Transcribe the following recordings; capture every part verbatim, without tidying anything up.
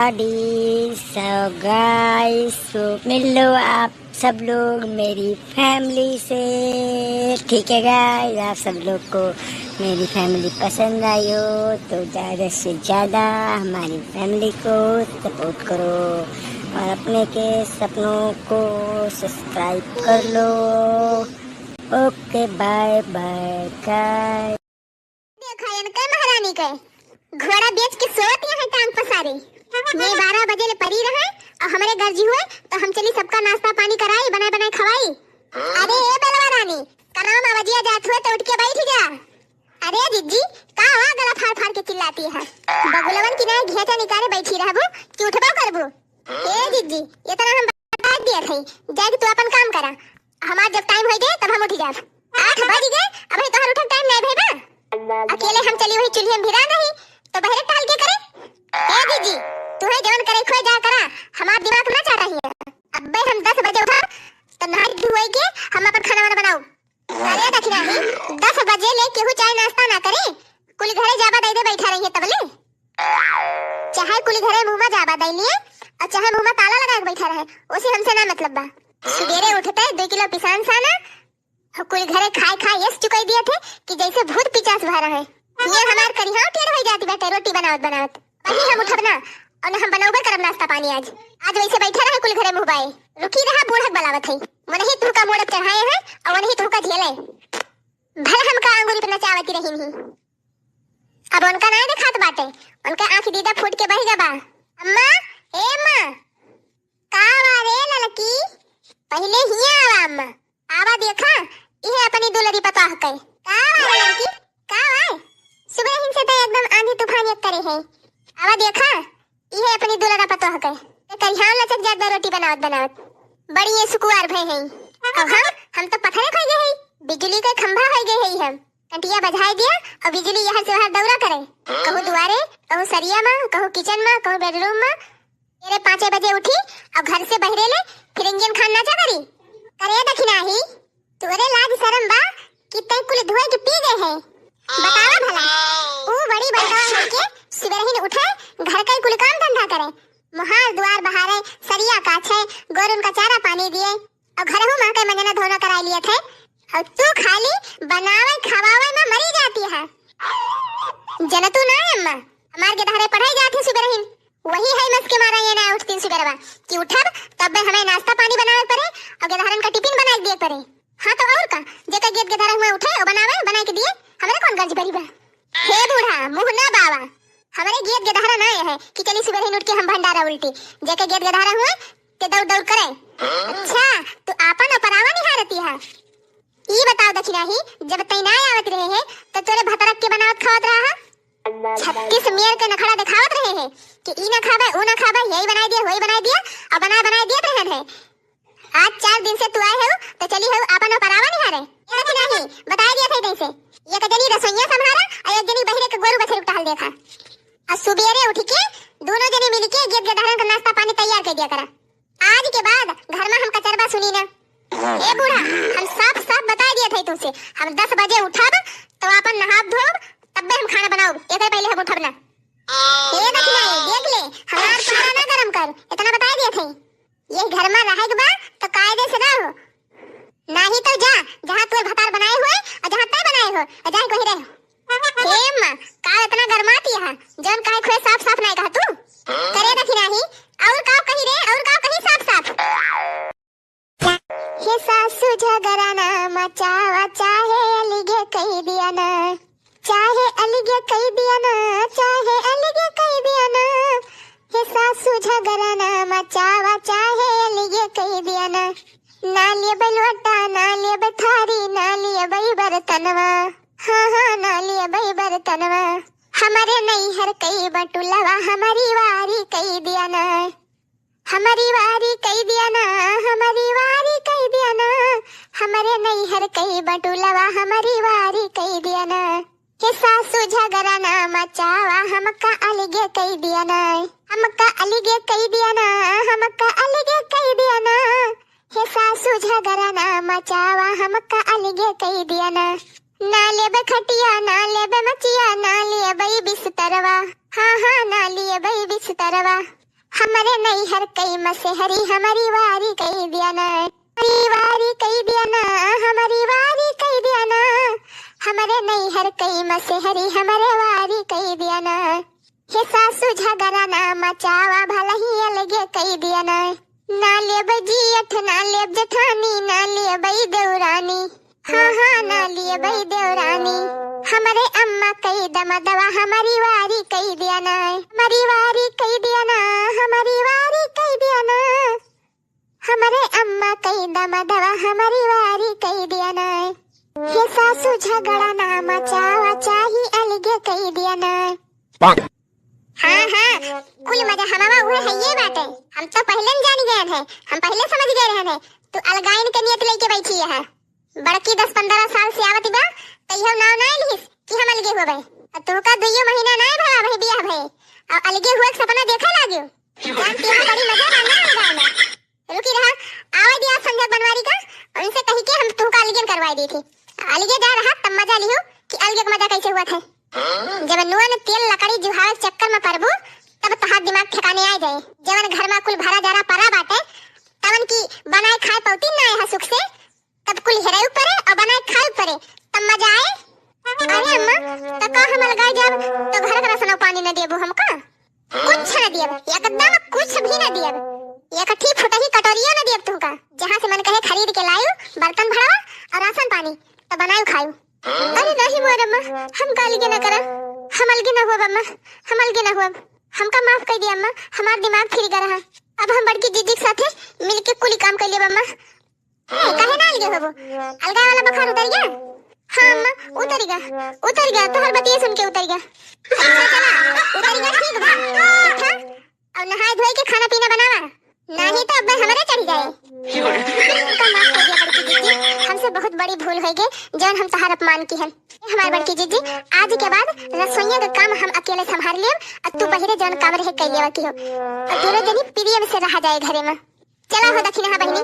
So guys, so मिल लो आप सब लोग मेरी फैमिली से, ठीक है गाइस? आप सब लोग को मेरी फैमिली पसंद आई हो तो ज़्यादा से ज़्यादा हमारी फैमिली को सपोर्ट करो और अपने के सपनों को सब्सक्राइब कर लो। Okay, bye bye guys. देखा इनके महारानी के, घोड़ा बेच के सोवत यहाँ टांग पसारी। ये बारह बजे ले परी रहे और हमरे गर्जी हुए तो हम चली सबका नाश्ता पानी कराई, बनाए बनाए खवाई। अरे ए बेलवा रानी, कनाम आवाजिया जात हुए तो उठ के बैठ जा। अरे जिज्जी, का हुआ गला फाड़ फाड़ के चिल्लाती है? बगुलवन की नाई घेचा निकाले बैठी रहबू कि उठबो करबू? ए जिज्जी, इतना हम बता दिया थे, जाके तू अपन काम करा। हमार जब टाइम होई गए तब हम उठ जाब। आठ बज गए, अबे तोहर उठे टाइम नहीं भई बा। अकेले हम चली वही चूल्हे में भिरा नहीं तो बहरे टहल के करे। ए जिज्जी, तू है जवन करे खोए जा करा, हमार दिमाग ना चल रही है। अबे हम दस बजे उठा तो नहाई धोई के हम अपन खाना वाना बनाऊ। अरे दखिनाही, दस बजे ले केहू चाय नाश्ता ना करे, कुल घरे जाबा दई दे बैठा रही है तबले। चाहे कुल घरे मुँह में जाबा दई लिए और चाहे मुँह में ताला लगा के बैठा रहे, उसे हमसे ना मतलब बा। सुबेरे उठते दो किलो पिसान साना, कुल घरे खाए खाए यस चुकाई दिए थे कि जैसे भूत पिचास भरा है। ये हमार करिहाव टेढ़ हो जाती बाटे रोटी बनावत बनावत। वही हम उठब ना, और हम बनौबे करब नाश्ता पानी आज। आज वैसे बैठे रहे कुल घरे मुँह बाए। रुकी रहा, बूढ़क बलावत है। वनही तुहका मोड़क चढ़ाए हैं और वनही तुहका झेले। भले हमका अंगूरी पे नचावती रही नहीं। अब उनका नहीं दिखात बाटे, उनका आँख दीदा फूट के बह गबा। अम्मा, ए अम्मा, का बा रे ललकी? पहिले हिया आवा अम्मा। आवा देखा, इहे अपनी दुलरी पतोह के। का बा रे ललकी? का बा? सुबह हिन से तो एकदम आंधी तूफान एक करे है। आवा देखा, इहे अपनी दुलरा पतोह के। ते करिहान लचक जात बा रोटी बनावत बनावत। बड़ी ये सुकुआर भय है। अब हम, हम तो पत्थरे खोई गए है, बिजली के खंभा होई गए है हम। कंटिया बजाए दिया और बिजली यहाँ से वहाँ दौरा करे। कहूँ दुआरे, कहूँ सरिया में, कहूँ किचन में, कहूँ बेडरूम में। तेरे पाँचे बजे उठी और घर से बहरे ले फिर इंजन खान नाचा करी। करे दखिनाही, तोरे लाज शरम बा कि तै कुल धोए के पी गए है? बतावा भला, ऊ बड़ी बड़का होके सुबह ही उठे, घर का ही कुल काम धंधा करे, मोहार दुआर बहारे, सरिया काछे, गोरुन का चारा पानी दिए, और घरहू माँ के मंजना धोना कराई लिए थे, और तू खाली बनावे खवावे में मरी जाती है। जनतू ना अम्मा, हमार गेदहरे पढ़ाई जात है सुबह रहीन, वही है मस के मारा ये ना उठतीन सुबेरवा कि उठब तब हमें नाश्ता पानी बनावे पड़े और गेदहरन का टिफिन बनाए दिए पड़े। हाँ तो और का, जेकर गेद गेदहरा हुआ उठे और बनावे, बनाए के दिए, हमरे कौन गर्ज बरी बा? हे बूढ़ा, मुँह ना बावा, हमरे गेद गेदहरा ना है कि चली सुबह रहीन उठ के हम भंडारा उल्टी, जेकर गेद गेदहरा हुआ ते दौड़ दौड़ करे। अच्छा, तू आपन अपरावा निहारती है। ई बताओ दखिनाही, जब तै ना आवत रहे है तो तोरे भतरक के बनावत खावत रहा है? छत्तीस मेर के नखड़ा दिखावत रहे है कि ई ना खाबे, ऊ ना खाबे, यही बनाई दिया, वही बनाई दिया, और बनाए बनाए दियत रहे है। आज चार दिन से तू आए हो तो चली हो आपन परावा निहारे। ये दखिनाही, बताई दिया था जैसे, एक जनी रसोइया संभारा और एक जनी बहरे के गोरू बछरू टहल देखा। और सुबेरे उठ के दोनों जने मिल के गेद गेदहरन का नाश्ता पानी तैयार कर दिया करा। आज के बाद घर में हम कचरबा सुनी ना। ए बूढ़ा, हम साफ साफ बताई दिया था तुमसे, हम दस बजे उठब तो अपन नहाब धोब, तब्बे हम खाना बनाओ, एक पहले हम उठब ना। ए दखिनाही, देख ले, हमार पारा ना गरम कर, इतना बताई दिया था। ये घर में रहे के बा तो कायदे से रहो, नाही तो जा, जहाँ तोर भतार बनाए हुए और जहाँ तय बनाए हो, और जाए वही रहे। हे अम्मा, का इतना गरमाती है? जौन कहे खुए साफ साफ नहीं कहा तू। करे दखिनाही, और का कही रे, और का कही साफ साफ। हे सासू झगड़ा ना मचावा, चाहे अलगे कही दिया ना, चाहे अलगे कही दिया ना, चाहे अलगे कही दिया ना। हे सासू झगड़ा ना मचावा, चाहे अलगे कही दिया ना। ना लेबे लोटा, ना लेबे थारी, ना लेबे बर्तनवा। हाँ, हाँ, ना लेबे बर्तनवा। हमरे नैहर कई बटुलवा, हमरी वारी कई दिया ना। हमरी वारी कई दिया ना, हमरी वारी कई दिया ना। हमरे नैहर कई बटुलवा, हमरी वारी कई दिया ना। हे सासू झगड़ा ना मचावा, हमका अलगे कई दिया ना। हमका अलगे कई दिया ना, हमका अलगे कई दिया ना। हे सासू झगड़ा ना मचावा, हमका अलगे कई दिया ना। ना लेबे खटिया, ना लेबे मचिया, ना लेबे बिस्तरवा। हाँ, हाँ, ना लेबे बिस्तरवा। हमरे नैहर कई मसेहरी, हमरी वारी कई दिया ना, हमरी वारी कई दिया ना, हमरी वारी कई दिया ना। हमरे नैहर कई मसेहरी, हमरे वारी कई दिया ना। हे सासू झगड़ा ना मचावा, भलही अलगे कई दिया ना। ना लेब जियठ, ना लेब जेठानी, ना लेब ई देवरानी। हाँ, हाँ, ना लेब ई देवरानी। हमरे अम्मा कई दमा दवा, हमरी वारी कई दिया ना, हमरी वारी कई दिया ना, हमरी वारी कई दिया ना। हमरे अम्मा कई दमा दवा, हमरी वारी कई दिया ना। हे सासू झगड़ा ना मचावा, चाही अलगे कई दिया ना। हाँ, हाँ, कुल मजा हमावा उहे हइये बाटे। हम तो पहिले न जानी गए हैं, हम पहिले समझ गए रहे हैं, तू अलगाइन के नियत लेके बैठी है। बड़की दस पन्द्रह साल से आवत बा, कहियो नाव ना लिहिस कि हम अलगे हुए। अब तोहका दुइयो महीना ना भा भाई बियाह भए, और अलगे हुए के सपना देखे लागियो। जानती है बड़ी मजा बा ना अलगाइन में। रुकी रहा, आवे दिया संझा बनवारी का, उनसे कही के हम तोहका अलगे करवाई दी थी। अलगे जा रहा तब मजा लियो कि अलगे के मजा कैसे हुआ था। जब नुआ न तेल लकड़ी जुहावे चक्कर में पड़बू, तब तहार दिमाग ठिकाने आ जाए। जवन घर में कुल भरा जरा परा बाटे, तवन की बनाए खाए पौती ना है सुख से, तब कुल हेरे ऊपरे और बनाए खाए ऊपरे, तब मजा आए। अरे अम्मा, तो का हम अलगाए जाब, तो घर का राशन पानी न देबू हमका? कुछ न दियब, एकदम कुछ भी न दियब। एक ठी फुटही कटोरियो न दियब तुमका। जहाँ से मन कहे खरीद के लायू, बर्तन भरवा और राशन पानी, तो बनायू खायू। अरे नहीं मोर अम्मा, हम का अलगे न करब, हम अलगे न हुअब अम्मा, हम अलगे न हुअब। हमका माफ कर दिया अम्मा, हमार दिमाग फिर गया रहा। अब हम बड़की जीजी के साथे मिलके कुली काम कर लेब अम्मा। ए, काहे ना अलगे होबो? अलगा वाला बुखार उतर गया? हाँ अम्मा, उतर गया, उतर गया, तोहर बतिये सुन के उतर गया। अच्छा चला, उतर गया, ठीक बा, ठीक है? और नहाए धोए के खाना पीना बनावा, नहीं तो अब हमरे चढ़ जाए। हमका माफ कर दिया बड़की जीजी, हमसे बहुत बड़ी भूल हो गई, जौन हम तहार अपमान की हन। हमार बड़की जीजी, आज के बाद रसोइया का काम हम अकेले संभाल लेब, और तू बहिरे जौन काम रहे कर लेवा की हो, और दोनों जनी प्रेम से रहा जाए घरे में। चला हो दखिनहा बहिनी,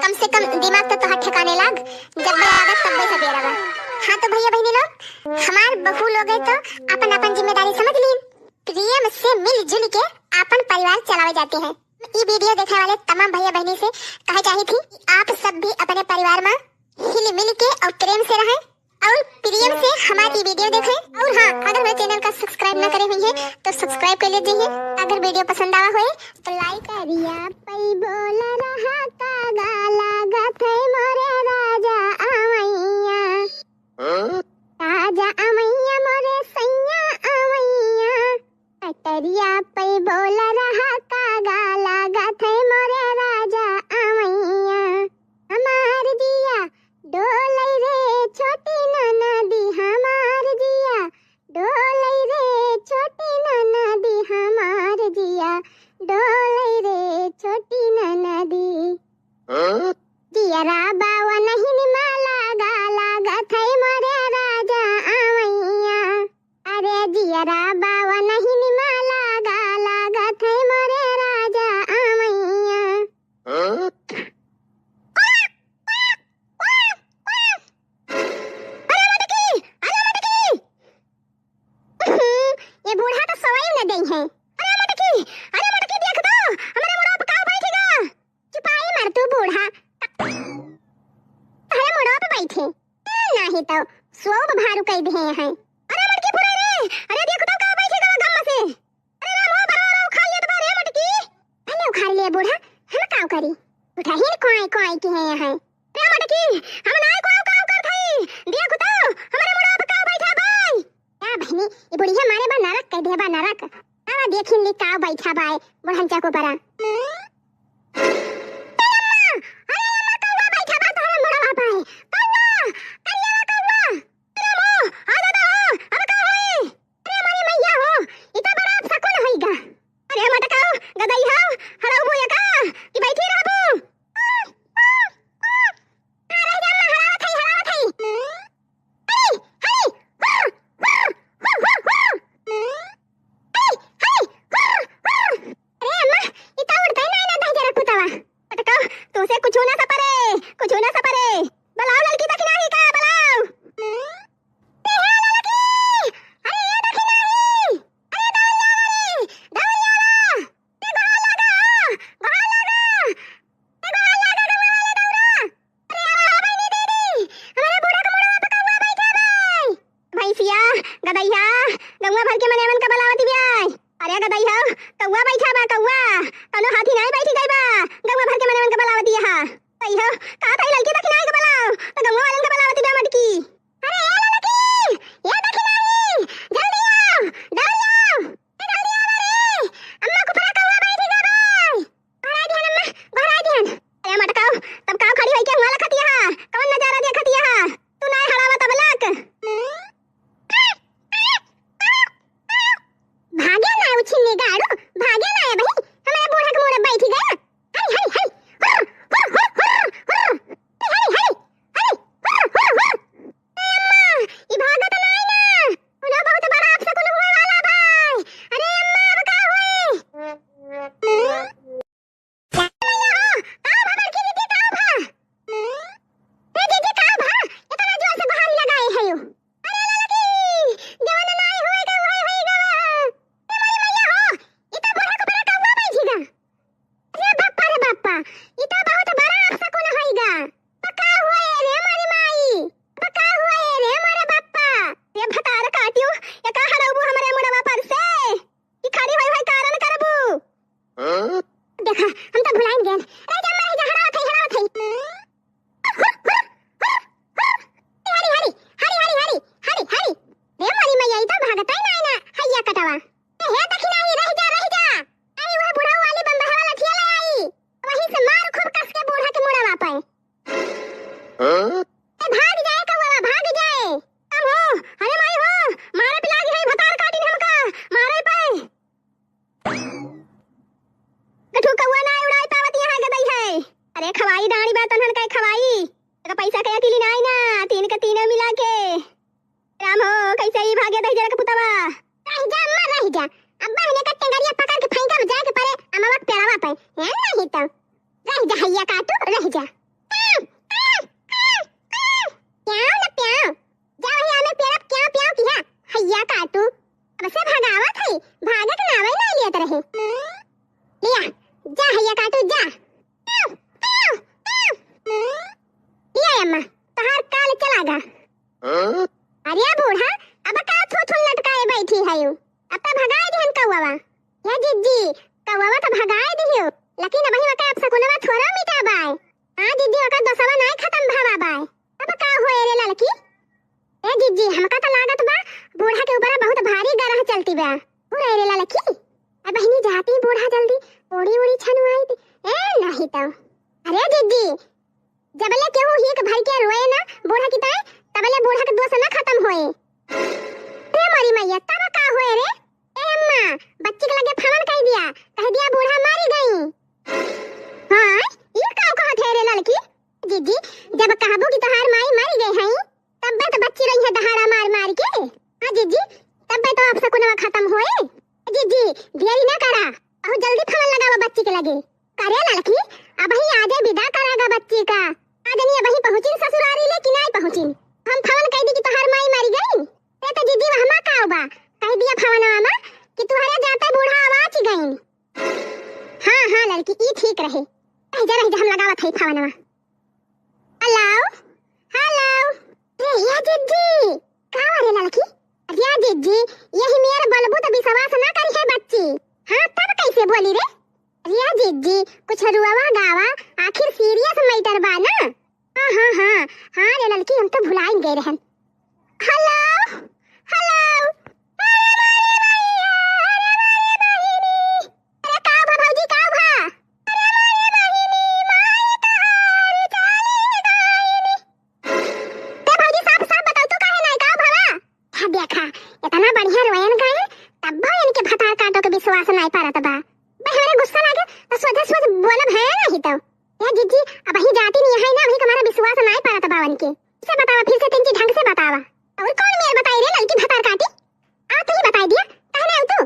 कम से कम दिमाग तो तोहार ठिकाने लाग, जब मैं आगत तब से बेरा बा। हाँ तो भैया बहिनी लोग, हमार बहू लोग है तो अपन अपन जिम्मेदारी समझ लीन, प्रेम से मिलजुल के अपन परिवार चलावे जाते हैं। ई वीडियो देखने वाले तमाम भैया बहिनी से कहे चाही थी कि आप सब भी अपने परिवार में हिल मिल के और प्रेम से रहें। और प्रेम से हमारी वीडियो देखें। और हाँ, अगर मेरे चैनल का सब्सक्राइब ना करे हुई है तो सब्सक्राइब कर लीजिए। अगर वीडियो पसंद आवा होए तो लाइक। करिया पई बोल रहा का गाला गथे मोरे राजा आवैया। राजा आवैया मोरे सैया आवैया। कटरिया पई बोल रहा का गाला गथे मोरे राजा आवैया। हमार जिया डोलै रे छोटी ननदी, हमार जिया डोलै रे छोटी ननदी, हमार जिया डोलै रे छोटी ननदी। जियरा बावा नहीं निमाला गाला गथै मोरे राजा आवैया। अरे जियरा बावा नहीं निमाला गाला गथै मोरे राजा आवैया। अरे मटकी, अरे मटकी। ये बूढ़ा तो सोई न देई है। अरे मटकी, अरे मटकी देख तो, हमरे मुड़वा पे काऊ बैठ गा। चुपाई मार तू बूढ़ा। अरे मुड़वा पे बैठे। ए, नाही तो सोब भारू कई दे हैं। अरे मटकी फुरे रे, अरे देख तो काऊ बैठ गा गम से। अरे राम हो, बरवा रो खा लेत बा रे मटकी। भले उखाड़ ले बूढ़ा, हम काऊ करी? उठाहिन कोई कोई की है यहाँ। रे मटकी, हम नाय कोई काऊ करत हई। देख तो, हमरे मुड़वा पे काऊ बैठा बाई। का बहिनी, ई बुढ़िया मारे बा नरक कह दे बा नरक। आवा देखिन ली काऊ बैठा बाई, बुढ़न चको परा। ए अम्मा, अरे अम्मा, कौआ बैठा बा तोहरे मुड़वा पे। कौआ, करिया कौआ। अरे अम्मा, आ दादा हो, अब का होई? अरे हमारी मैया हो, ई तो बड़ा अपशकुन होई गा। अरे मटकाओ, गदई हो, हड़ऊ बुआ का, कि बैठी रहबू? आ, रह जा, अम्मा, हड़ावत हई, हड़ावत हई। हरी, हरी, हुर, हुर, हुर, हुर, हुर। हरी, हरी, हुर, हुर। अरे अम्मा, ई तो उड़तै नाई ना दहिजरा कुतवा। मटकाओ, तुमसे कुछ ना सपरे, कुछ ना सपरे। बुलाओ ललकी दखिनही का, बुलाओ। ए हे ललकी! अरे ये दखिनही! अरे दौड़िया रे! दौड़िया रे! ए गोड़ लागा, बा कौआ, कौनो हाथी नाई बैठी गई बा, गौवा भर के मनवन के बलावती है। कही हो, का था ललकी दखिनाई के बलाओ, तो गौवा वालन के बलावती बा मटकी। अरे ए ललकी, ए दखिनाई, जल्दी आओ, जल्दी आओ, ए जल्दी आओ रे, अम्मा को परा कौआ बैठी गई बा। गोहराई दिहन अम्मा, गोहराई दिहन। अरे मटकाओ, तब काव खड़ी होई के हुआ लखतिया हा? कौन नजारा देखतिया हा? तू नाय हड़ावा तब लक। भागे ना उछिन्नी गाड़ू, भागे ना ए बही, हमारे बूढ़ा के मुड़े बैठी गया। हरी, हरी, हरी, हुर, हुर, हुर, हुर, हुर। हरी, हरी, हरी, हरी, हुर, हुर, हुर। ए अम्मा, ई भागत नाई ना। उन्हें बहुत बड़ा अपशकुन हुए वाला भाई। अरे अम्मा, अब का होई? का भा बड़की दीदी, का भा? ए दीदी, का भा? इतना जोर से गोहारी लगाए है यू। अरे ललकी, जवन नाई होए गा, वही होई गा। ए मोरी मैया हो, ई तो बूढ़ा के ऊपर कौआ बैठी गा। अरे बापा रे बापा, ई तो बहुत बड़ा अपशकुन होई गा। अब का होए रे मोरी माई? अब का होए रे मोरे बापा? रे भतार काटियो, एका हरौबू हमरे मुड़वा पर से। ई खड़ी होई होई कारण करबू। हाँ? देखा, हम तो भुलाइन गेन। रह जा, रह जा, हड़ावत हई, हड़ावत हई। हरी, हरी, हरी, हरी। रे मोरी मैया, ई तो भागतै नाई ना, हैया कटवा। ए, हे दखिनाही, रह जा, रह जा। आई, वह बुढ़ऊ वाली बम्बहवा लठिया ले आई। वहीं से मार खूब कस के बूढ़ा के मुड़वा पे। हाँ? ए, भाग जाए कौआ, भाग जाए। हम हो, अरे माई हो, मारे पे लागी है, भतार काटिन हमका, मारे पे। गठू कौआ ना उड़ाई पावत यहाँ गदई है। अरे खवाई डाड़ी बा तनहन कई खवाई। एका पैसा के अकेली नाई ना, तीन के तीनों मिला के। राम हो, कैसे ही भागे दहिजर के पुतवा। रह जा अम्मा, रह जा। अब बहने का टेंगरिया पकड़ के फेंका जाए के परे अमवा के पेड़वा पे। हैं नहीं तो। रह जा हैया काटू, रह जा। प्याओ ना प्याओ। जा वही आमे पेड़ पे प्याओ प्याओ किहा। हैया काटू। अब से भगावत है, भागे के नावे नहीं लेत रहे। लिया, जा हैया काटू, जा। प्याओ, प्याओ, प्याओ। लिया अम्मा, तहार काल चला गा। हाँ? अरे बूढ़ा, अब का थू थू लटकाए बैठी है यू? अब तो भगाए दिहन कौवा। या जिज्जी, कौवा तो भगाए दिहियो, लेकिन अबही वका अपशकुनवा थोड़ा मिटा बाय। हाँ जिज्जी, वका दोसवा नाय खतम भवा बाय। अब का होए रे ललकी? ए जिज्जी, हमका तो लागत बा, बूढ़ा के ऊपर बहुत भारी गरह चलती बा। हो रे ललकी, अब बहिनी जाती बूढ़ा जल्दी, ओड़ी ओड़ी छनुआई दी। ए नहीं तो। अरे जिज्जी, जबले केहू हीक भर के रोए ना बूढ़ा की ताई, तबले बूढ़ा के दोष ना खतम होए। रे मोरी मैया, तब का होए रे? ए अम्मा, बच्ची के लगे फवन कह दिया, कह दिया बूढ़ा मारी गई। हाँ, ई का कहत है रे ललकी? जिज्जी, जब कहबू कि तोहार माई मारी गई है, तब्बे तो बच्ची रही है दहाड़ा मार मार के। हाँ जिज्जी, तब्बे तो अपशकुनवा खतम होए। जिज्जी, देरी ना करा, बहुत जल्दी फवन लगावा बच्ची के लगे। करे ललकी, अबही आजे विदा करागा बच्ची का। का जनी अबही पहुँचिन ससुरारी ले कि नाई पहुँचिन। हम फवन कह दी कि तोहार माई मरी गई। ते तो जिज्जी वहमा का बा, कह दिया फवनवा मा कि तुहरे जाते बूढ़ा आवाज गईन। हाँ, हाँ ललकी, ई ठीक रहे। रह जा, रह जा, हम लगावत हई फवनवा। Hello, hello. रे या जिज्जी, का रे ललकी? अरे या जिज्जी, यही मेर बोलबू तो विश्वास ना करी है बच्ची। हाँ, तब कैसे बोली रे? अरे या जिज्जी, कुछ रुआवा गावा, आखिर सीरियस मैटर बा ना। हाँ, हाँ, हाँ, हाँ रे ललकी, हम तो भुलाइन गए रहन। Hello, hello. अरे मारे भैया, अरे मारे बहिनी। अरे का भा भौजी, का भा? अरे मोरे बहिनी, माई तोहार चली गईनी। ए भौजी, साफ साफ बताओ, तू काहे नाई का भवा? हाँ देखा, इतना बढ़िया रोयन गायन, तब भी इनके भतार काटो के विश्वास नाई परत बा। बे हमरे गुस्सा लागे तो सोझे सोझ बोलब है नहीं तो। ए जिज्जी, अबही जाती नहीं है ना, अबही हमारा विश्वास नाई परत बा उनके। इसे बतावा, फिर से तिनची ढंग से बतावा। और कौन मेर बताई रे ललकी भतार काटी? आ तू ही बताई दिया, काहे ना तू?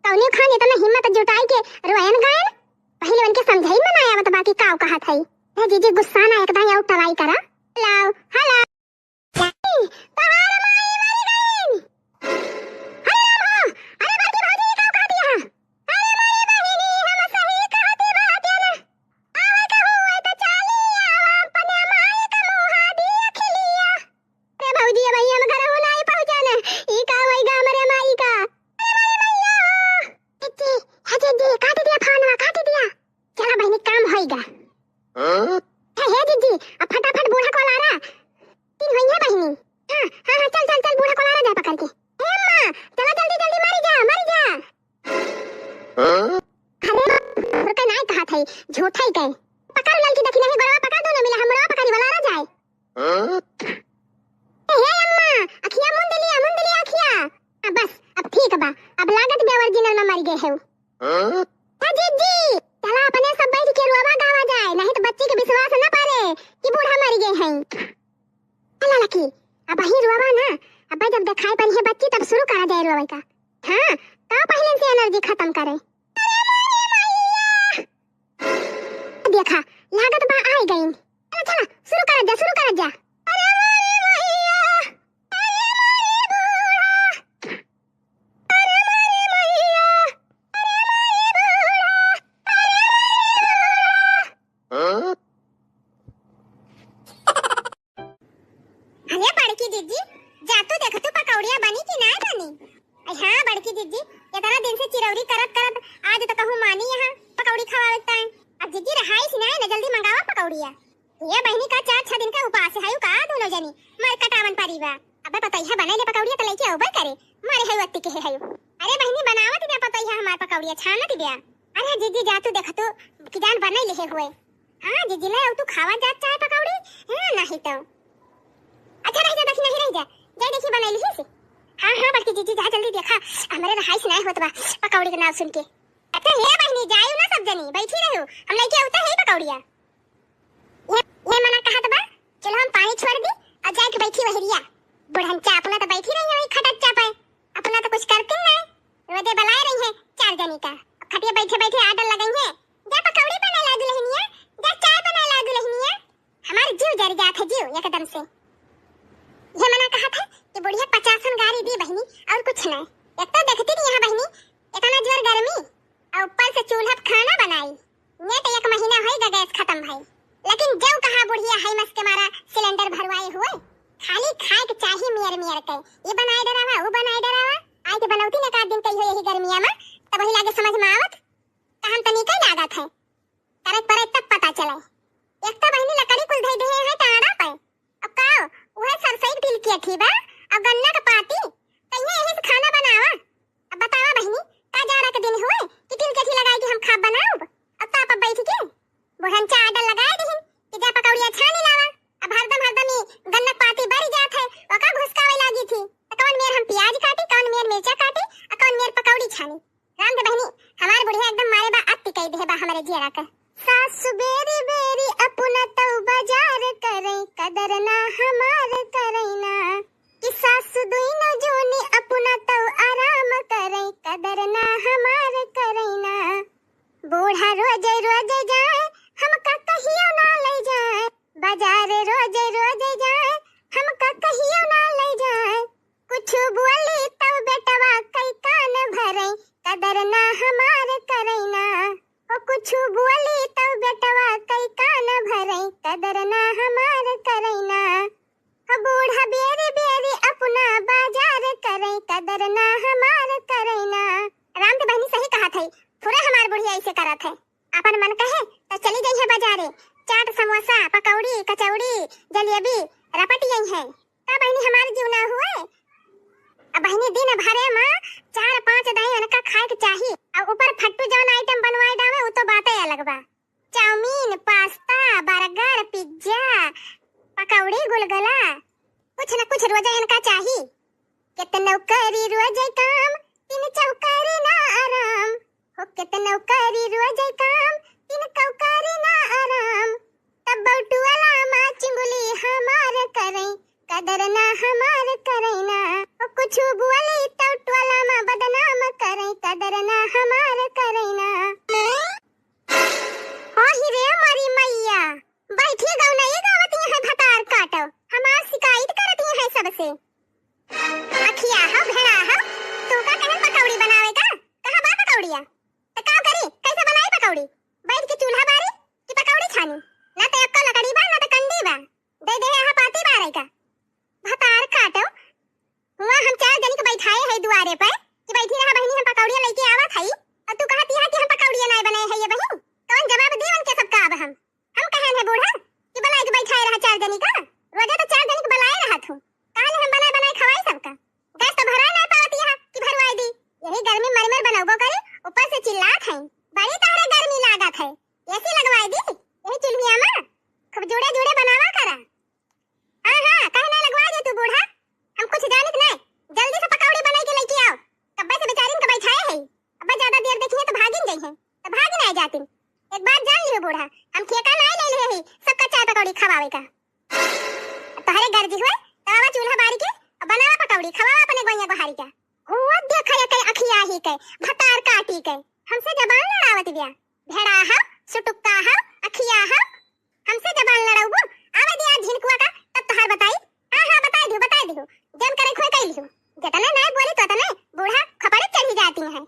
कौने खान इतना हिम्मत जुटाई के रोयन गायन? पहिले उनके समझाई में ना आवत बा कि काव कहत हई। ए जिज्जी गुस्सा ना एकदम आउट टराई करा। Hello, hello. तोहार माई मर गईन। अरे राम हो, अरे बड़की भौजी काव कहत हई? अरे मोरे बहिनी, हम सही कहत बाटेन। आवे के हुए तो चाली आवा, अपने माई का मुहा देख लिया। अरे भौजी, अब हम घर हो नाई पहुँचन। ई का होई गा हमरे माई का? अरे मोरे मैया हो। जिज्जी, हाँ जिज्जी, काट है, झूठै के। पकड़ ललकी देखी नहीं, गोड़वा पकड़ दोनों मिला, हम गोड़वा पकड़ी वाला रह जाए। हाँ? ए, हे अम्मा, अखिया मुंद लिया, मुंद लिया अखिया। आ, बस, अब ठीक बा, अब लागत बे original में मर गए हैं। हाँ? ए जीजी, चला अपने सब बैठ के रोवा गावा जाए, नहीं तो बच्ची के विश्वास न पारे कि बूढ़ा मर गए हैं। चला लकी, अब ही रोवा ना, अब जब दिखाई पड़ी है बच्ची तब शुरू करा जाए रोवे का। हाँ, का पहले से energy खत्म करे। देखा, लागत बा आइ गइन। चला, चला, शुरू करत जा, शुरू करत जा। अरे मारे मैया, अरे मारे बूढ़ा, अरे मारे मैया, अरे मारे बूढ़ा, अरे मारे बूढ़ा। अरे बड़की दीदी, जा तू देख तू पकौड़िया बनी कि नाय बनी? अरे हाँ बड़की दीदी, इतना दिन से चिरौरी करत करत आज तो कहूँ मानी यहाँ पकौड़ी खवावे तान। अब दीदी रहाइस नाय न, जल्दी मंगावा पकौड़िया। ये बहिनी का चार छह दिन का उपास है का दोनों जनी, मर कटावन परी बा। अबे पतैया बने ले पकौड़िया तो लइके अउबे करे, मारे है वत्ती के है। अरे बहिनी बनावत बे पतैया हमार पकौड़िया छानत बे। अरे दीदी जा तू देख तू कि जान बने ले हुए। हाँ, जीजी ले, अब तू खावा जात चाहे पकौड़ी? हाँ, नहीं तो। अच्छा, रह जा, देखी, नहीं रह जा। जाए देखी, बनाई लिही से। हाँ, हाँ, बड़की जीजी, जा जल्दी देखा। हमरे रहाइस नहीं होत बा, पकौड़ी के नाम सुन के। अच्छा, हे बहिनी, जायू ना सब जनी, बैठी रहू। हम लेके आवते है पकौड़िया। ये, ये मना कहत बा, चलो हम पानी छोड़ दी और जाए के बैठी वहरिया। बुढ़न चा अपना तो बैठी रही है वही खटक चा पे। अपना तो कुछ करती नहीं। रोजे बलाए रही है चार जनी का। खटिया बैठे बैठे order लगाई है। जा पकौड़ी बनाए ला दुल्हनिया, जा चाय बनाए ला दुल्हनिया। हमार जीव जर जात है जीव एकदम से। ये मना कहत है कि बुढ़िया पचासन गारी दी बहिनी और कुछ नहीं। एक तो देखती नहीं यहाँ बहिनी, इतना जोर गर्मी और ऊपर से चूल्हा पे खाना बनाई। नेट एक महीना होई गा गैस खत्म भई, लेकिन जब कहा बुढ़िया है मस के मारा सिलेंडर भरवाए हुए, खाली खाए के चाही मियर मियर के, ये बनाए डरावा, वो बनाए डरावा। आए के बनौती ने का दिन कही हो यही गर्मिया में, तब वही लागे समझ में आवत, कहन तनी कई लागत है। करे परे तब पता चले। एक तो बहिनी लकड़ी कुल धई देहे है टाड़ा पे। अब का, उहे सरसई के तिल के अथी बा, अब गन्ना के पाती, कहिए यही से खाना बनावा। अब बतावा बहिनी, का जाड़ा के दिन हुए कि तिल के अथी लगाई के हम खाब बनाउब? अब ताप अब बैठ के बुढ़न चा order लगाए दिहिन कि जा पकौड़िया छानी लावा। अब हरदम हरदम ई गन्ना के पाती बरी जात है, ओका घुसकावे लागी थी। त कौन मेर हम प्याज काटी, कौन मेर मिर्चा काटी, आ कौन मेर पकौड़ी छानी। राम दे बहिनी, हमार बुढ़िया एकदम मारे बा, अति कई देहे बा हमरे जियरा के। सासु बेरी बेरी अपना तऊ बाजार करई, कदर ना हमार करई ना। कि सासु दुइनो जोनी अपना तऊ आराम करई, कदर ना हमार करई ना। बूढ़ा रोजे रोजे जाए, हमका कहियो ना ले जाए। बाजार रोजे रोजे जाए, हमका कहियो ना ले जाए। कुछ बोली तब बेटवा कई कान भरई, कदर ना हमार करई ना। ओ कुछ बोली तब बेटवा कई कान भरई, कदर ना हमार करई ना। ओ बूढ़ा बेरी बेरी अपना बाजार करई, कदर ना हमार करई ना। राम के बहिनी सही कहत है, थोड़े हमार बुढ़िया ऐसे करत है। अपन मन कहे तो चली गई है बाजारे, चाट, समोसा, पकौड़ी, कचौड़ी, जलेबी रपट गई है। का बहिनी हमार जीव ना हुए? अब बहिनी दिन भरे में चार पांच दाई इनका खाए के चाही। अब ऊपर फट्टू जौन item बनवाए डावे, उ तो बातें अलग बा। चाउमीन, पास्ता, बर्गर, पिज्जा, पकौड़ी, गुलगुला, कुछ न कुछ रोजे इनका चाही। केतनो करी रोजे काम, तीन चौकारी ना आराम। हो केतनो करी रोजे काम, तीन चौकारी ना आराम। तब बौटुअला मा चिंगुली हमार करई, कदर ना हमार करई ना। हो कुछ बोली तब टोला मा बदनाम करई, कदर ना हमार करई ना। आही रे मरी मैया, बैठी गौनई गावत यहाँ भतार काटो, हमार शिकायत करत यहाँ सबसे। अखिया हो, भेड़ा हो, तू का कहन पकौड़ी बनावे का? कहाँ बा पकौड़िया? त का करी, कैसे बनाई पकौड़ी? बैठ के चूल्हा बारी कि पकौड़ी छानी? ना तो एक्को लकड़ी बा, ना तो कंडी बा। दे दे यहाँ पाती बारे का। भतार काटो, हुआ हम चार जनी के बैठाए है दुआरे पे कि बैठी रहा बहिनी, हम पकौड़िया लेके आवत हई, और तू कहत यहाँ कि हम पकौड़िया नाय बनाए है ये बहिन। कौन जवाब दी उनके सबका अब हम? हम कहन है बूढ़ा कि बनाए के बैठाए रहा चार जनी का, रोजे तो चार जनी के बनाए रहा तू, काले हम बनाए बनाए खवाई सबका। गैस तो भराए नाय पावत यहाँ कि भरवाए दी, यही गर्मी मर मर बनौबो करे, ऊपर से चिल्लात है, बड़ी तहरे गर्मी लागत है। एक बात जान लिहो बूढ़ा, हम ठेका नाहीं ले लिहे ही सबका चाय पकौड़ी खवावे का। तोहरे गर्जी हुए, तब आवा चूल्हा बारी के, अब बनावा पकौड़ी, खवावा अपने गोइया गोहारी का। हुआ देखा ये कई अखिया ही के, भतार काटी के, हमसे जबान लड़ावत बिया। भेड़ा हौ, सुटुक्का हौ, अखिया हौ, हमसे जबान लड़ाउबू? आवे दे आज झिनकुआ का, तब तोहार बताई। हाँ, हाँ, बताई दिहु, बताई दिहु। जौन करे खोए कई लिहु। जतने नाय बोली तो तने बूढ़ा खपड़े चढ़ी जाती हैं।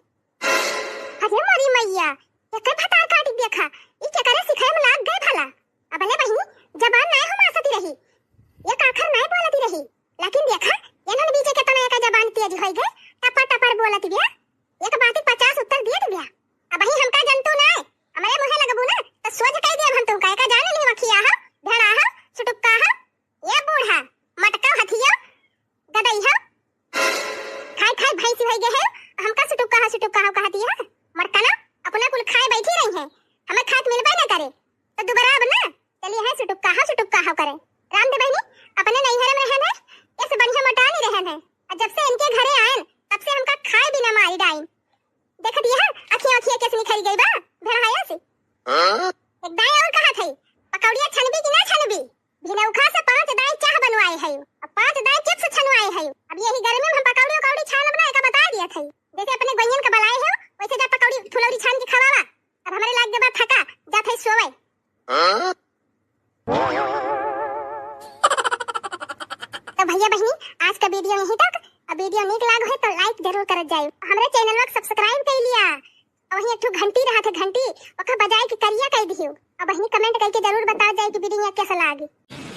अरे मोरी मैया, एकर भतार काटी देखा, ई केकरे सिखाए में लाग गए भला। अबले बहिनी, जबान नाय हम आसती रही, एक आखर नाय बोलती रही, लेकिन देखा, एनन बीचे के तना एकर जबान तेज होई गए, टपर टपर बोलती बिया, एक बात पचास उत्तर दिए दिया। अबही हमका जंतु नाय, हमरे मुँहे लगबू ना, तो सोझ कह दिया हम तुमका, एका जाने ली वखिया हो, भेड़ा हो, सुटुक्का हो, ये बूढ़ा, मटका हथिया, गदई हो। खाए खाए भैंसी होई गए है, हमका सुटुक्का हो, सुटुक्का हो कहती है। मरकना, अपना कुल खाए बैठी रही है, हमें खाए मिलबे ना करे, तो दुबारा अब ना, चलिए है सुटुक्का हो, सुटुक्का हो करे। राम दे बहिनी, अपने नैहरे में रहन है, इस बढ़िया मोटा नहीं रहन है। और जब से इनके घरे आयन, तब से हमका खाए बिना मारी डाइन। देखत यह, अखियाँ अखियाँ कैसे निखरी गई बा, भेड़ाया से। हाँ? एक दाई और कहा थई, पकौड़िया छनबी कि ना छनबी? भिनौखा से पाँच दाई चाह बनवाए है, और पाँच दाई चिप्स छनवाए है। अब यही गर्मी में हम पकौड़ी उकौड़ी छानब ना, एका बता दिया थई। जैसे अपने गोइयन का बलाए हो, वैसे जा पकौड़ी फुलौरी छान के खवावा। अब हमरे लाग गबा थका, जा थई सोवे। हाँ? तो भैया बहिनी, आज का वीडियो यहीं तक। अब वीडियो नीक लाग है तो लाइक जरूर करत जाइयो। हमरे चैनल को सब्सक्राइब कर लिया। और वहीं एक ठो घंटी रहा थे, घंटी, ओका बजाए के करिया कर दियो। और बहिनी कमेंट करके जरूर बता जाए कि वीडियो कैसा लागी।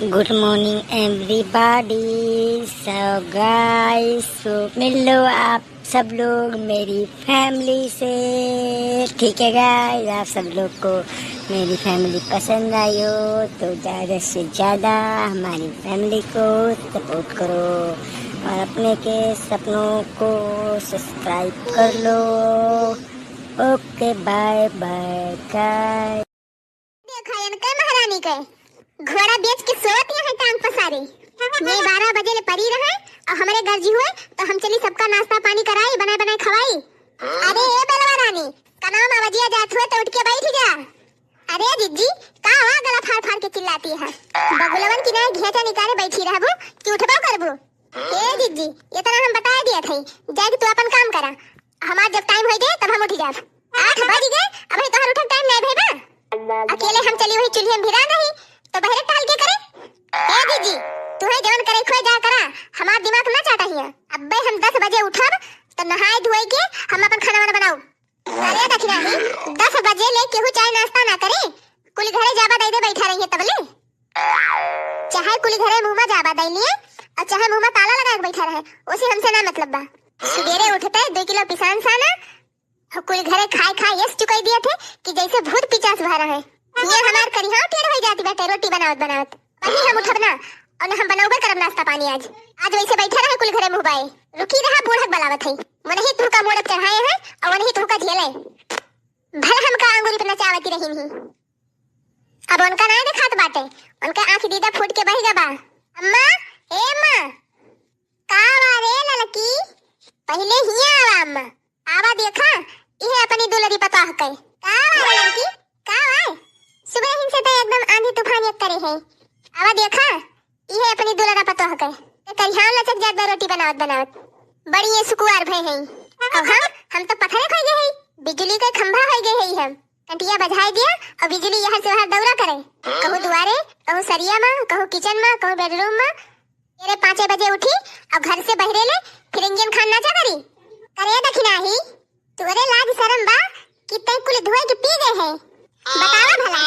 Good morning everybody। So guys, so मिल लो आप सब लोग मेरी फैमिली से, ठीक है गाइस? आप सब लोग को मेरी फैमिली पसंद आई हो तो ज़्यादा से ज़्यादा हमारी फैमिली को सपोर्ट करो और अपने के सपनों को सब्सक्राइब कर लो। Okay, bye bye guys. देखा इनके महारानी के, घोड़ा बेच के सोवत यहाँ टांग पसारे। मैं बारह बजे ले परी रहे और हमरे गर्जी हुए तो हम चली सबका नाश्ता पानी कराई, बनाए बनाए खवाई। अरे ए बेलवा रानी, कनवा में आवाजिया जात हुए तो उठ के बैठ जा। अरे जिज्जी, का हुआ गला फाड़ फाड़ के चिल्लाती है? बगुलवन की नाई घेचा निकाले बैठी रहबू कि उठबो करबू? ए जिज्जी, इतना हम बता दिया थे, जाए कि तू अपन काम करा, हमार जब टाइम होई गए तब हम उठ जाब। आठ बज गए, अबे तोहर उठक टाइम नहीं भई बा। अकेले हम चली वही चूल्हे में भिरान रही, तो बहरे टहल के करे? ए दीदी, तुहे जवन करे खोए जा करा, हमार दिमाग ना चाटा हिया। अब्बे हम दस बजे उठब, तो नहाए धोए के हम अपन खाना वाना बनाऊ। अरे दखिनाही, दस बजे ले केहू चाय नाश्ता ना करे, कुल घरे जाबा दे दे बैठा रही है तबले। चाहे कुल घरे मुँह में जाबा दे लिए, और चाहे मुँह में ताला लगा के बैठा रहे, उसे हमसे ना मतलब बा। सुबेरे उठते दो किलो पिसान साना, कुल घरे खाए खाए यस चुकाई दिए थे कि जैसे भूत पिचास भरा है। ये हमार करिहाव टेढ़ हो जाती बाटे रोटी बनावत बनावत। वही हम उठब ना, और हम बनौबे करब नाश्ता पानी आज। आज वैसे बैठे रहे कुल घरे मुँह बाए। रुकी रहा, बूढ़क बलावत है। मनही तुहका मोड़क चढ़ाए हैं, और वनही तुहका झेले। भले हमका अंगूरी पे नचावती रही नहीं। अब उनका नहीं दिखात बाटे, उनका आँख दीदा फूट के बह गबा। अम्मा, ए अम्मा, का बा रे ललकी? पहिले हिया आवा अम्मा। आवा देखा, इहे अपनी दुलरी पतोह के। का बा रे ललकी? का बा? सुबह हिन से तो एकदम आंधी तूफान एक करे है। आवा देखा, इहे अपनी दुलरा पतोह के। ते करिहान लचक जात बा रोटी बनावत बनावत। बड़ी ये सुकुआर भय है। अब हम, हम तो पत्थरे खोई गए है, बिजली के खंभा हो गए है हम। कंटिया बजाए दिया और बिजली यहाँ से वहाँ दौरा करे। कहूँ दुआरे, कहूँ सरिया में, कहूँ किचन में, कहूँ बेडरूम में। तेरे पाँचे बजे उठी और घर से बहरे ले फिर इंजन खान नाचा करी। करे दखिनाही, तोरे लाज शरम बा कि तै कुल धोए के पी गए है? बतावा भला,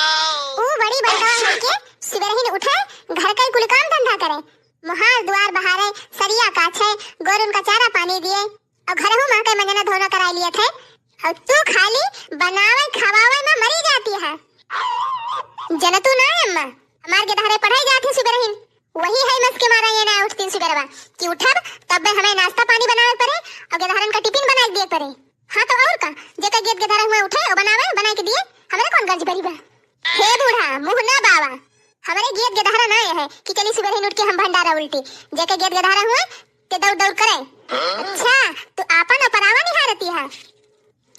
ऊ बड़ी बड़का होके सुबह ही उठे, घर का कुल काम धंधा करे, मुहार दुआर बहारे, सरिया काछे, गोरुन का चारा पानी दिए, और घरहू माँ के मंजना धोना कराई लिए थे, और तू खाली बनावे खवावे में मरी जाती है। जनतू ना अम्मा, हमार गेदहरे पढ़ाई जात है सुबह रहीन, वही है मस के मारा ये ना उठतीन सुबेरवा कि उठब तब हमें नाश्ता पानी बनावे पड़े और गेदहरन का टिफिन बनाए दिए पड़े। हाँ तो और का, जेकर गेद गेदहरा हुआ उठे और बनावे, बनाए के दिए, हमरे कौन गर्ज बरी बा? हे बूढ़ा, मुँह ना बावा, हमरे गेद गेदहरा ना है कि चली सुबह रहीन उठ के हम भंडारा उल्टी, जेकर गेद गेदहरा हुआ ते दौड़ दौड़ करे। अच्छा, तू आपन और परावा निहारती है।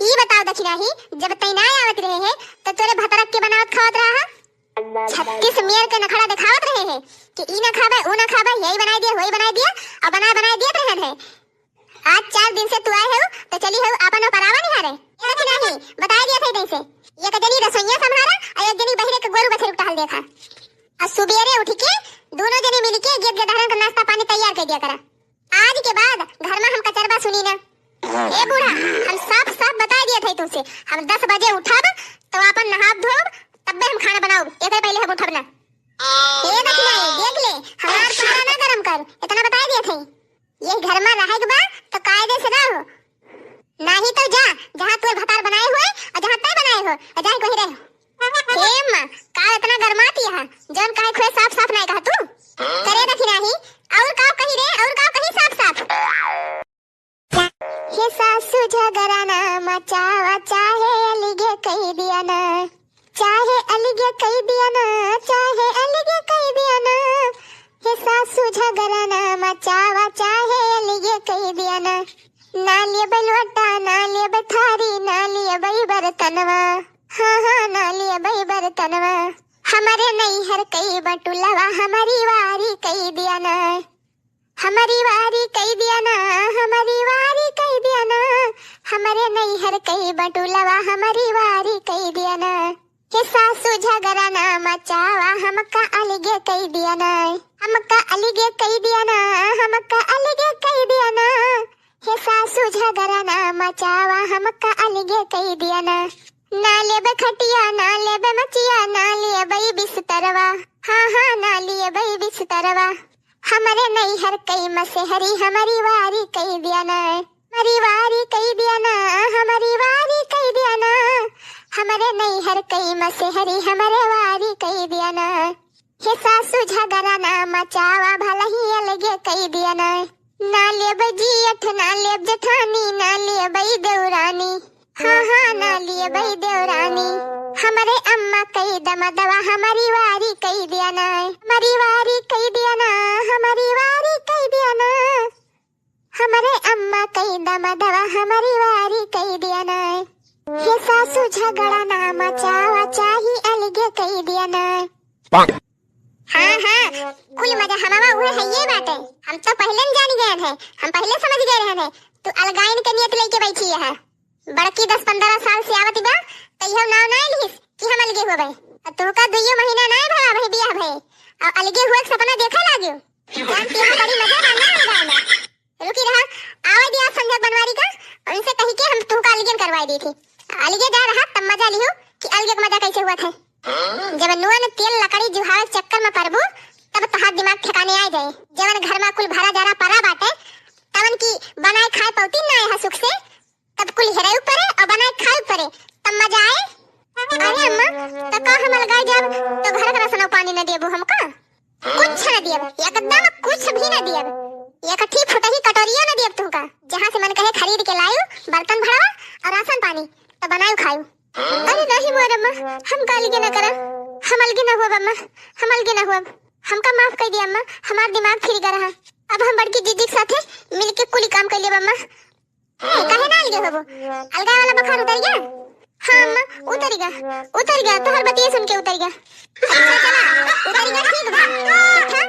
ई बताओ दखिनाही, जब तैं ना आवत रहे है, तो तोरे भतरक के बनावत खावत रहा है? छत्तीस मेर के नखड़ा देखावत रहे है कि ई ना खाबे, ऊ ना खाबे, यही बनाई दिया, वही बनाई दिया, और बनाए बनाए दियत रहन है। आज चार दिन से तू आए हो, तो चली हो आपन परावा निहारे। ए दखिनाही, बताई दिया था तैसे, एक जनी रसोइया संभारा, और एक जनी बहिरे के गोरू बछरू टहल देखा। और सुबेरे उठ के दोनों जने मिल के गेद गदहरन का नाश्ता पानी तैयार कर दिया करा। आज के बाद घर में हम कचरबा सुनी ना। ए बूढ़ा, हम साफ साफ बताई दिया था तुमसे, हम दस बजे उठब तो आपन नहाब धोब, तब्बे हम खाना बनाउब, एकर पहले हम उठब ना। ए दखिनाही, देख ले, हमार पारा ना गरम कर, इतना बताई दिया था। ये घर में रहे के बा तो कायदे से रहो, नाही तो जा, जहाँ तोर भतार बनाए हुए और जहाँ तय बनाए हो, और जाए कहीं रहे। ए अम्मा, का इतना गरमाती है? जौन कहे खुए साफ साफ नहीं कहा तू। करे दखिनाही, और का कही रे, और का कही साफ साफ? हे सासू झगड़ा ना मचावा, चाहे अलगे कही दिया ना, चाहे अलगे कही दिया ना, चाहे अलगे कही दिया ना। हे सासू झगड़ा ना मचावा, चाहे अलगे कही दिया ना। ना लेबे लोटा, ना लेबे थारी, ना लेबे बर्तनवा। हाँ, हाँ, ना लेबे बर्तनवा। हमरे नैहर कई बटुलवा, हमरी वारी कई दिया ना। हमरी वारी कई दिया ना, हमरी वारी कई दिया ना। हमरे नैहर कई बटुलवा, हमरी वारी कई दिया ना। हे सासू झगड़ा ना मचावा, हमका अलगे कई दिया ना। हमका अलगे कई दिया ना, हमका अलगे कई दिया ना। हे सासू झगड़ा ना मचावा, हमका अलगे कई दिया ना। ना लेबे खटिया, ना लेबे मचिया, ना लेबे बिस्तरवा। हाँ, हाँ, ना लेबे बिस्तरवा। हमरे नैहर कई मसेहरी, हमरी वारी कई दिया ना। हमरी वारी कई दिया ना, हमरी वारी कई दिया ना। हमरे नैहर कई मसेहरी, हमरे वारी कई दिया ना। हे सासू झगड़ा ना मचावा, भलही अलगे कई दिया ना। ना लेब जियठ, ना लेब जेठानी, ना लेब देवरानी। हाँ, हाँ, ना लेब देवरानी। हमरे अम्मा कई दमदवा, हमरी वारी कई दिया ना। हमरी वारी कई दिया ना, हमरी वारी कई दिया ना। हमरे अम्मा कई दमदवा, हमरी वारी कई दिया ना। हे सासू झगड़ा ना मचावा, चाही अलगे कई दिया ना। हाँ, हाँ, कुल मजा हमावा उहे हइये बाटे। हम तो पहिले न जानी गए हैं, हम पहिले समझ गए रहे हैं, तू अलगाइन के नियत लेके बैठी है। बड़की दस पन्द्रह साल से आवत बा, कहियो नाव ना लिहिस कि हम अलगे होबे। अब तोहका दुइयो महीना ना भवा भई बियाह भए, और अलगे हुए के सपना देखे लाग्यो। जानती है बड़ी मजा बा ना अलगाए में। रुकी रहा, आवे दिया संझा बनवारी का, उनसे कही के हम तुहका अलगे करवाई दी थी। अलगे जा रहा तब मजा लिहू कि अलगे के मजा कैसे हुआ थे। जब नुआ न तेल लकड़ी जुहावे चक्कर में परबू, तब तहार दिमाग ठिकाने आ जाए। जवन घर में कुल भरा जारा परा बाटे, तवन की बनाए खाए पौती ना है सुख से, तब कुल हेरे ऊपरे और बनाए खाए ऊपरे, तब मजा आए। अरे अम्मा, तो का हम अलगाए जाब तो घर का राशन पानी न देबू हमका? कुछ न दियब, एकदम कुछ भी न दियब। एक ठी फुटही कटोरियो न दियब तुमका। जहाँ से मन कहे खरीद के लायू, बर्तन भरवा और राशन पानी, तो बनायू खायू। अरे नहीं मोर अम्मा, हम का अलगे न करब, हम अलगे न हुअब अम्मा, हम अलगे न हुअब। हमका माफ कर दिया अम्मा, हमार दिमाग फिर गया रहा। अब हम बड़की जिज्जी के साथे मिलके कुली काम कर लेब अम्मा। ए, काहे ना अलगे होबो? अलगाए वाला बुखार उतर गया? हाँ अम्मा, उतर गया, उतर गया, तोहर बतिये सुन के उतर गया। अच्छा चला, उतर गया, ठीक बा। उठा,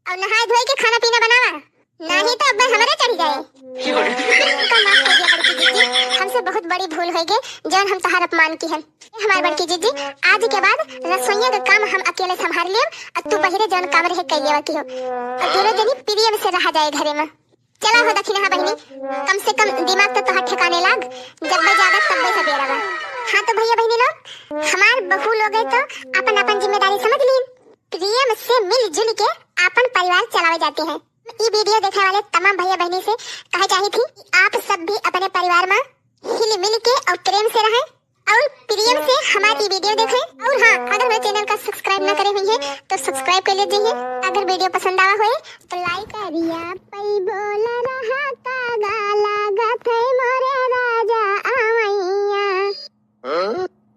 और नहाए धोए के खाना पीना बनावा, नहीं तो अब हमरे चढ़ जाए। हमका माफ कर दिया बड़की जिज्जी, हमसे बहुत बड़ी भूल हो गई, जौन हम तहार अपमान की हन। हमार बड़की जिज्जी, आज के बाद रसोइया का काम हम अकेले संभाल लेब, और तू बहिरे जौन काम रहे कर लेवा की हो, और दोनों जनी प्रेम से रहा जाए घरे में। चला हो दखिनहा बहिनी, कम से कम दिमाग तो तोहार ठिकाने लाग, जब मैं जागत तब मैं सबेरा बा। हाँ तो भैया बहिनी लोग, हमार बहू लोग है तो अपन अपन जिम्मेदारी समझ लीन, प्रेम से मिलजुल के अपन परिवार चलावे जाते हैं। ई वीडियो देखे वाले तमाम भैया बहिनी से कहे चाही थी कि आप सब भी अपने परिवार में हिल मिल के और प्रेम से रहें। और प्रेम से हमारी वीडियो देखें। और हाँ, अगर मेरे चैनल का सब्सक्राइब ना करे हुई है तो सब्सक्राइब कर लीजिए। अगर वीडियो पसंद आवा होए तो लाइक। तरिया पै बोला रहा कागा लागत है मोरे राजा अमैया।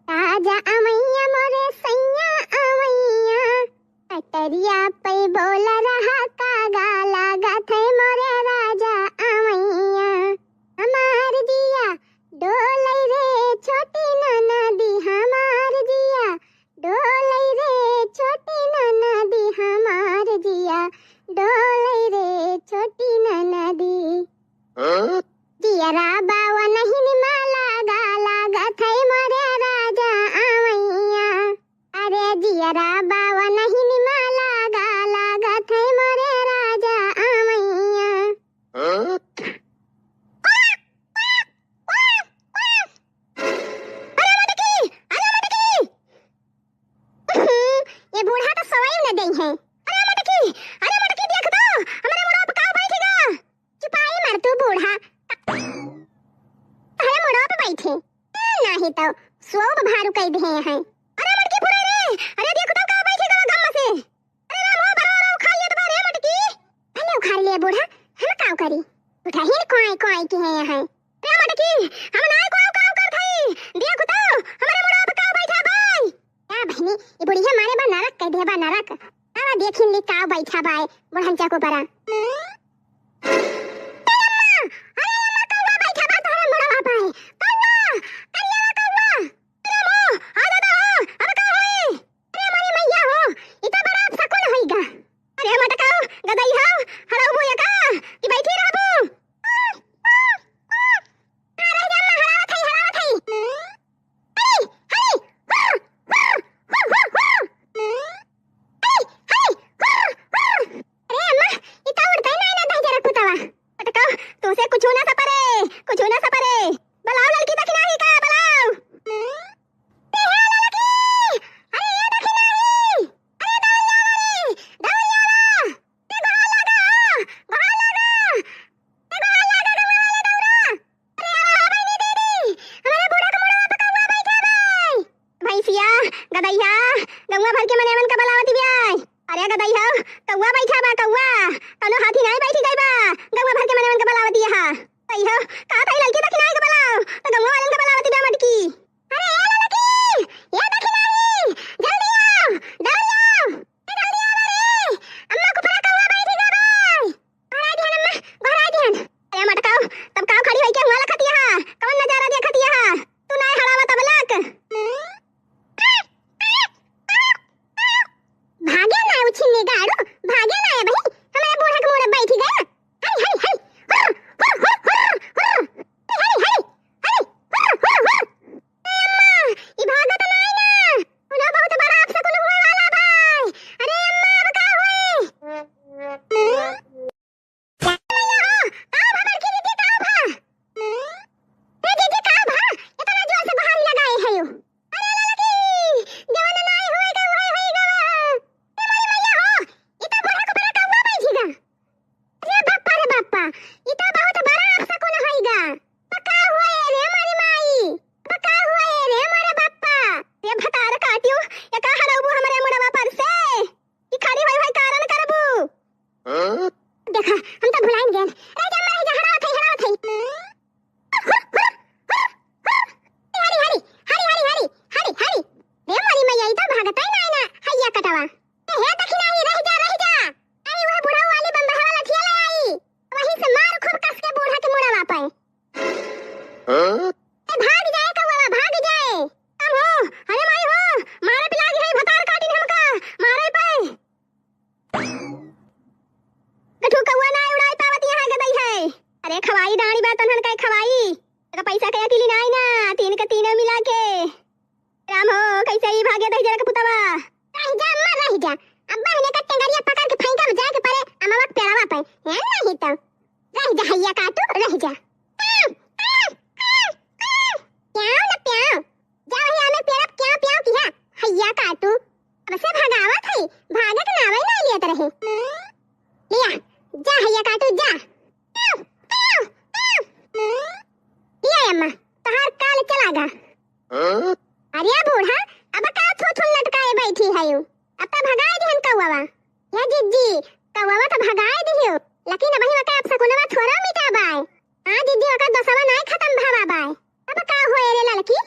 राजा अमैया मोरे सैया अमैया। कटरिया पै बोला रहा कागा लागत है मोरे राजा अमैया। हमार जिया डोलै रे तेरा बावा नहीं निमाला गा लागत है मोरे राजा आमैया। अरे मटकी, अरे मटकी। ये बूढ़ा तो सोई न देई है। अरे मटकी, अरे मटकी, देख तो, हमरे मुड़वा पे का बैठेगा? चुपाई मार तू बूढ़ा। अरे मुड़वा पे बैठे। ए, नाही तो सोब भारू कई दे हैं। अरे मटकी फुरे रे, अरे देख तो का बैठेगा गम से। अरे राम हो, बड़ा बड़ा उखाड़ लिया तो बा रे मटकी। भले उखाड़ लिया बूढ़ा, हम काव करी? उठाही न कोई कोई की है यहाँ। रे मटकी, हम नाय कोई काव करत हई। देख तो, हमरे मुड़वा पे काव बैठा बाय। का बहिनी, ई बुढ़िया मारे बा नरक कह दे बा नरक। आवा देखिन ली काव बैठा बाय, बुढ़न चको परा। ए अम्मा, अरे अम्मा, कौआ बैठा बा तोहरे मुड़वा पे। कौआ, करिया कौआ। अरे अम्मा, आ दादा, आ, अब का होई? अरे हमारी मैया हो, ई तो बड़ा अपशकुन होइगा। अरे मटकाऊ, गदई हो, हड़ऊ बुआ का, कि बैठी रहबू? आ, रह जा, अम्मा, हड़ावत हई, हड़ावत हई। हरी, हरी, हुर, हुर, हुर, हुर, हुर। हरी, हरी, हुर, हुर। अरे अम्मा, ई तो उड़तई नाई ना दहिजरा कुतवा। मटकाऊ, तुसे कुछ ना सपरे, कुछ ना सपरे। बलाओ ललकी दखिनाही का, बलाओ। ए हे ललकी! अरे ये दखिनाही! अरे दौड़िया रे! दौड़िया रे! ए गोहार लागा हो! गोहार लागा! ए गोहार लागा गंगा वाले दौड़ा! अरे आवा हो बहिनी दीदी! हमरे बूढ़ा के मुड़वा पे कौआ बैठा बाय! भैंसिया, गदइया, गौवा भर के मनेवन का बलावत बियाय। अरे गदई हो, कौआ बैठा बा, कौआ। कौनो हाथी नाई बैठी गई बा। गौवा भर के मनवन के बलावती है। गदई हो, का थाई ललकी दखिनाही के बलाओ, तो गौवा वालन के बलावती बा मटकी। अरे ए ललकी, ए दखिनाही, जल्दी आओ, दौड़ी आओ, ए जल्दी आओ रे। अम्मा कुपरा कौआ बैठी गवा बाय। गोहराई दिहन अम्मा, गोहराई दिहन। अरे मटकाऊ, तब काव खड़ी होई के हुआ लखतिया हा? कौन नजारा देखतिया हा? तू नाय हड़ावा तब लक। भागे ना उछिन्नी गाड़ू, भागे ना ए बहिन, हमरे बूढ़ा के मुड़े बैठी गया। हरी, हरी, हरी, हुर, हुर, हुर, हुर, हुर। हरी, हरी, हरी, हरी, हुर, हुर, हुर। ए अम्मा, ई भागत नाई ना, उन्हें बहुत बड़ा अपशकुन हुए वाला बाय। अरे अम्मा, अब का होई? का भा बड़की दीदी, का भा? ए दीदी, का भा? इतना जोर से गोहारी लगाए है यू। अरे ललकी, जवन नाई होएगा, वही होएगा। ए मोरी मैया हो, ई तो बूढ़ा कुपरा कौआ बैठीगा। अरे बाप्पा रे बाप्पा, ई तो बहुत बड़ा अपशकुन होएगा। बका हुए रे मोरी माई, बका हुए रे मोरे बाप्पा। रे भतार काटियो, या का हरौबू हमरे मुड़वा पर से? ई खड़ी होई होई कारण करबू। हाँ? देखा, हम तो भुलाइन गेन। रह जा, रह जा, हड़ावत हई, हड़ावत हई। हरी, हरी, हरी। रे मोरी मैया, ई तो भागतई नाई ना, हैया कटवा। ए, हे दखिनाही, रह जा, रह जा। आई वह बुढ़ऊ वाली बम्बहवा लठिया ले आई। वही से मार खूब कस के बूढ़ा के मुड़वा पे। हाँ? ए, भाग जाए कौआ, भाग जाए। हम हो, अरे माई हो, मारे पे लागी है भतार काटिन हमका, मारे पे। गठू कौआ ना उड़ाई पावत यहाँ गदई है। अरे खवाई डाड़ी बा तनहन कई खवाई। एका पैसा के अकेली नाई ना, तीन के तीनों मिला के। राम हो, कैसे ही भागे दहिजरा के पुतवा। रह जा अम्मा, रह जा। अब्बा हने का टेंगरिया पकड़ के फेंका जाए के परे अमवा के पेड़वा पे। हैं नहीं तो। रह जा हैया काटू, रह जा। प्याओ ना प्याओ। जा वही आमे पेड़ पे प्याओ प्याओ किहा। हैया काटू। अब से भगावत है, भागे के नावे नहीं लियत रहे। लिया, जा हैया काटू, जा। प्याओ, प्याओ, प्याओ। लिया अम्मा, तहार काल चला गा। हाँ? अरे बूढ़ा, अब का थू थू लटकाए बैठी है यू? अब तो भगाए दिहन कौवा। या जिज्जी, कौवा तो भगाए दिहियो, लेकिन अबही वका अपशकुनवा थोड़ा मिटा बाय। हाँ जिज्जी, वका दोसवा नाय खतम भवा बाय। अब का होए रे ललकी?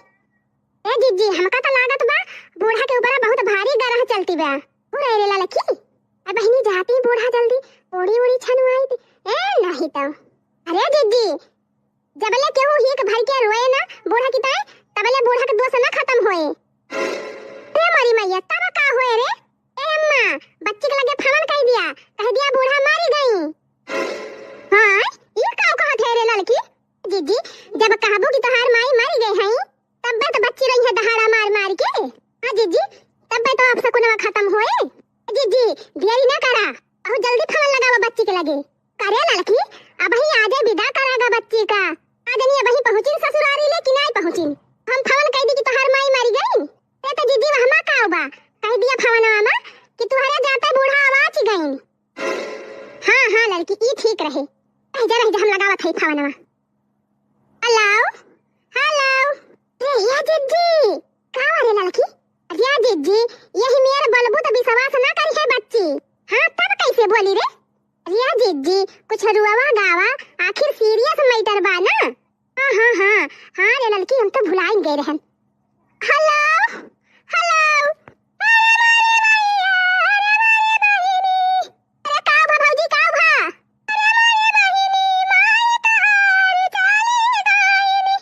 ए जिज्जी, हमका तो लागत बा, बूढ़ा के ऊपर बहुत भारी गरह चलती बा। हो रे रे ललकी, अब बहिनी जाती बूढ़ा जल्दी, ओड़ी ओड़ी छनुआई थी। ए नहीं तो। अरे जिज्जी, जबले केहू हीक भर के रोए ना बूढ़ा की ताई, तबले बूढ़ा के दोष ना खतम होए। ए मोरी मैया, तब का होए रे? ए अम्मा, बच्ची के लगे फवन कह दिया, कह दिया बूढ़ा मारी गई। हाँ, ई का कहत है रे ललकी? जिज्जी, जब कहबू कि तोहार माई मारी गई है, तब तो बच्ची रही है दहाड़ा मार मार के। हाँ जिज्जी, तब तो अपशकुनवा खतम होए। जीजी, देरी ना करा, बहुत जल्दी फोन लगावा बच्ची के लगे। करे ललकी, अबही आजे विदा करागा बच्ची का। का जनी अबही पहुँचिन ससुरारी ले कि नाई पहुँचिन। हम फोन कह दी कि तोहार माई मरी गई। ते तो जीजी वहमा का बा, कह दिया फोनवा मा कि तुहरे जाते बूढ़ा आवाज गईन। हाँ, हाँ ललकी, ई ठीक रहे। रह जा, रह जा, हम लगावत हई फोनवा। Hello, hello. ए, या जीजी, का रे ललकी? या जीजी, यही मेर बोलबू तो विश्वास ना करी है बच्ची। हाँ, तब कैसे बोली रे? या जीजी, कुछ रुआवा गावा, आखिर सीरियस मैटर बा ना। हाँ, हाँ, हाँ, हाँ रे ललकी, हम तो भुलाई गए रहन। Hello, hello. अरे मारे भैया, अरे मारे बहिनी। अरे का भा भौजी, का भा? अरे मारे बहिनी, माई तोहार चाली गईनी।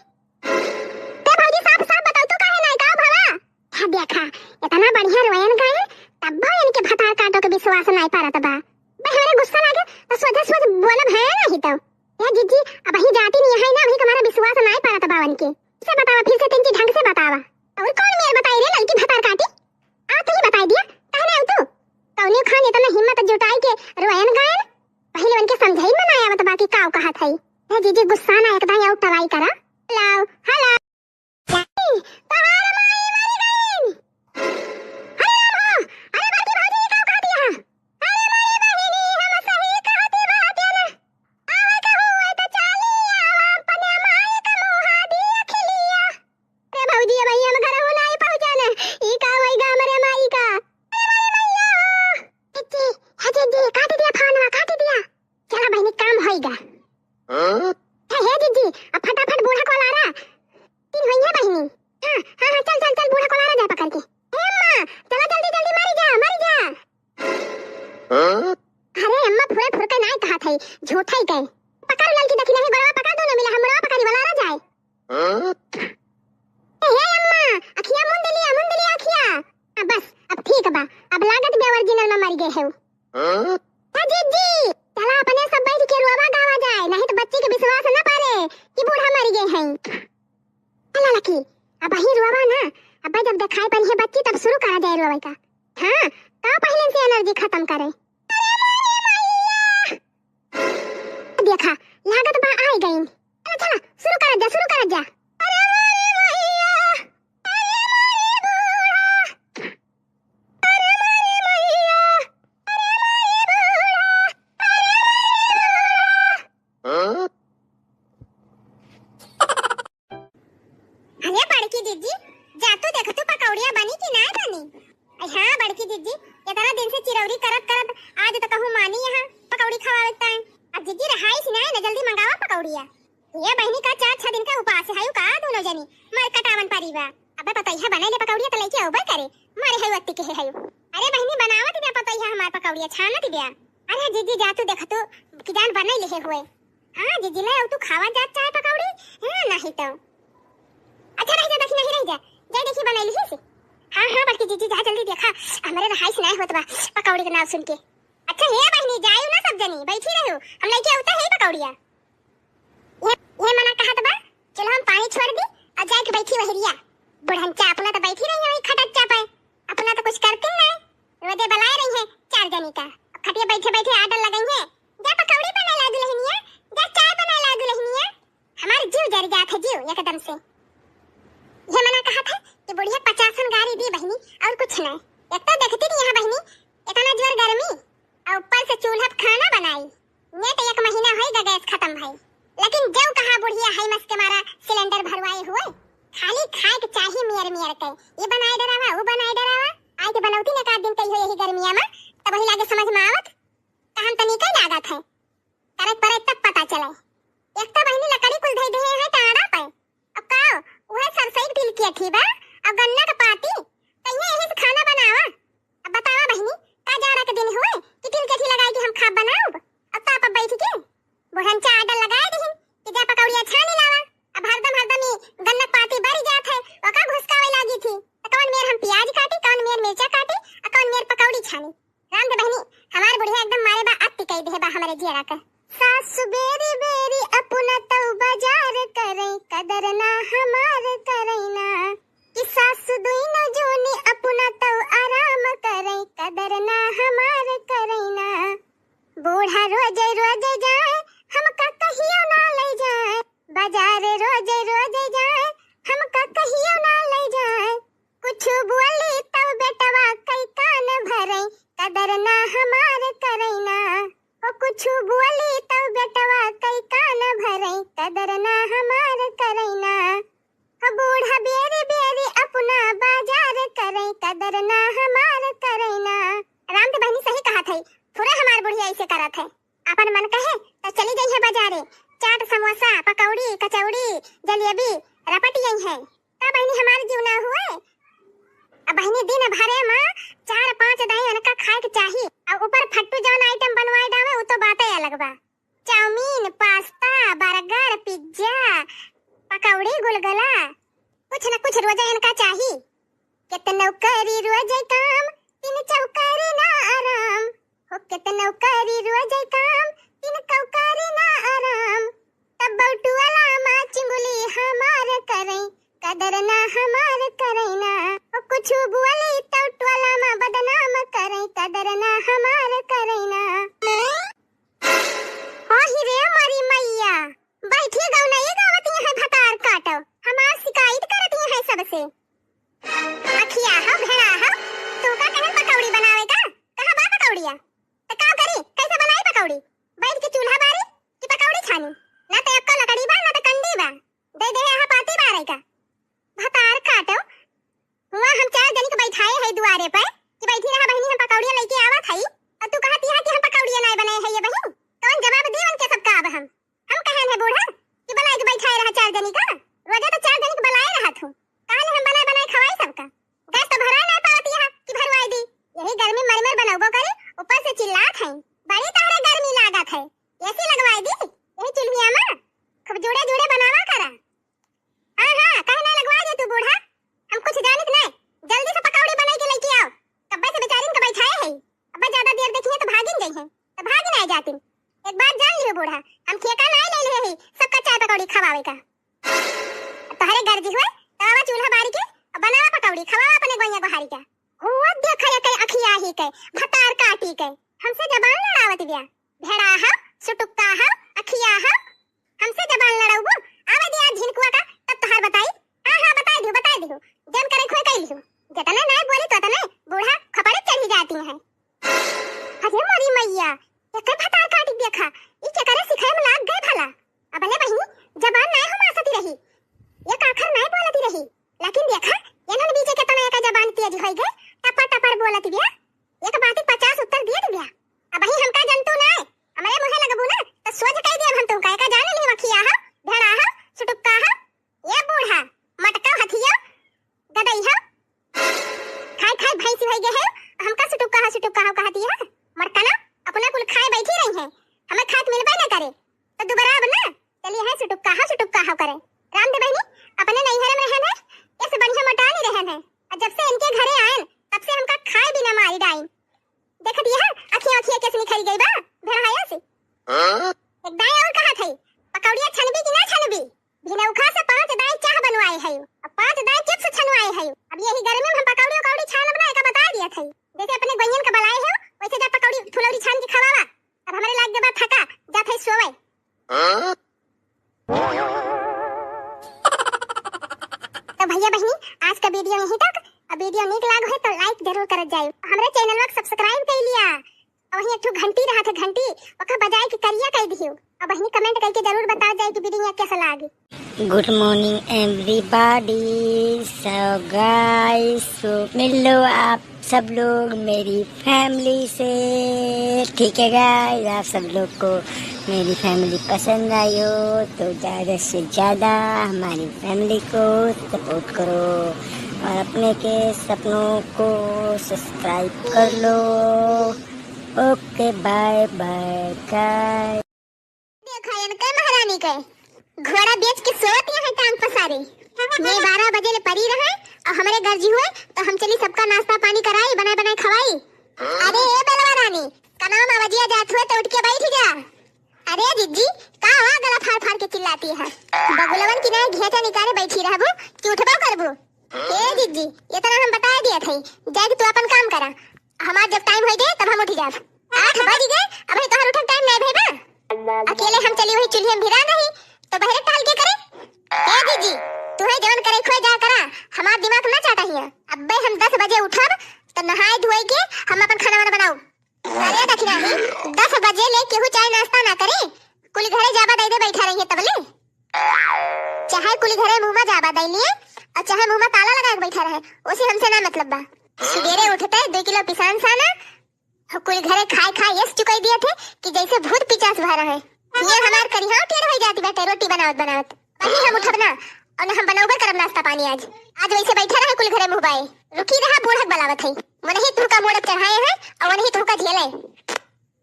ते भौजी, साफ साफ बताओ, तू काहे नाई, का भवा? हाँ, देखा, इतना बढ़िया रोयन गाए, तब भी इनके भतार काटो के विश्वास नाई परत बा। बे, हमरे गुस्सा लागे, तो सोझे सोझ बोलब है नहीं तो। ए जीजी, अबही जाती नहीं है ना, अबही तुम्हारा विश्वास नाई परत बा इनके। से बतावा, फिर से तनी ढंग से बतावा। और कौन मेर बताई रे ललकी भतार काटी? आ, तू ही बताई दिया, काहे ना तू? कौने खान इतना हिम्मत जुटाई के रोयन गायन? पहले उनके समझाई में ना आवत बा कि काव कहत है। ए जीजी, गुस्सा ना एकदम आउट ट्राई करा। Hello, hello. तोहार माई मर गईन। अरे राम हो, अरे बड़की भौजी, ई का कहत हिया? अरे मोरी बहिनी, हम सही कहत बाटेन। आवे के हुए त चाली आवा, अपने माई का मुहा देखि लिया। अरे भौजी, अब हम घर हो नाई पहुँचन। ई का होई गा हमरे माई का? अरे मोरी मैया हो। जीजी, हे जीजी, काट दिया फोनवा, काट दिया। चला बहिनी, काम होई गा। हाँ? हे, हे जीजी, अब फटाफट बूढ़ा को लारा। तीन होई है बहिनी। हाँ, हाँ, हाँ, चल, चल, चल, बूढ़ा को लारा जाए पकड़ के। हे अम्मा, चला जल्दी, जल्दी, मारी जा, मारी जा। हाँ? अरे अम्मा, फुरे फुरके नाई कहत है, झूठा ही कहे। पकड़ ललकी, देखी नहीं, गोड़वा पकड़, दोनों मिला, हम गोड़वा पकड़ी, वाला आ जाए। हाँ? ए, हे अम्मा, अखिया मुंद लिया, मुंद लिया अखिया। आ, बस, अब ठीक बा, अब लागत बे ओरिजिनल में मर गए है। हाँ? ए जीजी, चला अपने सब बैठ के रोवा गावा जाए, नहीं तो बच्ची के विश्वास न पारे कि बूढ़ा मर गए हैं। चला लकी, अबही रोवा ना, अब जब देखाई पड़ी है बच्ची तब शुरू करा जाए रोवे का। हाँ, का पहले से एनर्जी खत्म करे। अरे मोरी मैया! देखा, लागत बा आए गईन। चला, चला, शुरू करा जा, शुरू करा जा। अरे मोरी मैया! अरे मोरी बूढ़ा! अरे मोरी मैया, अरे मोरी बूढ़ा, अरे मोरी बूढ़ा। हाँ? अरे बड़की दीदी, जा तू देख तू पकौड़िया बनी कि ना बनी? अरे हाँ बड़की दीदी, इतना दिन से चिरौरी करत करत आज तो कहूँ मानी यहाँ पकौड़ी खवावे ताई। अब दीदी रहाई सी ना, जल्दी मंगावा पकौड़िया। ये बहिनी का चार छह दिन का उपास है का दोनों जनी? मर कटावन पारी बा। अबे पतोहिया बनाई ले पकौड़िया त लइके अउबे करे। मारे हयू अत्ती के हे हयू। अरे बहिनी बनावत बिया पतोहिया हमार पकौड़िया छानत बिया। अरे जीजी जा तू देख तू कि जान बनाई ले हुए। हाँ जीजी ले आऊ तू खावा जात चाहे पकौड़ी। हाँ नहीं तो। अच्छा रह जा देखी नहीं रह जा। जाए देखी बनाई ली से। हाँ हाँ बड़की जीजी जा जल्दी देखा। हमरे रहाई से नहीं होत बा पकौड़ी के नाम सुन के। अच्छा हे बहिनी जायू ना सब जनी बैठी रहू। हम लइके अउते है पकौड़िया। ये, ये मना कहत बा, चलो हम पानी छोड़ दी और जाके बैठी वहरिया। बुढ़नचा अपना तो बैठी रही है वही खटच्चा पे, अपना तो कुछ करती नहीं। रोजे बुलाए रही है चार जनी का, खटिया बैठे बैठे आर्डर लगाई है, जा पकौड़ी बनाए ला दुल्हनिया, जा चाय बनाए ला दुल्हनिया। हमारे जीव जर जात है जीव एकदम से। ये मना कहत है कि बुढ़िया पचासन गारी दी बहिनी और कुछ नहीं। एक तो देखती नहीं यहाँ बहिनी इतना जोर गर्मी और ऊपर से चूल्हा पे खाना बनाई। नेट एक महीना होई गा गैस खत्म भई, लेकिन जौ कहा बुढ़िया है मस के मारा सिलेंडर भरवाए हुए। खाली खाए के चाही मियर मियर के, ये बनाए डरावा, वो बनाए डरावा। आए के बनौती ने का दिन कही हो यही गर्मिया में, तब वही लागे समझ में आवत। कहन तनी कई लागत है, करे परे तब पता चले। एक तो बहिनी लकड़ी कुल धई दे है टाड़ा पे, अब का, उहे सरसई के तिलकिया थी बा, अब गन्ना के पाती, कहिए यही से खाना बनावा। अब बतावा बहिनी, का जाड़ा के दिन हुए कि तिलकिया थी लगाई कि हम खाब बनाउब? अब ताप अब बैठ के बुढ़न चा आर्डर लगाए दिहिन कि जा पकौड़िया छानी लावा। अब हरदम हरदम ई गन्ना के पाती बरी जात है, ओका घुसकावे लागी थी। त कौन मेर हम प्याज काटी, कौन मेर मिर्चा काटी, आ कौन मेर पकौड़ी छानी। राम दे बहिनी, हमार बुढ़िया एकदम मारे बा अत्ती कई देहे बा हमरे जियरा के। सासु बेरी बेरी अपना तौ बाजार करै, कदर ना हमार करै ना। कि सासु दुइनो जोनी अपना तौ आराम करै, कदर ना हमार करैना। राम त बहिनी सही कहत है, थोड़े हमार बुढ़िया ऐसे करत है। अपन मन कहे त चली जइहे बाजारे, चाट, समोसा, पकौड़ी, कचौड़ी, जलेबी रपट यही है। का बहिनी हमार जीव ना हुए? अब बहिनी दिन भरे में चार पाँच दाई उनका खाए के चाही। अब ऊपर फट्टू जौन आइटम बनवाए डावे, उ तो बातें अलग बा। चाउमीन, पास्ता, बर्गर, पिज्जा, पकौड़ी, गुलगुला, कुछ न कुछ रोजे इनका चाही। केतनो करी रोजे काम, तीन चौकारी ना आराम। हो केतनो करी रोजे काम, तीन चौकारी ना आराम। तब बौटुआला माँ चिंगुली हमार करै, कदर ना हमार करैना। हो कुछ बोली तो टोला में बदनाम करै, कदर ना हमार करैना। हो ही रे मोरी मैया, बैठी गौनई गावत है भतार काटो, हमार शिकायत करत है सबसे। अखिया हो, भेड़ा हो, तू का कहन पकौड़ी बनावे का? कहाँ बा पकौड़िया? त का करी, कैसे बनाई पकौड़ी? बैठ के चूल्हा बारी कि पकौड़ी छानी? ना त एक्को लकड़ी बा, ना त कंडी बा। दे दे यहाँ पाती बारे का। भतार काटो, हुआ हम चार जनी के बैठाए है दुआरे पे कि बैठी रहा बहिनी, हम पकौड़िया लेके आवत हई, और तू कहत यहाँ कि हम पकौड़िया नाय बनाए है ये बहिन। कौन जवाब दी उनके सबका अब हम? हम कहन है बूढ़ा कि बनाए के बैठाए रहा चार जनी का, रोजे तो चार जनी के बनाए रहा तू, काहे हम बनाए बनाए खवाई सबका? गैस तो भरवा ना पावत यहाँ कि भरवाई दी, यही गर्मी मर मर बनौबो करे, ऊपर से चिल्लात है, बड़ी तहरे गर्मी लागत है, एसी लगवाई दी यही चूल्हिया में, खूब जुड़े जुड़े बनावा करा। हाँ, हाँ, काहे ना लगवा दे तू बूढ़ा? हम कुछ जानित नहीं। जल्दी से पकौड़ी बनाई के लेके आओ। कब्बे से बेचारिन के बैठाए है। अब्बे ज्यादा देर देखिए तो भागिन जइहे। तो भागिन आए जातिन। एक बात जान लियो बूढ़ा, हम ठेका नहीं ले ले ही सबका चाय पकौड़ी खवावे का। तोहरे गर्जी हुए, तो आवा चूल्हा बारी के, अब बनावा पकौड़ी, खवावा अपने गोइया गोहारी का। हुआ देखा ये कई अखिया ही के, भतार काटी के, हमसे जबान लड़ावत बिया। भेड़ा हो, सुटुक्का हो, अखिया हो, हमसे जबान लड़ाउबू? आवे दिया झिनकुआ का, तब तोहार बताई। हाँ, हाँ, बताई दियो, बताई दियो। जन करे खोए कई लियो। जतने नाय बोली तो तने बूढ़ा खपड़े चढ़ी जाती हैं। अरे मोरी मैया, एकर भतार काटी देखा, ई केकरे सिखाए में लाग गए भला। अबले बहिनी, जबान नाय हम आसती रही, एक आखर नाय बोलती रही, लेकिन देखा, एनन बीचे के तना एकर जबान तेज होई गए, टपर टपर बोलती बिया। एक बात पचास उत्तर दिए दिया। अब ही हमका जनतू ना है, हमरे मुँहे लगबू ना, तो सोझ कह दिया हम तुमका, एका जान ली वखिया हो, भेड़ा हो, सुटुक्का हो, ये बूढ़ा, मटका हथिया, गदई हो, खाए खाए भैंसी होई गए है, हमका सुटुक्का हो, सुटुक्का हो कहती है, मरकना, अपना कुल खाए बैठी रही है, हमें खात मिलबे ना करे, तो दोबारा अब ना, चलिए है सुटुक्का हो, सुटुक्का हो करे। राम दे बहिनी, अपने नैहरे में रहन है, ऐसे बढ़िया मोटा नहीं रहन है, और जब से इनके घरे आयन, तब से हमका खाए बिना मारी डाइन। देखत यह अखियाँ अखियाँ कैसे निखरी गई बा, भेड़ाया से। हाँ? एक दाई और कहा थई, पकौड़िया छनबी कि ना छनबी? भिनौखा से पाँच दाई चाह बनवाए है, और पाँच दाई चिप्स छनवाए है। अब यही गर्मी में हम पकौड़ी उकौड़ी छानब ना, एका बता दिया थई। जैसे अपने गोइयन का बलाए है, वैसे जा पकौड़ी फुलौरी छान के खवावा। अब हमरे लाग गए बा थका, जा थई सोवे। हाँ? तो भैया बहिनी, आज का वीडियो यहीं तक। अब वीडियो नीक लाग है तो लाइक जरूर करत जाइयो, हमरे चैनल को सब्सक्राइब कर लिया। और वहीं एक ठो घंटी रहा था, घंटी ओका बजाए के करिया कर दियो। अब बहिनी कमेंट करके जरूर बता जाए कि वीडियो कैसा लागे। Good morning everybody। So guys, so मिल लो आप सब लोग मेरी फैमिली से, ठीक है गाइस? आप सब लोग को मेरी फैमिली पसंद आई हो तो ज़्यादा से ज़्यादा हमारी फैमिली को सपोर्ट करो और अपने के सपनों को सब्सक्राइब कर लो। Okay, bye bye guys. देखा इनके महारानी के, घोड़ा बेच के सोवत यहाँ टांग पसारे। ये बारह बजे ले परी रहे और हमरे गर्जी हुए तो हम चली सबका नाश्ता पानी कराई, बनाए बनाए खवाई। अरे ए बेलवा रानी, कनाम आवाजिया जात हुए तो उठ के बैठ जा। अरे जिज्जी, का हुआ गला फाड़ फाड़ के चिल्लाती है? बगुलवन की नाय घेचा निकाले बैठी रहबू कि उठबो करबू? ए जिज्जी, इतना हम बता दिया थई, जाके तू अपन काम करा, हमार जब टाइम होई गए तब हम उठ जाब। आठ बज गए, अबही तोहर उठे टाइम नहीं भई बा। अकेले हम चली वही चूल्हे में भिरा रही, तो बहरे टहल के करे? ए जिज्जी, तुहे जवन करे खोए जा करा, हमार दिमाग ना चाटा हिया। अब्बे हम दस बजे उठब, तो नहाए धोए के हम अपन खाना वाना बनाऊ। अरे दखिनाही, दस बजे ले केहू चाय नाश्ता ना करे, कुल घरे जाबा दे दे बैठा रही है तबले। चाहे कुल घरे मुँह में जाबा दे लिए और चाहे मुँह में ताला लगा के बैठा रहे, उसे हमसे ना मतलब बा। सुबेरे उठते दुइ किलो पिसान साना, कुल घरे खाए खाए यस चुकाई दिया थे कि जैसे भूत पिचास भरा है। ये हमार करिहाव टेढ़ होई जाती बाटे रोटी बनावत बनावत। वही हम उठब ना, और हम बनौबे करब नाश्ता पानी आज। आज वैसे बैठे रहे कुल घरे मुँह बाए। रुकी रहा, बूढ़क बलावत है। वनही तुहका मोड़ब चढ़ाए हैं और वनही तुहका झेले।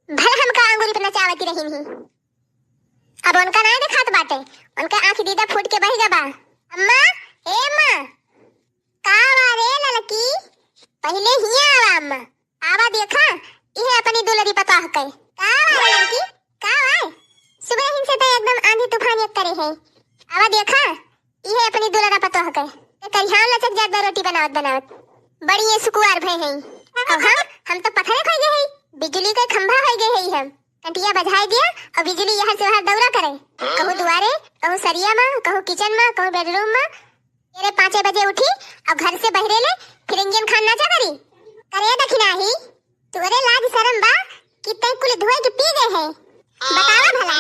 भले हमका अंगूरी पे नचावती रही नहीं। अब उनका नाय देखात बाटे, उनका आँख दीदा फूट के बह गबा। अम्मा, ए अम्मा, का बा रे ललकी? पहिले हियाँ आवा अम्मा, आवा देखा, इहे अपनी दुलरी पतोह के। का बा रे ललकी, का बा? सुबह हिन से तो एकदम आंधी तूफान एक करे है। आवा देखा, इहे अपनी दुलरा पतोह के। ते करिहाव लचक जात बा रोटी बनावत बनावत। बड़ी ये सुकुवार भय है। अब हम, हम तो पत्थरे खोई गए है, बिजली के खंभा होई गए है हम। कंटिया बजाए दिया और बिजली यहर से वहर दौरा करे। कहूँ दुआरे, कहूँ सरिया मा, कहूँ किचन मा, कहूँ बेडरूम मा। तेरे पाँचे बजे उठी और घर से बहरे ले फिर इंजन खान नाचा करी। करे दखिनाही, तोरे लाज शरम बा कि तै कुल धोए के पी गए है? बतावा भला।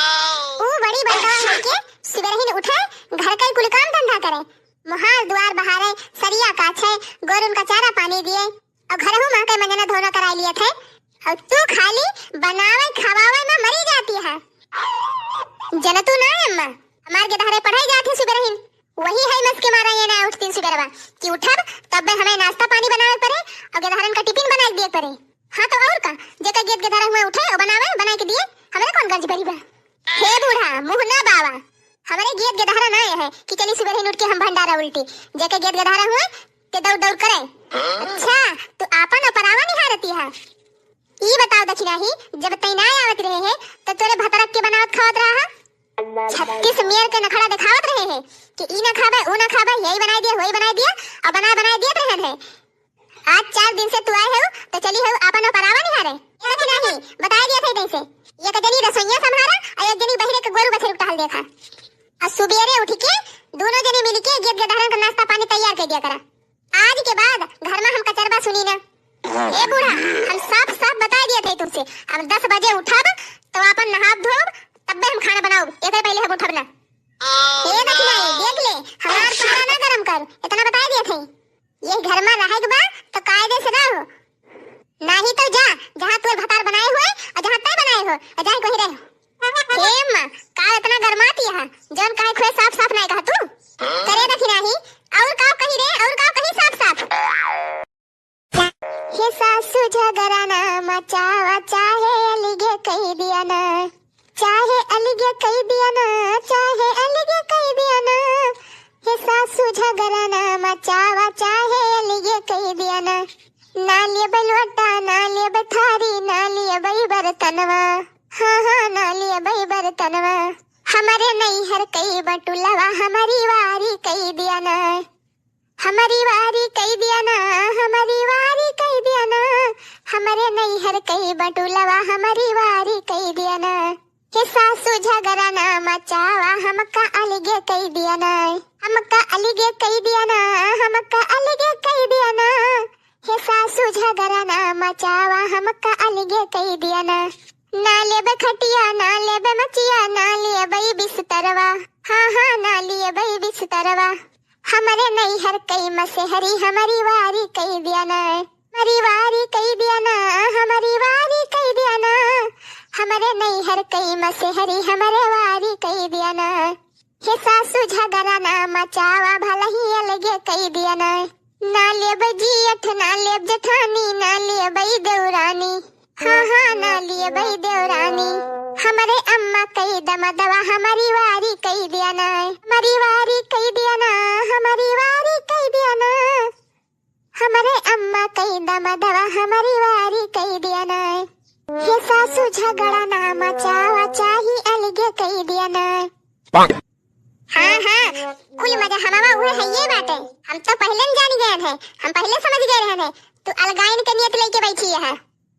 ऊ बड़ी बड़का होके सुबेरहिन उठे, घर का ही कुल काम धंधा करे, मोहार दुआर बहारे, सरिया काछे, गोरुन का चारा पानी दिए, और घरहू मा के मंजना धोना कराए लिए थे, और तू खाली बनावे खवावे मा मरी जाती है। जनतू ना अम्मा, हमार गेदहरे पढ़ाई जात है सुबेरहिन, वही है मस के मारा ये ना उठतीन सुबेरवा कि उठब तब हमें नाश्ता पानी बनावे पड़े और गेदहरन का टिफिन बनाए दिए पड़े। हाँ तो और का, जेकर गेद गेदहरा हुआ उठे और बनावे, बनाए के दिए, हमरे कौन गर्ज भरी बा? हे बूढ़ा, मुँह ना बावा, हमरे गेद गेदहरा ना है कि चली सुबेरहिन उठ के हम भंडारा उल्टी, जेकर गेद गेदहरा हुआ ते दौड़ दौड़ करे। अच्छा, तू आपन और परावा निहारती है। ई बताओ दखिनाही, जब तै ना आवत रहे है तो तोरे भतरक के बनावत खावत रहा है? छत्तीस मेर के नखड़ा दिखावत रहे है कि ई ना खाबे, ऊ ना खाबे, यही बनाई दिया, वही बनाई दिया, और बनाए बनाए दियत रहन है। आज चार दिन से तू आए हो तो चली हो आपन परावा निहारे। ये दखिनाही, बताई दिया था तैसे, एक जनी रसोइया संभारा और एक जनी बहरे के गोरू बछरू टहल देखा। और सुबेरे उठ के दोनों जने मिल के गेद गेदहरन का नाश्ता पानी तैयार कर दिया करा। आज के बाद घर मा हम कचरबा सुनी ना। ए बूढ़ा, हम साफ साफ बताई दिया थे तुमसे, हम दस बजे उठब तो आपन नहाब धोब, तब्बे हम खाना बनाउब, एकर पहिले हम उठब ना। ए दखिनाही, देख ले, हमार पारा ना गरम कर, इतना बताई दिया थे। ये घर मा रहे के बा तो कायदे से रहो, नाही तो जा, जहाँ तोर भतार बनाए हुए और जहाँ तै बनाए हो, और जाए कहीं रहे। ए अम्मा, का इतना गरमाती है? जौन कहे खुए साफ साफ नहीं कहा तू। करे दखिनाही, और का कही रे, और का कही साफ साफ? हे सासू झगड़ा ना मचावा, चाहे अलगे कही दिया ना, चाहे अलगे कही दिया ना, चाहे अलगे कही दिया ना। हे सासू झगड़ा ना मचावा, चाहे अलगे कही दिया ना। ना लेबे लोटा, ना लेबे थारी, ना लेबे बर्तनवा। हाँ, हाँ, ना लेबे बर्तनवा। हमरे नैहर कई बटुलवा, हमरी वारी कई दिया ना। हमरी वारी कई दिया ना, हमरी वारी कई दिया ना। हमरे नैहर कई बटुलवा, हमरी वारी कई दिया ना। हे सासू झगड़ा ना मचावा, हमका अलगे कई दिया ना। हमका अलगे कई दिया ना, हमका अलगे कई दिया ना। हे सासू झगड़ा ना मचावा, हमका अलगे कई दिया ना। ना लेबे खटिया, ना लेबे मचिया, ना लेबे बिस्तरवा। हाँ, हाँ, ना लेबे बिस्तरवा। हमरे नैहर कई मसेहरी, हमरी वारी कई दिया ना। हमरी वारी कई दिया ना, हमरी वारी कई दिया ना। हमरे नैहर कई मसेहरी, हमरे वारी कई दिया ना। हे सासू झगड़ा ना मचावा, भलही अलगे कई दिया ना। ना लेब जियठ, ना लेब जेठानी, ना लेब देवरानी। हाँ, हाँ, ना लेब देवरानी। हमरे अम्मा कई दमदवा, हमरी वारी कई दिया ना। हमरी वारी कई दिया ना, हमरी वारी कई दिया ना। हमरे अम्मा कई दमदवा, हमरी वारी कई दिया ना। हे सासू झगड़ा ना मचावा, चाही अलगे कई दिया ना। हाँ, हाँ, कुल मजा हमावा उहे है ये बाटे। हम तो पहिले न जानी गए हैं, हम पहिले समझ गए रहे हैं, तू अलगाइन के नियत लेके बैठी है।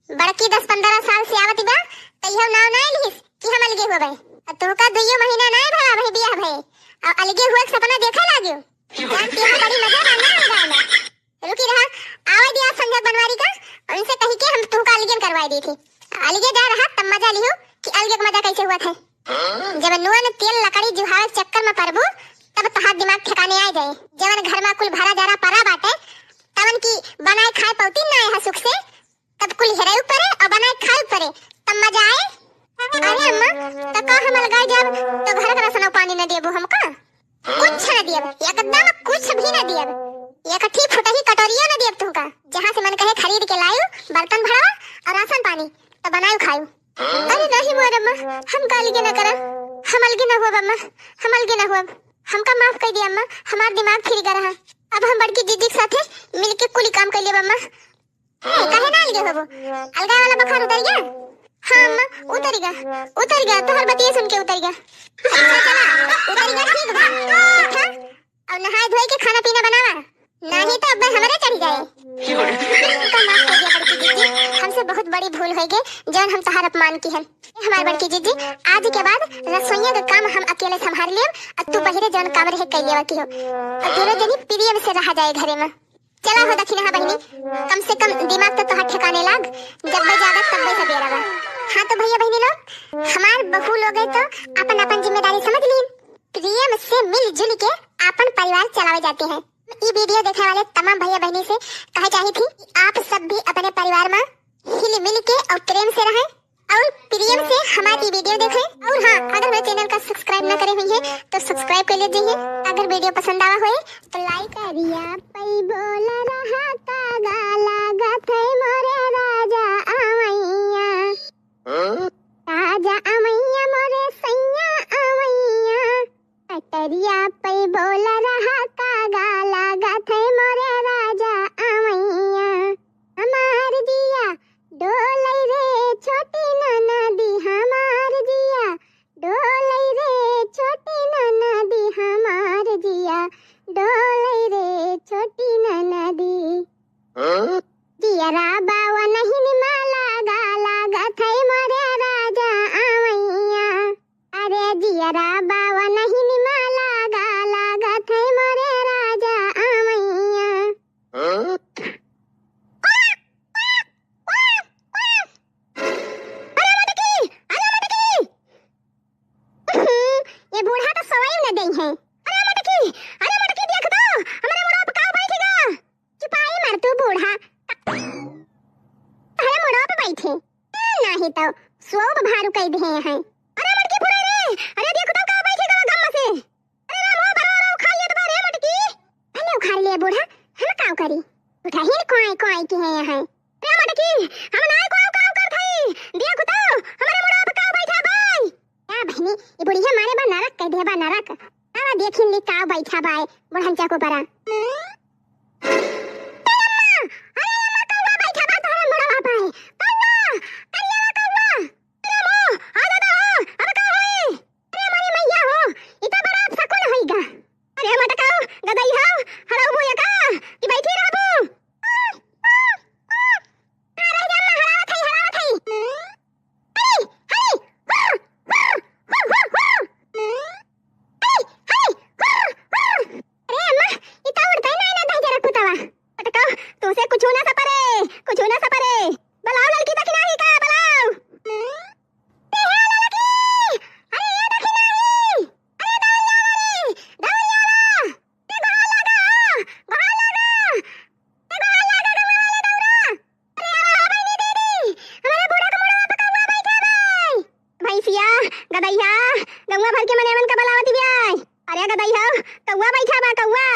बड़की दस पन्द्रह साल से आवत बा, कहियो नाव ना लिहिस कि हम अलगे हुए भाई। अब तोहका दुइयो महीना ना भा भाई बियाह भए, और अलगे हुए के सपना देखे लाग्यो। जानती है बड़ी मजा बा ना अलगाइन में। रुकी रहा, आवे दिया संझा बनवारी का, उनसे कही के हम तुमका अलगे करवाई दी थी। अलगे जा रहा तब मजा लियो कि अलगे का मजा कैसे हुआ था। जब नुआ न तेल लकड़ी जुहावे चक्कर में परबू, तब तहार दिमाग ठिकाने आ जाए। जवन घर में कुल भरा जरा परा बाटे, जवन की बनाए खाए पौती ना है सुख से, तब कुल हेरे ऊपरे और बनाए खाए ऊपरे, तब मजा आए। अरे अम्मा, तो का हम अलगाए जाब, तो घर का राशन और पानी न देबू हमका? कुछ न दियब, एकदम कुछ भी न दियब। एक ठी फुटही कटोरियो न दियब तुमका। जहाँ से मन कहे खरीद के लायू बर्तन भरवा और राशन पानी, तो बनायू खायू। अरे नहीं मोर अम्मा, हम का अलगे न करब, हम अलगे न हुअब अम्मा, हम अलगे न हुअब। हमका माफ कर दिया अम्मा, हमार दिमाग फिर गया रहा। अब हम बड़की जीजी के साथे मिलके कुली काम कर लेब अम्मा। ए, काहे ना अलगे होबो? अलगाए वाला बुखार उतर गया? हाँ अम्मा, उतर गया, उतर गया, तोहर बतिये सुन के उतर गया। अच्छा चला, उतर गया, ठीक बा। उठा, और नहाए धोए के खाना पीना बनावा, नहीं तो अब हमरे चढ़ जाए। हमका माफ कर दिया बड़की जीजी, हमसे बहुत बड़ी भूल हो गई, जौन हम तोहार अपमान की हन। ए हमार बड़की जीजी, आज के बाद रसोइया का काम हम अकेले संभाल लेब, और तू बहिरे जौन काम रहे कर लेवा की हो, और दोनों जनी प्रेम से रहा जाए घरे में। चला हो दखिनहा बहिनी, कम से कम दिमाग तो तोहार ठिकाने लाग, जब मैं जागत तब मैं सबेरा बा। हाँ तो भैया बहिनी लोग, हमार बहू लोग है तो अपन अपन जिम्मेदारी समझ लीन, प्रेम से मिलजुल के अपन परिवार चलावे जाते हैं। ई वीडियो देखने वाले तमाम भैया बहिनी से कहे चाही थी कि आप सब भी अपने परिवार में हिल मिल के और प्रेम से रहें और प्रेम से हमारी वीडियो देखें। और हाँ, अगर मेरे चैनल का सब्सक्राइब ना करे हुई है तो सब्सक्राइब कर लीजिए। अगर वीडियो पसंद आवा होए तो लाइक। तरिया पै बोला रहा का गाला गथे मोरे राजा आवैया। राजा आवैया मोरे सैया आवैया। कटरिया पै बोला रहा का गाला गथे मोरे राजा आवैया। हमार जिया डोलै रे छोटी ननदी, हमार जिया डोलै रे छोटी ननदी, हमार जिया डोलै रे छोटी ननदी। जियरा बावा नहीं निमाला गाला गथै मोरे राजा आवैया। अरे जियरा बावा नहीं निमाला गाला गथै मोरे राजा आवैया। अरे मटकी, अरे मटकी। ये बूढ़ा तो सोए न देई है। अरे मटकी, अरे मटकी, देख तो, हमरे मुड़वा पे काऊ बैठेगा। चुपाई मार तू बूढ़ा। अरे मुड़वा पे बैठे। ए, नाही तो सोब भारू कई दे हैं। अरे मटकी फुरे रे, अरे देख तो काऊ बैठेगा गम से। अरे राम हो, बड़ा बड़ा उखाड़ लिया तो बा रे मटकी। भले उखाड़ लिया बूढ़ा, हम काऊ करी? उठाहिन कोई कोई की है यहाँ। रे मटकी, हम नाय कोई काऊ करत हई। देख तो, हमरे मुड़वा पे काऊ बैठा बाय। का बहिनी, ई बुढ़िया मारे बा नरक कह दे बा नरक। आवा देखिन ली काऊ बैठा बाय, बुढ़न चको परा। ए अम्मा, अरे अम्मा, कौआ बैठा बा तोहरे मुड़वा पे। कौआ, करिया कौआ। अरे अम्मा, आ दादा हो, अब का होई? अरे हमारी मैया हो, ई तो बड़ा अपशकुन होइगा। अरे मटकाऊ, गदई हो, हड़ऊ बुआ का, कि बैठी रहबू? आ, रह जा, अम्मा, हड़ावत हई, हड़ावत हई। हरी, हरी, हुर, हुर, हुर, हुर, हुर। हरी, हरी, हुर, हुर। अरे अम्मा, ई तो उड़तै नाई ना दहिजरा कुतवा। मटकाऊ, तुसे कुछ ना सपरे, कुछ ना सपरे। बुलाओ ललकी दखिनाही का, बुलाओ। ए हे ललकी! अरे ये दखिनाही! अरे दौड़िया रे! दौड़िया रे! ए गोहार लागा! गोहार लागा! ए गोहार लागा, गौवा वाले दौड़ा! अरे आवा हो बहिनी दीदी! हमरे बूढ़ा के मुड़वा पे कौआ बैठा बाय। भैंसिया, गदैया, गौवा भर के मनेवन का बुलावत बियाय। अरे गदई हो, कौआ बैठा बा, कौआ।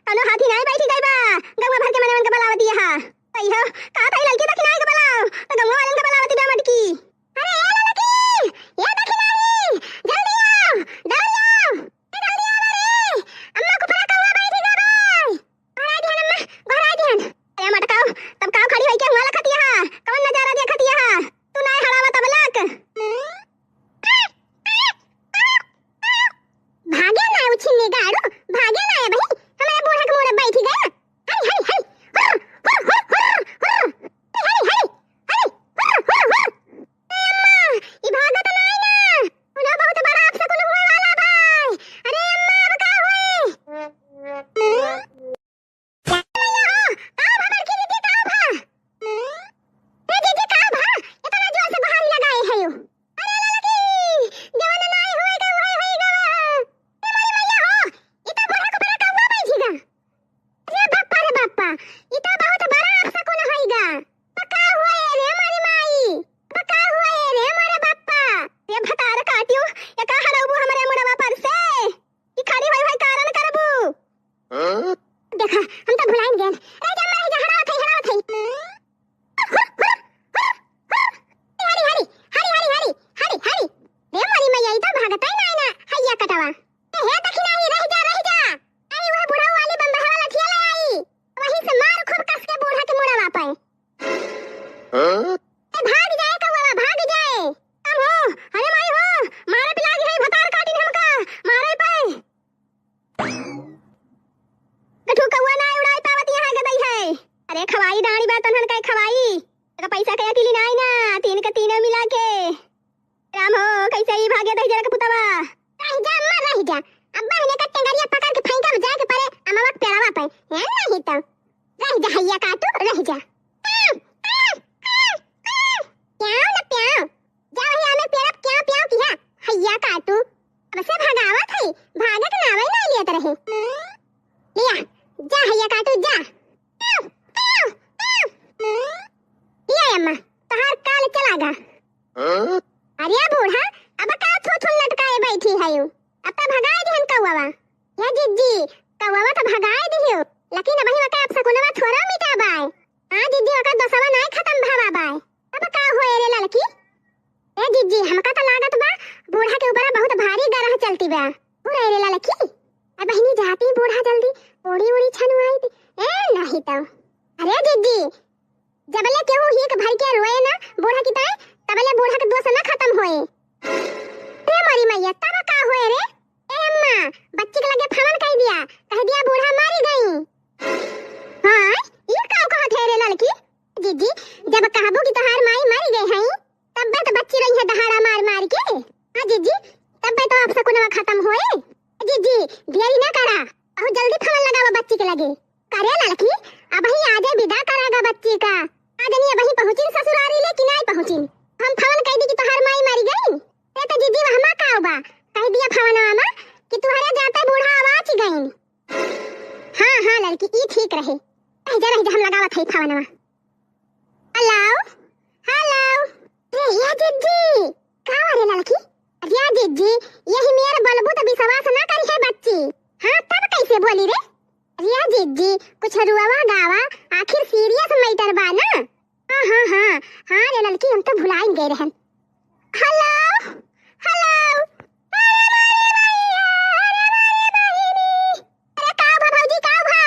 कौनो हाथी नाई बैठी गई बा। गौवा भर के मनेवन के बुलावत यहाँ। गदई हो, का थाई ललकी दखिनाही के बुलाओ, तो गौवा वालन के बुलावत बा मटकी। अरे ए ललकी, ए दखिनाही, जल्दी आओ, दौड़ी आओ, ए दौड़ी आओ रे। अम्मा कुपरा कौआ बैठी गई बा। गोहराई दिहन अम्मा, गोहराई दिहन। अरे मटकाऊ, तब काऊ खड़ी होई के हुआ लखतिया हा? कौन नजारा देखतिया हा? तू नाय हड़ावा तब लक। भागे ना उछिन्नी गाड़ू, भागे ना ए बही, हमरे बूढ़ा के मुड़े बैठी गया। हरी, हरी, हरी, हुर, हुर, हुर, हुर, हुर। तनहन काहे खवाई? एका पैसा के अकेली नाई ना, तीन के तीनों मिला के। राम हो, कैसे ही भागे दहिजरा के पुतवा। रहि जा अम्मा, रहि जा। अब्बा हने का टेंगरिया पकड़ के फेंका जाए के परे अमवा के पेड़वा पे। हैं नहीं तो। रहि जा हैया काटू, रहि जा। प्याओ ना प्याओ। जा वही आमे पेड़वा प्याओ प्याओ किहा। हैया काटू। अब से भगावत है, भागे के नावे नहीं लियत रहे। लिया, जा हैया काटू, जा। लिया अम्मा, तोहार काल चला गा। अरे बूढ़ा, अब का थू थू लटकाए बैठी है यू? अब तो भगाए दिहन कौवा। या जिज्जी, कौवा तो भगाए दिहियो, लेकिन अबही वका अपसकुनवा थोड़ा मिटा बाय। हाँ जिज्जी, वका दोसवा नाय खत्म भवा बाय। अब का होए रे ललकी? ए जिज्जी, हमका तो लागत बा बूढ़ा के ऊपर बहुत भारी गरह चलती बा। हो रे ललकी, ए बहिनी जाती बूढ़ा जल्दी, ओड़ी ओड़ी छनुआई दी। ए नहीं तो। अरे जिज्जी, जबले केहू हीक भर के रोए ना बूढ़ा की ताई, तबले बूढ़ा के दोष ना खत्म होए। रे मोरी मैया, तब का होए रे? ए अम्मा, बच्ची के लगे फवन कह दिया, कह दिया बूढ़ा मारी गई। हाँ, ई का कहत है रे ललकी? जिज्जी, जब कहबू कि तोहार माई मारी गई है, तब तो बच्ची रही है दहाड़ा मार मार के। हाँ जिज्जी, तब तो अपसकुनवा खत्म होए। जिज्जी, देरी ना करा, बहुत जल्दी फवन लगावा बच्ची के लगे। करे ललकी, अबही आजे विदा करागा बच्ची का। आज नहीं अबही पहुँचिन ससुरारी ले कि नाई पहुँचिन। हम फवन कह दी कि तोहार माई मरी गई। ए तो जिज्जी वहमा का बा, कह दिया फवनवा मा कि तुहरे जाते बूढ़ा आवाज गईन। हाँ, हाँ ललकी, ई ठीक रहे। रह जा, रह जा, हम लगावत है फवनवा। Hello, hello. ए, या जिज्जी, का रे ललकी? या जिज्जी, यही मेर बोलबू तो विश्वास ना करी है बच्ची। हाँ, तब कैसे बोली रे? या जिज्जी, कुछ रुआवा गावा, आखिर सीरियस मैटर बा ना। हाँ, हाँ, हाँ, हाँ रे ललकी, हम तो भुलाइन गए रहन। Hello, hello. अरे मारे भैया, अरे मारे बहिनी। अरे का भा भौजी, का भा?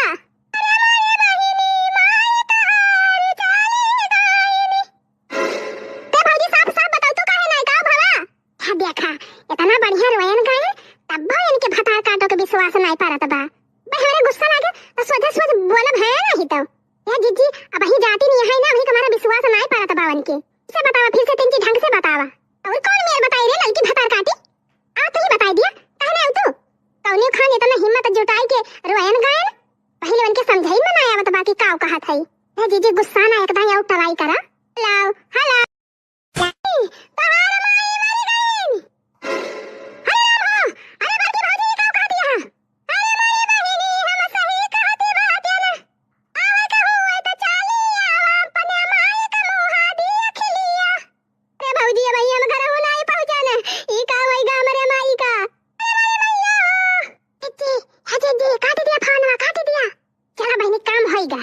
अरे मोरे बहिनी, माई तोहार चली गईनी। ए भौजी, साफ साफ बताओ तो काहे नाई, का भवा? हाँ देखा, इतना बढ़िया रोयन गाए, तब भी इनके भतार काटो के विश्वास नाई परत बा। बे हमरे गुस्सा लागे तो सोझे सोझ बोलब है नहीं तो। ए जिज्जी, अबही जाती नहीं है ना, अबही तुम्हारा विश्वास नाई परत बा उनके। से बतावा, फिर से तिनकी ढंग से बतावा। और कौन मेर बताई रे ललकी भतार काटी? आ तू ही बताई दिया, काहे ना तू? कौने खान इतना हिम्मत जुटाई के रोयन गायन? पहले उनके समझाई में ना आवत बा कि काव कहत है। ए जिज्जी गुस्सा ना एकदम आउट ट्राई करा। Hello, hello. तोहार माई मर गईन। अरे राम हो, अरे बड़की भौजी काव कहत है? अरे मोरे बहिनी, हम सही कहत बाटे ना। आवे के हुए तो चाली आवा, अपने माई का मुहा दिया खिलिया। अरे भौजी, अब हम घर हो नाई पहुँचन। ई का होई गा हमरे माई का? अरे मोरे मैया हो। जिज्जी, हे जिज्जी, काट दिया फोनवा, काट दिया। चला बहिनी, काम होई गा।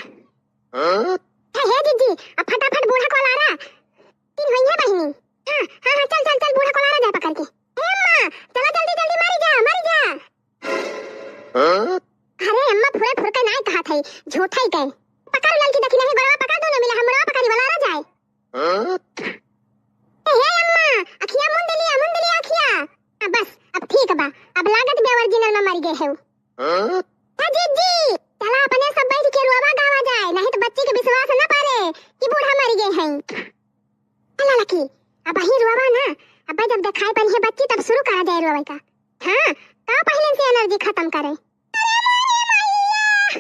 हाँ? हे, हे जिज्जी, अब फटाफट बूढ़ा को लारा। तीन होई है बहिनी। हाँ, हाँ, हाँ, चल, चल, चल, बूढ़ा को लारा जाए पकड़ के। ए अम्मा, चला जल्दी, जल्दी, मारी जा, मारी जा। हाँ? अरे अम्मा, फुरे फुर के नाई कहत है, झूठा ही कहे। पकड़ ललकी, देखी नहीं, गोरवा पकड़, दोनों मिला, हम गोरवा पकड़ी, वाला आ जाए। हाँ? ए, हे अम्मा, अखिया मुंद लिया, मुंद लिया अखिया। आ, बस, अब ठीक बा, अब लागत बे ओरिजिनल में मर गए है। हाँ? ए जिज्जी, चला अपने सब बैठ के रोवा गावा जाए, नहीं तो बच्ची के विश्वास न पारे कि बूढ़ा मर गए हैं। ए ललकी, अबही रोवा ना, अब जब दिखाई पड़ी है बच्ची तब शुरू करा जाए रोवे का। हाँ, का पहले से एनर्जी खत्म करे। अरे मोरे मैया।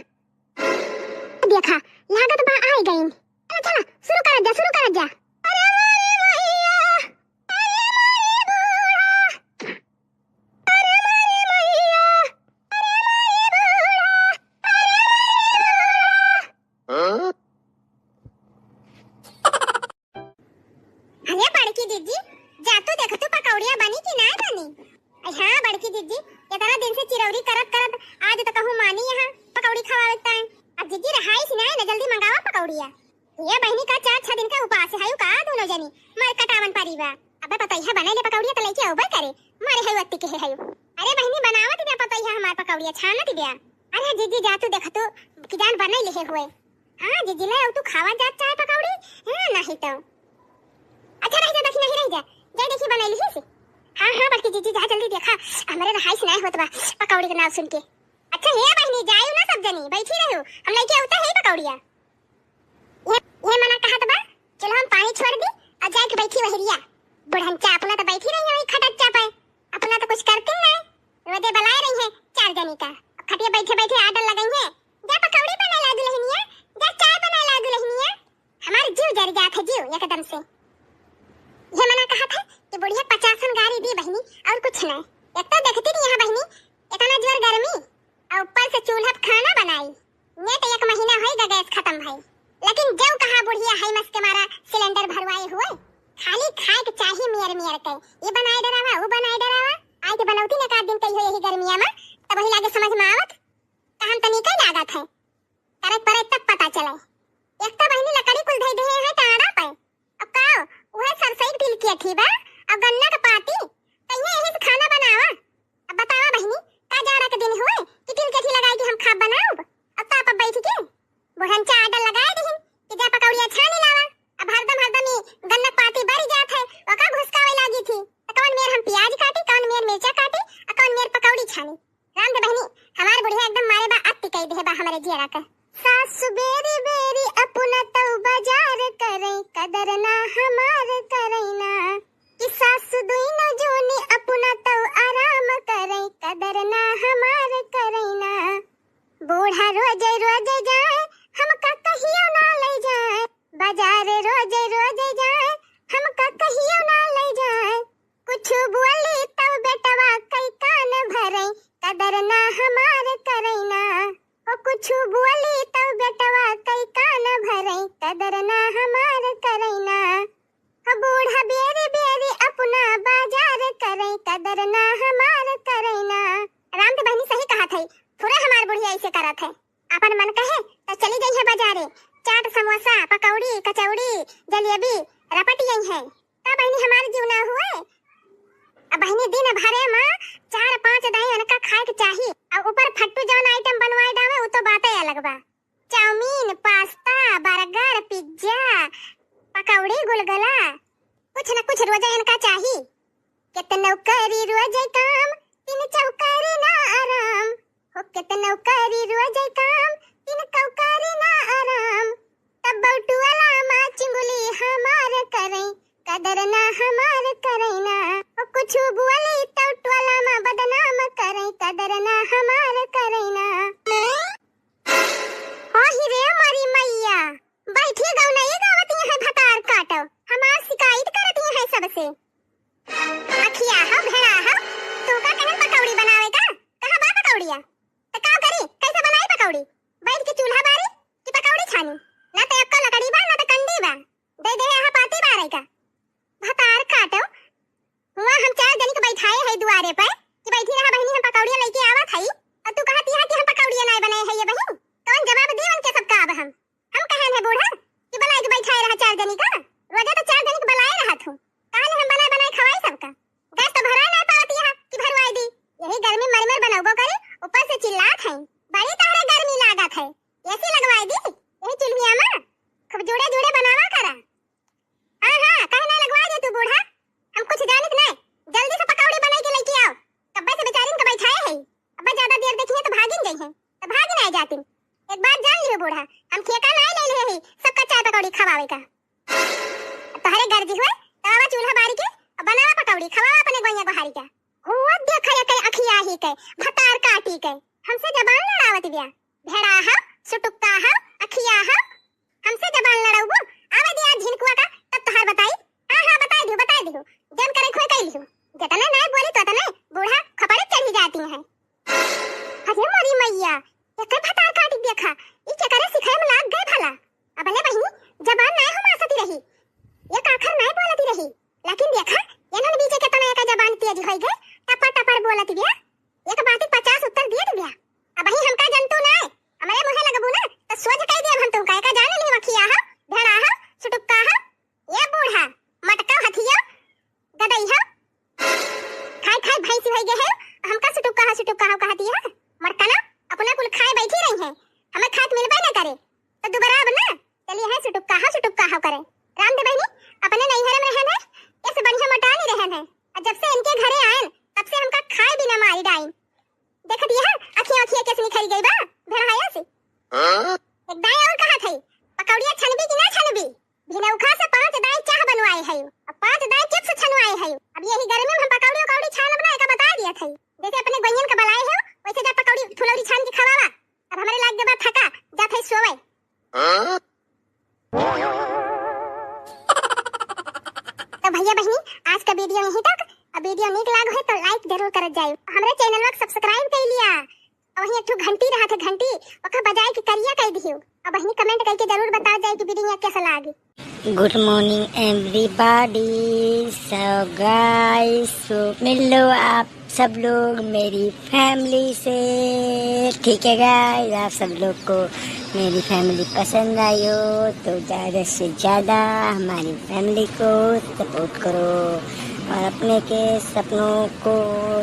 देखा, लागत बा आए गईन। चला, चला, शुरू कर जा, शुरू कर जा। अरे मोरे मैया, अरे मोरे बूढ़ा, अरे मोरे मैया, अरे मोरे बूढ़ा, अरे मोरे बूढ़ा। अरे बड़की दीदी, जा तू देख तू पकौड़िया बनी कि ना बनी? अरे हाँ बड़की दीदी, इतना दिन से चिरौरी करत करत आज तो कहूँ मानी यहाँ पकौड़ी खवावे ताई। अब दीदी रहाई सी ना, जल्दी मंगावा पकौड़िया। ये बहिनी का चार छह दिन का उपास है का दोनों जनी, मर कटावन परी बा। अबे पतैया बनाई ले पकौड़िया त लइके अउबे करे, मारे है वत्ती के है। अरे बहिनी बनावत बिया पतैया हमार पकौड़िया छानत बिया। अरे दीदी जा तू देख तू कि जान बनाई ले हुए। हाँ, जीजी ले आऊ तू खावा जात चाहे पकौड़ी? हाँ, नहीं तो। अच्छा रह जा, देखी नहीं रह जा। जाए देखी बनाई लिही से। हाँ, हाँ, बड़की जीजी जा जल्दी देखा। हमरे रहाइश नहीं होत बा पकौड़ी के नाम सुन के। अच्छा हे बहिनी, जायू ना सब जनी, बैठी रहू। हम लेके आवते है पकौड़िया। ये, फिरिया, बुढ़नचा अपना तो बैठी रही है वही खटच्चा पे, अपना तो कुछ करती नहीं। रोजे बलाए रही है चार जनी का, खटिया बैठे बैठे आर्डर लगाई है, जा पकौड़ी बनाए ला दुल्हनिया, जा चाय बनाए ला दुल्हनिया। हमार जीव जर जात है, जीव एकदम से। ये मना कहा था कि बुढ़िया पचासन गारी दी बहिनी, और कुछ नहीं। एक तो देखती नहीं है बहिनी, इतना जोर गर्मी, और ऊपर से चूल्हा पे खाना बनाई। ने तो एक महीना होई गा गैस खत्म भई, लेकिन जब कहा बुढ़िया है मस के मारा सिलेंडर भरवाए हुए, खाली खाए के चाही मियर मियर के, ये बनाए डरावा, वो बनाए डरावा। आई के बनौती ने का दिन कही हो यही गर्मिया में, तब वही लागे समझ में आवत, कहन तनी कई लागत है, करे परे तब पता चले। एक तो बहिनी लकड़ी कुल धई दे है टाड़ा पे, अब का, उहे सरसई के तिलकिया थी बा, अब गन्ना के पाती, कहिए यही से खाना बनावा। अब बतावा बहिनी, का जाड़ा के दिन हुए कि तिलकिया थी लगाई कि हम खाब बनाउब? अब ताप बैठ के बुढ़नचा आर्डर लगाए दिहिन कि जा पकौड़िया छानी लावा। अब हरदम हरदम ई गन्ना के पाती बरी जात है, ओका घुसकावे लागी थी। त कौन मेर हम प्याज काटी, कौन मेर मिर्चा काटी, आ कौन मेर पकौड़ी छानी। राम दे बहिनी, हमार बुढ़िया एकदम मारे बा, अति कई देहे बा हमरे जियरा का। सासु बेरी बेरी अपना तउ बाजार करई, कदर ना हमार करई ना। कि सासु दुइनो जोनी अपना तउ आराम करई, कदर ना हमार करई ना। बूढ़ा रोजे रोजे जाए, हमका कहियो ना ले जाए। बाजार रोजे रोजे जाए, हमका कहियो ना ले जाए। कुछ बोली तब बेटवा कई कान भरई, कदर ना हमार करई ना। ओ कुछ बोली तब बेटवा कई कान भरई, कदर ना हमार करई ना। ओ बूढ़ा बेरी बेरी अपना बाजार करई, कदर ना हमार करई ना। राम तो बहिनी सही कहा थे, थोड़े हमार बुढ़िया ऐसे करत है। अपन मन कहे त चली गई है बाजारे, चाट, समोसा, पकौड़ी, कचौड़ी, जलेबी रपट गई है। का बहिनी हमार जीव ना हुए? अब बहिनी दिन भरे में चार पांच दाई उनका खाए के चाही, और ऊपर फट्टू जौन आइटम बनवाए डावे, वो तो बातें अलग बा। चाउमीन, पास्ता, बर्गर, पिज्जा, पकौड़ी, गुलगुला, कुछ न कुछ रोजे इनका चाही। केतनो करी रोजे काम, तीन चौकारी ना आराम। हो केतनो करी रोजे काम, तीन चौकारी ना आराम। तब बउटुअला मा चिंगुली हमार करई, कदर ना हमार करई ना। हो कुछ बोली तो टोला मा बदनाम करई, कदर ना हमार करई ना। आही रे मोरी मैया, बैठी गौनई गावत है भतार काटो, हमार शिकायत करत है सबसे। अखिया हो, भेड़ा हो, तू का कहन पकौड़ी बनावे का? कहाँ बा पकौड़िया? त का करी, कैसे बनाई पकौड़ी? बैठ के चूल्हा बारी कि पकौड़ी छानी? ना तो एक्को लकड़ी बा, ना तो कंडी बा। दे दे यहाँ पाती बारे का। भतार काटो, हुआ हम चार जनी के बैठाए है दुआरे पे कि बैठी रहा बहिनी, हम पकौड़िया लेके आवत हई, और तू कहत यहाँ कि हम पकौड़िया नाय बनाए है ये बहिन। कौन जवाब दी उनके सबका अब हम? हम कहन है बूढ़ा कि बनाए के बैठाए रहा चार जनी का, रोजे तो चार जनी के बनाए रहा तू, कहले हम बनाए बनाए खवाई सबका। गैस तो भराए ना पावत यहाँ कि भरवाए दी, यही गर्मी मर मर बनौबो करे, ऊपर से चिल्लात है, बड़ी तहरे गर्मी लागत है, एसी लगवाए दी यही चूल्हिया में, खूब जुड़े जुड़े बनावा करा। हाँ, हाँ, काहे ना लगवाए दे तू बूढ़ा? हम कुछ जानित नहीं, जल्दी से पकौड़ी बनाई के लेके आओ। कब्बे से बेचारिन के बैठाए है, अब्बा ज्यादा देर देखिए तो भागिन गई है, तो भागिन आए जातिन। एक बात जान लियो बूढ़ा, हम ठेका नहीं ले ले है सबका चाय पकौड़ी खवावे का। तोहरे गर्जी हुए, तो आवा चूल्हा बारी के, अब बनावा पकौड़ी, खवावा अपने गोइया गोहारी का। हुआ देखा ये कई अखिया ही के, भतार काटी के, हमसे जबान लड़ावत बिया। भेड़ा हो, सुटुक्का हो, अखिया हो, हमसे जबान लड़ाउबू? आवे दिया झिनकुआ का, तब तोहार बताई। हाँ, हाँ, बताई दियो, बताई दियो। जन करे खोए कई लियो। जतने नाय बोली तो तने बूढ़ा खपड़े चढ़ी जाती हैं। अरे मोरी मैया, एकर भतार काटी देखा, ई केकरे सिखाए में लाग गए भला। अबले बहिनी, जबान नाय हम आसती रही, एक आखर नाय बोलती रही, लेकिन देखा, एनन बीचे के तना एकर जबान तेज होई गए, टपर टपर बोलती बिया। एक बात पचास उत्तर दिए दिया। अब ही हमका जनतू ना है, हमरे मुँहे लगबू ना, तो सोझ कह दिया हम तुमका, एका जान ली मखिया हो, भेड़ा हो, सुटुक्का हो, ये बूढ़ा, मटका हथिया, गदई हो, खाए खाए भैंसी होई गए है, हमका सुटुक्का हो, सुटुक्का हो कहती है, मरकना, अपना कुल खाए बैठी रही है, हमें खाए मिलबे ना करे, तो दोबारा अब ना, चलिए है सुटुक्का हो, सुटुक्का हो करे। राम दे बहिनी, अपने नैहरे में रहन है, ऐसे बढ़िया मोटा नहीं रहन है, और जब से इनके घरे आयन, तब से हमका खाए बिना मारी डाइन। देखत यह अखियाँ अखियाँ कैसे निखरी गई बा, भेड़ाया से। हाँ? एक दाई और कहा थे, पकौड़िया छनबी कि ना छनबी? भिनौखा से पाँच दाई चाह बनवाए है, और पाँच वीडियो यहीं तक। अब वीडियो नीक लाग है तो like जरूर करत जाई। हमरे चैनलवा के subscribe कर लिया। और वहीं एक ठो घंटी रहत है, घंटी, ओका बजाए के करिया कर दियो। अब वहीं comment करके जरूर बताओ जाए कि वीडियो कैसा लागे। Good morning everybody। So guys, so मिल लो आप सब लोग मेरी family से, ठीक है guys? आप सब लोग को मेरी family पसंद आई हो तो ज़्यादा से ज़्यादा हमारी family को support करो और अपने के सपनों को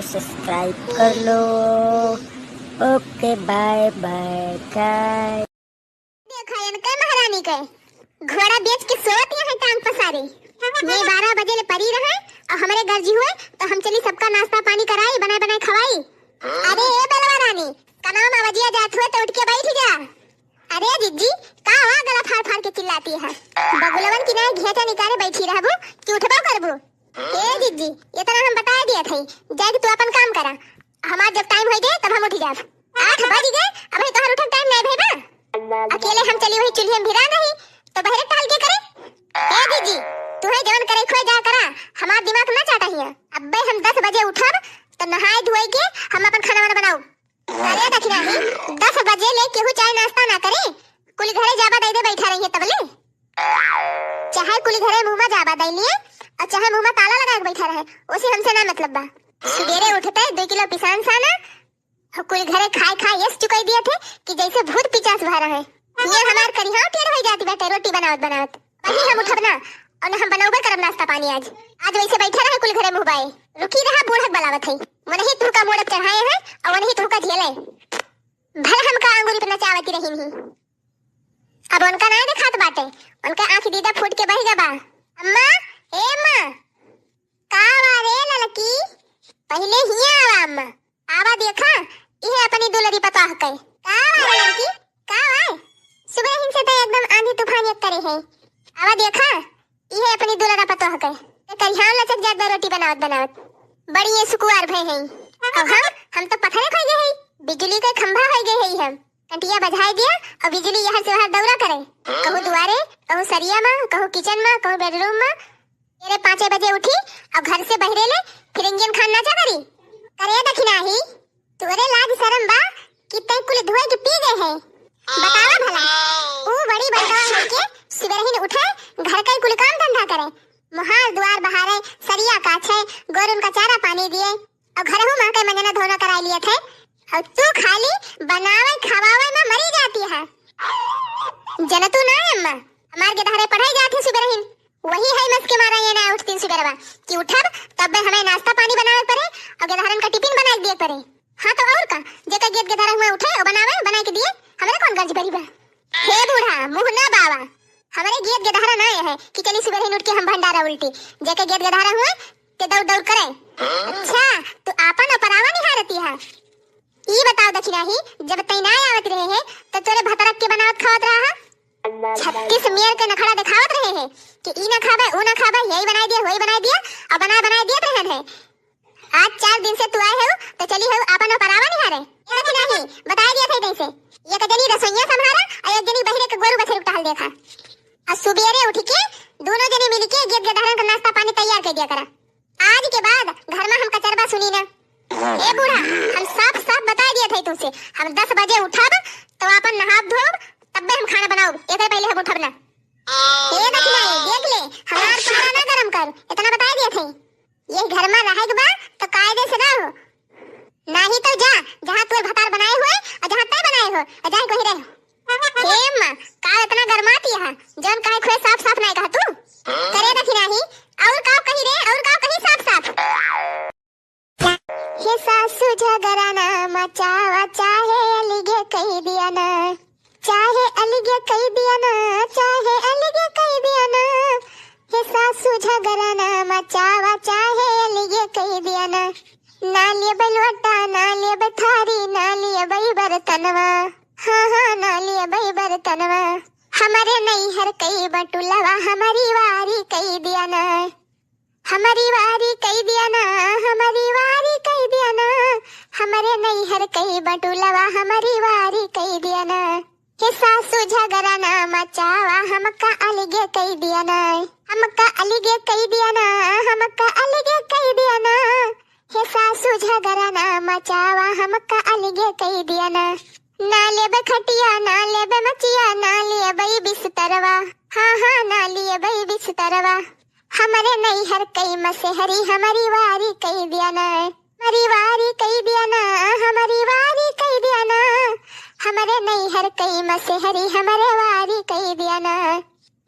subscribe कर लो। OK, bye bye guys। देखा इनके महारानी के, घोड़ा बेच के सोवत यहाँ टांग पसारे। मैं बारह बजे ले परी रहे और हमरे गर्जी हुए तो हम चली सबका नाश्ता पानी कराई, बनाए बनाए खवाई। अरे ए बेलवा रानी, कनाम आवाजिया जात हुए तो उठ के बैठ जा। अरे जिज्जी, का हुआ गला फाड़ फाड़ के चिल्लाती है? बगुलवन की नाई घेचा निकाले बैठी रहबू कि उठबो करबू? ए जिज्जी, इतना हम बताए दिया थे, जाके तू अपन काम करा। हमार जब time होई गए तब हम उठ जाब। आठ बज गए, अबही तोहर उठे के time नहीं भई बा। अकेले हम चली वही चूल्हे में भिरा रही, तो बहरे टहल के करे। ए जिज्जी, तू है जवन करे खोए जा करा, हमार दिमाग ना चाटा हिया। अब्बे हम दस बजे उठब तो नहाए धोए के हम अपन खाना वाना बनाऊ। अरे दखिनाही, दस बजे ले केहू चाय नाश्ता ना करे, कुल घरे जाबा दे दे बैठा रही है तबले। चाहे कुल घरे मुँह में जाबा दे लिए और चाहे मुँह में ताला लगा के बैठा रहे, उसे हमसे ना मतलब बा। सुबेरे उठते दो किलो पिसान साना और कुल घरे खाए खाए यस चुकाई दिया थे कि जैसे भूत पिचास भरा है। ये हमार करिहाव टेढ़ हो जाती बाटे रोटी बनावत बनावत। वही हम उठब ना और हम बनौबे करब नाश्ता पानी आज। आज वैसे बैठा रहे कुल घरे मुँह बाए। रुकी रहा, बूढ़क बलावत है। मनही तुहका मोड़क चढ़ाए हैं और वनही तुहका झेले। भला हमका आंगुरी पे नचावती रही नहीं। अब उनका नाय देखात बाटे, उनका आँख दीदा फूट के बह गबा। अम्मा, ए अम्मा, का वा रे ललकी? पहिले हिया आवा अम्मा, आवा देखा, इहे अपनी दुलरी पतोह के। का वा रे ललकी, का वा? सुबह हिन से तो एकदम आंधी तूफान एक करे है। आवा देखा, इहे अपनी दुलरा पतोह के। ते करिहान लचक जात बा रोटी बनावत बनावत। बड़ी ये सुकुवार भय है। अब हम, हम तो पत्थरे खा गए है। बिजली के खंभा हो गए है हम। कंटिया बजाए दिया और बिजली यहाँ से वहाँ दौरा करे। कहूँ दुआरे, कहूँ सरिया में, कहूँ kitchen में, कहूँ bedroom में। तेरे पाँचे बजे उठी और घर से बहरे ले फिर इंजन खान नाचा करी। करे दखिनाही, तोरे लाज शरम बा कि तै कुल धोए के पी गए है? बतावा भला। ऊ बड़ी बड़का होके सुबेरहिन उठे, घर का कुल काम धंधा करे, मोहार दुआर बहारे, सरिया काछे, गोरुन का चारा पानी दिए, और घरहू माँ के मंजना धोना कराई लिए थे, और तू खाली बनावे खवावे में मरी जाती है। जनतू ना अम्मा, हमार गेदहरे पढ़ाई जात है सुबेरहिन, वही है मस के मारा ये ना उठतीन सुबेरवा कि उठब तब हमें नाश्ता पानी बनावे पड़े और गेदहरन का टिफिन बनाए दिए पड़े। हाँ तो और का, जेकर गेद गेदहरा हुए उठे और बनावे, बनाए के दिए, हमरे कौन गर्ज भरी बा? हे बूढ़ा, मुँह ना बावा, हमरे गेद गेदहरा ना है कि चली सुबेरहिन उठ के हम भंडारा उल्टी, जेकर गेद गेदहरा हुए ते दौड़ दौड़ करे। अच्छा, तू आपन और परावा निहारती है। ई बताओ दखिनाही, जब तै ना आवत रहे है तो तोरे भतरक के बनावत खावत रहा है? छत्तीस मेर के नखड़ा दिखावत रहे हैं कि ई ना खाबे, ऊ ना खाबे, यही बनाई दिया, वही बनाई दिया, और बना बनाई दिया रहन है। आज चार दिन से तू आए हो तो चली हो आपन और परावा निहारे। ये दखिनाही, बताई दिया था तैसे, एक जनी रसोइया संभारा और एक जनी बहरे के गोरू बछरू टहल देखा। और सुबेरे उठ के दोनों जनी मिल के गेद गेदहरन का नाश्ता पानी तैयार कर दिया करा। आज के बाद घर में हम कचरबा सुनी ना। ए बूढ़ा, हम साफ साफ बता दिए थे तुमसे, हम दस बजे उठब तो आपन नहाब धोब, तब्बे हम खाना बनाउब, एकर पहले हम उठब ना। ए दखिनाही, देख ले, हमार पारा ना गरम कर, इतना बता दिए थे। ये घर में रहे के बा तो कायदे से रहो, नाही तो जा, जहाँ तोर भतार बनाए हुए और जहाँ तय बनाए हो, और जाए वहीं रह। हे अम्मा, का इतना गरमाती है? जौन कहे खुए साफ साफ नहीं कहा तू। करे दखिनाही, और का कही रे, और का कही साफ साफ? हे सासू झगड़ा ना मचावा, चाहे अलगे कही दिया ना, चाहे अलगे कही दिया ना, चाहे अलगे कही दिया ना। हे सासू झगड़ा ना मचावा, चाहे अलगे कही दिया ना। ना लेबै लोटा, ना लेबै थारी, ना लेबै बर्तनवा। हाँ, हाँ, ना लेबै बर्तनवा। हमरे नैहर कई बटुलवा, हमरी वारी कई दिया ना। हमरी वारी कई दिया ना, हमरी वारी कई दिया ना। हमरे नैहर कई बटुलवा, हमरी वारी कई दिया ना। हे सासू झगड़ा ना मचावा, हमका अलगे कई दिया ना। हमका अलगे कई दिया ना, हमका अलगे कई दिया ना, हे सासू झगड़ा ना मचावा, हमका अलगे कई दिया ना। ना लेबे खटिया, ना लेबे मचिया, ना लेबे बिस्तरवा, हाँ, हाँ, ना लेबे बिस्तरवा। हमरे नैहर कई मसेहरी, हमरी वारी कई दिया ना। हमरी वारी कई दिया ना, हमरी वारी कई दिया ना। हमरे नैहर कई मसेहरी, हमरे वारी कई दिया ना।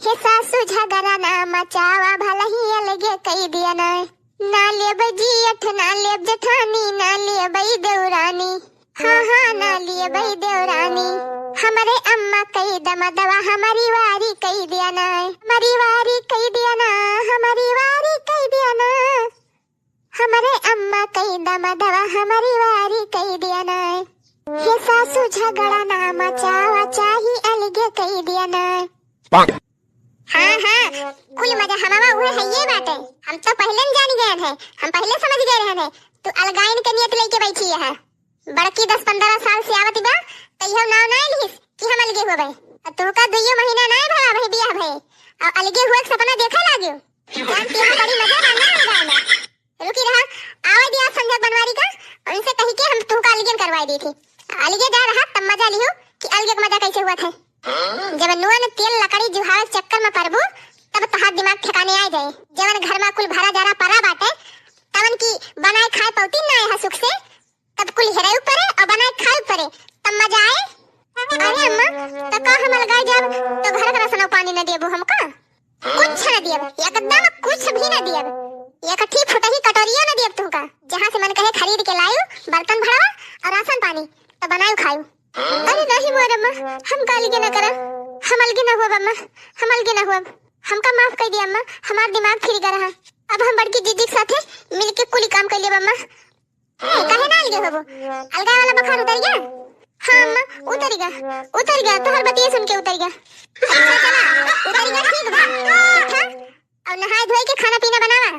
हे सासू झगड़ा ना मचावा, भलही अलगे कई दिया ना। ना लेब जियठ, ना लेब जेठानी, ना लेब देवरानी। हाँ, हाँ, ना लेब देवरानी। हमरे अम्मा कई दमदवा, हमरी वारी कई दिया ना। हमरी वारी कई दिया ना, हमरी वारी कई दिया ना। हमरे अम्मा कई दमदवा, हमरी वारी कई दिया ना। हे सासू झगड़ा ना मचावा, चाही अलगे कई दिया ना। हाँ, हाँ, कुल मजा हमावा उहे है ये बाटे। हम तो पहिले न जान गए हैं, हम पहिले समझ गए रहे हैं, तू अलगाइन के नियत लेके बैठी है। बड़की दस पन्द्रह साल से आवत बा, कहियो नाव ना लिहिस कि हम अलगे होबे। अब तोहका दुइयो महीना ना भवा भाई बियाह भए, और अलगे हुए के सपना देखे लाग्यो। जान के यहाँ बड़ी मजा बा ना अलगाए में। रुकी रहा, आवे दिया संजय बनवारी का, उनसे कही के हम तोहका अलगे करवाई दी थी। अलगे जा रहा तब मजा लियो कि अलगे के मजा कैसे हुआ थे। जब नून तेल लकड़ी जुहावे चक्कर में पड़बू, तब तोहार दिमाग ठिकाने आ जाए। जवन घर में कुल भरा जरा परा बाटे, तवन की बनाए खाए पौती ना है सुख से, तब कुल हेरे ऊपरे और बनाए खाए ऊपरे, तब मजा आए। अरे अम्मा, तो का हम अलगाए जाब, तो घर का राशन पानी न देबू हमका? कुछ न दियब, एकदम कुछ भी न दियब। एक ठी फुटही कटोरिया न दियब तुमका। जहाँ से मन कहे खरीद के लायू, बर्तन भरावा और राशन पानी, तो बनायू खायू। अरे नहीं मोर अम्मा, हम का अलगे न करब, हम अलगे न होब अम्मा, हम अलगे न होब। हमका माफ कर दिया अम्मा, हमार दिमाग फिर गया रहा। अब हम बड़की जिज्जी के साथे मिलके कुल काम कर लेब अम्मा। ए, काहे ना अलगे होबो? अलगा वाला बुखार उतर गया? हाँ अम्मा, उतर गया, उतर गया, तोहर बतिये सुन के उतर गया। अच्छा चला, उतर गया, ठीक बा। उठा, और नहाए धोए के खाना पीना बनावा,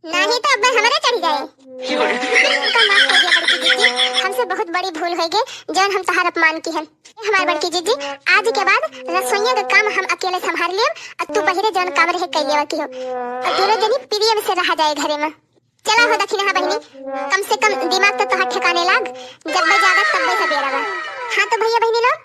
नाही तो अब हमरे चढ़ जाए। हमका माफ कर दिया बड़की जिज्जी, हमसे बहुत बड़ी भूल हो गई, जौन हम तोहार अपमान की हन। हमार बड़की जिज्जी, आज के बाद रसोइया का काम हम अकेले संभाल लेब, और तू बहिरे जौन काम रहे कर लेवा की हो, और दोनों जनी प्रेम से रहा जाए घरे में। चला हो दखिनहा बहिनी, कम से कम दिमाग तो तोहार ठिकाने लाग, जब बे जागत तब बे सबेरा बा। हाँ तो भैया बहिनी लोग,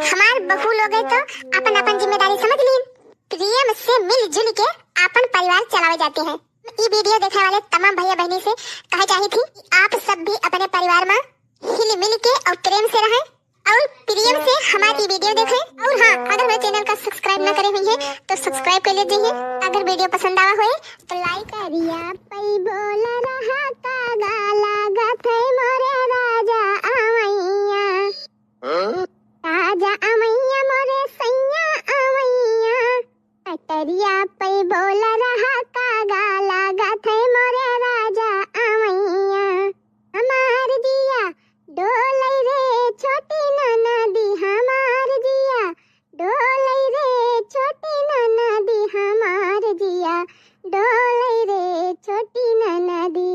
हमार बहू लोग है तो अपन अपन जिम्मेदारी समझ लीन, प्रेम से मिलजुल के अपन परिवार चलावे जाते हैं। ई वीडियो देखने वाले तमाम भैया बहिनी से कहे चाही थी कि आप सब भी अपने परिवार में हिल मिल के और प्रेम से रहें। और प्रेम से हमारी वीडियो देखें। और हाँ, अगर मेरे चैनल का सब्सक्राइब ना करे हुई है तो सब्सक्राइब कर लीजिए। अगर वीडियो पसंद आवा होए तो लाइक। करिया पई बोल रहा कागा लागत है मोरे राजा अमैया। राजा अमैया मोरे सैया अमैया। कटरिया पई बोल रहा कागा लागत है मोरे राजा अमैया। हमार जिया डोलै रे छोटी ननदी हमार जिया, डोलै रे छोटी ननदी हमार जिया, डोलै रे छोटी ननदी।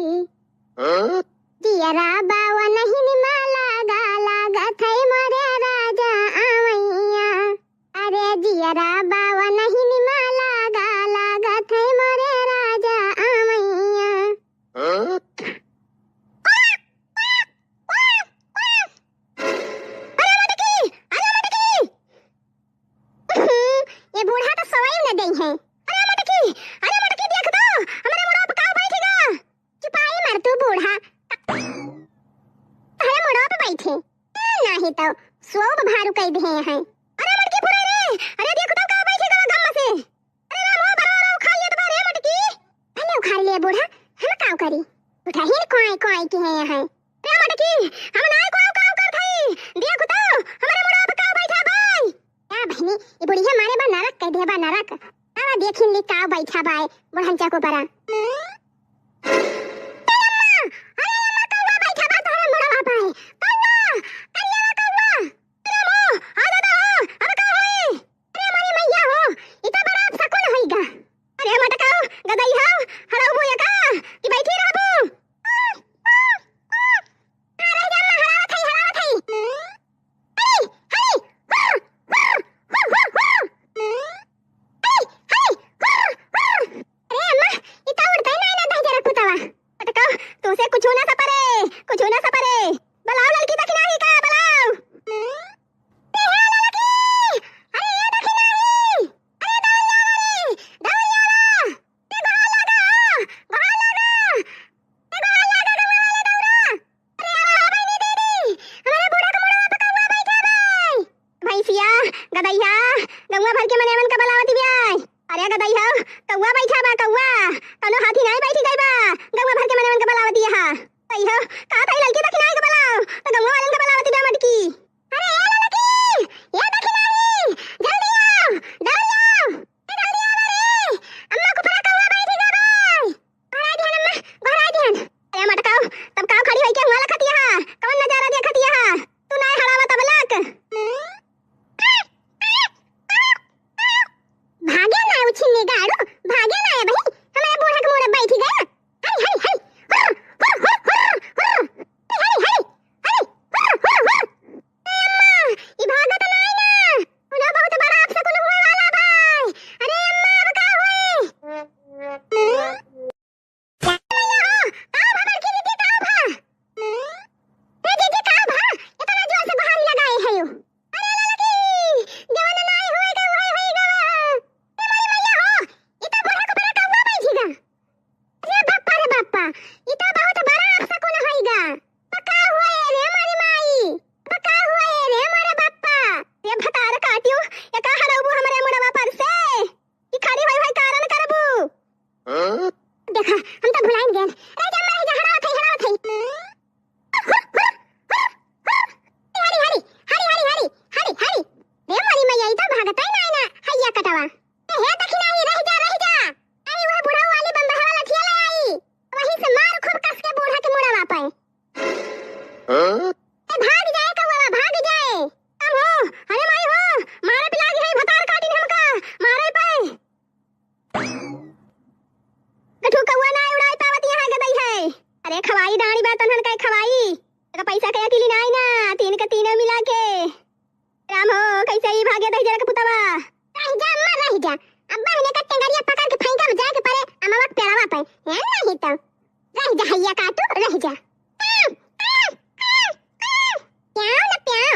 जियरा बावा नहीं निमाला गा लागत है मोरे राजा अमैया। अरे जियरा बावा नहीं निमाला गा लागत है मोरे राजा अमैया। अरे मटकी, अरे मटकी। उहुं, ये बूढ़ा तो सोई न देई है। अरे मटकी, अरे मटकी देख तो, हमरे मुड़ा पे का बैठेगा? चुपाई मार तू बूढ़ा। अरे मुड़ा पे बैठे। नहीं तो सोब भारू कई दिहे हैं। अरे मटकी फुरे रे, अरे देख तो का बैठेगा गम से। अरे राम हो, बड़ा बड़ा उखाड़ लेत बा रे मटकी। भले उखाड़ ले बूढ़ा, हम काव करी? उठहिन कोई कोई की है यहाँ। रे मटकी, हम नाय कोई काव करत हई। देख तो, हमरे मुड़ा पे काव बैठा बाई। का बहिनी, ई बुढ़िया मारे बा नरक कह दे बा नरक। आवा देखिन ली काव बैठा बाई, बुढ़न चको परा। ए अम्मा, अरे अम्मा, कौआ बैठा बा तोहरे मुड़वा पे। कौआ, करिया कौआ। अरे अम्मा, आ दादा हो, अब का होई? अरे हमारी मैया हो, ई तो बड़ा अपशकुन होई गा। अरे मटकाओ, गदई हो, हड़ऊ मुँह का, कि बैठी रहबू? आ रही रे अम्मा, हड़ावत हई, हड़ावत हई। अरे, अरे, हुर, हुर, हुर, हुर, हुर। अरे, अरे, हुर, हुर। बैठा बा कौआ, कौनो हाथी नाई बैठी गई बा, गौवा भर के मनवन के बलावती है। कहियो, का तई लड़की दखिनाई के बलाओ, तो गौवा वालन के बलावती बा मटकी। अरे ए लड़की, ए दखिनाई, जल्दी आओ, दौड़ी आओ, ए जल्दी आओ रे, अम्मा को परा कौआ बैठी गई बा। गोहराई दिहन अम्मा, गोहराई दिहन। अरे मटकाओ, तब काव खड़ी होई के हुआ लखतिया हा? कौन नजारा देखतिया हा? तू नाय हड़ावा तब लक। भागे ना उछिन्नी गाड़ू, भागे ना ए बही, हमारे बूढ़ा के मुड़े बैठी गया। हरी, हरी, हरी, हुर, हुर, हुर, हुर, हुर। हरी, हरी, हरी, हरी, हुर, हुर, हुर। ए अम्मा, ई भागत नाई ना। उन्हें बहुत बड़ा अपशकुन हुए वाला भाई। अरे अम्मा, अब का होई? का भा बड़की दीदी, का भा? ए दीदी, का भा? इतना जोर से गुहारी लगाए है यू। अरे ललकी, जवन नाई होए के उहे होई गवा। ए मोरी मैया हो, ई तो बूढ़ा को बड़ा कौआ बैठी गा। अरे बापा रे बापा, ई तो बहुत बड़ा अपशकुन होई गा। बका हुए रे मोरी माई, बका हुए रे मोरे बापा। रे भतार काटियो, ये का हरौबू हमरे मुड़वा पर से? ई खड़ी होई होई कारण करबू। हाँ? देखा, हम तो भुलाइन गए। रह जा, रह जा, हड़ावत है, हड़ावत है। हरी, हरी, हरी, हरी, हरी, हरी, हरी। रे मोरी मैया, ई तो भागत है ना, ना, हैया कटवा। ए, हे दखिनाही, रह जा, रह जा। आई, वह बुढ़ऊ वाली बंदहा वाला ठिया ले आई। वहीं से मार खूब कस के बूढ़ा के मुड़वा पे। हाँ? ए, भाग जाए कौआ, भाग जाए। अब हो, अरे माई हो, मारे पिला गई है, भतार काटिन हमका, मारे पे। कठू कौआ ना उड़ाई पावत यहाँ गदई है। अरे खवाई डांडी बा तनहन के खवाई। तो पैसा के अकेली नाई ना, तीन के तीनों मिला के। राम हो, कैसे ही भागे दही जरा के पुतवा। रह जा अम्मा, रह जा। अब्बा हने का टेंगरिया पकड़ के फेंका जाए के परे अमवा के पेड़वा पे। है नहीं तो। रह जा हैया काटू, रह जा। प्याओ ना प्याओ।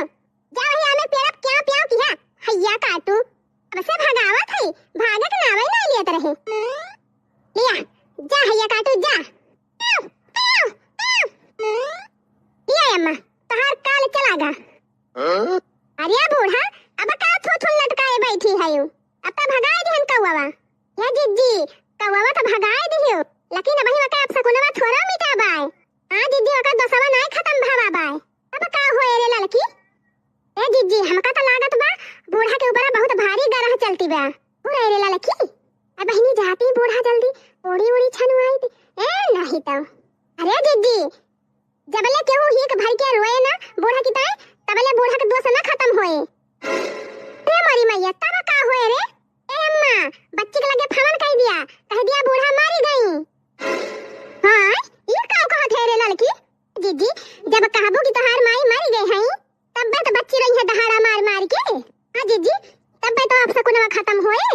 जा वही आमे पेड़ा प्याओ प्याओ किहा। हैया काटू। अब से भगावत है, भागे के नावे ना लेत रहे। लिया, जा हैया काटू, जा। प्याओ, प्याओ, प्याओ। लिया अम्मा, तहार काल चला गा। हाँ? अरे बूढ़ा, अब का थू थू लटकाए बैठी है यू? अब तो भगाए दिहन कौवा। या जिज्जी, कौवा तो भगाए दिहियो, लेकिन अबही वका अपशकुनवा थोड़ा मिटा बाय। हाँ जिज्जी, वका दोसवा नाय खतम भवा बाय। अब का होए रे ललकी? ए जिज्जी, हमका तो लागत बा, बूढ़ा के ऊपर बहुत भारी गरह चलती बा। हो रे रे ललकी, अबहिनी जाती बूढ़ा जल्दी, ओड़ी ओड़ी छनुआई दी। ए नहीं तो। अरे जिज्जी, जबले केहू हीक भर के रोए ना बूढ़ा की ताई, तबले बूढ़ा के दोष ना खतम होए। रे मोरी मैया, तब का होए रे? ए अम्मा, बच्ची के लगे फवन कह दिया, कह दिया बूढ़ा मारी गई। हाँ, ई का कहत है रे ललकी? जिज्जी, जब कहबू कि तोहार माई मरी गई है, तब्बे तो बच्ची रही है दहाड़ा मार मार के। हाँ जिज्जी, तब्बे तो अपशकुनवा खतम होए।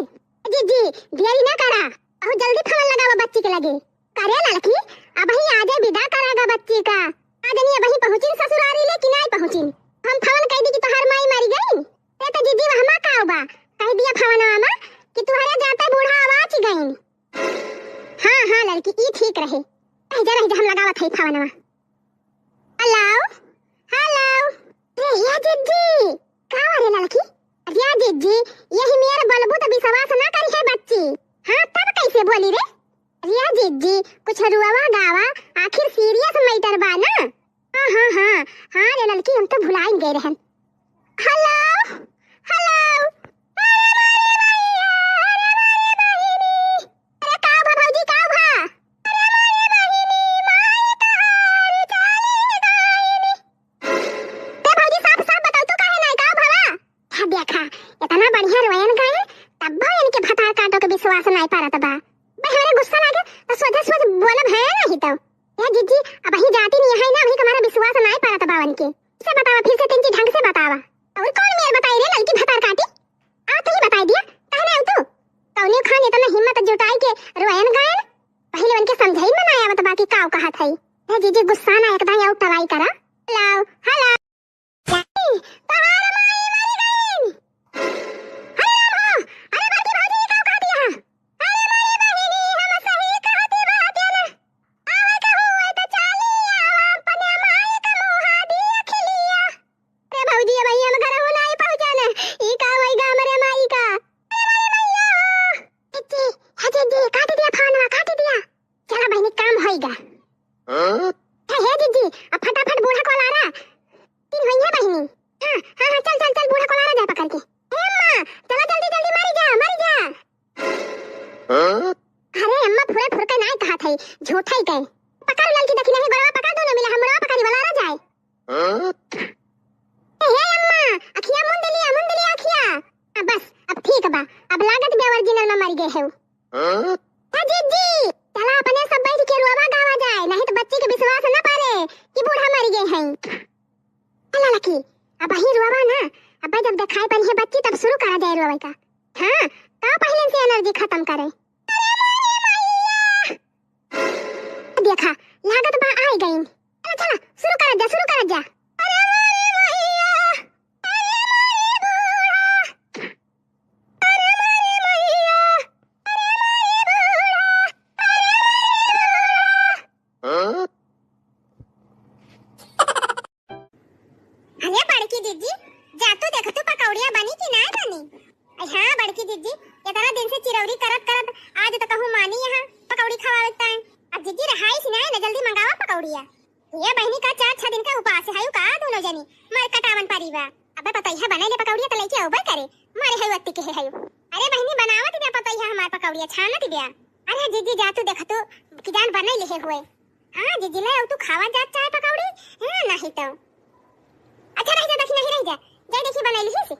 जिज्जी, देरी ना करा, बहुत जल्दी फवन लगावा बच्ची के लगे। करे ललकी, अबही आजे विदा करागा बच्ची का। आज नहीं अबही पहुँचिन ससुरारी ले कि नाई पहुँचिन। हम फवन कह दी कि तोहार माई मरी गई। ए तो जिज्जी, वहमा का बा? कह दिया फवनवा मा कि तुहरे जाते बूढ़ा आवाज गई। हाँ, हाँ ललकी, ई ठीक रहे। रह जा, रह जा, हम लगावत है फवनवा। Hello, hello. ए, या जिज्जी, का रे ललकी? या जिज्जी, यही मेर बोलबू तो विश्वास ना करी है बच्ची। हाँ, तब कैसे बोली रे? या जिज्जी, कुछ रुआवा गावा, आखिर सीरियस मैटर बा ना? हाँ, हाँ, हाँ, हाँ रे ललकी, हम तो भुलाइन गए रहन। Hello, hello. अरे मारे भैया, अरे मारे बहिनी। अरे का भा भौजी, का भा? अरे मारे बहिनी, माई तहार चाली गायनी। ए भौजी, साफ साफ बताओ, तू काहे नाई का भवा? हाँ देखा, इतना बढ़िया रोयन गाए, तब भी इनके भतार काटो के विश्वास नाई पारत बा। बे हमरे गुस्सा लागे तो सोझे सोझ बोलब है नहीं तो। ए जिज्जी, अबही जाती नहीं है ना, अबही हमारा विश्वास नाई पारत बा उनके। से बतावा, फिर से तिनकी ढंग से बतावा। और कौन मेर बताई रे ललकी भतार काटी? आ तू ही बताई दिया, कहने आऊ तू? कौने खान इतना हिम्मत जुटाई के रोयन गायन? पहले उनके समझाई में ना आवत बा कि काऊ कहत है। ए जिज्जी गुस्सा ना एकदम आऊ टराई करा। Hello, hello. तहार माई मरी गईन। अरे राम हो, अरे बड़की भौजी, ई का कहती है? अरे मोरी बहिनी, हम सही कहती बात है ना। आवे के हुए तो चाली आवा, अपने माई का मुहा दिया खिलिया। अरे भौजी, अब हम घर हो नाई पहुँचन। ई का होई गा हमरे माई का? अरे मोरी मैया हो। जिज्जी, हे जिज्जी, का दिया फोनवा, काटी दिया। चला बहिनी, काम होइगा। हाँ? हे, हे जीजी, अब फटाफट बूढ़ा को लारा। तीन होइहैं बहिनी। हाँ, हाँ, हाँ, चल, चल, चल, बूढ़ा को लारा जाए पकड़ के। ए अम्मा, चला जल्दी, जल्दी, मरी जा, मरी जा। हाँ? अरे अम्मा, फुरे फुरके नाय कहत है, झूठै के। पकड़ ललकी देखी नहीं, गोड़वा पकड़, दोनों मिला, हम गोड़वा पकड़ी वाला रह जाए। हाँ? ए, हे अम्मा, अखिया मुंद लिया, मुंद लिया अखिया। हाँ, बस, अब ठीक बा, अब लागत बे original में मर गए है। हाँ? ए जीजी, चला अपने सब बैठ के रोवा गावा जाए, नहीं तो बच्ची के विश्वास न पारे कि बूढ़ा मर गए हैं। चला लकी, अब वही रोवा ना, अब जब दिखाई पड़ी है बच्ची तब शुरू करा जाए रोवे का। हाँ, का पहले से energy खत्म करे। देखा, लागत बा आइ गइन। चला, चला, शुरू करत जा, शुरू करत जा। अरे मारे मैया, अरे मारे बूढ़ा, अरे मारे मैया, अरे मारे बूढ़ा, अरे मारे बूढ़ा। अरे बड़की दीदी, जा तू देख तू पकौड़िया बनी कि नाय बनी? अरे हाँ बड़की दीदी, इतना दिन से चिरौरी करत करत आज तो कहूँ मानी यहाँ पकौड़ी खवावे ताई। अब दीदी रहाइस नाय न, जल्दी मंगावा पकौड़िया। ये बहिनी का चार छह दिन का उपास है का दोनों जनी, मर कटावन परी बा। अबे पतैया बने ले पकौड़िया तो लेके अउबे करे, मारे है वत्ती के है। अरे बहिनी बनावत बे पतैया हमार पकौड़िया छानत बे। अरे दीदी जा तू देख तू कि जान बने ले हुए। हाँ, जीजी ले, अब तू खावा जात चाहे पकौड़ी? हाँ, नहीं तो। अच्छा, रह जा, देखी, नहीं, रह जा। जाए देखी, बनाई लिही से।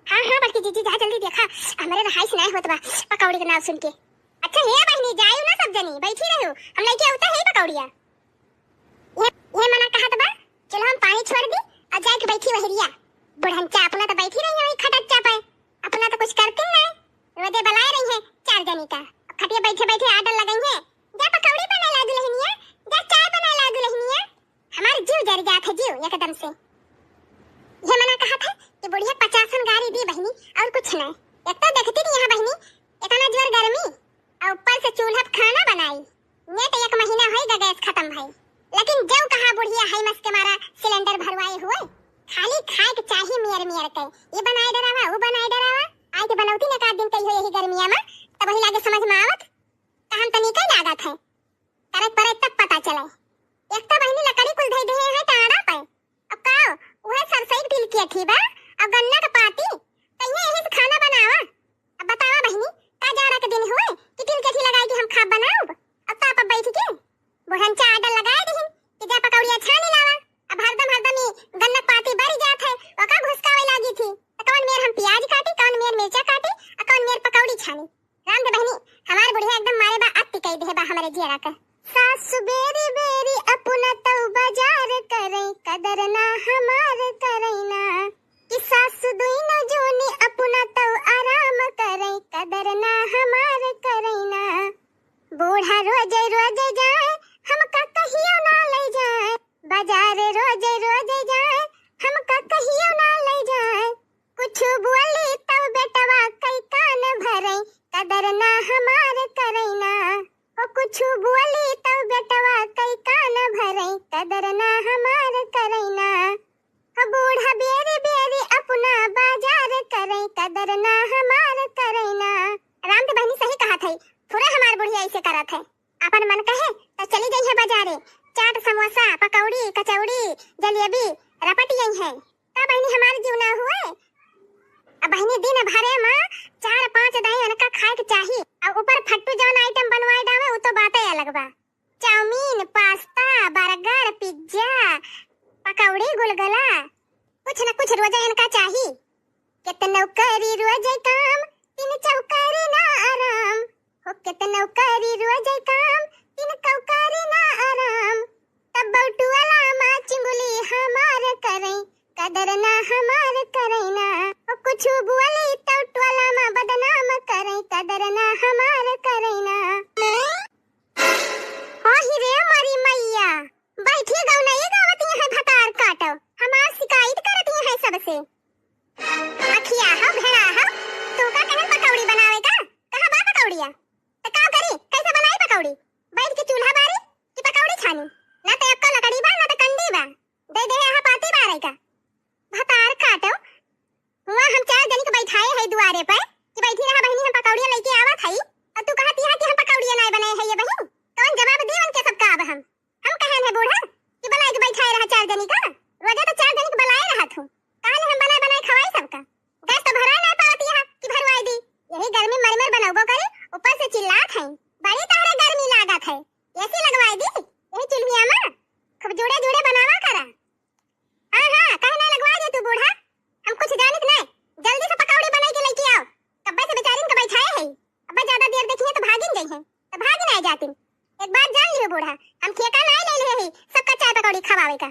हाँ, हाँ, बड़की जीजी, जा जल्दी देखा, हमरे रहाइस नाय होत बा, पकौड़ी के नाव सुन के। अच्छा, हे बहिनी, जायू ना सब जनी, बैठी रहू, हम लेके आवते है पकौड़िया। ये, ये मना कहत बा, चलो हम पानी छोड़ दी और जाके बैठी वहरिया। बुढ़नचा अपना तो बैठी रही है वही खटच्चा पे। अपना तो कुछ करते ही नहीं, रोजे बलाए रही है चार जनी का। खटिया बैठे बैठे order लगाई है, जा पकौड़ी बनाए ला दुल्हनिया, जा चाय बनाए ला दुल्हनिया। हमार जीव जर जात है, जीव एकदम से। ये मना कहत है कि बुढ़िया पचासन गारी दी बहिनी, और कुछ नहीं। एक तो देखती नहीं यहाँ बहिनी, इतना जोर गर्मी, और ऊपर से चूल्हा पे खाना बनाई। नेट एक महीना होई गा गैस खत्म भई, लेकिन जब कहा बुढ़िया है मस के मारा सिलेंडर भरवाए हुए, खाली खाए के चाही मेर मेर के, ये बनाए डरावा, वो बनाए डरावा। आए के बनौती ने का दिन कही हो यही गर्मिया में, तब वही लागे समझ में आवत, कहन तनी के लागत है, करे परे तब पता चले। एक तो बहिनी लकड़ी कुल धई दे है टाड़ा पे, अब का, उहे सरसई के तिलकिया थी बा, अब गन्ना के पाती, कहिए यही से खाना बनावा। अब बतावा बहिनी, का जाड़ा के दिन हुए कि तिलकिया थी लगाई कि हम खाब बनाउब? अब ताप अब बैठ के बुढ़नचा order लगाए दिहिन कि जा पकौड़िया छानी लावा। अब हरदम हरदम ई गन्ना के पाती बरी जात है, ओका घुसकावे लागी थी। त कौन मेर हम प्याज काटी, कौन मेर मिर्चा काटी, आ कौन मेर पकौड़ी छानी। राम दे बहिनी, हमार बुढ़िया एकदम मारे बा अति कई देहे बा हमरे जियरा के। सासु बेरी बेरी अपना तऊ बाजार करई, कदर ना हमार करई ना। कि सासु दुइनो जोनी अपना तऊ आराम करई, कदर ना हमार करई ना। बूढ़ा रोजे रोजे जाए, हमका कहियो ना ले जाए। बाजार रोजे रोजे जाए, हमका कहियो ना ले जाए। कुछु बोली तब बेटवा कई कान भरई, कदर ना हमार करई ना। ओ कुछु बोली तब बेटवा कई कान भरई, कदर ना हमार करई ना। ओ बूढ़ा बेरी बेरी अपना बाजार करई, कदर ना हमार करई ना। राम के बहिनी सही कहत है, पूरा हमार बुढ़िया ऐसे करत है। अपन मन कहे त चली जइहे बाजारे, चाट, समोसा, पकौड़ी, कचौड़ी, जलेबी रपट जइहे। का बहिनी हमार जीव ना हुए? अब बहिनी दिन भरे में चार पाँच दाई उनका खाए के चाही। अब ऊपर फट्टू जौन item बनवाए डावे, उ तो बाते अलग बा। चाउमीन, पास्ता, बर्गर, पिज्जा, पकौड़ी, गुलगुला, कुछ न कुछ रोजे इनका चाही। केतनो करी रोजे काम, तीन चौकारी ना आराम। हो केतनो करी रोजे काम, तीन चौकारी ना आराम। तब बउटुअला मा चिंगुली हमार करई, कदर ना हमार करई ना। हो कुछु बोली तब टोला मा बदनाम करई, कदर ना हमार करई ना। आही रे मोरी मैया, बैठी गौनई गावत यहाँ भतार काटो, हमार शिकायत करत यहाँ सबसे। अखिया हो, भेड़ा हो, तू का कहे पकौड़ी बनावे का? कहाँ बा पकौड़िया? त का करी, कैसे बनाई पकौड़ी? बैठ के चूल्हा बारी कि पकौड़ी छानी? ना त एक्को लकड़ी बा, ना त कंडी बा। दे दे यहाँ पाती बारे का। भतार काटो, हुआ हम चार जनी के बैठाए है दुआरे पे कि बैठी रहा बहिनी, हम पकौड़िया लेके आवत हई, और तू कहत यहाँ कि हम पकौड़िया ना है, बड़ी तहरे गर्मी लागत है, एसी लगवाई दी यही चुल्हिया मा, खूब जुड़े जुड़े बनावा करा। हाँ हाँ, कहे ना लगवाई दे तू बूढ़ा, हम कुछ जानित नहीं, जल्दी से पकौड़ी बनाई के लेके आओ, कब्बे से बेचारिन के बैठाए है, अब ज्यादा देर देखिए तो भागिन गई है, तो भागिन आए जातिन। एक बात जान लियो बूढ़ा, हम ठेका नहीं ले ले ही, सबका चाय पकौड़ी खवावे का।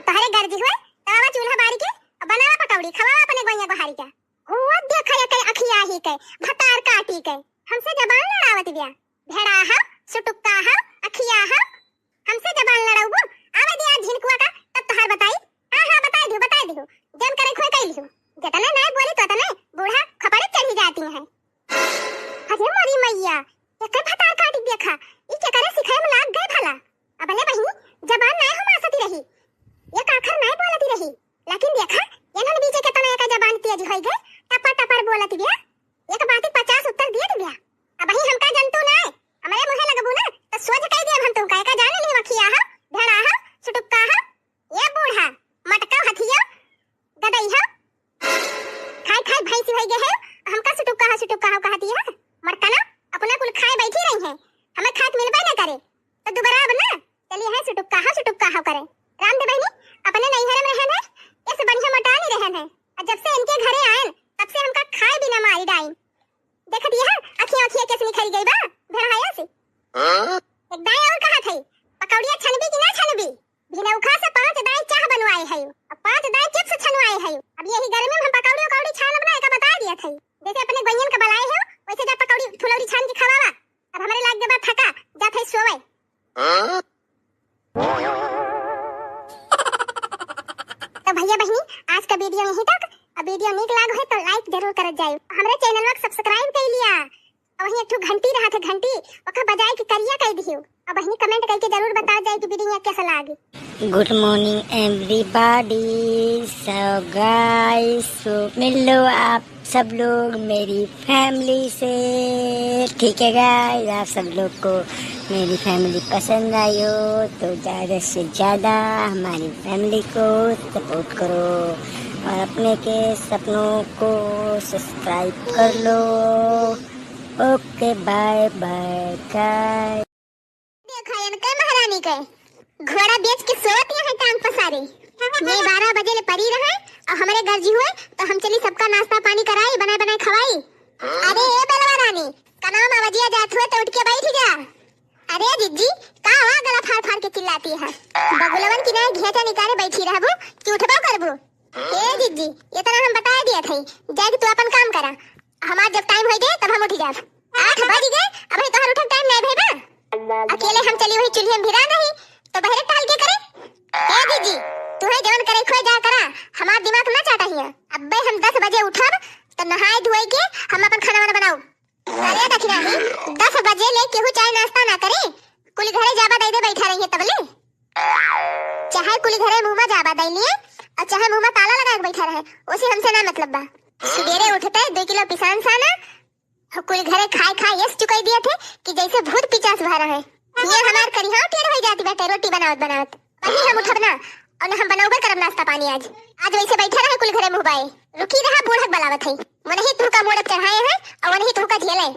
तोहरे गर्जी हुए, तवा चूल्हा बारी के, बनावा पकौड़ी, खवावा अपने गोइया गोहारी का। हुआ देखा ये कई अखिया ही के, भतार काटी के, हमसे जबान लड़ावत बिया। भेड़ा हा, सुटुक्का हा, अखिया हा, हमसे जबान लड़ाउबू? आवे दिया झिनकुआ का, तब तोहार बताई। हाँ हाँ, बताई दियो, बताई दियो, जन करे खोए कई लियो। जतने नहीं बोली तो तने बूढ़ा खपड़े चढ़ी जाती है। अरे मोरी मैया, एकर भतार काटी देखा, ई केकरे सिखाए में लाग गए भला। अबले बहिनी, जबान नाय हमासती रही, एक आखर नाय बोलती रही, लेकिन देखा, एनन बीचे के तना एकर जबान तेज होई गए, टपर टपर बोलत बिया, एक बात के पचास उत्तर दिए बिया। अबही हमका जनतू नाय, हमरे मुँहे लगबू ना, तो सोझ कह दिया हम तुमका, एका जाने लियो अखिया हा, भेड़ा हा, सुटुक्का हा, ये बूढ़ा, मटका हथिया, गदई है, खाए खाए भैंसी होई गए है, हमका सुटुक्का है, सुटुक्का है कहती है। मरकना, अपना कुल खाए बैठी रही है, हमें खाए के मिलबे ना करे, तो दुबारा अब ना, चलिए है सुटुक्का है, सुटुक्का है करे। राम दे बहिनी, अपने नैहर में रहन है, ये से बढ़िया मोटा नहीं रहन है, और जब से इनके घरे आयन, तब से हमका खाए बिना मारी डाइन। देखत यह अखिया अखिया केस निखरी गई बा, भेड़ाया से। हाँ? एक दाई और कहा थई, पकौड़िया छनबी कि ना छनबी? भिनौखा से पाँच दाई चाह बनवाए है, अब पाँच दाई चिप्स छनवाए है। अब यही गर्मी में हम पकौड़ी उकौड़ी छानब ना, एका बता दिया थई। जैसे अपने गोइयन का बलाए हो, वैसे जा पकौड़ी फुलौरी छान के खवावा। अब हमरे लाग गए बा थका, जा थई सोवे। हाँ? तो भैया बहिनी, आज का वीडियो यहीं तक। अब वीडियो नीक लाग है तो लाइक जरूर करत जाए, हमरे चैनल को सब्सक्राइब कर लिया। और वहीं एक ठो घंटी रहा था, घंटी, ओका बजाए के करिया कर दियो। और बहिनी कमेंट करके जरूर बताओ जाए कि वीडियो कैसा लागी। Good morning everybody। So guys, so मिल लो आप सब लोग मेरी फैमिली से, ठीक है गाइस? आप सब लोग को मेरी फैमिली पसंद आई हो तो ज़्यादा से ज़्यादा हमारी फैमिली को सपोर्ट करो और अपने के सपनों को सब्सक्राइब कर लो। Okay, bye bye guys. देखा इनके महारानी के, घोड़ा बेच के सोवत यहाँ टांग पसारे। मैं बारह बजे ले परी रहे और हमरे गर्जी हुए तो हम चली सबका नाश्ता पानी कराई, बनाए बनाए खवाई। अरे ए बेलवा रानी, कनाम आवाजिया जात हुए तो उठ के बैठ जा। अरे जिज्जी, का हुआ गला फाड़ फाड़ के चिल्लाती है? बगुलवन की नाई घेटा निकाले बैठी रहबू कि उठबो करबू? ए जिज्जी, इतना हम बता दिया थे, जाके तू अपन काम करा। हमार जब टाइम होई गए तब हम उठ जाब। आठ बज गए, अबे तोहर उठे टाइम नहीं भई बा। अकेले हम चली वही चूल्हे में भिरा नहीं, तो बहरे टहल के करे? ए जिज्जी, तुहे जवन करे खोए जा करा, हमार दिमाग ना चाटा हिया। अब्बे हम दस बजे उठब, तो नहाए धोए के हम अपन खाना वाना बनाऊ। अरे दखिनाही, दस बजे ले केहू चाय नाश्ता ना करे, कुल घरे जाबा दे दे बैठा रही है तबले। चाहे कुल घरे मुँह में जाबा दे लिए और चाहे मुँह में ताला लगा के बैठा रहे, उसे हमसे ना मतलब बा। सुबेरे उठते दो किलो पिसान साना, और कुल घरे खाए खाए यस चुकाई दिए थे कि जैसे भूत पिचास भा रहे। ये हमार करिहाव टेढ़ हो जाती बेटे, रोटी बनावत बनावत। वही हम उठब ना, और ना हम बनौबे करब नाश्ता पानी आज। आज वैसे बैठे रहे कुल घरे मुँह बाए। रुकी रहा, बूढ़क बलावत है। वो नहीं तुमका मोड़ब चढ़ाए हैं, और वो नहीं तुमका झेले।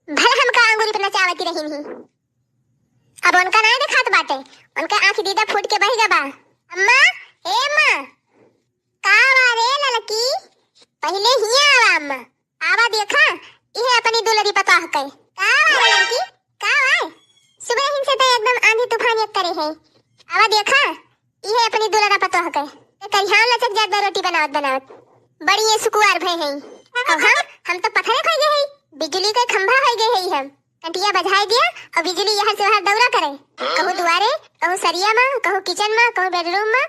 भले हमका अंगूरी पे नचावती रही नहीं। अब उनका नहीं दिखात बाटे, उनका आँख दीदा फूट के बह गबा। अम्मा, ए अम्मा, का बा रे ललकी? पहिले हियाँ आवा अम्मा। आवा देखा, इहे अपनी दुलरी पतोह के। का बा रे ललकी? का बा? सुबह हिन से तो एकदम आंधी तूफान एक करे है। आवा देखा, इहे अपनी दुलरा पतोह के। ते करिहान लचक जात बा रोटी बनावत बनावत। बड़ी ये सुकुआर भय है। अब हम, हम तो पथरे खोई गए है, बिजली के खंभा हो गए है हम। कंटिया बजाए दिया और बिजली यहाँ से वहाँ दौरा करे। कहूँ दुआरे, कहूँ सरिया में, कहूँ किचन में, कहूँ बेडरूम में।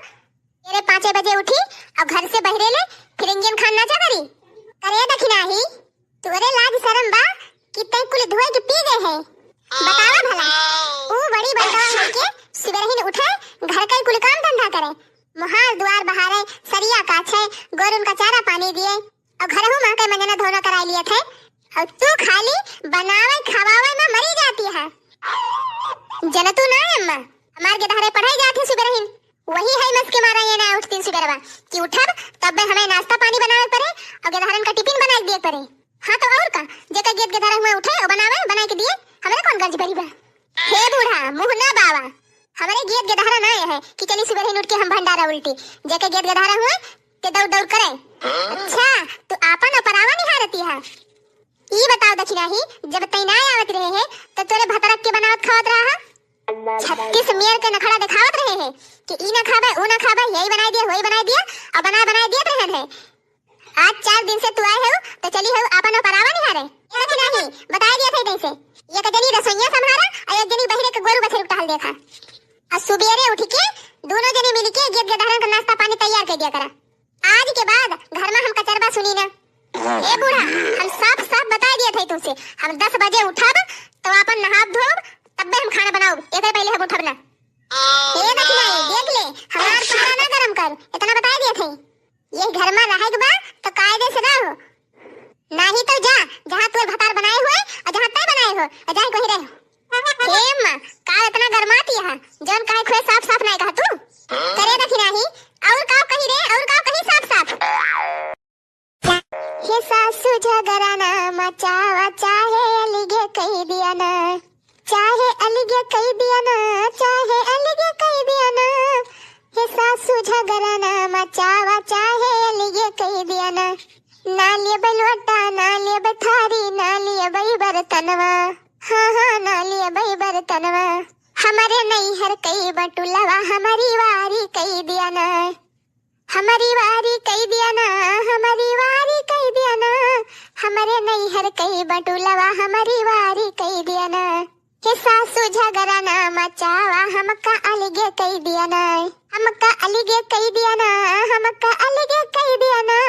तेरे पाँचे बजे उठी और घर से बहरे ले फिर इंजन खान नाचा करी। करे दखिनाही, तोरे लाज शरम बा कि तै कुल धोए के पी गए है? बतावा भला, ऊ बड़ी बड़का होके सुबह ही उठे, घर का ही कुल काम धंधा करे, मोहाल दुआर बहारे, सरिया काछे, गोरुन का चारा पानी दिए, और घरहू माँ के मंजना धोना कराई लिए थे, और तू खाली बनावे खवावे में मरी जाती है। जनतू ना अम्मा, हमार गेदहरे पढ़ाई जात है सुबह रहीन, वही है मस के मारा ये ना उठतीन सुबह रवा कि उठब तब हमें नाश्ता पानी बनावे पड़े और गेदहरन का टिफिन बनाए दिए पड़े। हाँ तो और का, जेकर गेद गेदहरा हुआ उठे और बनावे, बनाए के दिए, हमरे कौन गर्ज परी बा? हे बूढ़ा, मुँह ना बावा, हमरे गेद गेदहरा ना है कि चली सुबह ही उठ के हम भंडारा उल्टी। जेकर गेद गेदहरा हुआ, ते दौड़ दौड़ करे। अच्छा, तू आपन और परावा निहारती है। ई बताओ दखिनाही, जब तै ना आवत रहे है, तो तोरे भतरक के बनावत खावत रहा है? छत्तीस मेर के नखड़ा देखावत रहे है कि ई ना खाबे, ऊ ना खाबे, यही बनाई दिया, वही बनाई दिया, और बनाए बनाए दियत रहन है। आज चार दिन से तू आए हो, तो चली हो आपन और परावा निहारे। ए दखिनाही, बताई दिया थे जैसे, एक जनी रसोइया संभारा और एक जनी बहिरे के गोरू बछरू टहल देखा। और सुबेरे उठ के दोनों जनी मिल के गेद गेदहरन का नाश्ता पानी तैयार कर दिया करा। आज के बाद घर में हम कचरबा सुनी ना। ए बूढ़ा, हम साफ साफ बताई दिया थे तुमसे, हम दस बजे उठब तो आपन नहाब धोब, तब्बे हम खाना बनाउब, एकर पहले हम उठब ना। ए दखिनाही, देख ले, हमार पारा ना गरम कर, इतना बताई दिया थे। ये घर में रहे के बा तो कायदे से रहो, नाही तो जा, जहाँ तोर भतार बनाए हुए और जहाँ तै बनाए हो, और जाए वहीं रहो। हे अम्मा, का इतना गरमाती है? जौन कहे खुए साफ साफ नहीं कहा तू? करे दखिनाही, और का कही रे, और का कही साफ साफ? हे सासू झगड़ा ना मचावा, चाहे अलगे कही दिया ना, चाहे अलगे कही दिया ना, चाहे अलगे कही दिया ना। हे सासू झगड़ा ना मचावा, चाहे अलगे कही दिया ना। ना लेब लोटा, ना लेब थारी, ना लेब बर्तनवा। हाँ, हाँ, ना लेब बर्तनवा। हमरे नैहर कई बटुलवा, हमरी वारी कई दिया ना। हमरी वारी कई दिया ना, हमरी वारी कई दिया ना। हमरे नैहर कई बटुलवा, हमरी वारी कई दिया ना। हे सासू झगड़ा ना मचावा, हमका अलगे कई दिया ना, हमका अलगे कई दिया ना, हमका अलगे कई दिया ना।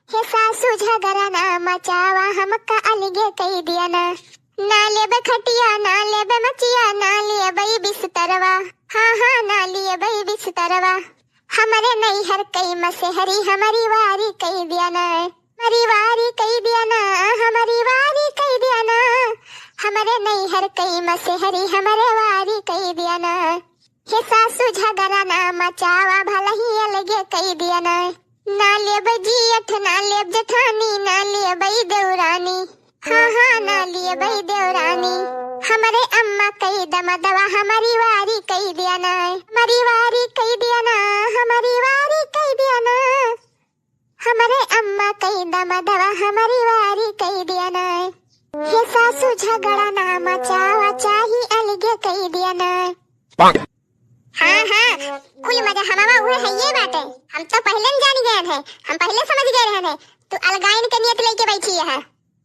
हे सासू झगड़ा ना मचावा, हमका अलगे कई दिया ना। ना लेबे खटिया, ना लेबे मचिया, ना लेबे बिस्तरवा। हाँ, हाँ, ना लेबे बिस्तरवा। हमरे नैहर कई मसेहरी, हमरी वारी कई दिया ना। हमरी वारी कई दिया ना, हमरी वारी कई दिया ना। हमरे नैहर कई मसेहरी, हमरे वारी कई दिया ना। हे सासू झगड़ा ना मचावा, भलही अलगे कई दिया ना। ना लेब जियठ, ना लेब जेठानी, ना लेब ई देवरानी। हाँ, हाँ, ना लेब ई देवरानी। हमरे अम्मा कई दमदवा, हमरी वारी कई दिया ना। हमरी वारी कई दिया ना, हमरी वारी कई दिया ना। हमरे अम्मा कई दमदवा, हमरी वारी कई दिया ना। हे सासू झगड़ा ना मचावा, चाही अलगे कई दिया ना। हाँ, हाँ, कुल मजा हमावा उहे है ये बाटे। हम तो पहले न जान गए हैं, हम पहले समझ गए रहे हैं, तू अलगाइन के नियत लेके बैठी है।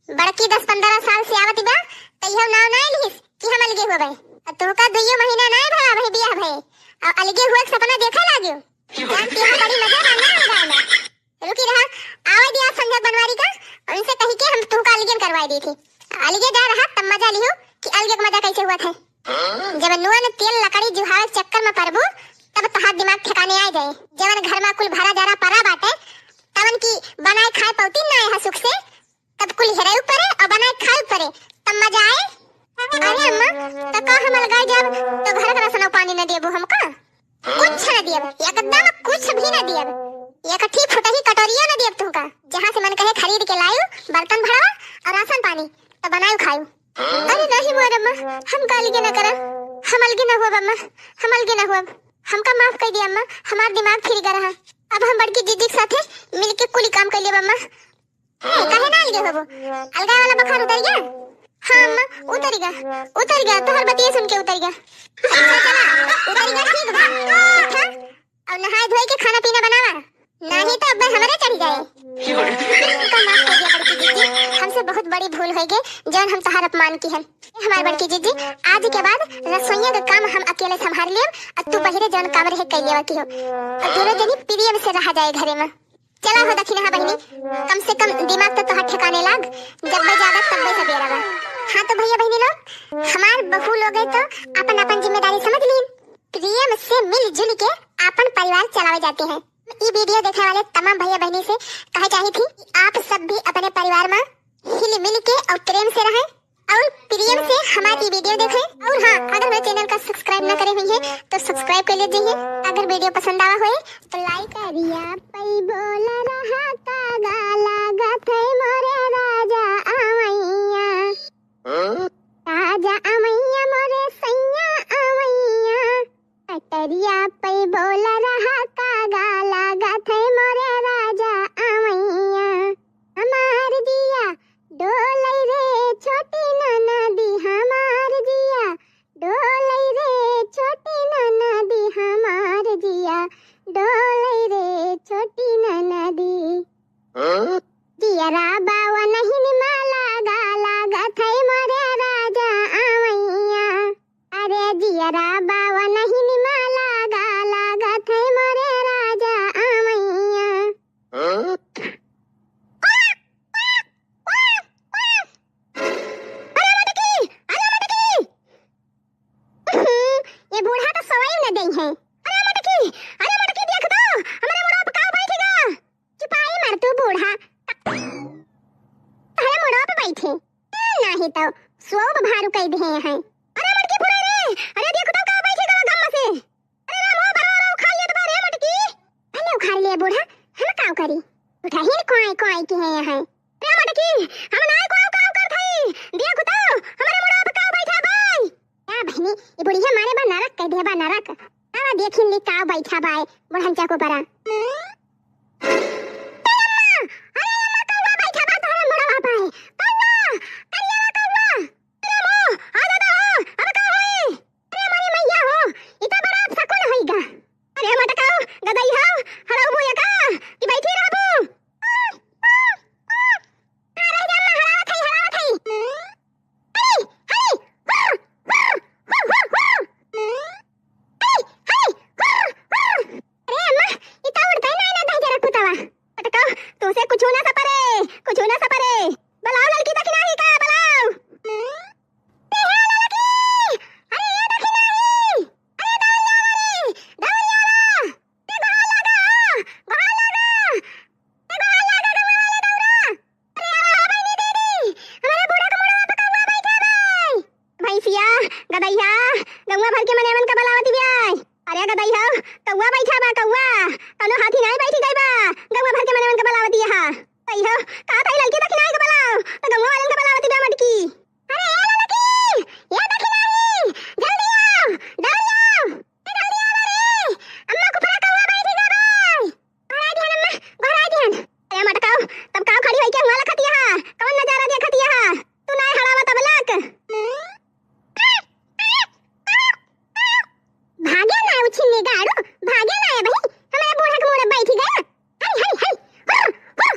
बड़की दस पन्द्रह साल से आवत बा, तैयो नाव ना लिहिस कि हम अलगे होबे। आ तोहका दुइयो महीना ना भवा भई बियाह भए, और अलगे हुए के सपना देखे लागियो। जानती है, बड़ी मजा बा ना अलगाइन में। रुकी रहा, आवे दिया संजय बनवारी का, उनसे कही के हम तोहका अलगे करवाई दी थी। अलगे जा रहा, तब मजा लिहो कि अलगे के मजा कैसे हुआ थे। जब नून तेल लकड़ी जुहावे चक्कर में पड़बू, तब तोहार दिमाग ठिकाने आ जाए। जवन घर में कुल भरा जरा परा बाटे, तवन की बनाए खाए पौती ना है सुख से, तब कुल हेरे ऊपरे और बनाए खाए ऊपरे, तब मजा आए। अरे अम्मा, तो का हम अलगाए जाब, तो घर का राशन पानी न देबू हमका? कुछ न दियब, एकदम कुछ भी न दियब। एक ठी फुटही कटोरियो न दियब तुमका। जहाँ से मन कहे खरीद के लायू, बर्तन भरवा और राशन पानी, तो बनायू खायू। अरे नहीं मोर अम्मा, हम का अलगे न करब, हम अलगे न हुअब अम्मा, हम अलगे न हुअब। हमका माफ कर दिया अम्मा, हमार दिमाग फिर गया रहा। अब हम बड़की जीजी के साथे मिलके कुली काम कर लेब अम्मा। ए, काहे ना अलगे होबो? अलगाए वाला बुखार उतर गया? हाँ अम्मा, उतर गया, उतर गया, तोहर बतिये सुन के उतर गया। अच्छा चला, उतर गया, ठीक बा। उठा, और नहाए धोए के खाना पीना बनावा, नहीं तो अब हमरे चढ़ जाए। हमका माफ कर दिया बड़की जीजी, हमसे बहुत बड़ी भूल हो गई, जौन हम तोहार अपमान की हन। ए हमार बड़की जीजी, आज के बाद रसोइया का काम हम अकेले संभाल लेब, और तू बहिरे जौन काम रहे कर लेवा की हो, और दोनों जनी प्रेम से रहा जाए घरे में। चला हो दखिनहा बहिनी, कम से कम दिमाग तो तोहार ठिकाने लाग, जब मैं जागत तब मैं सबेरा बा। हाँ तो भैया बहिनी लोग, हमार बहू लोग है तो अपन अपन जिम्मेदारी समझ लीन, प्रेम से मिलजुल के अपन परिवार चलावे जाते हैं। ई वीडियो देखे वाले तमाम भैया बहिनी से कहे चाही थी कि आप सब भी अपने परिवार में हिल मिल के और प्रेम से रहें और प्रेम से हमारी वीडियो देखें। और हाँ, अगर मेरे चैनल का सब्सक्राइब ना करे हुई है तो सब्सक्राइब कर लीजिए। अगर वीडियो पसंद आवा होए तो लाइक। करिया पई बोल रहा कागा लागत है मोरे राजा। राबा वनहिन मा लागा, लागत है मोरे राजा अमैया। अरे मटकी, अरे मटकी। ये बूढ़ा तो सोवइ न देइ है। अरे मटकी, अरे मटकी, देख तो, हमरे मुड़वा पे का बैठेगा। चुपाई मर तू बूढ़ा। अरे मुड़वा पे बैठे। ए, नाही तो सोब भारू कइ देहे हैं। अरे मटकी फुरे रे, अरे देख तो का बैठेगा गम से। अरे राम हो, बरवा उखाड़ लिया तो बा रे मटकी। भले उखाड़ लिया बूढ़ा, हम काव करी? उठा ही कोई कोई की है यहाँ। अरे मटकी, हम नाय कोई काव कर थई। देख तो, हमरे मुड़वा पे काव बैठा बाय। का बहिनी, ई बुढ़िया मारे बा नरक कइ दे बा नरक। आवा देखिन ली काव बैठा बाय, बुढ़न चाको परा। ए अम्मा, अरे अम्मा, कौआ बैठा बा तोहरे मुड़वा पे। कौआ, करिया कौआ। अरे अम्मा, आ जा तो, अब का होई? अरे हमारी मैया हो, ई तो बड़ा अपशकुन होइगा। अरे मटकाऊ, गदई हो, हड़ऊ मुँह का, कि बैठी रहबू? आ, रह जा, अम्मा, हड़ावत हई, हड़ावत हई। अरे, अरे, हुर, हुर, हुर, हुर, हुर। अरे, अरे, हुर, हुर, हुर। अरे अम्मा, ई तो उड़तै नाहीं ना दहिजरा कुतवा। मटकाऊ, तुसे कुछु ना सपरे, कुछु ना सपरे। बलाओ ललकी दखिनाही का, बलाओ। ए हे ललकी! अरे ये दखिनाही! अरे दौड़िया रे! दौड़िया रे! ए गोहार लागा! गोहार लागा! ए गोहार लागा, गंगा वाले दौड़ा! अरे आवा, आवा, बहिनी दीदी! हमरे बूढ़ा के मुड़वा पे कौआ बैठा बाय! भैंसिया, गदइया, गौवा भर के मनेवन का बलावत बियाय। अरे गदइया, कौआ बैठा बा, कौआ। कौनो हाथी नाय बैठी गइ बा। गौवा भर के मनेवन का बलावत बिया। गदइया, का तई ललकी दखिनाही का बलाओ, तो गौवा वालन का बलावत बिया मटकी। अरे ए ललकी, ए दखिनाही, जल्दी आओ, दौड़ी आओ। ए जल्दी आओ रे, अम्मा कुपरा कौआ बैठी गवा बाय। गोहराई दिहन अम्मा, गोहराई दिहन। अरे मटकाऊ, तब काव खड़ी होइके हुआँ लखतिया हा? कौन नजारा देखतिया हा? तू नाय हड़ावा तब लक। भागे ना उछिन्नी गाड़ू, भागे ना ए बहिन, हमरे बूढ़ा के मुड़े बैठी गया। हरी, हरी, हरी, हुर,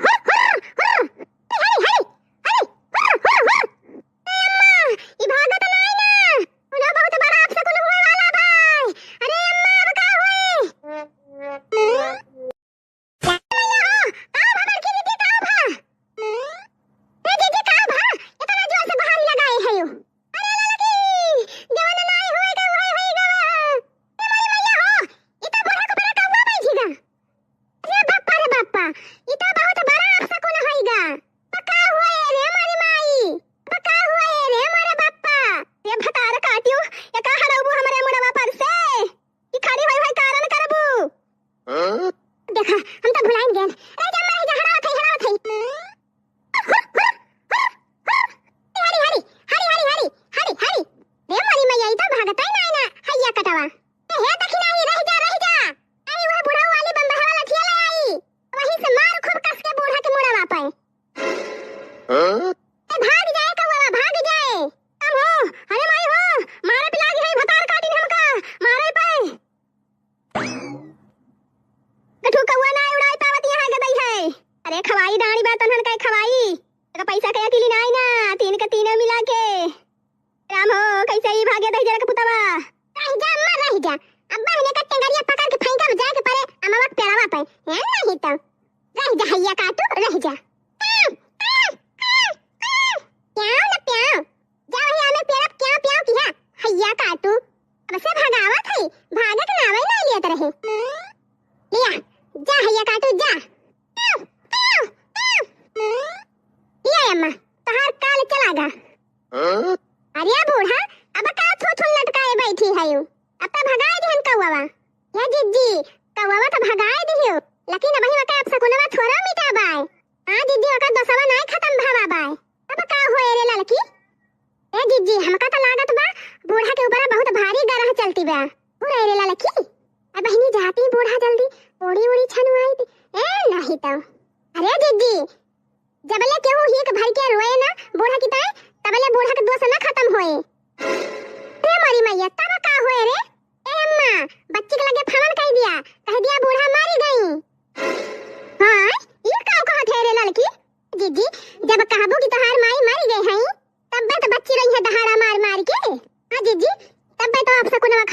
हुर, हुर, हुर, हुर। हरी, हरी, हरी, हरी, हुर, हुर, हुर। ए अम्मा, ई भागत नाई ना। उन्हें बहुत बड़ा अपशकुन हुए वाला बा। अरे अम्मा, अब का होई? का भा बड़की दीदी, का भा? ए दीदी, का भा? इतना जोर से गोहारी लगाए है यू। अरे ललकी, जवन नाई होए के वही होई गवा। ए मोरी मैया हो, ई तो बूढ़ा कुपरा कौआ बैठी गा। अरे बापा रे बापा, ई तो बहुत बड़ा अपशकुन होइगा। अब का होए रे मोरी माई, अब का होए रे मोरे बापा। रे भतार काटियो, ये का हड़उबू हमरे मुड़वा पर से? ई खड़ी होई होई कारण करबू। हाँ? देखा, हम तो भुलाइन गेन। रह जा, रह जा, हड़ावत हई, हड़ावत हई। हरी, हरी, हरी। रे मोरी मैया, ई तो भागतै नाई ना, हैया कटवा। ए, हे दखिनाही, रह जा, रह जा। आई, वह बुढ़ऊ वाली बम्बहा वाला ठिया ले आई। वहीं से मार खूब कस के बूढ़ा के मुड़वा पे। हाँ? ए, भाग जाए कौआ, भाग जाए। हम हो, अरे माई हो, मारे पिला दी है भतार काटिन हमका, मारे पे। गठू कौआ ना उड़ाई पावत यहाँ गदई है। अरे खवाई डाँड़ी बा तन्हन के खवाई। एका पैसा के अकेली नाई ना, तीन के तीनों मिला के। राम हो, कैसे ही भागे दहिजरा के पुतवा। रह जा अम्मा, रह जा। अब बहिने का टेंगरिया पकड़ के फेंका में जाए के परे अमवा के पेड़वा पे। हैं नहीं तो। रह जा हैया काटू, रह जा। प्याओ ना प्याओ। जा वही आमे पेड़ पे प्याओ प्याओ किहा। हैया काटू। अब से भगावत है, भागे के नावे ना लियत रहे। लिया, जा हैया काटू, जा। प्याओ, प्याओ, प्याओ। लिया अम्मा, तोहार काल चला गा। हाँ? अरे बूढ़ा, अब का थू थू लटकाए बैठी है यू? अब तो भगाए दिहन कौवा। या जिज्जी, कौवा तो भगाए दिहियो, लेकिन अबही वका अपशकुनवा थोड़ा मिटा बाय। हाँ जिज्जी, वका दोसवा नाय खतम भवा बाय। अब का होए रे ललकी? ए जिज्जी, हमका तो लागत बा, बूढ़ा के ऊपर बहुत भारी गरह चलती बा। हो रे ललकी, अब बहिनी जाती बूढ़ा जल्दी, ओड़ी ओड़ी छनुआई थी। ए नहीं तो। अरे जिज्जी, जबले केहू हीक भर के रोए ना बूढ़ा की ताई, तबले बूढ़ा के दोष ना खतम होए। रे मोरी मैया, तब का होए रे? ए अम्मा, बच्ची के लगे फमन कह दिया, कह दिया बूढ़ा मारी गई। हाँ, ई का कहत है रे ललकी? जिज्जी, जब कहबू कि तोहार माई मरी गई है, तब्बे तो बच्ची रही है दहाड़ा मार मार के। हाँ जिज्जी, तब्बे तो अपशकुनवा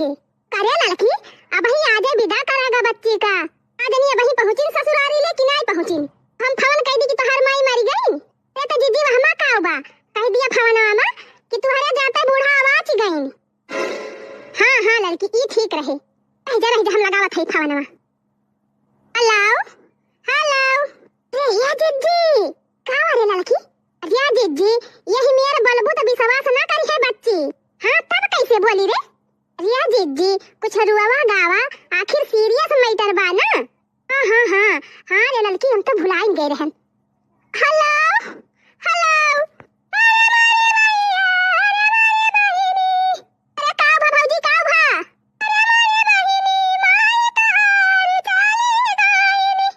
करे ललकी, अबही आजे बिदा करागा बच्ची का। आज नहीं अबही पहुँचिन ससुरारी ले कि नाई पहुँचिन। हम फोन कइ दी कि तोहार माई मरि गई। ते तो जिज्जी वहमा काउ बा, कहि दिया फोनवा मा कि तुहरे जाते बूढ़ा आवाज गईन। हाँ, हाँ ललकी, ई ठीक रहे। रह जा, रह जा, हम लगावत हई फोनवा। Hello, hello. ए, या जिज्जी, का रे ललकी? या जिज्जी, यही मेर बोलबू तो विश्वास ना करी है बच्ची। हाँ, तब कैसे बोली रे? या जिज्जी, कुछ रुआवा गावा, आखिर serious matter बा ना? हाँ, हाँ, हाँ, हाँ रे ललकी, हम तो भुलाइन गए रहन। Hello, hello. अरे मारे भैया, अरे मारे बहिनी। अरे का भा भौजी, का भा? अरे मारे बहिनी, माई तोहार चली गईनी।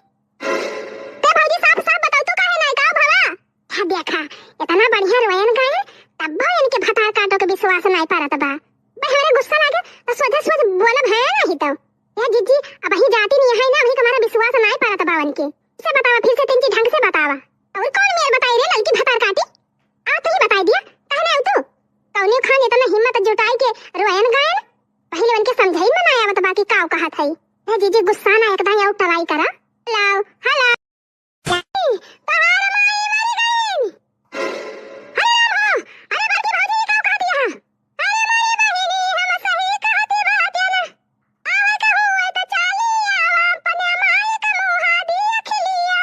ते भौजी, साफ साफ बताओ, तू काहे नाई का भवा? हाँ देखा, इतना बढ़िया रोयन गाए, तब भी इनके भतार काटो के विश्वास नाई परत बा। भाई, हमरे गुस्सा लागे तो सोझे सोझ बोलब है नहीं तो। ए जिज्जी, अबही जाती नहीं है ना, अबही हमारा विश्वास नाई परत बा उनके। इसे बतावा, फिर से तिनची ढंग से बतावा। और कौन मेर बताई रे ललकी भतार काटी? आ तू ही बताई दिया, कहने आऊ तू? कौने खान इतना हिम्मत जुटाई के रोयन गायन? पहले उनके समझाई में ना आवत बा कि काव कहत है। ए जिज्जी, गुस्सा ना, एकदम आऊ try करा। Hello, hello. तोहार माई मरि गईन। अरे राम हो, अरे बड़की भौजी, ई का कहत हिया? अरे माई बहिनी, हम सही कहत बाटिन। आवे के हुए तो चाली आवा, अपने माई का मुहा दिया खिलिया।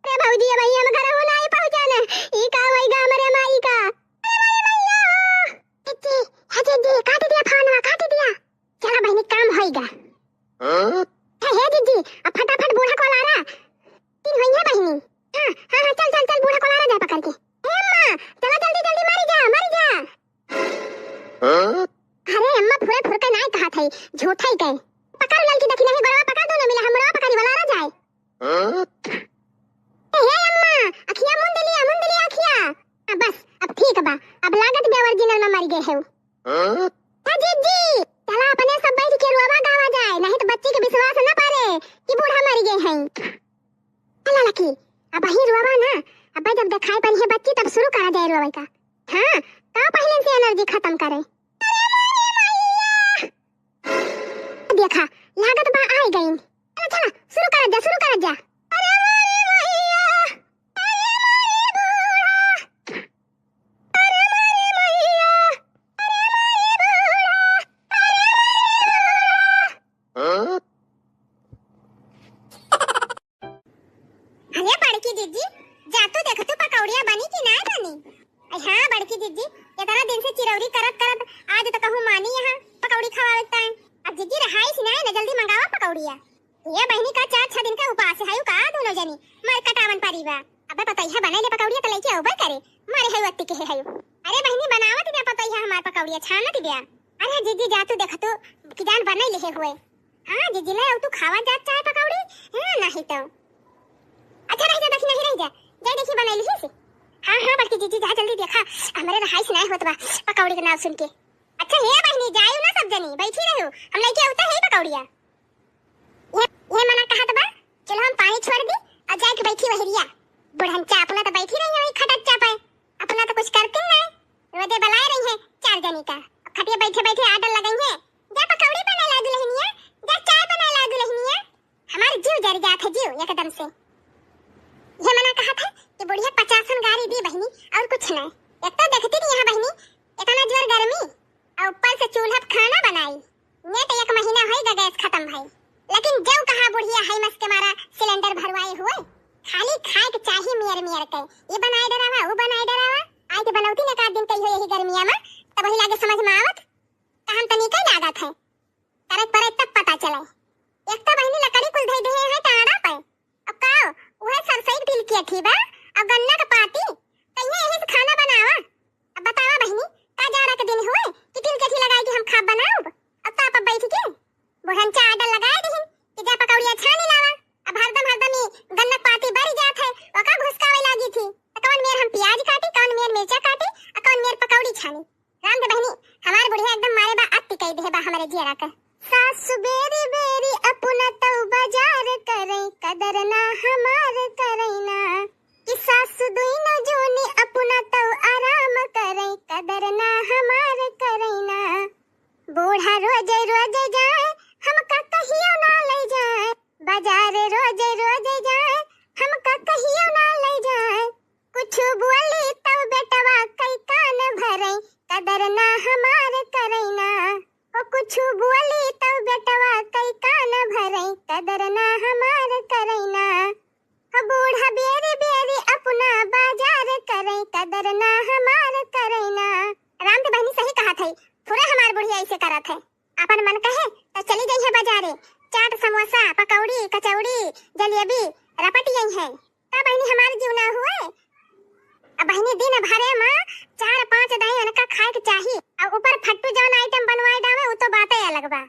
अरे भौजी, अब हम घरहु नाई पहुँचन। ई का होई गा हमरे माई का? अरे माई, मैया हो। जिज्जी, हे जिज्जी, काट दिया फोनवा, काट दिया। चला बहिनी, काम होई गा। हाँ? हे, हे जिज्जी, अब फटाफट बूढ़ा कोलारा। तीन होई है बहिनी। हाँ, हाँ, हाँ, चल, चल, चल, बूढ़ा कोलारा जा पकड़ के। ए अम्मा, चला जल्दी, जल्दी, मरी जा, मरी जा। हाँ? अरे अम्मा, फुरे फुरके नाई कहत है, झूठा ही कहे। पकड़ ललकी, देखी नहीं, गोड़वा पकड़, दोनों मिला, हम मुड़वा पकड़ी, वलारा जाए। हाँ? ए, हे अम्मा, अखिया मुंद लिया, मुंद लिया अखिया। हाँ, बस, अब ठीक बा, अब लागत बे original में मर गए है। हाँ? ए जिज्जी, चला अपने सब बैठ के रोवा गावा जाए, नहीं तो बच्ची के विश्वास न पारे कि बूढ़ा मर गए हैं। चला लकी, अबही रोवा ना, अब जब दिखाई पड़ी है बच्ची तब शुरू करा जाए रोवे का। हाँ, तो पहले से energy खत्म करे। देखा, लागत बा आए गईन। चला, चला, शुरू करा जा, शुरू करा जा। अरे मारे मैया, अरे मारे बूढ़ा। अरे मारे मैया, अरे मारे बूढ़ा, अरे मारे बूढ़ा। हाँ? अरे बड़की जिज्जी, जा तू देख तू पकौड़िया बनी कि ना बनी? अरे हाँ बड़की जिज्जी, इतना दिन से चिरौरी करत करत आज तो कहूँ मानी यहाँ पकौड़ी खवावे के टाइम। अब जिज्जी रहाई सी ना, जल्दी मंगावा पकौड़िया। ये बहिनी का चार छह दिन का उपास है का दोनों जनी, मर कटावन परी बा। अबे पतैया बनाई ले पकौड़िया त लइके अउबे करे, मरे है अत्ती के है। अरे बहिनी बनावत बिया पतैया हमार पकौड़िया छानत बिया। अरे जिज्जी जा तू देख तू कि जान बनाई ले हुए। हाँ जिज्जी ले आऊ तू खावा जात चाहे पकौड़ी, हाँ नहीं तो। अच्छा रह जा, देखी नहीं रह जा, जाए देखी बनाई ली से। हाँ हाँ बड़की जिज्जी जा जल्दी देखा, हमरे रहाई से नहीं होत बा पकौड़ी के नाम सुन के। अच्छा हे बहिनी जायू ना सब जनी, बैठी रहू, हम लइके आवते है पकौड़िया। ये, ये मना कहत बा, चलो हम पानी छोड़ दी और जाए के बैठी वहरिया। बुढ़नचा अपना तो बैठी रही है वही खटच्चा पे, अपना तो कुछ करती नहीं। रोजे बुलाए रही है चार जनी का, अब खटिया बैठे बैठे order लगाई है, जा पकौड़ी बनाए ला दुल्हनिया, जा चाय बनाए ला दुल्हनिया। हमार जीव जर जात है जीव एकदम से। ये मना कहत है कि बुढ़िया पचासन गारी दी बहिनी और कुछ नहीं। एक तो देखती नहीं यहाँ बहिनी, इतना जोर गर्मी और ऊपर से चूल्हा पे खाना बनाई। ने तो एक महीना होई गा गैस खत्म भई, लेकिन जब कहा बुढ़िया है मस के मारा सिलेंडर भरवाए हुए, खाली खाए के चाही मेर मेर के, ये बनाए डरावा, वो बनाए डरावा। आई के बनौती ने का दिन कही हो यही गर्मिया में, तब वही लागे समझ में आवत, कहन तनी कई लागत है। करे परे तब पता चले। एक तो बहिनी लकड़ी कुल धई देहे है टाड़ा पे। अब का? उहे सरसई के तिल के अथी बा, अब गन्ना के पाती, कहिए यही से खाना बनावा। अब बतावा बहिनी, का जाड़ा के दिन हुए कि तिल के अथी लगाई के हम खाब बनाउब? अब ताप अब बैठ के बुढ़नचा order लगाए दिहिन कि जा पकौड़िया छानी लावा। अब हरदम हरदम ई गन्ना के पाती बरी जात है, ओका घुसकावे लागी थी। त कौन मेर हम प्याज काटी, कौन मेर मिर्चा काटी, आ कौन मेर पकौड़ी छानी। राम दे बहिनी, हमार बुढ़िया एकदम मारे बा अत्ती कई देहे बा हमरे जियरा के। सासु बेरी बेरी अपना तऊ बाजार करई, कदर ना हमार करई ना। कि सासु दुइनो जोनी अपना तऊ आराम करई, कदर ना हमार करई ना। बूढ़ा रोज थे। अपन मन कहे त चली जइहे बाजारे, चाट, समोसा, पकौड़ी, कचौड़ी, जलेबी रपट अइहे। त बहिनी हमार जीव ना हुए। अब बहिनी दिन भरे मा चार पाँच दाई इनका खाए के चाही। अब ऊपर फट्टू जौन item बनवाए डावे, उ तो बाते अलग बा।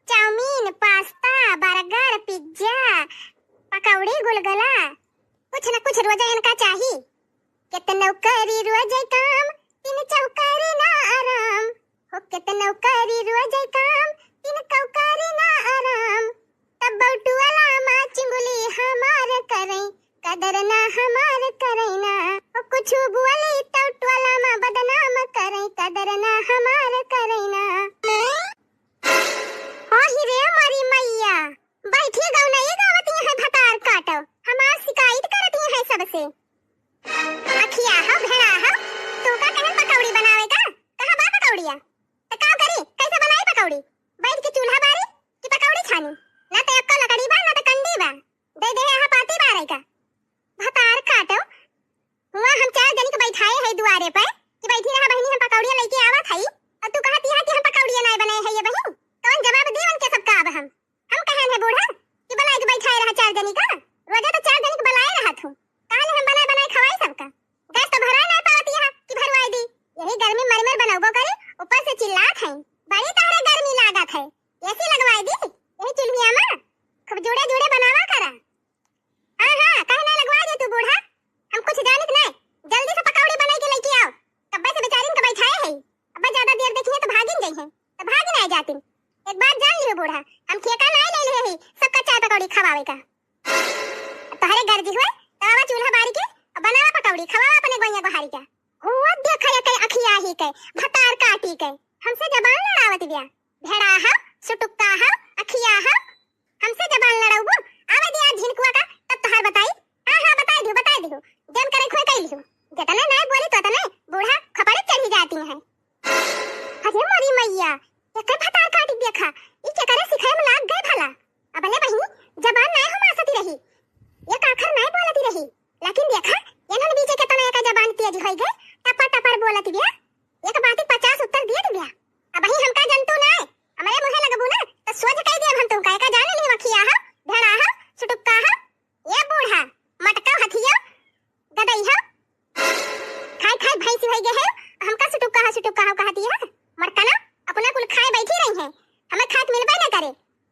चाउमीन, पास्ता, बर्गर, पिज्जा, पकौड़ी, गुलगुला, कुछ न कुछ रोजे इनका चाही। केतनो करी रोजे काम, तीन चौकारी ना आराम। हो केतनो करी रोजे काम, तीन चौकारी ना आराम। तब बौटुअला मा चिंगुली हमार करई, कदर ना हमार करई ना। हो कुछ बोली तौटुअला मा बदनाम करई, कदर ना हमार करई ना। आहि रे मोरी मैया, बैठी गौनई गावत हैं भतार काटो, हमार शिकायत करत हैं सबसे। अखिया हो, भेड़ा हो, तू का कहन पकौड़ी बनावे का? कहाँ बा पकौड़िया? त का करी, कैसे बनाई पकौड़ी? बैठ के चूल्हा बारी कि पकौड़ी छानी? ना त एक्को लकड़ी बा, ना त कंडी बा। दे दे यहाँ पाती बारे का। भतार काटो, हुआ हम चार जनी के बैठाए है दुआरे पे कि बैठी रहा बहिनी, हम पकौड़िया लेके आवत हई, और तू कहत यहाँ कि हम पकौड़िया नाय बनाए है ये बहिन। कौन जवाब दी उनके सबका अब हम? हम कहन है बूढ़ा कि बनाए के बैठाए रहा चार जनी का, रोजा तो चार जनी के बनाए रहत हूँ, काले हम बनाए बनाए खवाई सबका। गैस तो भराए नाय पावत यहाँ कि भरवाए दी, यही गर्मी मर मर बनौबो करे, ऊपर से चिल्लात है, बड़ी तहरे गर्मी लागत है, एसी लगवाए दी यही चूल्हिया में, खूब जुड़े जुड़े बनावा करा। हाँ, हाँ, काहे ना लगवा दे तू बूढ़ा? हम कुछ जानित नहीं। जल्दी से पकौड़ी बनाई के लेके आओ। कब्बे से बेचारिन के बैठाए है। अब्बे ज्यादा देर देखिए तो भागिन जइहे। तो भागिन आए जातिन। एक बात जान लियो बूढ़ा, हम ठेका नहीं ले लिए ही सबका चाय पकौड़ी खवावे का। तोहरे गर्जी हुए, तो आवा चूल्हा बारी के और बनावा पकौड़ी, खवावा अपने गोइया गोहारी का। हुआ देखा ये कई अखिया ही के, भतार काटी के, हमसे जबान लड़ावत बिया। भेड़ा हो, सुटुक्का हो, अखिया हो, हमसे जबान लड़ाउबू? आवे दे आज झिनकुआ का, तब तोहार बताई। हाँ, हाँ, बताई दियो, बताई दियो। जौन करे खोए कई लियो। जतने नाय बोली तो तने बूढ़ा खपड़े चढ़ी जाती हैं। अरे मोरी मैया, एकर भतार काटी देखा, ई केकरे सिखाए में लाग गए भला। अबले बहिनी, जबान नाय हो मासती रही, एक आखर नाय बोलती रही, लेकिन देखा, एनन बीचे के तना एका जबान तेज होई गए, टपर टपर बोलत बिया। एक बात पचास उत्तर दिए बिया। अबही हमका जंतु नाय, हमरे मुँहे लगबू ना, तो सोझ कह दिया हम तुमका, एका जाने लियो अखिया हो, भेड़ा हो, सुटुक्का हो, ये बूढ़ा, मटका हथिया, गदई हो। खाए खाए भैंसी होई गए है, हमका सुटुक्का हो, सुटुक्का हो कहती है। मटका ना, अपना कुल खाए बैठी रही है, हमें खाए मिलबे ना करे,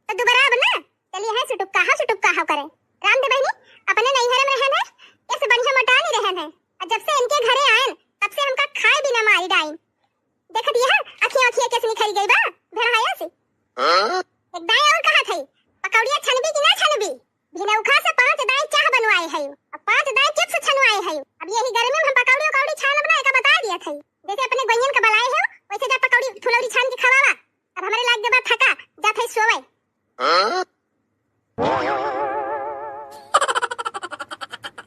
तो दुबारा अब ना, चलिए है सुटुक्का हो, सुटुक्का हो करे। राम दे बहिनी, अपने नैहरे में रहन है, ऐसे बढ़िया मोटा नहीं रहन है। और जब से इनके घरे आयन, तब से हमका खाए बिना मारी डाइन। देखत यह अखियाँ अखियाँ कैसे निखरी गई बा, भेड़ाया से। हाँ? एक दाई और कहा था, पकौड़िया छनबी कि ना छनबी? भिनौखा से पाँच दाई चाह बनवाए है, और पाँच दाई चिप्स छनवाए है। अब यही गर्मी में हम पकौड़ी उकौड़ी छान बनाए का बता दिया था। जैसे अपने गोइयन का बलाए हो, वैसे जा पकौड़ी फुलौरी छान के खवावा। अब हमरे लाग गए बा थका, जात है सोवे। हाँ?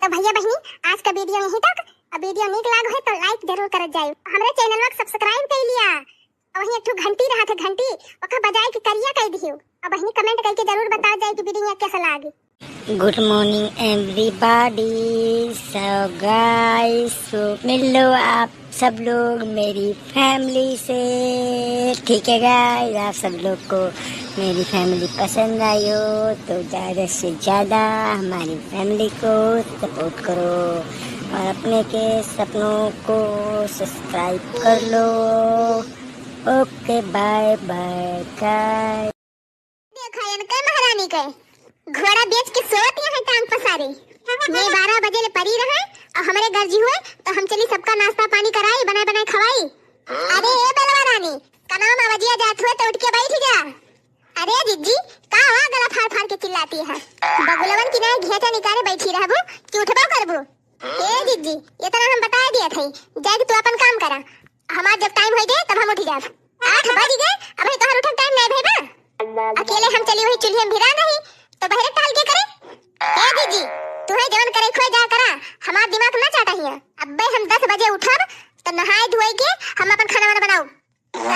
तो भैया बहिनी, आज का video यहीं तक। अब video नीक लाग है तो like जरूर करत जाइयो। हमरे channel को subscribe कर लिया। और वहीं एक ठो घंटी रहत है, घंटी, ओका बजाए के करिया कर दियो। और बहिनी comment करके जरूर बता जाए कि video कैसा लागे। Good morning everybody। So guys, so मिल लो आप सब लोग मेरी family से, ठीक है guys? आप सब लोग को मेरी family पसंद आई हो तो ज़्यादा से ज़्यादा हमारी family को support करो और अपने के सपनों को subscribe कर लो। OK, bye bye guys। देखा इनके महारानी के, घोड़ा बेच के सोवत यहाँ टांग पसारे। मैं बारह बजे ले परी रहे और हमरे गर्जी हुए तो हम चली सबका नाश्ता पानी कराई, बनाए बनाए खवाई। अरे ए बेलवा रानी, कनाम आवाजिया जात हुए तो उठ के बैठ जा। अरे जिज्जी, का हुआ गला फाड़ फाड़ के चिल्लाती है? बगुलवन की ना घेटा निकाले बैठी रहबू कि उठबो करबू? ए जिज्जी, इतना हम बता दिया थे, जाके तू अपन काम करा। हमार जब time होई गए तब हम उठ जाब। आठ बज गए, अबे तोहर उठे time नहीं भई बा। अकेले हम चली हुई चुल्हियन भिरा नहीं, तो बहरे टहल के करे। ए दीदी, तू है जवन करे खोए जा करा, हमार दिमाग ना चाटा हिया। अब्बे हम दस बजे उठब, तो नहाए धोए के हम अपन खाना वाना बनाऊ।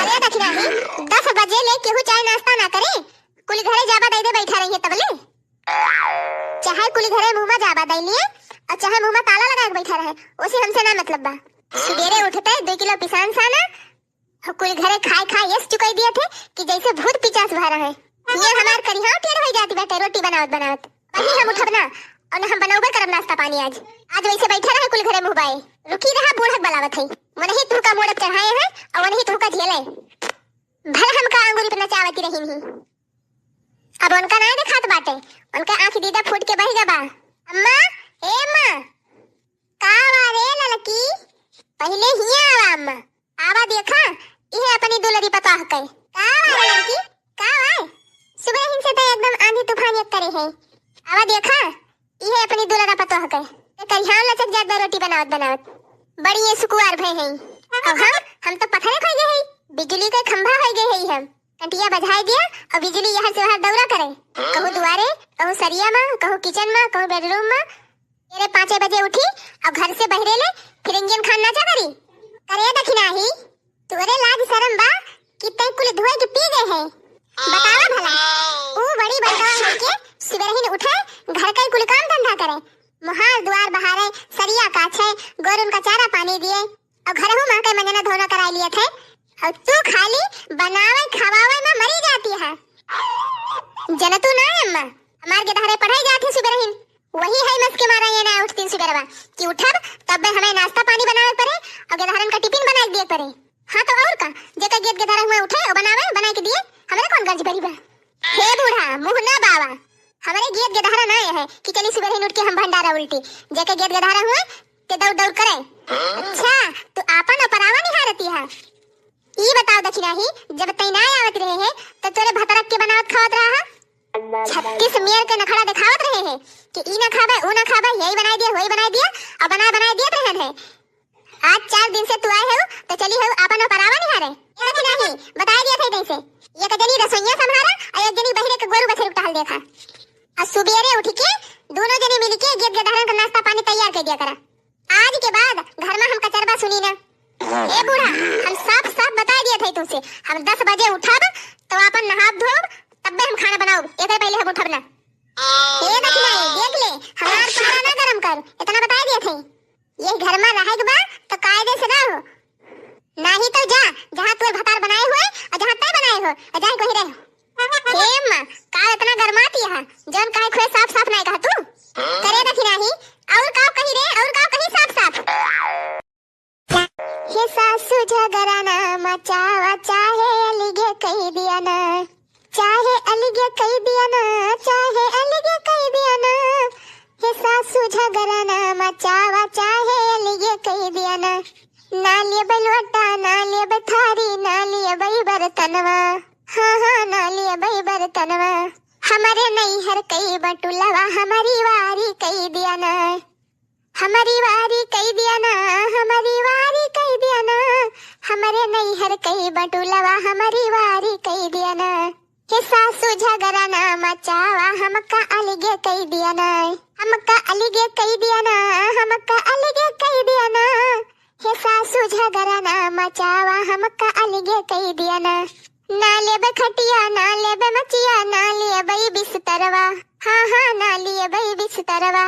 अरे दखिना ही, दस बजे ले केहू चाय नाश्ता ना करे, कुल घरे जाबा दे दे बैठा रही है तबले। चाहे कुल घरे मुँह में जाबा दे लिए, और चाहे मुँह में ताला लगा के बैठा रहे, उसे हमसे ना मतलब बा। सुबेरे उठते दो किलो पिसान साना, कुल घरे खाए खाए यस चुकाई दिया थे कि जैसे भूत पिचास भरा है। ये हमार करिहाव टेढ़ हो जाती बाटे रोटी बनावत बनावत। अभी हम उठब ना, और न हम बनौबे करब नाश्ता पानी आज। आज वैसे बैठा रहे कुल घरे मुँह बाए। रुकी रहा, बूढ़क बलावत है। वनही तुहका मोड़क चढ़ाए हैं और वनही तुहका झेले। भला हमका अंगूरी पे नचावती रही नहीं। अब उनका नाय देखात बाटे, उनका आँख दीदा फूट के बह गबा। अम्मा, ए अम्मा, का बा रे ललकी? पहिले हियाँ आवा अम्मा। आवा देखा, इहे अपनी दुलरी पतोह के। का बा रे ललकी? का बा? सुबह हिन से तो एकदम आंधी तूफान एक करे है। आवा देखा, इहे अपनी दुलरा पतोह के। ते करिहान लचक जात बा रोटी बनावत बनावत। बड़ी ये सुकुवार भय है। अब हम, हम तो पत्थर खा गए है, बिजली के खंभा हो गए है हम। कंटिया बजाए दिया और बिजली यहाँ से वहाँ दौरा करे। कहूँ दुआरे, कहूँ सरिया में, कहूँ किचन में, कहूँ बेडरूम में। तेरे पाँचे बजे उठी और घर से बहरे ले फिर इंजन खान नाचा करी। करे दखिनाही, तोरे लाज शरम बा कि तै कुल धोए के पी गए है? बतावा भला, ऊ बड़ी बड़का होके सुबह ही उठे, घर का ही कुल काम धंधा करे, मोहार दुआर बहारे, सरिया काछे, गोरुन का चारा पानी दिए, और घरहू मा के मंजना धोना कराई लिया थे, और तू खाली बनावे खवावे में मरी जाती है। जनतू ना अम्मा, हमार गेदहरे पढ़ाई जात है सुबह रहीन, वही है मस के मारा ये ना उठतीन सुबह रवा कि उठब तब हमें नाश्ता पानी बनावे पड़े और गेदहरन का टिफिन बनाए दिए पड़े। हाँ तो और का, जेकर गेद गेदहरा हुआ उठे और बनावे, बनाए के दिए, हमरे कौन गर्ज भरी बा? हे बूढ़ा, मुँह ना बावा, हमरे गेद गेदहरा ना है कि चली सुबह रहीन उठ के हम भंडारा उल्टी, जेकर गेद गेदहरा हुआ ते दौड़ दौड़ करे। अच्छा, तू आपन और परावा निहारती है। ई बताओ दखिनाही, जब तै ना आवत रहे है, तो तोरे भतरक के बनावत खावत रहा है? छत्तीस मेर के नखड़ा दिखावत रहे है कि ई ना खाबे, ऊ ना खाबे, यही बनाई दिया, वही बनाई दिया, और बनाए बनाए दियत रहे है। आज चार दिन से तू आए हो, तो चली हो आपन और परावा निहारे। ए दखिनाही, बताई दिया थे जैसे, एक जनी रसोइया संभारा और एक जनी बहरे के गोरू बछरू टहल देखा। और सुबेरे उठ के दोनों जनी मिलके गेद गेदहरन का नाश्ता पानी तैयार कर दिया करा। आज के बाद घर में हम कचरबा सुनी ना। ए बूढ़ा, हम साफ साफ बता दिया थे तुमसे, हम दस बजे उठब तो अपन नहाब धोब, तब्बे हम खाना बनाउब, एकरे पहले हम उठब ना। ए दखिनाही, देख ले, हमार पारा ना गरम कर, इतना बता दिया थे। ये घर में रहे के बा तो कायदे से रहो, नाही तो जा, जहाँ तोर भतार बनाए हुए और जहाँ तय बनाए हो, और जाए वहीं रहो। हे अम्मा, का इतना गरमाती है? जौन कहे खुए साफ साफ नहीं कहा तू। करे दखिनाही, और का कही रे, और का कही साफ साफ? हे सासू झगड़ा ना मचावा, चाहे अलगे कही दिया ना, चाहे अलगे कही दिया ना, चाहे अलगे कही दिया ना। हे सासू झगड़ा ना मचावा, चाहे अलगे कही दिया ना। ना लेब लोटा, ना लेब थारी, ना लेब बर्तनवा। हाँ, हाँ, ना लेब बर्तनवा। हमरे नैहर कई बटुलवा, हमरी वारी कई दिया ना। हमरी वारी कई दिया ना, हमरी वारी कई दिया ना। हमरे नैहर कई बटुलवा, हमरी वारी कई दिया ना। हे सासू झगड़ा ना मचावा, हमका अलगे कई दिया ना, हमका अलगे कई दिया ना, हमका अलगे कई दिया ना। हे सासू झगड़ा ना मचावा, हमका अलगे कई दिया ना। ना लेबे खटिया, ना लेबे मचिया, ना लेबे बिस्तरवा। हाँ, हाँ, ना लेबे बिस्तरवा।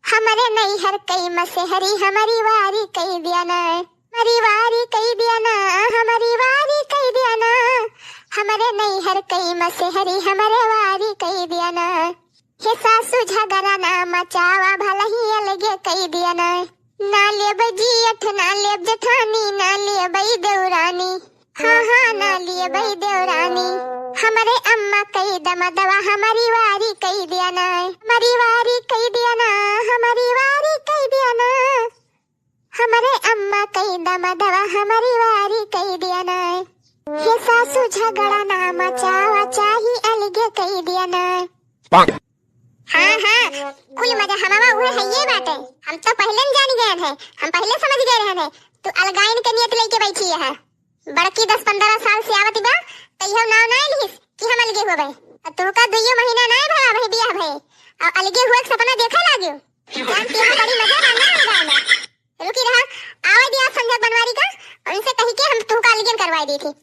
हमरे नैहर कई मसेहरी, हमरी वारी कई दिया ना। हमरी वारी कई दिया ना, हमरी वारी कई दिया ना। हमरे नैहर कई मसेहरी, हमरे वारी कई दिया ना। हे सासू झगड़ा ना मचावा, भलही अलगे कई दिया ना। ना लेब जियठ, ना लेब जेठानी, ना लेब देवरानी। हाँ, हाँ, ना लेब देवरानी। हमरे अम्मा कई दमदवा, हमरी वारी कई दिया ना। हमरी वारी कई दिया ना, हमरी वारी कई दिया ना। हमरे अम्मा कई दमदवा, हमरी वारी कई दिया ना। हे सासू झगड़ा ना मचावा, चाही अलगे कई दिया ना। हाँ, हाँ, कुल मजा हमावा उहे है ये बाटे। हम तो पहले न जान गए थे, हम पहले समझ गए रहे थे, तू अलगाइन के नियत लेके बैठी है। बड़की दस पन्द्रह साल से आवत बा, तैयो नाव ना लिहिस कि हम अलगे होबे। अब तोहका दुइयो महीना ना भवा भाई बियाह भए, और अलगे हुए के सपना देखे लागियो। जान के यहाँ बड़ी मजा बा ना अलगाइन में। रुकी रहा, आवे दिया संजय बनवारी का, उनसे कही के हम तोहका अलगे करवाई दी थी।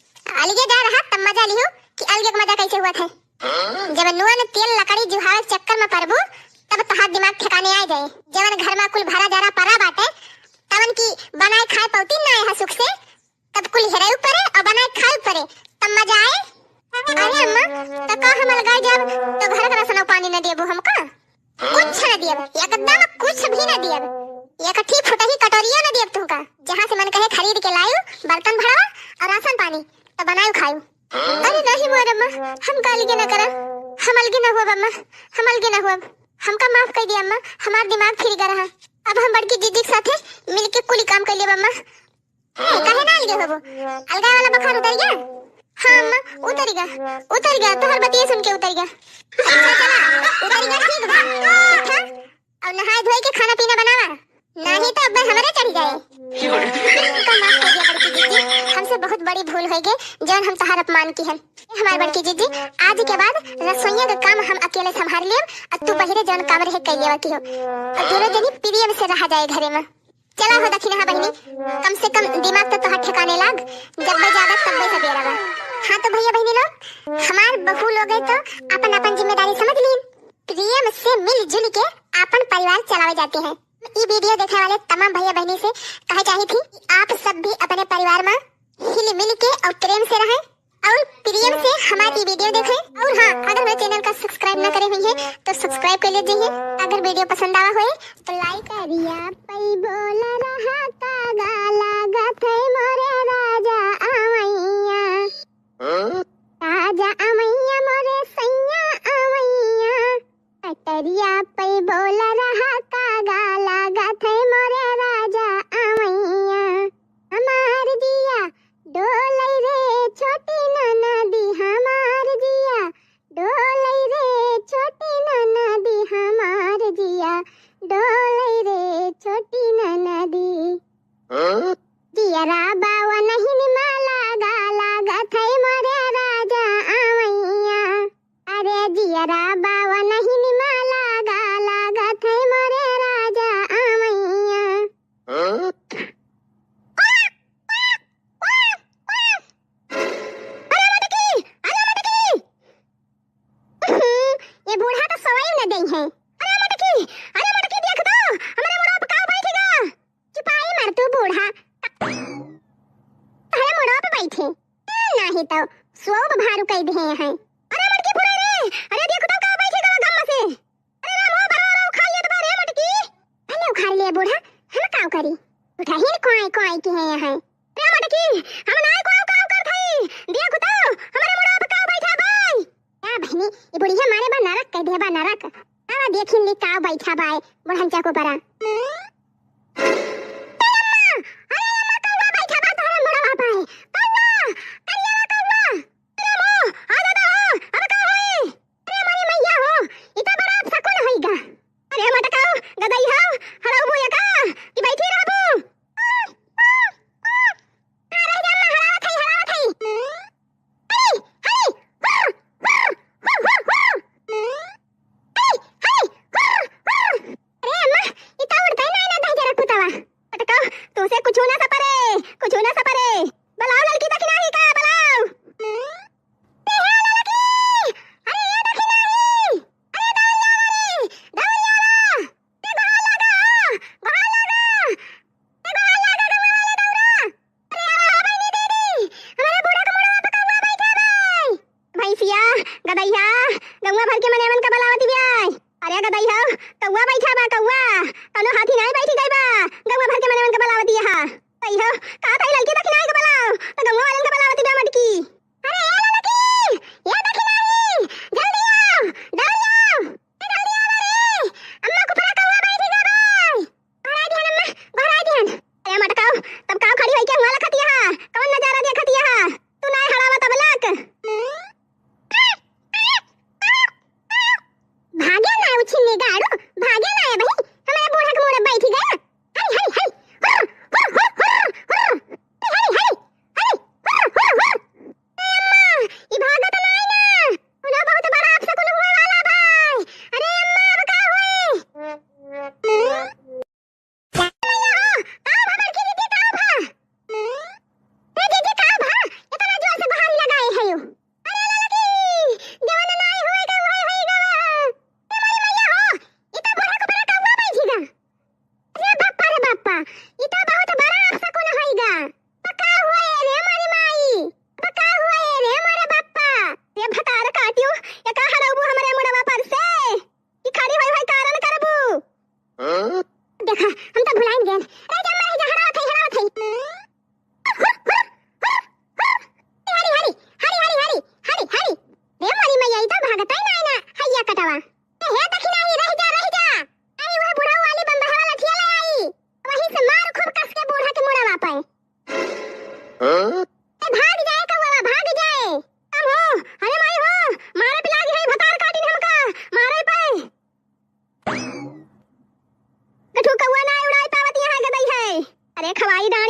अलगे जा रहा तब मजा लिहो कि अलगे के मजा कैसे हुआ थे। जब नुआ न तेल लकड़ी जुहावे के चक्कर में पड़बू, तब तोहार दिमाग ठिकाने आ जाए। जवन घर में कुल भरा जरा परा बाटे, तवन की बनाए खाए पौती ना है सुख से, तब कुल हेरे ऊपरे और बनाए न देबू हमका? कुछ न दियब, एकदम कुछ भी न दियब। एक ठी फुटही कटोरिया न दियब तुमका। जहाँ से मन कहे खरीद के लायू, बर्तन भड़वा और राशन पानी, तब बनायू खायू। अरे नहीं मोर अम्मा, हम का अलगे न करब, हम अलगे न हुअब अम्मा, हम अलगे न हुअब। हमका माफ कर दिया अम्मा, हमार दिमाग फिर गया रहा। अब हम बड़की जीजी के साथे मिलके कुल काम कर लेब अम्मा। ए, काहे ना अलगे होबो? अलगा वाला बुखार उतर गया? हाँ अम्मा, उतर गया, उतर गया, तोहर बतिये सुन के उतर गया। अच्छा चला, उतर गया, ठीक बा। उठा, और नहाए धोए के खाना पीना बनावा, नहीं तो अब हमरे चढ़ जाए। हमका माफ कर दिया बड़की जीजी, हमसे बहुत बड़ी भूल हो गई, जौन हम तोहार अपमान की हन। हमार बड़की जीजी, आज के बाद रसोइया का काम हम अकेले संभाल लेब, और तू बहिरे जौन काम रहे कर लेवा की हो, और दोनों जनी प्रेम से रहा जाए घरे में। चला हो दखिनहा बहिनी, कम से कम दिमाग तो तोहार ठिकाने लाग, जब बे जागत तब बे सबेरा बा। हाँ तो भैया बहिनी लोग, हमार बहू लोग है तो अपन अपन जिम्मेदारी समझ लीन, प्रेम से मिलजुल के अपन परिवार चलावे जाते हैं। ई वीडियो देखे वाले तमाम भैया बहिनी से कहे चाही थी कि आप सब भी अपने परिवार में हिल मिल के और प्रेम से रहें और प्रेम से हमारी वीडियो देखें। और हाँ, अगर मेरे चैनल का सब्सक्राइब ना करे हुई है तो सब्सक्राइब कर लीजिए। अगर वीडियो पसंद आवा होए तो लाइक। करिया पई बोल रहा का गा लागत है मोरे राजा अवैया। राजा अवैया मोरे सैया अवैया। कटरिया पई बोल रहा का गा लागत है मोरे राजा अवैया। हमार जिया डोलै रे छोटी ननदी, हमार जिया डोलै रे छोटी ननदी, हमार जिया डोलै रे छोटी ननदी। जियरा बावा नहीं निमाला गा लागत है मोरे राजा अवैया। अरे जियरा बावा नहीं निमाला गा लागत है मोरे राजा अवैया। अरे मटकी, अरे मटकी। ये बूढ़ा तो सोई न देई है। अरे मटकी, अरे मटकी, देख तो, हमरे मुड़वा पे का बैठ गा। चुपाई मार तू बूढ़ा। अरे मुड़वा पे बैठे। ए, नाही तो सोब भारू कई दे हैं। अरे मटकी फुरे रे, अरे देख तो का बैठ गा गम से। अरे राम हो, बड़ा बड़ा उखाड़ लेत बा रे मटकी। भले उखाड़ ले बूढ़ा, हम काव करी? उठहिन कोई कोई की है यहाँ। रे मटकी, हम नाय कोई काव करत हई। देख तो, हमरे मुड़वा पे काव बैठा बाय। का बहिनी, ई बुढ़िया मारे बा नरक कह दे बा नरक। आवा देखिन ली काव बैठा बाय, बुढ़न चाको परा। ए अम्मा, अरे अम्मा, कौआ बैठा बा तोहरे मुड़वा पे। कौआ, करिया कौआ। अरे अम्मा, आ दादा हो, अब का होई? अरे हमारी मैया हो, ई तो बड़ा अपशकुन होइगा। अरे मटकाऊ, गदई हो, हड़ऊ मुँह का, कि बैठी रहबू? आ, रह जा अम्मा, हड़ावत हई, हड़ावत हई। हई, हई, हुर, हुर, हुर, हुर, हुर। हई, हई, हुर, हुर। अरे अम्मा, ई तो उड़तै नाई ना दहिजरा कुतवा। मटकाऊ, तुसे कुछ ना सपरे, कुछ ना सपरे। बुलाओ ललकी दखिनाही का, बुलाओ। ए हे ललकी! अरे ए दखिनाही! अरे दौड़िया वाली! दौड़िया वा! ए गोहार लागा हो! गोहार लागा! ए गोहार लागा गौवा वाले दौड़ा! अरे आवा हो बहिनी दीदी! हमरे बूढ़ा के मुड़वा पे कौआ बैठा बाय! भैंसिया, गदैया, गौवा भर के मनेवन का बुलावती बाय। अरे गदई हो, कौआ बैठा बा, कौआ। कौनो हाथी नाई बैठी गई बा। गौवा भर के मनेवन के बुलावती यहाँ। गदई हो, का ताई ललकी दखिनाही के बुलाओ, तो गौवा वालन के बुलावती बा मटकी। अरे ए ललकी, ए दखिनाही, जल्दी आओ, दौड़ी आओ, ए जल्दी आओ रे। अम्मा कुपरा कौआ बैठी गई बा। गोहराई दिहन अम्मा, गोहराई दिहन। अरे मटकाऊ, तब काव खड़ी होई के हुआ लखतिया हा? कौन नजारा देखतिया हा? तू नाय हड़ावा तब लक। भागे ना उछिन्नी गाड़ू, भागे ना ए बहिन, हमरे बूढ़ा के मुड़े बैठी गया। हई, हई, हई, हुर, हुर, हुर, हुर, हुर। हई, हई, हई, हई, हुर, हुर, हुर। ए अम्मा, ई भागत नाई ना। उन्हें बहुत बड़ा अपशकुन हुए वाला भाई। अरे अम्मा, अब का होई? का भा बड़की दीदी, का भा? ए दीदी, का भा? इतना जोर से गोहारी लगाए है यू। अरे ललकी, जवन नाई होएगा, वही होएगा। ए मोरी मैया हो, ई तो बूढ़ा कुपरा कौआ बैठी गा। अरे बापा रे बापा, ई तो बहुत बड़ा अपशकुन होइगा। तो का हुआ ए रे मोरी माई? तो का हुआ ए रे मोरे बापा? रे भतार काटियो, ये का हड़ौबू हमरे मुड़वा पर से?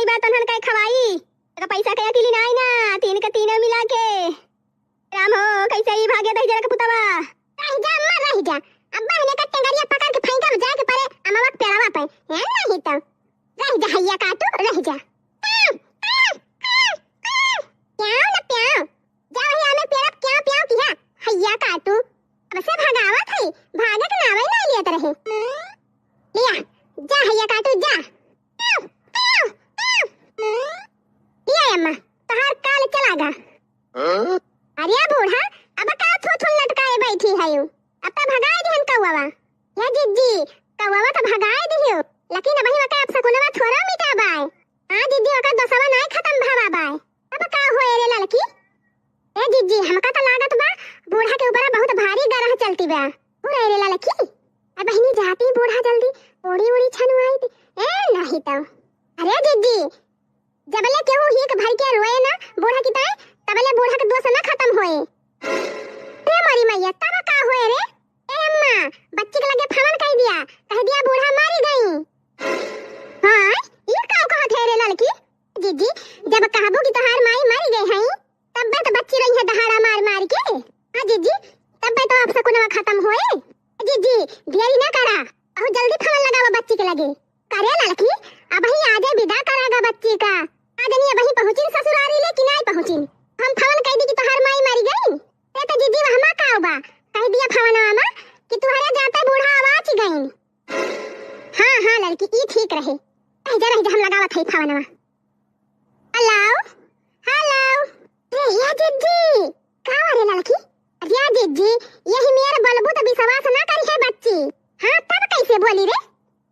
बा तनहन कई खवाई। तो पैसा के अकेली नाई ना, तीन के तीनों मिला के। राम हो, कैसे ही भागे दही जरा के पुतवा। रह जा अम्मा, रह जा। अब्बा हने का टेंगरिया पकड़ के फेंका जाए के परे अमवा के पेड़वा पे। है नहीं तो। रह जा हैया काटू, रह जा। प्याओ ना प्याओ। जा वही आमे पेड़वा प्याओ प्याओ किहा। हैया काटू। अब से भगावत है, भागे के नावे ना लियत रहे। लिया, जा हैया काटू, जा। प्याओ, प्याओ, प्याओ। लिया अम्मा, तोहार काल चला गा। अरे बूढ़ा, अब का थू थू लटकाए बैठी है यू? अब तो भगाए दिहन कौवा। या जिज्जी, कौवा तो भगाए दिहियो, लेकिन अबही वका अपसकुनवा थोड़ा मिटा बाय। हाँ जिज्जी, वका दोसवा नाय खत्म भवा बाय। अब का होए रे ललकी? ए जिज्जी, हमका तो लागत बा बूढ़ा के ऊपर बहुत भारी गरह चलती बा। हो रे ललकी, अब बहिनी जाती बूढ़ा जल्दी ओड़ी ओड़ी छनुआई दी। ए नहीं तो। अरे जिज्जी, जबले केहू हीक भर के रोए ना बूढ़ा की ताई, तबले बूढ़ा के दोष ना खत्म होए। रे मोरी मैया, तब का होए रे? ए अम्मा, बच्ची के लगे फवन कह दिया, कह दिया बूढ़ा मारी गई। हाँ, ई का कहत है रे ललकी? जिज्जी, जब कहबू कि तोहार माई मरी गई हई, तब्बे तो बच्ची रही है दहाड़ा मार मार के। हाँ जिज्जी, तब्बे तो अपसकुनवा खत्म होए। जिज्जी, देरी ना करा, बहुत जल्दी फवन लगावा बच्ची के लगे। करे ललकी, अबही आजे विदा करागा बच्ची का। आज नहीं अबही पहुँचिन ससुरारी ले कि नाई पहुँचिन। हम फवन कह दी कि तोहार माई मरी गई। ते तो जिज्जी वहमा का बा, कह दिया फवनवा मा कि तुहरे जाते बूढ़ा आवाज गईन। हाँ, हाँ ललकी, ई ठीक रहे। रह जा, रह जा, हम लगावत हई फवनवा। Hello, hello. ए, या जिज्जी, का रे ललकी? अरे या जिज्जी, यही मेर बोलबू तो विश्वास ना करी है बच्ची। हाँ, तब कैसे बोली रे?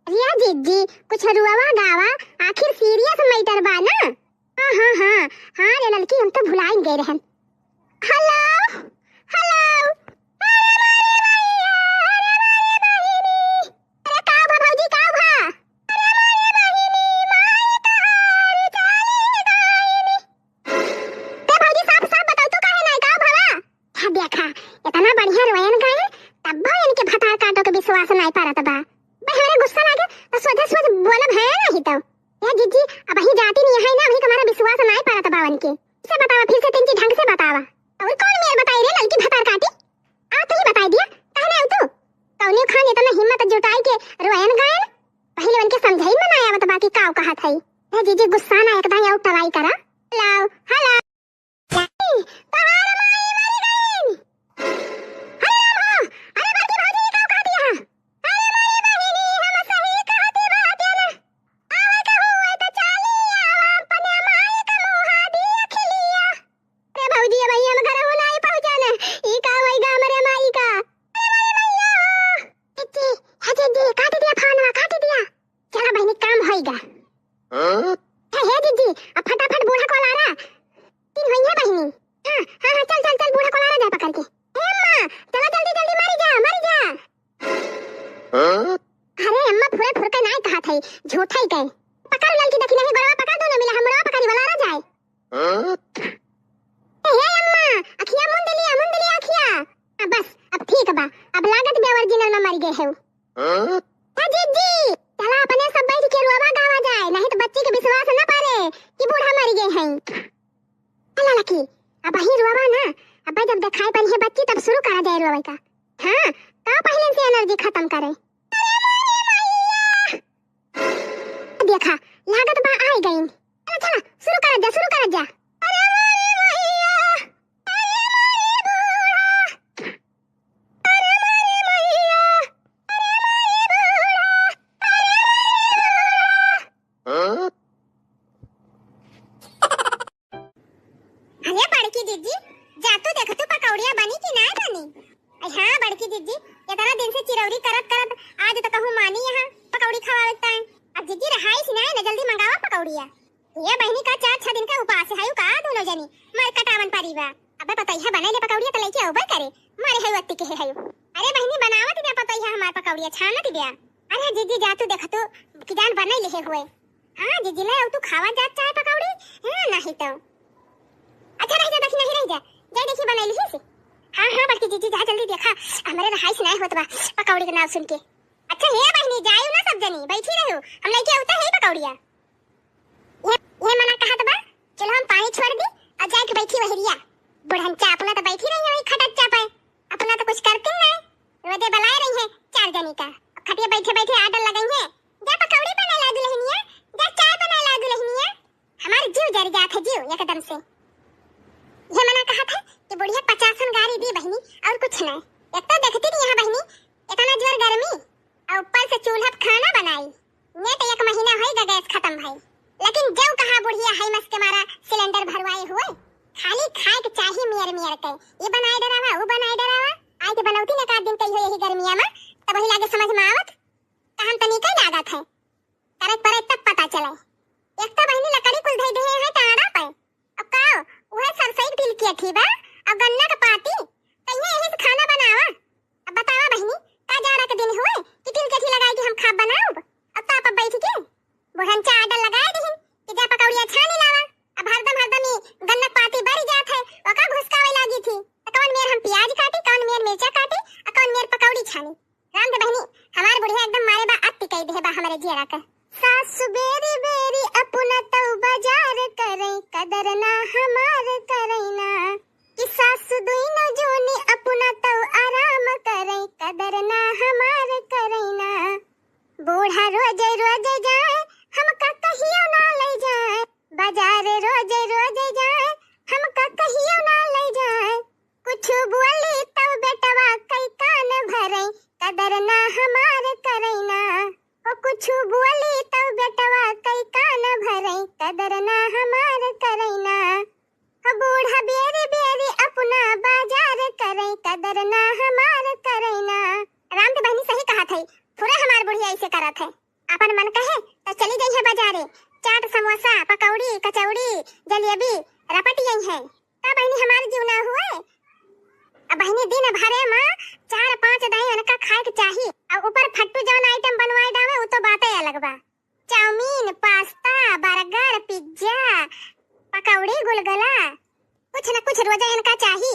अरे या जिज्जी, कुछ रुआवा गावा, आखिर सीरियस मैटर बा ना। हाँ, हाँ, हाँ, हाँ रे ललकी, हम तो भुलाइन गए रहन। Hello, hello. अरे मारे भैया, अरे मारे बहिनी। अरे का भा भौजी, का भा? अरे मारे बहिनी, माई तहारी चाली गायनी। ते भौजी, साफ साफ बताओ, तू काहे नाई, का भवा? हाँ देखा, इतना बढ़िया रोयन गाए, तब भी इनके भतार काटो के विश्वास नाई परत बा। भाई हमरे गुस्सा लागे तो सोझे सोझ बोलब है नहीं तो। ए जिज्जी, अबही जाती नहीं है ना, अबही तुम्हारा विश्वास नाई परत बा उनके। इसे बतावा, फिर से तिनकी ढंग से बतावा। और कौन मेर बताई रे ललकी भतार काटी? आ तू ही बताई दिया, कहने आऊ तू? कौने खान इतना हिम्मत जुटाई के रोयन गायन? पहले उनके समझाई मनाया आवत बा कि काऊ कहत है। ए जिज्जी गुस्सा ना एकदम आऊ टराई करा। Hello, hello. तोहार माई मरी गईन। अरे राम हो, अरे बड़की भौजी, ई का कहती है? अरे माई बहिनी, हम सही कहती बात है ना। आवे के हुए तो चाली आवा, अपने माई का मुहा दिया खिलिया। रे भौजी, अब हम घर हो नाई पहुँचन। ई का होई गा हमरे माई का? अरे माई मैया हो। जिज्जी, हे जिज्जी, काट दिया फोनवा, काट दिया। चला बहिनी, काम होई गा। हाँ? हे, हे जिज्जी, अब फटाफट बूढ़ा को लारा। तीन होई है बहिनी। हाँ, हाँ, हाँ, चल, चल, चल, बूढ़ा को लारा जाए पकड़ के। हे अम्मा, चला जल्दी, जल्दी, मारी जा, मारी जा। हाँ? अरे अम्मा, फुरे फुर के नाय कहा थे, झूठा ही कहे। पकड़ ललकी, देखी नहीं, गोड़वा पकड़, दोनों मिला, हम गोड़वा पकड़ी वाला रह जाए। हाँ? ए, हे अम्मा, अखिया मुंद लिया, मुंद लिया अखिया। हाँ, बस, अब ठीक बा, अब लागत बे original में मर गए है। हाँ? ए जिज्जी, चला अपने सब बैठ के रुआवा गावा जाए, नहीं तो बच्ची के विश्वास न पारे कि बूढ़ा मर गए हैं। चला लकी, अब ही रुआवा ना, अब जब दिखाई पड़ी है बच्ची तब शुरू करा जाए रुआवे का। हाँ, का पहले से energy खत्म करे। देखा, लागत बा आए गईन। चला, चला, शुरू करा जा, शुरू करा जा। अरे मारे मैया, अरे मारे बूढ़ा। अरे मारे मैया, अरे मारे बूढ़ा, अरे मारे बूढ़ा। अरे बड़की जिज्जी, जा तू देख तू पकौड़िया बनी कि नाय बनी? अरे हाँ बड़की जिज्जी, इतना दिन से चिरौरी करत करत आज तो कहूँ मानी यहाँ पकौड़ी खवावे ताई। अब जिज्जी रहाई सी नाय ना, जल्दी मंगावा पकौड़िया। ये बहिनी का चार छह दिन का उपास है का दोनों जनी, मर कटावन परी बा। अबे पतैया बने ले पकौड़िया तो लेके अउबे करे, मारे है वत्ती के है। अरे बहिनी बनावत दिया पतैया हमार पकौड़िया छानत दिया। अरे जिज्जी जा तू देख तू कि जान बने ले हुए। हाँ जिज्जी ले अउ तू खावा जात चाहे पकौड़ी, हाँ नहीं तो। अच्छा रह जा, देखी नहीं रह जा, जाए देखी बनाई लिही से। हाँ हाँ बड़की जिज्जी जा जल्दी देखा, हमरे रहाई से नहीं होत बा पकौड़ी के नाम सुन के। अच्छा हे बहिनी जायू ना सब जनी, बैठी रहू, हम लेके आवता है पकौड़िया। ये, ये मना कहत बा, चलो हम पानी छोड़ दी और जाके बैठी वहरिया। बुढ़नचा अपना तो बैठी रही है वही खटच्चा पे, अपना तो कुछ करती नहीं। रोजे बलाए रही है चार जनी का, खटिया बैठे बैठे order लगाई है, जा पकौड़ी बनाए ला दुल्हनिया, जा चाय बनाए ला दुल्हनिया। हमार जीव जर जात है, जीव एकदम से। ये मना कहत है कि बुढ़िया पचासन गारी दी बहिनी, और कुछ नहीं। एक तो देखती थी यहाँ बहिनी, इतना जोर गर्मी, और ऊपर से चूल्हा पे खाना बनाई। नेट एक महीना होई गा गैस खत्म भई, लेकिन जब कहा बुढ़िया है मस के मारा सिलेंडर भरवाए हुए, खाली खाए के चाही मेर मेर के, ये बनाए डरावा, वो बनाए डरावा। आए के बनौती ने का दिन कही हो यही गर्मिया में, तब वही लागे समझ में आवत, कहन तनी कई लागत है। करे परे तब पता चले। एक तो बहिनी लकड़ी कुल धई देहे हैं टाड़ा पे। अब का, उहे सरसई के तिलकिया थी बा, अब गन्ना के पाती, कहिए यही से खाना बनावा। अब बतावा बहिनी, का जाड़ा के दिन हुए कि तिलकिया थी लगाई कि हम खाब बनाउब? अब ताप अब बैठ के बुढ़नचा order लगाए दिहिन कि जा पकौड़िया छानी लावा। अब हरदम हरदम ई गन्ना के पाती बरी जात है, ओका घुसकावे लागी थी। त कौन मेर हम प्याज काटी, कौन मेर मिर्चा काटी, आ कौन मेर पकौड़ी छानी। राम दे बहिनी, हमार बुढ़िया एकदम मारे बा अति कई देहे बा हमरे जियरा के। सासु बेरी बेरी अपना तऊ बाजार करई, कदर ना हमार करई ना। कि सासु दुइनो जोनी अपना तऊ आराम करई, कदर ना हमार करई ना। बूढ़ा रोजे रोजे जाए, हमका कहियो ना ले जाए। बाजार रोजे रोजे जाए, हमका कहियो ना ले जाए। कुछ बोली तब बेटवा कई कान भरई, कदर ना हमार करई ना। ओ कुछ बोली तब बेटवा कई कान भरई, कदर ना हमार करई ना। ओ बूढ़ा बेरी बेरी अपना बाजार करई, कदर ना हमार करई ना। राम के बहिनी सही कहत है, थोड़ा हमार बुढ़िया ऐसे करत है। अपन मन कहे त चली जइहे बाजारे, चाट, समोसा, पकौड़ी, कचौड़ी, जलेबी रपट जइहे। का बहिनी हमार जीव ना हुए? अब बहिनी दिन भरे में चार पाँच दाई इनका खाए के चाही, और ऊपर फट्टू जौन item बनवाए डावे, उ तो बाते अलग बा। चाउमीन, पास्ता, बर्गर, पिज्जा, पकौड़ी, गुलगुला, कुछ न कुछ रोजे इनका चाही।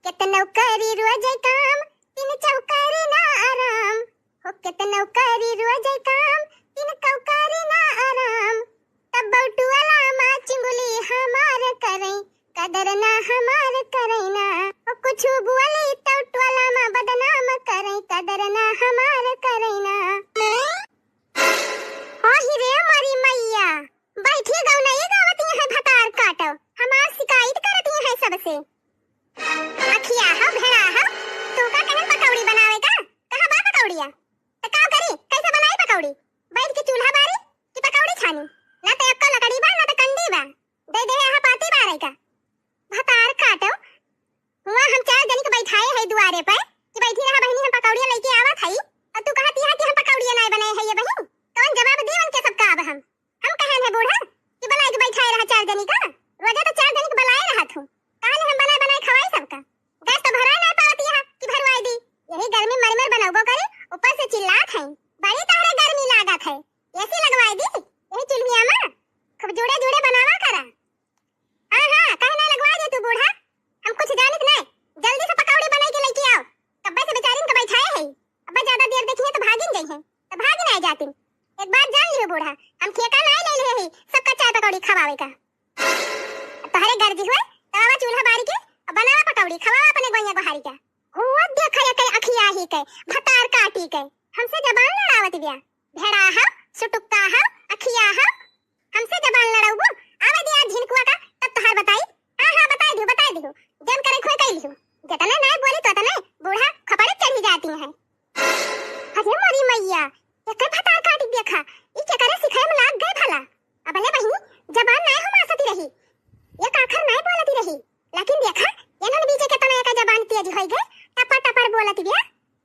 केतनो करी रोजे काम, तीन चौकारी ना आराम। हो केतनो करी रोजे काम, तीन चौकारी ना आराम। तब बौटुअला माँ चिंगुली हमार करई, कदर ना हमार करई ना। हो कुछ बोली तब टोला माँ बदनाम करई, कदर ना हमार करई ना। आहि रे मोरी मैया, बैठी गौनई गावत हैं भतार काटो, हमार शिकायत करत हैं सबसे। अखिया हो, भेड़ा हो, तू का कहन पकौड़ी बनावे का? कहाँ बा पकौड़िया? त का करी, कैसे बनाई पकौड़ी? बैठ के चूल्हा बारी कि पकौड़ी छानी? ना तो एक्को लकड़ी बा, ना तो कंडी बा। दे दे यहाँ पाती बारे का। भतार काटो, हुआ हम चार जनी के बैठाए है दुआरे पे कि बैठी रहा बहिनी, हम पकौड़िया लेके आवत हई, और तू कहती है कि हम पकौड़िया नाय बनाए है ये बहिन। कौन जवाब दी उनके सबका अब हम? हम कहन है बूढ़ा कि बनाए के बैठाए रहा चार जनी का, रोजा तो चार जनी के बनाए रहा तू, काहे हम बनाए बनाए खवाई सबका? गैस तो भराए ना पावत यहाँ कि भरवाए दी, यही गर्मी मर मर बनौबो करे, ऊपर से चिल्लात है, बड़ी तहरे गर्मी लागत है, एसी लगवाए दी यही चुल्हिया में, खूब जुड़े जुड़े बनावा करा। हाँ, हाँ, काहे ना लगवा दे तू बूढ़ा? हम कुछ जानित नहीं। जल्दी से पकौड़ी बनाई के लेके आओ। कब्बे से बेचारिन के बैठाए है। अब्बे ज्यादा देर देखिए तो भागिन जइहे। तो भागिन आए जातिन। एक बात जान लियो बूढ़ा, हम ठेका नहीं ले ले ही सबका चाय पकौड़ी खवावे का। तोहरे गर्जी हुए, तो आवा चूल्हा बारी के और बनावा पकौड़ी, खवावा अपने गोइया गोहारी का। हुआ देख रे के अखिया ही के, भतार काटी के, हमसे जबान लड़ावत बिया। भेड़ा हा, सुटुक्का हा, अखिया हा, हमसे जबान लड़ाउबो? आवे दे आज झिनकुआ का, तब तोहार बताई। हाँ, हाँ, बताई दियो, बताई दियो। जन करे खोए कई लियो। जतने नाय बोली तो तने बूढ़ा खपड़े चढ़ी जाती है। अरे मोरी मैया, एकर भतार काटी देखा, ई केकरे सिखाए में लाग गए भला। अबले बहिनी, जबान नाय हो मासती रही, एक आखर नाय बोलती रही, लेकिन देखा, एनन बीचे केतना एकर जबान तेज होई गए, टपर टपर बोलत बिया,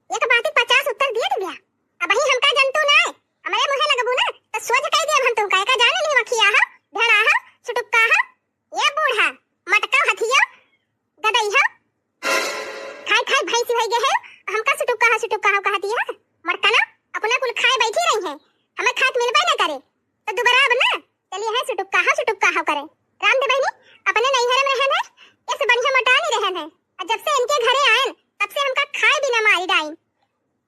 एक बात पचास उत्तर दिए बिया। अबही हमका जनतू नाय, हमरे मुँहे लगबू ना, तो सोझ कह दिया हम तुमका, एका जाने नहीं वखिया हो, भेड़ा हो, सुटुक्का हो, ये बूढ़ा, मटका हथिया, गदई हो, खाई खाई भैंसी होई गए है, हमका सुटुक्का हो, सुटुक्का हो कहती है। मटका ना, अपना कुल खाए बैठी रही है, हमें खाए के मिलबे ना करे, तो दुबारा अब ना, चलिए है सुटुक्का हो, सुटुक्का हो करे। राम दे बहिनी, अपने नैहर में रहन है, ऐसे बढ़िया मटानी रहन है, और जब से इनके घरे आयन, तब से हमका खाए बिना मारी डाइन।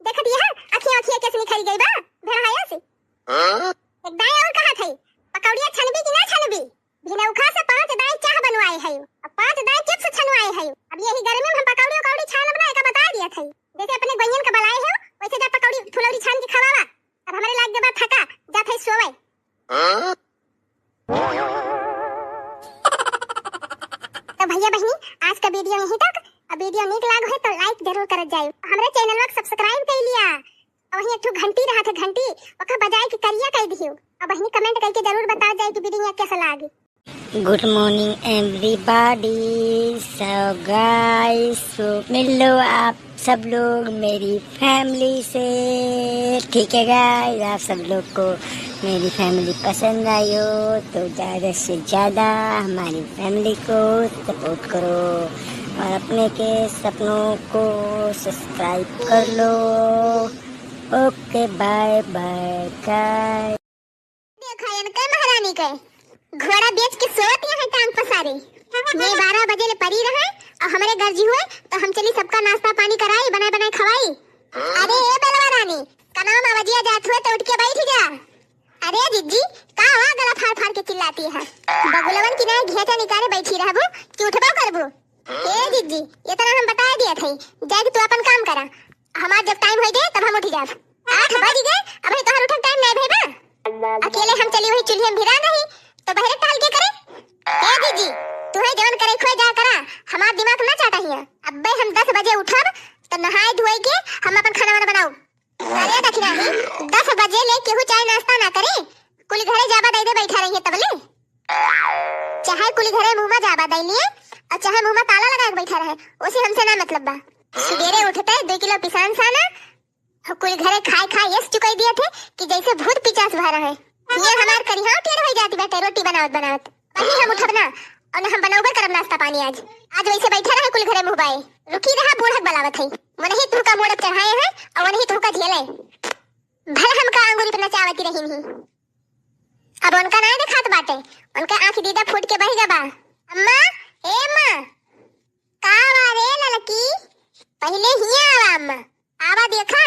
देखत यह अखियाँ अखियाँ कैसे निखरी गई बा, भेड़ाया से। हाँ? एक दाई और कहा थई, पकौड़िया छनबी कि ना छनबी? भिनौखा से पाँच दाई चाह बनवाए है, अब पाँच दाई चिप्स छनवाए है। अब यही गर्मी में हम पकौड़ी उकौड़ी छानब ना, एका बता दिया था। जैसे अपने गोइयन का बलाए हो, वैसे जा पकौड़ी फुलौरी छान के खवावा। अब हमरे लाग गए बा थका, जा थे सोवे। तो भैया बहनी, आज का वीडियो यहीं तक। अब वीडियो नीक लाग है तो लाइक जरूर करत जाए, हमरे चैनल को सब्सक्राइब कर लिया। और वहीं एक ठो घंटी रहा था, घंटी, ओका बजाए के करिया कर दियो। और बहनी, कमेंट करके जरूर बताओ जाए कि वीडियो कैसा लागी। Good morning everybody। So guys, so मिल लो आप सब लोग मेरी फैमिली से, ठीक है गाइस? आप सब लोग को मेरी फैमिली पसंद आई हो तो ज़्यादा से ज़्यादा हमारी फैमिली को सपोर्ट करो और अपने के सपनों को सब्सक्राइब कर लो। Okay, bye bye guys. देखा इनके महारानी के, घोड़ा बेच के सोवत यहाँ टांग पसारे। मैं बारह बजे ले परी रहे और हमरे गर्जी हुए तो हम चली सबका नाश्ता पानी कराई, बनाए बनाए खवाई। अरे ए बेलवा रानी, कनावा में बजिया जात हुए तो उठ के बैठ जा। अरे जिज्जी, का हुआ गला फाड़ फाड़ के चिल्लाती है? बगुलवन की नाई घेटा निकाले बैठी रहबू कि उठबो करबू? ए जिज्जी, इतना हम बता दिया थे, जाए कि तू अपन काम करा, हमार जब टाइम हो जाए तब हम उठ जाब। आठ बज गए, अबे तोहर उठे टाइम नहीं भई बा। अकेले हम चली वही चूल्हे में भिरा नहीं, तो बहरे टहल के करे? ए दीदी, तुहे जवन करे खोए जा करा, हमार दिमाग ना चाटा हिया। अब्बे हम दस बजे उठब, तो नहाए धोए के हम अपन खाना वाना बनाऊ। अरे दखिनाही, दस बजे ले केहू चाय नाश्ता ना करे, कुल घरे जाबा दे दे बैठा रहिए तबले। चाहे कुल घरे मुँह में जाबा दे लिए, और चाहे मुँह में ताला लगा के बैठा रहे, उसे हमसे ना मतलब बा। सुबेरे उठते दो किलो पिसान साना, कुल घरे खाए खाए यस चुकाई दिए थे कि जैसे भूत पिचास भरा है। ये हमार करिहाव टेढ़ हो जाती बाटे रोटी बनावत बनावत। वही हम उठब ना, और हम बनौबे करब नाश्ता पानी आज। आज वैसे बैठे रहे कुल घरे मुँह बाए। रुकी रहा, बूढ़क बलावत है। वनही तुहका मोड़क चढ़ाए हैं, और वनही तुहका झेले। भले हमका अंगूरी पे नचावती रही नहीं। अब उनका नहीं दिखात बाटे, उनका आँख दीदा फूट के बह गबा। अम्मा, ए अम्मा, का वा रे ललकी? पहिले हिया आवा अम्मा। आवा देखा,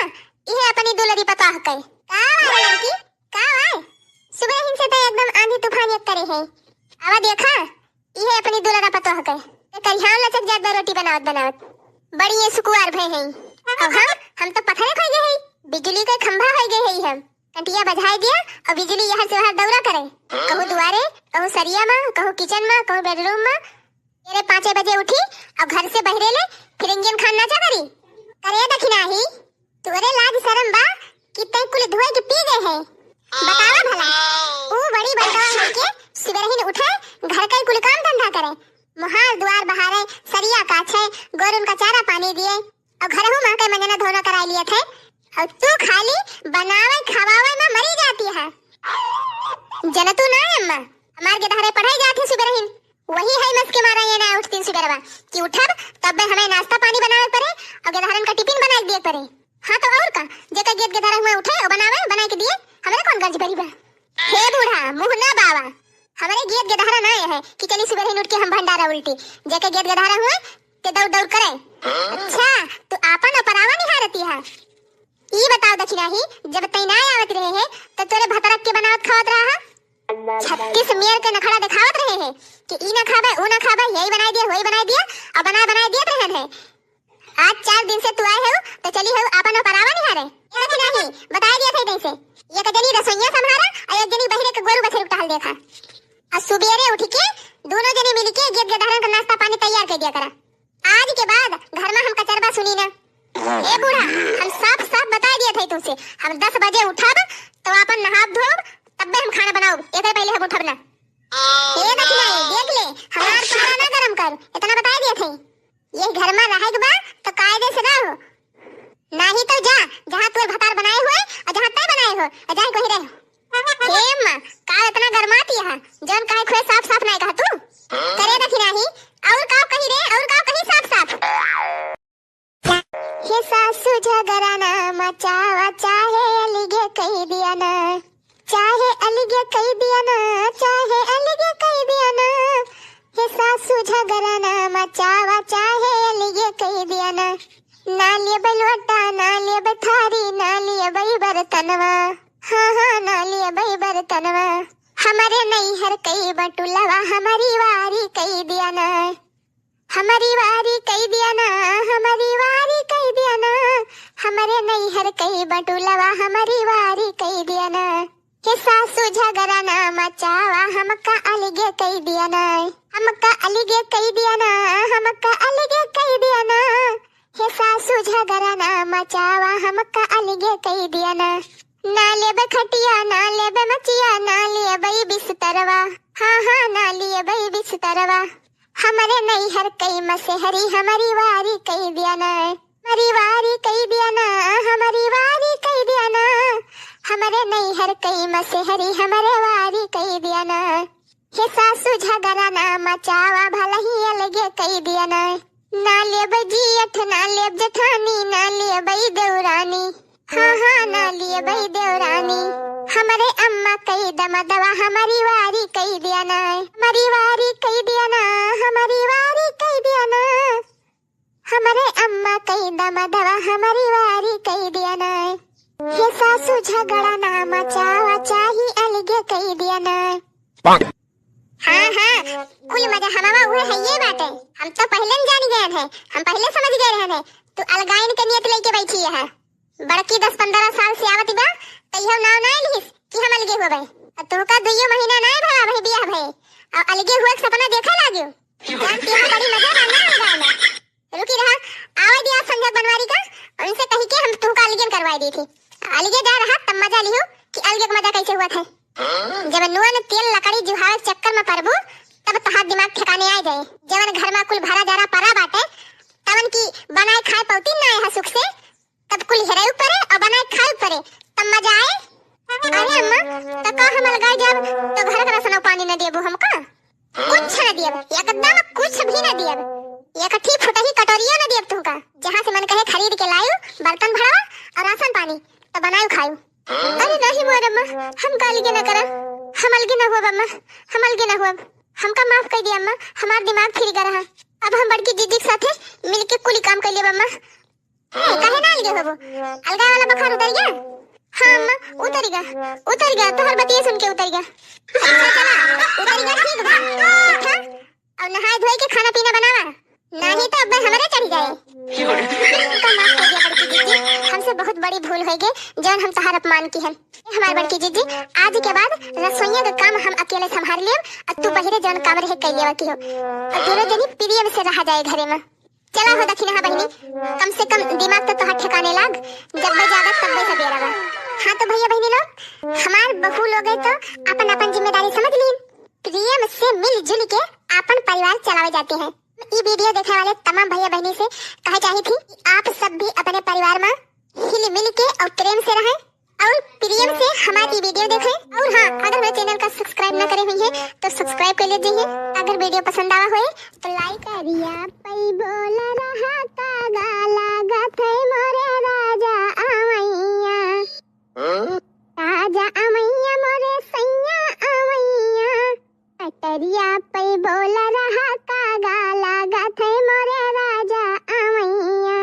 इहे अपनी दुलरी पतोह के। का वा रे ललकी? का वा? सुबह हिन से तो एकदम आंधी तूफान एक करे है। आवा देखा, इहे अपनी दुलरा पतोह के। ते करिहान लचक जात बा रोटी बनावत बनावत। बड़ी ये सुकुवार भय है। अब हम, हम तो पथरे खोई गए है। बिजली के खंभा होई गए है हम। कंटिया बजाए दिया और बिजली यहाँ से वहाँ दौरा करे। कहूँ दुआरे, कहूँ सरिया में, कहूँ किचन में, कहूँ बेडरूम में। तेरे पाँचे बजे उठी और घर से बहरे ले फिर इंजन खान नाचा करी। करे दखिनाही, तोरे लाज शरम बा कि तै कुल धोए के पी गए है? बतावा भला, ऊ बड़ी बड़का होके सुबेरहिन उठे, घर का ही कुल काम धंधा करे, मोहार दुआर बहारे, सरिया काछे, गोरुन का चारा पानी दिए, और घरहू में के मंजना धोना कराई लिए थे, और तू खाली बनावे खवावे में मरी जाती है। जनतू ना अम्मा, हमार के धारे पढ़ाई जाती सुबेरहिन, वही है मस के मारा ये ना उठती सुबेरवा कि उठब तब हमें नाश्ता पानी बनावे पड़े और गेदहरन का टिफिन बनाए दिए पड़े। हाँ तो और का, जेकर गेद गेदहरा हुआ उठे और बनावे, बनाए के दिए, हमरे कौन गर्ज भरी बा? हे बूढ़ा, मुँह ना बावा, हमरे गेद गेदहरा ना है कि चली सुबेरहिन उठ के हम भंडारा उल्टी, जेकर गेद गेदहरा हुआ ते दौड़ दौड़ करे। अच्छा, तू आपन और परावा निहारती है। ई बताओ दखिनाही, जब तै ना आवत रहे है, तो तोरे भतरक के बनावत खावत रहा है? छत्तीस मेर के नखड़ा दिखावत रहे है कि ई ना खाबे, ऊ ना खाबे, यही बनाई दिया, वही बनाई दिया, और बनाए बनाए दियत रहे है। आज चार दिन से तू आए हो, तो चली हो आपन परावा निहारे। ये दखिनाही, बताई दिया था जैसे, एक जनी रसोइया संभारा, और एक जनी बहरे के गोरू बछरू टहल देखा। और सुबेरे उठ के दोनों जने मिल के गेद गेदहरन का नाश्ता पानी तैयार कर दिया करा। आज के बाद घर में हम कचरबा सुनी ना। ए बूढ़ा, हम साफ साफ बता दिए थे तुमसे, हम दस बजे उठब तो अपन नहाब धोब, तब्बे हम खाना बनाओ, एक पहले हम उठब ना। ए दखिनाही, देख ले, हमार पारा ना गरम कर, इतना बता दिए थे। ये घर में रहे के बा तो कायदे से रहो, नाही तो जा, जहाँ तोर भतार बनाए हुए और जहाँ तय बनाए हो, और जाए वहीं रहो। हे अम्मा, का इतना गरमाती है? जौन कहे खुए साफ साफ नहीं कहा तू? करे दखिनाही, और का कही रे, और का कही साफ साफ? हे सासू झगड़ा ना मचावा, चाहे अलगे कही दिया ना, चाहे अलगे कही दिया ना, चाहे अलगे कही दिया ना। हे सासू झगड़ा ना मचावा, चाहे अलगे कही दिया ना। ना लेबे लोटा, ना लेबे थारी, ना लेबे बर्तनवा। हाँ, हाँ, ना लेबे बर्तनवा। हमरे लवा हमरी वारी कई दिया ना, हमरी वारी कई दिया ना, हमरी वारी कई दिया ना, हमरे नैहर कई बटुलवा हमरी वारी कई दिया ना। हे सासू झगड़ा ना मचावा, हमका अलगे कई दिया ना, हमका अलगे कई दिया ना, हमका अलगे कई दिया ना। हे सासू झगड़ा ना मचावा, हमका अलगे कई दिया ना। ना लेबे खटिया, ना लेबे मचिया, ना लेबे बिस्तरवा। हाँ, हाँ, ना लेबे बिस्तरवा। हमरे नैहर कई मसेहरी, हमरी वारी कई दिया ना, हमरी वारी कई दिया ना, हमरी वारी कई दिया ना। हमरे नैहर कई मसेहरी, हमरे वारी कई दिया ना। हे सासू झगड़ा ना मचावा, भलही अलगे कई दिया ना। ना लेब जेठ, ना लेब जेठानी, ना लेब देवरानी। हाँ, हाँ, ना लेब देवरानी। हमरे अम्मा कई दमदवा, हमरी वारी कई दिया ना, हमरी वारी कई दिया ना, हमरी वारी कई दिया ना। हमरे अम्मा कई दमदवा, हमरी वारी कई दिया ना। हे सासू झगड़ा ना मचावा, चाही अलगे कई दिया ना। हाँ, हाँ, कुल मजहरवा उहे हइये बाटे। हम तो पहिले न जानी गए हैं, हम पहिले समझ गए रहे हैं, तू अलगाइन के नियत लेके बैठी है। बड़की दस पन्द्रह साल से आवत बा, कहियो नाव ना लिहिस कि हम अलगे होबे। अब तोहका दुइयो महीना ना भवा भई बियाह भए, और अलगे हुए के सपना देखे लाग्यो। जानती हो, बड़ी मजा बा ना अलगाए में। रुकी रहा, आवे दिया संझा बनवारी का, उनसे कही के हम तोहका अलगे करवाई दी थी। अलगे जा रहा, तब मजा लिहो कि अलगे के मजा कैसे हुआ थे। जब नुआ न तेल लकड़ी जुहावे के चक्कर में पड़बू, तब तहार दिमाग ठिकाने आ जाए। जवन घर में कुल भरा जरा परा बाटे, तवन की बनाए खाए पौती ना है सुख से, तब कुल हेराई परे और बनाए खाए परे, तब मजा आए। अरे अम्मा, तो का हम अलगाए जाब, तो घर का राशन पानी न देबू हमका? कुछ न दियब, एकदम कुछ भी न दियब। एक ठी फुटही कटोरियो न दियब तुमका। जहाँ से मन कहे खरीद के लायू, बर्तन भरवा और राशन पानी, तो बनायू खायू। अरे नहीं मोर अम्मा, हम का अलगे न करब, हम अलगे न हुअब अम्मा, हम अलगे न हुअब। हमका माफ कर दिया अम्मा, हमार दिमाग फिर गया रहा। अब हम बड़की जीजी के साथे मिलके कुल काम कर लेब अम्मा। ए, काहे ना अलगे होबो? अलगा वाला बुखार उतर गया? हाँ अम्मा, उतर गया, उतर गया, तोहर बतिये सुन के उतर गया। अच्छा चला, उतर गया, ठीक बा। उठा, और नहाए धोए के खाना पीना बनावा, नहीं तो अब हमरे चढ़ जाए। हमका माफ कर दिया बड़की जीजी, हमसे बहुत बड़ी भूल हो गई, जौन हम तहार अपमान की हन। ए हमार बड़की जीजी, आज के बाद रसोइया का काम हम अकेले संभाल लेब, और तू बहिरे जौन काम रहे कर लेवा की हो, और दोनों जनी प्रेम से रहा जाए घरे में। चला हो दखिनहा बहिनी, कम से कम दिमाग तो तोहार ठिकाने लाग, जब मैं जागत तब मैं सबेरा बा। हाँ तो भैया बहिनी लोग, हमार बहू लोग है तो अपन अपन जिम्मेदारी समझ लीन, प्रेम से मिलजुल के अपन परिवार चलावे जाते हैं। ई वीडियो देखे वाले तमाम भैया बहिनी से कहे चाही थी कि आप सब भी अपने परिवार में हिल मिल के और प्रेम से रहें। और प्रेम से हमारी वीडियो देखें। और हाँ, अगर मेरे चैनल का सब्सक्राइब ना करे हुई है तो सब्सक्राइब कर लीजिए। अगर वीडियो पसंद आवा होए तो लाइक। करिया पई बोल रहा का गा लागत है मोरे राजा अवैया। राजा अवैया मोरे सैया अवैया। कटरिया पई बोल रहा का गा लागत है मोरे राजा अवैया।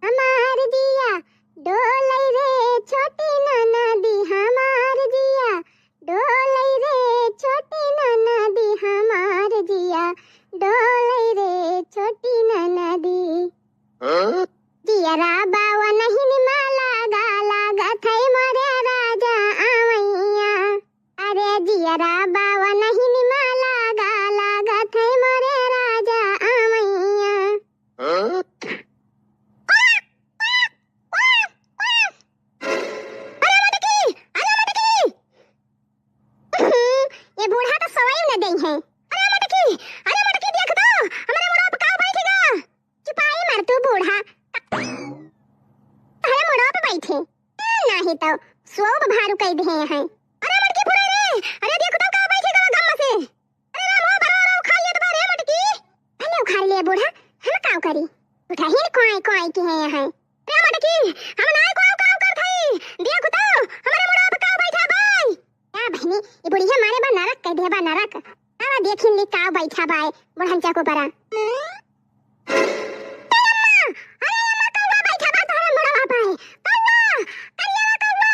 हमार जिया डोलै रे छोटी ननदी, हमार जिया डोलै रे छोटी ननदी, हमार जिया डोलै रे छोटी ननदी। जियरा बावा नहीं निमाला गा लागत है मोरे राजा अवैया। अरे जियरा बावा नहीं निमाला गा लागत है मोरे राजा अवैया। अरे मटकी, अरे मटकी। ये बूढ़ा तो सोई न देई है। अरे मटकी, अरे मटकी देख तो, हमरे मुड़वा पे काव बैठ गा। चुपाई मर तू बूढ़ा। अरे मुड़वा पे बैठे। ए, नाही तो सोब भारू कई दे हैं। अरे मटकी फुरे रे, अरे देख तो काव बैठ गा गम से। अरे राम हो, बरवा उखाड़ लिया तो बा रे मटकी। भले उखाड़ लिया बूढ़ा, हम काव करी? उठाही न कोई कोई की है यहाँ। रे मटकी, हम नाय कोई काव करत हई। देख तो, हमरे मुड़वा पे काव बैठा बाय। का बहिनी, ई बुढ़िया मारे बा नरक कह दे बा नरक। आवा देखिन ली काव बैठा बाय, बुढ़न चाको परा। ए अम्मा, अरे अम्मा, कौआ बैठा बा तोहरे मुड़वा पे। कौआ, करिया कौआ।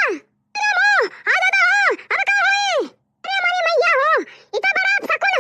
अरे अम्मा, आ दादा हो, अब का होई? अरे हमारी मैया हो, ई तो बड़ा अपशकुन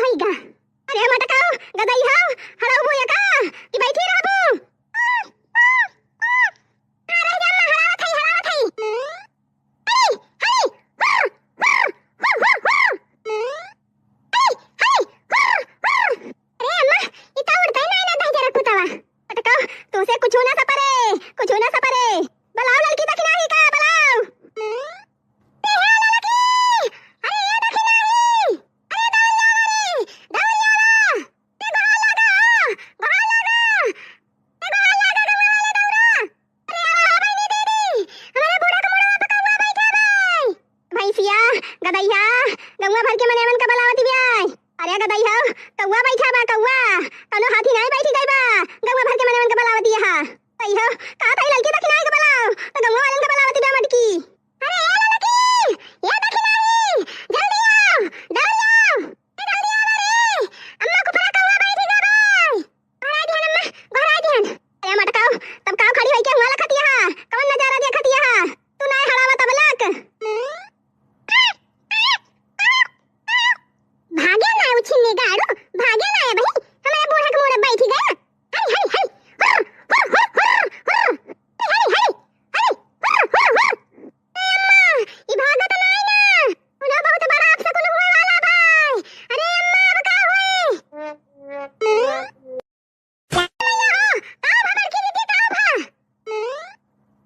कौआ बैठा बा, कौआ। कौनो हाथी नाई बैठी गई बा। गौआ भर के मनवन के बलावती है। कही हो, का तई ललकी दखिनाई के बलाओ, तो गौआ वालन के बलावती बा मटकी। अरे ए ललकी, ए दखिनाई, जल्दी आओ, जल्दी आओ, ए जल्दी आओ रे। अम्मा कुपरा कौआ बैठी गई बा। गोहराई दिहन अम्मा, गोहराई दिहन। अरे मटकाओ, तब काव खड़ी होई के हुआ लखतिया हा? कौन नजारा देखतिया हा? तू नाय हड़ावा तब लक। भागे ना उछिन्नी गाड़ू, भागे ना ए बही, हमारे बूढ़ा के मुड़े बैठी गया। हरी, हरी, हरी, हुर, हुर, हुर, हुर, हुर। हरी, हरी, हरी, हरी, हुर, हुर, हुर। ए अम्मा, ई भागत नाई ना। उन्हें बहुत बड़ा अपशकुन हुए वाला भाई। अरे अम्मा, अब का होई? का भा बड़की दीदी, का भा?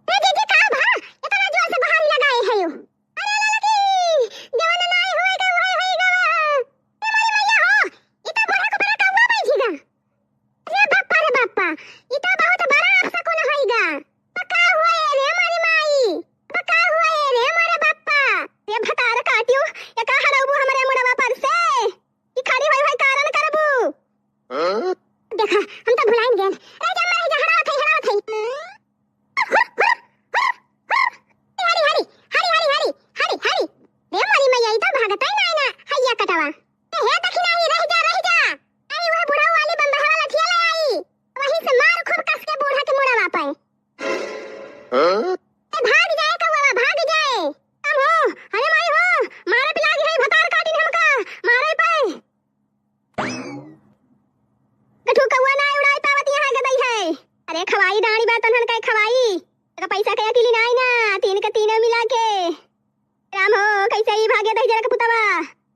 ए दीदी, का भा? इतना जोर से गोहारी लगाए है यू। अरे ललकी, जवन नाई होए के उहे होई गवा। ए मोरी मैया हो, ई तो बूढ़ा के ऊपर कौआ बैठी गा। अरे बापा रे बापा, ई तो बहुत बड़ा अपशकुन होई गा। तो का हुआ ए रे मोरी माई? तो का हुआ ए रे मोरे बापा? रे भतार काटियो, ये का हरौबू हमरे मुड़वा पर से? ई खड़ी होई होई कारण करबू। हाँ? देखा, हम तो भुलाइन गएन। रह जा, रह जा, हड़ावत है, हड़ावत है। हरी, हरी, हरी, हरी, हरी, हरी, हरी। रे मोरी मैया, ई तो भागत ही नाई ना, हैया कटवा। ए, हे दखिनाही, रह जा, रह जा। आई, वह बुढ़ऊ वाली बम्बहवा लठिया ले आई। वहीं से मार खूब कस के बूढ़ा के मुड़वा पे। हाँ? ए, भाग जाए कौआ, भाग जाए। हम हो, अरे माई हो, मारे पे लागी है, भतार काटिन हमका, मारे पे। गठू कौआ ना उड़ाई पावत यहाँ गदई है। अरे खवाई डांड़ी बा तनहन कई खवाई। एका पैसा के अकेली नाई ना, तीन के तीनों मिला के। राम हो, कैसे ही भागे दही जरा के पुतवा।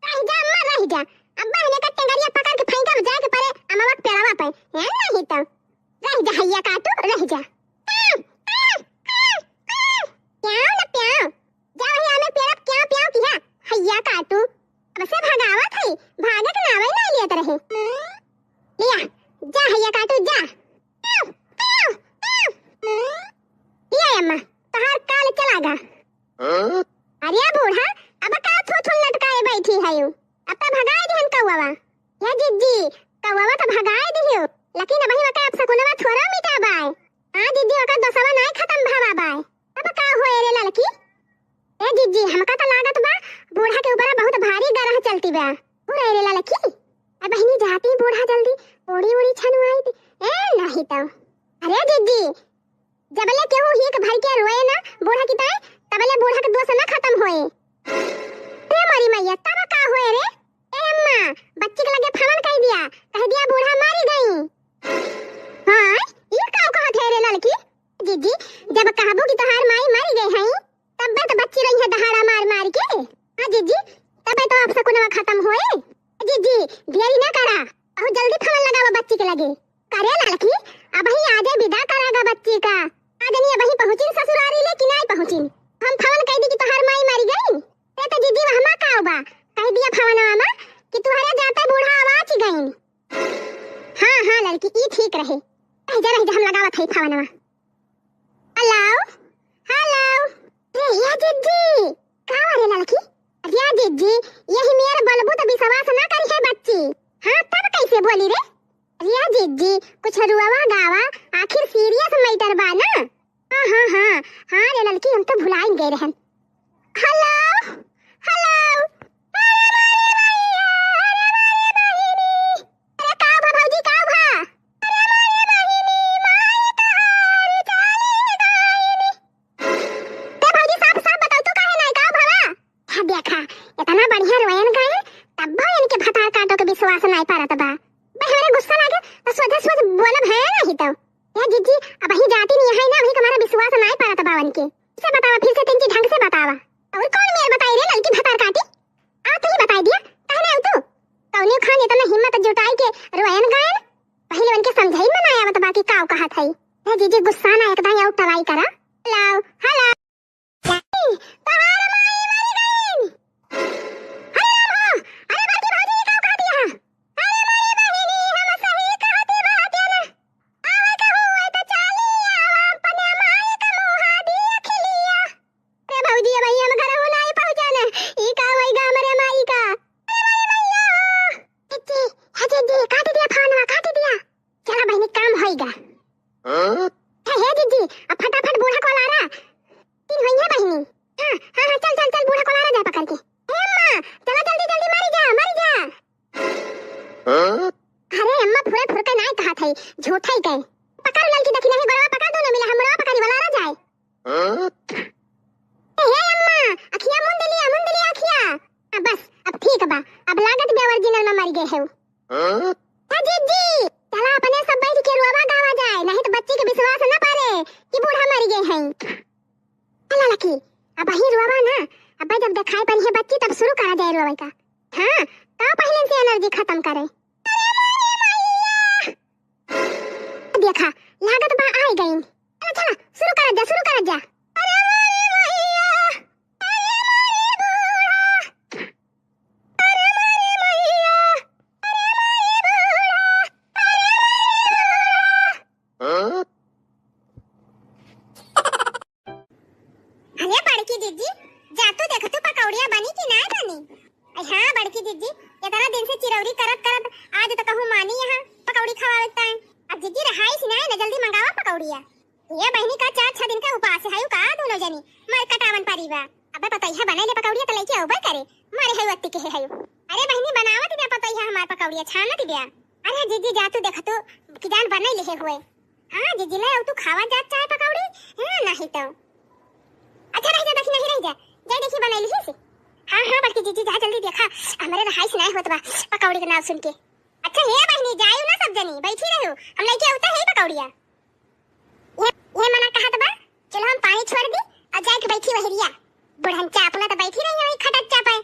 रह जा अम्मा, रह जा। अब बहने का टेंगरिया पकड़ के फेंका जाए के परे अमवा के पेड़वा पे। है नहीं तो। रह जा हैया काटू, रह जा। प्याओ ना प्याओ। जा वही आमे पेड़ पे प्याओ प्याओ किहा। हैया काटू। अब से भगावत है, भागे के नावे नहीं लेत रहे। लिया, जा हैया काटू, जा। प्याओ, प्याओ, प्याओ। लिया अम्मा, तहार काल चला गा। हाँ? अरे बूढ़ा, अब का थू थू लटकाए बैठी है यू? अब तो भगाए दिहन कौवा। या जिज्जी, कौवा तो भगाए दिहियो, लेकिन अबही वका अपशकुनवा थोड़ा मिटा बाय। हाँ जिज्जी, वका दोसवा नाय खतम भवा बाय। अब का होए रे ललकी? ए जिज्जी, हमका तो लागत बा, बूढ़ा के ऊपर बहुत भारी गरह चलती बा। हो रे ललकी, अब बहिनी जाती बूढ़ा जल्दी, ओड़ी ओड़ी छनुआई दी। ए नहीं तो। अरे जिज्जी, जबले केहू हीक भर के रोए ना बूढ़ा की ताई, तबले बूढ़ा के दोष ना खतम होए। रे मोरी मैया, तब का होए रे? ए अम्मा, बच्ची के लगे फवन कह दिया, कह दिया बूढ़ा मारी गई। हाँ, ई का कहत है रे ललकी? जिज्जी, जब कहबू कि तोहार माई मारी गई है, तब तो बच्ची रही है दहाड़ा मार मार के। हाँ जिज्जी, तब तो अपशकुनवा खतम होए। जिज्जी, देरी ना करा, बहुत जल्दी फवन लगावा बच्ची के लगे। करे ललकी, अबही आजे विदा करागा बच्ची का। का जनी अबही पहुँचिन ससुरारी ले कि नाई पहुँचिन। हम फवन कह दी कि तोहार माई मरी गई। ते तो जिज्जी वहमा का बा, कह दिया फवनवा मा कि तुहरे जाते बूढ़ा आवाज गई। हाँ, हाँ ललकी, ई ठीक रहे। रह जा, रह जा, हम लगावत है फवनवा। Hello, hello. रे या जिज्जी, का रे ललकी? या जिज्जी, यही मेर बोलबू तो विश्वास ना करी है बच्ची। हाँ, तब कैसे बोली रे? या जिज्जी, कुछ रुआवा गावा, आखिर सीरियस मैटर बा ना। हाँ, हाँ, हाँ, हाँ रे ललकी, हम तो भुलाइन गए रहन। Hello, hello. अरे मारे भैया, अरे मारे बहिनी। अरे का भा भौजी, का भा? अरे मारे बहिनी, माई तोहार चाली गईनी। ए भौजी, साफ साफ बताओ, तू काहे नाई का भवा? हाँ देखा, इतना बढ़िया रोयन गाए, तब भी इनके भतार काटो के विश्वास नाई परत बा। भाई हमरे गुस्सा लागे तो सोझे सोझ बोलब है नहीं तो। ए जिज्जी, अबही जाती नहीं है ना, अबही हमारा विश्वास नाई परत बा उनके। इसे बतावा, फिर से तनी ढंग से बतावा। और कौन मेर बताई रे ललकी भतार काटी? आ तू ही बताई दिया, कहने आऊ तू? कौने खान इतना हिम्मत जुटाई के रोयन गायन? पहले उनके समझाई में ना आवत बा कि काव कहत है। ए जिज्जी गुस्सा ना एकदम आऊ टराई करा। Hello, hello. तहार माई मरी गईन। अरे राम हो, अरे बड़की भौजी का कहती है? अरे माई बहिनी हम सही कहती बात है ना। आवे के हुए तो चाली आवा अपने माई का मुहा दिया खिलिया। रे भौजी, अब हम घर हो नाई पहुँचन। ई का होई गा हमरे माई का? अरे माई मैया हो। जिज्जी, हे जिज्जी, फुरके नाय कहत है, झूठे के। पकड़ ललकी, देखी नहीं, गोड़वा पकड़, दोनों मिला हम मुड़वा पकड़ी वाला रह जाए। हाँ? ए, हे अम्मा, अखिया मुंद लिया, मुंद लिया अखिया। आ, बस, अब ठीक बा, अब लागत बे original में मर गए है। हाँ? ए जीजी, चला अपने सब बैठ के रुआवा गावा जाए, नहीं तो बच्ची के विश्वास न पारे कि बूढ़ा मर गए हैं। चला लकी, अब ही रुआवा ना, अब जब दिखाई पड़ी है बच्ची तब शुरू करा जाए रुआवे का। हाँ, तो पहले से energy खत्म करे। देखा, लागत बा आइ गइन। चला, चला, शुरू करत जा, शुरू करत जा। अरे मारे मैया, अरे मारे बूढ़ा, अरे मारे मैया, अरे मारे बूढ़ा, अरे मारे बूढ़ा। हाँ? अरे बड़की दीदी, जा तू देख तू पकौड़िया बनी कि ना बनी? अरे हाँ बड़की दीदी, इतना दिन से चिरौरी करत करत आज तो कहूँ मानी यहाँ पकौड़ी खवावे ताई। अब दीदी रहाइस ना, ना जल्दी मंगावा पकौड़िया। ये बहिनी का चार छह दिन का उपास है का दोनों जनी, मर कटावन परी बा। अबे पतोहिया बनाई ले पकौड़िया तो लेके अउबे करे, मरे है वत्ती के है। अरे बहिनी बनावत बे पतोहिया हमार पकौड़िया छानत बे। अरे दीदी जा तू देख तू कि जान बनाई ले हुए। हाँ, जीजी ले आऊ, तू खावा जात चाहे पकौड़ी? हाँ, नहीं तो। अच्छा, रह जा, देखी, नहीं, रह जा। जाई देखी, बनाई लिही से। हाँ, हाँ, बड़की जीजी, जा जल्दी देखा, हमरे रहाइस नाय होत बा, पकौड़ी के नाव सुन के। अच्छा, हे बहिनी, जायू ना सब जनी, बैठी रहू, हम लेके आवते है पकौड़िया। ये, ये मना कहत बा, चलो हम पानी छोड़ दी और जाए के बैठी वहरिया। बुढ़नचा अपना तो बैठी रही है वही खटच्चा पे,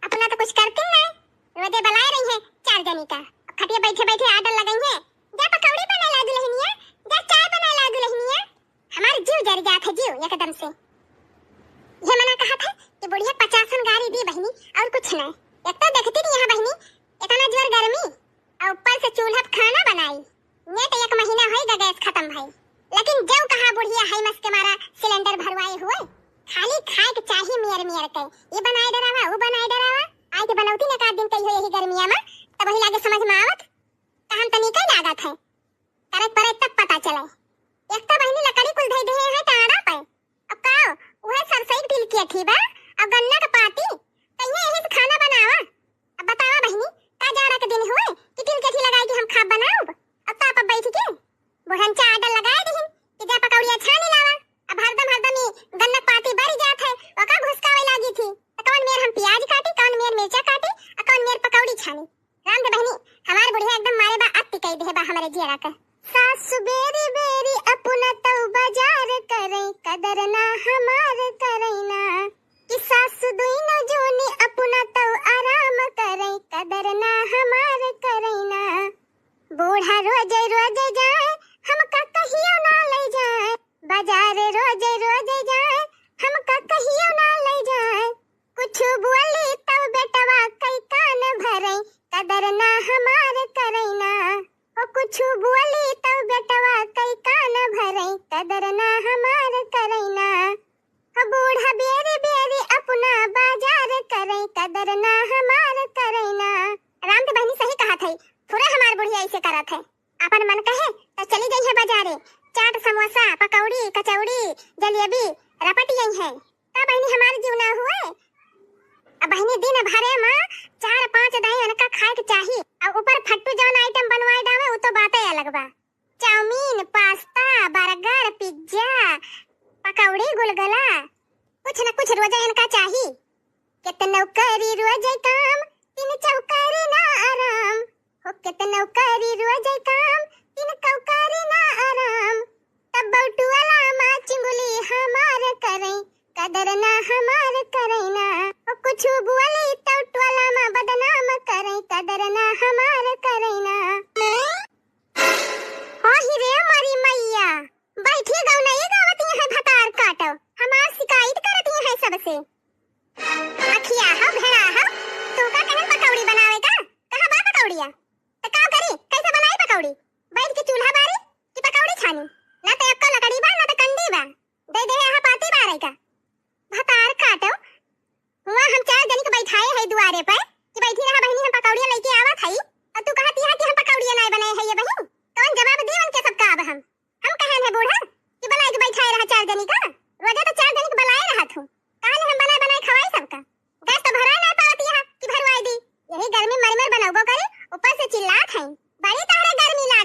अपना तो कुछ करती नहीं। रोजे बलाए रही है चार जनी का, अब खटिया बैठे बैठे order लगाई है, जा पकौड़ी बनाए ला दुल्हनिया, जा चाय बनाए ला दुल्हनिया। हमार जीव जर जात है जीव एकदम से। ये मना कहत है कि बुढ़िया पचासन गारी दी बहिनी और कुछ नहीं। एक तो देखती नहीं यहाँ बहिनी, इतना जोर गर्मी और ऊपर से चूल्हा पे खाना बनाई। नेट एक महीना होई गा गैस खत्म भई, लेकिन जऊ कहाँ बुढ़िया है मस के मारा सिलेंडर भरवाए हुए। खाली खाए के चाही मेर मेर के, ये बनाए डरावा, वो बनाए डरावा। आए के बनौती ने का दिन कही हो यही गर्मिया में, तब वही लागे समझ में आवत। कहन तनी कई लागत है, करे परे तब पता चले। एक तो बहिनी लकड़ी कुल धई दे है टाड़ा पे, अब का, उहे सरसई के तिल के अथी बा, अब गन्ना के पाती, कहिए यही से खाना बनावा। अब बतावा बहिनी, का जाड़ा के दिन हुए कि तिल के अथी लगाई के हम खाब बनाउब? अब ताप अब बैठ के बुढ़नचा order लगाए दिहिन कि जा पकौड़िया छानी लावा। अब हरदम हरदम ई गन्ना के पाती बरी जात है, ओका घुसकावे लागी थी। त कौन मेर हम प्याज काटी, कौन मेर मिर्चा काटी, आ कौन मेर पकौड़ी छानी? राम दे बहिनी, हमार बुढ़िया एकदम मारे बा, अति कई देहे बा हमरे जियरा के। सासु बेरी बेरी अपना तऊ बाजार करई, कदर ना हमार करई ना। कि सासु दुइनो जोनी अपना तऊ आराम करई, कदर ना हमार करई ना। बूढ़ा रोजे रोजे जाए, हमका कहियो ना ले जाए। बाजार रोजे रोजे जाए, हमका कहियो ना ले जाए। कुछ बोली तब बेटवा कई कान भरई, कदर ना हमार करई ना। ओ कुछ बोली तब बेटवा कई कान भरई, कदर ना हमार करई ना। ओ बूढ़ा बेरी बेरी अपना बाजार करई, कदर ना हमार करई ना। राम के बहिनी सही कहत है, थोड़े हमार बुढ़िया ऐसे करत है। अपन मन कहे त चली जइहे बाजारे, चाट, समोसा, पकौड़ी, कचौड़ी, जलेबी रपट जइहे। का बहिनी हमार जीव ना हुए? अब बहिनी दिन भरे में चार पाँच दाई उनका खाए के चाही। अब ऊपर फट्टू जौन item बनवाए डावे, उ तो बाते अलग बा। चाउमीन, पास्ता, बर्गर, पिज्जा, पकौड़ी, गुलगुला, कुछ न कुछ रोजे इनका चाही। केतनो करी रोजे काम, तीन चौकारी ना आराम। हो केतनो करी रोजे काम, तीन चौकारी ना आराम। तब बौटुअला माँ चिंगुली हमार करई, कदर ना हमार करई ना। हो कुछ बोली तौटुअला माँ बदनाम करई, कदर ना हमार करई ना। आहि रे मोरी मैया, बैठी गौनई गावत यहाँ भतार काटो, हमार शिकायत करत यहाँ सबसे। अखिया हो, भेड़ा हो, तू का कहन पकौड़ी बनावे का? कहाँ बा पकौड़िया? त का करी, कैसे बनाई पकौड़ी? बैठ के चूल्हा बारी कि पकौड़ी छानी? ना तो एक्को लकड़ी बा, ना तो कंडी बा। दे दे यहाँ पाती बारे का। भतार काटो, हुआ हम चार जनी के बैठाए है दुआरे पे कि बैठी रहा बहिनी, हम पकौड़िया लेके आवत हई, और तू कहत यहाँ कि हम पकौड़िया नाय बनाए है ये बहिन। कौन जवाब दी उनके सबका अब हम? हम कहन है बूढ़ा कि बलाए के बैठाए रहा चार जनी का, रोजे तो चार जनी के बलाए रहत हूँ, कहले हम बनाए बनाए खवाई सबका। गैस तो भरवाए नाय पावत यहाँ कि भरवाए दी, यही गर्मी मर मर बनौबो करे, ऊपर से चिल्लात है, बड़ी तहरे गर्मी ला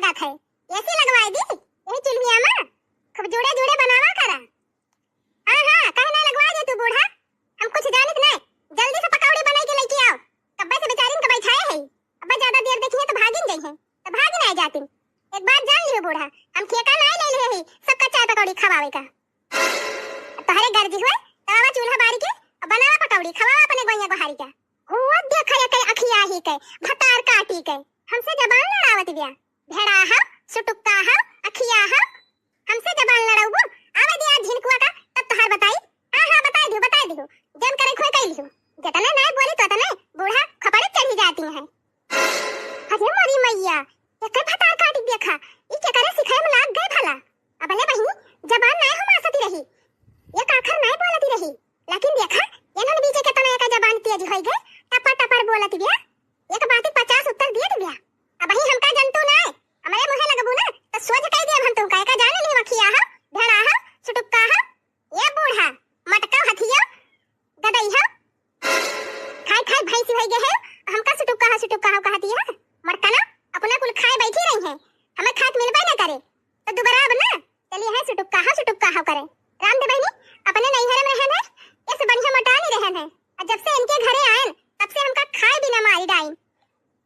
खातिन। एक बात जान लिहो बूढ़ा, हम ठेका नाहीं ले लिहे ही सबका चाय पकौड़ी खवावे का। तोहरे गर्जी हुए तो आवा चूल्हा बारी के और बनावा पकौड़ी, खवावा अपने गोइया गोहारी का। हुआ देखा ये कई अखिया ही के, भतार काटी के, हमसे जबान लड़ावत बिया। भेड़ा हो, सुटुक्का हो, अखिया हो, हमसे जबान लड़ाउबू? आवे दिया झिनकुआ का, तब तोहार बताई। हाँ, हाँ, बताई दियो, बताई दियो। जन करे खोए कई लियो। जतने नाय बोली तो तने बूढ़ा खपड़े चढ़ी जाती हैं। अरे मोरी मैया, एकर भतार काटी देखा, ई केकरे सिखाए में लाग गए भला। अबले बहिनी, जबान नाय हो मासती रही, एक आखर नाय बोलती रही, लेकिन देखा, एनन बीचे के तना एकर जबान तेज होई गए, टपर टपर बोलत बिया, एक बात पचास उत्तर दिए बिया। अबही हमका जनतू नाय, हमरे मुँहे लगबू ना, तो सोझ कह दिया हम तुमका, एका जाने नहीं वखिया हो, भेड़ा हो, सुटुक्का हो, ये बूढ़ा, मटका हथिया, गदई हो। खाई खाई भैंसी होई गए है, हमका सुटुक्का हो, सुटुक्का हो कहती है। मरकना, अपना कुल खाए बैठी रही है, हमें खात मिलबे ना करे, तो दुबारा अब ना चली है सुटुक्का हो, सुटुक्का हो करे। राम दे बहिनी, अपने नैहर में रहन है, ये से बढ़िया मटानी रहन है। और जब से इनके घरे आयन, तब से हमका खाए बिना मारी डाइन।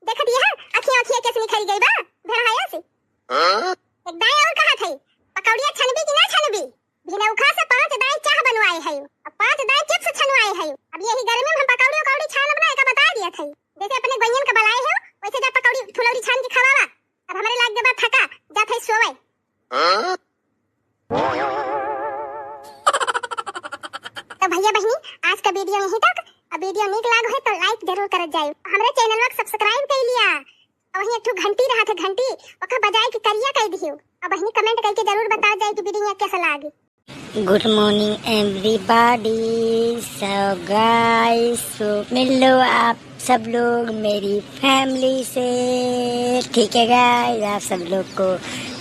देखत यह अखियाँ अखियाँ कैसे निखरी गई बा, भेड़ाया से। हाँ? एक दाई और कहा था, पकौड़िया छनबी कि ना छनबी? भिनौखा से पाँच दाई चाह बनवाए है, और पाँच दाई चिप्स छनवाए है। अब यही गर्मी में हम पकौड़ी उकौड़ी छानब ना, एका बता दिया था। जैसे अपने गोइयन का बलाए है, वैसे जा पकौड़ी फुलौरी छान के खवावा। अब हमरे लाग देबा थका, जा था सोवे। हाँ? तो भैया बहिनी, आज का वीडियो यहीं तक। अब वीडियो नीक लाग है तो लाइक जरूर करत जाइयो। हमरे चैनल को सब्सक्राइब कर लिया। और वहीं एक ठो घंटी रहा था, घंटी, ओका बजाए के करिया कर दियो। और बहिनी कमेंट करके जरूर बता जाए कि वीडियो कैसा लागे। Good morning everybody। So guys, so मिल लो आप सब लोग मेरी फैमिली से, ठीक है गाइस? आप सब लोग को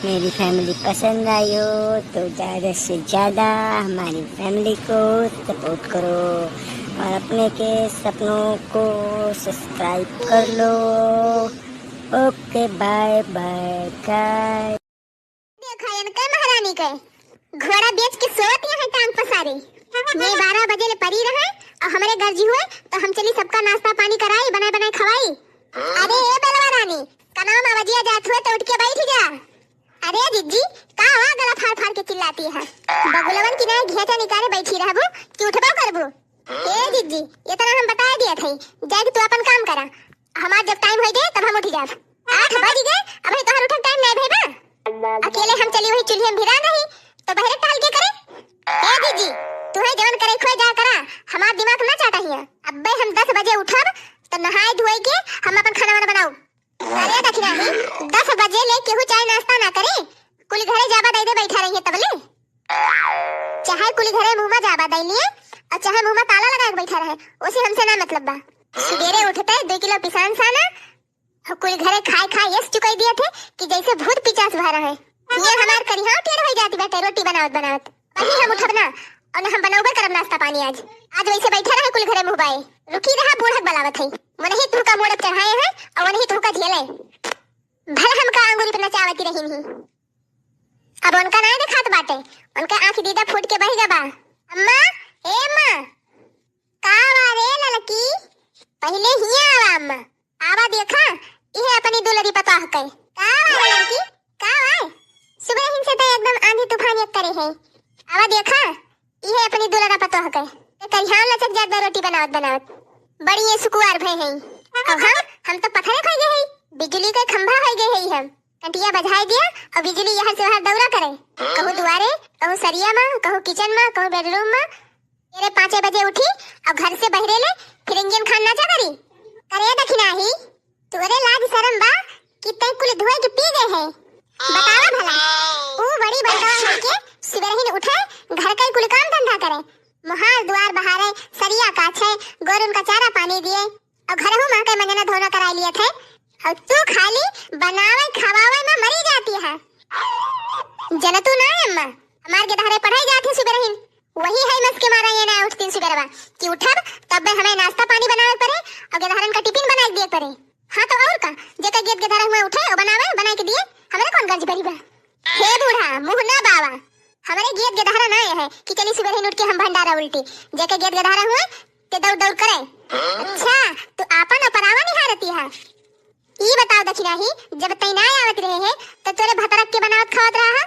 मेरी फैमिली पसंद आई हो तो ज़्यादा से ज़्यादा हमारी फैमिली को सपोर्ट करो और अपने के सपनों को सब्सक्राइब कर लो। Okay, bye bye guys. देखा इनके महारानी के, घोड़ा बेच के सोवत यहाँ टांग पसारे। ये बारह बजे ले परी रहे और हमरे गर्जी हुए तो हम चली सबका नाश्ता पानी कराई, बनाए बनाए खवाई। अरे ए बेलवा रानी, कनाम आवाजिया जात हुए तो उठ के बैठ जा। अरे जिज्जी, का हुआ गला फाड़ फाड़ के चिल्लाती है? बगुलवन की नाय घेचा निकाले बैठी रहबू कि उठबो करबू? ए जिज्जी, इतना हम बताए दिया थे, जाके तू अपन काम करा। हमार जब टाइम होई गए तब हम उठ जाब। आठ बज गए, अबही तोहर उठक टाइम नहीं भई बा। अकेले हम चली वही चूल्हे में भिरा नहीं, तो बहरे टहल के करे। ए जिज्जी, तू है जवन करे खोए जा करा, हमार दिमाग ना चाटा हिया। अब्बे हम दस बजे उठब तो नहाए धोए के हम अपन खाना वाना बनाऊ। अरे दखिना ही, दस बजे ले केहू चाय नाश्ता ना करे, कुल घरे जाबा दे दे बैठा रही है तबले। चाहे कुल घरे मुँह मा जाबा दे लिए और चाहे मुँह मा ताला लगा के बैठा रहे, उसे हमसे ना मतलब बा। सुबेरे उठते दो किलो पिसान साना, कुल घरे खाए खाए यस चुकाई दिया थे कि जैसे भूत पिचास भरा है। ये हमार करिहाव टेढ़ हो जाती बाटे रोटी बनावत बनावत। अभी हम उठब ना, और ना हम बनौबे करब नाश्ता पानी आज। आज वैसे बैठे रहे कुल घरे मुँह बाए। रुकी रहा, बूढ़क बलावत है। वनही तुहका मोड़क चढ़ाए हैं और वनही तुहका झेले। भला हमका आंगुरी पे नचावती रही नहीं। अब उनका नाय देखात बाटे, उनका आँख दीदा फूट के बह गबा। अम्मा, ए अम्मा, का वा रे ललकी? पहिले हिया आवा अम्मा। आवा देखा, इहे अपनी दुलरी पतोह के। का वा रे ललकी? का वा? सुबह हिन से तो एकदम आंधी तूफान एक करे है। आवा देखा, इहे अपनी दुलरा पतोह के। ते करिहान लचक जात बा रोटी बनावत बनावत। बड़ी ये सुकुवार भय है। अब हम, हम तो पत्थरे खोई गए है, बिजली के खंभा होई गए है हम। कंटिया बजाए दिया और बिजली यहाँ से वहाँ दौरा करे। कहूँ दुआरे, कहूँ सरिया मा, कहूँ किचन मा, कहूँ बेडरूम मा। तेरे पाँचे बजे उठी और घर से बहरे ले फिर इंजन खान नाचा करी। करे दखिना ही, तोरे लाज शरम बा कि तै कुल धोए के पी गए है? बतावा भला। ऊ बड़ी बड़का होके सुबह ही उठे, घर का ही कुल काम धंधा करे, मोहार दुआर बहारे, सरिया काछे, गोरुन का चारा पानी दिए, और घरहू मा के मंजना धोना कराई लिए थे, और तू खाली बनावे खवावे मा मरी जाती है। जनतू ना अम्मा, हमार गेदहरे पढ़ाई जात है सुबह रहीन, वही है मस के मारा ये ना उठतीन सुबेरवा कि उठब तब हमें नाश्ता पानी बनावे पड़े और गेदहरन का टिफिन बनाए दिए पड़े। हाँ तो और का, जेकर गेद गेदहरा हुआ उठे और बनावे, बनाए के दिए, हमरे कौन गर्ज भरी बा? हे बूढ़ा, मुँह ना बावा, हमरे गेद गेदहरा ना है कि चली सुबह रहीन उठ के हम भंडारा उल्टी, जेकर गेद गेदहरा हुए ते दौड़ दौड़ करे। अच्छा, तू आपन और परावा निहारती है। ई बताओ कि नाही, जब तैं ना आवत रहे है, तो तोरे भतरक के बनावत खावत रहा है।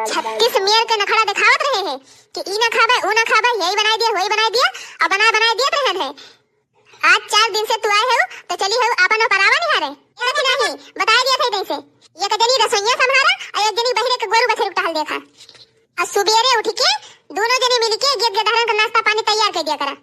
छत्तीस मेर के नखड़ा दिखावत रहे है कि ई ना खाबे, ऊ ना खाबे, यही बनाई दिया, वही बनाई दिया, और बना, बनाई दिया रहन है। आज चार दिन से तू आए हो, तो चली हो आपन परावा निहारे। ये कि नाही, बताई दिया था तैसे। एक जनी रसोइया संभारा, और एक जनी बहिरे के गोरू बछरू टहल देखा। और सुबेरे उठ के दोनों जनी मिल के गेद गेदहरन का नाश्ता पानी तैयार कर दिया करा।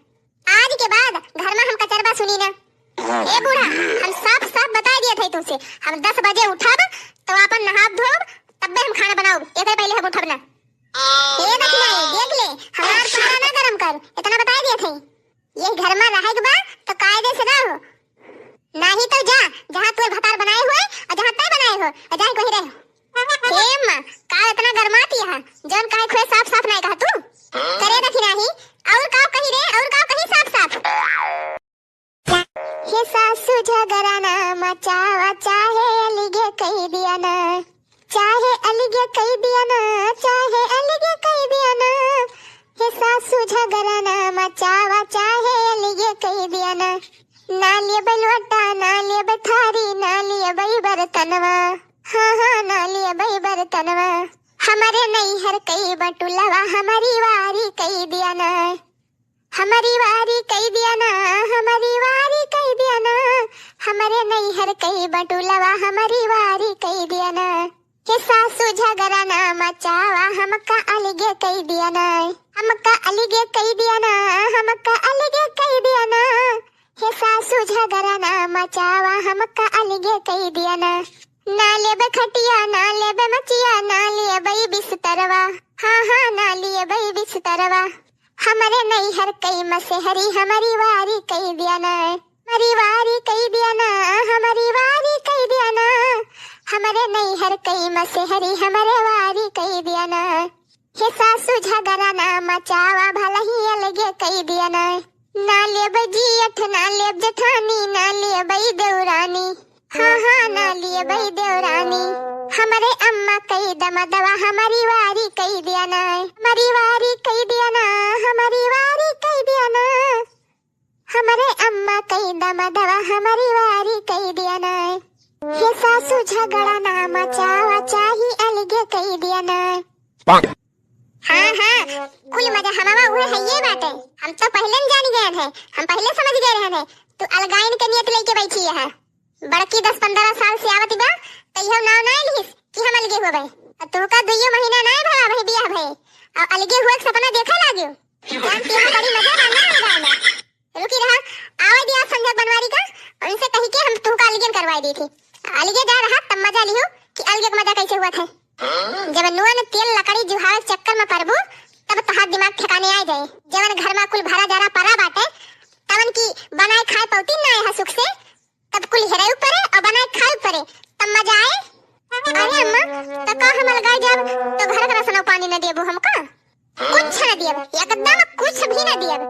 आज के बाद घर में हम कचरबा सुनी ना। ए बूढ़ा, हम साफ साफ बता दिया थे तुमसे, हम दस बजे उठब तो आपन नहाब धोब, तब्बे हम खाना बनाउब, एकर पहले हम उठब ना। ए दखिनाही, देख ले, हमार पारा ना गरम कर, इतना बता दिया थे। ये घर में रहे के बा तो कायदे से रहो, नाही तो जा, जहाँ तोर भतार बनाए हुए और जहाँ तय बनाए हो, और जाए कहीं रहे। हे अम्मा, का इतना गरमाती है? जौन कहे खुए साफ साफ नाही कहा तू। करे दखिनाही, और का कही रे, और का कही साफ साफ? हे सासू झगड़ा ना मचावा, चाहे अलगे कही दिया ना, चाहे अलगे कही दिया ना, चाहे अलगे कही दिया ना। हे सासू झगड़ा ना मचावा, चाहे अलगे कही दिया ना। ना लेबै लोटा, ना लेबै थारी, ना लेबै बर्तनवा। हाँ, हाँ, ना लेबै बर्तनवा। हमरे नैहर कई बटुलवा, हमरी वारी कई दिया ना। हमरी वारी कई दिया ना, हमरी वारी कई दिया ना। हमरे नैहर कई बटुलवा, हमरी वारी कई दिया ना। हे सासू झगड़ा ना मचावा, हमका अलगे कई दिया ना। हमका अलगे कई दिया ना, हमका अलगे कई दिया ना। हे सासू झगड़ा ना मचावा, हमका अलगे कई दिया ना। ना लेबै खटिया, ना लेबै मचिया, ना लेबै बिस्तरवा। हाँ, हाँ, ना लेबै बिस्तरवा। हमरे नैहर कई मसेहरी, हमरी वारी कई दिया ना। हमरी वारी कई दिया ना, हमरी वारी कई दिया ना। हमरे नैहर कई मसेहरी, हमरे वारी कई दिया ना। हे सासू झगड़ा ना मचावा, भलही अलगे कई दिया ना। ना लेबै जियठ, ना लेब जेठानी, ना लेबै देवरानी। हाँ, हाँ, ना लेबै देवरानी। हमरे अम्मा कई दमदवा, हमरी वारी कई दिया ना। हमरी वारी कई दिया ना, हमरी वारी कई दिया ना। हमरे अम्मा कई दमदवा, हमरी वारी कई दिया ना। हे सासू झगड़ा ना मचावा, चाही अलगे कई दिया ना। हाँ, हाँ, कुल मजा हमावा उहे हइये बाटे। हम तो पहिले न जान गए हैं, हम पहिले समझ गए रहन है, तू अलगाइन के नियत लेके बैठी है। बड़की दस पन्द्रह साल से आवत बा, तैयो नाव ना लिहिस कि हम अलगे होबे। अब तोहका दुइयो महीना ना भवा भई बियाह भए, और अलगे हुए के सपना देखे लाग्यो। जानती हो, बड़ी मजा बा ना अलगाइन में। रुकी रहा, आवे दिया संजय बनवारी का, उनसे कही के हम तोहका अलगे करवाई दी थी। अलगे जा रहा, तब मजा लिहो कि अलगे के मजा कैसे हुआ थे। जब नून तेल लकड़ी जुहावे के चक्कर में पड़बू, तब तोहार दिमाग ठिकाने आ जाए। जवन घर में कुल भरा जरा परा बाटे, तवन की बनाए खाए पौती ना है सुख से, तब कुल हेरे ऊपरे और बनाए खाए ऊपरे, तब मजा आए। अरे अम्मा, तो का हम अलगाए जाब, तो घर का राशन पानी न देबू हमका? कुछ न दियब, एकदम कुछ भी न दियब।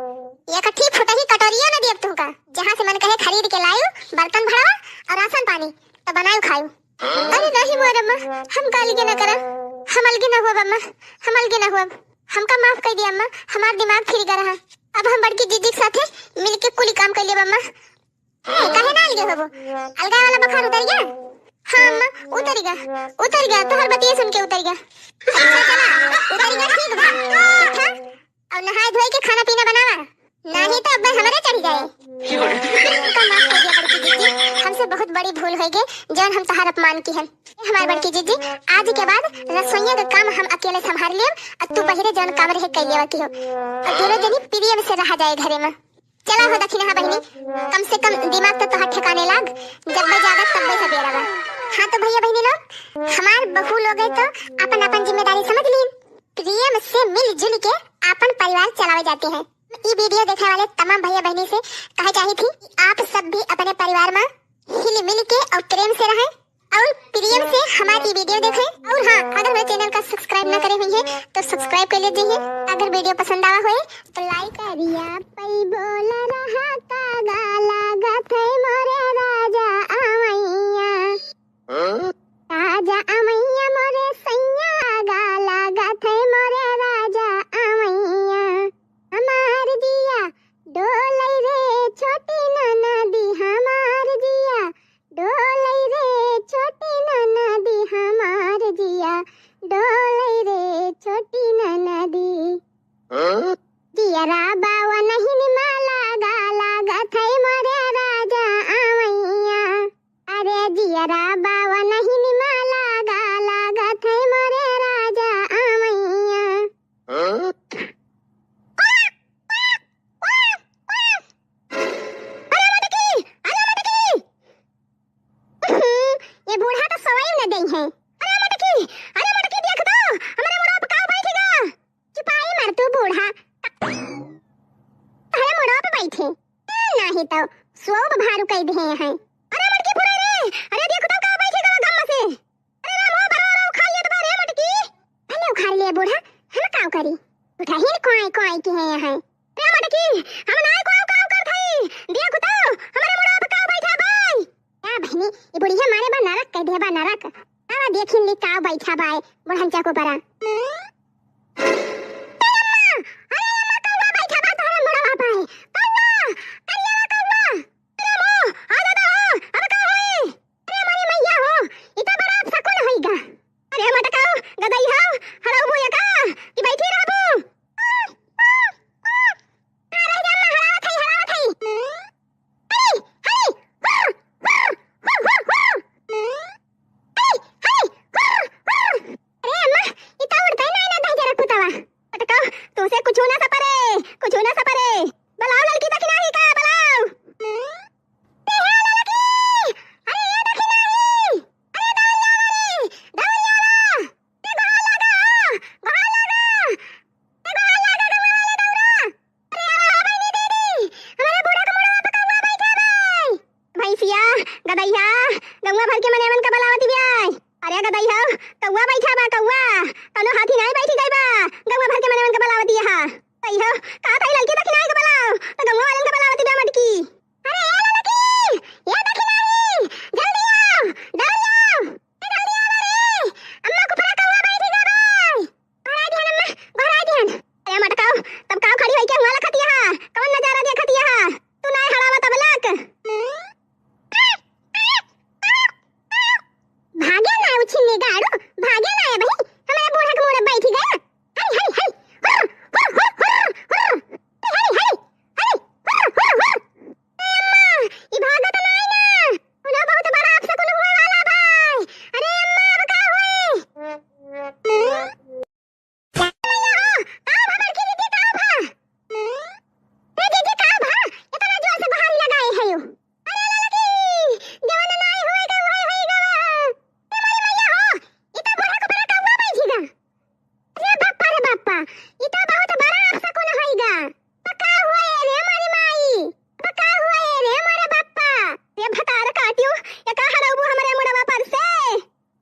एक ठी फुटही कटोरियो न दियब तुमका। जहाँ से मन कहे खरीद के लायू, बर्तन भरवा और राशन पानी, तो बनायू खायू। अरे नहीं मोर अम्मा, हम का अलगे न करब, हम अलगे न हुअब अम्मा, हम अलगे न हुअब। हमका माफ कर दिया अम्मा, हमार दिमाग फिर गया रहा। अब हम बड़की जीजी के साथे मिलके कुली काम कर लेब अम्मा। ए, काहे ना अलगे होबो? अलगा वाला बुखार उतर गया? हाँ अम्मा, उतर गया, उतर गया, तोहर बतिये सुन के उतर गया। अच्छा चला, उतर गया, ठीक बा। उठा, और नहाए धोए के खाना पीना बनावा, नाही तो अब हमरे चढ़ जाए। हमका माफ कर दिया बड़की जीजी, हमसे बहुत बड़ी भूल हो गई, जौन हम तोहार अपमान की हन। हमार बड़की जीजी, आज के बाद रसोइया का काम हम अकेले संभाल लेब, और तू बहिरे जौन काम रहे कर लेवा की हो, और दोनों जनी प्रेम से रहा जाए घरे में। चला हो दखिनहा बहिनी, कम से कम दिमाग तो तोहार ठिकाने लाग, जब मैं जागा तब मैं सबेरा बा। हाँ तो भैया बहिनी लोग, हमार बहू लोग है तो अपन अपन जिम्मेदारी समझ लीन, प्रेम से मिलजुल के अपन परिवार चलावे जाते हैं। ई वीडियो देखने वाले तमाम भैया बहिनी से कहे चाही थी कि आप सब भी अपने परिवार में हिल मिल के और प्रेम से रहें और प्रेम से हमारी वीडियो देखें। और हाँ, अगर मेरे चैनल का सब्सक्राइब ना करे हुई है तो सब्सक्राइब कर लीजिए। अगर वीडियो पसंद आवा होए तो लाइक। करिया पई बोला रहा का गाला गथे मोरे राजा आवैया। हाँ? राजा अमैया मोरे सैया, गाला गाथे मोरे राजा अमैया। हमार जिया डोलै रे छोटी ननदी, हमार जिया डोलै रे। राबावा नहीं निमाला गा लागत है मोरे राजा आमैया। हाँ? अरे मटकी, अरे मटकी। ये बूढ़ा तो सोई न देई है। अरे मटकी, अरे मटकी, देख तो, हमरे मुड़वा पे का बैठेगा? चुपाई मार तू बूढ़ा। अरे मुड़वा पे बैठे। ए, नाही तो सोब भारू कई दे हैं। अरे मटकी फुरे रे, अरे देख तो का बैठेगा गम से। अरे राम हो, बड़ा बड़ा उखाड़ लेत बा रे मटकी। भले उखाड़ ले बूढ़ा, हम काव करी? उठा ही न कोई कोई की है यहाँ। रे मटकी, हम नाय कोई काव करत हई। देख तो, हमरे मुड़वा पे काव बैठा बाय। का बहिनी, ई बुढ़िया मारे बा नरक कह दे बा नरक। आवा देखिन ली काव बैठा बाय, बुढ़न चाको परा। ए अम्मा, अरे अम्मा, कौआ बैठा बा तोहरे मुड़वा पे। कौआ, करिया कौआ। अरे अम्मा, आ दादा, अब का होई? अरे हमारी मैया हो, ई तो बड़ा अपशकुन होइगा। अरे मटकाओ, गदई हो, हड़ऊ मुँह का, कि बैठी रहबू? आ, रह जा, अम्मा, हड़ावत हई, हड़ावत हई। हई, हई, हुर, हुर, हुर, हुर, हुर। हई, हई, हुर, हुर। अरे अम्मा, ई तो उड़ते ना, ना दहिजरा कुतवा। मटकाओ, तुसे कुछ ना सपरे, कुछ ना सपरे। बुलाओ ललकी दखिनाही का, बुलाओ। ए हे ललकी! अरे ए दखिनाही! अरे दौड़िया वाली! दौड़िया वा! ए गोहार लागा हो! गोहार लागा! ए गोहार लागा गंगा वाले दौड़ा! अरे आवा हो बहिनी दीदी! हमारे बूढ़ा के मुड़वा पे कौआ बैठा बाय! भैंसिया, गदैया, गौवा भर के मनेवन का बुलावती बाय! अरे गदैया, कौआ बैठा बा कौआ! कौनो हाथी नाय बैठी गई बा! गौवा भर के मनेवन का बुलावती है! कहियो, का ताई ललकी दखिनाही का बुलाओ, तो गौवा वालन का बुलावती बा मटकी! अरे ए ललकी, ए दखिनाही, जल्दी आओ, दौड़ी आओ, ए जल्दी आओ रे, अम्मा को परा कौआ बैठी गा बाय। गोहराई दिहन अम्मा, गोहराई दिहन। अरे मटकाओ, तब काव खड़ी होई के हुआ लखतिया हा, कवन नजारा देखतिया हा, तू नाय हड़ावा तब लक। भागे ना उछिन्नी गाड़ू, भागे ना ए बहिन, हमारे बूढ़ा के मुड़े बैठी गया। हई, हई, हई। हुर, हुर, हुर, हुर, हुर। हई, हई, हई। हई, हुर, हुर, हुर। ए अम्मा, ई भागत नाई ना। उन्हें बहुत बड़ा अपशकुन हुए वाला बा। अरे अम्मा, अब का होई? का भा बड़की दीदी, का भा? ए दीदी, का भा? इतना जोर से गोहारी लगाए है यू। अरे ललकी, जवन नाई होएगा, वही होएगा। ए मोरी मैया हो, ई तो बूढ़ा के ऊपर कौआ बैठेगा। अरे बापा रे बापा, ई तो बहुत बड़ा अपशकुन होइगा। तो का हुआ ए रे मोरी माई? तो का हुआ ए रे मोरे बापा? रे भतार काटियो, ये का हड़ौबू हमरे मुड़वा पर से?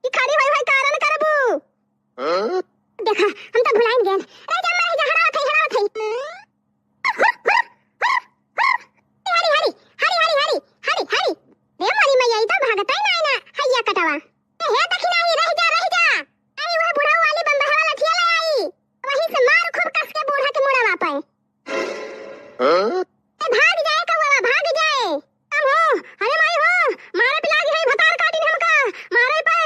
ई खड़ी होई होई कारण करबू। हाँ? देखा, हम तो भुलाइन गए। रह जा, रह जा, हड़ावत है, हड़ावत है। हरी, हरी, हरी। रे मोरी मैया, ई तो भागत है ना, ना, हैया कटवा। ए, हे दखिनाही, रह जा, रह जा। आई, वह बुढ़ऊ वाली बम्बहवा लठिया ले आई। वहीं से मार खूब कस के बूढ़ा के मुड़वा पे। हाँ? ए, भाग जाए कौआ, भाग जाए। अब हो, अरे माई हो, मारे पिला के है भतार काटिन हमका, मारे पे।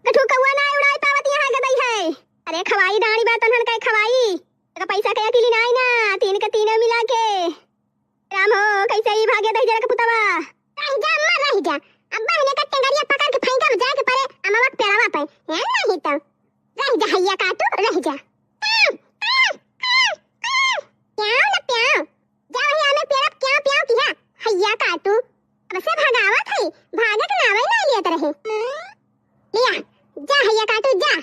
गठू कौआ ना उड़ाई पावत यहाँ गदई है। अरे खवाई डांडी बा तन्हन के खवाई। एका पैसा के अकेली नाई ना, तीन के तीनों मिला के। राम हो, कैसे ही भागे दहिजरा के पुतवा। रह जा अम्मा, रह जा। अब्बा हने का टेंगरिया पकड़ के फेंका जाए के परे अमवा के पेड़वा पे। ए नहीं तो। रह जा हैया काटू, रह जा। प्याओ ना प्याओ। जा वही आमे पेड़ पे प्याओ प्याओ किहा। हैया काटू। अब से भगावत है, भागे के नावे ना लियत रहे। लिया, जा हैया काटू, जा।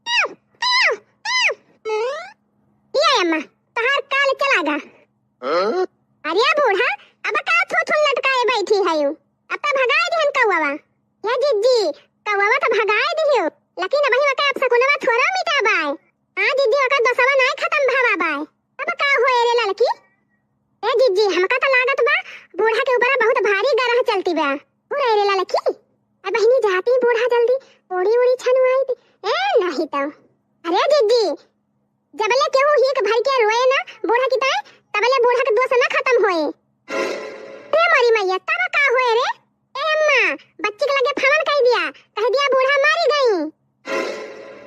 प्याओ, प्याओ, प्याओ। लिया अम्मा, तोहार काल चला गा। हाँ? अरे बूढ़ा, अब का थू थू लटकाए बैठी है यू? अब तो भगाए दिहन कौवा। हे जिज्जी, कौवा तो भगाए दिहियो, लेकिन अबही वका अपशकुनवा थोड़ा मिटा बाय। हाँ जिज्जी, वका दोसवा नाय खतम भवा बाय। अब का होए रे ललकी? ए जिज्जी, हमका तो लागत बा, बूढ़ा के ऊपर बहुत भारी गरह चलती बा। हो रे रे ललकी, अब बहिनी जाती बूढ़ा जल्दी, ओड़ी ओड़ी छनुआई दी। ए नहीं तो। अरे जिज्जी, जबले केहू हीक भर के रोए ना बूढ़ा की ताई, तबले बूढ़ा के दोष ना खतम होए। रे मोरी मैया, तब का होए रे? ए अम्मा, बच्ची के लगे फमन कह दिया, कह दिया बूढ़ा मारी गई।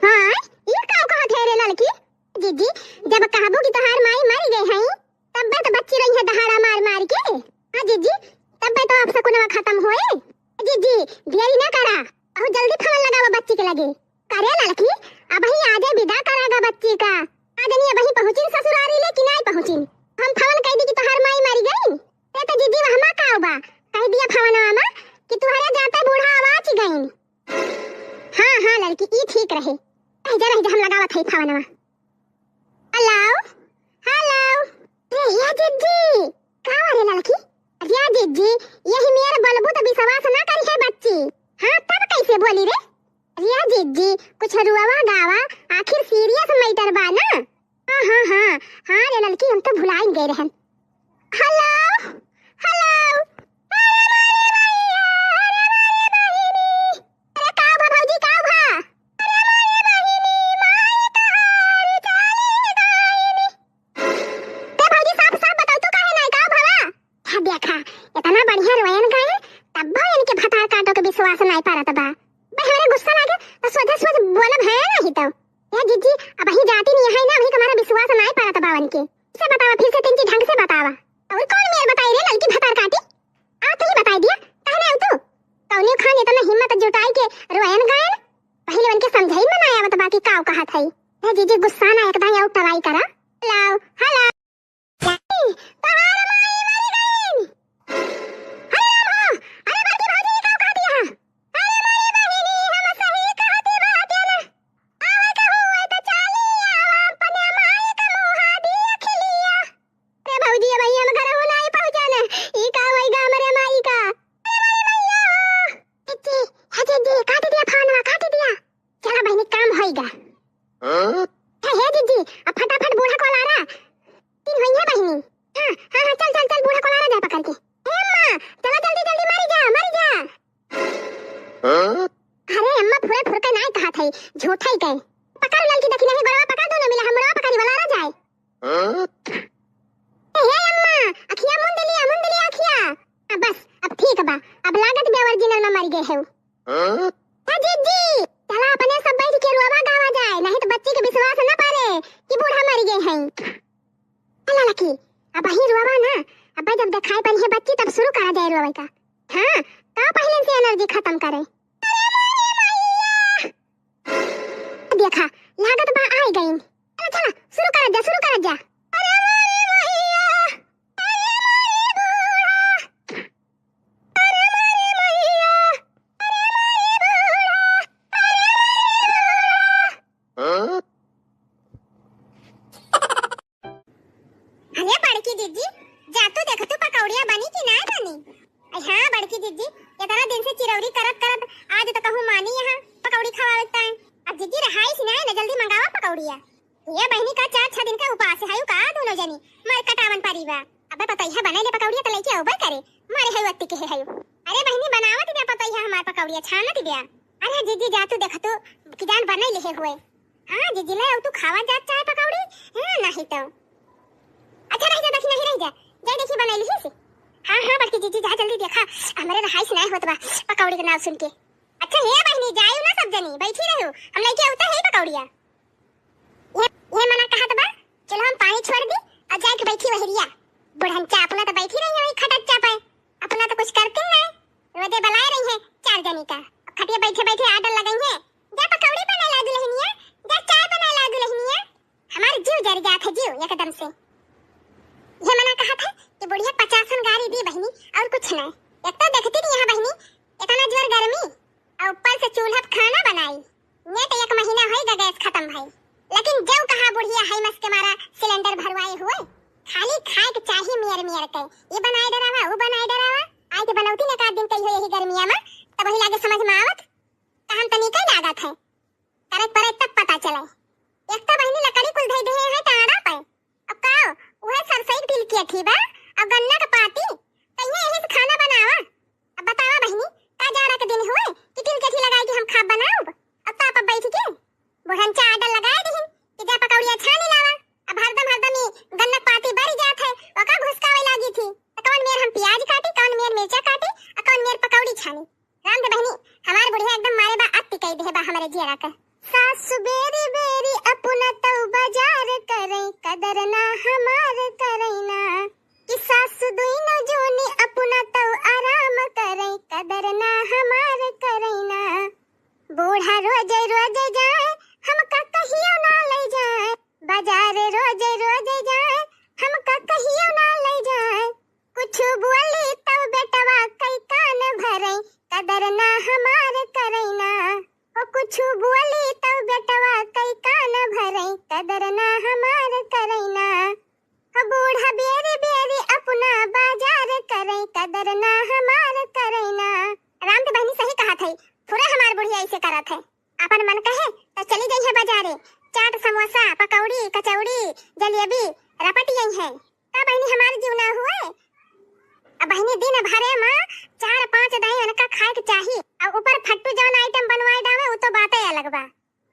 हाँ, ई का कहत है रे ललकी? जिज्जी, जब कहबू कि तोहार माई मारी गई है, तब तो बच्ची रही है दहाड़ा मार मार के। हाँ जिज्जी, तब तो अपशकुनवा खतम होए। जिज्जी, देरी ना करा, बहुत जल्दी फोन लगावा बच्ची के लगे। करे ललकी, अबहीं आजे बिदा करागा बच्ची का। आज नहीं अबहीं पहुँचिन ससुरारी ले कि नाई पहुँचिन। हम फोन कह दी कि तोहार माई मरी गई। ते तो जिज्जी वहमा का बा, कह दिया फोनवा मा कि तुहरे जाते बूढ़ा आवाज गईन। हाँ, हाँ ललकी, ई ठीक रहे। रह जा, रह जा, हम लगावत हई फोनवा। Hello, hello. रे या जिज्जी, का रे ललकी? या जिज्जी, यही मेर बोलबू त विश्वास ना करी है बच्ची। हाँ, तब कैसे बोली रे? या जिज्जी, कुछ रुआवा गावा, आखिर सीरियस मैटर बा ना। हाँ, हाँ, हाँ, हाँ रे ललकी, हम तो भुलाइन गए रहन। Hello, hello. अरे मारे भैया, अरे मारे बहिनी। अरे का भा भौजी, का भा? अरे मारे बहिनी, माई कहानी चाली गायनी। ते भौजी, साफ साफ बताओ, तू काहे नाई का भवा? हाँ देखा, इतना बढ़िया रोयन गाए, तब भी इनके भतार काटो के विश्वास नाई पारत बा। भाई, हमरे गुस्सा लागे तो सोझे सोझ बोलब है नहीं तो। ए जिज्जी, अबहीं जाती नहीं है ना, अबहीं तुम्हारा विश्वास नाई पारत बा इनके। से बतावा, फिर से तिनकी ढंग से बतावा। और कौन मेर बताई रे ललकी भतार काटी? आ तू ही बताई दिया, कहने आऊ तू? कौने खान इतना हिम्मत जुटाई के रोयन गायन? पहले उनके समझाई में ना आवत बा कि काऊ कहत है। ए जिज्जी, गुस्सा ना एकदम आऊ टराई करा। Hello, hello. तोहार माई मरी गईन। अरे राम हो, अरे बड़की भौजी, ई का कहत हिया? अरे माई बहिनी, हम सही कहत बाटे ना। आवे के हुए त चाली आवा, अपने माई के मुहा दिया खिलिया। रे भौजी, अब हम घरहु नाई पहुँचन। ई का होई गा हमरे माई का? अरे माई मैया हो। जिज्जी, हे जिज्जी, काट दिया फोनवा, काट दिया। चला बहिनी, काम होई गा। हाँ? हे, हे जिज्जी, अब फटाफट बूढ़ा को लारा। तीन होई है बहिनी। हाँ, हाँ, हाँ, चल, चल, चल, बूढ़ा को लारा जाए पकड़ के। हे अम्मा, चला जल्दी, जल्दी, मरी जा, मरी जा। हाँ? अरे अम्मा, फुरे फुरके नाई कहत है, झूठा ही कहे। पकड़ ललकी देखी नहीं, गोड़वा पकड़, दोनों मिले, हम गोड़वा पकड़ी वाला रह जाए। हाँ? ए, हे अम्मा, अखिया मुंद लिया, मुंद लिया अखिया। आ, बस, अब ठीक बा, अब लागत बे ओरिजिनल में मर गए है। हाँ? ए जिज्जी, चला अपने सब बैठ के रोवा गावा जाए, नहीं तो बच्ची के विश्वास न पारे कि बूढ़ा मर गए हैं। चला लकी, अबहीं रोवा ना, अब जब देखाई पड़ी है बच्ची तब शुरू करा जाए रोवे का। हाँ, का पहले से एनर्जी खत्म करे। देखा, लागत बा आई गईन। चला, चला, शुरू करत जा, शुरू करत जा। अरे मारे मैया, अरे मारे बूढ़ा, अरे मारे मैया, अरे मारे बूढ़ा, अरे मारे बूढ़ा। अरे बड़की जिज्जी, जा तू देख तू पकौड़िया बनी कि नाय बनी? अरे हाँ बड़की जिज्जी, इतना दिन से चिरौरी करत करत आज तो कहूँ मानी यहाँ पकौड़ी खवावे ताई। अब जिज्जी रहाइस नाय न, जल्दी मंगावा पकौड़िया। ये बहिनी का चार छह दिन का उपास है का दोनों जनी? मर कटावन परी बा। अबे पतोहिया बनाई ले पकौड़िया तो लेके अउबे करे। मरे है वक्ति के है। अरे बहिनी बनावत बे पतोहिया हमार पकौड़िया छानत बे। अरे जिज्जी जा तू देख तू कि जान बनाई ले हुए। हाँ, जिज्जी, ले आऊ, तू खावा जात चाहे पकौड़ी? हाँ, नहीं तो। अच्छा, रह जा, देखी, नहीं, रह जा। जाई देखी, बनाई लिही से। हाँ, हाँ, बड़की जिज्जी, जा जल्दी देखा, हमरे रहाइस नाय होत बा, पकौड़ी के नाव सुन के। अच्छा, हे बहिनी, जायू ना सब जनी, बैठी रहू, हम लेके आवता है पकौड़िया। ये, ये मना कहत बा, चलो हम पानी छोड़ दी, और जाके बैठी वहरिया। बुढ़न चापना तो बैठी रही है वही खटक चापे। अपना तो कुछ करते नहीं, रोजे बलाए रही है चार जनी का। खटिया बैठे बैठे आर्डर लगाई है, जा पकौड़ी बनाए ला दुल्हनिया, जा चाय बनाए ला दुल्हनिया। हमार जीव जर जात है, जीव एकदम से। ये मना कहत है कि बुढ़िया पचासन गारी दी बहिनी, और कुछ नहीं। एक तो देखती नहीं यहाँ बहिनी, इतना जोर गर्मी, और ऊपर से चूल्हा पे खाना बनाई। नेट एक महीना होई गा गैस खत्म भई, लेकिन जौ कहा बुढ़िया है मस के मारा सिलेंडर भरवाए हुए। खाली खाए के चाही मेर मेर के, ये बनाए डरावा, वो बनाए डरावा। आए के बनौती ने का दिन कही हो यही गर्मिया में, तब वही लागे समझ में आवत। कहन तनी कई लागत है, करे परे तब पता चले। एक तो बहिनी लकड़ी कुल धई दे है टाड़ा पे, अब का, उहे सरसई के तिलकेठी बा, अब गन्ना के पाती, कहिए यही से खाना बनावा। अब बतावा बहिनी, का जाड़ा के दिन हुए कि तिलकेठी लगाई के हम खाब बनाउब? अब ताप अब बैठ के बुढ़न चा आडल लगाए दिहिन कि जा पकौड़िया छानी लावा। अब हरदम हरदम ई गन्ना के पाती बरी जात है, ओका घुसकावे लागी थी। त कौन मेर हम प्याज काटी, कौन मेर मिर्चा काटी, आ कौन मेर पकौड़ी छानी। राम दे बहिनी, हमार बुढ़िया एकदम मारे बा अति कई देहे बा हमरे जियरा के। सासु बेरी बेरी अपना तौ बाजार करै, कदर ना हमार करै ना। कि सासु दुइनो जोनी अपना तौ आराम करै। रोजे रोजे जाए, हमका कहियो ना ले जाए। बाजार रोजे रोजे जाए, हमका कहियो ना ले जाए। कुछ बोली तब बेटवा कई कान भरे, कदर ना हमार करे ना। ओ कुछ बोली तब बेटवा कई कान भरे, कदर ना हमार करे ना। ओ बूढ़ा बेरी बेरी अपना बाजार करे, कदर ना हमार करे ना। राम के बहिनी सही कहत है, थोड़ा हमार बुढ़िया ऐसे करत है। अपन मन कहे त चली गई है बाजारे, चाट, समोसा, पकौड़ी, कचौड़ी, जलेबी रपट गई है। का बहिनी हमार जीव ना हुए? अब बहिनी दिन भरे में चार पाँच दाई उनका खाए के चाही। अब ऊपर फट्टू जौन आइटम बनवाए डावे, वो तो बातें अलग बा।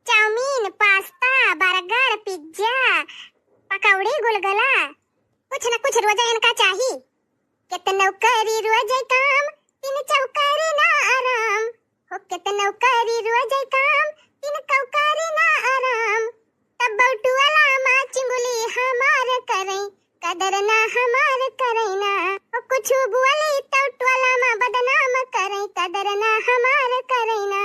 चाउमीन, पास्ता, बर्गर, पिज्जा, पकौड़ी, गुलगुला, कुछ न कुछ रोजे इनका चाही। केतनो करी रोजे काम, तीन चौकारी ना आराम। हो केतनो करी रोजे काम, तीन चौकारी ना आराम। तब बौटुअला माँ चिंगुली हमार करे, कदर ना हमार करे ना। हो कुछ बोली तब टोला माँ बदनाम करे, कदर ना हमार करे ना।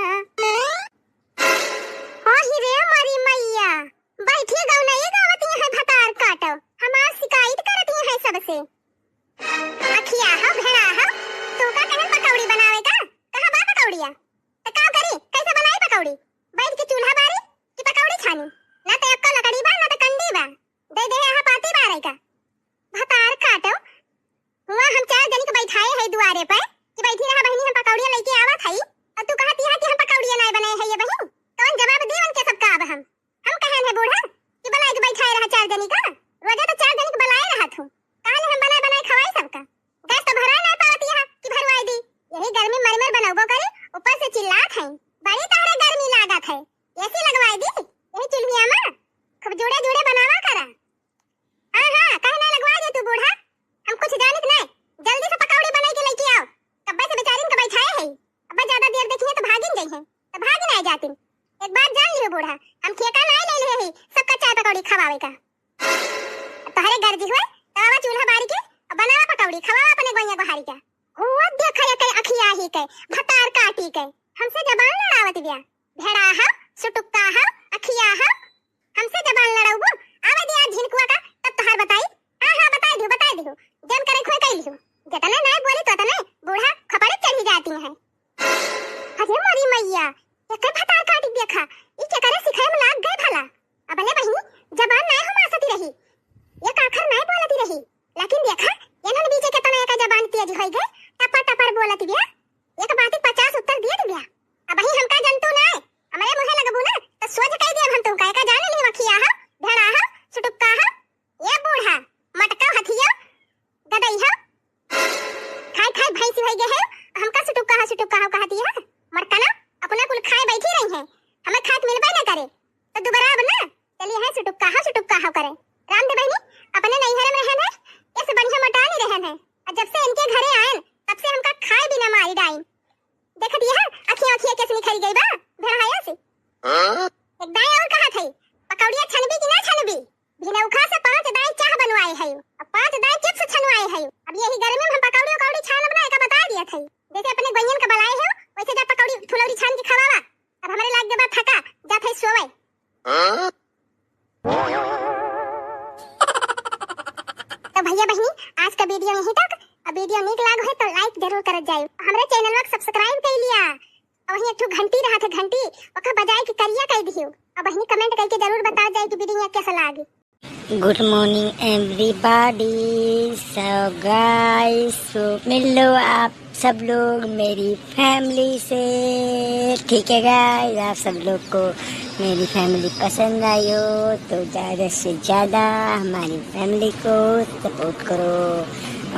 हो ही रे मोरी मैया, बैठी गौनई गावत यहाँ भतार काटो, हमार शिकायत करत यहाँ सबसे। अखिया हो, भेड़ा हो, तू का कहन पकौड़ी बनावे का? कहाँ बा पकौड़िया? त का करी, कैसे बनाई पकौड़ी? बैठ के चूल्हा बारी कि पकौड़ी छानी? ना त एक्को लकड़ी बा, ना त कंडी बा। दे दे यहाँ पाती बारे का। भतार काटो, हुआ हम चार जनी के बैठाए है दुआरे पे कि बैठी रहा बहिनी, हम पकौड़िया लेके आवत हई, और तू कहत यहाँ कि हम पकौड़िया नाय बनाए है ये बहिन। कौन जवाब दी उनके सबका अब हम? हम कहन है बूढ़ा कि बनाए के बैठाए रहा चार जनी का, रोजा तो चार जनी के बनाए रहा थू, काहे हम बनाए बनाए खवाई सबका? गैस तो भराए ना पावत यहाँ कि भरवाए दी, यही गर्मी मर मर बनौबो करे, ऊपर से चिल्लात है, बड़ी तहरे गर्मी लागत है, एसी लगवाए दी यही चुल्हिया में, खूब जुड़े जुड़े बनावा करा। हाँ, हाँ, काहे ना लगवा दे तू बूढ़ा? हम कुछ जानित नहीं। जल्दी से पकौड़ी बनाई के लेके आओ। कब्बे से बेचारिन के बैठाए है। अब्बा ज्यादा देर देखिए तो भागिन गई है। तो भागिन आए जातिन। एक बात जान लियो बूढ़ा, हम ठेका नहीं ले ले ही सबका चाय पकौड़ी खवावे का। तोहरे गर्जी हुए, तो आवा चूल्हा बारी के, और बनावा पकौड़ी, खवावा अपने गोइया गोहारी का। हुआ देखा ये कई अखिया ही के, भतार काटी के, हमसे जबान लड़ावत बिया। भेड़ा हो, सुटुक्का हो, अखिया हो, हमसे जबान लड़ाउबू? आवे दे आज झिनकुआ का, तब तोहार बताई। हाँ, हाँ, बताई दिहु, बताई दिहु। जन करे खोए कई लिहु। जतने नाय बोली तो तने बूढ़ा खपड़े चढ़ी जाती है। अरे मोरी मैया, एकर भतार काटी देखा, ई केकरे सिखाए में लाग गए भला। अबले बहिनी, जबान नाय हो मासती रही, एक आखर नाय बोलती रही, लेकिन देखा, एनन बीचे के तना एकर जबान तेज होई गए, टपर टपर बोलत बिया, एक बात के पचास उत्तर दिए बिया। अबही हमका जनतू नाय, हमरे मुँहे लगबू ना, त सोझ कह दिया हम तुमका, एका जाने नहीं मखिया हो, भेड़ा हो, सुटुक्का हो, ये बूढ़ा, मटका हथिया, गदई हो। खाए खाए भैंसी होई गए है, हमका सुटुक्का हो, सुटुक्का हो कहती है। मरकना, अपना कुल खाए बैठी रही है, हमें खाए के मिलबे ना करे, तो दुबारा अब ना, चलिए है सुटुक्का हो, सुटुक्का हो करे। राम दे बहिनी, अपने नैहर में रहन है, ऐसे बढ़िया मोटा नहीं रहन है, और जब से इनके घरे आयन, तब से हमका खाए बिना मारी डाइन। देखत यह अखियाँ अखियाँ कैसे निखरी गई बा, भेड़ाया से। हाँ? एक दाई और कहा थई, पकौड़िया छनबी कि ना छनबी? भिनौखा से पाँच दाई चाह बनवाए है, अब पाँच दाई चिप्स छनवाए है। अब यही गर्मी में हम पकौड़ी उकौड़ी छानब ना, एका बता दिया थई। जैसे अपने गोइयन के बलाए हो, वैसे जा पकौड़ी फुलौरी छान के खवावा। अब हमरे लाग गए बा थका, जा थई सोवे। हाँ? तो भैया बहिनी, आज का वीडियो यहीं तक। अब वीडियो नीक लाग है तो लाइक जरूर करत जाए, हमरे चैनल को सब्सक्राइब कर लिया। और वहीं एक ठो घंटी रहा थे, घंटी, ओका बजाए के करिया कर दियो। और बहिनी कमेंट करके जरूर बता जाए कि वीडियो कैसा लागी। Good morning everybody। So guys, so मिल लो आप सब लोग मेरी फैमिली से, ठीक है गाइस? आप सब लोग को मेरी फैमिली पसंद आई हो तो ज़्यादा से ज़्यादा हमारी फैमिली को सपोर्ट करो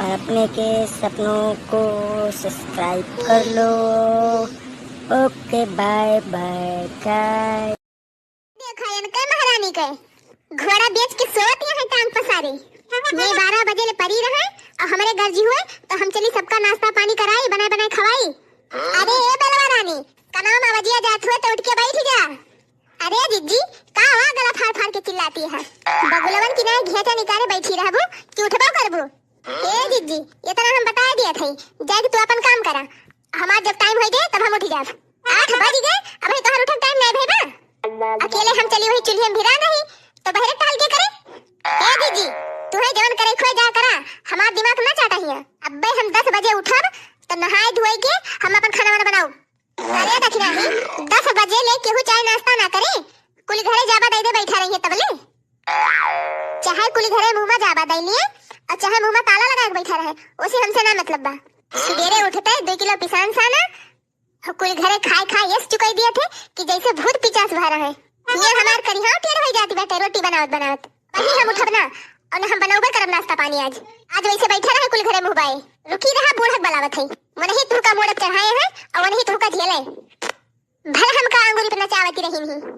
और अपने के सपनों को सब्सक्राइब कर लो। Okay, bye bye guys. देखा इनके महारानी के, घोड़ा बेच के सोवत यहाँ टांग पसारे। मैं बारह बजे ले परी रहे और हमरे गर्जी हुए तो हम चली सबका नाश्ता पानी कराई, बनाए बनाए खवाई। अरे ए बेलवा रानी, कनवा में आवाजिया जात हुए तो उठ के बैठ जा। अरे जिज्जी, का हुआ गला फाड़ फाड़ के चिल्लाती है? बगुलवन की नहीं घेचा निकाले बैठी रहबू कि उठबो करबू? ए जिज्जी, इतना हम बता दिया थे, जाए तू अपन काम करा, हमार जब टाइम हो जाए तब हम उठ जाब। आ आठ बज गए, अबे तोहर उठे टाइम नहीं भई बा। अकेले हम चली वही चूल्हे में भिरा नहीं, तो बहरे टहल के करे? ए दीदी, तुहे जवन करे खोए जा करा, हमार दिमाग ना चाटा हिया। अब्बे हम दस बजे उठब, तो नहाए धोए के हम अपन खाना वाना बनाऊ। अरे दखिनाही, दस बजे ले केहू चाय नाश्ता ना करे, कुल घरे जाबा दई दे बैठा रहिए तबले। चाहे कुल घरे मुँह मा जाबा दई लिए, और चाहे मुँह मा ताला लगा के बैठा रहे, ओसे हमसे ना मतलब बा। सुबेरे उठते दो किलो पिसान साना, कुल घरे खाए खाए यस चुकाई दिए थे कि जैसे भूत पिचास भरा है। ये हमार करिहाव टेढ़ होई जाती बाटे रोटी बनावत बनावत। वही हम उठब ना, और हम बनौबे करब नाश्ता पानी आज। आज वैसे बैठे रहे कुल घरे मुँह बाए। रुकी रहा, बूढ़क बलावत है। वनही तुहका मोड़क चढ़ाए हैं, और वनही तुहका झेले। भल हमका अंगूरी पे नचावती रही नहीं।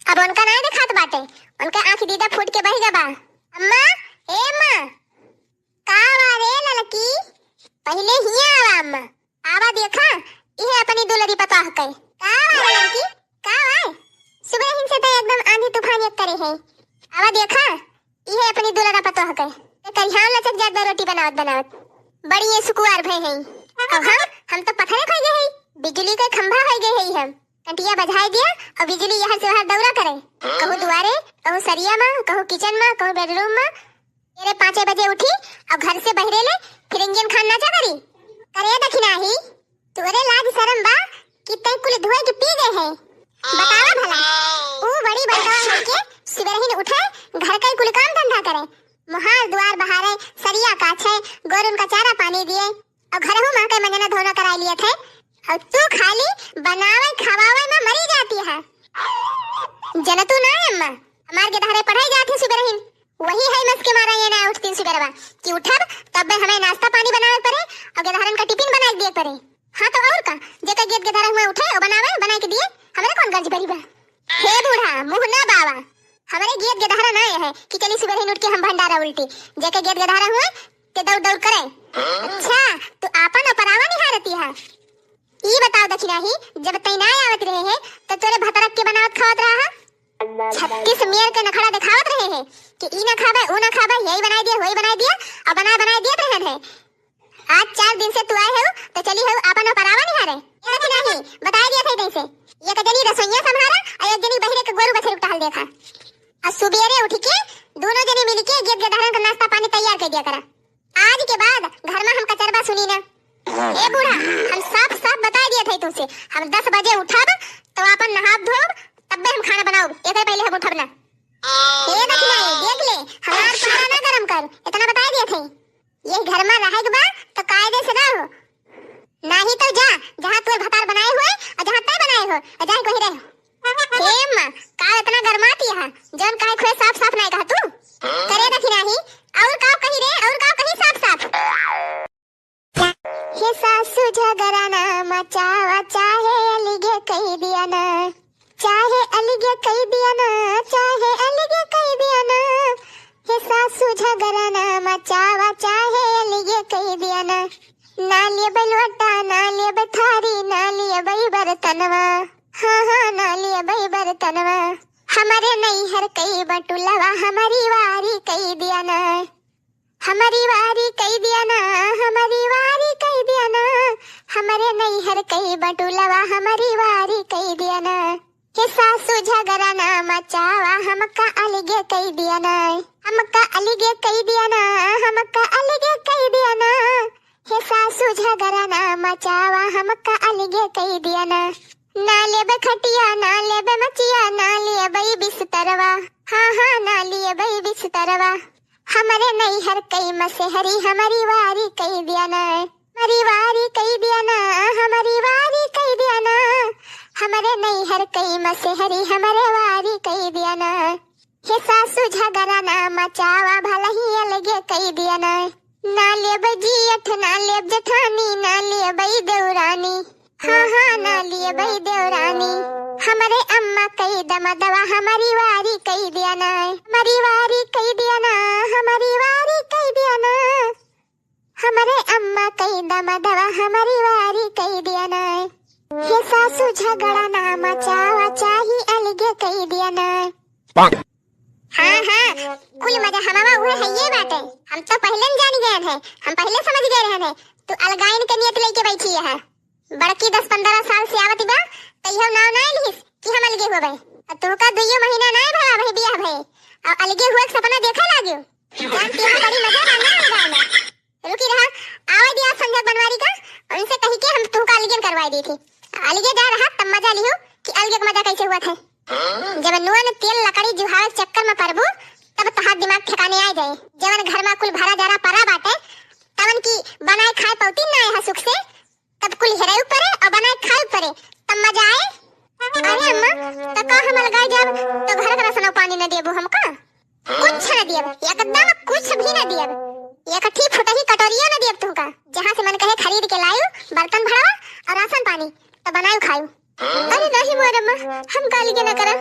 अब उनका नाय देखात बाटे, उनका आँख दीदा फूट के बह गबा। अम्मा, ए अम्मा, का वा रे ललकी? पहिले हिया आवा अम्मा। आवा देखा, इहे अपनी दुलरी पतोह के। का वा रे ललकी? का वा? सुबह हिन से तो एकदम आंधी तूफान एक करे है। आवा देखा, इहे अपनी दुलरा पतोह के। ते करिहान लचक जात बा रोटी बनावत बनावत। बड़ी ये सुकुआर भय है। अब हम, हम तो पत्थरे खोई गए है, बिजली के खंभा होई गए है हम। कंटिया बजाए दिया और बिजली यहाँ से वहाँ दौरा करे। कहूँ दुआरे, कहूँ सरिया मा, कहूँ किचन मा, कहूँ बेडरूम मा। तेरे पाँचे बजे उठी और घर से बहरे ले फिर इंजन खान नाचा करी। करे दखिनाही, तोरे लाज शरम बा कि तै कुल धोए के पी गए है? बतावा भला, ऊ बड़ी बड़का होके सुबह ही उठे, घर का ही कुल काम धंधा करे, मोहार दुआर बहारे, सरिया काछे, गोरुन का चारा पानी दिए, और घरहू मा के मंजना धोना कराई लिए थे, और तू खाली बनावे खवावे मा मरी जाती है। जनतू ना अम्मा, हमार गेदहरे पढ़ाई जात है सुबह रहीन, वही है मस के मारा ये ना उठतीन सुबेरवा कि उठब तब हमें नाश्ता पानी बनावे पड़े और गेदहरन का टिफिन बनाए दिए पड़े। हाँ तो और का, जेकर गेद गेदहरा हुए उठे और बनावे, बनाए के दिए, हमरे कौन गर्ज भरी बा? हे बूढ़ा, मुँह ना बावा, हमरे गेद गेदहरा ना है कि चली सुबह रहीन उठ के हम भंडारा उल्टी, जेकर गेद गेदहरा हुए ते दौड़ दौड़ करे। अच्छा, तू आपन अपरावा निहारती है। ई बताओ दखिनाही, जब तै ना आवत रहे है, तो तोरे भतरक के बनावत खावत रहा है? छत्तीस मेर के नखड़ा दिखावत रहे है कि ई ना खाबे, ऊ ना खाबे, यही बनाई दिया, वही बनाई दिया, और बनाए बनाए दियत रहन है। आज चार दिन से तू आए हो, तो चली हो आपन अपरावा निहारे। ए दखिनाही, बताई दिया था जैसे, एक जनी रसोइया संभारा, और एक जनी बहरे के गोरू बछरू टहल देखा। और सुबेरे उठ के दोनों जने मिल के गेद गेदहरन का नाश्ता पानी तैयार कर दिया करा। आज के बाद घर मा हम कचरबा सुनी ना। ए बूढ़ा, हम साफ साफ बताई दिए थे तुमसे, हम दस बजे उठब तो आपन नहाब धोब, तब्बे हम खाना बनाउब, एकर पहले हम उठब ना। ए दखिनाही, देख ले, हमार पारा ना गरम कर, इतना बताई दिए थे। ये घर मा रहे के बा तो कायदे से रहो, नाही तो जा, जहाँ तोर भतार बनाए हुए और जहाँ तै बनाए हो, और जाए वहीं रहो। हे अम्मा, का इतना गरमाती है? जौन कहे खुए साफ साफ नहीं कहा तू? करे दखिनाही, और का कही रे, और का कही साफ साफ? हे सासू झगड़ा ना मचावा, चाहे अलगे कही दिया ना, चाहे अलगे कही दिया ना, चाहे अलगे कही दिया ना। हे सासू झगड़ा ना मचावा, चाहे अलगे कही दिया ना। ना लेबे लोटा, ना लेबे थारी, ना लेबे बर्तनवा। हाँ, हाँ, ना लेबे बर्तनवा। हमरे नैहर कई बटुलवा, हमरी वारी कई दिया ना। हमरी वारी कई दिया ना, हमरी वारी कई दिया ना। हमरे नैहर कई बटुलवा, हमरी वारी कई दिया ना। हे सासू झगड़ा ना मचावा, हमका अलगे कई दिया ना। हमका अलगे कई दिया ना, हमका अलगे कई दिया ना। हे सासू झगड़ा ना मचावा, हमका अलगे कई दिया ना। ना लेबे खटिया, ना लेबे मचिया, ना लेबे बिस्तरवा। हाँ, हाँ, ना लेबे बिस्तरवा। हमरे नैहर कई मसेहरी, हमरी वारी कई दिया ना। हमरी वारी कई दिया ना, हमरी वारी कई दिया ना। हमरे नैहर कई मसेहरी, हमरे वारी कई दिया ना। हे सासू झगड़ा ना मचावा, भलही अलगे कई दिया ना। ना लेब जियठ, ना लेब जेठानी, ना लेब देवरानी। हाँ, हाँ, ना लेब देवरानी। हमरे अम्मा कई दमदवा, हमरी वारी कई दिया ना। हमरी वारी कई दिया ना, हमरी वारी कई दिया ना। हमरे अम्मा कई दमदवा, हमरी वारी कई दिया ना। हे सासू झगड़ा ना मचावा, चाही अलगे कई दिया ना। हाँ, हाँ, कुल मजा हमावा उहे है ये बाटे। हम तो पहले न जान गए हैं, हम पहले समझ गए रहन है, तू अलगाइन के नियत लेके बैठी है। बड़की दस पन्द्रह साल से आवत बा, त इहो नाव नाय लिहिस कि हम अलगे होबे। अब तोहका दुइयो महीना नाय भवा अबही बियाह भए, अउ अलगे हुए के सपना देखे लागियो। जानती हो, बड़ी मजा बा ना अलगा में। रुकी रहा, आवे दिया संझा बनवारी का, उनसे कही के हम तोहका अलगे करवाई देई थी। अलगे जा रहा, तब मजा लिहो कि अलगे के मजा कैसे हुआ थे। जब नुआ न तेल लकड़ी जुहावे के चक्कर में परबू, तब तहार दिमाग ठिकाने आ जाए। जवन घर में कुल भरा जरा परा बाटे, तवन की बनाए खाए पौती ना है सुख से, तब कुल हेरे ऊपरे अउ बनाए खाए ऊपरे, तब मजा आए। अरे अम्मा, त का हम अलगाए जाब, त घर का राशन पानी न देबू हमका? कुछ न दियब, एकदम कुछ भी न दियब। एक ठी फुटही कटोरियो न दियब तुमका। जहाँ से मन कहे खरीद के लायू, बर्तन भरवा अउ राशन पानी, त बनायू खायू। अरे नहीं मोर अम्मा, हम अलगे न करब,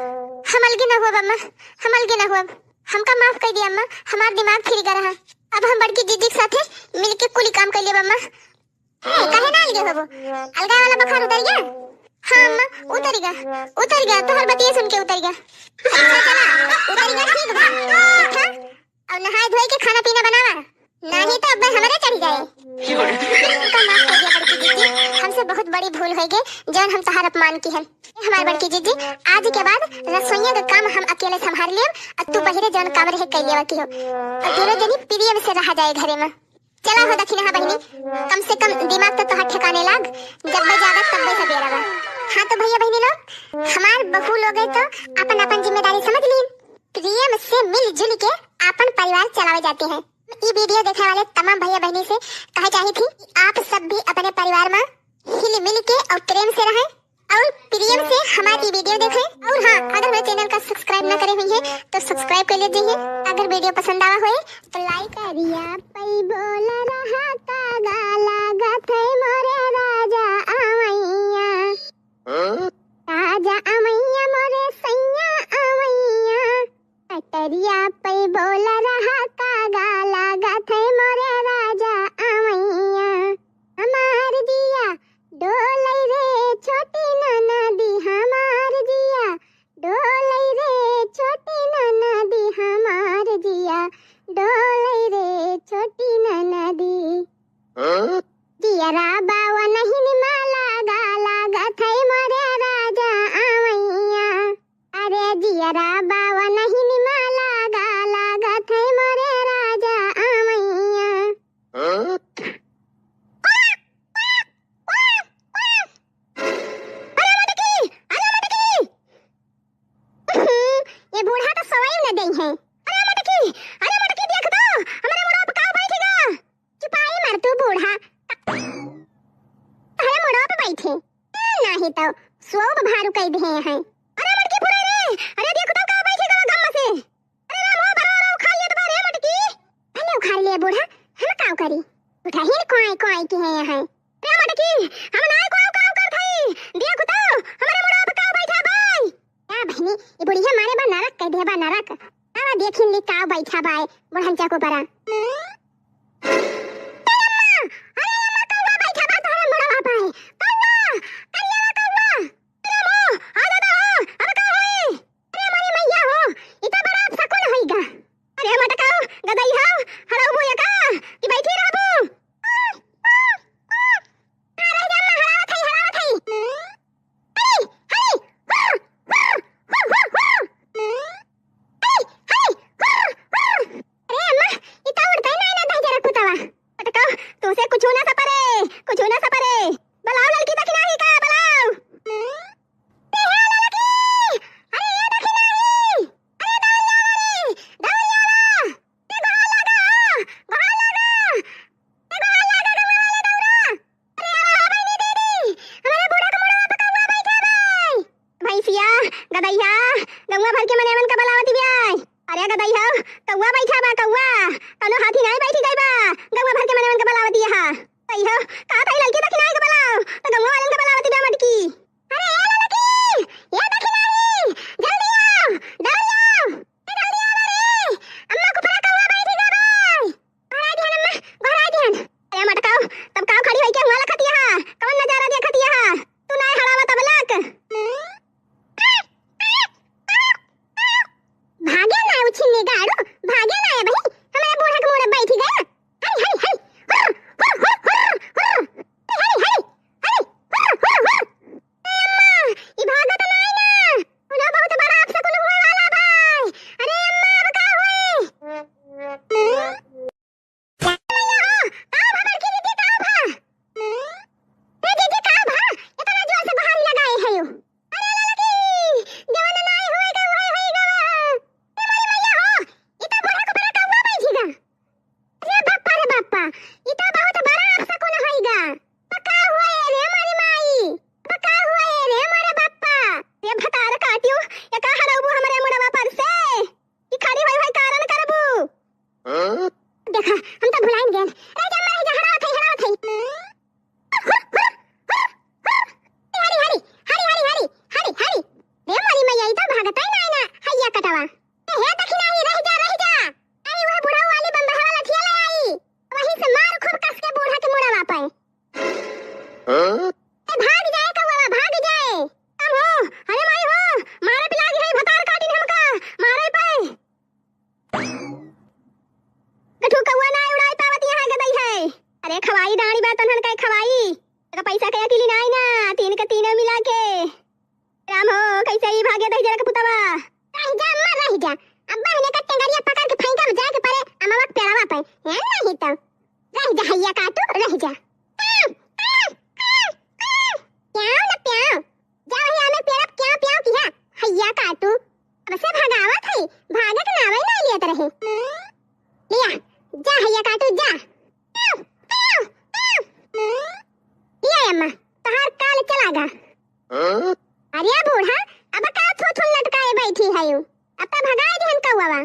हम अलगे न हुअब अम्मा, हम अलगे न हुअब। हमका माफ कर दिया अम्मा, हमार दिमाग फिर गया रहा। अब हम बड़की जीजी के साथे मिलके कुली काम कर लेब अम्मा। ए, काहे ना अलगे होबो? अलगा वाला बुखार उतर गया? हाँ अम्मा, उतर गया, उतर गया, तोहर बतिया सुन के उतर गया। अच्छा चला, उतर गया, ठीक बा। उठा, अउ नहाए धोए के खाना पीना बनावा, नहीं तो अब हमरे चढ़ जाए। हमका माफ कर दिया बड़की जीजी, हमसे बहुत बड़ी भूल हो गई, जौन हम तहार अपमान की हन। ए हमार बड़की जीजी, आज के बाद रसोइया का काम हम अकेले संभाल लेब, अउ तू बहिरे जौन काम रहे कर लेवा की हो, अउ दोनों जनी प्रेम से रहा जाए घरे में। चला हो दखिनहा बहिनी, कम से कम दिमाग तो तोहार ठिकाने लाग, जब मैं जागत तब मैं सबेरा बा। हाँ तो भैया बहिनी लोग, हमार बहू लोग है तो अपन अपन जिम्मेदारी समझ लीन, प्रेम से मिलजुल के अपन परिवार चलावे जाते हैं। ई वीडियो देखने वाले तमाम भैया बहिनी से कहे चाही थी कि आप सब भी अपने परिवार में हिल मिल के और प्रेम से रहें और प्रेम से हमारी वीडियो देखें। और हाँ, अगर मेरे चैनल का सब्सक्राइब ना करे हुई है तो सब्सक्राइब कर लीजिए। अगर वीडियो पसंद आवा होए तो लाइक। करिया पई बोल रहा का गाला गथे मोरे राजा अवैया। राजा अवैया मोरे सैया अवैया। कटरिया पई बोल रहा का गाला गथे मोरे राजा अवैया। हमार जिया डोलै रे छोटी ननदी, हमार जिया डोलै रे छोटी ननदी, हमार जिया डोलै रे छोटी ननदी। जियरा बावा नहीं निमाला गाला गथै मोरे राजा अवैया। अरे जियरा बावा नहीं निमाला गाला गथै मोरे राजा अवैया। अरे मटकी, अरे मटकी। ये बूढ़ा तो सोई न देई है। अरे मटकी, अरे मटकी देख तो, हमरे मुड़वा पे काऊ बैठ गा। चुपाई मर तू बूढ़ा। अरे मुड़वा पे बैठे। ए, नाही तो सोब भारू कई दे हैं। अरे मटकी फुरे रे, अरे देख तो काऊ बैठ गा गम से। अरे राम हो, बरवा रो उखाड़ लेत बा रे मटकी। भले उखाड़ ले बूढ़ा, हम काऊ करी? उठाहिन कोई कोई की है यहाँ। रे मटकी, हम नाय कोई काऊ करत हई। देख तो, हमरे मुड़वा पे काऊ बैठा बाई। का बहिनी, ई बुढ़िया मारे बा नरक कह दे बा नरक। आवा देखिन ली काऊ बैठा बाई, बुढ़न चको परा। ए अम्मा, अरे अम्मा, कौआ बैठा बा तोहरे मुड़वा पे। कौआ, करिया कौआ। अरे अम्मा, आ दादा हो, अब का होई? अरे हमारी मैया हो, ई तो बड़ा अपशकुन होई गा। अरे मटकाओ, गदई हो, हड़ऊ बुआ का, कि बैठी रहबू? आ, रह जा, अम्मा, हड़ावत हई, हड़ावत हई। हई, हई, who, who, who, who, who. हई, हई, हु, हु। अरे अम्मा, ई तो उड़तै नाई ना दहिजरा कुतवा। मटकाओ, तुसे कुछु ना सपरे, कुछु ना सपरे। बुलाओ ललकी दखिनही का, बुलाओ। ए हे ललकी! अरे ये दखिनही! अरे दौड़िया रे! दौड़िया रे! ए गोहार लागा हो! गोहार लागा! ए गोहार लागा, गौवा वाले दौड़ा! अरे आवा हो बहिनी दीदी! हमरे बूढ़ा के मुड़वा पे कौआ बैठा बाई! भैंसिया, गदहिया, गौवा भर के मनेवन का बलावती बियाई! अरे गदई हो, कौआ बैठा बा, कौआ। कौनो हाथी नाई बैठी गई बा। गौवा भर के मनवन के बलावत दिया हा। गदई हो, का थाई ललकी दखिनाई के बलाओ, तो गौवा वालन के बलावत दिया मटकी। अरे ए ललकी, ए दखिनाई, जल्दी आओ, जल्दी आओ। ए जल्दी आओ रे। अम्मा को परा कौआ बैठी गई बा। गोहराई दिहन अम्मा, गोहराई दिहन। अरे मटकाओ, तब काव खड़ी होई के हुआ लखतिया हा? कौन नजारा देखतिया हा? तू नाय हड़ावा तब लक। भागे ना उछिन्नी गाड़ू, भागे ना ए बही, हमरे बूढ़ा के मुड़े बैठ गए। ऐसे ही भागे दहिजरा के पुतवा। रहि जा अम्मा, रहि जा। अब बहिने का टेंगरिया पकड़ के फेंकब जाए के परे अमवा के पेड़वा पे। हैं, नहीं तो। रहि जा हैया काटू, रहि जा। प्याऊ ना प्याऊ। जा वही आमे पेड़वा पे प्याऊ प्याऊ किहा। हैया काटू। अब से भगावत है, भागे के नावे नहीं लेत रहे। लिया, जा हैया काटू, जा। प्याऊ, प्याऊ, प्याऊ। लिया अम्मा, तोहार काल चला गा। हाँ? अरे बूढ़ा, अब का थू थू लटकाए बैठी है यू? अब तो भगाए दिहन कौवा।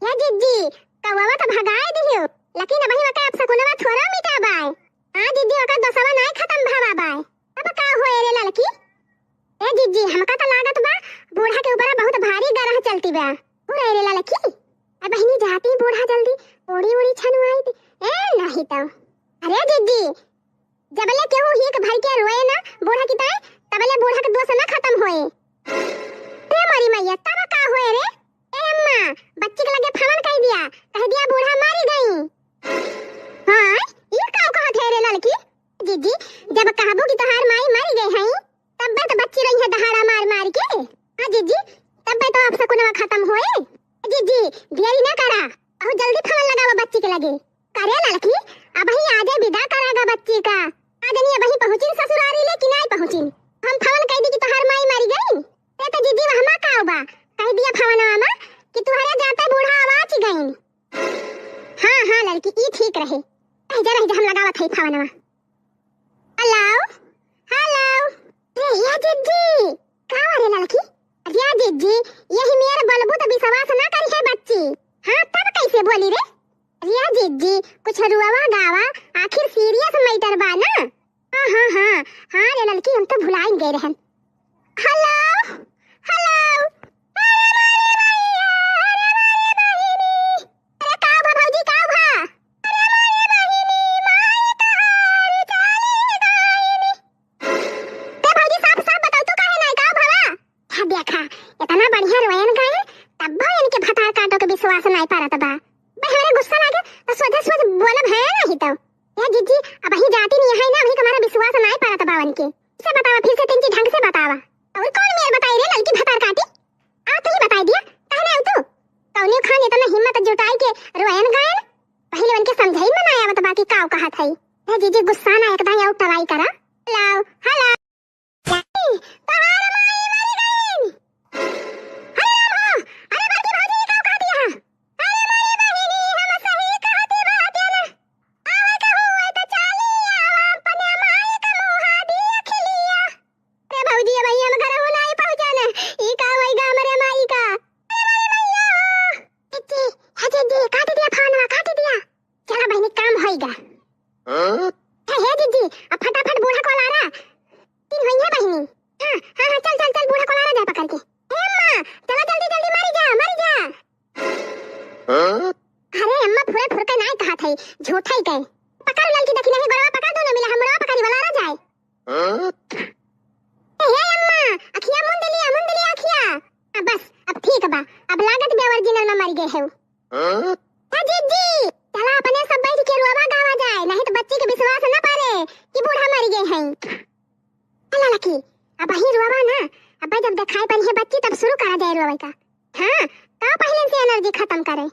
या जिज्जी, कौवा तो भगाए दिहियो, लेकिन अबही वका अपसकुनवा थोड़ा मिटा बाय। हाँ जिज्जी, वका दोसवा नाय खत्म भवा बाय। अब का होए रे ललकी? ए जिज्जी, हमका तो लागत बा बूढ़ा के ऊपर बहुत भारी गरह चलती बा। हो रे ललकी, अब बहिनी जाती बूढ़ा जल्दी, ओड़ी ओड़ी छनुआई दी। ए नहीं तो। अरे जिज्जी, जबले केहू हीक भर के रोए ना बूढ़ा की ताई, तबले बूढ़ा के दोष ना खत्म होए। ए मोरी मैया, तब का होए रे? ए अम्मा, बच्ची के लगे फवन कह दिया, कह दिया बूढ़ा मारी गई। हाँ, ई का कहत है रे ललकी? जिज्जी, जब कहबू कि तोहार माई मरी गई है, तब्बे तो बच्ची रही है दहाड़ा मार मार के। हाँ जिज्जी, तब्बे तो अपसकुनवा खत्म होए। जिज्जी, देरी ना करा, अहू जल्दी फवन लगावा बच्ची के लगे। करे ललकी, अबही आजे विदा करागा बच्ची का। आज नहीं अबही पहुँचिन ससुरारी ले कि नाई पहुँचिन। हम फवन कह दी कि तोहार माई मरी गई। ते तो जिज्जी वहमा का बा, कह दिया फवनवा मा कि तुहरे जाते बूढ़ा आवाज गईन। हाँ, हाँ ललकी, ई ठीक रहे। रह जा, रह जा, हम लगावत हई फवनवा। Hello, hello. रे या जिज्जी, का रे ललकी? अरे या जिज्जी, यही मेर बोलबू तो विश्वास ना करी है बच्ची। हाँ, तब कैसे बोली रे? अरे या जिज्जी, कुछ रुआवा गावा, आखिर सीरियस मैटर बा ना। हाँ, हाँ, हाँ, हाँ रे ललकी, हम तो भुलाइन गए रहन। Hello, hello. अरे मारे भैया, अरे मारे बहिनी। अरे का भा भौजी, का भा? अरे मारे बहिनी, माई तोहार चली गईनी। ते भौजी, साफ साफ बताओ, तू काहे नाई का भवा? हाँ देखा, इतना बढ़िया रोयन गायन, तब भी इनके भतार काटो के विश्वास नाई परत बा। बे हमरे गुस्सा लागे, तो सोझे सोझ बोलब है नहीं तो। ए जिज्जी, अबही जाती नहीं है ना, अबही तुम्हारा विश्वास नाई परत बा उनके। से बतावा, फिर से तिनची ढंग से बतावा। और कौन मेर बताई रे ललकी भतार काटी? आ तू ही बताई दिया, कहने आऊ तू? कौने खान इतना हिम्मत जुटाई के रोयन गायन? पहले उनके समझाई में ना आवत बा कि काव कहत है। ए जिज्जी गुस्सा ना एकदम आऊ टवाई करा। Hello, hello. तोहार माई मरी गईन। अरे राम हो, अरे बड़की भौजी, ई का कह दिया? अरे माई बहिनी, हम सही कहती बात है ना। आवे के हुए तो चाली आवा, अपने माई का मुहा दिया खिलिया। अरे भौजी, अब हम घर हो नहीं पहुँचन। ई का होई गा हमरे माई का? अरे माई मैया हो। जिज्जी, हे जिज्जी, काट दिया फोनवा, काट दिया। चला बहिनी, काम होई गा। हाँ? हे, हे जिज्जी, अब फटाफट बूढ़ा को लारा। तीन होई है बहिनी। हाँ, हाँ, हाँ, चल, चल, चल, बूढ़ा को लारा जाए पकड़ के। ए अम्मा, चला जल्दी, जल्दी, मारी जा, मारी जा। हाँ? अरे अम्मा, फुरे फुर के नाय कहा थे, झूठा ही कहे। पकड़ ललकी देखी नहीं, गोड़वा पकड़, दोनों मिला, हम गोड़वा पकड़ी वाला रह जाए। हाँ? ए, हे अम्मा, अखिया मुंद लिया, मुंद लिया अखिया। आ, बस, अब ठीक बा, अब लागत बे original में मर गए है। हाँ? ए जिज्जी, चला अपने सब बैठ के रोवा गावा जाए, नहीं तो बच्ची के विश्वास न पारे कि बूढ़ा मर गए हैं। चला लकी, अब ही रोवा ना, अब जब दिखाई पड़ी है बच्ची तब शुरू करा जाए रोवे का। हाँ, का पहले से energy खत्म करे।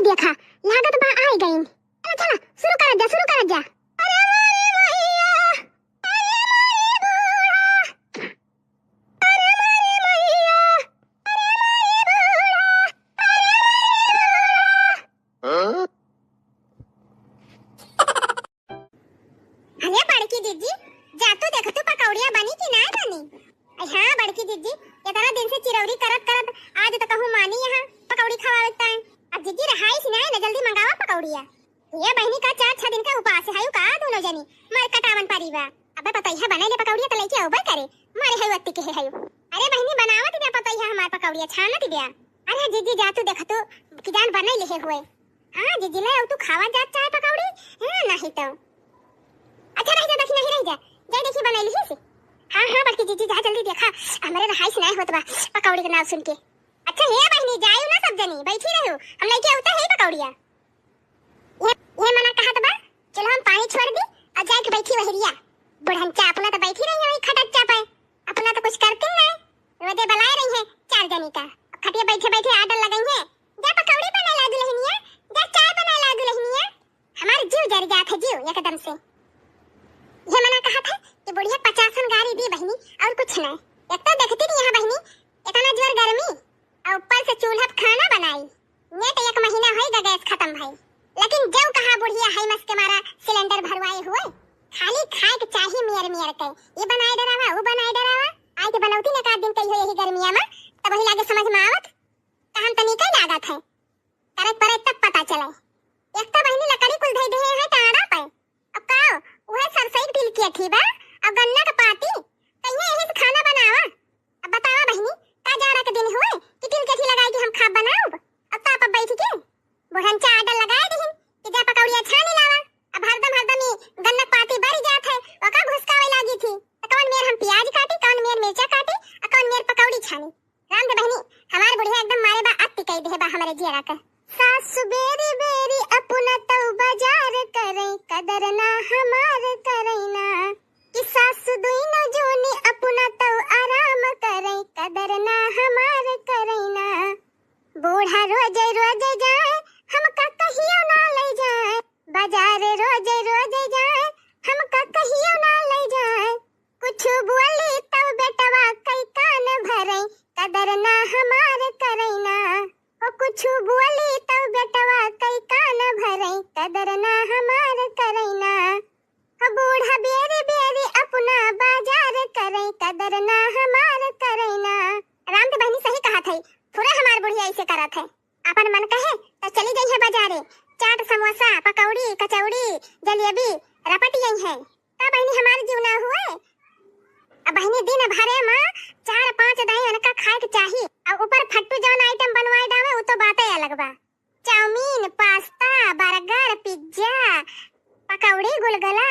देखा, लागत बा आए गईन। चला, चला, शुरू करा जा, शुरू करा जा। अरे मारे भैया, अरे मारे बूढ़ा, अरे मारे भैया, अरे मारे बूढ़ा, अरे मारे बूढ़ा। हाँ? अरे बड़की जिज्जी, जा तू देख तू पकौड़िया बनी कि ना बनी? अरे हाँ बड़की जिज्जी, इतना दिन से चिरौरी करत करत आज तो कहूँ मानी यहाँ पकौड़ी खवावे ताई। अब जिज्जी रहाई सी ना, जल्दी मंगावा पकौड़िया। ये बहिनी का चार छह दिन का उपास है का दोनों जनी, मर कटावन परी बा। अबे पतैया बने ले पकौड़िया तो लेके अउबे करे, मारे है वत्ती के है। अरे बहिनी बनावत बे पतैया हमार पकौड़िया छानत बे। अरे जिज्जी जा तू देख तू कि जान बने ले हुए। हाँ, जिज्जी ले आऊ, तू खावा जात चाहे पकौड़ी? हाँ, नहीं तो। अच्छा, रह जा, देखी, नहीं रह जा। जाए देखी, बनाई लिही से। हाँ, हाँ, बड़की जिज्जी, जा जल्दी देखा, हमरे रहाई से नहीं होत बा पकौड़ी के नाव सुन के। अच्छा, हे बहिनी, जायू ना सब जनी, बैठी रहू, हम लेके आवते है पकौड़िया। ये, ये मना कहत बा, चलो हम पानी छोड़ दी और जाए के बैठी वहरिया। बुढ़न चापना तो बैठी रही है वही खटक चाप। ना तो कुछ करती ना, रोजे बलाए रही है चार जनी का। अब खटिया बैठे बैठे order लगाई है, "जा पकौड़ी बनाए ला दुल्हनिया, जा चाय बनाए ला दुल्हनिया।" हमार जीव जर जात है, जीव एकदम से। ये मना कहत है कि बुढ़िया पचासन गारी दी बहिनी, और कुछ नहीं। एक तो देखती नहीं यहाँ बहिनी, इतना जोर गर्मी, और ऊपर से चूल्हा पे खाना बनाई। नेट एक महीना होई गा गैस खत्म भई, लेकिन जब कहा बुढ़िया है मस के मारा सिलेंडर भरवाए हुए, खाली खाए के चाही मेर मेर के, ये बनाए डरावा, वो बनाए डरावा। आई के बनौती ने का दिन कही हो यही गर्मिया में, तब वही लागे समझ में आवत, कहन तनी कई लागत है, करे परे तब पता चले। एक तो बहिनी लकड़ी कुल धई देहे है टाड़ा पे, अब का, उहे सरसई के तिल के अथी बा, अब गन्ना के पाती, कहिए यही से खाना बनावा। अब बतावा बहिनी, का जाड़ा के दिन हुए कि तिल के अथी लगाई के हम खाब बनाउब? अब ताप अब बैठ के बुढ़न चा order लगाए दिहिन कि जा पकौड़िया छानी लावा। अब हरदम हरदम ई गन्ना के पाती बरी जात है, ओका घुसकावे लागी थी। त कौन मेर हम प्याज काटी, कौन मेर मिर्चा काटी, आ कौन मेर पकौड़ी छानी। राम दे बहिनी, हमार बुढ़िया एकदम मारे बा, अति कई देहे बा हमरे जियरा के। सासु बेरी बेरी अपना तऊ बाजार करे, कदर ना हमार करे ना। कि सासु दुइनो जोनी अपना तऊ आराम करे, कदर ना हमार करे ना। बूढ़ा रोजे रोजे जाए, हमका कहियो ना ले जाए। बाजार रोजे रोजे जाए, हमका कहियो ना ले जाए। कुछ बोली तब बेटवा कई कान भरे, कदर ना हमार करे ना। ओ कुछ बोली तब बेटवा कई कान भरे, कदर ना हमार करे ना। ओ बूढ़ा बेरी बेरी अपना बाजार करे, कदर ना हमार करे ना। राम के बहिनी सही कहत है, थोड़े हमार बुढ़िया ऐसे करत है। अपन मन कहे त चली जइहे बाजारे, चाट, समोसा, पकौड़ी, कचौड़ी, जलेबी रपट जइहे। का बहिनी हमार जीव ना हुए? अब बहिनी दिन भरे में चार पाँच दाई उनका खाए के चाही। अब ऊपर फट्टू जौन item बनवाए डावे, उ तो बातें अलग बा। चाउमीन, पास्ता, बर्गर, पिज्जा, पकौड़ी, गुलगुला,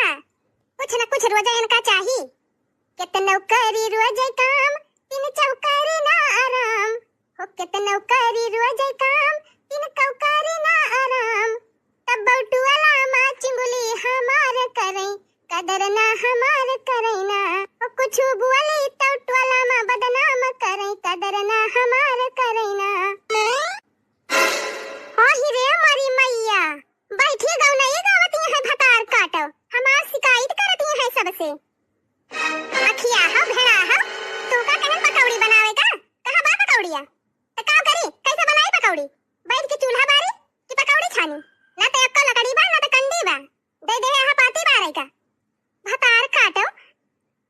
कुछ न कुछ रोजे इनका चाही। केतनो करी रोजे काम, तीन चौकारी ना आराम। हो केतनो करी रोजे काम, तीन चौकारी ना आराम। तब टुअला मा चिंगुली हमार करे, कदर ना हमार करे ना। हो कुछ बोली तब टुअला मा बदनाम करे, कदर ना हमार करे ना। हो ही रे मरी मैया, बैठी गौनई गावत यहाँ भतार काटो, हमार शिकायत करत यहाँ सबसे। अखिया हो, भेड़ा हो, तू का कहन पकौड़ी बनावे का? कहाँ बा पकौड़िया? त का करी, कैसे बनाई पकौड़ी? बैठ के चूल्हा बारी कि पकौड़ी छानी? ना तो एक्को लकड़ी बा, ना तो कंडी बा। दे दे यहाँ पाती बारे का। भतार काटो,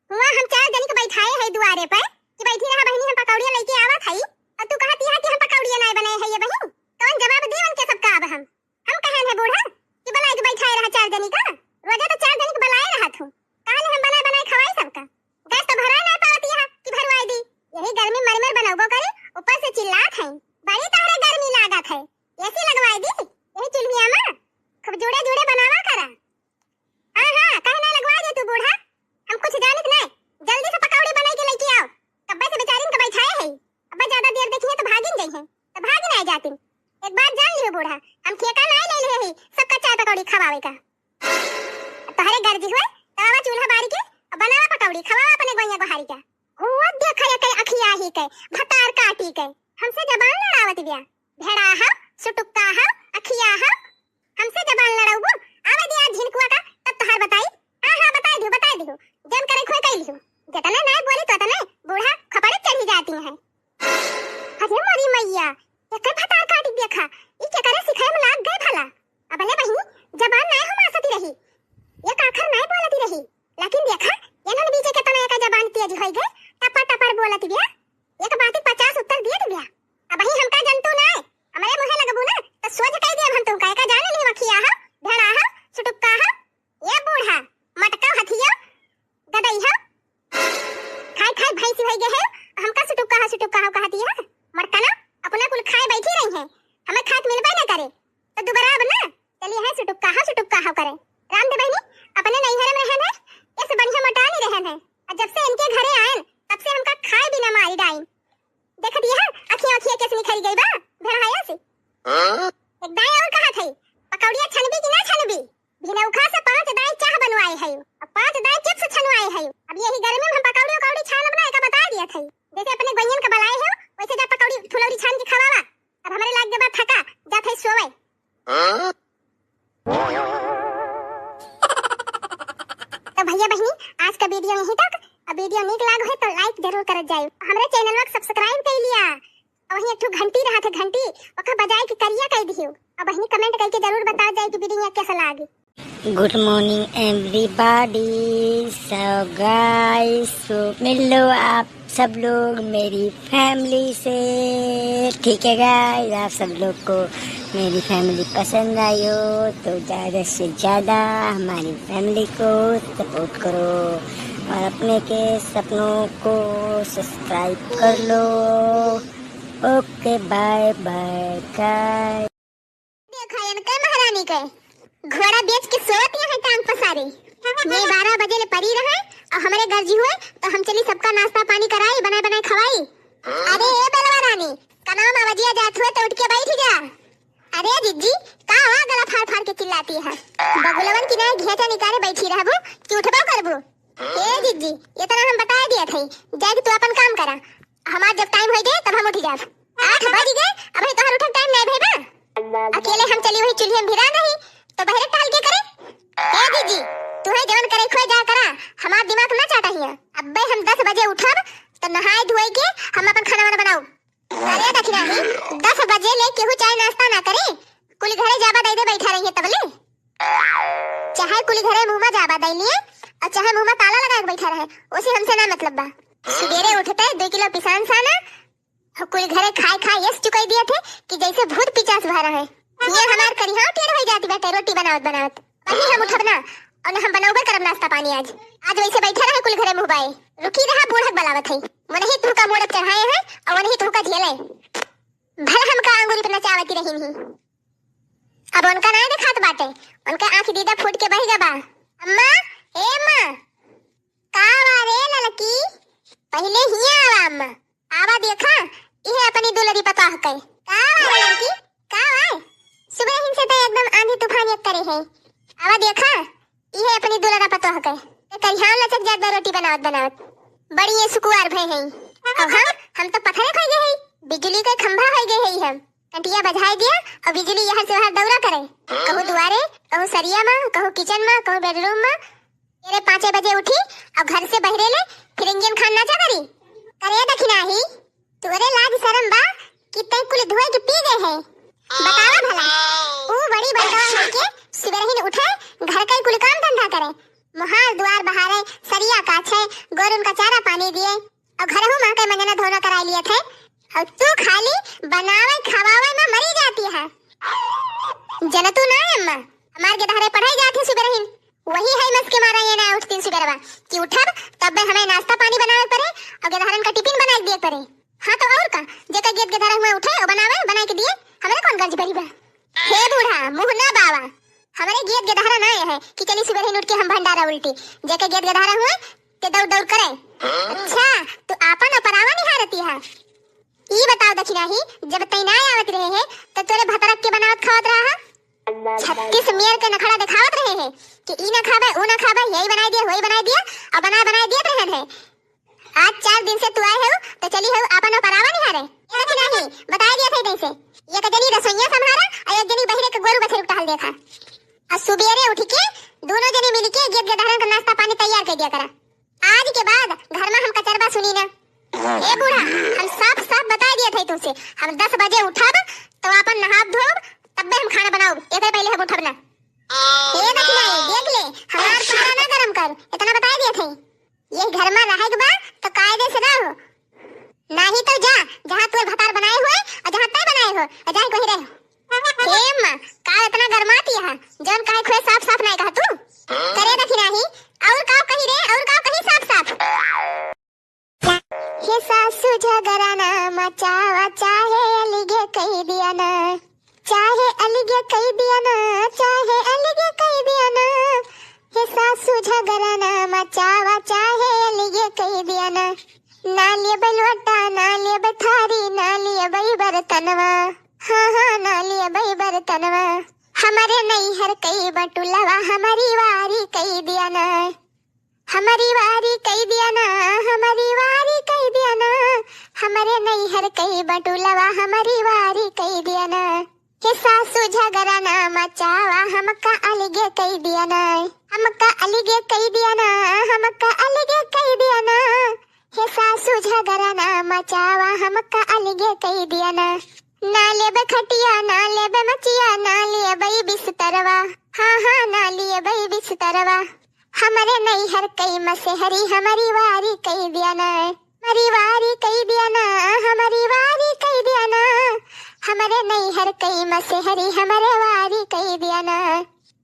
हुआ हम चार जनी के बैठाए है दुआरे पे कि बैठी रहा बहिनी, हम पकौड़िया लेके आवत हई, और तू कहत यहाँ कि हम पकौड़िया नाय बनाए है ये बहिन। कौन जवाब दी उनके सबका अब हम? हम कहन है बूढ़ा कि बनाए के बैठाए रहा चार जनी का, रोजे तो चार जनी के बनाए रहा थू, काले हम बनाए बनाए खवाई सबका। गैस तो भराए ना पावत यहाँ कि भरवाए दी, यही गर्मी मर मर बनौबो करे, ऊपर से चिल्लात है, बड़ी तहरे गर्मी लागत है, AC लगवाए दी यही चुल्हिया में, खूब जुड़े जुड़े बनावा करा। हाँ, हाँ, काहे ना लगवा दे तू बूढ़ा? हम कुछ जानित नहीं। जल्दी से पकौड़ी बनाई के लेके आओ। कब्बे से बेचारिन के बैठाए है। अब्बे ज्यादा देर देखिए तो भागिन गई है। तो भागिन आए जातिन। एक बात जान लियो बूढ़ा, हम ठेका नहीं ले लिए ही सबका चाय पकौड़ी खवावे का। तोहरे गर्जी हुए, तो आवा चूल्हा बारी के, और बनावा पकौड़ी, खवावा अपने गोइया गोहारी का। हुआ देखा ये कई अखिया ही के, भतार काटी के, हमसे जबान लड़ावत बिया। भेड़ा हो, सुटुक्का हो, अखिया हो, हमसे जबान लड़ाउबू? आवे दे आज झिनकुआ का, तब तोहार बताई। हाँ, हाँ, बताई दिहु, बताई दिहु। जन करे खोए कई लिहु। जतने नाय बोली तो तने बूढ़ा खपड़े चढ़ी जाती हैं। अरे मोरी मैया, एकर भतार काटी देखा, ई केकरे सिखाए में लाग गए भला। अबले बहिनी, जबान नाय हम आसती रही। एक आखर नाय बोलती रही। लेकिन देखा, एनन बीचे के तना एका जबान तेज होई गए, टपर टपर बोलत बिया। एक बात पचास उत्तर दिए दिया। अबही हमका जंतु नाय, हमरे मुँहे लगबू ना, तो सोझ कह दिया हम तुमका, एका जान ली वखिया हो, भेड़ा हो, सुटुक्का हो, ये बूढ़ा, मटका हथिया, गदई हो। खाए खाए भैंसी होई गए है, हमका सुटुक्का हो, सुटुक्का हो कहती है। मटका ना, अपना कुल खाए बैठी रही है, हमें खाए के मिलबे ना करे, तो दुबारा अब ना, चलिए है सुटुक्का हो, सुटुक्का हो करे। राम दे बहिनी, अपने नैहर में रहन है, ऐसे बढ़िया मोटा नहीं रहन है, और जब से इनके घरे आयन, तब से हमका खाए बिना मारी डाइन। देखत यह अखियाँ अखियाँ कैसे निखरी गई बा, भेड़ाया से। हाँ? एक दाई और कहा थे, पकौड़िया छनबी कि ना छनबी? भिनौखा से पाँच दाई चाह बनवाए है, अब पाँच दाई चिप्स छनवाए है। अब यही गर्मी में हम पकौड़ी उकौड़ी छानब ना, एका बता। जैसे अपने गोइयन का बलाए हो, वैसे जा पकौड़ी फुलौरी छान के खवावा। अब हमरे लाग गवा थका, जात है सोवे। तो भैया बहिनी, आज का video यहीं तक। अब video नीक लाग है तो like जरूर करत जाए। हमरे channel को subscribe कर लिया। और वहीं एक ठो घंटी रहत है, घंटी, ओका बजाए के करिया कर दियो। और बहिनी comment करके जरूर बता जाए कि video कैसा लागे। Good morning everybody। So guys, so मिल लो आप सब लोग मेरी family से, ठीक है guys? आप सब लोग को मेरी family पसंद आई हो तो ज़्यादा से ज़्यादा हमारी family को support करो और अपने के सपनों को subscribe कर लो। OK, bye bye guys। देखा इनके महारानी के, घोड़ा बेच के सोवत यहाँ टांग पसारे। मैं बारह बजे ले परी रहे और हमरे गर्जी हुए तो हम चली सबका नाश्ता पानी कराई, बनाए बनाए खवाई। अरे ए बेलवा रानी, कनावा में बजिया जात हुए तो उठ के बैठ जा। अरे जिज्जी, का हुआ गला फाड़ फाड़ के चिल्लाती है? बगुलवन की नाई घेटा निकाले बैठी रहबू कि उठबो करबू? ए जिज्जी, इतना हम बता दिया थे, जाए कि तू अपन काम करा। हमार जब time होई गए तब हम उठ जाब। आठ बज गए, अबे तोहर उठे के time नहीं भई बा। अकेले हम चली वही चूल्हे में भिरा नहीं, तो बहरे टहल के करे? ए जिज्जी, तुहे जवन करे खोए जा करा, हमार दिमाग ना चाटा हिया। अब्बे हम दस बजे उठब, तो नहाए धोए के हम अपन खाना वाना बनाऊ। अरे दखिनाही, दस बजे ले केहू चाय नाश्ता ना करे, कुल घरे जाबा दे दे बैठा रही है तबले। चाहे कुल घरे मुँह में जाबा दे लिए और चाहे मुँह में ताला लगा के बैठा रहे, उसे हमसे ना मतलब बा। सुबेरे उठते दो किलो पिसान साना, और कुल घरे खाए खाए यस चुकाई दिए थे कि जैसे भूत पिचास भा रहे। ये हमार करिहाव टेढ़ हो जाती बाटे रोटी बनावत बनावत। वही हम उठब ना, और ना हम बनौबे करब नाश्ता पानी आज। आज वैसे बैठे रहे कुल घरे मुँह बाए। रुकी रहा, बूढ़क बलावत है। वो नहीं तुमका मोड़ब चढ़ाए हैं, और वो नहीं तुमका झेले। भला हमका अंगूरी पे नचावती रही नहीं। अब उनका नहीं दिखात बाटे, उनका आँख दीदा फूट के बह गबा। अम्मा, ए अम्मा, का वा रे ललकी? पहिले हिया आवा अम्मा। आवा देखा, इहे अपनी दुलरी पतोह के। का वा रे ललकी? का वा? सुबह हिन से तो एकदम आंधी तूफान एक करे है। आवा देखा, इहे अपनी दुलरा पतोह के। ते करिहान लचक जात बा रोटी बनावत बनावत। बड़ी ये सुकुवार भय है। अब हम, हम तो पथरे खोई गए है, बिजली के खंभा होई गए है हम। कंटिया बजाए दिया और बिजली यहाँ से वहाँ दौरा करे। कहूँ दुआरे, कहूँ सरिया में, कहूँ kitchen में, कहूँ bedroom में। तेरे पाँचे बजे उठी और घर से बहरे ले फिर इंजन खान नाचा करी। करे दखिनाही, तोरे लाज शरम बा कि तै कुल धोए के पी गए है। बतावा भला, ऊ बड़ी बड़का होके सुबह ही उठे, घर का ही कुल काम धंधा करे, मोहाल दुआर बहारे, सरिया काछे, गोरुन का चारा पानी दिए, और घरहू माँ के मंजना धोना कराई लिया थे, और तू खाली बनावे खवावे में मरी जाती है। जनतू ना अम्मा, हमार गेदहरे पढ़ाई जात है सुबह रहीन, वही है मस के मारा ये ना उठतीन सुबह रवा कि उठब तब हमें नाश्ता पानी बनावे पड़े और गेदहरन का टिफिन बनाए दिए पड़े। हाँ तो और का, जेकर गेद गेदहरा हुआ उठे और बनावे, बनाए के दिए, हमारे कौन गर्ज भरी बा? हे बूढ़ा, मुँह ना बावा, हमरे गेद गेदहरा ना है कि चली सुबह रहीन उठ के हम भंडारा उल्टी, जेकर गेद गेदहरा हुआ ते दौड़ दौड़ करे। अच्छा, तू आपन और परावा निहारती है। ई बताओ दखिनाही, जब तै ना आवत रहे है, तो तोरे भतरक के बनावत खावत रहा है? छत्तीस मेर के नखड़ा दिखावत रहे है कि ई ना खाबे, ऊ ना खाबे, यही बनाई दिया, वही बनाई दिया, और बनाए बनाए दिए रहे है। आज चार दिन से तू आए हो, तो चली हो आपन और परावा निहारे। ये दखिनाही, बताई दिया था जैसे, एक जनी रसोइया संभारा और एक जनी बहरे के गोरू बछरू टहल देखा। और सुबेरे उठ के दोनों जने मिल के गेद गेदहरन का नाश्ता पानी तैयार कर दिया करा। आज के बाद घर में हम कचरबा सुनी ना। ए बूढ़ा, हम साफ साफ बता दिए थे तुमसे, हम दस बजे उठब तो अपन नहाब धोब, तब्बे हम खाना बनाओ, एक पहले हम उठब ना। ए दखिनाही, देख ले, हमार पारा ना गरम कर, इतना बता दिए थे। ये घर में रहे के बा तो कायदे से रहो, नाही तो जा, जहाँ तोर भतार बनाए हुए और जहाँ तय बनाए हो, और जाए कोई रहे। हे अम्मा, का इतना गरमाती है? जौन कहे खोए साफ साफ नहीं कहा तू। करे दखिनाही, और का कही रे, और का कही साफ साफ? हे सासू झगड़ा ना मचावा, चाहे अलगे कही दिया ना, चाहे अलगे कही दिया ना, चाहे अलगे कही दिया ना। हे सासू झगड़ा ना मचावा, चाहे अलगे कही दिया ना। ना लेबे लोटा, ना लेबे थारी, ना लेबे बर्तनवा। हाँ, हाँ, ना लेबे बर्तनवा। हमारे नैहर कई बटुलवा, हमारी वारी कई दिया ना। हमरी वारी कई दिया ना, हमरी वारी कई दिया ना, हमरे नैहर कई बटुलवा, हमरी वारी कई दिया ना। हे सासू झगड़ा ना मचावा, हमका अलगे कई दिया ना, हमका अलगे कई दिया ना, हमका अलगे कई दिया ना। हे सासू झगड़ा ना मचावा, हमका अलगे कई दिया ना। ना लेबे खटिया, ना लेबे मचिया, ना लेबे बिस्तरवा, हाँ, हाँ, ना लेबे बिस्तरवा। हमरे नैहर कई मसेहरी, हमरी वारी कई दिया ना, हमरी वारी कई दिया ना, हमरी वारी कई दिया ना। हमरे नैहर कई मसेहरी, हमरे वारी कई दिया ना।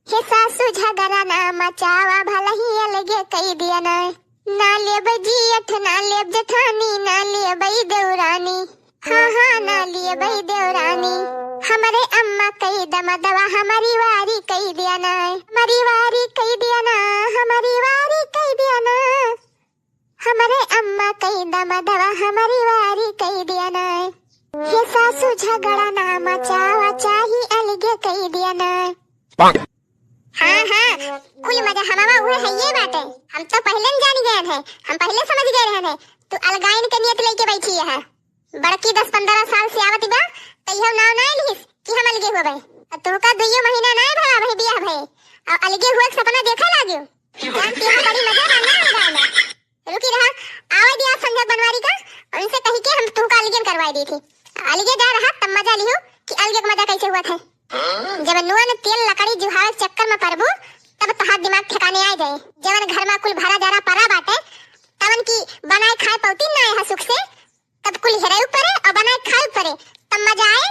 हे सासू झगड़ा ना मचावा, भलही अलगे कई दिया ना। ना लेब जियठ, ना लेब जेठानी, ना लेब देवरानी। हाँ, हाँ, ना लेब देवरानी। हमरे अम्मा कई दमदवा, हमरी वारी कई दिया ना। हमरी वारी कई दिया ना, हमरी वारी कई दिया ना। हमरे अम्मा कई दमदवा, हमरी वारी कई दिया ना। हे सासू झगड़ा ना मचावा, चाही अलगे कई दिया ना। हाँ, हाँ, कुल मजा हमावा उहे है ये बाटे। हम तो पहिले न जान गए हैं, हम पहिले समझ गए रहे हैं, तू अलगाइन के नियत लेके बैठी है। बड़की दस पन्द्रह साल से आवत बा, तैयो नाव ना लिहिस कि हम अलगे होबे। अब तोहका दुइयो महीना ना भवा भई बियाह भए, और अलगे हुए के सपना देखे लागियो। जानती है बड़ी मजा बा ना अलगाइन में। रुकी रहा, आवे दिया संजय बनवारी का, उनसे कही के हम तोहका अलगे करवाई दी थी। अलगे जा रहा तब मजा लिहू कि अलगे के मजा कैसे हुआ थे। जब नुआ न तेल लकड़ी जुहावे चक्कर में परबू, तब तोहार दिमाग ठिकाने आ जाए। जवन घर में कुल भरा जरा परा बाटे, तवन की बनाए खाए पौती ना है सुख से, तब कुल हेराई परे और बनाए खाए परे, तब मजा आए।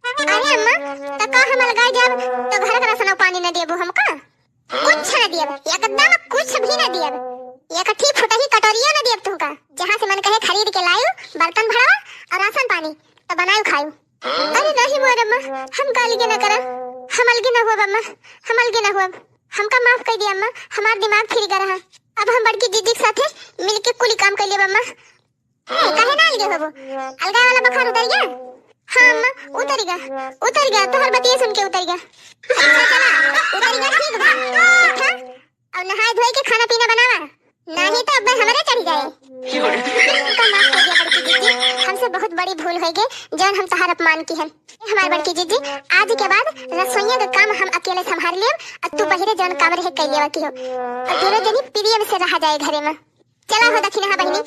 अरे अम्मा, तो का हम अलगाए जाब, तो घर का राशन पानी न देबू हमका? कुछ न दियब, एकदम कुछ भी न दियब। एक ठी फुटही कटोरियो न दियब तुमका। जहाँ से मन कहे खरीद के लायू, बर्तन भरवा और राशन पानी, तो बनायू खायू। अरे नहीं मोर अम्मा, हम का अलगे न करब, हम अलगे न हुअब अम्मा, हम अलगे न हुअब। हमका माफ कर दिया अम्मा, हमार दिमाग फिर गया रहा। अब हम बड़की जीजी के साथे मिलके कुली काम कर लेब अम्मा। ए, काहे ना अलगे होबो? अलगा वाला बुखार उतर गया? हाँ अम्मा, उतर गया, उतर गया, तोहर बतिये सुन के उतर गया। अच्छा चला, उतर गया, ठीक बा। उठा, और नहाए धोए के खाना पीना बनावा, नहीं तो अब हमरे चढ़ जाए। हमका माफ कर दिया बड़की जीजी, हमसे बहुत बड़ी भूल हो गई, जौन हम तोहार अपमान की हन। ए हमार बड़की जीजी, आज के बाद रसोइया का काम हम अकेले संभाल लेब, और तू बहिरे जौन काम रहे कर लेवा की हो, और दोनों जनी प्रेम से रहा जाए घरे में। चला हो दखिनहा बहिनी,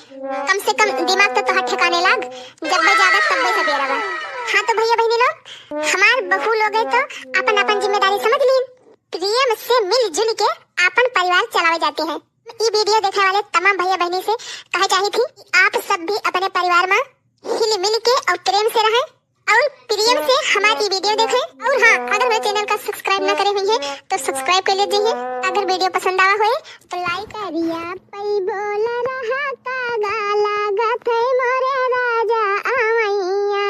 कम से कम दिमाग तो तोहार ठिकाने लाग, जब मैं जागत तब मैं सबेरा बा। हाँ तो भैया बहिनी लोग, हमार बहू लोग है तो अपन अपन जिम्मेदारी समझ लीन, प्रेम से मिलजुल के अपन परिवार चलावे जाते हैं। ई वीडियो देखे वाले तमाम भैया बहिनी से कहे चाही थी कि आप सब भी अपने परिवार में हिल मिल के और प्रेम से रहें और प्रेम से हमारी वीडियो देखें। और हाँ, अगर मेरे चैनल का सब्सक्राइब ना करे हुई है तो सब्सक्राइब कर लीजिए। अगर वीडियो पसंद आवा होए तो लाइक। करिया पई बोल रहा का गाला गथे मोरे राजा आवैया।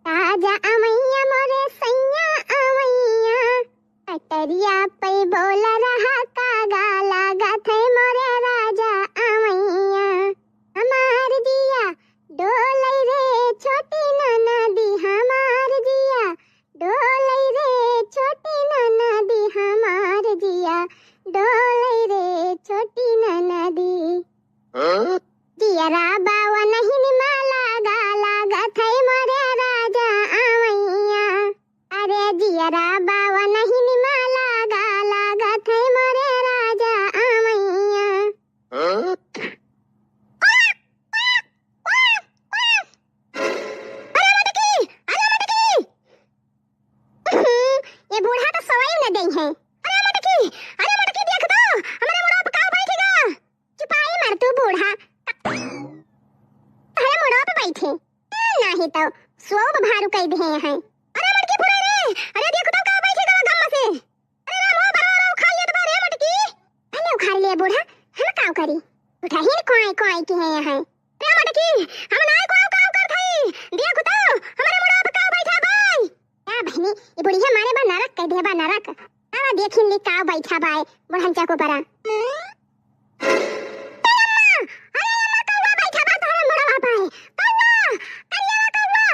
राजा आवैया मोरे सैया आवैया। कटरिया पई बोल रहा का गाला गथे मोरे राजा आवैया। हमार जिया डोलै रे छोटी ननदी, हमार जिया डोलै रे छोटी ननदी, हमार जिया डोलै रे छोटी ननदी। जियरा बावा नहीं निमाला गाला गथै मोरे राजा आवैया। अरे जियरा बावा नहीं निमाला गाला गथै मोरे राजा आवैया। अरे मटकी, अरे मटकी। हम्म, ये बूढ़ा तो सोई न देई है। अरे मटकी, अरे मटकी देख तो, हमरे मुड़वा पे का बैठ गा। चुपाई मार तू बूढ़ा। अरे मुड़वा पे बैठे। नहीं तो सोब भारू कई दे हैं। अरे मटकी फुरे रे, अरे देख तो का बैठ गा गम से। अरे राम हो, बरवा उखाड़ लिया तो रे मटकी। भले उखाड़ लिया बूढ़ा, हम काव करी? उठाही न कोई कोई की है यहाँ। अरे मटकी, हम नाय कोई काव कर थई। देख तो, हमरे मुड़ा पे काव बैठा भाई। या बहनी, ये बुढ़िया मारे बा नरक कह दे बा नरक। आवा देखिन ली काव बैठा बाय, बुढ़न चाको बरा। ए अम्मा, अरे अम्मा, कौवा बैठा बा तोहरे मुड़वा पे। कौवा, करिया कौवा।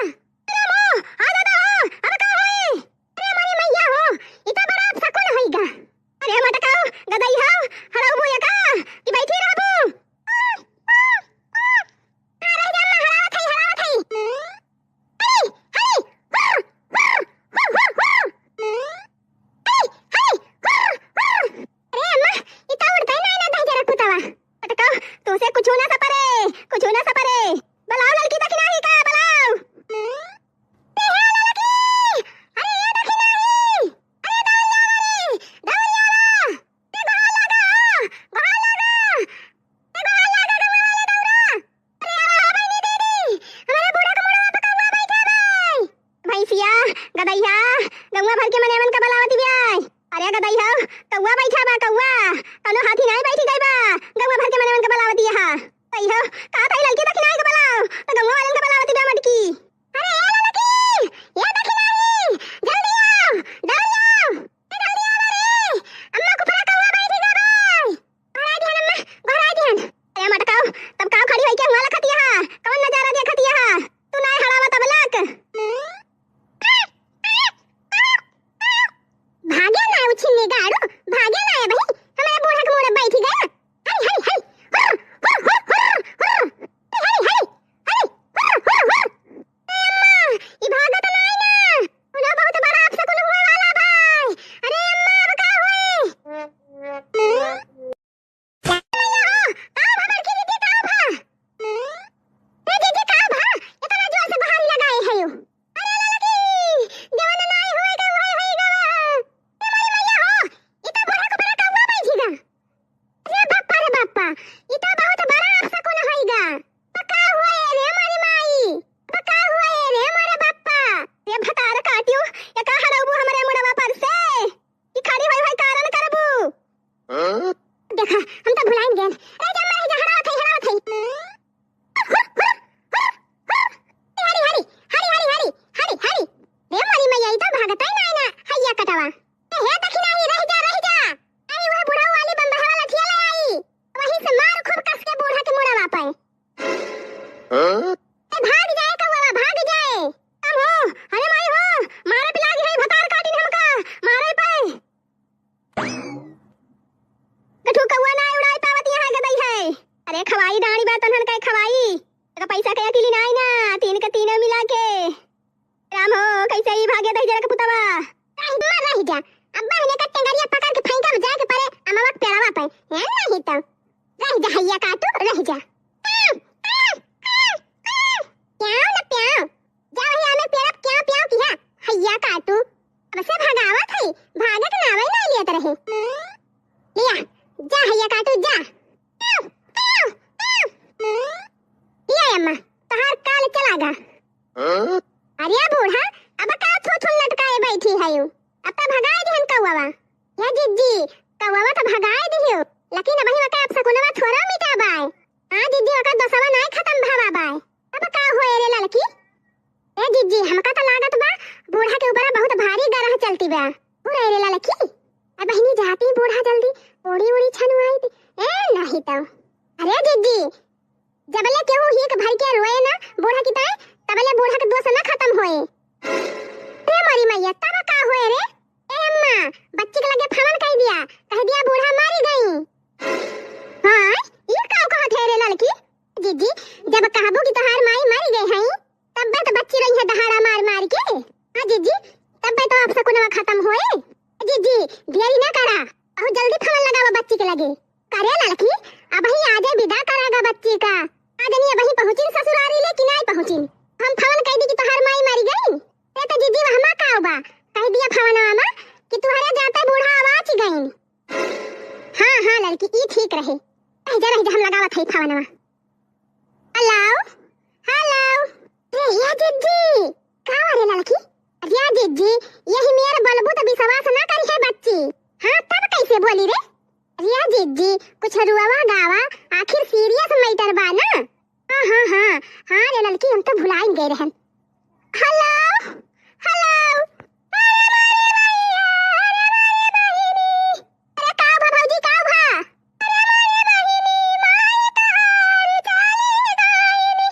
अरे मो, आ दादा हो, अब का होई? अरे हमारी मैया हो, ई तो बड़ा अपशकुन होई गा। अरे मटकाओ, गदई हो, हड़ाउबू या का? कि बैठी रहबू? हाँ, रह जा, अम्मा, हड़ावत हई, हड़ावत हई। हई, हई, हुर, हुर, हुर, हुर, हुर। हई, हई, हुर, हुर। अरे अम्मा, ई त उड़तै नाई ना दहिजरा कुतवा। अटकाओ, तुसे कुछु ना सपरे, कुछु ना सपरे। बलाओ ललकी दखिनाही का, बलाओ। ए हे ललकी! अरे ए दखिनाही! अरे दौड़िया रे, दौड़िया रे। ए गोहार लागा, गोहार लागा। ए गोहार लागा, गंगा वाले दौड़ा। अरे आवा, आवा, बहिनी दीदी, हमारे बूढ़ा के मुड़वा पे कौआ बैठा बा। भैंसिया, गदइया, गौवा भर के मनेवन का बलावती बियाय। अरे गदई हो, कौआ बैठा बा, कौआ। कौनो हाथी नाई बैठी गई बा, गौवा भर के मनेवन का बलावती है। गदई हो, का तई ललकी दखिनाही का बलाओ, तो गौवा वालन का बलावती बा मटकी। अरे ए ललकी, ए दखिनाही, जल्दी आओ, दौड़ी आओ। ए जल्दी आवा रे, अम्मा कुपरा कौआ बैठी गा बाय। गोहराई दिहन अम्मा, गोहराई दिहन। अरे मटकाओ, तब काव खड़ी होई के हुआ लखतिया हा? कौन नजारा देखतिया हा? तू नाय हड़ावा तब लक। भागे ना उछिन्नी गाड़ू, भागे ना ए बही, हमारे बूढ़ा के मुड़े बैठी गया। हरी, हरी, हरी, हुर, हुर, हुर, हुर, हुर। हरी, हरी, हरी, हरी, हुर, हुर, हुर। ए अम्मा, ई भागत नाई ना। उन्हें बहुत बड़ा अपशकुन हुए वाला बा। अरे अम्मा, अब का होई? का भा बड़की दीदी, का भा? ए दीदी, का भा? इतना जोर से गोहारी लगाए है यू। अरे ललकी, जवन नाई होए गा, वही होई गा। ए मोरी मैया हो, ई तो बूढ़ा कुपरा कौआ बैठी गा। अरे बापा रे बापा, ई तो बहुत बड़ा अपशकुन होई गा। तो का हुए रे मोरी माई? तो का हुए रे मोरे बापा? रे भतार काटियो, या का हड़ाउबू हमरे मुड़वा पर से? ई खड़ी होई होई कारण करबू। हाँ? देखा, हम तो भुलाइन गेन। रह जा, रह जा, हड़ावत हई, हड़ावत हई। हरी, हरी, हरी, हरी, हरी, हरी, हरी। रे मोरी मैया, ई तो भागतै नाई ना, हैया कटवा। ए, हे दखिनाही, रह जा, रह जा। आई, वह बुढ़ऊ वाली बम्बहवा लठिया ले आई। वही से मार खूब कस के बूढ़ा के मुड़वा पे। हाँ? ए, भाग जाए कौआ, भाग जाए। हम हो, अरे माई हो, मारे पे लागी है, भतार काटिन हमका, मारे पे। गठू कौआ ना उड़ाई पावत यहाँ गदई है। अरे खवाई डाँड़ी बा तन्हन के खवाई। एका पैसा के अकेली नाई ना, तीन के तीनों मिला के। राम हो, कैसे ई भागे दहिजरा के पुतवा? रह जा, रह जा। अब बहने का टेंगरिया पकड़ के फेंका जाए के परे अमवा के पेड़वा पे। ए, नहीं तो। रह जा, हैया काटू, रह जा। प्याओ ना प्याओ। जा वही आमे पेड़ पे प्याओ प्याओ किहा। हैया काटू। अब से भगावत है, भागे के नावे नहीं लियत रहे। लिया, जा हैया काटू, जा। प्याओ, प्याओ, प्याओ। लिया अम्मा, तहार काल चला गा। हाँ? अरे बूढ़ा, अब का थू थू लटकाए बैठी है यू? अब तो भगाए दिहन कौवा। या जिज्जी, कौवा तो भगाए दिहियो, लेकिन अबही वका अपशकुनवा थोड़ा मिटा बाय। हाँ जिज्जी, वका दोसवा नाय खतम भवा बाय। अब का होए रे ललकी? ए जिज्जी, हमका तो लागत बा, बूढ़ा के ऊपर बहुत भारी गरह चलती बा। हो रे ललकी, अब बहिनी जाती बूढ़ा जल्दी, ओड़ी ओड़ी छनुआई दी। ए नहीं तो। अरे जिज्जी, जबले केहू हीक भर के रोए ना बूढ़ा की ताई, तबले बूढ़ा के दोष ना खतम होए। हे मोरी मैया, तब का होए रे? ए अम्मा, बच्ची के लगे फवन कह दिया, कह दिया बूढ़ा मारी गई। हाँ, ई का कहत है रे ललकी? जिज्जी, जब कहबू कि तोहार माई मारी गई है, तब्बे तो बच्ची रही है दहाड़ा मार मार के। हाँ जिज्जी, तब्बे तो अपशकुनवा खतम होए। जिज्जी, देरी ना करा, बहुत जल्दी फवन लगावा बच्ची के लगे। करे ललकी, अबही आजे विदा करागा बच्ची का। आज नहीं अबही पहुँचिन ससुरारी ले कि नाई पहुँचिन। हम फवन कह दी कि तोहार माई मरी गई। ए तो जिज्जी वहमा का बा, कह दिया फवनवा मा कि तुहरे जाते बूढ़ा आवाज गईन। हाँ, हाँ ललकी, ई ठीक रहे। रह जा, रह जा, हम लगावत हई फवनवा। Hello, hello. ए, या जिज्जी, का रे ललकी? या जिज्जी, यही मेर बोलबू तो विश्वास ना करी है बच्ची। हाँ, तब कैसे बोली रे? या जिज्जी, कुछ रुआवा गावा, आखिर सीरियस मैटर बा ना। हाँ, हाँ, हाँ, हाँ रे ललकी, हम तो भुलाइन गए रहन। Hello, hello. अरे मारे भैया, अरे मारे बहिनी। अरे का भा भौजी, का भा? अरे मारे बहिनी, माई तोहार चली गईनी।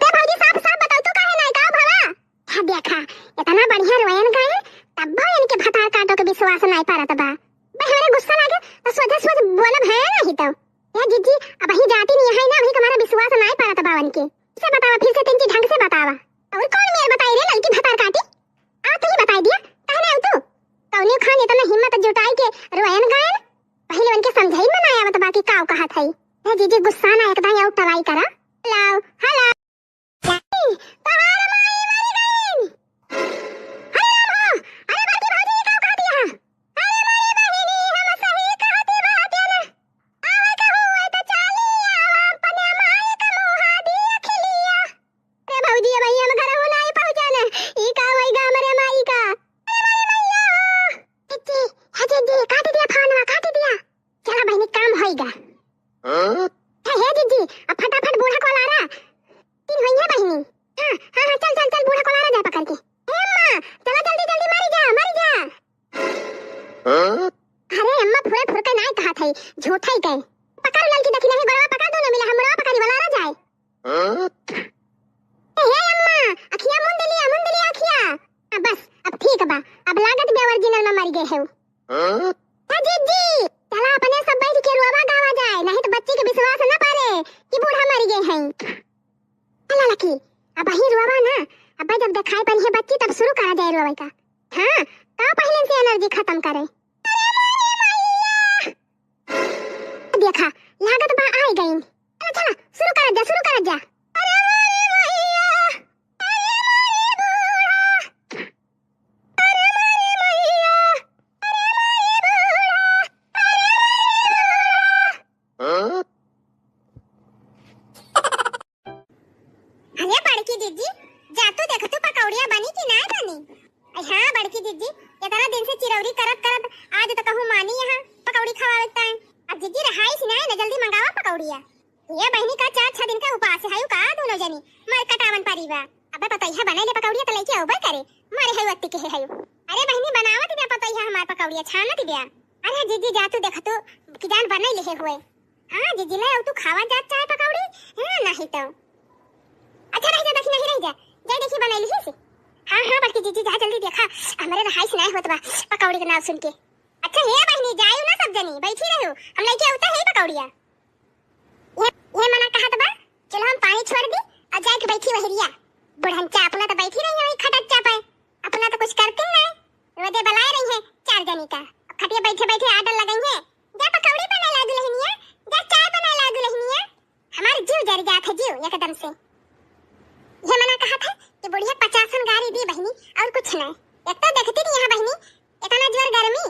ते भौजी साफ साफ बताओ तो काहे नाय, का भवा? हाँ देखा, इतना बढ़िया रोयन गाए, तब भी इनके भतार काटो के विश्वास नाय परत बा। भाई हमरे गुस्सा लागे तो सोझे सोझे सुवास नाई परत बा उनके। से बतावा, फिर से तिनकी ढंग से बतावा। और कौन मेर बताई रे ललकी भतार काटी? आ तू ही बताई दिया, काहे ना तू? कौने खान इतना हिम्मत जुटाई के रोयन गायन? पहिले उनके समझाई में ना आवत बा कि काव कहत है। ए जीजी गुस्सा ना एकदम आउट ट्राई करा। Hello, hello. तोहार माई मर गईन। अरे राम हो, अरे बड़की भौजी, ई का कहत हिया? अरे मोरी बहिनी, हम सही कहत बाटेन। आवे के हुए त चाली आवा, अपने माई का मुहा दिया खिलिया। अरे भौजी, अब हम घर हो नाई पहुँचन। ई का होई गा हमरे माई का? अरे मोरी मैया हो। दीदी, हे दीदी, काट दिया फोनवा, काट दिया। चला बहिनी, काम होई गा। हाँ? हे, हे दीदी, अब फटाफट बूढ़ा को लारा। तीन होई है बहिनी। हाँ, हाँ, हाँ, चल, चल, चल, बूढ़ा को लारा जाए पकड़ के। हे अम्मा, चला जल्दी, जल्दी, मारी जा, मारी जा। हाँ? अरे अम्मा, फुरे फुरके नाय कहा था, झूठा ही कहे। पकड़ ललकी देखी नहीं, गोड़वा पकड़, दोनों मिला, हम गोड़वा पकड़ी, वाला लारा जाए। हाँ? ए, हे अम्मा, अखिया मुंद लिया, मुंद लिया अखिया। आ, बस, अब ठीक बा, अब लागत बे ओरिजिनल में मर गए है। हाँ? ए जीजी, चला अपने सब बैठ के रोवा गावा जाए, नहीं तो बच्ची के विश्वास न पारे कि बूढ़ा मर गए हैं। चला लकी, अब अही रोवा ना, अब जब देखाई पड़ी है बच्ची तब शुरू करा जाए रोवे का। हाँ, का पहले से एनर्जी खत्म करे। अरे मोरी मैया! देखा, लागत बा आए गईन। चला, चला, शुरू करत जा, शुरू करत जा। अरे मोरी मैया, अरे मोरी बूढ़ा, अरे मोरी मैया, अरे मोरी बूढ़ा, अरे मोरी बूढ़ा। अरे बड़की दीदी, जा तू देख तू पकौड़िया बनी कि ना बनी। अरे हाँ बड़की दीदी, इतना दिन से चिरौरी करत करत आज तो कहूँ मानी यहाँ पकौड़ी खवावे ताई। अब दीदी रहाई सी ना, जल्दी मंगावा पकौड़िया। ये बहिनी का चार छह दिन का उपास है का दोनों जनी, मर कटावन परी बा। अबे पतोहिया बनाई ले पकौड़िया त लइके अउबे करे, मरे है वत्ती के है। अरे बहिनी बनावत बिया पतोहिया हमार पकौड़िया छानत बिया। अरे जीजी जा तू देख तू कि जान बनाई ले हुए। हाँ जीजी ले आउ तू खावा जात चाहे पकौड़ी, हाँ नहीं तो। अच्छा रह जा देखी नहीं रह जा, जाए देखी बनाई ली से। हाँ हाँ बड़की जीजी जा जल्दी देखा, हमरे रहाई से नहीं होत बा पकौड़ी के नाम सुन के। अच्छा हे बहिनी जायू ना सब जनी बैठी रहू, हम लइके अउते है पकौड़िया। ये, ये मना कहत बा, चलो हम पानी छोड़ दी और जाके बैठी वहरिया। बुढ़नचा अपना तो बैठी रही है वही खटच्चा पे, अपना तो कुछ करती नहीं। रोजे बुलाए रही है चार जनी का, खटिया बैठे बैठे आर्डर लगाई है, जा पकौड़ी बनाए ला दुल्हनिया, जा चाय बनाए ला दुल्हनिया। हमार जीव जर जात है जीव एकदम से। ये मना कहत है कि बुढ़िया पचासन गारी दी बहिनी और कुछ नहीं। एक तो देखती नहीं यहाँ बहिनी इतना जोर गर्मी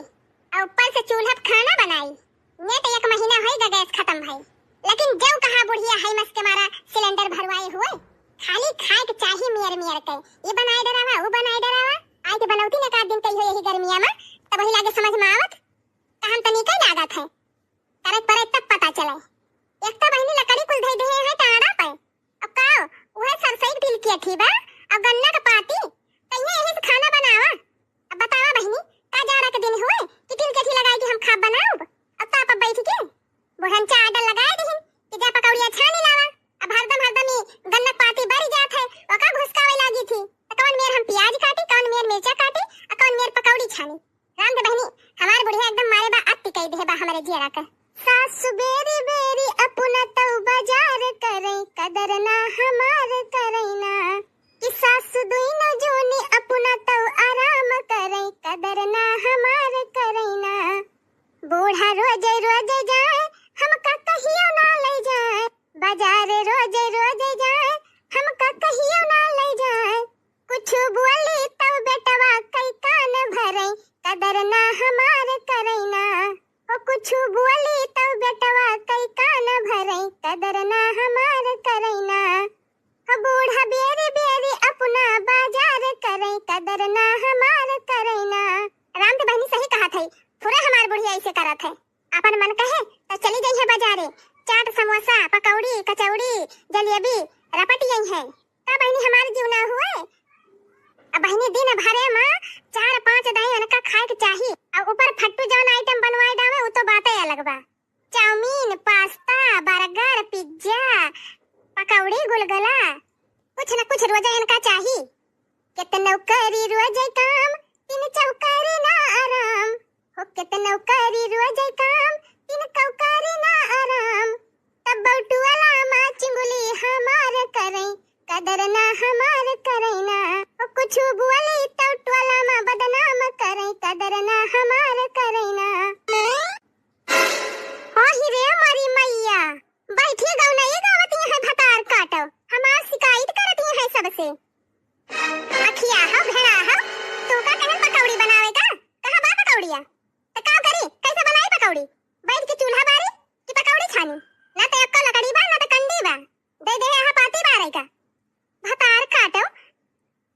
और ऊपर से चूल्हा पे खाना बनाई। नेट एक महीना होई गा गैस खत्म भई, लेकिन जब कहा बुढ़िया है मस के मारा सिलेंडर भरवाए हुए, खाली खाए के चाही मियर मियर के, ये बनाए डरावा, वो बनाए डरावा। आई के बनौती ने का दिन कही हो यही गर्मिया में, तब वही लागे समझ में आवत, कहन तनी कई लागत है, करे परे तब पता चले। एक तो बहिनी लकड़ी कुल धई दे है टाड़ा पे, अब का, उहे सरसई के तिलकिया थी बा, अब गन्ना के पाती, कहिए यही से खाना बनावा। अब बतावा बहिनी, का जाड़ा के दिन हुए कि तिलकिया थी लगाई के हम खाब बनाउब? अब ताप अब बैठ के बुढ़नचा आर्डर लगाए दिहिन कि जा पकौड़िया छानी लावा। अब हरदम हरदम ई गन्ना के पाती बरी जात है, ओका घुसकावे लागी थी। त कौन मेर हम प्याज काटी, कौन मेर मिर्चा काटी, आ कौन मेर पकौड़ी छानी। राम दे बहिनी, हमार बुढ़िया एकदम मारे बा, अति कई दे बा हमरे जियरा के। सासु बेरी बेरी अपना तऊ बाजार करई, कदर ना हमार करई ना। कि सासु दुइनो जोनी अपना तऊ आराम करई, कदर ना हमार करई ना। बूढ़ा रोजे रोजे जाए, हमका कहियो ना ले जाए। बाजार रोजे रोजे जाए, हमका कहियो ना ले जाए। कुछ बोली तब बेटवा कई कान भरई, कदर ना हमार करई ना। ओ कुछ बोली तब बेटवा कई कान भरई, कदर ना हमार करई ना। ओ बूढ़ा बेरी बेरी अपना बाजार करई, कदर ना हमार करई ना। राम तो बहिनी सही कहत है, फुरे हमार बुढ़िया ऐसे करत है। अपन मन कहे तो चली जाई है बाजारे, चाट समोसा पकौड़ी कचौड़ी जलेबी रपट यही है। का बहिनी हमार जीव ना हुए? अब बहिनी दिन भरे में चार पांच दाई उनका खाए के चाही। अब ऊपर फट्टू जौन आइटम बनवाए डावे उ तो बातें अलग बा। चाउमीन, पास्ता, बर्गर, पिज्जा, पकौड़ी, गुलगुला, कुछ न कुछ रोजे इनका चाही। केतनो करी रोजे काम, तीन चौकारी ना आराम। हो केतनो करी रोजे काम, तीन चौकारी ना आराम। तब बौटुआला माँ चिंगुली हमार करैना, ओ कुछु बोली तो टोला मा बदनाम करै, कदर ना हमार करैना। आही रे मोरी मैया, बैठी गौनई गावत हैं भतार काटो, हमार शिकायत करत हैं सबसे। अखिया हो, भेड़ा हो, तू का कहन पकौड़ी बनावे का? कहाँ बा पकौड़िया? त का करी, कैसे बनाई पकौड़ी? बैठ के चूल्हा बारी कि पकौड़ी छानी? ना तो एक्को लकड़ी बा, ना तो कंडी बा। दे दे यहाँ पाती बारे का। भतार काटो,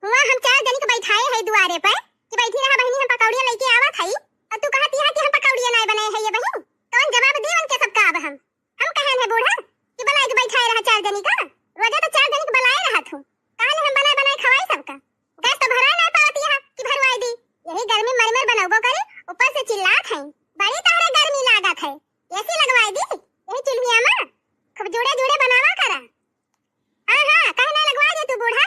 हुआ हम चार जनी के बैठाए है दुआरे पे कि बैठी रहा बहिनी, हम पकौड़िया लेके आवत हई, और तू कहत यहाँ कि हम पकौड़िया नाय बनाए है ये बहिन। कौन जवाब दी उनके सबका अब हम? हम कहन है बूढ़ा कि बनाए के बैठाए रहा चार जनी का, रोजा तो चार जनी के बनाए रहा तू, काहे हम बनाए बनाए खवाई सबका? गैस तो भराए नाय पावत यहाँ कि भरवाई दी, यही गर्मी मर मर बनौबो करे, ऊपर से चिल्लात है, बड़ी तहरे गर्मी लागत है, एसी लगवाई दी यही चूल्हिया में, खूब जुड़े जुड़े बनावा करा। हाँ, हाँ, काहे ना लगवा दे तू बूढ़ा?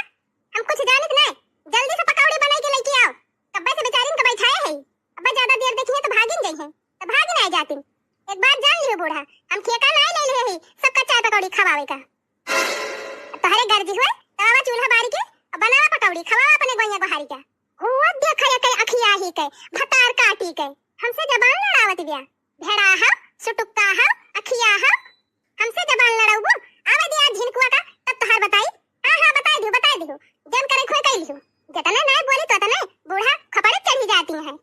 हम कुछ जानित नहीं। जल्दी से पकौड़ी बनाई के लेके आओ। कब्बे से बेचारिन के बैठाए है। अब्बे ज्यादा देर देखिए तो भागिन गई है। तो भागिन आए जातिन। एक बात जान लियो बूढ़ा, हम ठेका नहीं ले ले ही सबका चाय पकौड़ी खवावे का। तोहरे गर्जी हुए तो आवा चूल्हा बारी के और बनावा पकौड़ी खवावा अपने गोइया गोहारी का। हुआ देखा ये कई अखिया ही के भतार काटी के हमसे जबान लड़ावत बिया। भेड़ा हा, सुटुक्का हा, अखिया हा, हमसे जबान लड़ाउबू? आवे दिया झिनकुआ का, तब तोहार बताई। हाँ, हाँ, बताई दियो, बताई दियो। जन करे खोए कई लियो। जतने नाय बोली तो तने बूढ़ा खपड़े चढ़ी जाती है।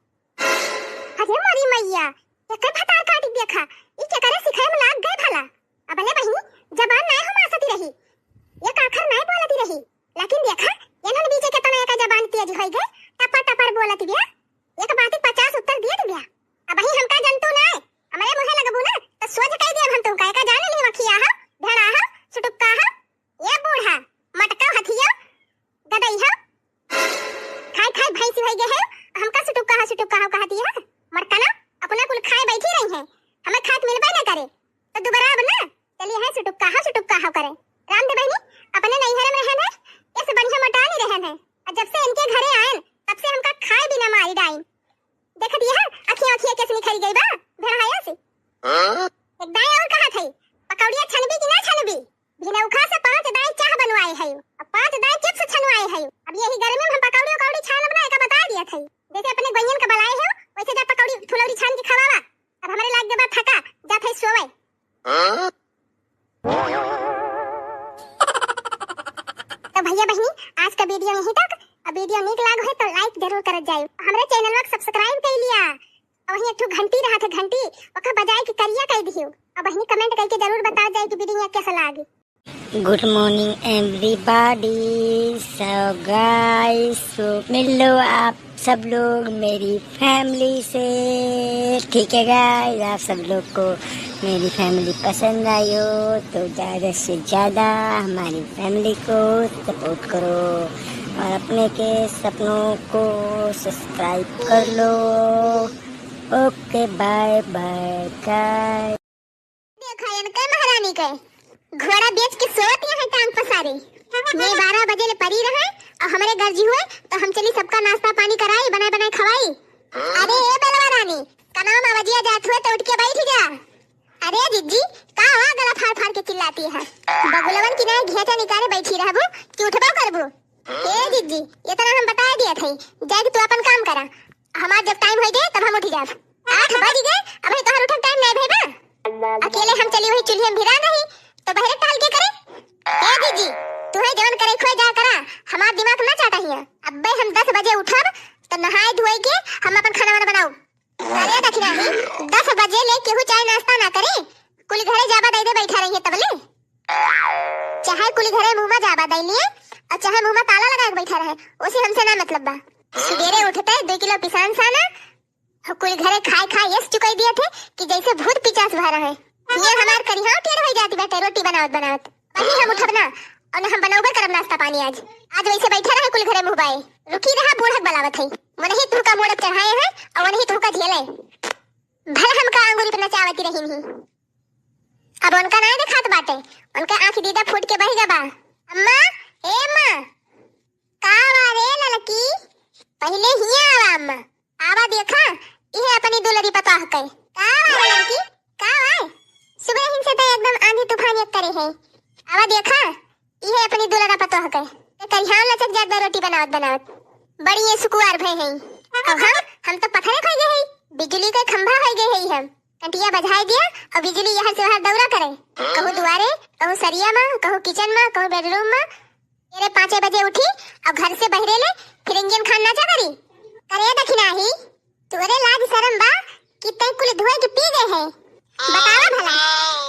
अरे मोरी मैया, एकर भतार काटी देखा, ई केकरे सिखाए में लाग गए भला। अबले बहिनी, जबान नाय हमासती रही, एक आखर नाय बोलती रही, लेकिन देखा, एनन बीचे केतना एकर जबान तेज होई गए, टपर टपर बोलत बिया, एक बात के पचास उत्तर दिए बिया। अबही हमका जनतू नाय, हमरे मुँहे लगबू ना, तो सोझ कह दिया हम तुमका, एका जाने नहीं वखिया हो, भेड़ा हो, सुटुक्का हो, ये बूढ़ा, मटका हथिया, गदई हो, खाए खाए भैंसी होई गए है, हमका सुटुक्का हो, सुटुक्का हो कहती है, मरकना, अपना कुल खाए बैठी रही है, हमें खात मिलबे न करे, तो दोबारा अब ना, चलिए है सुटुक्का हो, सुटुक्का हो करे। राम दे बहिनी, अपने नैहर में रहन है, इस बढ़िया मटानी रहन है, और जब से इनके घरे आयन, तब से हमका खाए बिना मारी डाइन। देख दिया है, अखियाँ अखियाँ कैसे निखरी गई बा, भेड़ाया से। हाँ? एक दाई और कहा था, पकौड़िया छनबी कि ना छनबी? भिनौखा से पाँच दाई चाह बनवाए है, और पाँच दाई चिप्स छनवाए है। अब यही गर्मी में हम पकौड़ी उकौड़ी छानब ना, एका बता दिया था। जैसे अपने गोइयन का बलाए हो, वैसे जा पकौड़ी फुलौरी छान के खवावा। अब हमरे लाग गए बा थका, जा थे सोवे। हाँ? तो भैया बहिनी, आज का वीडियो यहीं तक। अब वीडियो नीक लाग है तो लाइक जरूर करत जाए, हमरे चैनल को सब्सक्राइब कर लिया। और वहीं एक ठो घंटी रहा था, घंटी, ओका बजाए के करिया कर दियो। और बहिनी कमेंट करके जरूर बता जाए कि वीडियो कैसा लागे। Good morning everybody। So guys, so मिल लो आप सब लोग मेरी फैमिली से, ठीक है गाइस? आप सब लोग को मेरी फैमिली पसंद आई हो तो ज़्यादा से ज़्यादा हमारी फैमिली को सपोर्ट करो और अपने के सपनों को सब्सक्राइब कर लो। Okay, bye bye guys. देखा इनके महारानी के, घोड़ा बेच के सोवत यहाँ टांग पसारे। मैं बारह बजे ले परी रहे और हमरे गर्जी हुए तो हम चली सबका नाश्ता पानी कराई, बनाए बनाए खवाई। अरे ए बेलवा रानी, कनाम आवाजिया जात हुए तो उठ के बैठ जा। अरे जिज्जी, का हुआ गला फाड़ फाड़ के चिल्लाती है? बगुलवन की नाय घेचा निकाले बैठी रहबू कि उठबो करबू? ए जिज्जी, इतना हम बता दिया थे, जाके तू अपन काम करा। हमार जब टाइम होई जाए तब हम उठ जाब। आठ बज गए, अबही तोहर उठक टाइम नहीं भई बा। अकेले हम चली वही चूल्हे में भिरा नहीं, तो बहरे टहल के करे। ए जिज्जी, तू है जवन करे खोए जा करा, हमार दिमाग ना चाटा हिया। अब्बे हम दस बजे उठब, तो नहाए धोए के हम अपन खाना वाना बनाऊ। अरे दखिना ही, दस बजे ले केहू चाय नाश्ता ना करे, कुल घरे जाबा दे दे बैठा रही है तबले। चाहे कुली घरे मुँह मा जाबा दई लिए और चाहे मुँह मा ताला लगा के बैठा रहे, उसे हमसे ना मतलब बा। सुबेरे उठते दो किलो पिसान साना, और कुली घरे खाए खाए यस चुकाई दिए थे कि जैसे भूत पिचास भरा है। ये हमार करिहा टेढ़ हो जाती बाटे रोटी बनावत बनावत। वही हम उठब ना और ना हम बनौबे करब नाश्ता पानी आज। आज वैसे बैठा रहे कुली घरे मुँह बाए। रुकी रहा बूढ़क बलावत है। मनही तुहका मोड़क चढ़ाए हैं और वनही तुहका झेले। भला हमका अंगूरी पे नचावती रही नहीं। अब उनका नाय देखात बाटे, उनका आँख दीदा फूट के बह गबा। अम्मा, ए अम्मा, का बा रे ललकी? पहिले हिया आवा अम्मा। आवा देखा, इहे अपनी दुलरी पतोह के। का बा रे ललकी? का बा? सुबह हिन से तो एकदम आंधी तूफान एक करे है। आवा देखा, इहे अपनी दुलरा पतोह के। करिहान लचक जात बा रोटी बनावत बनावत। बड़ी ये सुकुवार भय है। अब हम, हम तो पथरे खइ गए है, बिजुली के खंभा होइ गए है हम। कंटिया बजाइ दिया अउर बिजुली यहर से वहर दौरा करे। कहूँ दुआरे, कहूँ सरिया मा, कहूँ किचन मा, कहूँ बेडरूम मा। तेरे पाँचे बजे उठी अउर घर से बहिरे ले फिर इंजन खान नाचा करी। करे दखिनाही, तोरे लाज सरम बा कि तैं कुल धोए के पी गए है? बतावा भला,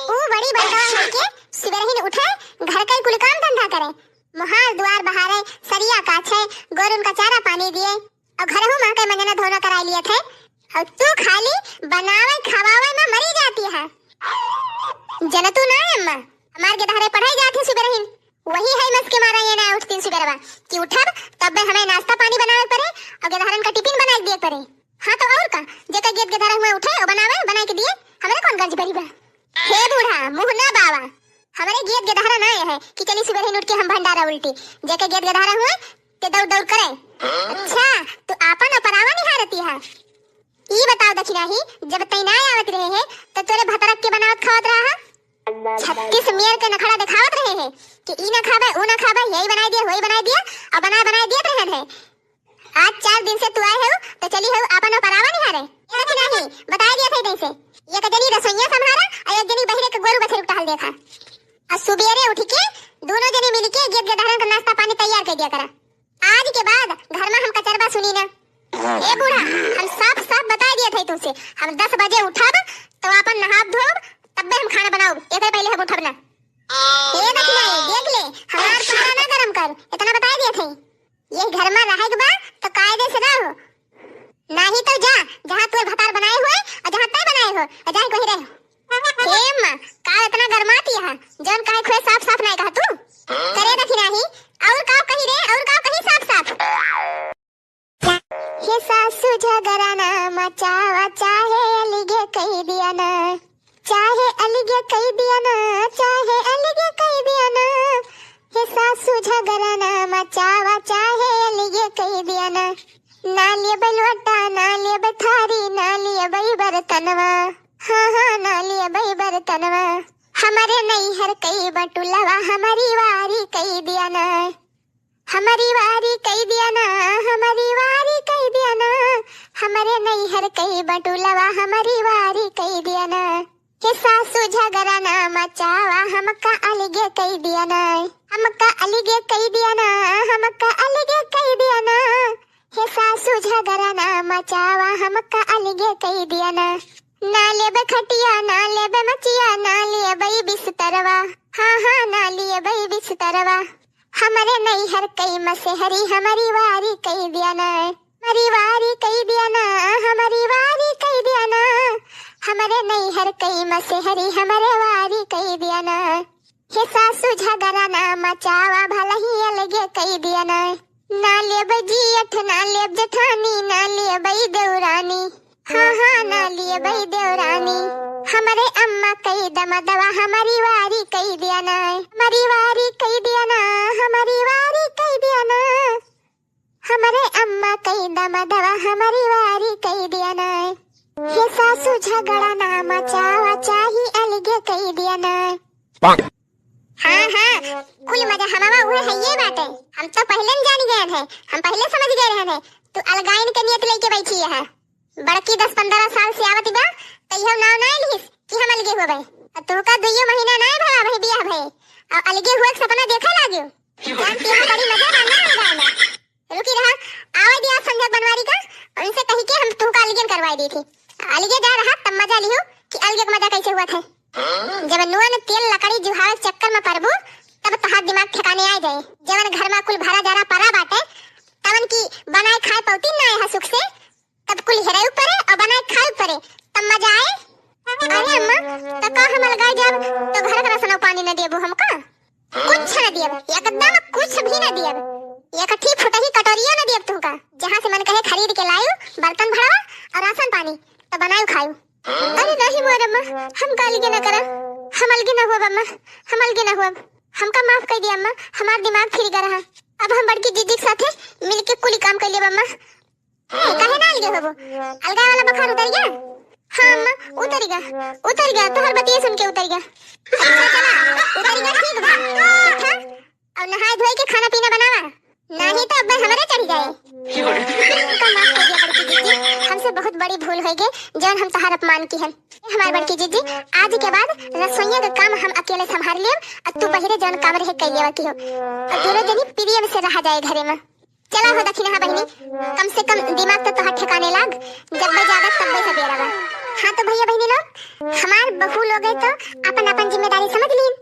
ऊ बड़ी बड़का होइके सुबेरहिन उठे, घर का कुल काम धंधा करे, मोहार दुआर बहारे, सरिया काछे, गोरुन का चारा पानी दिए, अउर घरहू मा के मंजना धोना कराइ लियत है, अउर तू खाली बनावे खवावे मा मरी जाती है। जनतू ना अम्मा, हमार गेदहरे पढ़ाई जात है सुबेरहिन, वही है मस के मारा ये ना उठतीन सुबेरवा कि उठब तब्बे हमें नाश्ता पानी बनावे परे अउर गेदहरन का टिफिन बनाइ दिए परे। हाँ तो अउर का, जेकर गेद गेदहरा हुए उठे अउर बनावे, बनाइ के दिए, हमरे कौन गर्ज परी बा? हे बूढ़ा, मुँह ना बावा, हमरे गेद गेदहरा ना है कि चली सुबेरहिन उठ के हम भंडारा उल्टी। जेकर गेद गेदहरा हुए ते दौड़ दौड़ करे। अच्छा, तू आपन अउर परावा निहारती है। ई बताओ दखिनाही, जब तैं ना आवत रहे है तो तोरे भतरक के बनावत खावत रहा है? छत्तीस मेर के नखड़ा देखावत रहे है कि ई ना खाबे, ऊ ना खाबे, यही बनाइ दिया, वही बनाइ दिया, अउर बनाइ बनाइ दियत रहे है। आज चार दिन से तू आए हो तो चली हो आपन अउर परावा निहारे। ए दखिनाही, बताइ दिया था जैसे, एक जनी रसोइया संभारा अउर एक जनी बहिरे के गोरू बछरू टहल देखा। अउर सुबेरे उठ के दोनों जनी मिल के गेद गेदहरन का नाश्ता पानी तैयार कर दिया करा। आज के बाद घर मा हम कचरबा सुनी ना। ए बूढ़ा, हम साफ साफ बताइ दिया था तुमसे, हम दस बजे उठब तो आपन नहाब धोब, तब्बे हम खाना बनाउब, एकरे पहिले हम उठब ना। ए दखिनाही, देख ले, हमार पारा ना गरम कर, इतना बताइ दिया था। ये घर मा रहे के बा तो कायदे से रहो, नाही तो जा, जहाँ तोर भतार बनाए हुए अउर जहाँ तैं बनाए हो, अउर जाए कहीं रहो। हे अम्मा, का इतना गरमाती है? जौन कहे खुए साफ साफ नाहीं कहा तू। करे दखिनाही, अउर का कही रे, अउर का कही साफ साफ? हे सासू झगड़ा ना मचावा, चाहे अलगे कहि दिया ना, चाहे अलगे कहि दिया ना, चाहे अलगे कहि दिया ना। हे सासू झगड़ा ना मचावा, चाहे अलगे कहि दिया ना। ना लेब लोटा, ना लेब थारी, ना लेब बर्तनवा। हाँ, हाँ, ना लेब बर्तनवा। हमरे नैहर कइ बटुलवा, हमरी वारी कइ दिया ना। हमरी वारी कइ दिया ना, हमरी वारी कइ दिया ना। हमरे नैहर कइ बटुलवा, हमरी वारी कइ दिया ना। हे सासू झगड़ा ना मचावा, हमका अलगे कइ दिया ना। हमका अलगे कइ दिया ना, हमका अलगे कइ दिया ना। हे सासू झगड़ा ना मचावा, हमका अलगे कइ दिया ना। ना लेबे खटिया, ना लेबे मचिया, ना लेबे बिस्तरवा। हाँ, हाँ, ना लेबे बिस्तरवा। हमरे नैहर कइ मसेहरी, हमरी वारी कइ दिया ना। हमरी वारी कइ दिया ना, हमरी वारी कइ दिया ना। हमरे नैहर कइ मसेहरी, हमरे वारी कइ दिया ना। हे सासू झगड़ा ना मचावा, भलही अलगे कइ दिया ना। ना लेब जियठ, ना लेब जेठानी, ना लेब देवरानी। हाँ, हाँ, ना लेब देवरानी। हमरे अम्मा कइ दमदवा, हमरी वारी कइ दिया ना। हमरी वारी कइ दिया ना, हमरी वारी कइ दिया ना। हमरे अम्मा कइ दमदवा, हमरी वारी कइ दिया ना। हे सासू झगड़ा ना मचावा, चाही अलगे कइ दिया ना। हाँ, हाँ, कुल मजा हमावा उहे हइये बाटे। हम तो पहिले न जान गए रहे, हम पहिले समझ गए रहे थे, तू अलगाइन के नियत लइके बैठी है। बड़की दस पन्द्रह साल से आवत बा, तइहो नाव नाय लिहिस कि हम अलगे होबे। अउर तोहका दुइयो महीना नाय भवा भई बियाह भए, अउर अलगे हुए के सपना देखे लागियो। जान के यहाँ बड़ी मजा बा ना अलगाए में। रुकी रहा, आवे दिया संजय बनवारी का, उनसे कही के हम तोहका अलगे करवाई दी थी। अलगे जा रहा तब मजा लिहो कि अलगे के मजा कैसे हुआ थे। जब नून तेल लकड़ी जुहावे के चक्कर में पड़बू, तब तहार दिमाग ठिकाने आ जाए। जवन घर में कुल भरा जरा परा बाटे, तवन की बनाए खाए पौती ना है सुख से, तब कुल हेरे ऊपरे और बनाए खाए ऊपरे, तब मजा आए। अरे अम्मा, तो का हम अलगाए जाब, तो घर का राशन पानी न देबू हमका? कुछ न दियब, एकदम कुछ भी न दियब। एक ठी फुटही कटोरिया न दियब तुमका। जहाँ से मन कहे खरीद के लायू, बर्तन भरावा और राशन पानी, तो बनायू खायू। अरे नहीं मोर अम्मा, हम अलगे न करब, हम अलगे न होब अम्मा, हम अलगे न होब। हमका माफ कर दिया अम्मा, हमार दिमाग फिर गया रहा। अब हम बड़की जीजी के साथे मिलके कुली काम कर लेब अम्मा। ए, काहे ना अलगे होबो? अलगाए वाला बुखार उतर गया? हाँ अम्मा, उतर गया, उतर गया, तोहर बतिये सुन के उतर गया। अच्छा चला, उतर गया, ठीक बा। उठा, अब नहाए धोए के खाना पीना बनावा, हम तोहार अपमान किहन। ए हमार बड़की जीजी, आज के बाद रसोइया के काम हम अकेले संभार लेब, अउर तू बहिरे जौन काम रहे कइ लेवा किहो। अउर दोनों जनी प्रेम से रहा जाए घरे में। चला हो दखिनहा बहिनी, कम से कम दिमाग तो तोहार ठिकाने लाग, जब बे जागत तब बे सबेरा बा। हाँ तो भइया बहिनी लोग, हमार बहू लोग है तो अपन अपन जिम्मेदारी समझ लीन,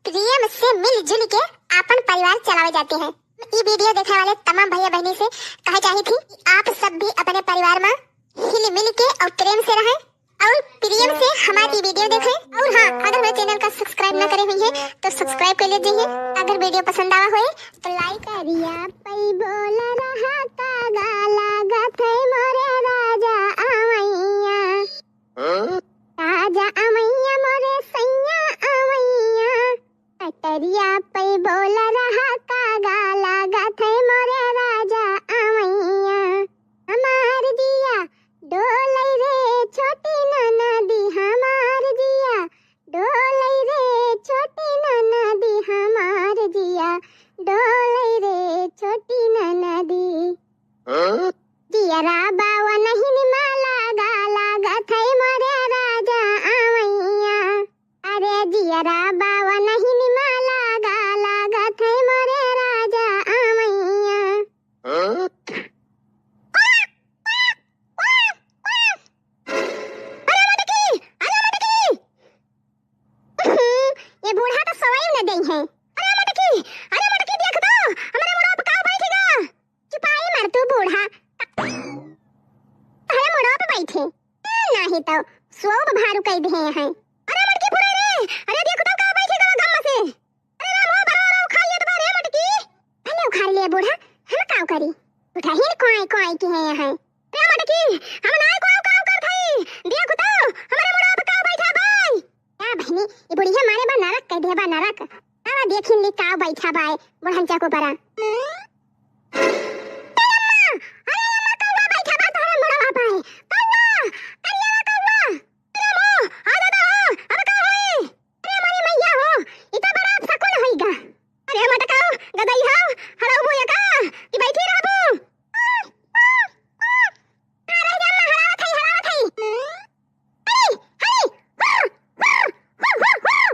प्रेम से मिलजुल के अपन परिवार चलावे जाते हैं। ई video देखे वाले तमाम भइया बहिनी से कहे चाही थी कि आप सब भी अपने परिवार में हिल मिल के और प्रेम से रहें और प्रेम से हमारी video देखें। और हाँ, अगर मेरे channel का subscribe ना करे हुई है तो subscribe कर लीजिए। अगर video पसंद आवा होए तो like। करिया पई बोल रहा का गाला गथे मोरे राजा आवैया। राजा आवैया मोरे सैया आवैया। कटरिया पई बोल रहा का गाला गथे मोरे राजा आवैया। हमार जिया डोलै रे छोटी ननदी, हमार जिया डोलै रे छोटी ननदी, हमार जिया डोलै रे छोटी ननदी। जियरा बावा नहीं माला गाला गथै मोरे राजा आवैया। अरे जियरा बावा नहीं माला गाला गथै मोरे राजा आवैया। अरे मटकी, अरे मटकी। ये बूढ़ा तो सोवै न देइ है। अरे मटकी, अरे मटकी, देख तो, हमरे मुड़वा पे का बैठ गा। चुपाई मर तू बूढ़ा। तहरे मुड़वा पे बैठे। ए, नाही तो सोब भारू कइ दिहे हैं। अरे मटकी फुरै रे, अरे देख तो का बैठ गा गम से। अरे राम हो, बड़ा बड़ा उखाड़ लेत बा रे मटकी। भले उखाड़ ले बूढ़ा, हम काव करी? उठहिन कोई कोई की है यहाँ। रे मटकी, हम नाय कोई काव करत हई। देख तो, हमरे मुड़वा पे काव बैठा बाय। का बहिनी, ई बुढ़िया मारे बा नरक कह दे बा नरक। आवा देखिन ली काव बैठा बाय, बुढ़न चाको परा। ए अम्मा, अरे अम्मा, कौआ बैठा बा तोहरे मुड़वा पे। कौआ, करिया कौआ। अरे अम्मा, आ दादा हो, अब का होई? अरे हमारी मैया हो, ई तो बड़ा अपशकुन होइगा। अरे मटकाओ, गदई हो, हड़ऊ मुँह का, कि बैठी रहबू? आ, रह जा, अम्मा, हड़ावत हई, हड़ावत हई। हई, हई, हुर, हुर, हुर, हुर, हुर।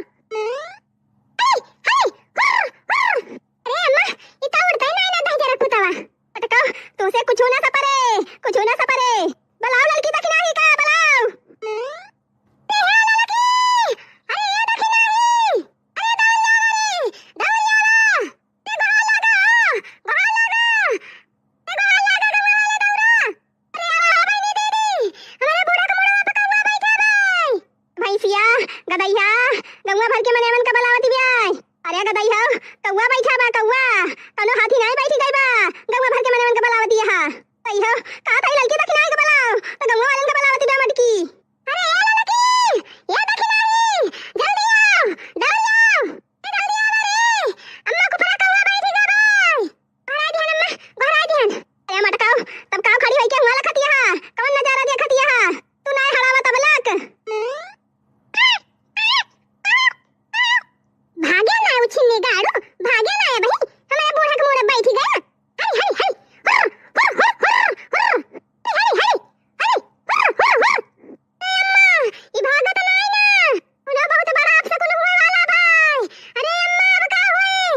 हई, हई, हुर, हुर। अरे अम्मा, ई तो उड़तै नाई ना दहिजरा कुतवा। मटकाओ, तुसे कुछ ना सपरे, कुछ ना सपरे। बुलाओ ललकी दखिनाही का, बुलाओ। ए हे ललकी! अरे ए दखिनाही! अरे दौड़िया वाली! दौड़िया वाला! ए गोहार लागा हो! गोहार लागा! ए गोहार लागा गौवा वाले दौड़ा! अरे आवा हो बहिनी दीदी! हमरे बूढ़ा के मुड़वा पे कौआ बैठा बाय! भैंसिया, गदैया, गौवा भर के मनेवन का बुलावत बिया। अरे गदई हो, कौआ बैठा बा, कौआ। कौनो हाथी नाई बैठी गई बा। गौवा भर के मनवन के बुलावत दिया हा। गदई हो, का थाई ललकी दखिनाही के बुलाओ, तो गौवा वालन के बुलावत बा मटकी। अरे ए ललकी, ए दखिनाही, जल्दी आओ, दौड़ी आओ, ए जल्दी आओ रे। अम्मा को परा कौआ बैठी गई बा। गोहराई दिहन अम्मा, गोहराई दिहन। अरे मटकाओ, तब काव खड़ी होई के हुआ लखतिया हा? कवन नजारा देखतिया हा? तू नाय हड़ावा तब लक। भागे ना उछिन्नी गाड़ू, भागे ना ए बहिन, हमरे बूढ़ा के मुड़े बैठी गया। हरी, हरी, हरी, हुर, हुर, हुर, हुर, हुर। हरी, हरी, हरी, हरी, हुर, हुर, हुर। ए अम्मा, ई भागत नाई ना। उन्हें बहुत बड़ा अपशकुन हुए वाला भाई। अरे अम्मा, अब का होई?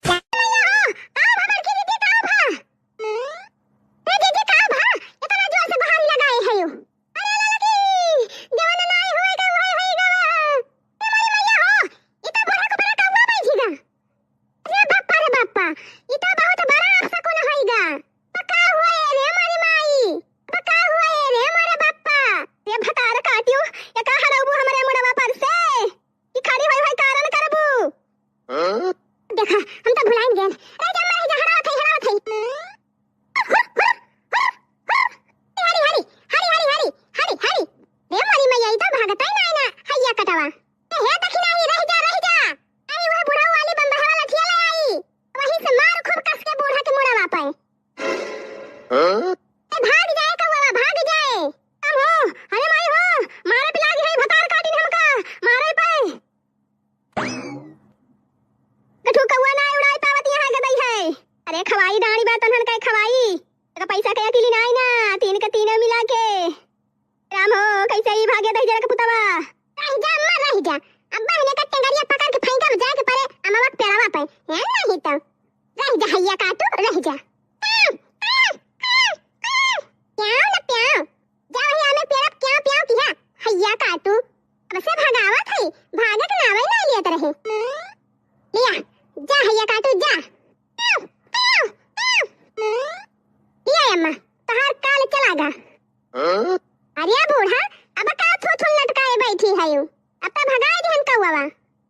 का भा बड़की दीदी, का भा? ए दीदी, का भा? इतना जोर से गोहारी लगाए है यू। अरे ललकी, जवन नाई होए गा, वही होई गा। ए मोरी मैया हो, ई तो बूढ़ा को बड़ा कौआ बैठी गा। अरे बापा रे बापा, ई तो बहुत बड़ा अपशकुन होई गा। तो का हुआ ए रे मोरी माई? तो का हुआ ए रे मोरे बापा? रे भतार काटियो, ये का हड़ौबू हमरे मुड़वा पर से? कि खड़ी होई होई कारण करबू? हाँ? देखा, हम तो भुलाइन गए। रह जा, रह जा, हड़ावत हई, हड़ावत हई। हरी, हरी, हरी, हरी, हरी, हरी, हरी। रे मोरी मैया, ई तो भागत ही नाई ना, हैया कटवा। ए, हे दखिनाही, रह जा, रह जा। आई, वह बुढ़ऊ वाली बंदहा वाला ठिया ले आई। वहीं से मार खूब कस के बूढ़ा के मुड़वा पे। हाँ? ए, भाग जाए कौआ, भाग जाए। कम हो, अरे माई हो, मारे पे लागी है, भतार काटिन हमका, मारे पे। गठू कौआ ना उड़ाई पावत यहाँ गदई है। अरे खवाई डांडी बा तन्हन के खवाई। तो पैसा के अकेली नाई ना, तीन के तीनों मिला या काटू, अब से भगावत है, भागे के नावे ना लियत रहे। लिया, जा हैया काटू, जा। लिया अम्मा, तोहार काल चला गा। अरे बूढ़ा, अब का थू थू लटकाए बैठी है यू? अब तो भगाए दिहन कौवा।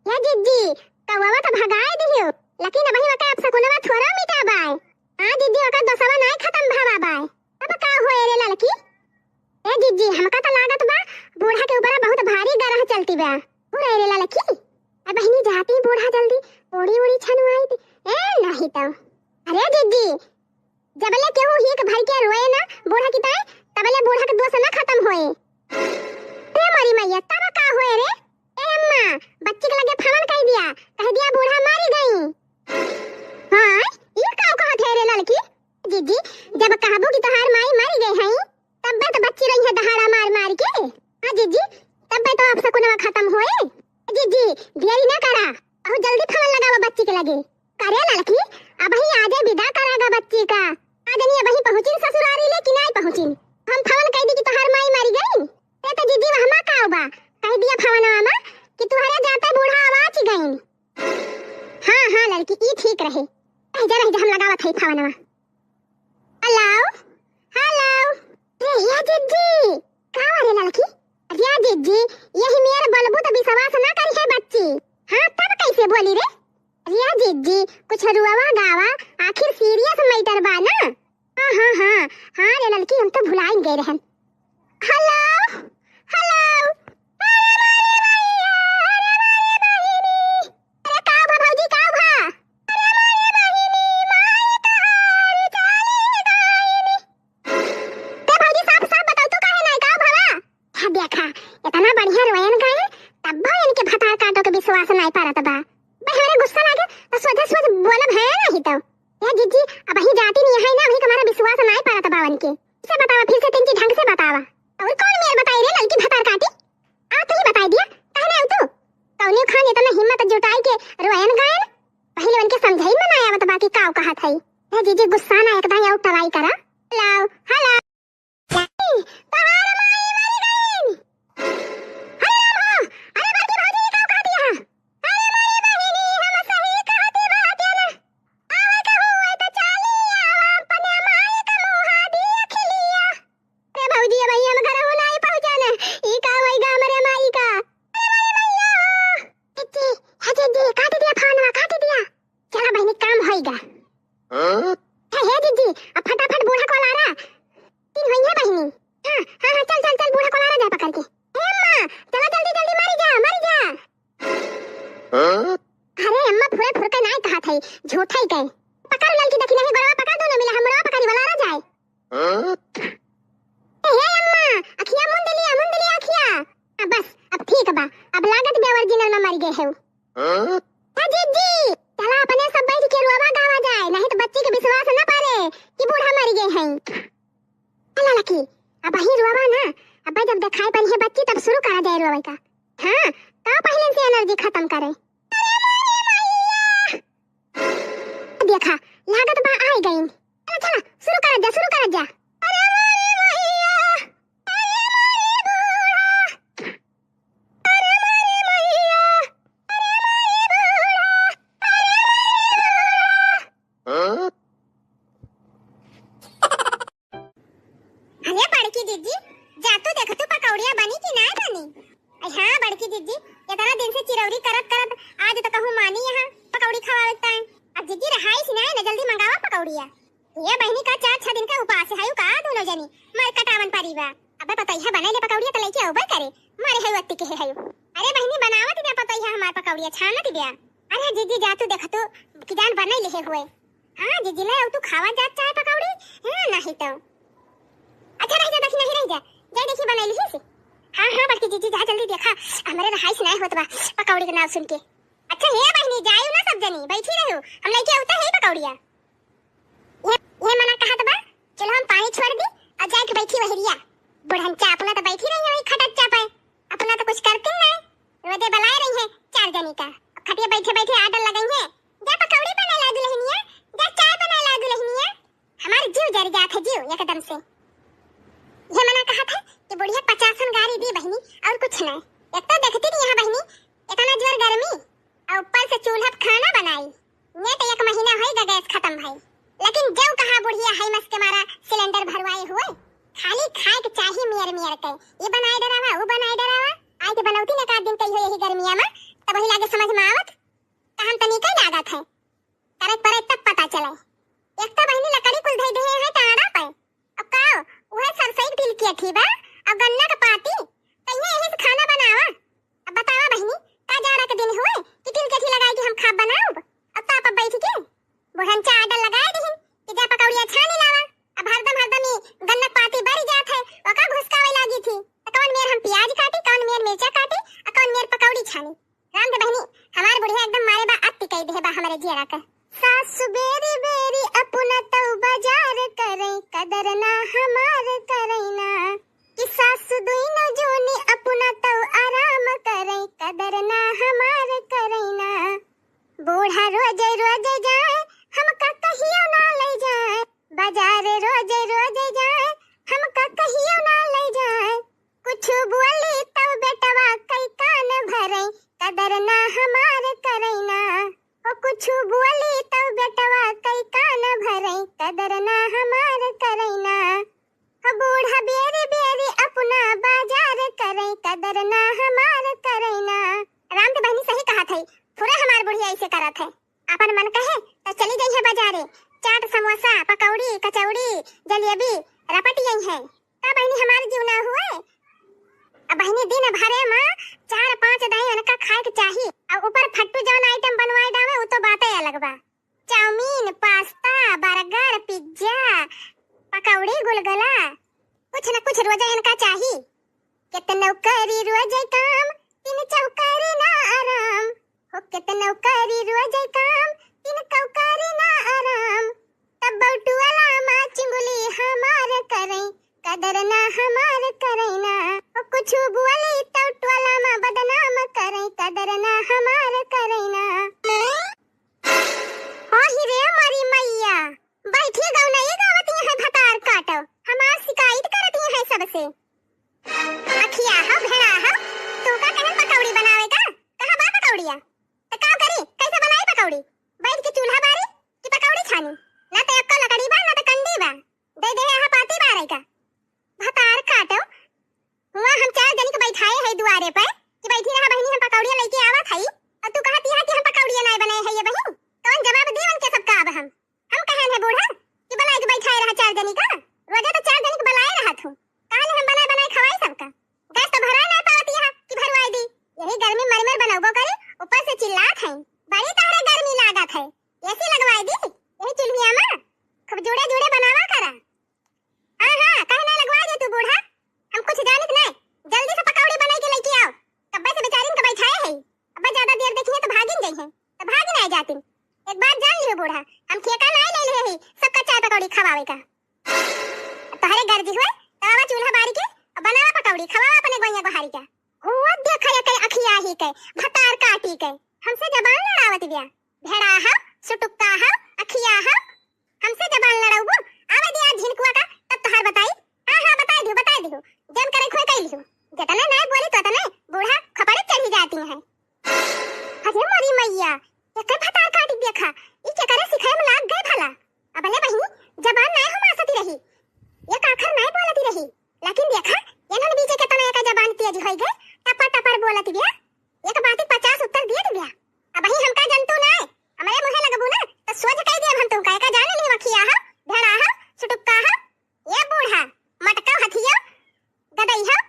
या जिज्जी, कौवा तो भगाए दिहियो, लेकिन अबही ओकर अपसकुनवा थोड़ा मिटा बाय। हाँ जिज्जी, ओकर दोसवा नाय खत्म भवा बाय। अब का होए रे ललकी? ए जिज्जी, हमका तो लागत बा बूढ़ा के ऊपर बहुत भारी गरह चलती बा। हो रे ललकी, अब बहिनी जाती बूढ़ा जल्दी ओड़ी ओड़ी छनुआई दी। ए नहीं तो। अरे जिज्जी, जबले केहू हीक भर के रोए ना बूढ़ा की ताई, तबले बूढ़ा के दोष ना खत्म होए। रे मोरी मैया, तब का होए रे? ए अम्मा, बच्ची के लगे फवन कह दिया, कह दिया बूढ़ा मारी गई। हाँ, ई का कहत है रे ललकी? जिज्जी, जब कहबू कि तोहार माई मरी गई हई, तब्बे तो बच्ची रही है दहाड़ा मार मार के। हाँ जिज्जी, तब्बे तो अपसकुनवा खत्म होए। जिज्जी, देरी ना करा, बहुत जल्दी फवन लगावा बच्ची के लगे। करे ललकी, अबही आजे विदा करागा बच्ची का। आज नहीं अबही पहुँचिन ससुरारी ले कि नाई पहुँचिन। हम फवन कह दी कि तोहार माई मरी गई। ए तो जिज्जी, वहमा का बा? कह दिया फवनवा मा कि तुहरे जाते बूढ़ा आवाज गईन। हाँ, हाँ ललकी, ई ठीक रहे। रह जा, रह जा, हम लगावत हई फवनवा। Hello, hello. ए, या जिज्जी, का रे ललकी? या जिज्जी, यही मेर बोलबू तो विश्वास ना करी है बच्ची। हाँ, तब कैसे बोली रे? या जिज्जी, कुछ रुआवा गावा, आखिर सीरियस मैटर बा ना। हाँ, हाँ, हाँ, हाँ रे ललकी, हम तो भुलाइन गए रहन। Hello, hello. अरे मारे भैया, अरे मारे बहिनी। अरे का भा भौजी, का भा? अरे मारे बहिनी, माई तोहार चाली गईनी। ते भौजी, साफ साफ बताओ, तू काहे नाई का भवा? हाँ देखा, इतना बढ़िया रोयन गाए, तब भी इनके भतार काटो के विश्वास नाई पारत बा। भाई, हमरे गुस्सा लागे तो सोझे सोझ बोलब है नहीं तो। ए जिज्जी, अबही जाती नहीं है ना, अबही तुम्हारा विश्वास नाई पारत बा उनके। से बतावा, फिर से तिनकी ढंग से बतावा। और कौन मेर बताई रे ललकी भतार काटी? आ तू ही बताई दिया, कहने आऊ तू? कौने खान इतना हिम्मत जुटाई के रोयन गायन? पहले उनके समझाई मनाया आवत बाकी काव कहत है। ए जिज्जी गुस्सा ना एकदम आऊ टराई करा। Hello, hello. तोहार माई मरी गईन। अरे राम हो, अरे बड़की भौजी, ई का कह दिया? अरे माई बहिनी, हम सही कहती बात है ना। आवे के हुए तो चाली आवा, अपने माई का मुहा दिया खिलिया। अरे भौजी, अब हम घर हो नाई पहुँचन। ई का होई गा हमरे माई का? अरे माई मैया हो। जिज्जी, हे जिज्जी, काट दिया फोनवा, काट दिया। चला बहिनी, काम होई गा। हाँ? हे, हे जिज्जी, अब फटाफट बूढ़ा को लारा। तीन होई है बहिनी। हाँ, हाँ, हाँ, चल, चल, चल, बूढ़ा को लारा जाए पकड़ के। अरे अम्मा, चला जल्दी, जल्दी, मारी जा, मारी जा। हाँ? अरे अम्मा, फुरे फुर के नाय कहा थे, झूठा ही कहे। पकड़ ललकी, देखी नहीं, गोरवा पकड़, दोनों मिले, हम गोरवा पकड़ी वाला रह जाए। हाँ? ए, हे अम्मा, अखिया मुंद लिया, मुंद लिया अखिया। अब बस, अब ठीक बा, अब लागत बे original में मर गए है। हाँ? ए जिज्जी, चला अपने सब बैठ के रुआवा गावा जाए, नहीं तो बच्ची के विश्वास न पारे कि बूढ़ा मर गए हैं। चला लकी, अब ही रुआवा ना, अब जब दिखाई पड़ी है बच्ची तब शुरू करा जाए रुआवे का। हाँ, का पहले से energy खत्म करे। अरे मारे मैया! देखा, लागत बा आए गईन। चला, चला, शुरू करत जा, शुरू करत जा। अरे मारे मैया, अरे मारे बूढ़ा, अरे मारे मैया, अरे मारे बूढ़ा, अरे मारे बूढ़ा। अरे बड़की दीदी, जा तू देख तू पकौड़िया बनी कि ना बनी? अरे हाँ बड़की दीदी, इतना दिन से चिरौरी करत करत आज तो कहूँ मानी यहाँ पकौड़ी खवावे ताई। अब दीदी रहाई सी ना, जल्दी मंगावा पकौड़िया। ये बहिनी का चार छह दिन का उपास है का दोनों जनी, मर कटावन पारी बा। अबे पतैया बनाई ले पकौड़िया तो लेके अउबे करे, मारे है वत्ती के है। अरे बहिनी बनावत दिया पतैया हमार पकौड़िया छानत दिया। अरे दीदी जा तू देख तू कि जान बनाई ले हुए। हाँ जीजी, ले आऊ तू खावा जात चाहे पकौड़ी, हाँ, नहीं तो। अच्छा, रह जा, देखी, नहीं, रह जा, जाए देखी, बनाई लिही से। हाँ, हाँ, बड़की जीजी, जा जल्दी देखा, हमरे रहाइश नहीं होत बा पकौड़ी के नाम सुन के। अच्छा, हे बहिनी, जायू ना सब जनी, बैठी रहू, हम लेके आवता है पकौड़िया। ये, ये मना कहत बा, चलो हम पानी छोड़ दी और जाए के बैठी वहरिया। बुढ़नचा अपना तो बैठी रही है वही खटच्चा पे, अपना तो कुछ करते नहीं। रोजे बलाए रही है चार जनी का, खटिया बैठे बैठे आर्डर लगाई है, जा पकौड़ी बनाए ला दुल्हनिया, जा चाय बनाए ला दुल्हनिया। हमार जीव जर जात है, जीव एकदम से। ये मना कहत है ये बुढ़िया पचासन गारी दी बहिनी, और कुछ नहीं। एक तो देखती थी यहाँ बहिनी, इतना जोर गर्मी, और ऊपर से चूल्हा पे खाना बनाई। नेट एक महीना होइगा गैस खत्म भई, लेकिन जब कहा बुढ़िया है मस के मारा सिलेंडर भरवाए हुए, खाली खाए के चाही मेर मेर के, ये बनाए डरावा, वो बनाए डरावा। आए के बनौती न का दिन कही हो यही गर्मिया में, तब वही लागे समझ में आवत, कहन तनी कई लागत है। करे परे तब पता चले। एक तो बहिनी लकड़ी कुल धई देहे हैं टाड़ा पे। अब का, उहे सरसई के तिल के अथी बा, अब गन्ना के पाती, कहिए यही से खाना बनावा। अब बतावा बहिनी, का जाड़ा के दिन हुए कि तिल के अथी लगाई कि हम खाब बनाउब? अब ताप अब बैठ के बुढ़न चा आडर लगाए दिहिन कि जा पकौड़िया छानी लावा। अब हरदम हरदम ई गन्ना के पाती बरी जात है, ओका घुसकावे लागी थी। त कौन मेर हम प्याज काटी, कौन मेर मिर्चा काटी, आ कौन मेर पकौड़ी छानी। राम दे बहिनी, हमार बुढ़िया एकदम मारे बा अति कई देहे बा हमरे जियरा के। सासु बेरी बेरी अपना तऊ बाजार करई, कदर ना हमार करई ना। कि सासु दुइनो जोनी अपना तऊ आराम करई, कदर ना हमार करई ना। बूढ़ा रोजे रोजे जाए, हमका कहियो ना ले जाए। बाजार रोजे रोजे जाए, हमका कहियो ना ले जाए। कुछ बोली तब बेटवा कई कान भरई, कदर ना हमार करई ना। ओ कुछ बोली तब बेटवा कई कान भरई, कदर ना हमार करई ना। ओ बूढ़ा बेरी बेरी अपना बाजार करई, कदर ना हमार करई ना। राम के बहिनी सही कहत है, थोड़ा हमार बुढ़िया ऐसे करत है। अपन मन कहे त चली जइहे बाजारे, चाट, समोसा, पकौड़ी, कचौड़ी, जलेबी रपट जइहे। का बहिनी हमार जीव ना हुए? अब बहिनी दिन भरे में चार पाँच दाई इनका खाए के चाही, और ऊपर फट्टू जौन आइटम बनवाए डावे, वो तो बातें अलग बा। चाउमीन, पास्ता, बर्गर, पिज्जा, पकौड़ी, गुलगुला, कुछ न कुछ रोजे इनका चाही। केतनो करी रोजे काम, तीन चौकारी ना आराम। हो केतनो करी रोजे काम, तीन चौकारी ना आराम। तब टुअला मा चिंगुली हमार करई, कदर ना हमार करई ना। हो कुछ बोली तब टुअला मा बदनाम करई, कदर ना हमार करई ना। हो ही रे मोरी मैया, बैठी गौनई गावत ही है भतार काटो, हमार शिकायत करत ही है सबसे। अखिया हो, भेड़ा हो, तू का कहन पकौड़ी बनावे का? कहाँ बा पकौड़िया? त का करी, कैसे बनाई पकौड़ी? बैठ के चूल्हा बारी कि पकौड़ी छानी? ना त एक्को लकड़ी बा, ना त कंडी बा। दे दे यहाँ पाती बारे का। भतार काटो, हुआ हम चार जनी के बैठाए है दुआरे पे कि बैठी रहा बहिनी, हम पकौड़िया लेके आवत हई, और तू कहत यहाँ कि हम पकौड़िया नाय बनाए है ये बहिन। कौन जवाब दी उनके सबका अब हम? हम कहन है बूढ़ा कि बलाए के बैठाए रहा चार जनी का, रोजा तो चार जनी के बलाए रहत हूँ, काहे हम बनाए बनाए खवाई सबका? गैस तो भराए ना पावत यहाँ कि भरवाए दी, यही गर्मी मर मर बनौबो करे, ऊपर से चिल्लात है, बड़ी तहरे गर्मी लागत है, एसी लगवाए दी यही चूल्हिया में, खूब जुड़े जुड़े बनावा करा। हाँ, हाँ, काहे ना लगवा दे तू बूढ़ा? हम कुछ जानित नहीं। जल्दी से पकौड़ी बनाई के लेके आओ। कब्बे से बेचारिन के बैठाए है। अब्बे ज्यादा देर देखिए तो भागिन गई है। तो भागिन आए जातिन। एक बात जान लियो बूढ़ा, हम ठेका नहीं ले ले ही सबका चाय पकौड़ी खवावे का। तोहरे गर्जी हुए, तो आवा चूल्हा बारी के और बनावा पकौड़ी, खवावा अपने गोइया गोहारी का। हुआ देखा ये के अखिया ही के, भतार काटी के, हमसे जबान लड़ावत बिया। भेड़ा हा, सुटुक्का हा, अखिया हा, हमसे जबान लड़ाउबो? आवे दिया झिनकुआ का, तब तोहार बताई। हाँ, हाँ, बताई दियो, बताई दियो। जन करे खोए कई लियो। जतने नाय बोली तो तने बूढ़ा खपड़े चढ़ी जाती है। अरे मोरी मैया, एकर भतार काटी देखा, ई केकरे सिखाए में लाग गए भला। अबले बहिनी, जबान नाय हमासती रही, एक आखर नाय बोलती रही, लेकिन देखा, एनन बीचे केतना एकर जबान तेज होई गए, टपर टपर बोलत बिया, एक बात के पचास उत्तर दिए बिया। अबही हमका जनतू नाय, हमरे मुँहे लगबू ना, त सोझ कह दिया हम तुमका, एका जान ली वखिया हो, भेड़ा हो, सुटुक्का हो, ये बूढ़ा, मटका हथिया, गदई हो।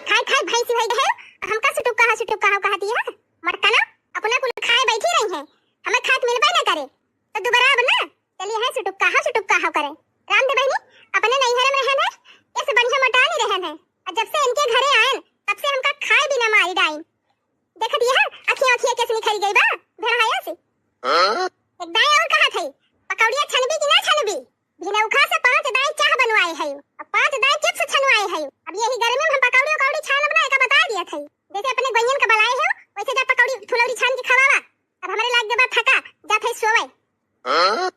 खाए खाए भैंसी होई गए, हमका सुटुक्का हो, सुटुक्का हो कहती है। मटका ना, अपना कुल खाए बैठी रही है, हमें खाए के मिलबे ना करे, तो दुबारा अब ना, चलिए है सुटुक्का हो, सुटुक्का हो करे। राम दे बहिनी, अपने नैहर में रहन है, ऐसे बढ़िया मोटा नहीं रहन है, और जब से इनके घरे आयन, तब से हमका खाए बिना मारी डाइन। देखत यह अखियाँ अखियाँ कैसे निखरी गई बा, भेड़ाया से। हाँ? एक दाई और कहा थई, पकौड़िया छनबी कि ना छनबी? भिनौखा से पाँच दाई चाह बनवाए है, और पाँच दाई चिप्स छनवाए है। अब यही गर्मी में हम पकौड़ी उकौड़ी छानब ना, एका बता दिया थई। जैसे अपने गोइयन का बलाए है, वैसे जा पकौड़ी फुलौरी छान के खवावा। अब हमरे लाग गए बा थका, जा थई सोवे। हाँ?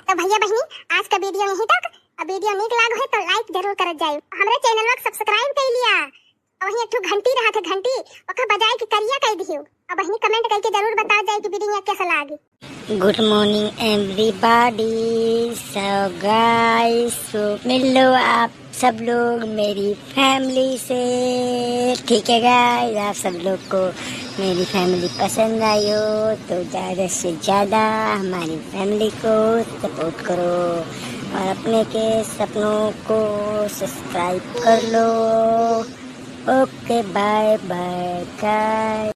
तो भैया बहिनी, आज का video यहीं तक। अब video नीक लाग होय तो like जरूर करत जाई। हमरे channel वा के subscribe कइ लिया। और वहीं एक ठो घंटी रहत है, घंटी, ओका बजाए के करिया कइ दिहियो। और बहिनी comment कइके जरूर बताओ जाए कि video यहाँ कैसा लागी। Good morning everybody। So guys, so मिल लो आप सब लोग मेरी family से, ठीक है guys? आप सब लोग को मेरी family पसंद आई हो तो ज़्यादा से ज़्यादा हमारी family को support करो और अपने के सपनों को subscribe कर लो। OK, bye bye guys।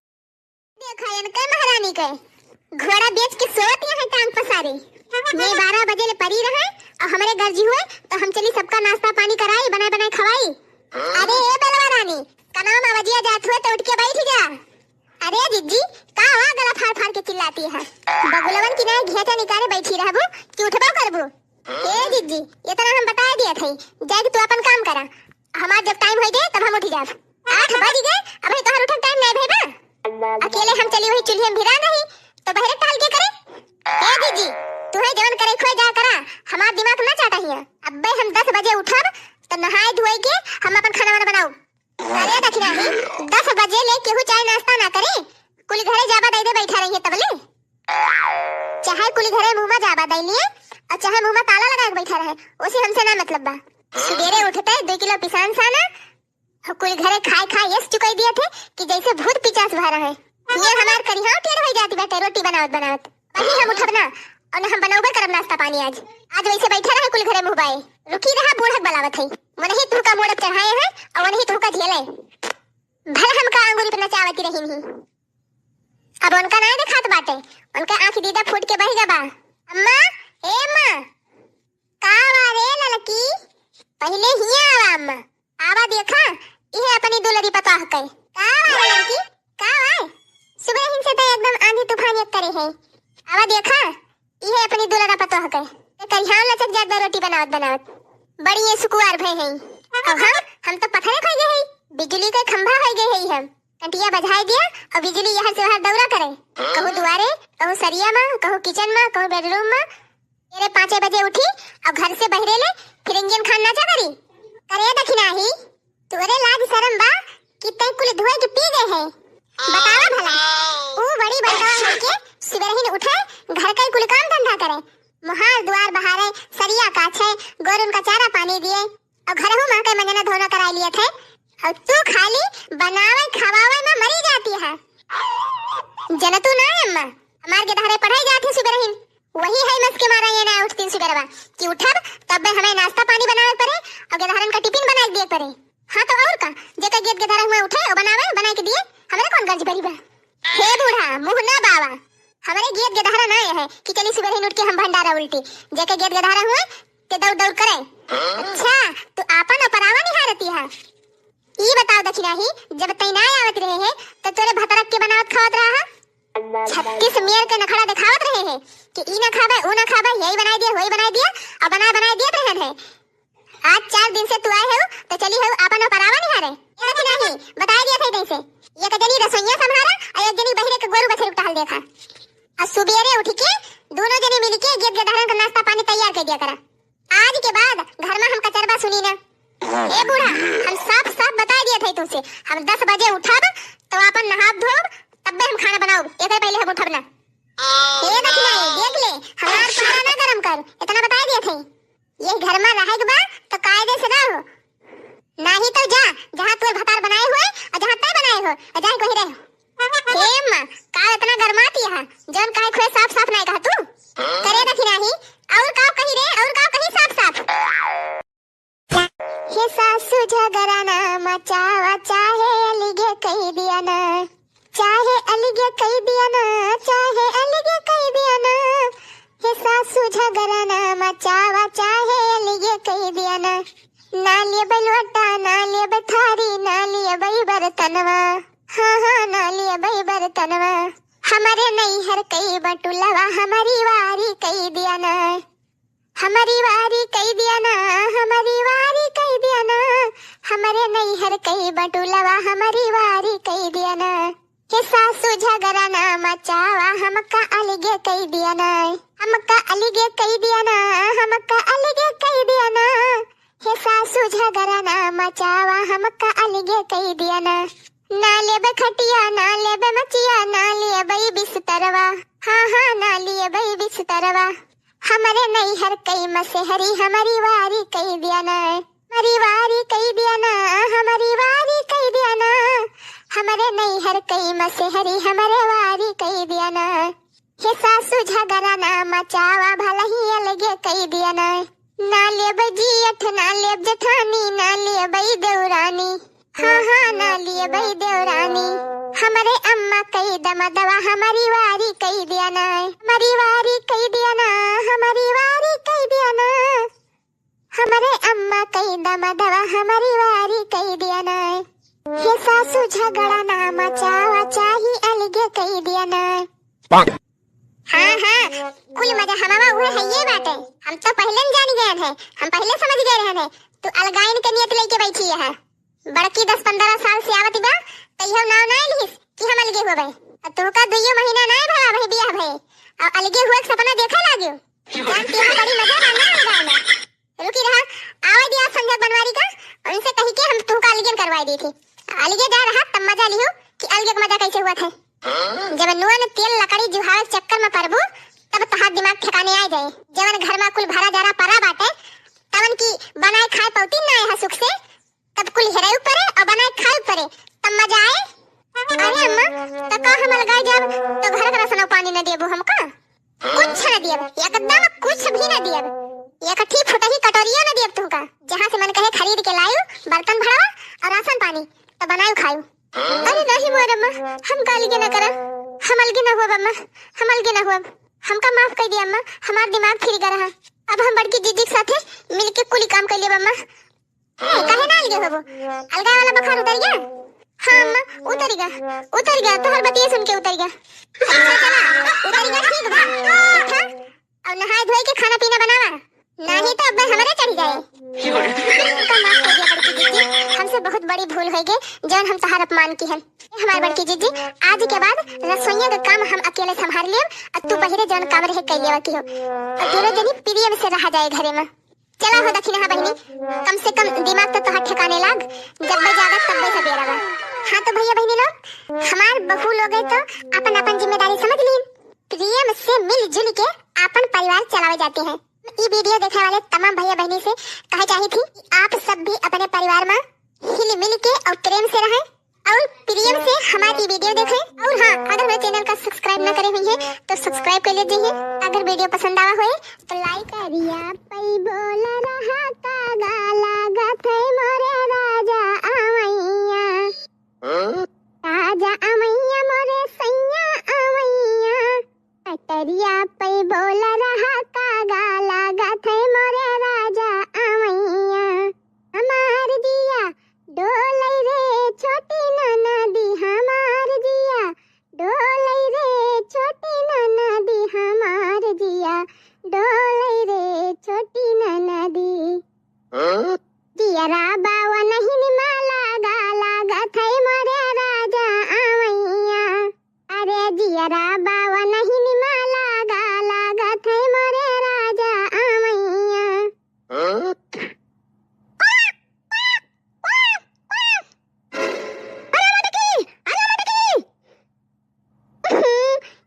देखा इनके महारानी के, घोड़ा बेच के सोवत यहाँ टांग पसारे। मैं बारह बजे ले परी रहे और हमरे गर्जी हुए तो हम चली सबका नाश्ता पानी कराई, बनाए बनाए खवाई। अरे ए बेलवा रानी, कनाम आवाजिया जात हुए तो उठ के बैठ जा। अरे जिज्जी, का हुआ गला फाड़ फाड़ के चिल्लाती है? बगुलवन की नाई घेचा निकाले बैठी रहबू कि उठबो करबू? ए जिज्जी, इतना हम बताए दिया थे, जाए कि तू अपन काम करा। हमार जब time होई गए तब हम उठी जाब। आठ बज गए, अबही तोहर उठे के time नहीं भई बा। अकेले हम चली वही चूल्हे में भिरा नहीं, तो बहरे टहल के करे। ए दीदी, तू है जवन करे खोए जा करा, हमार दिमाग ना चाटा हिया। अब्बे हम दस बजे उठब, तो नहाए धोए के हम अपन खाना वाना बनाऊ। अरे दखिना ही, दस बजे ले केहू चाय नाश्ता ना करे, कुल घरे जाबा दे दे बैठा रही है तबले। चाहे कुल घरे मुँह में जाबा दे लिए, और चाहे मुँह में ताला लगा के बैठा रहे, उसे हमसे ना मतलब बा। सुबेरे उठते दो किलो पिसान साना, कुल घरे खाए खाए यस चुकाई दिया थे कि जैसे भूत पिचास भरा है। ये हमार करिहाव टेढ़ हो जाती बाटे रोटी बनावत बनावत। वही हम उठब ना, और न हम बनौबे करब नाश्ता पानी आज। आज वैसे बैठा रहे कुल घरे मुँह बाए। रुकी रहा, बूढ़क बलावत है। वनही तुहका मोड़क चढ़ाए हैं, और वनही तुहका झेले। भला हमका आंगुरी पे नचावती रही नहीं। अब उनका नाय देखात बाटे, उनका आँख दीदा फूट के बह गबा। अम्मा, ए अम्मा, का वा रे ललकी? पहिले हिया आवा अम्मा। आवा देखा, इहे अपनी दुलरी पतोह के। का वा रे ललकी? का वा? सुबह हिन से तो एकदम आंधी तूफान एक करे है। आवा देखा, इहे अपनी दुलरा पतोह के। ते करिहान लचक जात बा रोटी बनावत बनावत। बड़ी ये सुकुवार भय है। अब हम, हम तो पत्थरे खाई गए है। बिजली के खंभा होई गए है हम। कंटिया बजाई दिया और बिजली यहाँ से वहाँ दौरा करे। कहूँ दुआरे, कहूँ सरिया में, कहूँ kitchen में, कहूँ bedroom में। तेरे पाँचे बजे उठी और घर से बहरे ले फिर इंजन खान नाचा करी। करे दखिना ही, तोरे लाज शरम बा कि तै कुल धोए के पी गए है? बतावा भला। ऊ बड़ी बड़का होके सुबह ही उठे, घर का ही कुल काम धंधा करे, मोहार दुआर बहारे, सरिया काछे, गोरुन का चारा पानी दिए, और घरहू माँ के मंजना धोना कराई लिए थे, और तू खाली बनावे खवावे में मरी जाती है। जनतू ना अम्मा, हमार गेदहरे पढ़ाई जात है सुबह ही, वही है मस के मारा ये ना उठतीन सुबेरवा कि उठब तब हमें नाश्ता पानी बनावे पड़े और गेदहरन का टिफिन बनाए दिए पड़े। हाँ तो और का, जेकर गेद गेदहरा हुआ उठे और बनावे, बनाए के दिए, हमरे कौन गर्ज भरी बा? हे बूढ़ा, मुँह ना बावा, हमरे गेद गेदहरा ना है कि चली सुबह ही उठ के हम भंडारा उल्टी, जेकर गेद गेदहरा हुए ते दौड़ दौड़ करे। अच्छा, तू आपन और परावा निहारती है। ई बताओ दखिना ही, जब तै ना आवत रहे है तो तोरे भतरक के बनावत खावत रहा है? छत्तीस मेर के नखड़ा दिखावत रहे हैं कि ई ना खाबे, ऊ ना खाबे, यही बनाई दिया, वही बनाई दिया, और बनाए बनाए दिए रहन है। आज चार दिन से तू आए हो तो चली हो आपन और परावा निहारे। ये दखिना ही, बताई दिया था जैसे, एक जनी रसोइया संभारा और एक जनी बहरे के गोरू बछरू टहल देखा। और सुबेरे उठ के दोनों जनी मिल के गेद गेदहरन का नाश्ता पानी तैयार कर दिया करा। आज के बाद घर में हम कचरबा सुनी ना। ए बूढ़ा, हम साफ साफ बता दिया थे तुमसे, हम दस बजे उठब तो अपन नहाब धोब, तब्बे हम खाना बनाउब, एकर पहले हम उठब ना। ए दखिना, देख ले, हमार पारा ना गरम कर, इतना बता दिया थे। ये घर में रहे के बा तो कायदे से रहो, नाही तो जा, जहाँ तोर भतार बनाए हुए और जहाँ तय बनाए हो, और जाए वहीं रहो। हे अम्मा, का इतना गरमाती है? जौन काहे खुए साफ साफ नहीं कहा तू? करे दखिना ही, और का कही रे, और का कही साफ साफ? हे सासू झगड़ा ना मचावा, चाहे अलगे कही दिया ना, चाहे अलगे कही दिया ना, चाहे अलगे कही दिया ना। हे सासू झगड़ा ना मचावा, चाहे अलगे कही दिया ना। ना लेबै लोटा, ना लेबै थारी, ना लेबै बर्तनवा। हाँ, हाँ, ना लेबै बर्तनवा। हमरे नैहर कई बटुलवा, हमरी वारी कई दिया ना। हमरी वारी कई दिया ना, हमरी वारी कई दिया ना। हमरे नैहर कई बटुलवा, हमरी वारी कई दिया ना। हे सासू झगड़ा ना मचावा, हमका अलगे कई दिया ना, हमका अलगे कई दिया ना, हमका अलगे कई दिया ना। हे सासू झगड़ा ना मचावा, हमका अलगे कई दिया ना। ना लेबे खटिया, ना लेबे मचिया, ना लेबे बिस्तरवा। हाँ, हाँ, ना लेबे बिस्तरवा। हमरे नैहर कई मसेहरी, हमरी वारी कई दिया ना, हमरी वारी कई दिया ना, हमरी वारी कई दिया ना। हमरे नैहर कई मसेहरी, हमरे वारी कई दिया ना। हे सासू झगड़ा ना मचावा, भलही अलगे कई दिया ना। ना लेब जियठ, ना लेब जेठानी, ना लेब देवरानी। हाँ, हाँ, ना लेब देवरानी। हमरे अम्मा कई दमदवा, हमरी वारी कई दिया ना, हमरी वारी कई दिया ना, हमरी वारी कई दिया ना। हमरे अम्मा कई दमदवा, हमरी वारी कई दिया ना। हे सासू झगड़ा ना मचावा, चाही अलगे कई दिया ना। हाँ, हाँ, कुल मजा हमावा उहे हइये बाटे। हम तो पहिले न जान गए रहे, हम पहिले समझ गए रहे थे, तू अलगाइन के नियत लेके बैठी है। बड़की दस पन्द्रह साल से आवत बा, तैयो नाव ना लिहिस कि हम अलगे होबे। अब तोहका दुइयो महीना ना भवा भाई बियाह भए, और अलगे हुए के सपना देखे लागियो। जान के यहाँ बड़ी मजा बा ना अलगाइन में। रुकी रहा, आवे दिया संजय बनवारी का, उनसे कही के हम तोहका अलगे करवाई दी थी। अलगे जा रहा तब मजा लिहो कि अलगे के मजा कैसे हुआ थे। जब नुआ ने तेल लकड़ी जुहावे के चक्कर में पड़बू, तब तोहार दिमाग ठिकाने आ जाए। जवन घर में कुल भरा जरा परा बाटे, तवन की बनाए खाए पौती ना है सुख से, तब कुल हेराई परे और बनाए खाए परे, तब मजा आए। अरे अम्मा, तो का हम अलगाए जाब, तो घर का राशन पानी न देबू हमका? कुछ न दियब, एकदम कुछ भी न दियब। एक ठी फुटही कटोरिया न दियब तुमका। जहाँ से मन कहे खरीद के लायू, बर्तन भरावा और राशन पानी, तो बनायू खायू। अरे नहीं मोर अम्मा, हम का अलगे न करब, हम अलगे न हुअब अम्मा, हम अलगे न हुअब। हमका माफ कर दिया अम्मा, हमार दिमाग फिर गया रहा। अब हम बड़की जीजी के साथे मिलके कुल काम कर लेब अम्मा। ए, काहे ना अलगे होबो? अलगा वाला बुखार उतर गया? हाँ अम्मा, उतर गया, उतर गया, तोहर बतिये सुन के उतर गया। अच्छा चला, उतर गया, ठीक बा। अच्छा, अब नहाए धोए के खाना पीना बनावा, नाही तो अब हमरे चढ़ जाए। हमका माफ कर दिया बड़की जीजी, हमसे बहुत बड़ी भूल हो गई, जौन हम तोहार अपमान की हन। हमार बड़की जीजी, आज के बाद रसोइया का काम हम अकेले संभाल लेब, और तू बहिरे जौन काम रहे कर लेवा की हो, और दोनों जनी प्रेम से रहा जाए घरे में। चला हो दखिनहा बहिनी, कम से कम दिमाग तो तोहार ठिकाने लाग, जब बे जागत तब बे सबेरा बा। हाँ तो भैया बहिनी लोग, हमार बहू लोग है तो अपन अपन जिम्मेदारी समझ लीन, प्रेम से मिलजुल के अपन परिवार चलावे जाते हैं। ई वीडियो देखे वाले तमाम भैया बहिनी से कहे चाही थी कि आप सब भी अपने परिवार में हिल मिल के और प्रेम से रहें। और प्रेम से हमारी वीडियो देखें। और हाँ, अगर मेरे चैनल का सब्सक्राइब ना करे हुई है तो सब्सक्राइब कर लीजिए। अगर वीडियो पसंद आवा होए तो लाइक। करिया पई बोल रहा का गाला गथे मोरे राजा आवैया। राजा आवैया मोरे सैया आवैया। कटरिया पई बोल रहा का गाला गथे मोरे राजा आवैया। हमार जिया डोलै रे छोटी ननदी, हमार जिया डोलै रे छोटी ननदी, हमार जिया डोलै रे छोटी ननदी। जियरा बावा नहीं निमाला गाला गथै मोरे राजा आवैया। अरे जियरा बावा नहीं निमाला गाला गथै मोरे राजा आवैया। अरे मटकी, अरे मटकी।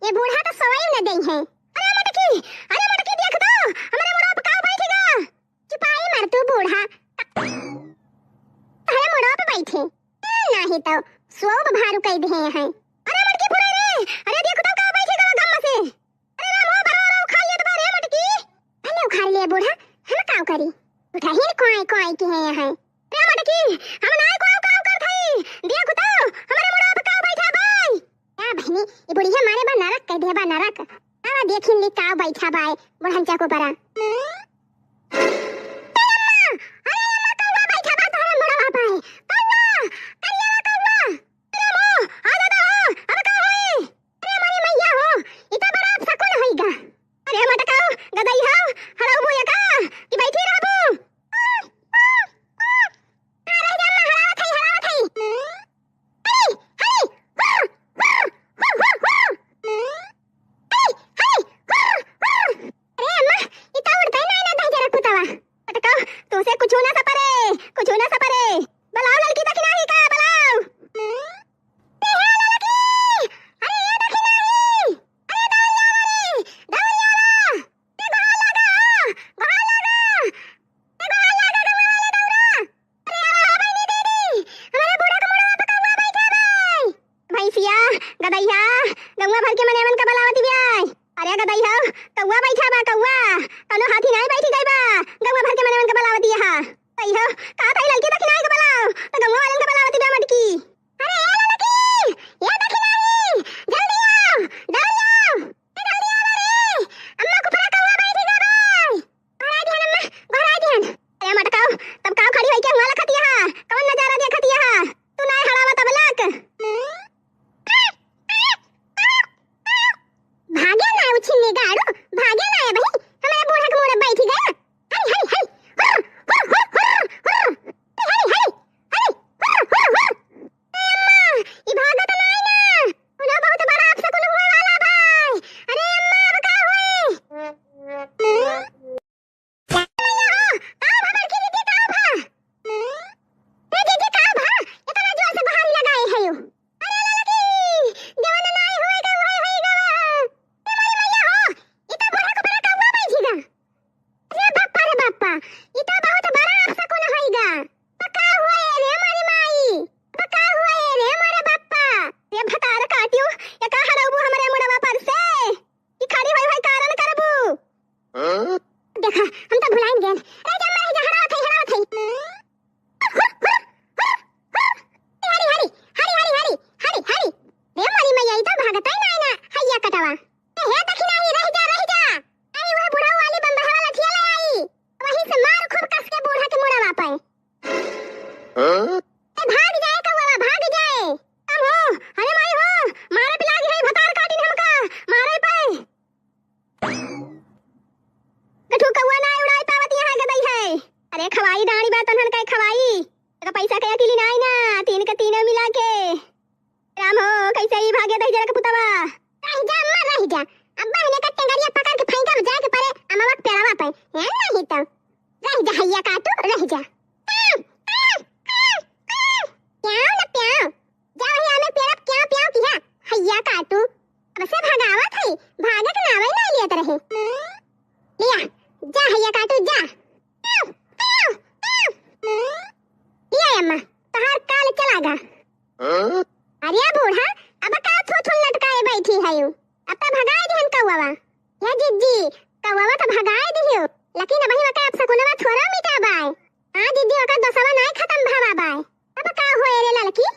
ये बूढ़ा तो सोई न देई है। अरे मटकी, अरे मटकी, देख तो, हमरे मुड़ा पे का बैठ गा। चुपाई मर तू बूढ़ा। अरे मुड़ा पे बैठे। नहीं तो सोब भारू कई दे हैं। अरे मटकी फुरे रे, अरे देख तो का बैठ गा गम से। अरे राम हो, बरवा उखाड़ लेत बा रे मटकी। भले उखाड़ ले बूढ़ा, हम काव करी? उठहिन कोई कोई की है यहाँ। रे मटकी, हम नाय कोई काव करत हई। देख तो, हमरे मुड़ा पे काव बैठा बाई। का बहिनी, ई बुढ़िया मारे बा नरक कह दे बा नरक। आवा देखिन ली काव बैठा बाई, बुढ़न चाको परा। ए अम्मा, अरे अम्मा, कौआ बैठा बा तोहरे मुड़वा पे। कौआ, करिया कौआ। अरे अम्मा, आ जा हो, अब का होई? अरे हमारी मैया हो, ई तो बड़ा अपशकुन होइगा। अरे मटकाओ, गदई हो, हड़ऊ मुँह का, कि बैठी रहबू? आ, आ, आ, आ, रह जा, हड़ावत हई, हड़ावत हई। हई, हई, आ, आ। गदई हो, कौआ बैठा बा, कौआ। कौनो हाथी नाहीं बैठी गई बा। गौआ भर के मनवन के बलावती है। गदई हो, कहा था ललकी दखिनाई के बलाओ, तो गौआ वालन के बलावती बा मटकी। अरे ए ललकी, ए दखिनाई, जल्दी आओ, दौड़ी आओ, ए जल्दी आओ रे। अम्मा कुपरा कौआ बैठी गई बा। गोहराई दिहन अम्मा, गोहराई दिहन। अरे मटकाओ, तब काव खड़ी होई के हुआ लखतिया हा? कौन नजारा देखतिया हा? तू नाय हड़ावा तब लक। भागे ना उछिन्नी गाड़ू, भागे ना ए बही, हमारे बूढ़ा के मुड़े बैठी गया। हरी, हरी, हरी, हुर, हुर, हुर, हुर, हुर, हरी, हरी, हरी, हुर, हुर, हुर। ए अम्मा, ई भागत नाय ना, उन्हें बहुत बड़ा अपशकुन हुए वाला बा। अरे अम्मा, अब का होई? का भा बड़की दीदी, का भा? ए दीदी, का भा? इतना जोर से गोहारी लगाए है यू। अरे ललकी, जवन नाई होए के उहे होई गवा। ए मोरी मैया हो, ई तो बूढ़ा कुपरा कौआ बैठी गा। अरे बापा रे बापा, ई तो बहुत बड़ा अपशकुन होई गा। तो का हुए रे मोरी माई? तो का हुए रे मोरे बापा? रे भतार काटियो, ये का हड़ाउबू हमरे मुड़वा पर से? ई खड़ी होई होई कारण करबू। हाँ? देखा, हम तो भुलाइन गए। रह जा, रह जा, हड़ावत है, हड़ावत है। हरी, हरी, हरी, हरी, हरी, हरी, हरी। रे मोरी मैया, ई तो भागत ही नाय ना, हैया कटवा। ए, हे दखिनाही, रह जा, रह जा। आई, वह बुढ़ऊ वाली बम्बहवा लठिया ले आई। वहीं से मार खूब कस के बूढ़ा के मुड़वा पे। हाँ? ए, भाग जाए कौआ, भाग जाए। अब हो, अरे माई हो, मारे पे लागी है, भतार काटिन हमका, मारे पे। गठू कौआ ना उड़ाई पावत यहाँ गदई है। अरे खवाई डांडी बा तन्हन कहे खवाई। तो पैसा के अकेली नाई ना, तीन के तीनों मिला के। राम हो, कैसे ही भागे दही जरा के पुतवा। रह जा अम्मा, रह जा। अब बहिने का टेंगरिया पकड़ के फेंकब जाए के परे अमवा के पेड़वा पे। है नहीं तो। रह जा हैया काटू, रह जा। प्याओ ना प्याओ। जा वही आमे पेड़वा पे प्याओ प्याओ किहा। हैया काटू। अब से भगावत है, भागे के नावे ना लियत रहे। लिया, जा हैया काटू, जा। प्याओ, प्याओ, प्याओ। लिया अम्मा, तोहार काल चला गा। हाँ? अरे बूढ़ा, अब का थू थू लटकाए बैठी है यू? अब तो भगाए दिहन कौवा। या जिज्जी, कौवा तो भगाए दिहियो, लेकिन अबही वका अपशकुनवा थोड़ा मिटा बाय। हाँ जिज्जी, वका दोसवा नाय खतम भवा बाय। अब का होए रे ललकी?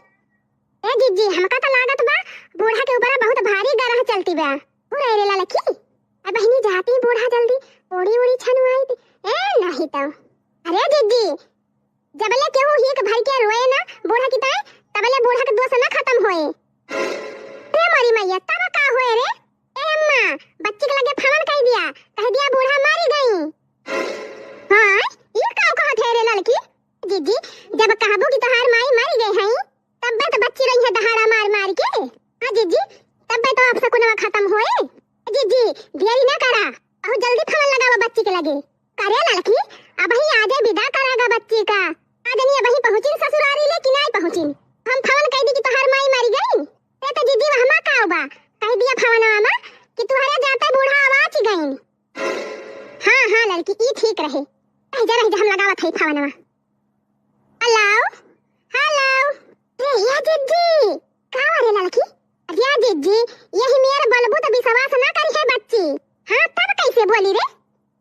ए जिज्जी, हमका तो लागत बा बूढ़ा के ऊपर बहुत भारी गरह चलती बा। हो रे रे ललकी, अब बहिनी जाती बूढ़ा जल्दी ओड़ी ओड़ी छनुआई दी। ए नहीं तो। अरे जिज्जी, जबले केहू हीक भर के रोए ना बूढ़ा की ताई, तबले बूढ़ा के दोष ना खतम होए। रे मोरी मैया, तब का होए रे? ए अम्मा, बच्ची के लगे फवन कह दिया, कह दिया बूढ़ा मारी गई। हाँ, ई का कहत है रे ललकी? जिज्जी, जब कहबू कि तोहार माई मरी गई हई, तब तो बच्ची रही है दहाड़ा मार मार के। हाँ जिज्जी, तब तो अपशकुनवा खतम होए। जिज्जी, देरी ना करा, बहुत जल्दी फवन लगावा बच्ची के लगे। करे ललकी, अबही आजे विदा करागा बच्ची का। आज नहीं अबही पहुँचिन ससुरारी ले कि नाई पहुँचिन। हम फवन कह दी कि तोहार माई मरी गई। ते तो जिज्जी वहमा का बा, कह दिया फवनवा मा कि तुहरे जाते बूढ़ा आवाज गईन। हाँ, हाँ ललकी, ई ठीक रहे। रह जा, रह जा, हम लगावत हई फवनवा। Hello, hello. ए, या जिज्जी, का रे ललकी? अरे या जिज्जी, यही मेर बोलबू तो विश्वास ना करी है बच्ची। हाँ, तब कैसे बोली रे?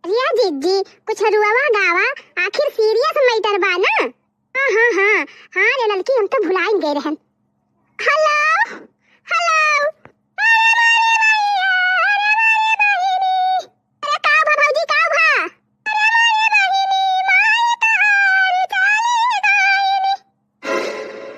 अरे या जिज्जी, कुछ रुआवा गावा, आखिर सीरियस मैटर बा ना। हाँ, हाँ, हाँ, हाँ रे ललकी, हम तो भुलाइन गए रहन। Hello, hello. अरे मारे भैया, अरे मारे बहिनी। अरे का भा भौजी, का भा? अरे मारे बहिनी, माई तहारी चाली गायनी।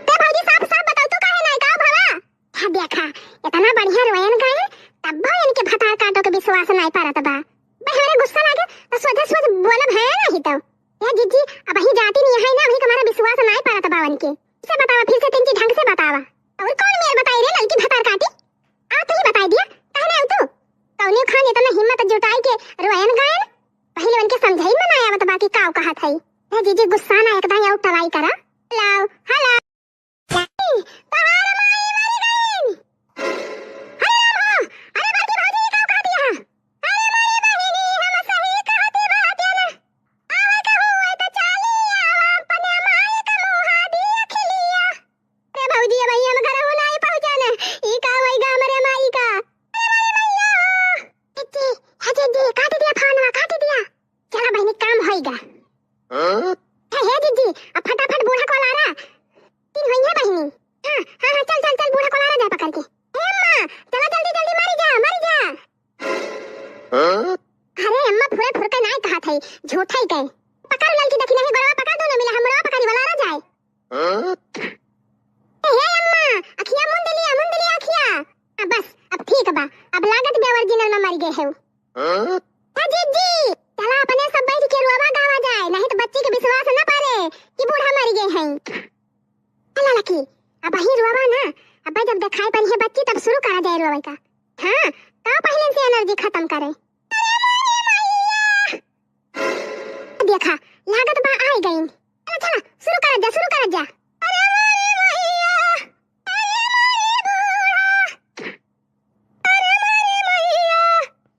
ते भौजी, साफ साफ बताओ, तू काहे नाय, का भवा? हाँ देखा, इतना बढ़िया रोयन गाए, तब भी इनके भतार काटो के विश्वास नाय परत बा। बे हमरे गुस्सा लागे तो सोझे सोझ बोलब है नहीं तो। ए जिज्जी, अबही जाती नहीं है ना, अबही तुम्हारा विश्वास नाय परत बा उनके। इसे बतावा, फिर से तिनकी ढंग से बतावा। और कौन मेर बताई रे ललकी भतार काटी? आ तू ही बताई दिया, कहने आऊ तू? कौने खान इतना हिम्मत जुटाई के रोयन गायन? पहले उनके समझाई मनाया आवत बा कि काव कहत है। ए जिज्जी गुस्सा ना एकदम आऊ टराई करा। Hello, hello. तोहार माई मरी गईन। अरे राम हो, अरे बड़की भौजी, ई का कहती है? अरे माई बहिनी, हम सही कहती बात है ना। आवे के हुए तो चाली आवा, अपने माई का मुहा दिया खिलिया। अरे भौजी, अब कर गए हैं। चला लकी, अबहीं रोवा ना, अब्बे जब देखाई पड़ी है बच्ची तब शुरू करा जाए रोवे का। हाँ, का पहिले से एनर्जी खत्म करे। देखा, लागत बा आइ गइन। चला, चला, शुरू करत जा, शुरू करत जा। अरे मारे मैया, अरे मारे बूढ़ा, अरे मारे मैया,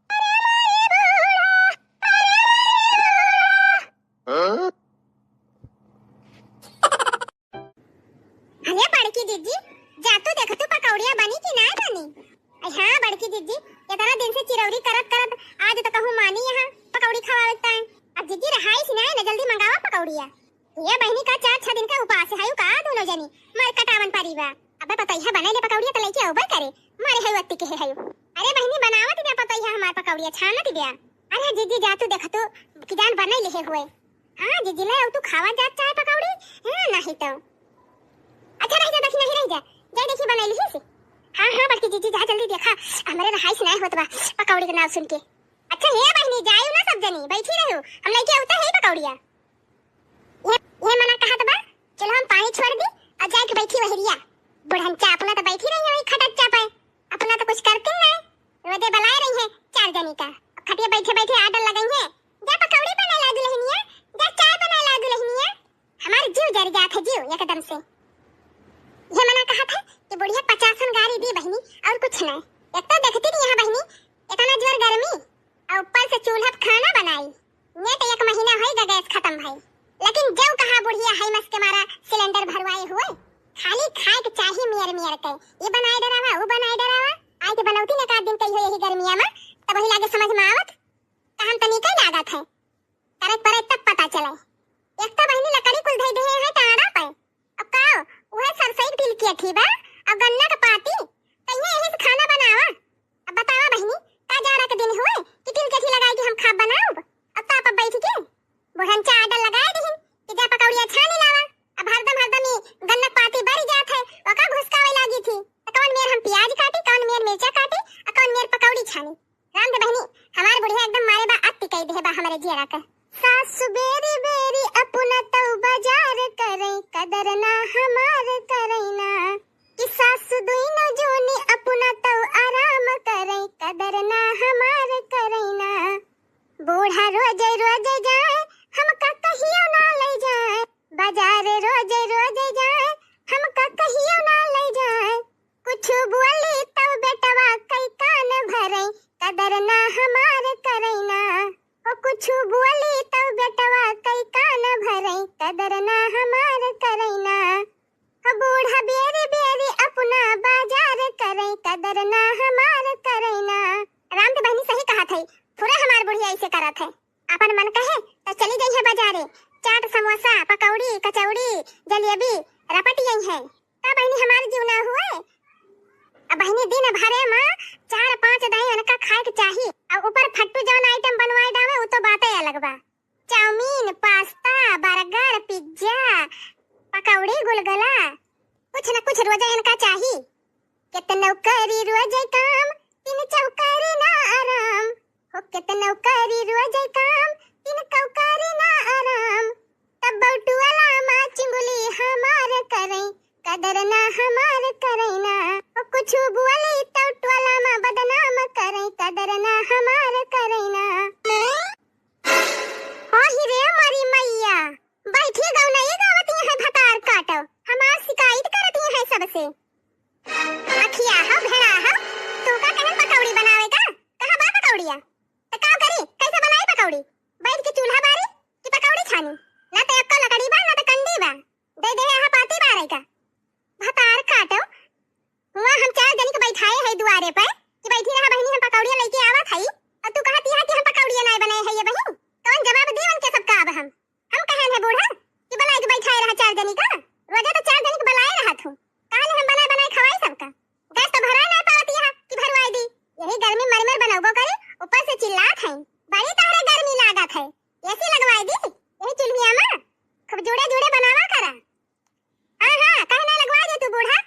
अरे मारे बूढ़ा, अरे मारे बूढ़ा। अरे बड़की जिज्जी, जा तू देख तू पकौड़िया बनी कि नाय बनी? अरे हाँ बड़की जिज्जी, इतना दिन से चिरौरी करत करत आज तो कहूँ मानी यहाँ पकौड़ी खवावे ताई। अब जिज्जी रहाइस नाय ना, जल्दी मंगावा पकौड़िया। ये बहिनी का चार छह दिन का उपास है का दोनों जनी, मर कटावन पारी बा। अबे पतोहिया बनाई ले पकौड़िया तो लइके अउबे करे, मरे है वत्ती के है। अरे बहिनी बनावत बे पतोहिया हमार पकौड़िया छानत बे। अरे जिज्जी जा तू देख तू कि जान बनाई ले हुए। हाँ, जिज्जी ले, अउ तू खावा जात चाहे पकौड़ी? हाँ, नाही तो। अच्छा, रह जा, देखी, नहीं रह जा। जाई देखी, बनाई लिही से। हाँ, हाँ, बड़की जिज्जी, जा जल्दी देखा, हमरे रहाइस नाय होत बा, पकौड़ी के नाव सुन के। अच्छा, हे बहिनी, जायू ना सब जनी, बैठी रहू, हम लइके अउते है पकौड़िया। ये, ये मना कहत बा, चलो हम पानी छोड़ दी, अउ जाइके बैठी वहरिया। बुढ़नचा अपना तो बैठी रही है वही खटच्चा पे, अपना तो कुछ करती नहीं, रोजे बलाए रही है चार जनी का, खटिया बैठे बैठे आर्डर लगाई है, जा पकौड़ी बनाए ला दुल्हनिया, जा चाय बनाए ला दुल्हनिया। हमार जीव जर जात है, जीव एकदम से। ये मना कहत है कि बुढ़िया पचासन गारी दी बहिनी, अउर कुछ नहीं। एक तो देखती नहीं यहाँ बहिनी, इतना जोर गर्मी, अउर ऊपर से चूल्हा पे खाना बनाई। नेट एक महीना होई गा गैस खत्म भई, लेकिन जब कहा बुढ़िया है मस के मारा सिलेंडर भरवाए हुए, खाली खाए के चाही मेर मेर के, ये बनाए डरावा, वो बनाए डरावा। आए के बनौती ने का दिन कही हो यही गर्मिया में, तब वही लागे समझ में आवत, कहन तनी कई लागत है। करे परे तब पता चले। एक तो बहिनी लकड़ी कुल धई देहे हैं टाड़ा पे। अब का, उहे सरसई के तिल के अथी बा, अब गन्ना के पाती, कहिए यही से खाना बनावा। अब बतावा बहिनी, का जाड़ा के दिन हुए कि तिल के अथी लगाई कि हम खाब बनाउब? अब ताप अब बैठ के बुढ़नचा आर्डर लगाए दिहिन कि जा पकौड़िया छानी लावा। अब हरदम हरदम ई गन्ना के पाती बरी जात है, ओका घुसकावे लागी थी। त कौन मेर हम प्याज काटी, कौन मेर मिर्चा काटी, आ कौन मेर पकौड़ी छानी। राम दे बहिनी, हमार बुढ़िया एकदम मारे बा, अति कई देहे बा हमरे जियरा के। सासु बेरी बेरी अपना तऊ बाजार करई, कदर ना हमार करई ना। कि सासु दुइनो जोनी अपना तऊ आराम करई, कदर ना हमार करई ना। बूढ़ा रोजे रोजे जाए, हमका कहियो ना ले जाए। बाजार रोजे रोजे जाए, हमका कहियो ना ले जाए। कुछु बोली तब बेटवा कई कान भरई, कदर ना हमार करई ना। ओ कुछु बोली तब बेटवा कई कान भरई, कदर ना हमार करई ना। ओ बूढ़ा बेरी बेरी अपना बाजार करई, कदर ना हमार करई ना। राम के बहिनी सही कहत है, थोड़ा हमार बुढ़िया ऐसे करत है। अपन मन कहे त चली गई है बाजारे, चाट, समोसा, पकौड़ी, कचौड़ी, जलेबी रपट गई है। का बहिनी हमार जीव ना हुए? अब बहिनी दिन भरे में चार पांच दाई इनका खाए के चाही। अब ऊपर फट्टू जौन आइटम बनवाए डावे, उ तो बातें अलग बा। चाउमीन, पास्ता, बर्गर, पिज्जा, पकौड़ी, गुलगुला, कुछ न कुछ रोजे इनका चाही। केतनो करी रोजे काम, तीन चौकारी ना आराम। हो केतनो करी रोजे काम, तीन चौकारी ना आराम। तब बौटुअला माँ चिंगुली हमार करई, कदर ना हमार करई ना। हो कुछु बोली तब टोला माँ बदनाम करई, कदर ना हमार करई ना। आही रे मोरी मैया, बैठी गौनई गावत ही है भतार काटो, हमार शिकायत करत ही है सबसे। अखिया हो, भेड़ा हो, तू का कहन पकौड़ी बनावे का? कहाँ बा पकौड़िया? त का करी? कैसे बनाई पकौड़ी? बैठ के चूल्हा बारी कि पकौड़ी छानी? ना त एक्को लकड़ी बा, ना त कंडी बा। दे दे यहाँ पाती बारे का। भतार काटो, हुआ हम चार जनी के बैठाए है दुआरे पे कि बैठी रहा बहिनी, हम पकौड़िया लेके आवत हई, और तू कहत यहाँ कि हम पकौड़िया नाय बनाए है ये बहिन। कौन जवाब दी उनके सबका अब हम? हम कहन है बूढ़ा कि बुलाए के बैठाए रहा चार जनी का, रोजा तो चार जनी के बुलाए रहा थू, काहे हम बनाए बनाए खवाई सबका? गैस तो भराए ना पावत यहाँ कि भरवाए दी, यही गर्मी मर मर बनौबो करे, ऊपर से चिल्लात है, बड़ी तहरे गर्मी लागत है, एसी लगवाए दी यही चुल्हिया में, खूब जुड़े जुड़े बनावा करा। हाँ, हाँ, काहे ना लगवा दे तू बूढ़ा?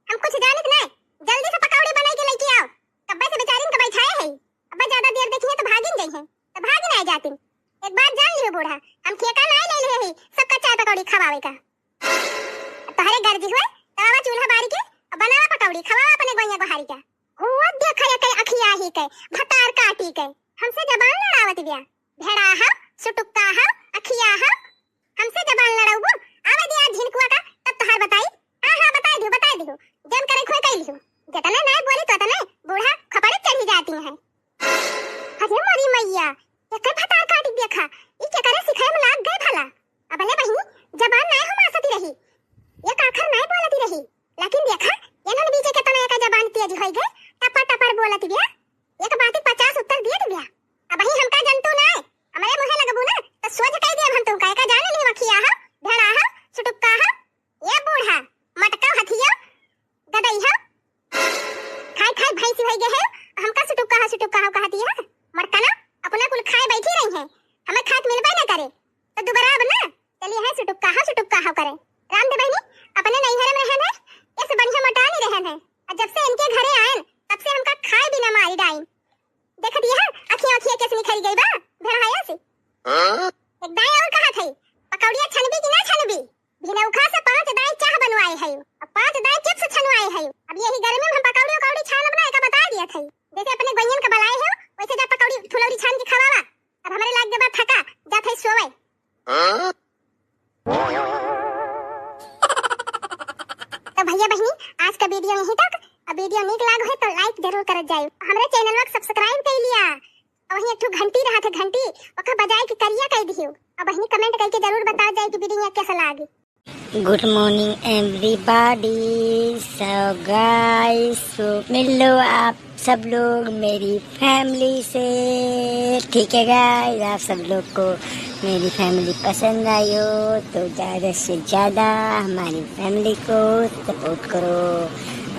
हम कुछ जानित नहीं। जल्दी से पकौड़ी बनाई के लेके आओ। कब्बे से बेचारिन के बैठाए है। अब्बे ज्यादा देर देखिए तो भागिन गई है। तो भागिन आए जातिन। एक बात जान लियो बूढ़ा, हम ठेका नहीं ले ले ही सबका चाय पकौड़ी खवावे का। तोहरे गर्जी हुए, तो आवा चूल्हा बारी के, बनावा पकौड़ी, खवावा अपने गोइया गोहारी के। हुआ देखा ये कई अखिया ही के, भतार काटी के, हमसे जबान लड़ावत बिया। भेड़ा हा, सुटुक्का हा, अखिया हा, हमसे जबान लड़ाउबू? आवे दिया झिनकुआ का, तब तोहार बताई। हाँ, हाँ, बताई दियो, बताई दियो। जन करे खोए कई लियो। जतने नाय बोली तो तने बूढ़ा खपड़े चढ़ी जाती हैं। अरे मोरी मैया, एकर भतार काटी देखा, ई केकरे सिखाए में लाग गए भला। अबले बहिनी, जबान नाय हो मासती रही, एक आखर नाय बोलती रही, लेकिन देखा, एनन बीचे केतना एकर जबान तेज होई गए, टपर टपर बोलत बिया, एक बात पचास उत्तर दियत बिया। अबही हमका जनतू नाय, हमरे मुँहे लगबू ना, त सोझ कह दिया हम तुमका, एका जान ली वखिया हो, भेड़ा हो, सुटुक्का हो, ये बूढ़ा, मटका हथिया, गदई हो। खाई खाई भैंसी होई गए है, हमका सुटुक्का हो, सुटुक्का हो कहती है। मरकना, अपना कुल खाए बैठी रही है, हमें खात मिलबे न करे, तो दुबारा अब ना, चलिए है सुटुक्का हो, सुटुक्का हो करे। राम दे बहिनी, अपने नैहर में रहन है, ऐसे बढ़िया मोटानी रहन है, और जब से इनके घरे आयन, तब से हमका खाए बिना मारी डाइन। देखत यह अखियाँ अखियाँ कैसे निखरी गई बा, भेड़ाया से। हाँ? एक दाई और कहा थई, पकौड़िया छनबी कि ना छनबी? भिनौखा से पाँच दाई चाह बनवाए है, और पाँच दाई चिप्स छनवाए है। अब यही गर्मी में हम पकौड़ी उकौड़ी छानब ना, एका बता दिया थई। जैसे अपने गोइयन का बलाए हो, वैसे जा पकौड़ी फुलौरी छान के खवावा। अब हमरे लाग गए बा थका, जा थई सोवे। हाँ? तो भैया बहिनी, आज का वीडियो यहीं तक। अब वीडियो नीक लाग है तो लाइक जरूर करत जाए, हमरे चैनल को सब्सक्राइब कर लिया। और वहीं एक ठो घंटी रहा था, घंटी, ओका बजाए के करिया कर दियो। और बहिनी कमेंट करके जरूर बता जाए कि वीडियो कैसा लागी। Good morning everybody। So guys, so मिल लो आप सब लोग मेरी फैमिली से, ठीक है गाइस? आप सब लोग को मेरी फैमिली पसंद आई हो तो ज़्यादा से ज़्यादा हमारी फैमिली को सपोर्ट करो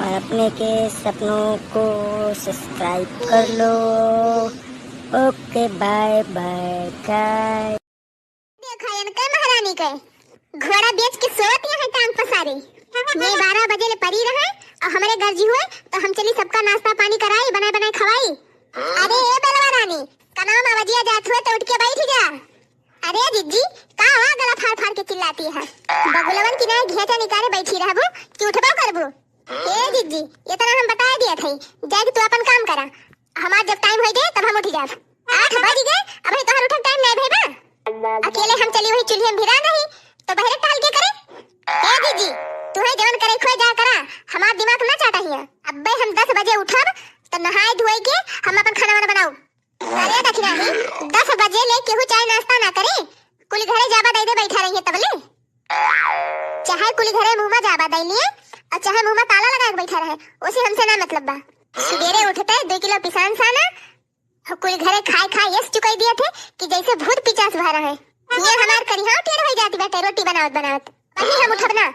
और अपने के सपनों को सब्सक्राइब कर लो। Okay, bye bye guys. देखा इनके महारानी के, घोड़ा बेच के सोवत यहाँ टांग पसारे। मैं बारह बजे ले परी रहे और हमरे गर्जी हुए तो हम चली सबका नाश्ता पानी कराई, बनाए बनाए खवाई। अरे ए बेलवा रानी, कनाम आवाजिया जात हुए तो उठ के बैठ जा। अरे जिज्जी, का हुआ गला फाड़ फाड़ के चिल्लाती है? बगुलवन की नाय घेचा निकाले बैठी रहबू कि उठबो करबू? ए जिज्जी, इतना हम बताए दिया थे, जाके तू अपन काम करा। हमार जब टाइम होई गए तब हम उठ जाब। आठ बज गए, अबही तोहर उठक टाइम नहीं भई बा। अकेले हम चली हुई चूल्हे में भिरा नहीं, तो बहरे टहल के करे। ए जिज्जी, तू है जवन करे खोए जा करा, हमार दिमाग ना चाटा हिया। अब्बे हम दस बजे उठब, तो नहाए धोए के हम अपन खाना वाना बनाऊ। अरे दखिनाही, दस बजे ले केहू चाय नाश्ता ना करे, कुल घरे जाबा दे दे बैठा रही है तबले। चाहे कुल घरे मुँह मा जाबा दे लिए और चाहे मुँह मा ताला लगा के बैठा रहे, उसे हमसे ना मतलब बा। सुबेरे उठते दो किलो पिसान साना, कुल घरे खाए खाए यस चुकाई दिया थे कि जैसे भूत पिचास भा रहे। ये हमार करिहाव टेढ़ होई जाती बाटे रोटी बनावत बनावत। वही हम उठब ना,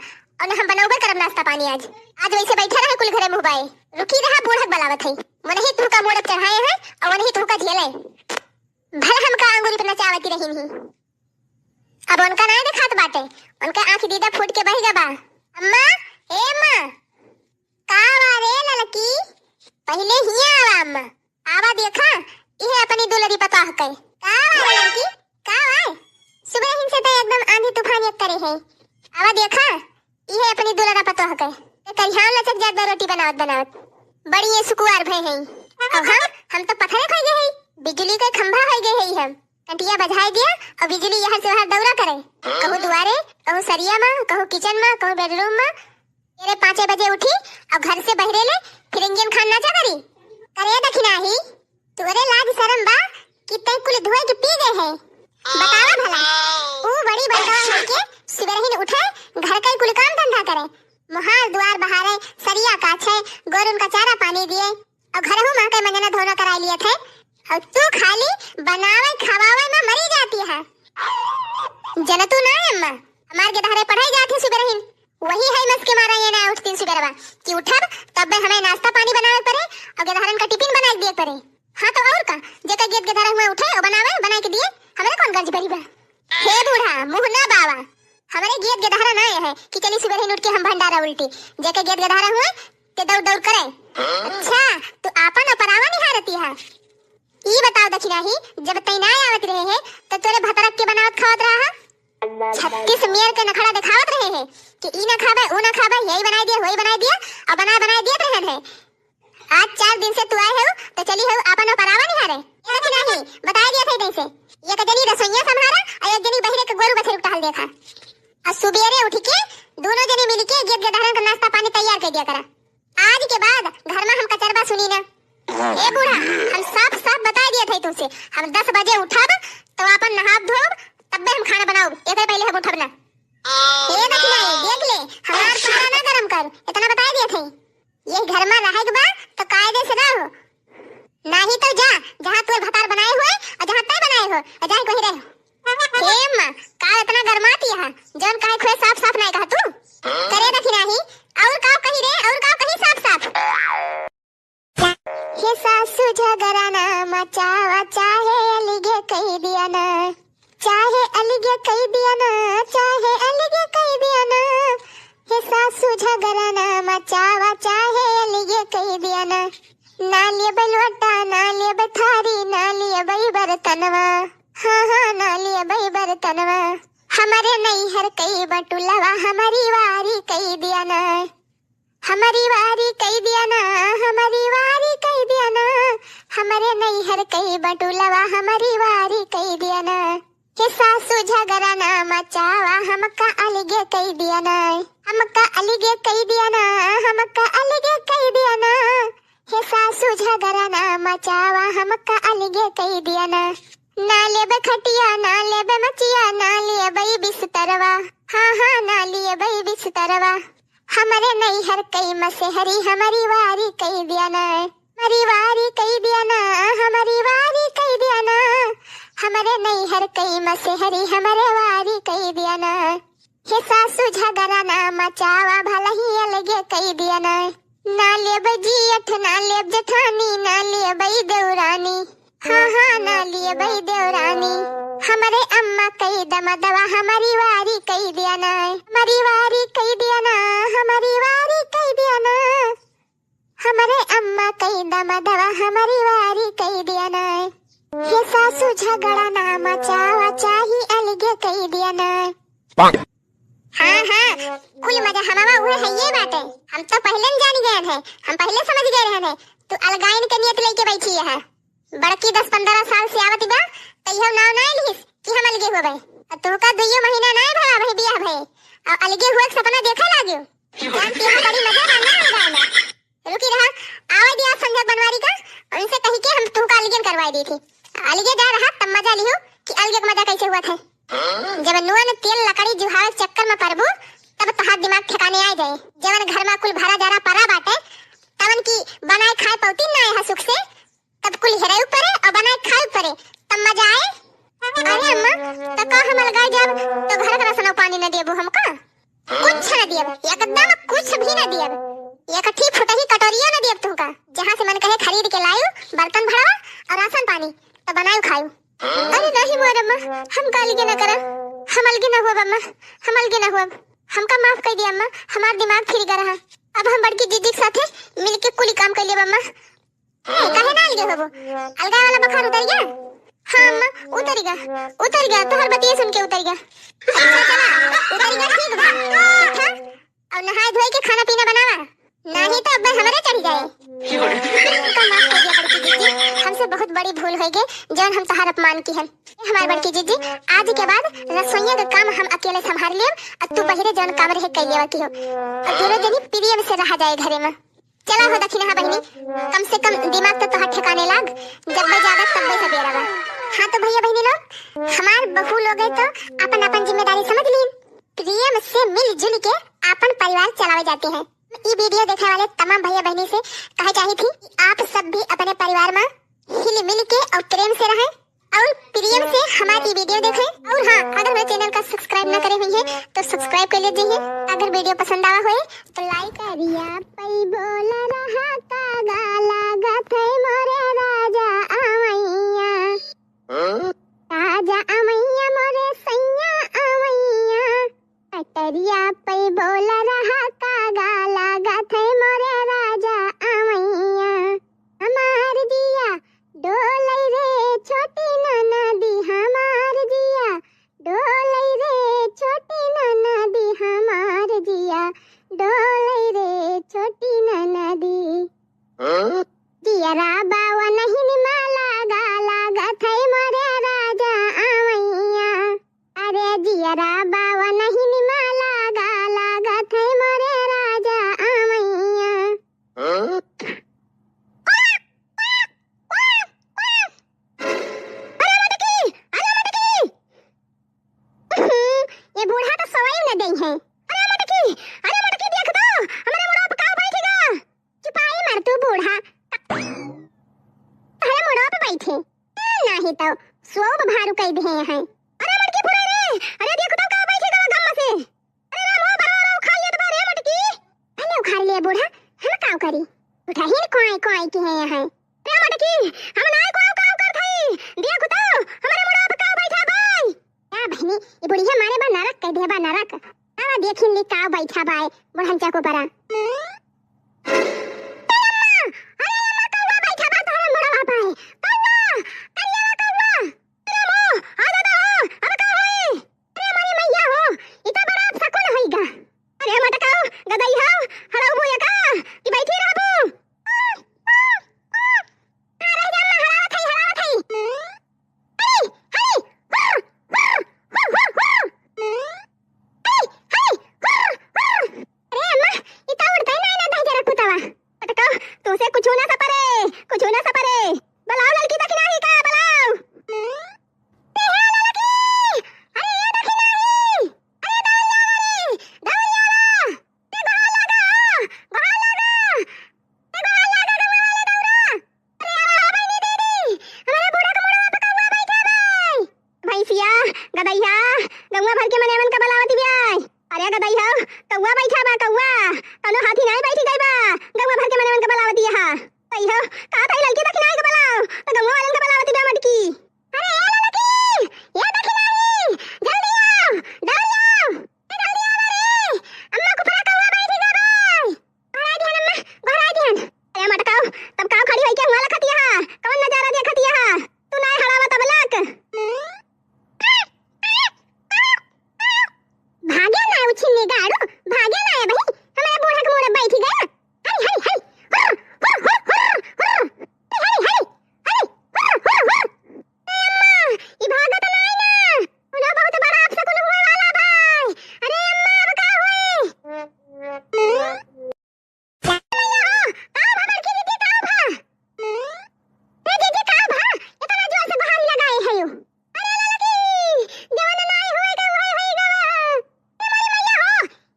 और ना हम बनौबे करब नाश्ता पानी आज। आज वैसे बैठा रहे कुल घरे मुँह बाए। रुकी रहा, बूढ़क बलावत है। वनही तुहका मोड़क चढ़ाए हैं और वनही तुहका झेले। भला हमका आंगुरी पे नचावती रही नहीं। अब उनका नाय देखात बाटे, उनका आँख दीदा फूट के बह गबा। अम्मा, ए अम्मा, का वा रे ललकी? पहिले हिया आवा अम्मा। आवा देखा, इहे अपनी दुलरी पतोह के। का वा रे ललकी? का वा? सुबह हिन से तो एकदम आंधी तूफान एक करे है। आवा देखा, इहे अपनी दुलरा पतोह के। ते करिहान लचक जात बा रोटी बनावत बनावत। बड़ी ये सुकुवार भय है। अब हम, हम तो पत्थरे खोई गए है, बिजली के खंभा होई गए है हम। कंटिया बजाए दिया और बिजली यहाँ से वहाँ दौरा करे। कहूँ दुआरे, कहूँ सरिया मा, कहूँ किचन मा, कहूँ बेडरूम मा। तेरे पाँचे बजे उठी और घर से बहरे ले फिर इंजन खान नाचा करी। करे दखिनाही, तोरे लाज शरम बा कि तै कुल धोए के पी गए है। बतावा भला, ऊ बड़ी बड़का होके सुबेरहिन उठे, घर का कुल काम धंधा करे, मोहार दुआर बहारे, सरिया काछे, गोरुन का चारा पानी दिए, और घरहू मा के मंजना धोना कराई लिए थे, और तू खाली बनावे खवावे मा मरी जाती है। जनतू ना अम्मा, हमार गेदहरे पढ़ाई जात है सुबेरहिन, वही है मस के मारा ये ना उठतीन सुबेरवा कि उठब तब हमें नाश्ता पानी बनावे पड़े और गेदहरन का टिफिन बनाए दिए पड़े। हाँ तो और का, जेकर गेद गेदहरा हुए उठे और बनावे, बनाए के दिए, हमरे कौन गर्ज भरी बा? हे बूढ़ा, मुँह ना बावा, हमरे गेद गेदहरा ना है कि चली सुबेरहिन उठ के हम भंडारा उल्टी, जेकर गेद गेदहरा हुए ते दौड़ दौड़ करे। अच्छा, तू आपन और परावा निहारती है। ई बताओ दखिनाही, जब तै ना आवत रहे है तो तोरे भतरक के बनावत खावत रहा है? छत्तीस मेर के नखड़ा देखावत रहे हैं कि ई ना खाबे, ऊ ना खाबे, यही बनाई दिया, वही बनाई दिया, और बना बनाई दियत रहन है। आज चार दिन से तू आए हो तो चली हो आपन ओपरावा निहारे। ए दखिनही, बताई दिया थे तैसे, एक जनी रसोइया संभारा और एक जनी बहिरे के गोरू बछरू टहल देखा। और सुबेरे उठ के दोनों जनी मिल के गेद गेदहरन का नाश्ता पानी तैयार कर दिया करा। आज के बाद घर में हम कचरबा सुनी ना। ए बूढ़ा, हम साफ साफ बताई दिया थे तुमसे, हम दस बजे उठब तो आपन नहाब धोब, तब्बे हम खाना बनाउब, एकरे पहले हम उठब ना। ए दखिनही, देख ले, हमार पारा ना गरम कर, इतना बताई दिया थे। ये घर में रहे के बा तो कायदे से रहो, नाही तो जा, जहाँ तोर भतार बनाए हुए और जहाँ तय बनाए हो, और जाए कहीं रहे। हे अम्मा, का इतना गरमाती है? जौन कहे खुए साफ साफ नहीं कहा तू। करे दखिनही, और का कही रे, और का कही साफ साफ। हे सासू झगड़ा ना मचावा, चाहे अलगे कही दिया ना, चाहे अलगे कही दिया ना, चाहे अलगे कही दिया ना। हे सासू झगड़ा ना मचावा, चाहे अलगे कही दिया ना। ना लेब लोटा, ना लेब थारी, ना लेब बर्तनवा। हाँ, हाँ, ना लेब बर्तनवा। हमरे नैहर कई बटुलवा, हमरी वारी कई दिया ना। हमरी वारी कई दिया ना, हमरी वारी कई दिया ना। हमरे नैहर कई बटुलवा, हमरी वारी कई दिया ना। हे सासू झगड़ा ना मचावा, हमका अलगे कई दिया ना। हमका अलगे कई दिया ना, हमका अलगे कई दिया ना। हे सासू झगड़ा ना मचावा, हमका अलगे कई दिया ना। ना लेबे खटिया, ना लेबे मचिया, ना लेबे बिस्तरवा। हाँ, हाँ, ना लेबे बिस्तरवा। हमरे नैहर कई मसेहरी, हमरी वारी कई दिया ना। हमरी वारी कई दिया ना, हमरी वारी कई दिया ना। हमरे नैहर कई मसेहरी, हमरे वारी कई दिया ना। हे सासू झगड़ा ना मचावा, भलही अलगे कई दिया ना। ना लेब जियठ, ना लेब जेठानी, ना लेब देवरानी। हाँ, हाँ, ना लेब देवरानी। हमरे अम्मा कई दमदवा, हमरी वारी कई दिया ना। हमरी वारी कई दिया ना, हमरी वारी कई दिया ना। हमरे अम्मा कई दमदवा, हमरी वारी कई दिया ना। हे सासू झगड़ा ना मचावा, चाही अलगे कई दिया ना। हाँ, हाँ, कुल मजा हमावा उहे है ये बाटे। हम तो पहले न जान गए हैं, हम पहले समझ गए रहे हैं, तू अलगाइन के नियत लेके बैठी है। बड़की दस पन्द्रह साल से आवत बा, कहियो नाव ना लिहिस कि हम अलगे होबे। और तोहका दुइयो महीना ना भवा भाई बियाह भए, और अलगे हुए के सपना देखे लाग्यो। जानती हो, बड़ी मजा बा ना अलगाइन में। रुकी रहा, आवे दिया संजय बनवारी का, उनसे कही के हम तुमका अलगे करवाई दी थी। अलगे जा रहा, तब मजा लियो कि अलगे का मजा कैसे हुआ था। जब नुआ न तेल लकड़ी जुहावे के चक्कर में पड़बू, तब तहार दिमाग ठिकाने आ जाए। जवन घर में कुल भरा जरा परा बाटे, तवन की बनाए खाए पौती ना है सुख से, तब कुल हेरे ऊपरे और बनाए खाए ऊपरे, तब मजा आए। अरे अम्मा, तो का हम अलगाए जाब, तो घर का राशन पानी न देबू हमका? कुछ न दियब, एकदम कुछ भी न दियब। एक ठी फुटही कटोरियो न दियब तुमका। जहाँ से मन कहे खरीद के लायू, बर्तन भरावा और राशन पानी, तो बनायू खायू। अरे नहीं मोर अम्मा, हम का अलगे न करब, हम अलगे न होब अम्मा, हम अलगे न होब। हमका माफ कर दिया अम्मा, हमार दिमाग फिर गया रहा। अब हम बड़की जिज्जी के साथे मिलके कुली काम कर लेब अम्मा। ए, काहे ना अलगे होबो? अलगा वाला बुखार उतर गया? हाँ अम्मा, उतर गया, उतर गया, तोहर बतिये सुन के उतर गया। अच्छा चला, उतर गया, ठीक बा। उठा, और नहाए धोए के खाना पीना बनावा, नहीं तो अब हमरे चढ़ जाए। हमका माफ कर दिया बड़की जिज्जी, हमसे बहुत बड़ी भूल हो गई, जौन हम तोहार अपमान की हन। हमार बड़की जिज्जी, आज के बाद रसोइया का काम हम अकेले संभाल लेब, और तू बहिरे जौन काम रहे कर लेवा की हो, और दोनों जनी प्रेम से रहा जाए घरे में। चला हो दखिनहा बहिनी, कम से कम दिमाग तो तोहार ठिकाने लाग, जब बे जागा तब बे सबेरा बा। हाँ तो भैया बहिनी लोग, हमार बहू लोग है तो अपन अपन जिम्मेदारी समझ लीन, प्रेम से मिलजुल के अपन परिवार चलावे जाते हैं। ई वीडियो देखे वाले तमाम भैया बहिनी से कहे चाही थी कि आप सब भी अपने परिवार में हिल मिल के और प्रेम से रहें और प्रेम से हमारी वीडियो देखें। और हाँ, अगर मेरे चैनल का सब्सक्राइब ना करे हुई है तो सब्सक्राइब कर लीजिए। अगर वीडियो पसंद आवा होए तो लाइक। करिया पई बोल रहा कागा लागत है मोरे राजा अमैया। राजा अमैया मोरे सैया अमैया। कटरिया पई बोल रहा कागा लागत है मोरे राजा अमैया। हमार जिया डोलै रे छोटी ननदी, हमार जिया डोलै रे। डोले रे छोटी ननदी। हाँ? जियरा बावा नहीं निमाला गा लागत है मोरे राजा आवैया। अरे जियरा बावा नहीं निमाला गा लागत है मोरे राजा आवैया। हाँ? अरे मटकी, अरे मटकी। ये बूढ़ा तो सोई न देई है। अरे मटकी, अरे मटकी देख तो, हमरे मुड़वा पे काऊ बैठेगा। चुपाई मार तू बूढ़ा। अरे मुड़वा पे बैठे। ए, नाही तो सोब भारू कई दे हैं। अरे मटकी फुरे रे, अरे देख तो काऊ बैठेगा गम से। अरे राम हो, बड़ा बड़ा उखाड़ लेत बा रे मटकी। भले उखाड़ ले बूढ़ा, हम काऊ करी? उठहिन कोई कोई की है यहाँ। रे मटकी, हम नाय कोई काऊ करत हई। देख तो, हमरे मुड़वा पे काऊ बैठा बाय। का बहिनी, ई बुढ़िया मारे बा नरक कह दे बा नरक। आवा देखिन ली काऊ बैठा बाय, बुढ़न चको परा। ए अम्मा, अरे अम्मा, कौआ बैठा बा तोहरे मुड़वा पे। कौआ, करिया कौआ। अरे अम्मा, आ दादा हो, अब का होई? अरे हमारी मैया हो, ई तो बड़ा अपशकुन होइगा। अरे मटकाऊ, गदई हो, हड़ऊ बोया का, कि बैठी रहबू? आ, रह जा, अम्मा, हड़ावत हई, हड़ावत हई। अरे, हई, हुर, हुर, हुर, हुर, हुर। अरे, हई, हुर, हुर। अरे अम्मा, ई तो उड़तै नाई ना दहिजरा कुतवा। मटकाऊ, तुसे कुछ ना सपरे, कुछ ना सपरे। बलाओ ललकी दखिनाही का, बलाओ। ए, हे ललकी! अरे, ए दखिनाही! अरे, दौड़िया रे! दौड़िया रे! ए, गोहार लागा हो! गोहार लागा! ए, गोहार लागा, गौवा वाले दौड़ा! अरे, आवा हो बहिनी दीदी! हमरे बूढ़ा के मुड़वा पे कौआ बैठा बाय! भैंसिया, गदइया, गौवा भर के मनेवन का बलावत बियाय। अरे गदई हो, कौआ बैठा बा, कौआ। कौनो हाथी नाई बैठी गई बा। गौवा भर के मनेवन का बलावत बिया। तई हो, का तई ललकी दखिनाही का बलाओ, तो गौवा वालन का बलावत बिया मटकी। अरे ए ललकी, ए दखिनाही, जल्दी आओ, दौड़ी आओ, ए जल्दी आओ रे। अम्मा कुपरा कौआ बैठी गवा बाय। गोहराई दिहन अम्मा, गोहराई दिहन। अरे मटकाऊ, तब काऊ खड़ी होई के हुआँ लखतिया हा? कवन नजारा देखतिया हा? तू नाय हड़ावा तब लक। भागे ना उछिन्नी गाड़ू, भागे ना ए बहिन, हमरे बूढ़ा के मुड़े बैठी गया। हरी, हरी, हरी, हुर, हुर, हुर, हुर, हुर। हरी, हरी, हरी, हुर, हुर, हुर। ए अम्मा, ई भागत नाई ना। उन्हें बहुत बड़ा अपशकुन हुए वाला बाय। अरे अम्मा, अब का होई? का भा बड़की दीदी, का भा? ए दीदी, का भा? इतना जोर से गोहारी लगाए है यू। अरे ललकी, जवन नाई होए के उहे होई गवा। ए मोरी मैया हो,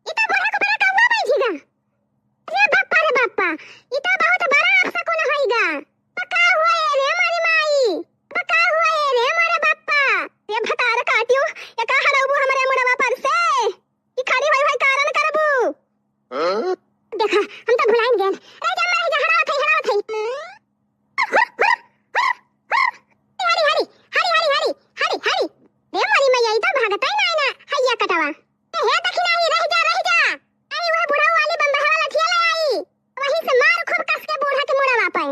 ई तो बूढ़ा को बड़ा कौआ बैठी गा। अरे बापा रे बापा, ई तो बहुत बड़ा अपशकुन होई गा। तो का हुए रे मोरी माई? तो का हुए रे मोरे बापा? रे भतार काटियो, ये का हरौबू हमरे मुड़वा पर से? ई खड़ी होई होई कारण करबू। हाँ? देखा, हम तो भुलाइन गएन। रह जा, रह जा, हड़ावत हई, हड़ावत हई। हरी, हरी, हरी, हरी, हरी, हरी, हरी। रे मोरी मैया, ई तो भागतै नाई ना, हैया कटवा। ए, हे दखिनाही, रह जा, रह जा। आई, वह बुढ़ऊ वाली बंदहवा लठिया ले आई। वहीं से मार खूब कस के बूढ़ा के मुड़वा पे।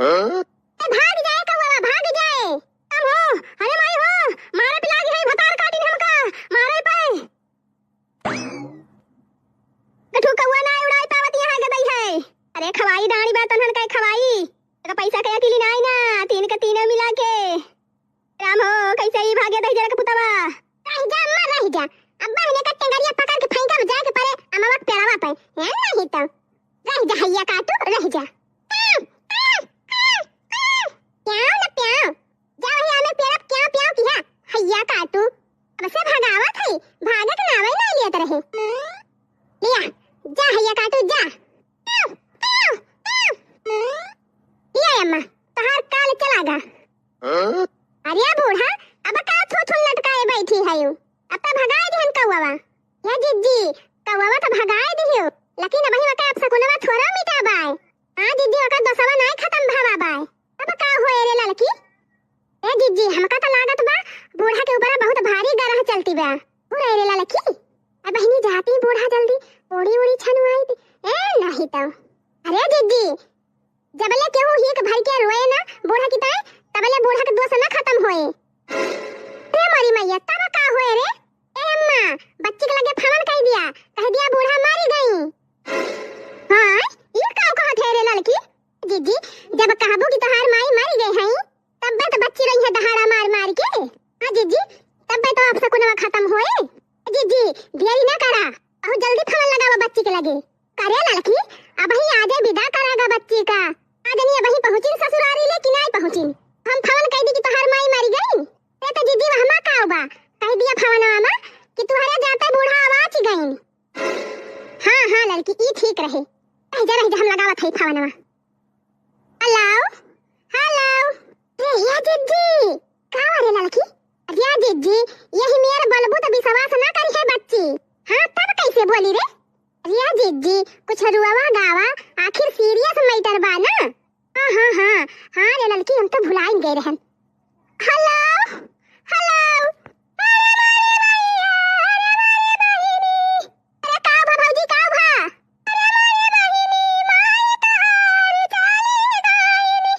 हाँ? ए, भाग जाए कौआ, भाग जाए। काम हो, अरे माई हो, मारे पे लागी है, भतार काटिन हमका, मारे पे। कठू कौआ ना उड़ाई पावत यहाँ गदई है। अरे खवाई डांडी बा तनहन कई खवाई। एका पैसा के अकेली नाई ना, तीन के तीनों मिला के। राम हो, कैसे ही भागे दहिजरा के पुतवा। रह जा अम्मा, रह जा। अब्बा हने का टेंगरिया पकड़ के फेंका जाए के परे अमवा के पेड़वा पे। है नहीं तो। रह जा हैया काटू, रह जा। प्याओ, प्याओ, प्याओ। प्याओ ना प्याओ। जा वही आमे पेड़ पे प्याओ, प्याओ किहा। हैया काटू। अब से भगावत है, भागे के नावे ना लियत रहे। लिया, जा हैया काटू, जा। प्याओ, प्याओ, प्याओ। लिया अम्मा, तोहार काल चला गा। हाँ? अरे बूढ़ा, अब का थू थू लटकाए बैठी है यू? अब तो भगाए दिहन कौवा। या जिज्जी, कौवा तो भगाए दिहियो, लेकिन अबही वका अपशकुनवा थोड़ा मिटा बाय। हाँ जिज्जी, वका दोसवा नाय खतम भवा बाय। अब का होए रे ललकी? ए जिज्जी, हमका तो लागत बा, बूढ़ा के ऊपर बहुत भारी गरह चलती बा। हो रे रे ललकी, अब बहिनी जाती बूढ़ा जल्दी, ओड़ी ओड़ी छनुआई दी। ए नहीं तो। अरे जिज्जी, जबले केहू हीक भर के रोए ना बूढ़ा की ताई, तबले बूढ़ा के दोष ना खतम होए। रे मोरी मैया, तब का होए रे? ए अम्मा, बच्ची के लगे फवन कह दिया, कहे लगे। करे ललकी, अबही आजे बिदा करेगा बच्ची का। आज नहीं अबही पहुँचिन ससुरारी ले कि नाई पहुँचिन। हम फोन कह दी कि तोहार माई मरी गई। ते तो जिज्जी वहमा का बा, कह दिया फोनवा मा कि तुहरे जाते बूढ़ा आवाज गईन। हाँ, हाँ ललकी, ई ठीक रहे। रह जा, रह जा, हम लगावत है फोनवा। Hello, hello. ए, या जिज्जी, का रे ललकी? या जिज्जी, यही मेर बोलबू तो विश्वास ना करी है बच्ची। हाँ, तब कैसे बोली रे? या जिज्जी, कुछ रुआवा गावा, आखिर सीरियस मैटर बा ना? हाँ, हाँ, हाँ, हाँ रे ललकी, हम तो भुलाइन गए रहन। Hello, hello. अरे मारे भैया, अरे मारे बहिनी। अरे का भा भौजी, का भा? अरे मारे बहिनी, माई तोहार चली गईनी।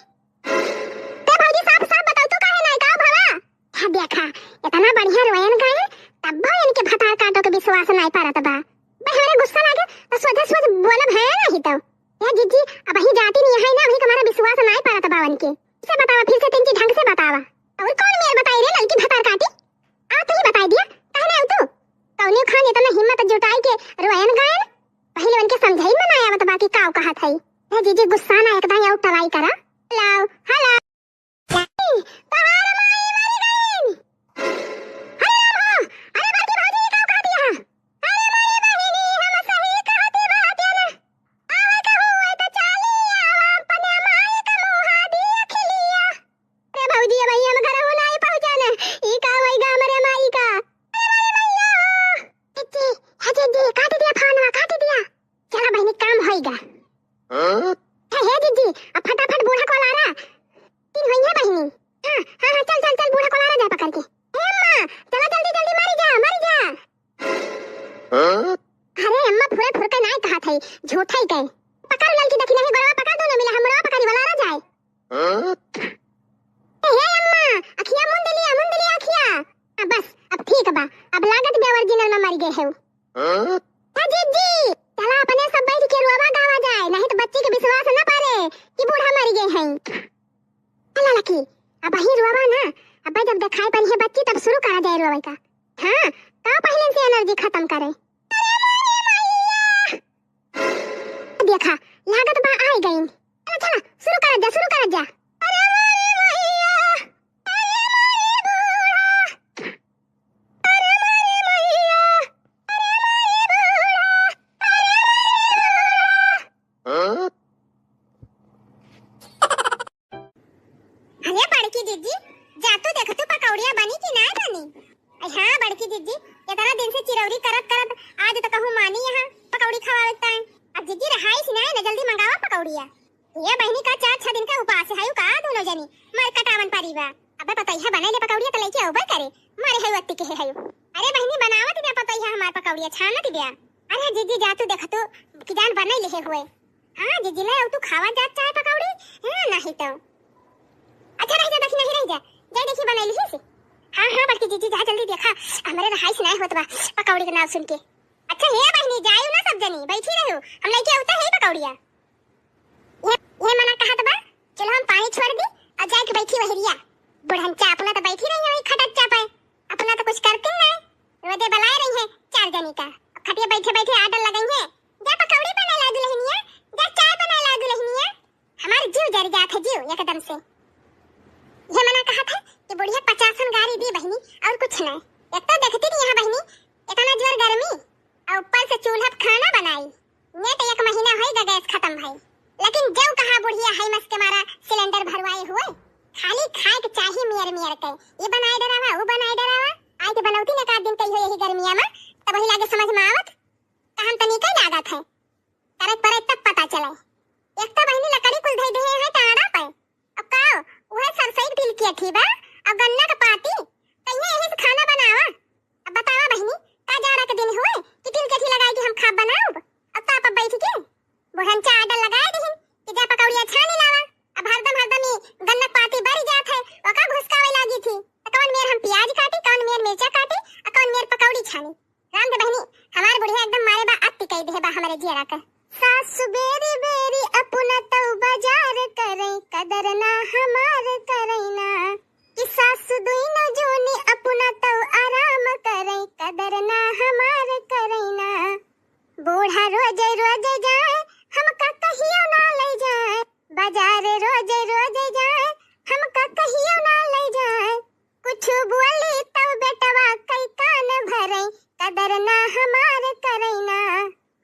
ते भौजी, साफ साफ बताओ, तू काहे नाई का भवा? हाँ देखा, इतना बढ़िया रोयन गाए, तब भी इनके भतार काटो के विश्वास नाई परत बा। बे, हमरे गुस्सा लागे तो सोझे सोझ बोलब है नहीं तो। या जिज्जी, अबही जाती नहीं है ना, अबही हमारा विश्वास नाई परत बा उनके। इसे बतावा, फिर से तिनकी ढंग से बतावा। और कौन मेर बताई रे ललकी भतार काटी? आ तू ही बताई दिया, कहने आऊ तू? कौने खान इतना हिम्मत जुटाई के रोयन गायन? पहले उनके समझाई में ना आवत बा कि काऊ कहत है। ए जिज्जी गुस्सा ना एकदम आऊ ट्राई करा। लाओ, हेलो। तोहार माई मरी गईन। अरे राम हो, अरे बड़की भौजी, ई का कह दिया? अरे माई बहिनी, हम सही कहती बात है ना। आवे के हुए तो चाली आवा, अपने माई का मुहा दिया खिलिया। अरे भौजी, अब हम घर हो नहीं पहुँचन। ई का होई गा हमरे माई का? अरे माई मैया हो। जिज्जी, हे जिज्जी, काट दिया फोनवा, काट दिया। चला बहिनी, काम होई गा। हाँ? हे, हे जिज्जी, अब फटाफट बूढ़ा को लारा। तीन होई है बहिनी। हाँ, हाँ, हाँ, चल, चल, चल, बूढ़ा को लारा जाए पकड़ के। ए अम्मा, चला जल्दी, जल्दी, मरी जा, मरी जा। हाँ? अरे अम्मा, फुरे फुर के नाय कहत है, झूठा ही कहे। पकड़ ललकी, देखी नहीं, गोड़वा पकड़, दोनों मिला, हम मुड़वा पकड़ी, वाला रह जाए। हाँ? ए, हे अम्मा, अखिया मुंद लिया, मुंद लिया अखिया। हाँ, बस, अब ठीक बा, अब लागत बे original में मर गए है। हाँ? ए जिज्जी, चला अपने सब बैठ के रोवा गावा जाए, नहीं तो बच्ची के विश्वास न पारे कि बूढ़ा मर गए हैं। चला लकी, अब वही रोवा ना, अब जब दिखाई पड़ी है बच्ची तब शुरू करा जाए रोवे का। हाँ, का पहले से एनर्जी खत्म करे। देखा, लागत बा आइ गइन। चला, चला, शुरू करत जा, शुरू करत जा। अरे मारे मैया, अरे मारे बूढ़ा, अरे मारे मैया, अरे मारे बूढ़ा, अरे मारे बूढ़ा। हाँ? अरे बड़की जिज्जी, जा तू देख तू पकौड़िया बनी कि नाय बनी? अरे हाँ बड़की जिज्जी, इतना दिन से चिरौरी करत करत आज तो कहूँ मानी यहाँ पकौड़ी खवावे ताई। अब जिज्जी रहाइस नाय ना, जल्दी मंगावा पकौड़िया। ये बहिनी का चार छह दिन का उपास है का दोनों जनी, मर कटावन परी बा। अबे पतैया बने ले पकौड़िया तो लेके अउबे करे, मरे है अत्ती के है। अरे बहिनी बनावत बे पतैया हमार पकौड़िया छानत बे। अरे जिज्जी जा तू देख तू कि जान बने ले हुए। हाँ, जिज्जी ले आऊ तू खावा जात चाहे पकौड़ी, हाँ, नहीं तो। अच्छा, रह जा, देखी, नहीं, रह जा। जा, देखी, बनाई लिही से। हाँ, हाँ, बड़की जिज्जी, जा, जल्दी देखा। हमरे रहाइस नहीं होत बा, पकौड़ी के नाव सुन के। अच्छा, हे बहिनी, जायू ना सब जनी, बैठी रहू। हम लेके आवते है पकौड़िया। ये, ये मना कहत बा, चलो हम पानी छोड़ दी और जाके बैठी वहरिया। बुढ़नचा अपना तो बैठी रही है वही खटच्चा पे। अपना तो कुछ करती नहीं। रोजे बुलाए रही है चार जनी का। खटिया बैठे बैठे order लगाई है। जा पकौड़ी बनाए ला दुल्हनिया, जा चाय बनाए ला दुल्हनिया। हमार जीव जर जात है, जीव एकदम से। ये मना कहत है कि बुढ़िया पचासन गारी दी बहिनी, और कुछ नहीं। एक तो देखती नहीं यहाँ बहिनी, इतना जोर गर्मी, और ऊपर से चूल्हा पे खाना बनाई। नेट एक महीना होई गा गैस खत्म भई, लेकिन जब कहा बुढ़िया है मस के मारा सिलेंडर भरवाए हुए, खाली खाए के चाही मियर मियर के, ये बनाए डरावा, वो बनाए डरावा। आए के बनौती ने का दिन कही हो यही गर्मिया में, तब वही लागे समझ में आवत, कहन तनी के लागत है। करे परे तब पता चले। एक तो बहिनी लकड़ी कुल धई देहे हैं टाड़ा पे। अब का? वह सरसई के तिल के अथी बा, अब गन्ना के पाती, कहिए यही से खाना बनावा। अब बतावा बहिनी, का जाड़ा के दिन हुए कि तिल के अथी लगाई के हम खाब बनाउब? अब ताप पे बैठ के बुढ़नचा order लगाए दिहिन कि जा पकौड़िया छानी लावा। अब हरदम हरदम ई गन्ना के पाती बरी जात है, ओका घुसकावे लागी थी। तो कौन मेर हम प्याज काटी, कौन मेर मिर्चा काटी, और कौन मेर पकौड़ी छानी। राम दे बहिनी, हमार बुढ़िया एकदम मारे बा अत्ती कई देहे बा हमरे जियरा के। सासु बेरी बेरी अपना तऊ बाजार करे, कदर ना हमार करे ना। कि सासु दुइनो जोनी अपना तऊ आराम करे, कदर ना हमार करे ना। बूढ़ा रोजे रोजे जाए, हमका कहियो ना ले जाए। बाजार रोजे रोजे जाए, हमका कहियो ना ले जाए। कुछ बोली तब बेटवा कई कान भरे, कदर ना हमार करे ना।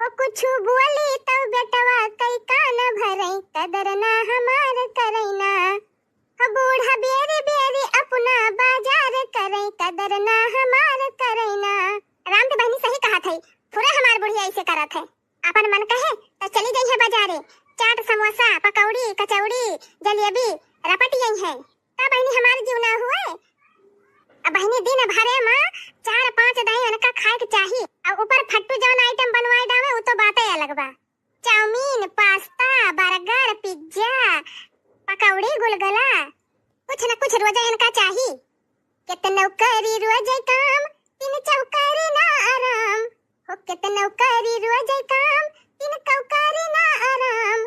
ओ कुछ बोली तब बेटवा कई कान भरे, कदर ना हमार करे ना। ओ बूढ़ा बेरी बेरी अपना बाजार करे, कदर ना हमार करे ना। राम के बहिनी सही कहत है, पूरा हमार बुढ़िया ऐसे करत है। अपन मन कहे तो चली गई है बाजारे, चाट, समोसा, पकौड़ी, कचौड़ी, जलेबी रपट गई है। का बहिनी हमार जीव ना हुए? अब बहिनी दिन भरे में चार पाँच दाई उनका खाए के चाही। अब ऊपर फट्टू जौन आइटम बनवाए डावे, उ तो बातें अलग बा। चाउमीन, पास्ता, बर्गर, पिज्जा, पकौड़ी, गुलगुला, कुछ न कुछ रोजे इनका चाही। केतनो करी रोजे काम, तीन चौकारी ना आराम। हो केतनो करी रोजे काम, तीन चौकारी ना आराम।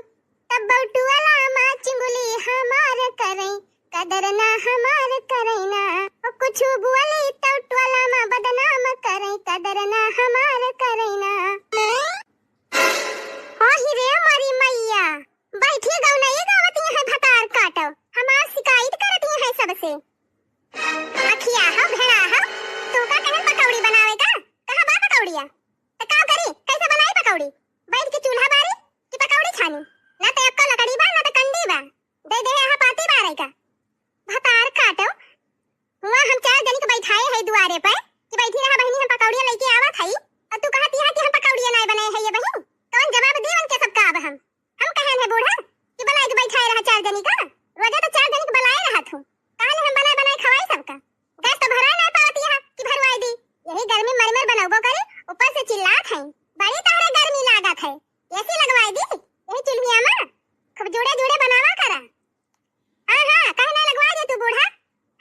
तब बौटुअला माँ चुंगली हमार करे, कदर ना हमार करे ना। हो कुछ बोली तो टोला माँ बदनाम करे, कदर ना हमार करे ना। हो ही रे मोरी मैया, बैठी गौनई गावत यहाँ भतार काटो, हमार शिकायत करत यहाँ सबसे। अखिया हो, भेड़ा हो, तू का कहे पकौड़ी बनावे का? कहाँ बा पकौड़िया? त का करी? कैसे बनाई पकौड़ी? बैठ के चूल्हा बारी कि पकौड़ी छानी? ना तो एक्को लकड़ी बा, ना तो कंडी बा। दे दे यहाँ पाती बारे का। भतार काटो, हुआ हम चार जनी के बैठाए है दुआरे पर कि बैठी रहा बहिनी, हम पकौड़िया लेके आवत हई, और तू कहत यहाँ कि हम पकौड़िया नाय बनाए है ये बहिन। कौन जवाब दी उनके सबका अब हम? हम कहन है बूढ़ा कि बनाए के बैठाए रहा चार जनी का, रोजा तो चार जनी के बनाए रहा तू, काहे हम बनाए बनाए खवाई सबका? गैस तो भराए ना पावत यहाँ कि भरवाए दी, यही गर्मी मर मर बनौबो करे, ऊपर से चिल्लात है, बड़ी तहरे गर्मी लागत है, एसी लगवाए दी यही चुल्हिया में, खूब जुड़े जुड़े बनावा करा। हाँ, हाँ, काहे ना लगवा दे तू बूढ़ा?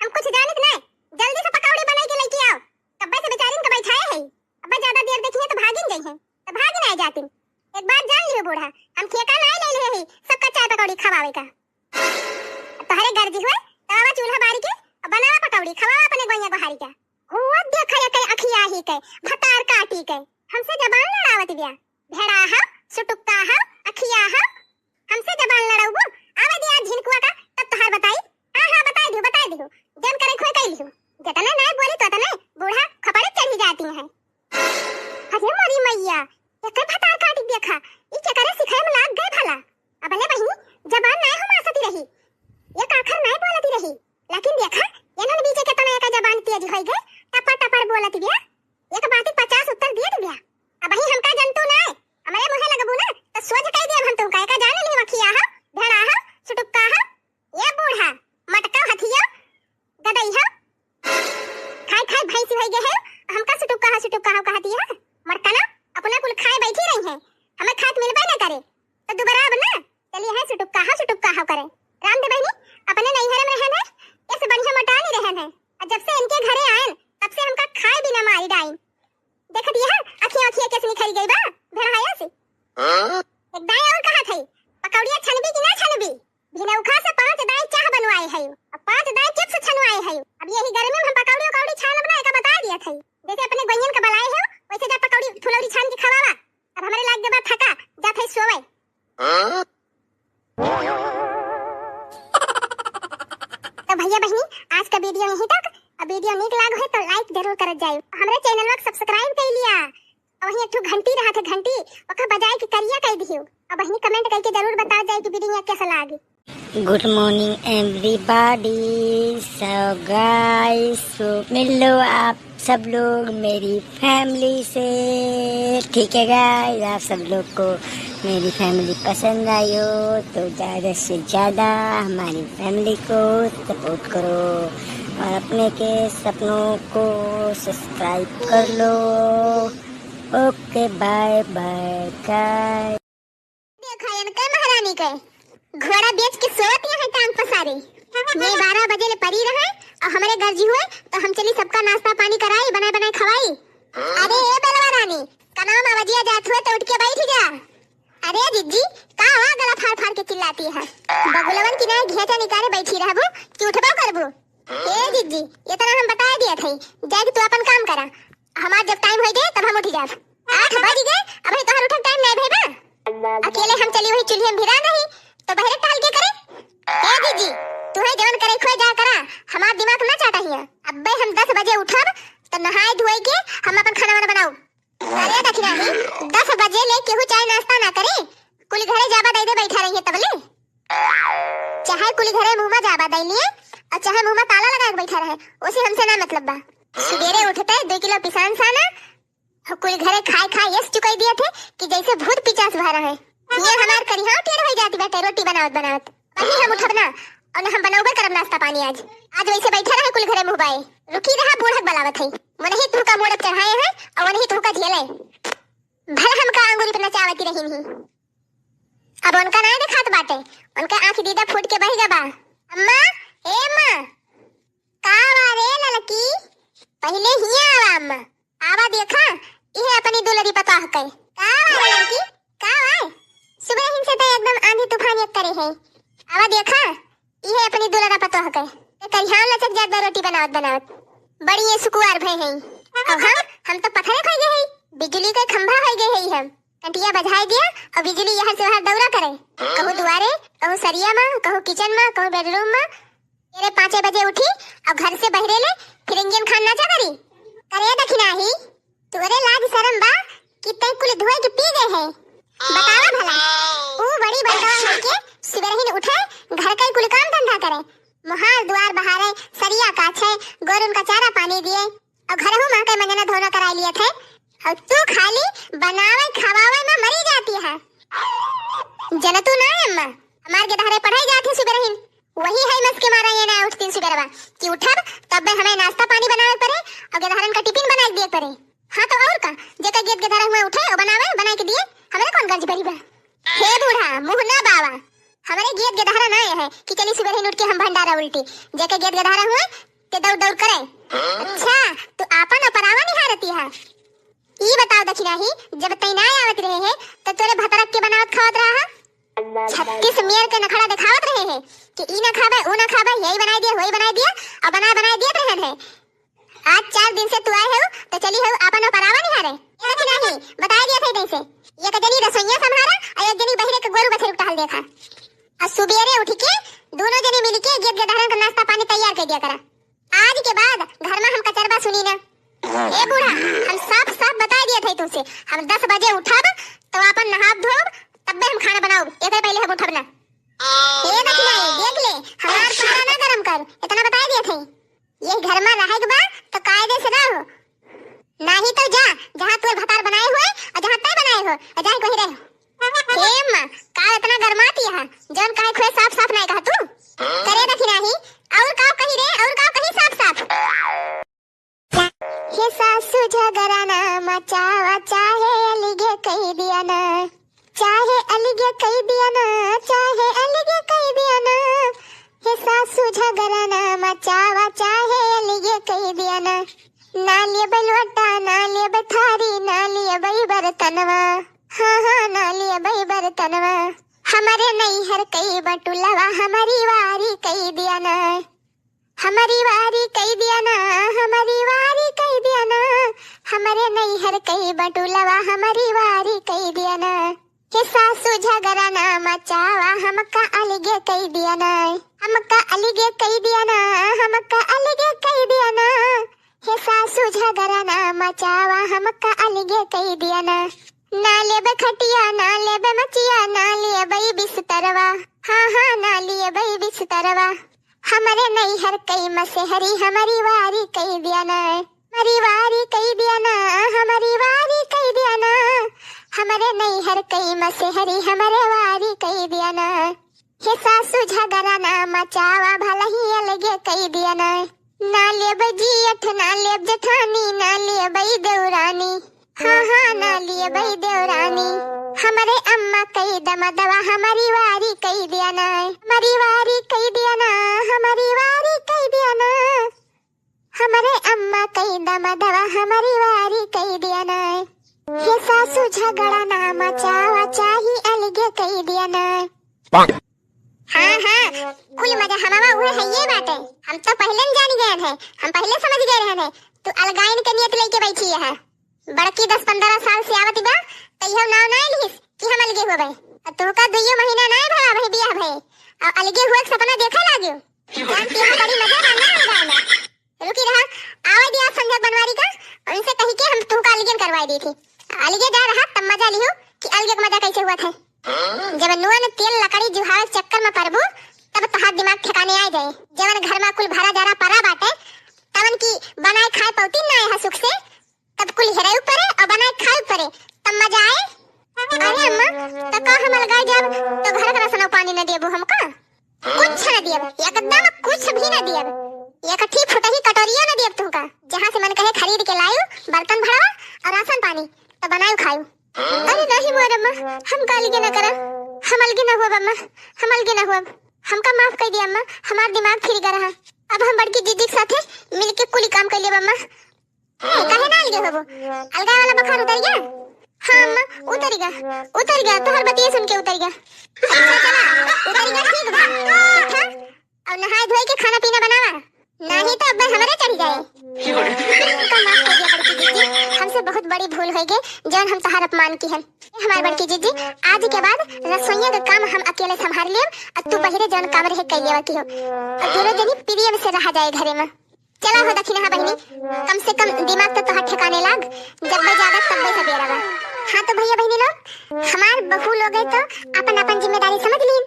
हम कुछ जानित नहीं। जल्दी से पकौड़ी बनाई के लेके आओ। कब्बे से बेचारिन के बैठाए है। अब्बा ज्यादा देर देखिए तो भागिन गई है। तो भागिन आए जातिन। एक बात जान लियो बूढ़ा, हम ठेका नहीं ले लिए ही सबका चाय पकौड़ी खवावे का। तोहरे गर्जी हुए, तो आवा चूल्हा बारी के, और बनावा पकौड़ी, खवावा अपने गोइया गोहारी का। हुआ देखा ये कई अखिया ही के, भतार काटी के, हमसे जबान लड़ावत बिया। भेड़ा हा, सुटुक्का हा, अखिया हा, हमसे जबान लड़ाउबू? आवे दे आज झिनकुआ का, तब तोहार बताई। हाँ, हाँ, बताई दिहु, बताई दिहु। जन करे खोए कई लिहु। जतने नाय बोली तो तने बूढ़ा खपड़े चढ़ी जाती हैं। अरे मोरी मैया, एकर भतार काटी देखा, ई केकरे सिखाए में लाग गए भला। अबले बहिनी, जबान नाय हो मासती रही, एक आखर नाय बोलती रही, लेकिन देखा, एनन बीचे के तना एका जबान तेज होई गए, टपर टपर बोलत बिया, एक बात पचास उत्तर देत बिया। अबही हमका जनतू नाय, हमरे मुँहे लगबू ना, तो सोझ कह देब हम तुमका, एका जान ली मखिया हो, भेड़ा हो, सुटुक्का हो, ये बूढ़ा, मटका हथिया, गदई हो। खाए खाए भैंसी होई गए है, हमका सुटुक्का हो, सुटुक्का हो कहती है। मटका ना, अपना कुल खाए बैठी रही है, हमें खाए मिलबे ना करे, तो दुबारा अब ना, चलिए है सुटुक्का हो, सुटुक्का हो करे। राम दे बहिनी, अपने नैहरे में रहन है, इससे बढ़िया मोटा नहीं रहन है। और जब से इनके घरे आयन, तब से हमका खाए बिना मारी डाइन। देखत यह अखियाँ अखियाँ कैसे निखरी गई बा, भेड़ाया से। हाँ? एक दाई और कहा थई, पकौड़िया छनबी कि ना छनबी? भिनौखा से पाँच दाई चाह बनवाए है, और पाँच दाई चिप्स छनवाए है। अब यही गर्मी में हम पकौड़ी उकौड़ी छानब ना, एका बता दिया थई। जैसे अपने गोइयन का बलाए है, वैसे जा पकौड़ी फुलौरी छान के खवावा। अब हमरे लाग गए बा थका, जा थई सोवे। हाँ? तो भैया बहिनी, आज का वीडियो यहीं तक। अब वीडियो नीक लाग है तो लाइक जरूर करत जाए, हमरे चैनल को सब्सक्राइब कर लिया। और वहीं एक ठो घंटी रहा था, घंटी, ओका बजाए के करिया कर दियो। और बहिनी कमेंट करके जरूर बताओ जाए कि वीडियो कैसा लागे। Good morning everybody। So guys, so मिल लो आप सब लोग मेरी फैमिली से, ठीक है गाइस? आप सब लोग को मेरी फैमिली पसंद आई हो तो ज़्यादा से ज़्यादा हमारी फैमिली को सपोर्ट करो और अपने के सपनों को सब्सक्राइब कर लो। Okay, bye bye guys. देखा इनके महारानी के, घोड़ा बेच के सोवत यहाँ टांग पसारे। मैं बारह बजे ले परी रहे और हमरे गर्जी हुए तो हम चली सबका नाश्ता पानी कराई, बनाए बनाए खवाई। अरे ए बेलवा रानी, कनावा में बजिया जात हुए तो उठ के बैठ जा। अरे जिज्जी, का हुआ गला फाड़ फाड़ के चिल्लाती है? बगुलवन की नाई घेटा निकाले बैठी रहबू कि उठबो करबू? ए जिज्जी, इतना हम बता दिया थे, जाके तू अपन काम करा, हमार जब टाइम हो गए तब हम उठ जाब। आठ बज गए, अबे तोहर उठक चूल्हे में भिरा नहीं, तो बहरे टहल के करे? ए दीदी, तुहे जवन करे खोए जा करा, हमार दिमाग ना चाटा हिया। अब्बे हम दस बजे उठब, तो नहाए धोए के हम अपन खाना वाना बनाऊ। अरे दखिनाही, दस बजे ले केहू चाय नाश्ता ना करे, कुल घरे जाबा दई दे बैठा रहिए तबले। चाहे कुल घरे मुँह में जाबा दई लिए, और चाहे मुँह में ताला लगा के बैठा रहे, ओसे हमसे ना मतलब बा। सुबेरे उठते दो किलो पिसान साना, कुल घरे खाए खाए यस चुकाई दिए थे कि जैसे भूत पिचास भरा है। ये हमार करिहाव टेढ़ होई जाती बाटे रोटी बनावत बनावत। वही हम उठब ना, और हम बनौबे करब नाश्ता पानी आज। आज वैसे बैठे रहे कुल घरे मुँह बाए। रुकी रहा, बूढ़क बलावत है। मनही तुहका मोड़क चढ़ाए हैं, और वनही तुहका झेले। भल हमका अंगूरी पे नचावती रही नहीं। अब उनका नाय देखात बाटे, उनका आँख दीदा फूट के बह गबा। अम्मा, ए अम्मा, का वा रे ललकी? पहिले हिया आवा अम्मा, आवा देखा, इहे अपनी दुलरी पतोह के। का वा रे ललकी, का वा? सुबह हिन से तो एकदम आंधी तूफान एक करे है। आवा देखा, इहे अपनी दुलरा पतोह के। ते करिहान लचक जात बा रोटी बनावत बनावत। बड़ी ये सुकुवार भय है। अब हम, हम तो पथरे खोई गए है, बिजली के खंभा होई गए है हम। कंटिया बजाई दिया और बिजली यहाँ से वहाँ दौरा करे। कहूँ दुआरे, कहूँ सरिया में, कहूँ किचन में, कहूँ बेडरूम में। तेरे पाँचे बजे उठी और घर से बहरे ले फिर इंजन खान नाचा करी। करे दखिनाही, तोरे लाज शरम बा कि तै कुल धोए के पी गए है? बतावा भला। ऊ बड़ी बड़का होके सुबेरहिन उठे, घर का ही कुल काम धंधा करे, मोहार दुआर बहारे, सरिया काछे, गोरुन का चारा पानी दिए, और घरहू में के मंजना धोना कराई लिए थे, और तू खाली बनावे खवावे में मरी जाती है। जनतू ना अम्मा, हमार गेदहरे पढ़ाई जात है सुबेरहिन, वही है मस के मारा ये ना उठतीन सुबेरवा कि उठब तब हमें नाश्ता पानी बनावे पड़े और गेदहरन का टिफिन बनाए दिए पड़े। हाँ तो और का, जेकर गेद गेदहरा हुए उठे और बनावे, बनाए के दिए, हमरे कौन गर्ज भरी बा? हे बूढ़ा, मुँह ना बावा, हमरे गेद गेदहरा ना है कि चली सुबेरहिन उठ के हम भंडारा उल्टी, जेकर गेद गेदहरा हुए ते दौड़ दौड़ करे। अच्छा, तू आपन और परावा निहारती है। ई बताओ दखिनाही, जब तै ना आवत रहे है, तो तोरे भतरक के बनावत खावत रहा है? छत्तीस मेर के नखड़ा दिखावत रहे है कि ई ना खाबे, ऊ ना खाबे, यही बनाई दिया, वही बनाई दिया, और बनाए बनाए दिए रहे है। आज चार दिन से तू आए हो, तो चली हो आपन परावा निहारे। ये दखिनाही, बताई दिया था जैसे, एक जनी रसोइया संभारा, और एक जनी बहरे के गोरू बछरू टहल देखा। और सुबेरे उठ के दोनों जने मिल के गेद गेदहरन का नाश्ता पानी तैयार कर दिया करा। आज के बाद घर में हम कचरबा सुनी ना। ए बूढ़ा, हम साफ साफ बताई दिए थे तुमसे, हम दस बजे उठब तो आपन नहाब धोब, तब्बे हम खाना बनाओ, एक पहले हम उठब ना। ए दखिनाही, देख ले, हमार पारा ना गरम कर, इतना बताई दिए थे। ये घर में रहे के बा तो कायदे से रहो, नाही तो जा, जहाँ तोर भतार बनाए हुए और जहाँ तय बनाए हो, और जाए वहीं रहो। हे अम्मा, का इतना गरमाती है? जौन कहे खुए साफ साफ नहीं कहा तू। करे दखिनाही, और का कही रे, और का कही साफ साफ? हे सासू झगड़ा ना मचावा, चाहे अलगे कही दिया ना, चाहे अलगे कही दिया ना, चाहे अलगे कही दिया ना। हे सासू झगड़ा ना मचावा, चाहे अलगे कही दिया ना। ना लेबे लोटा, ना लेबे थारी, ना लेबे बर्तनवा। हाँ, हाँ, ना लेबे बर्तनवा। हमरे नैहर कई बटुलवा, हमरी वारी कई दिया ना। हमरी वारी कई दिया ना, हमरी वारी कई दिया ना। हमरे नैहर कई बटुलवा, हमरी वारी कई दिया ना। हे सासू झगड़ा ना मचावा, हमका अलगे कई दिया ना, हमका अलगे कई दिया ना, हमका अलगे कई दिया ना। हे सासू झगड़ा ना मचावा, हमका अलगे कई दिया ना। ना लेबे खटिया, ना लेबे मचिया, ना लेबे बिस्तरवा। हाँ, हाँ, ना लेबे बिस्तरवा। हमरे नैहर कई मसेहरी, हमरी वारी कई दिया ना। हमरी वारी कई दिया ना, हमरी वारी कई दिया ना। हमरे नैहर कई मसेहरी, हमरे वारी कई दिया ना। हे सासू झगड़ा ना मचावा, भलही अलगे कई दिया ना। ना लेब जियठ, ना लेब जेठानी, ना लेब देवरानी। हाँ, हाँ, ना लेब देवरानी। हमरे अम्मा कई दमदवा, हमरी वारी कई दिया ना। हमरी वारी कई दिया ना, हमरी वारी कई दिया ना। हमरे अम्मा कई दमदवा, हमरी वारी कई दिया ना। हे सासू झगड़ा ना मचावा, चाही अलगे कई दिया ना। हाँ, हाँ, कुल मजा हमावा उहे है ये बाटे। हम तो पहले न जान गए हैं, हम पहले समझ गए रहे हैं। तू अलगाइन के नियत लेके बैठी है। बड़की दस पन्द्रह साल से आवत बा, तैयो नाव ना लिहिस कि हम अलगे हो गए। अब तोहका दुइयो महीना नाय भा अबहीं बियाह भए, अउ अलगे हुए के सपना देखे लाग्यो। जानती हो, बड़ी मजा बा ना अलगाए में। रुकी रहा, आवे दिया संझा बनवारी का, उनसे कही के हम तोहका अलगे करवाए देई थी। अलगे जा रहा, तब मजा लिहू कि अलगे के मजा कैसे हुआ थे। जब नुआ न तेल लकड़ी जुहावे के चक्कर में पड़बू, तब तोहार दिमाग ठिकाने आ जाए। जवन घर में कुल भरा जरा परा बाटे, तवन की बनाए खाए पौती ना है सुख से, तब कुल हेराई परे अउ बनाए खाए परे, तब मजा आए। अरे अम्मा, त का हम अलगाए जाब, तो घर का राशन पानी न देबू हमका? कुछ न दियब, एकदम कुछ भी न दियब। एक ठी फुटही कटोरियो न दियब तुमका। जहाँ से मन कहे खरीद के लायू, बर्तन भरावा अउ राशन पानी, तो बनायू खायू। अरे नहीं मोर अम्मा, हम का अलगे न करब, हम अलगे न हुअब अम्मा, हम अलगे न हुअब। हमका माफ कर दिया अम्मा, हमार दिमाग फिर गया रहा। अब हम बड़की जीजी के साथे मिलके कुली काम कर लेब अम्मा। ए, काहे ना अलगे होबो? अलगाए वाला बुखार उतर गया? हाँ अम्मा, उतर गया, उतर गया, तोहर बतिये सुन के उतर गया। अच्छा चला, उतर गया, ठीक बा। उठा, अउ नहाए धोए के खाना पीना बनावा, नहीं तो अब हमरे चढ़ जाए। हमका माफ कर दिया बड़की जीजी, हमसे बहुत बड़ी भूल होइ गई, जौन हम तोहार अपमान की हन। ए हमार बड़की जीजी, आज के बाद रसोइया का काम हम अकेले संभाल लेब, अउ तू बहिरे जौन काम रहे कर लेवा की हो, अउ दोनों जनी प्रेम से रहा जाए घरे में। चला हो दखिनहा बहिनी, कम से कम दिमाग तो तोहार ठिकाने लाग, जब मैं जागत तब मैं सबेरा बा। हाँ तो भैया बहिनी लोग, हमार बहू लोग है तो अपन अपन जिम्मेदारी समझ लीन,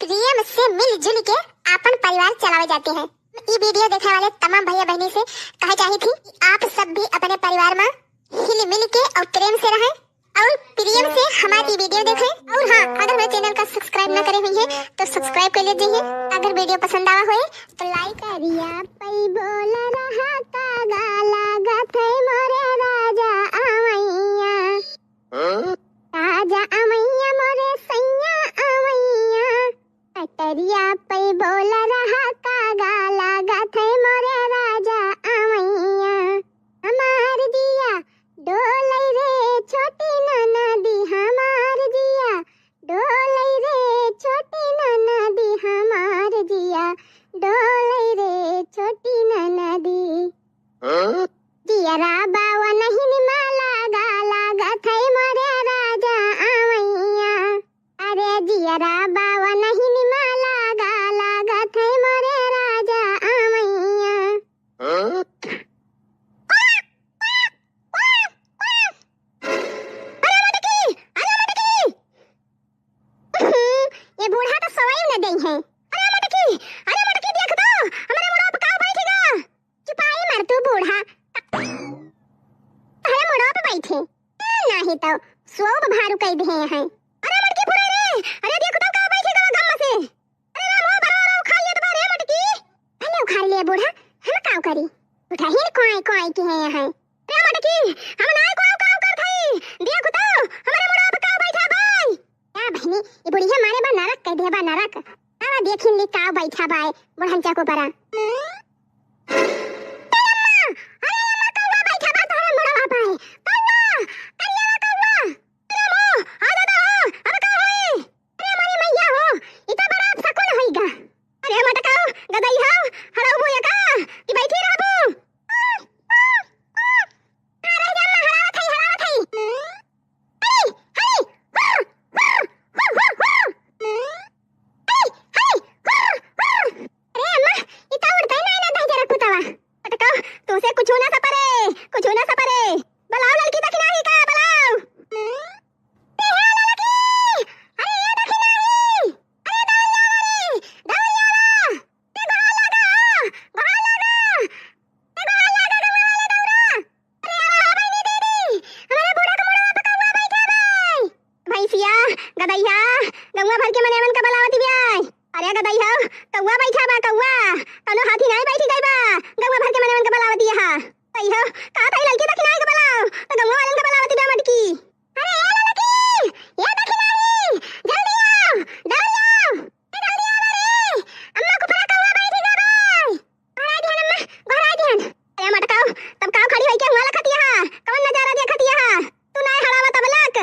प्रेम से मिलजुल के अपन परिवार चलावे जाते हैं। ई वीडियो देखे वाले तमाम भैया बहिनी से कहे चाही थी कि आप सब भी अपने परिवार में हिल मिल के और प्रेम से रहें और प्रेम से हमारी वीडियो देखें। और हाँ, अगर मेरे चैनल का सब्सक्राइब ना करे हुई है तो सब्सक्राइब कर लीजिए। अगर वीडियो पसंद आवा होए तो लाइक। करिया पई बोल रहा का गाला गथे मोरे राजा अमैया। राजा अमैया मोरे सैया अमैया। कटरिया पई बोल रहा का गाला गथे मोरे राजा अमैया। हमार जिया डोलै रे छोटी ननदी, हमार जिया डोलै रे छोटी ननदी, हमार जिया डोलै रे छोटी ननदी। जियरा बावा नहीं निमाला गाला गथै मोरे राजा अमैया। अरे जियरा बावा नहीं निमाला गाला गथै मोरे राजा अमैया। अरे मटकी, अरे मटकी। ये बूढ़ा तो सोई न देई है। अरे मटकी, अरे मटकी, देख तो, हमरे मुड़वा पे का बैठ गा। चुपाई मार तू बूढ़ा। तहरे मुड़वा पे बैठे। ए, नाही तो सोब भारू कई दे हैं। अरे मटकी फुरे रे, अरे देख तो का बैठ गा गम से। अरे राम हो, बरवा रो उखाड़ लिया तो बा रे मटकी। भले उखाड़ लिया बूढ़ा, हम का करी? उठाही न कोई कोई की है यहाँ। अरे मटकी, हम नाय कोई का कर थई। देख तो, हमरे मुड़वा पे का बैठा भाई। का बहिनी, ई बुढ़िया मारे बा नरक कह दे बा नरक। आवा देखिन ली का बैठा बाय बुढ़न चाको परा। ए अम्मा, अरे अम्मा, कौआ बैठा बा तोहरे मुड़वा पे। कौआ, करिया कौआ। अरे अम्मा, आ दादा, अब का होई? अरे हमारी मैया हो, ई तो बड़ा अपशकुन होई गा। अरे मटकाओ, गदई हो, हड़ऊ मुँह का, कि बैठी रहबू? अरे अम्मा, हड़ावत हई, हड़ावत हई। अरे, अरे, हुर, हुर, हुर, हुर, हुर। अरे, अरे, हुर, हुर, हुर। अरे अम्मा, ई तो उड़तै नाय ना दहिजरा कुतवा। पटका, तुसे कुछु ना सपरे, कुछु ना सपरे। बलाओ ललकी दखिनाही का, बलाओ। ए, हे ललकी! अरे ये दखिनाही! अरे दौड़िया रे, दौड़िया रे। ए, गोहार लागा, गोहार लागा। ए, गोहार लागा, गंगा वाले दौड़ा। अरे, अरे, बहिनी दीदी, हमारे बूढ़ा के मुड़वा पे कौआ बैठा बा। भैंसिया, गदैया, गौवा भर के मनेवन का बलावत बियाय। अरे गदैया, कौआ बैठा बा, कौआ। कौनो हाथी नाय बैठी गई बा। गौवा भर के मनेवन का बलावत बिया। गदैया, का ताई ललकी दखिनाही के बलाओ, तो गौवा वालन का बलावत बिया मटकी। अरे ए ललकी, ए दखिनाही, जल्दी आओ, जल्दी आओ। ए जल्दी आओ रे, अम्मा कुपरा कौआ बैठी गा बा। गोहराई दिहन अम्मा, गोहराई दिहन। अरे मटकाओ, तब काव खड़ी होई के हुआ लखतिया हा? कवन नजारा देखतिया हा? तू नाय हड़ावा तब लक।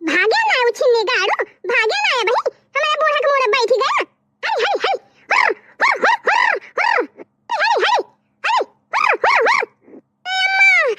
भागे ना उछिन्नी गाड़ू, भागे ना ए बही, हमारे बूढ़ा के मुड़े बैठ गया। हरी, हरी, हरी, हुर, हुर, हुर, हुर, हुर। हरी, हरी, हरी, हरी, हुर, हुर, हुर। ए अम्मा,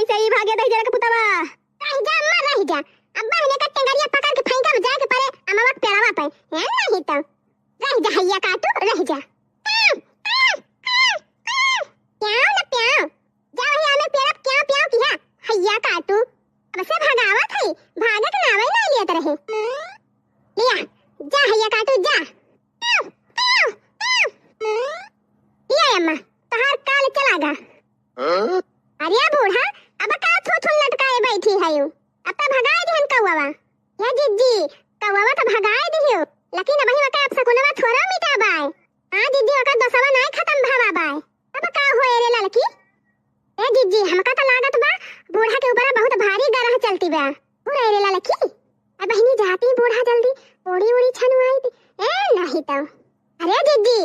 ऐसे ही भागे दहिजरा के पुतवा। रहि जा अम्मा, रहि जा। अब बहिने का टेंगरिया पकड़ के फेंकब जाए के परे अमवा के पेड़वा पे। हैं, नहीं तो। रहि जा हैया काटू, रहि जा। प्याऊ न प्याऊ। जा वही आमे पेड़ पे प्याऊ प्याऊ किहा। हैया काटू। अब से भगावत है, भागे के नावे नहीं लेत रहे। लिया, जा हैया काटू, जा। प्याऊ, प्याऊ, प्याऊ। लिया अम्मा, तोहार काल चला गा। अरे बूढ़ा, अब का थू थू लटकाए बैठी है यू? अब तो भगाए दिहन कौवा। या जिज्जी, कौवा तो भगाए दिहियो, लेकिन अबही वका अपसकुनवा थोड़ा मिटा बाय। हाँ जिज्जी, वका दोसवा नाय खत्म भवा बाय। अब का होए रे ललकी? ए जिज्जी, हमका तो लागत बा बूढ़ा के ऊपर बहुत भारी गरह चलती बा। हो रे ललकी, अब बहिनी जाती बूढ़ा जल्दी, ओड़ी ओड़ी छनुआई थी। ए नहीं तो। अरे जिज्जी,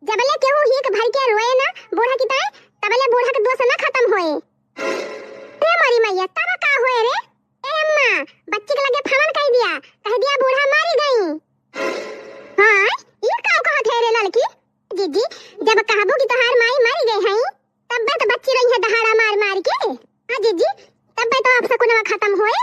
जबले केहू हीक भर के रोए ना बूढ़ा की ताई, तबले बूढ़ा के दोष ना खत्म होए। रे मोरी मैया, तब का होए रे? ए अम्मा, बच्ची के लगे फवन कह दिया, कह दिया बूढ़ा मारी गई। हाँ, ई का कहत है रे ललकी? जिज्जी, जब कहबू कि तोहार माई मारी गई है, तब्बे तो बच्ची रही है दहाड़ा मार मार के। हाँ जिज्जी, तब्बे तो अपसकुनवा खत्म होए।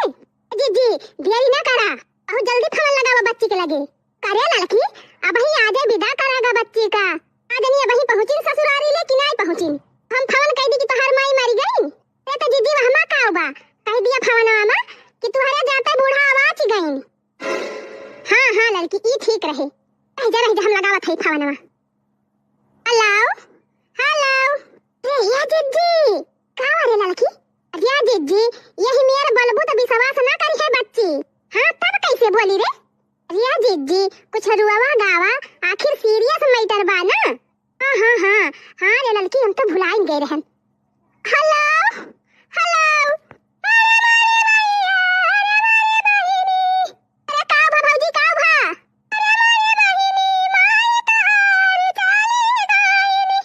जिज्जी, देरी ना करा, बहुत जल्दी फवन लगावा बच्ची के लगे। करे ललकी, अबही आजे विदा करागा बच्ची का। आज नहीं अबही पहुँचिन ससुरारी ले कि नाई पहुँचिन। हम फवन कह दी कि तोहार माई मरी गई। ते तो जिज्जी वहमा का बा, कह दिया फवनवा मा कि तुहरे जाते बूढ़ा आवाज गईन। हाँ, हाँ ललकी, ई ठीक रहे। रह जा, रह जा, हम लगावत हई फवनवा। Hello, hello. रे या जिज्जी, का रे ललकी? अरे या जिज्जी, यही मेर बोलबू तो विश्वास ना करी है बच्ची। हाँ, तब कैसे बोली रे? अरे या जिज्जी, कुछ रुआवा गावा, आखिर सीरियस मैटर बा ना। हाँ, हाँ, हाँ, हाँ रे ललकी, हम तो भुलाइन गए रहन। Hello, hello. अरे मारे भैया, अरे मारे बहिनी। अरे का भा भौजी, का भा? अरे मारे बहिनी, माई तोहार चली गईनी।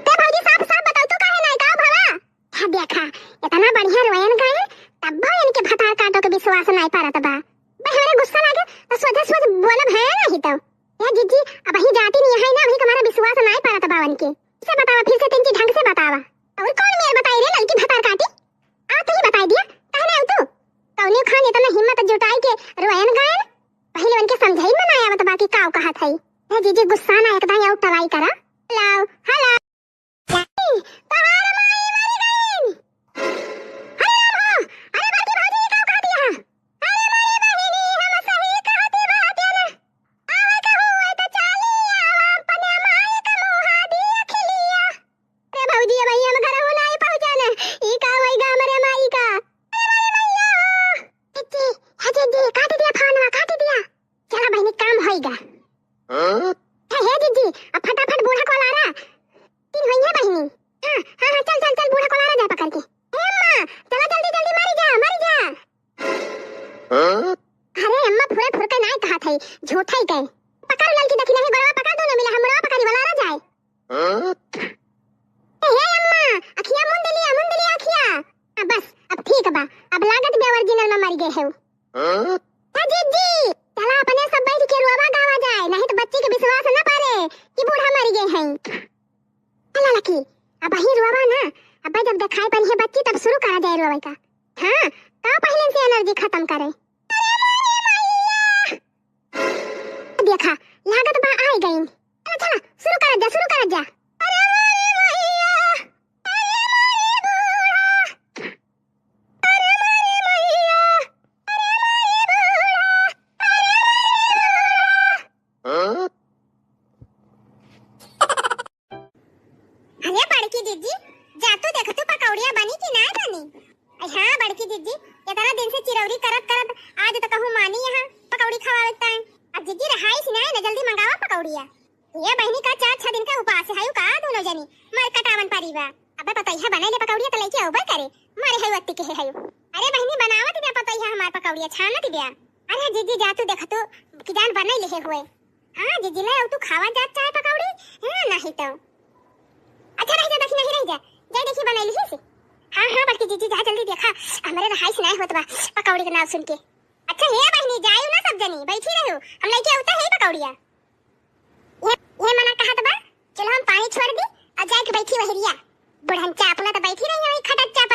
ते भौजी, साफ साफ बताओ, तू काहे नाई का भवा? हाँ देखा, इतना बढ़िया रोयन गायन, तब भी इनके भतार काटो के विश्वास नाई परत बा। भाई हमरे गुस्सा लागे तो सोझे सोझ बोलब है नहीं तो। ए जिज्जी, अबही जाती नहीं है ना, अबही तुम्हारा विश्वास नाई परत बा उनके। इसे बतावा, फिर से तिनकी ढंग से बतावा। और कौन मेर बताई रे ललकी भतार काटी? आ तू ही बताई दिया, कहने आऊ तू? कौने खान इतना हिम्मत जुटाई के रोयन गायन? पहले उनके समझाई में ना आवत बा कि काव कहत है। ए जिज्जी गुस्सा ना एकदम आऊ टलाई करा। Hello, hello. तोहार माई मर गईन। अरे राम हो, अरे बड़की भौजी, ई का कह दिया? अरे माई बहिनी, हम सही कहती बात है ना। आवे कहू, आई तो चाली आवा, अपने माई का मुहा दिया खिलिया। अरे भौजी, अब हम घर हो नाई पहुँचन। ई का होई गा हमरे माई का? अरे माई मैया हो। जिज्जी, हे जिज्जी, काट दिया फोनवा, काट दिया। चला बहिनी, काम होई गा। हाँ? हे, हे जिज्जी, अब फटाफट बूढ़ा को लारा। तीन होई है बहिनी। हाँ, हाँ, हाँ, चल, चल, चल, बूढ़ा को लारा जाए पकड़ के। ए अम्मा, चला जल्दी, जल्दी, मारी जा, मारी जा। हाँ? अरे अम्मा, फुरे फुर के नाई कहा थे, झूठा ही कहे। पकड़ ललकी देखी नहीं, गोड़वा पकड़, दोनों मिला, हम गोड़वा पकड़ी, वाला आ जाए। हाँ? ए, हे अम्मा, अखिया मुंद लिया, मुंद लिया अखिया। आ, बस, अब ठीक बा, अब लागत बे original में मर गए हो। हाँ? ए जिज्जी, चला अपने सब बैठ के रोवा गावा जाए, नहीं तो बच्ची के विश्वास न पारे कि बूढ़ा मर गए हैं। ए ललकी, अबही रोवा ना, अब जब देखाई पड़ी है बच्ची तब शुरू करा जाए रोवे का। हाँ, का पहले से energy खत्म करे। देखा, लागत बा आए गईन। चला, चला, शुरू करा जा, शुरू करा जा। अरे मारे मैया, अरे मारे बूढ़ा, अरे मारे मैया, अरे मारे बूढ़ा, अरे मारे बूढ़ा। अरे बड़की जिज्जी, जा तू देख तू पकौड़िया बनी कि ना बनी? अरे हाँ बड़की जिज्जी, इतना दिन से चिरौरी करत करत आज तो कहूँ मानी यहाँ पकौड़ी खवावे के टाइम। अब जिज्जी रहाई सी ना, जल्दी मंगावा पकौड़िया। ये बहिनी का चार छह दिन का उपास है का दोनों जनी, मर कटावन पारी बा। अबे पतैया बने ले पकौड़िया तो लेके अउबे करे, मरे है वत्ती के है। अरे बहिनी बनावत बे पतैया हमार पकौड़िया छानत बे। अरे जिज्जी जा तू देख तू कि जान बने ले हुए। हाँ, जिज्जी ले आऊ, तू खावा जात चाहे पकौड़ी? हाँ, नहीं तो। अच्छा, रह जा, देखी, नहीं रह जा। जाए देखी, बनाई लिही से। हाँ, हाँ, बड़की जिज्जी, जा जल्दी देखा, हमरे रहाई से नहीं होत बा पकौड़ी के नाव सुन के। अच्छा, हे बहिनी, जायू ना सब जनी, बैठी रहू, हम लेके आवते है पकौड़िया। ये, ये मना कहत बा, चलो हम पानी छोड़ दी और जाए के बैठी वहरिया। बुढ़न चापना तो बैठी रही है वही खटक चाप।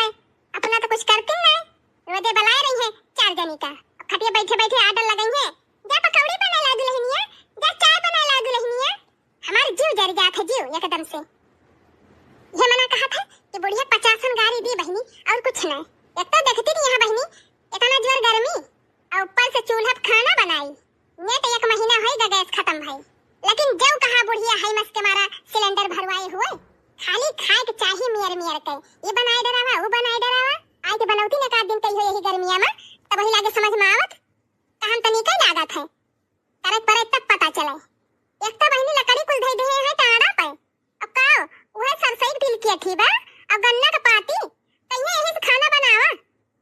नहीं। एक तो देखती नहीं यहाँ बहिनी, इतना जोर गर्मी, और ऊपर से चूल्हा पे खाना बनाई। नेट एक महीना होई गा गैस खत्म भई, लेकिन जब कहा बुढ़िया है मस के मारा सिलेंडर भरवाए हुए, खाली खाए के चाही मेर मेर के, ये बनाए डरावा, वो बनाए डरावा। आई के बनौती ने का दिन कही हो यही गर्मिया में, तब वही लागे समझ में आवत, कहन तनी कई लागत है। करे परे तब पता चले। एक तो बहिनी लकड़ी कुल धई देहे है टाड़ा पे। अब का, उहे सरसई के तिलकिया थी बा, अब गन्ना के पाती, कहिए यही से खाना बनावा।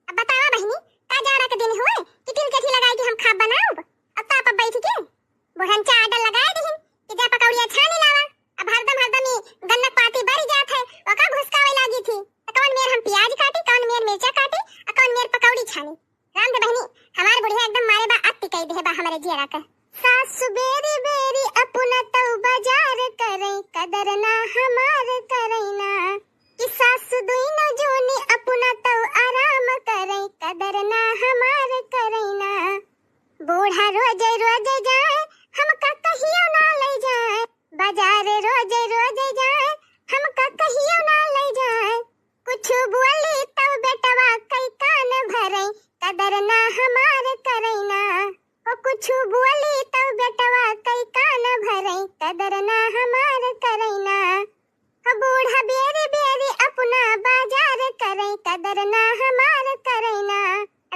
अब बतावा बहिनी, का जाड़ा के दिन हुए कि तिलकिया थी लगाई कि हम खाब बनाउब? अब ताप अब बैठ के बुढ़न चा आडर लगाए दिहिन कि जा पकौड़िया छानी लावा। अब हरदम हरदम ई गन्ना के पाती बरी जात है, ओका घुसकावे लागी थी। त कौन मेर हम प्याज काटी, कौन मेर मिर्चा काटी, आ कौन मेर पकौड़ी छानी। राम दे बहिनी, हमार बुढ़िया एकदम मारे बा अति कई देहे बा हमरे जियरा के। सासु बेरी बेरी अपना तउ बाजार करई, कदर ना हमार करई ना। कि सासु दुइनो जोनी अपना तउ आराम करई, कदर ना हमार करई ना। बूढ़ा रोजे रोजे जाए, हमका कहियो ना ले जाए। बाजार रोजे रोजे जाए, हमका कहियो ना ले जाए। कुछ बोली तब बेटवा कई कान भरई, कदर ना हमार करई ना। हो कुछ बोली तब बेटवा कई कान भरई, कदर ना हमार करई ना। हो बूढ़ा बेरी बेरी अपना बाजार करई, कदर ना हमार करई ना।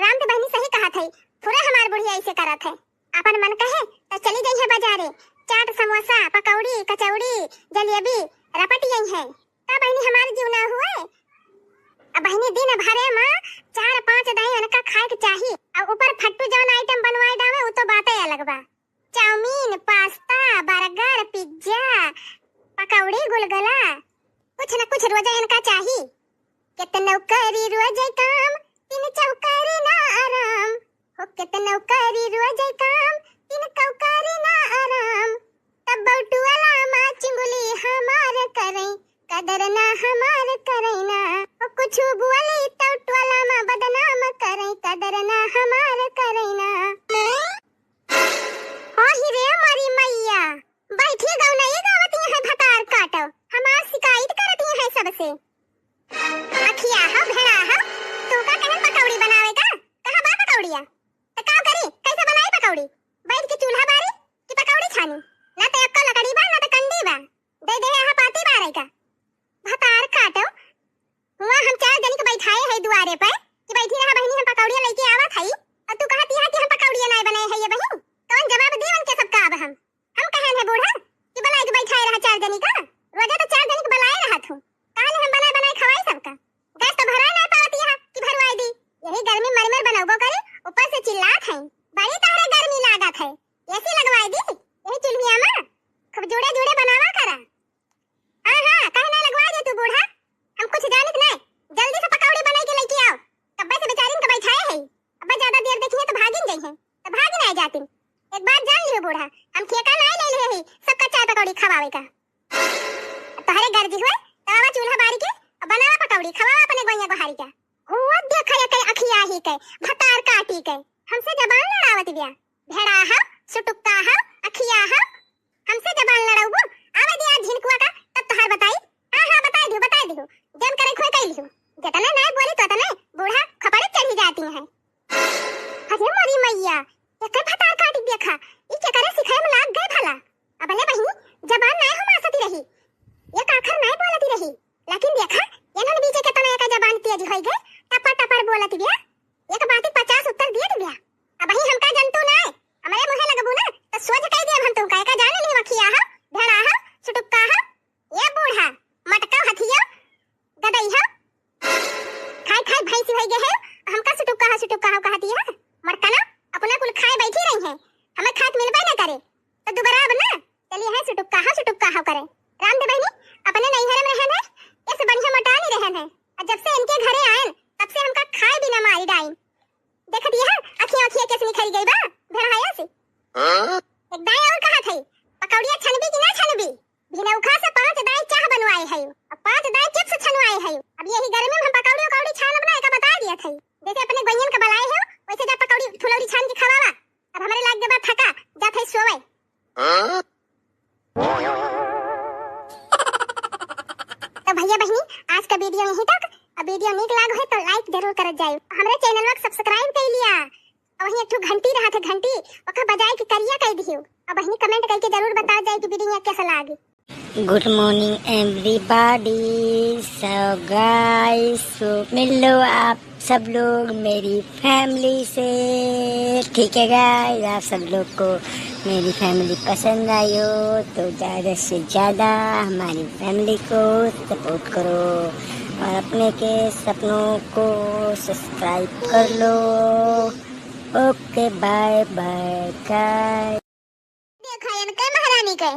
राम के बहिनी सही कहत है, थोड़े हमार बुढ़िया ऐसे करत है। अपन मन कहे त चली जइहे बाजारे, चाट, समोसा, पकौड़ी, कचौड़ी, जलेबी रपट जइहे। का बहिनी हमार जीव ना हुए? अब बहिनी दिन भरे में चार पाँच दाई इनका खाए के चाही। अब ऊपर फट्टू जौन आइटम बनवाए डावे, उ तो बाते अलग बा। चाउमीन, पास्ता, बर्गर, पिज्जा, पकौड़ी, गुलगुला, कुछ न कुछ रोजे इनका चाही। केतनो करी रोजे काम, तीन चौकारी ना आराम। हो केतनो करी रोजे काम, तीन चौकारी ना आराम। तब बौटुअला मा चुंगली हमार करई, कदर ना हमार करई ना। हो कुछ बोली तो टोला मा बदनाम करई, कदर ना हमार करई ना। हो ही रे मोरी मैया, बैठी गौनई गावत यहाँ भतार काटो, हमार शिकायत करत यहाँ सबसे। अखिया हो, भेड़ा हो, तू का कहन पकौड़ी बनावे का? कहाँ बा पकौड़िया? त का करी, कैसे बनाई पकौड़ी? बैठ के चूल्हा बारी कि पकौड़ी छानी? ना तो एक्को लकड़ी बा, ना तो कंडी बा। दे दे यहाँ पाती बारे का। भतार काटो, हुआ हम चार जनी के बैठाए है दुआरे पे कि बैठी रहा बहिनी, हम पकौड़िया लेके आवत हई, और तू कहत यहाँ कि हम पकौड़िया नाय बनाए है ये बहिन। कौन जवाब दी उनके सबका अब हम? हम कहन है बूढ़ा कि बनाए के बैठाए रहा चार जनी का, रोजे तो चार जनी के बनाए रहा तू, काहे हम बनाए बनाए खवाई सबका? गैस तो भराए ना पावत यहाँ कि भरवाए दी। यही गर्मी मर मर बनौबो करे, ऊपर से चिल्लात है, बड़ी तहरे गर्मी लागत है, एसी लगवाए दी यही चुल्हिया में, खूब जुड़े जुड़े बनावा करा। हाँ, हाँ, काहे ना लगवा दे तू बूढ़ा? हम कुछ जानित नहीं। जल्दी से पकौड़ी बनाई के लेके आओ। कब्बे से बेचारिन के बैठाए है। अब्बे ज्यादा देर देखिए तो भागिन गई हैं। तो भागिन आए जातिन। एक बात जान लियो बूढ़ा, हम ठेका नहीं ले लिए ही सबका चाय पकौड़ी खवावे का। अब तोहरे गर्जी हुए, तो आवा चूल्हा बारी के और बनावा पकौड़ी, खवावा अपने गोइया गोहारी का। हुआ देख रे के अखिया ही के, भतार काटी के, हमसे जबान लड़ावत बिया। भेड़ा हो, सुटुक्का हो, अखिया हो, हमसे जबान लड़ाउबू? आवे दे आज झिनकुआ का, तब तोहार बताई। हाँ, हाँ, बताई दिहु, बताई दिहु। जन करे खोए कई लिहु। जतने नाय बोली तो तने बूढ़ा खपड़े चढ़ी जाती हैं। अरे मोरी मैया, एकर भतार काटी देखा, ई केकरे सिखाए में लाग गए भला। अबले बहिनी, जबान नाय हम आसती रही, एक आखर नाय बोलती रही, लेकिन देखा, एनन बीचे के तना एकर जबान तेज होई गए, टपर टपर बोलती बिया। एक बात पचास उत्तर दिए दिया। अब ही हमका जनतू ना है, हमरे मुँहे लगबू ना, तो सोझ कह दिया हम तुमका, एका जान ली वखिया हो, भेड़ा हो, सुटुक्का हो, ये बूढ़ा, मटका हथिया, गदई हो। खाए खाए भैंसी होई गए है, हमका सुटुक्का हो, सुटुक्का हो कहती है। मटका ना, अपना कुल खाए बैठी रही है, हमें खात मिलबे ना करे, तो दुबारा अब ना, चलिए है सुटुक्का हो, सुटुक्का हो करे। राम दे बहिनी, अपने नैहरे में रहन है, ऐसे बढ़िया मोटा नहीं रहन है। और जब से इनके घरे आयन, तब से हमका खाए बिना मारी डाइन। देखत यह, अखियाँ अखियाँ कैसे निखरी गई बा, भेड़ाया से। हाँ? एक दाई और कहा थे, पकौड़िया छनबी कि ना छनबी? भिनौखा से पाँच दाई चाह बनवाए है, और पाँच दाई चिप्स छनवाए है। अब यही गर्मी में हम पकौड़ी उकौड़ी छानब ना, एका बता दिया थे। जैसे अपने गोइयन का बलाए हो, वैसे जा पकौड़ी फुलौरी छान के खवावा। अब हमरे लाग गए बा थका, जा थे सोवे। हाँ? तो भैया बहिनी, आज का वीडियो यहीं तक। अब वीडियो नीक लाग तो like जरूर करत जाई। हमरे channel वा के subscribe कइ लिया। और वहीं एक ठो घंटी रहत है, घंटी, ओका बजाए के करिया कइ दियो। अब वहीं comment कइके जरूर बताओ जाए कि video कैसा लागी। Good morning everybody। So guys, so मिल लो आप सब लोग मेरी family से, ठीक है guys? आप सब लोग को मेरी family पसंद आई हो तो ज़्यादा से ज़्यादा हमारी family को support करो और अपने के सपनों को subscribe कर लो। OK, bye bye guys। देखा इनके महारानी के,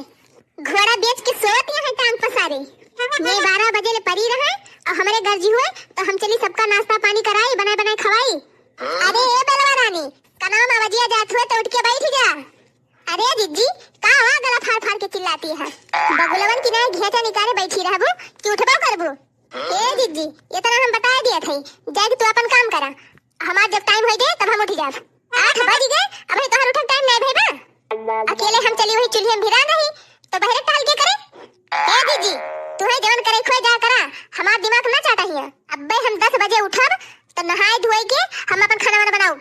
घोड़ा बेच के सोवत यहाँ टांग पसारे। मैं बारह बजे ले परी रहे और हमरे गर्जी हुए तो हम चली सबका नाश्ता पानी कराई, बनाए बनाए खवाई। अरे ए बेलवा रानी, कनवा में आवाजिया जात हुए तो उठ के बैठ जा। अरे जिज्जी, का हुआ गला फाड़ फाड़ के चिल्लाती है? बगुलवन की नाई घेटा निकाले बैठी रहबू कि उठबो करबू? ए जिज्जी, इतना हम बताए दिया थई, जाए कि तू अपन काम करा, हमार जब time होई गए तब हम उठ जाब। आठ बज गए, अबे तोहर उठे के time नहीं भई बा। अकेले हम चली वही चूल्हे में भिरा नहीं, तो बहरे टहल के करे? ए जिज्जी, तुहे जवन करे खोए जा करा, हमार दिमाग ना चाटा हिया। अबे हम दस बजे उठब, तो नहाए धोए के हम अपन खाना वाना बनाऊ।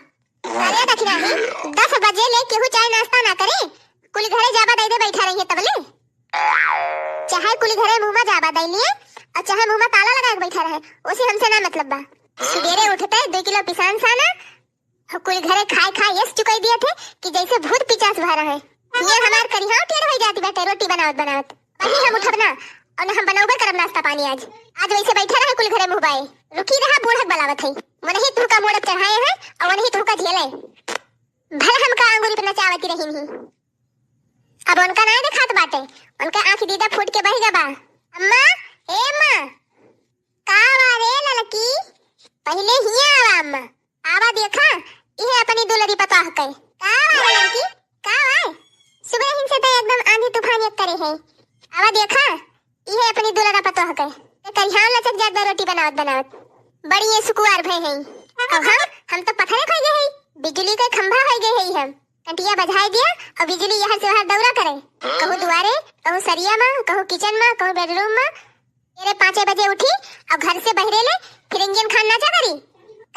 अरे दखिनाही, दस बजे ले केहू चाय नाश्ता ना करे, कुल घरे जाबा दई दे बैठा रही है तबले। चाहे कुल घरे मुँह में जाबा दई लिए और चाहे मुँह में ताला लगा के बैठा रहे, उसे हमसे ना मतलब बा। सुबेरे उठते दो किलो पिसान साना, कुल घरे खाए खाए यस चुकाई दिए थे कि जैसे भूत पिचास भरा है। ये हमार करिहाव टेढ़ हो जाती बाटे रोटी बनावत बनावत। वही हम उठब ना, और हम बनौबे करब नाश्ता पानी आज। आज वैसे बैठा रहे कुल घरे मुँह बाए। रुकी रहा, बूढ़क बलावत है। वनही तुहका मोड़क चढ़ाए हैं और वनही तुहका झेले। भले हमका आंगुरी पे नचावती रही नहीं। अब उनका नहीं दिखात बाटे, उनका आँख दीदा फूट के बह गबा। अम्मा, ए अम्मा, का वा रे ललकी? पहिले हिया आवा अम्मा। आवा देखा, इहे अपनी दुलरी पतोह के। का वा रे ललकी? का वा? सुबह हिन से तो एकदम आंधी तूफान एक करे है। आवा देखा, इहे अपनी दुलरा पतोह के। ते करिहान लचक जात बा रोटी बनावत बनावत। बड़ी ये सुकुवार भय है। अब हम, हम तो पत्थरे खोई गए है, बिजली के खंभा होई गए है हम। कंटिया बजाए दिया और बिजली यहाँ से वहाँ दौरा करे। कहूँ दुआरे, कहूँ सरिया में, कहूँ kitchen में, कहूँ bedroom में। तेरे पाँचे बजे उठी और घर से बहरे ले, फिर इंजन खान नाचा करी।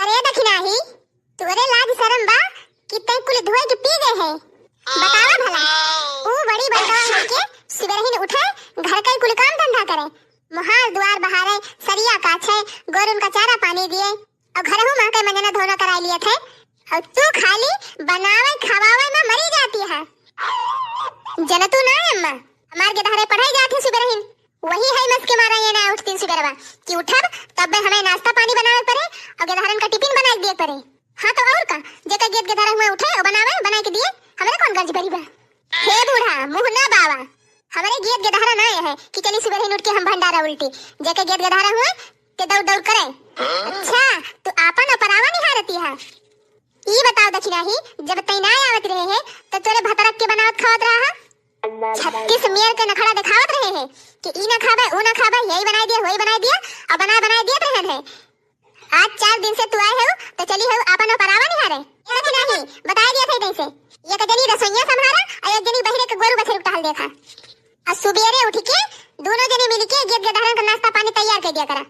करे दखिनाही, तोरे लाज शरम बा कि तै कुल धोए के पी गए है? बतावा भला। ऊ बड़ी बड़का होके सुबेरहिन उठे, घर के कुल काम धंधा करे, मोहार दुआर बहारे, सरिया काछे, गोरुन का चारा पानी दिए, और घरहू में के मंजना धोना कराई लिए थे, और तू खाली बनावे खवावे में मरी जाती है। जनतू ना अम्मा, हमार गेदहरे पढ़ाई जात है सुबेरहिन, वही है मस के मारा ये ना उठतीन सुबेरवा कि उठब तब हमें नाश्ता पानी बनावे पड़े और गेदहरन का टिफिन बनाए दिए पड़े। हाँ तो और का, जेकर गेद गेदहरा हुआ उठे और बनावे, बनाए के दिए, हमरे कौन गर्ज बरी बा? हे बूढ़ा, मुँह ना बावा, हमरे गेद गेदहरा ना है कि चली सुबेरहिन उठ के हम भंडारा उल्टी, जेकर गेद गेदहरा हुआ ते दौड़ दौड़ करे। अच्छा, तू आपन अपरावा निहारती है। ई बताओ दखिनाही, जब तै ना आवत रहे है, तो तोरे भतरक के बनावत खावत रहा है? छत्तीस मेर के नखड़ा दिखावत रहे है कि ई ना खाबे, ऊ ना खाबे, यही बनाई दिया, वही बनाई दिया, और बनाए बनाए दियत रहन है। आज चार दिन से तू आए हो, तो चली हो आपन परावा निहारे। ये दखिनाही, बताई दिया था जैसे, एक जनी रसोइया संभारा, और एक जनी बहरे के गोरू बछरू टहल देखा। और सुबेरे उठ के दोनों जने मिल के गेद गेदहरन का नाश्ता पानी तैयार कर दिया करा।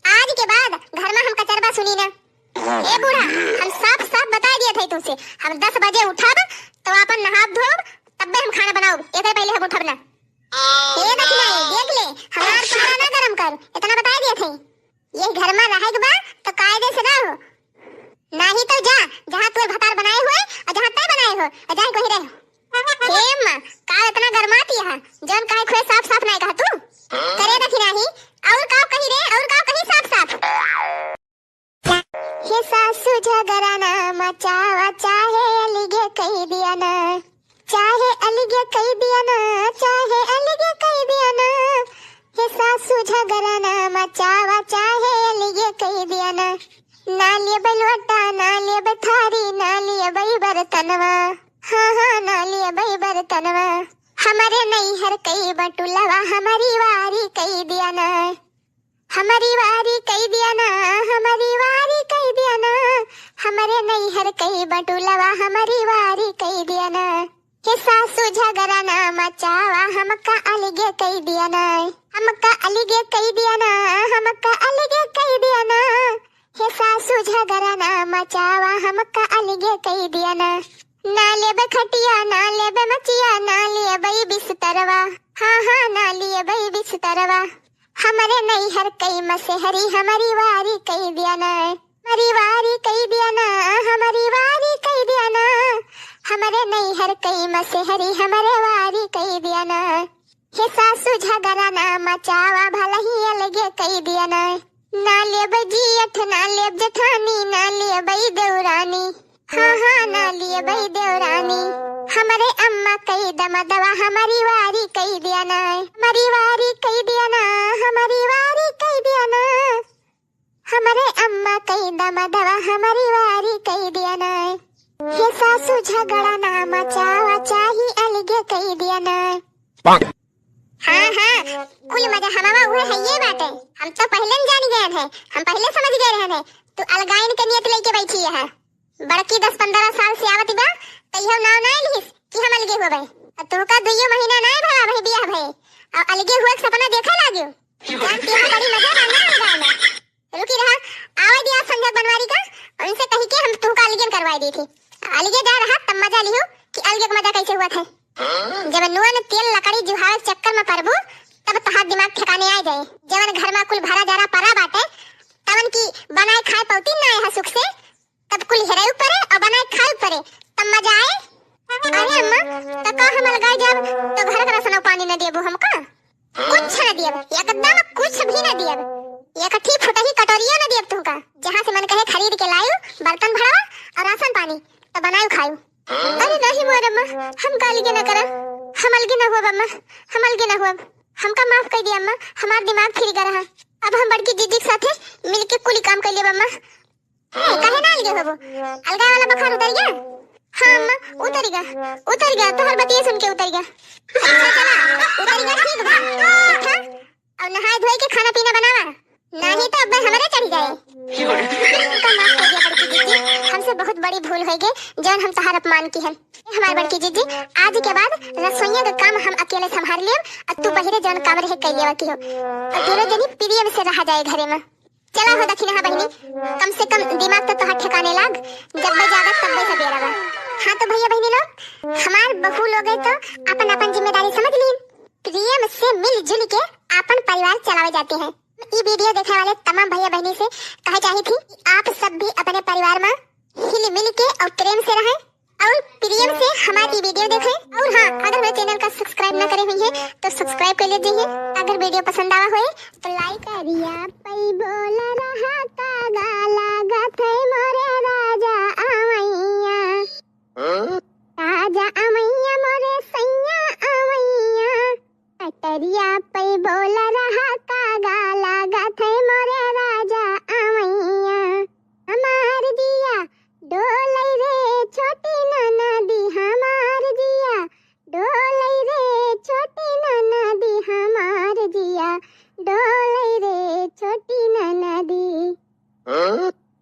आज के बाद घर में हम कचरबा सुनी ना। ए बूढ़ा, हम साफ साफ बताई दिया था तुमसे, हम दस बजे उठब तो आपन नहाब धोब, तब्बे हम खाना बनाउब, एकर पहले हम उठब ना। ए दखिनाही, देख ले, हमार पारा ना गरम कर, इतना बताई दिया था। ये घर में रहे के बा तो कायदे से रहो, नाही तो जा, जहाँ तोर भतार बनाए हुए और जहाँ तय बनाए हो, और जाए वहीं रहो। हे अम्मा, का इतना गरमाती है? जौन कहे खुए साफ साफ नहीं कहा तू। करे दखिनाही, और का कही रे, और का कही साफ साफ? हे सासू झगड़ा ना मचावा, चाहे अलगे कही दिया ना, चाहे अलगे कही दिया ना, चाहे अलगे कही दिया ना। हे सासू झगड़ा ना मचावा, चाहे अलगे कही दिया ना। ना लेबे लोटा, ना लेबे थारी, ना लेबे बर्तनवा। हाँ, हाँ, ना लेबे बर्तनवा। हमरे नैहर कई बटुलवा, हमरी वारी कई दिया ना। हमरी वारी कई दिया ना, हमरी वारी कई दिया ना। हमरे नैहर कई बटुलवा, हमरी वारी कई दिया ना। हे सासू झगड़ा ना मचावा, हमका अलगे कई दिया ना। हमका अलगे कई दिया ना, हमका अलगे कई दिया ना। हे मचावा हमका अलगे कई दिया ना। ना लेबे खटिया, ना लेबे मचिया, ना लेबे बिस्तरवा। हाँ, हाँ, ना लेबे बिस्तरवा। हमरे नैहर कई मसेहरी, हमरी वारी कई दिया ना। हमरी वारी कई दिया ना, हमरी वारी कई दिया ना। हमरे नैहर कई मसेहरी, हमरे वारी कई दिया ना। हे सासू झगड़ा ना मचावा, भलही अलगे कई दिया ना। ना लेब जियठ, ना लेब जेठानी, ना लेब देवरानी। हाँ, हाँ, ना लेब देवरानी। हमरे अम्मा कई दमदवा, हमरी वारी कई दिया ना। हमरी वारी कई दिया ना, हमरी वारी कई दिया ना। हमरे अम्मा कई दमदवा, हमरी वारी कई दिया ना। हे सासू झगड़ा ना मचावा, चाही अलगे कई दिया ना। हाँ, हाँ, कुल मजा हमावा उहे हइये बाटे। हम तो पहिले न जानी गए हैं, हम पहिले समझ गए रहे हैं, तू अलगाइन के नियत लेके बैठी है। बड़की दस पन्द्रह साल से आवत बा, कहियो नाव ना लिहिस कि हम अलगे हुए। अब तुहका दुइयो महीना ना भा भाई बियाह भए, और अलगे हुए के सपना देखे लागियो। जानती है बड़ी मजा बा ना अलगाइन में। रुकी रहा, आवे दिया संझा बनवारी का, उनसे कही के हम तुहका अलगे करवाई दी थी। अलगे जा रहा तब मजा लियो कि अलगे के मजा कैसे हुआ था। जब नुआ न तेल लकड़ी जुहावे चक्कर में परबू, तब तहार दिमाग ठिकाने आ जाए। जवन घर में कुल भरा जरा परा बाटे, तवन की बनाए खाए पौती ना है सुख से, तब कुल हेरे ऊपरे और बनाए खाए ऊपरे, तब मजा आए। अरे अम्मा, तो का हम अलगाए जाब, तो घर का राशन पानी न देबू हमका? कुछ न दियब, एकदम कुछ भी न दियब। एक ठी फुटही कटोरियो न दियब तुमका। जहाँ से मन कहे खरीद के लायू, बर्तन भरवा और राशन पानी, तो बनायू खायू। अरे नहीं मोर अम्मा, हम का अलगे न करब, हम अलगे न हुअब अम्मा, हम अलगे न हुअब। हमका माफ कर दिया अम्मा, हमार दिमाग फिर गया रहा। अब हम बड़की जीजी के साथे मिलके कुली काम कर लेब अम्मा। ए, काहे ना अलगे होबो? अलगा वाला बुखार उतर गया? हाँ अम्मा, उतर गया, उतर गया, तोहर बतिये सुन के उतर गया। अच्छा चला, उतर गया, ठीक बा। अच्छा, अब नहाए धोए के खाना पीना बनावा, नहीं तो अब हमरे चढ़ जाए। हमका माफ कर दिया बड़की जीजी, हमसे बहुत बड़ी भूल हो गई, जौन हम तहार अपमान की हन। ए हमार बड़की जीजी, आज के बाद रसोइया का काम हम अकेले संभाल लेब, और तू बहिरे जौन काम रहे कर लेवा की हो, और दोनों जनी प्रेम से रहा जाए घरे में। चला हो दखिनहा बहिनी, कम से कम दिमाग तो तोहार ठिकाने लाग, जब मैं जागत तब मैं सबेरा बा। हाँ तो भैया बहिनी लोग, हमार बहू लोग है तो अपन अपन जिम्मेदारी समझ लीन, प्रेम से मिलजुल के अपन परिवार चलावे जाते हैं। ई वीडियो देखने वाले तमाम भैया बहिनी से कहे चाही थी कि आप सब भी अपने परिवार में हिल मिल के और प्रेम से रहें और प्रेम से हमारी वीडियो देखें। और हाँ, अगर मेरे चैनल का सब्सक्राइब ना करे हुई है तो सब्सक्राइब कर लीजिए। अगर वीडियो पसंद आवा होए तो लाइक। करिया पई बोल रहा का गाला गथे मोरे राजा आवैया। राजा आवैया मोरे सैया आवैया। कटरिया पई बोल रहा का गाला गथे मोरे राजा आवैया। हमार जिया डोलै रे छोटी ननदी, हमार जिया डोलै रे छोटी ननदी, हमार जिया डोलै रे छोटी ननदी।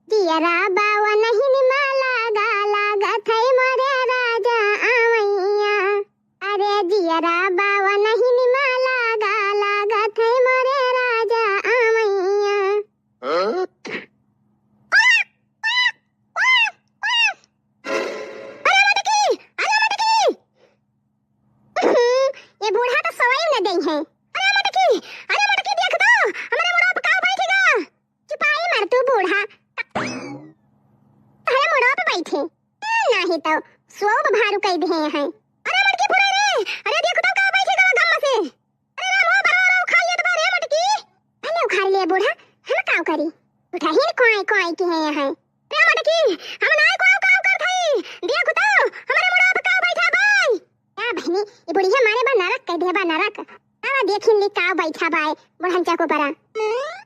जियरा बावा नहीं निमाला गाला गथै मोरे राजा आवैया। अरे जियरा बावा नहीं निमाला गाला गथै मोरे राजा आवैया। अरे मटकी, अरे मटकी। ये बूढ़ा तो सोई न देई है। अरे मटकी, अरे मटकी देख तो, हमरे मुड़वा पे काव बैठ गा। चुपाई मार तू बूढ़ा। अरे मुड़वा पे बैठे। ए, नाही तो सोब भारू कई दे हैं। अरे मटकी फुरे रे, अरे देख तो काव बैठ गा गम से। अरे राम हो, बरवा रो खा लेत बा रे मटकी। भले उखाड़ ले बूढ़ा, हम काव करी? उठाही न कोई कोई की है यहाँ। रे मटकी, हम नाय कोई काव करत हई। देख तो, हमरे मुड़वा पे काव बैठा बाई। का बहिनी, ई बुढ़िया मारे बा नरक कह दे बा नरक। आवा देखिन ली काव बैठा बाई, बुढ़न चको परा। ए अम्मा,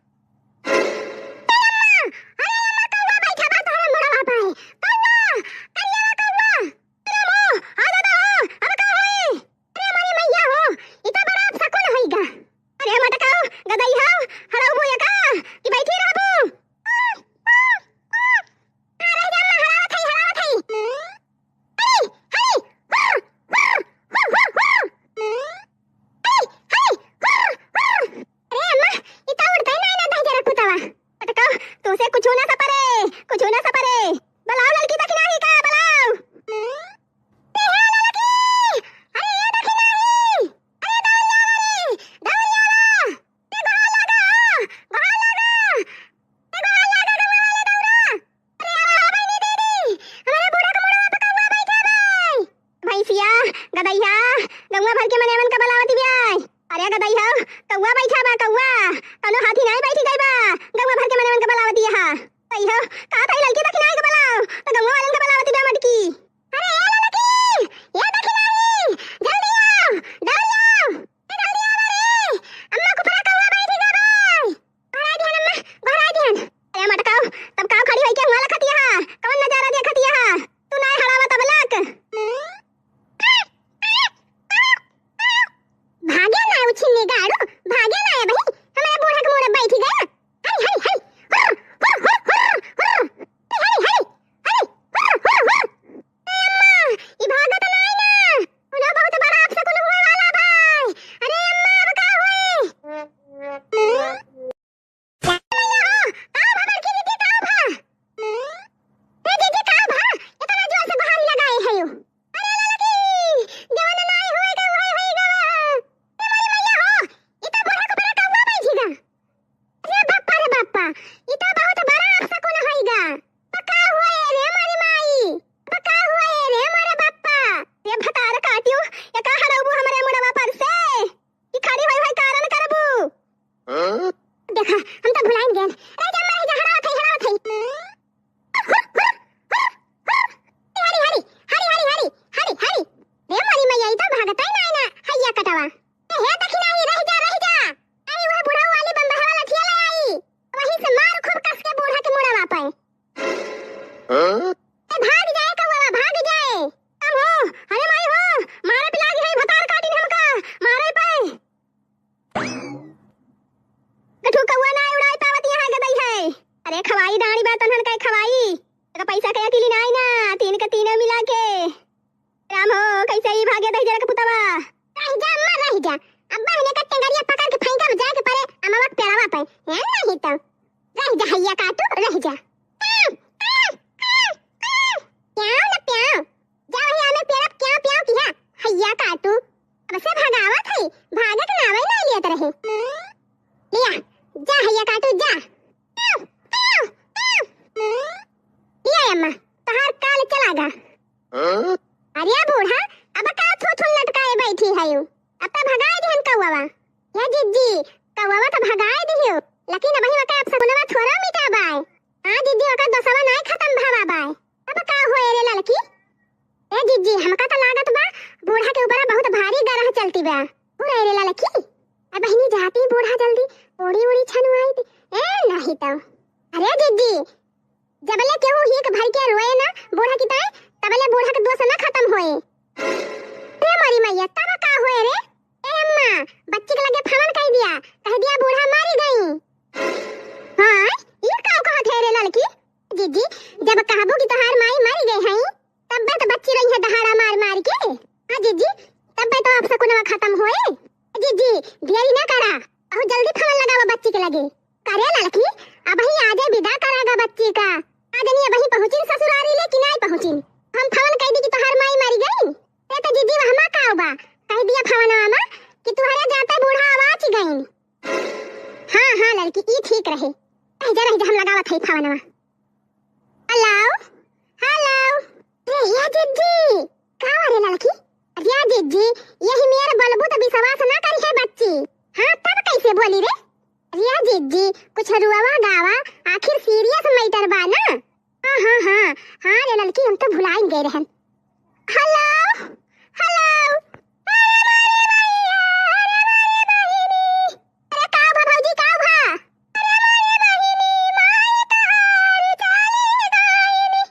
अरे अम्मा, कौआ बैठा बा तोहरे मुड़वा पे। कौआ, करिया कौआ। अरे अम्मा, आ दादा हो, अब का होई? अरे हमारी मैया हो, ई तो बड़ा अपशकुन होई गा। अरे मटकाओ, गदई हो, हड़ऊ बुआ का, कि बैठी रहबू? आ, रह जा, अम्मा, हड़ावत हई, हड़ावत हई। हरी, हरी, हुर, हुर, हुर, हुर, हुर। हरी, हरी, हुर, हुर। अरे अम्मा, ई तो उड़ते ना आई हो, का था ललकी दखिनाई के बुलाओ, तो गंगवा वालन के बुलावती बा मटकी। अरे ए ललकी, ए दखिनाई, जल्दी आओ, जल्दी आओ, ए जल्दी आओ रे, अम्मा को परा कौआ बैठी गा भाई। गोहराई दिहन अम्मा, गोहराई दिहन। अरे मटकाओ, तब काव खड़ी होई के हुआ लखतिया हा? कौन नजारा देखतिया हा? तू नाय हड़ावा तब लक। भागे ना उछिन्नी गाड़ू, भागे ना ए बही, हमरे बूढ़ा के मुड़े बैठी गया। हरी, हरी, हरी, हुर, हुर, हुर, हुर, हुर। हरी, हरी, हरी, हरी, हुर, हुर, हुर। ए अम्मा, ई भागत नाई ना। उन्हें बहुत बड़ा अपशकुन हुए वाला भाई। अरे अम्मा, अब का होई? का भा बड़की दीदी, का भा? ए दीदी, का भा? इतना जोर से गोहारी लगाए है यू। अरे ललकी, जवन नाई होएगा, वही होएगा। ए मोरी मैया हो, ई तो बूढ़ा के ऊपर कौआ बैठी गा। अरे बापा रे बापा, ई तो बहुत बड़ा अपशकुन होइगा। अब का हुआ ए रे मोरी माई? अब का हुआ ए रे मोरे बापा? रे भतार काटियो, एका हरौबू हमरे मुड़वा पर से। ई खड़ी होई होई कारण करबू। हाँ? देखा, हम तो भुलाइन गेन। रह जा, रह जा, हड़ावत है, हड़ावत है। हरी, हरी, हरी, हरी, हरी, हरी, हरी। रे मोरी मैया, ई तो भागत ही नाई ना, हैया कटवा। ए, हे दखिनाही, रह जा, रह जा। आई वह बुढ़ऊ वाली बम्बहवा लठिया ले आई। वही से मार खूब कस के बूढ़ा के मुड़वा पे। हाँ? ए, भाग जाए कौआ, भाग जाए। हम हो, अरे माई हो, मारे पे लागी है, भतार काटिन हमका, मारे पे। गठू कौआ ना उड़ाई पावत यहाँ गदई है। अरे खवाई डाड़ी बा तनहन कहे खवाई। एका पैसा के अकेली नाई ना, तीन के तीनों मिला के। राम हो, कैसे ही भागे दहिजर के पुतवा। रह जा अम्मा, रह जा। अब बहने का टेंगरिया पकड़ के फेंका जाए के परे अमवा के पेड़वा पे। ए नहीं तो। रह जा हैया काटू, रह जा। प्याओ ना प्याओ। जा वही आमे पेड़ पे क्या प्याओ किहा। हैया काटू। अब से भगावत है, भागे के नावे ना लियत रहे। लिया, जा हैया काटू, जा। प्याओ, प्याओ, प्याओ। लिया अम्मा, तहार काल चला गा। हाँ? अरे बूढ़ा, अब का थू थू लटकाए बैठी है यू? अब तो भगाए दिहन कौवा। या जिज्जी, कौवा तो भगाए दिहियो, लेकिन अबही वका अपशकुनवा थोड़ा मिटा बाय। हाँ जिज्जी, वका दोसवा नाय खतम भवा बाय। अब का होए रे ललकी? ए जिज्जी, हमका तो लागत बा, बूढ़ा के ऊपर बहुत भारी गरह चलती बा। हो रे ललकी, अब बहिनी जाती बूढ़ा जल्दी, ओड़ी ओड़ी छनुआई थी। ए नहीं तो। अरे जिज्जी, जबले केहू हीक भर के रोए ना बूढ़ा की ताई, तबले बूढ़ा के दोष ना खतम होए। रे मोरी मैया, तब का होए रे? ए अम्मा, बच्ची के लगे फवन कह दिया, कह दिया बूढ़ा मारी गई। हाँ, ई का कहत है रे ललकी? जिज्जी, जब कहबू कि तोहार माई मरी गई है, तब्बे तो बच्ची रही है दहाड़ा मार मार के। हाँ जिज्जी, तब्बे तो अपशकुनवा खतम होए। जिज्जी, देरी ना करा, बहुत जल्दी फवन लगावा बच्ची के लगे। करे ललकी, अबही आजे विदा करागा बच्ची का। का जनी अबही पहुँचिन ससुरारी ले कि नाई पहुँचिन। हम फवन कह दी कि तोहार माई मरी गई। ते तो जिज्जी वहमा का बा, कह दिया फवनवा मा कि तुहरे जाते बूढ़ा आवाज गई। हाँ, हाँ ललकी, ई ठीक रहे। रह जा, रह जा, हम लगावत है फवनवा। Hello, hello. ए, या जिज्जी, का रे ललकी? या जिज्जी, यही मेर बोलबू तो विश्वास ना करी है बच्ची। हाँ, तब कैसे बोली रे? या जिज्जी, कुछ रुआवा गावा, आखिर सीरियस मैटर बा ना। हाँ, हाँ, हाँ, हाँ रे ललकी, हम तो भुलाइन गए रहन। Hello, hello. अरे मारे भैया, अरे मारे बहिनी। अरे का भा भौजी, का भा? अरे मारे बहिनी, माई तोहार चाली गईनी।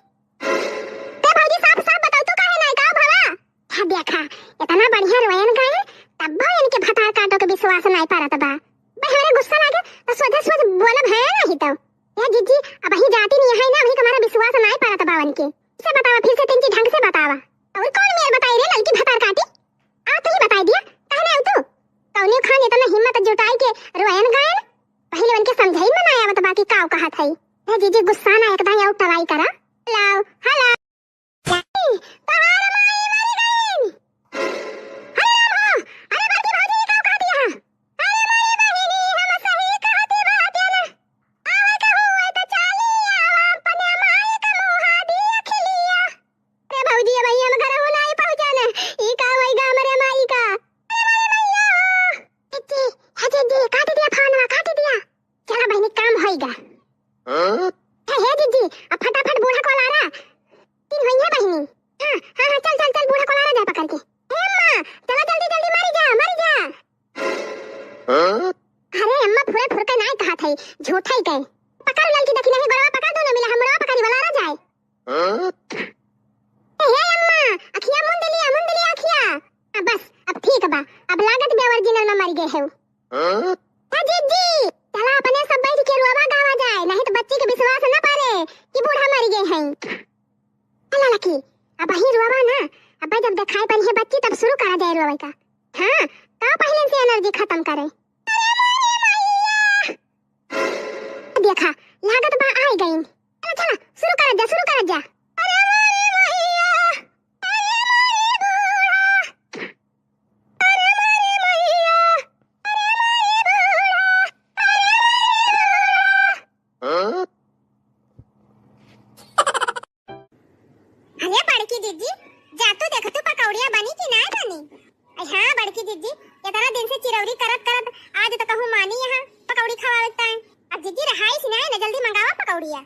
ते भौजी, साफ साफ बताओ, तू काहे नाई का भवा? हाँ देखा, इतना बढ़िया रोयन गाए, तब इनके भतार काटो के विश्वास नाई परत बा। बे हमरे गुस्सा लागे तो सोझे सोझ बोलब है नहीं तो। ए जिज्जी, अबही जाती नहीं है ना, अबही हमारा विश्वास नाई परत बा उनके। इसे बतावा, फिर से तिनकी ढंग से बतावा। और कौन मेर बताई रे ललकी भतार काटी? आ तू ही बताई दिया, कहने आऊ तू? कौने खान इतना हिम्मत जुटाई के रोयन गायन? पहले उनके समझाई में ना आवत बा कि काव कहत है। ए जिज्जी गुस्सा ना एकदम आऊ टराई करा। Hello, hello. तोहार माई मरी गईन। अरे राम हो, अरे बड़की भौजी, ई का कह दिया? अरे माई बहिनी, हम सही कहती बात ना। आवे के हुए तो चाली आवा, अपने माई का मुहा दिया खिलिया। अरे भौजी, अब हम घर हो नाई पहुँचन। ई का होइगा हमरे माई का? अरे माई मैया हो। इच्ची, हे दीदी, काट दिया फोनवा, काट दिया। चला बहिनी, काम होइगा। हाँ? हे, हे अला लकी, अबहीं रोवा ना, अब्बे जब देखाई पड़ी है बच्ची तब शुरू करा जाए रोवे का। हाँ, का पहिले से एनर्जी खत्म करे। देखा, लागत बा आइ गइन। चला, चला, शुरू करा जा, शुरू करा जा। अरे मारे मैया, अरे मारे बूढ़ा, अरे मारे मैया, अरे मारे बूढ़ा, अरे मारे बूढ़ा। अरे बड़की जिज्जी, जा तू देख तू पकौड़िया बनी कि नाय बनी? अरे हाँ बड़की जिज्जी, इतना दिन से चिरौरी करत करत आज तो कहूँ मानी यहाँ पकौड़ी खवावे ताई। अब जिज्जी रहाइस नाय ना, जल्दी मंगावा पकौड़िया।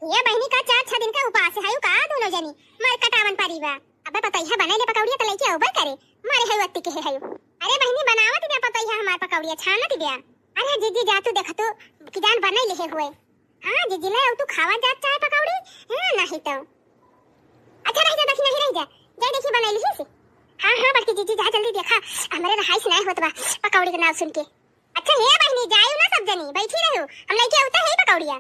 ये बहिनी का चार छह दिन का उपास है का दोनों जनी, मर कटावन परी बा। अबे पतोहिया बनाई ले पकौड़िया त लइके अउबे करे, मरे है वत्ती के है। अरे बहिनी बनावत बिया पतोहिया हमार पकौड़िया छानत बिया। अरे जिज्जी जा तू देख तू कि जान बनाई ले हुए। हाँ जिज्जी ले अउ तू खावा जात चाहे पकौड़ी, हाँ नहीं तो। अच्छा रह जा, देखी नहीं रह जा, जाई देखी बनाई लिही से। हाँ हाँ बड़की जिज्जी जा जल्दी देखा, हमरे रहाइस नाय होत बा पकौड़ी के नाव सुन के। अच्छा हे बहिनी जायू ना सब जनी, बैठी रहू, हम लइके अउते है पकौड़िया।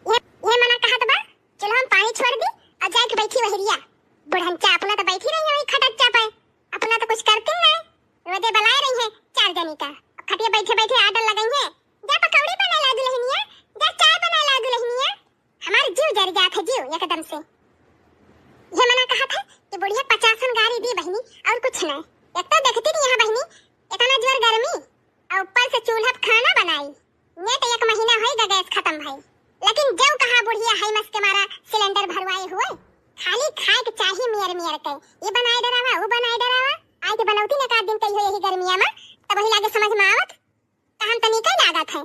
ये, ये मना कहत बा, चलो हम पानी छोड़ दी अउ जाइके बैठी वहरिया। बुढ़नचा अपना तो बैठी रही है वही खटच्चा पे, अपना तो कुछ करती नहीं। रोजे बलाए रही है चार जनी का, खटिया बैठे बैठे आर्डर लगाई है, जा पकौड़ी बनाए ला दुल्हनिया, जा चाय बनाए ला दुल्हनिया। हमार जीव जर जात है जीव एकदम से। ये मना कहत है कि बुढ़िया पचासन गारी दी बहिनी अउर कुछ नहीं। एक तो देखती नहीं यहाँ बहिनी, इतना जोर गर्मी अउर ऊपर से चूल्हा पे खाना बनाई। नेट एक महीना होई गा गैस खत्म भई, लेकिन जउ कहाँ बुढ़िया है मस के मारा सिलेंडर भरवाए हुए। खाली खाए के चाही मेर मेर के, ये बनाए डरावा, वो बनाए डरावा। आए के बनौती ने का दिन कही हो यही गर्मिया में, तब वही लागे समझ में आवत। कहन तनी कई लागत है,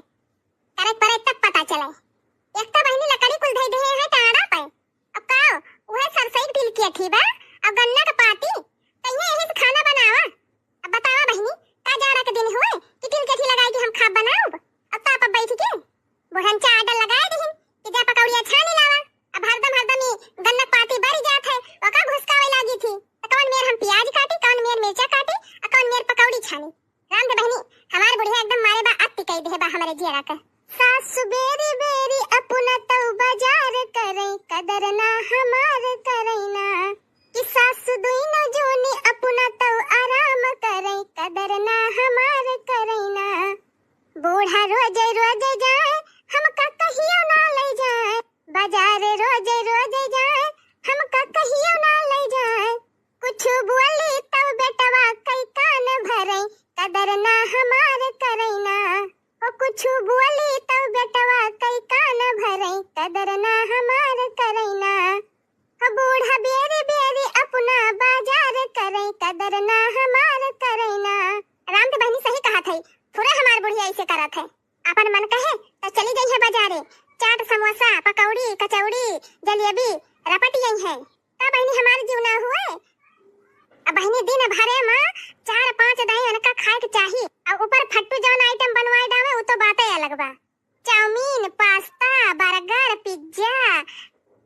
करे परे तब पता चले। एक तो बहिनी लकड़ी कुल धई देहे है टाड़ा पे, अब का उहे सरसई के तिल के अथी बा, अब गन्ना के पाती, कहिए यही से खाना बनावा। अब बतावा बहिनी, का जाड़ा के दिन हुए कि तिल के अथी लगाई के हम खाब बनाउब? अब ताप अब बैठ के बुढ़नचा आर्डर लगाए दिहिन कि जा पकौड़िया छानी लावा। अब हरदम हरदम ई गन्ना के पाती बरी जात है, ओका घुसकावे लागी थी। त कौन मेर हम प्याज काटी, कौन मेर मिर्चा काटी, आ कौन मेर पकौड़ी छानी। राम दे बहिनी, हमार बुढ़िया एकदम मारे बा अति कई देहे बा हमरे जियरा के। सासु बेरी बेरी अपना तउ बाजार करई, कदर ना हमार करई ना। कि सासु दुइनो जोनी अपना तउ आराम करई, कदर ना हमार करई ना। बूढ़ा रोजे रोजे जाए, हमका कहियो ना ले जाए। बाजार रोजे रोजे जाए, हमका कहियो ना ले जाए। कुछु बोली तउ बेटवा कई कान भरई, कदर ना हमार करई ना। ओ कुछु बोली तउ बेटवा कई कान भरई, कदर ना हमार करई ना। ओ बूढ़ा बेरी बेरी अपना बाजार करई, कदर ना हमार करई ना। राम के बहिनी सही कहत है, फुरा हमार बुढ़िया ऐसे करत है। अपन मन कहे त चली जइहे बाजारे, चाट, समोसा, पकौड़ी, कचौड़ी, जलेबी रपट जइहे। का बहिनी हमार जीव ना हुए? अब बहिनी दिन भरे में चार पाँच दाई उनका खाए के चाही। अब ऊपर फट्टू जौन आइटम बनवाए डावे, उ तो बाते अलग बा। चाउमीन, पास्ता, बर्गर, पिज्जा,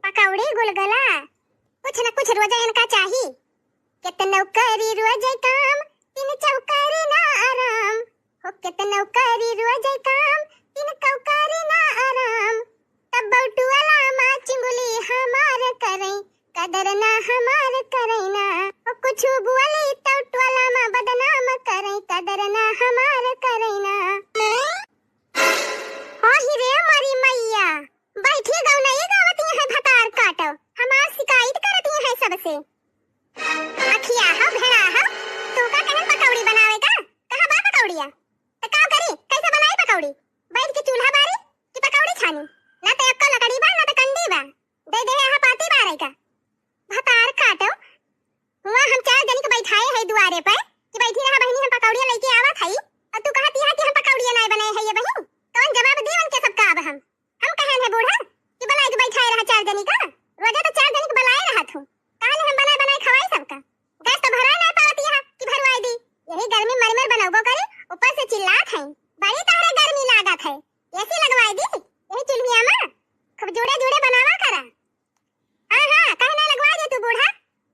पकौड़ी, गुलगुला, कुछ न कुछ रोजे इनका चाही। केतनो करी रोजे काम, तीन चौकारी ना आराम। हो केतनो करी रोजे काम, तीन चौकारी ना आराम। तब बउटुअला मा चुंगली हमार करई, कदर ना हमार करई ना। हो कुछु बोली तब टोला मा बदनाम करई, कदर ना हमार करई ना। आहि रे मोरी मैया, बैठी गौनई गावत है भतार काटो, हमार शिकायत करत है सबसे। अखिया हो, भेड़ा हो, तू का कहन पकौड़ी बनावे का? कहाँ बा पकौड़िया? त का करी, कैसे बनाई पकौड़ी? बैठ के चूल्हा बारी कि पकौड़ी छानी? ना त एक्को लकड़ी बा, ना त कंडी बा। दे दे यहाँ पाती बारे का। भतार काटो, हुआ हम चार जनी के बैठाए है दुआरे पे कि बैठी रहा बहिनी, हम पकौड़िया लेके आवत हई, और तू कहत यहाँ कि हम पकौड़िया नाय बनाए है ये बहिन। कौन जवाब दी उनके सबका अब हम? हम कहन है बूढ़ा कि बुलाए के बैठाए रहा चार जनी का, रोजा तो चार जनी के बुलाए रहत हूँ, कहले हम बनाए बनाए खवाई सबका। गैस तो भराए ना पावत यहाँ कि भरवाए दी, यही गर्मी मर मर बनौबो करे, ऊपर से चिल्लात है, बड़ी तहरे गर्मी लागत है, एसी लगवाए दी यही चुल्हिया में, खूब जुड़े जुड़े बनावा करा। हाँ, हाँ, काहे ना लगवा दे तू बूढ़ा?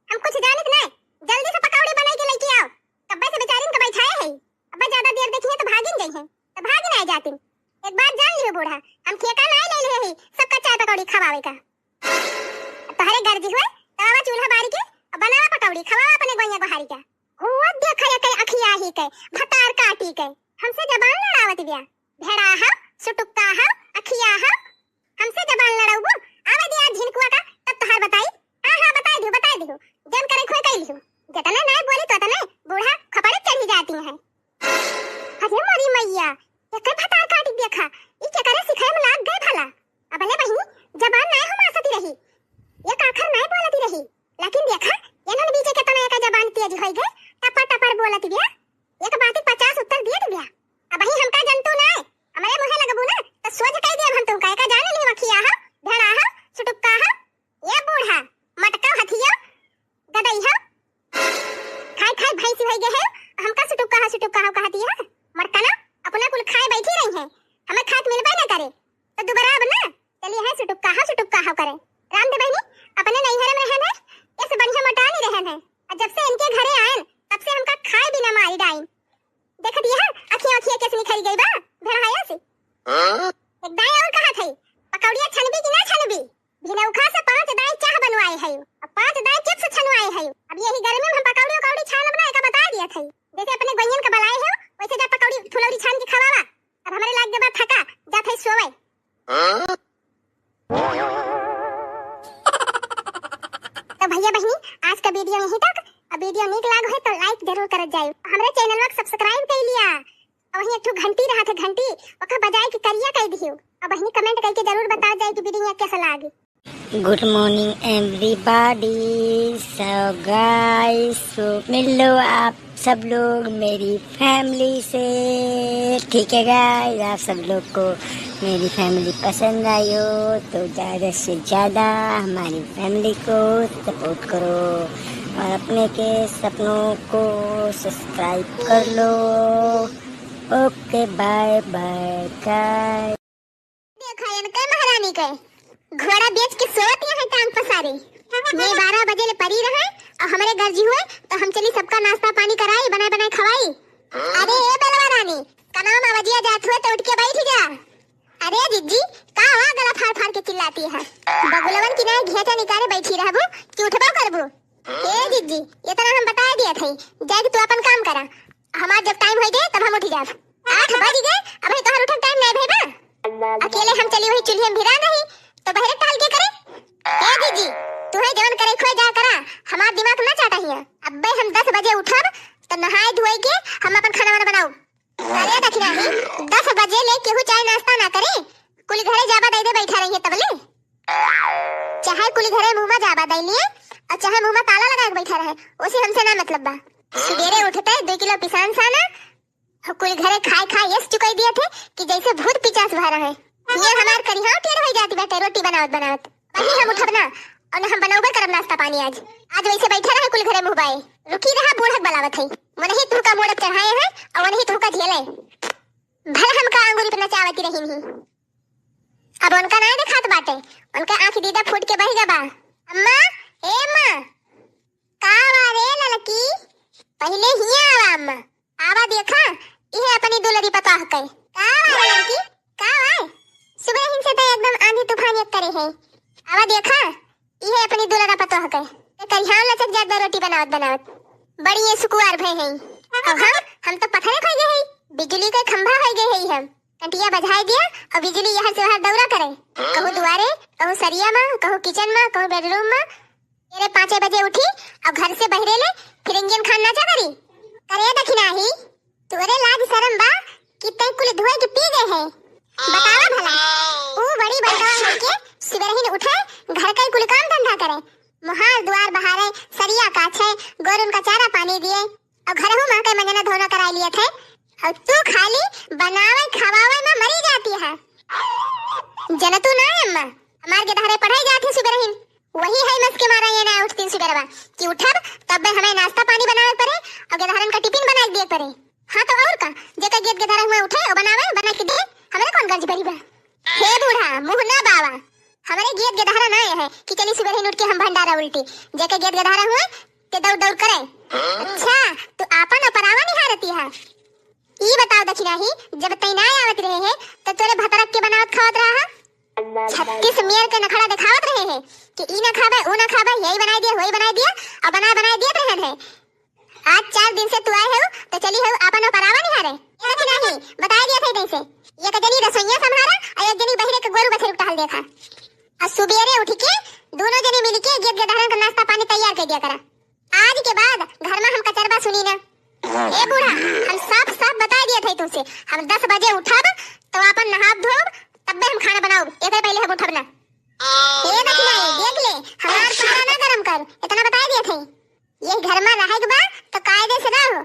हम कुछ जानित नहीं। जल्दी से पकौड़ी बनाई के लेके आओ। कब्बे से बेचारिन के बैठाए है। अब्बे ज्यादा देर देखिए तो भागिन गई है। तो भागिन आए जातिन। एक बात जान लियो बूढ़ा, हम ठेका नहीं ले लिए ही सबका चाय पकौड़ी खवावे का। तोहरे गर्जी हुए, तो आवा चूल्हा बारी के, बनावा पकौड़ी, खवावा अपने गोइया गोहारी के। हुआ देखा ये कई अखिया ही के, भतार काटी के, हमसे जबान लड़ावत बिया। भेड़ा हा, सुटुक्का हा, अखिया हा, हमसे जबान लड़ाउबू? आवे दिया झिनकुआ का, तब तोहार बताई। हाँ, हाँ, बताई दिहु, बताई दिहु। जन करे खोई कई लिहु। जतने नाय बोली तो तने बूढ़ा खपड़े चढ़ी जाती हैं। अरे मोरी मैया, एकर भतार काटी देखा, ई केकरे सिखाए में लाग गए भला। अबले बहिनी, जबान नाय हमार सती रही, एक आखर नाय बोलती रही, लेकिन देखा, एनन बीचे केतना एकर जबान तेज होई गए, टपर टपर बोलत बिया, एक बात पचास उत्तर दिए बिया। अबही हमका जनतू नाय, हमरे मुँहे लगबू ना, त सोझ कई देब हम तुमका, एका जाने नहीं वखिया हा, भेड़ा हा, सुटुक्का हा, ये बूढ़ा, मटका हथिया, गदई हा, खाई खाई भैंसी होई गए है, हमका सुटुक्का हा, सुटुक्का हा कहती है, मरकना, अपना कुल खाए बैठी रही है, हमें खात मिलबे ना करे, तो दुबारा अब ना, चलिए है सुटुक्का हा, सुटुक्का हा करे। राम दे बहिनी, अपने नैहरे में रहन है, ऐसे बढ़िया मोटानी रहन है, और जब से इनके घरे आयन, तब से हमका खाए बिना मारी डाइन। देखत यह अखियाँ अखियाँ कैसे निखरी गई बा, भेड़ाया से। हाँ? एक दाई और कहा था, पकौड़िया छनबी कि ना छनबी? भिनौखा से पाँच दाई चाह बनवाए है, और पाँच दाई चिप्स छनवाए है। अब यही गर्मी में हम पकौड़ी उकौड़ी छानब ना, एका बता दिया था। जैसे अपने गोइयन का बलाए है, वैसे जा पकौड़ी फुलौरी छान के खवावा। अब हमरे लाग देबा थका, जा थे सोवे। हाँ? तो भैया बहिनी, आज का वीडियो यहीं तक। अब वीडियो नीक लाग है तो लाइक जरूर करत जाइयो। हमरे चैनल को सब्सक्राइब कर लिया। और वहीं एक ठो घंटी रहा था, घंटी, ओका बजाए के करिया कर दियो। अब वहीं कमेंट करके जरूर बता जाए कि वीडियो कैसा लागे। Good morning everybody। So guys, तो मिल लो आप सब लोग मेरी फैमिली से, ठीक है गाइस? आप सब लोग को मेरी फैमिली पसंद आई हो तो ज़्यादा से ज़्यादा हमारी फैमिली को सपोर्ट करो और अपने के सपनों को सब्सक्राइब कर लो। Okay, bye bye guys. देखा इनके महारानी के, घोड़ा बेच के सोवत यहाँ टांग पसारे। मैं बारह बजे ले परी रहे और हमरे गर्जी हुए तो हम चली सबका नाश्ता पानी कराई, बनाए बनाए खवाई। अरे ए बेलवा रानी, कनाम आवाजिया जात हुए तो उठ के बैठ जा। अरे जिज्जी, का हुआ गला फाड़ फाड़ के चिल्लाती है? बगुलवन की नाई घेचा निकाले बैठी रहबू कि उठबो करबू? ए जिज्जी, इतना हम बताए दिया थे, जाके तू अपन काम करा। हमार जब टाइम होई गए तब हम उठी जाब। आठ बज गए, अबे तोहर उठक टाइम नहीं भई बा। अकेले हम चली हुई चूल्हे में भिरा नहीं, तो बहरे टहल के करे। ए जिज्जी, तू है जवन करे खोए जा करा, हमार दिमाग ना चाटा हिया। अब्बे हम दस बजे उठब, तो नहाए धोए के हम अपन खाना वाना बनाऊ। अरे दखिना ही, दस बजे ले केहू चाय नाश्ता ना करे, कुल घरे जाबा दे दे बैठा रही है तबले। चाहे कुल घरे मुँह में जाबा दे लिए, और चाहे मुँह में ताला लगा के बैठा रहे, उसे हमसे ना मतलब बा। सुबेरे उठते दो किलो पिसान साना, और कुल घरे खाए खाए यस चुकाई दिया थे कि जैसे भूत पिचास भा रहे। ये हमार करिहाव टेढ़ होई जाती बाटे रोटी बनावत बनावत। वही हम उठब ना, और ना हम बनौबे करब नाश्ता पानी आज। आज वैसे बैठा रहे कुल घरे मुँह बाए। रुकी रहा, बूढ़क बलावत है। वनही तुहका मोड़क चढ़ाए हैं, और वनही तुहका झेले। भला हमका आंगुरी पे नचावती रही नहीं। अब उनका नाय देखात बाटे, उनका आँख दीदा फूट के बह गबा। अम्मा, ए अम्मा, का वा रे ललकी? पहिले हिया आवा अम्मा, आवा देखा, इहे अपनी दुलरी पतोह के। का वा रे ललकी, का वा? सुबह हिन से तो एकदम आंधी तूफान एक करे है। आवा देखा, इहे अपनी दुलरा पतोह के। ते करिहान लचक जात बा रोटी बनावत बनावत। बड़ी ये सुकुवार भय है। अब हम, हम तो पत्थरे खोई गए है, बिजली के खंभा होई गए है हम। कंटिया बजाए दिया और बिजली यहाँ से वहाँ दौरा करे। कहूँ दुआरे, कहूँ सरिया में, कहूँ किचन में, कहूँ बेडरूम में। तेरे पाँचे बजे उठी और घर से बहरे ले फिर इंजन खान नाचा करी। करे दखिना ही, तोरे लाज शरम बा कि तैं कुल धोए के पी गए है? बतावा भला, ऊ बड़ी बड़का होके सुबेरहिन उठे, घर का कुल काम धंधा करे, मोहार दुआर बहारे, सरिया काछे, गोरुन का चारा पानी दिए, और घरहू माँ के मंजना धोना कराई लिए थे, और तू खाली बनावे खवावे में मरी जाती है। जनतू ना अम्मा, हमार गेदहरे पढ़ाई जात है सुबेरहिन, वही है मस के मारा ये ना उठतीन सुबेरवा कि उठब तब हमें नाश्ता पानी बनावे पड़े और गेदहरन का टिफिन बनाए दिए पड़े। हाँ तो और का, जेकर गेद गेदहरा हुए उठे और बनावे, बना के दे, हमरे कौन गर्ज भरी बा? हे बूढ़ा, मुँह ना बावा, हमरे गेद गेदहरा ना है कि चली सुबेरहिन उठ के हम भंडारा उल्टी, जेकर गेद गेदहरा हुए ते दौड़ दौड़ करे। अच्छा, तू आपन और परावा निहारती है। ई बताओ दखिना ही, जब तैं ना आवत रहे है तो तोरे भतरक के बनावत खावत रहा है? छत्तीस मेर के नखड़ा दिखावत रहे है। कि ई ना खाबे, ऊ ना खाबे, यही बनाई दिया, वही बनाई दिया, और बनाए बनाए दिया रहन है। आज चार दिन से तू आए हो, तो चली हो आपन परावा निहारे। ये देखी नाही, बताई दिया था जैसे। एक जनी रसोइया संभारा, और एक जनी बहिरे के गोरू बछरू टहल देखा। और सुबेरे उठ के दोनों जनी मिल के गेद गदहरन का नाश्ता पानी तैयार कर दिया करा। आज के बाद घर में हम कचरबा सुनी ना। ए बूढ़ा, हम साफ साफ बताई दिया था तुमसे, हम दस बजे उठब तो आपन नहाब धोब, तब्बे हम खाना बनाउब, एक पहले हम उठब ना। ए दखिनाही, देख ले, हमार पारा ना गरम कर, इतना बताई दिया था। ये घर में रहे के बा तो कायदे से रहो,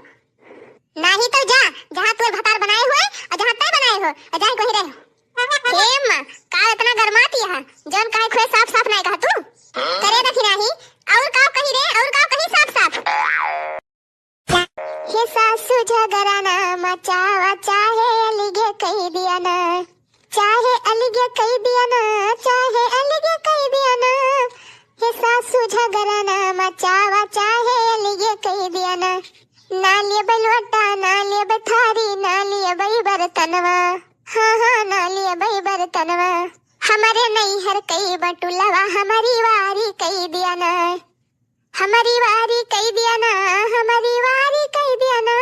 नाही तो जा, जहाँ तोर भतार बनाए हुए और जहाँ तय बनाए हो, और जाए कहीं रहो। हे अम्मा, का इतना गरमाती है? जौन काहे खुए साफ साफ नहीं कहा तू? करे दखिनाही, और का कही रे, और का कही साफ साफ? हे सासू झगड़ा ना मचावा, चाहे अलगे कही दिया ना, चाहे अलगे कही दिया ना, चाहे अलगे कही दिया ना। हे सासू झगड़ा ना मचावा, चाहे अलगे कही दिया ना। ना लेबै लोटा, ना लेबै थारी, ना लेबै बर्तनवा। हाँ, हाँ, ना लेबै बर्तनवा। हमरे नैहर कई बटुलवा, हमरी वारी कई दिया ना। हमरी वारी कई दिया ना, हमरी वारी कई दिया ना।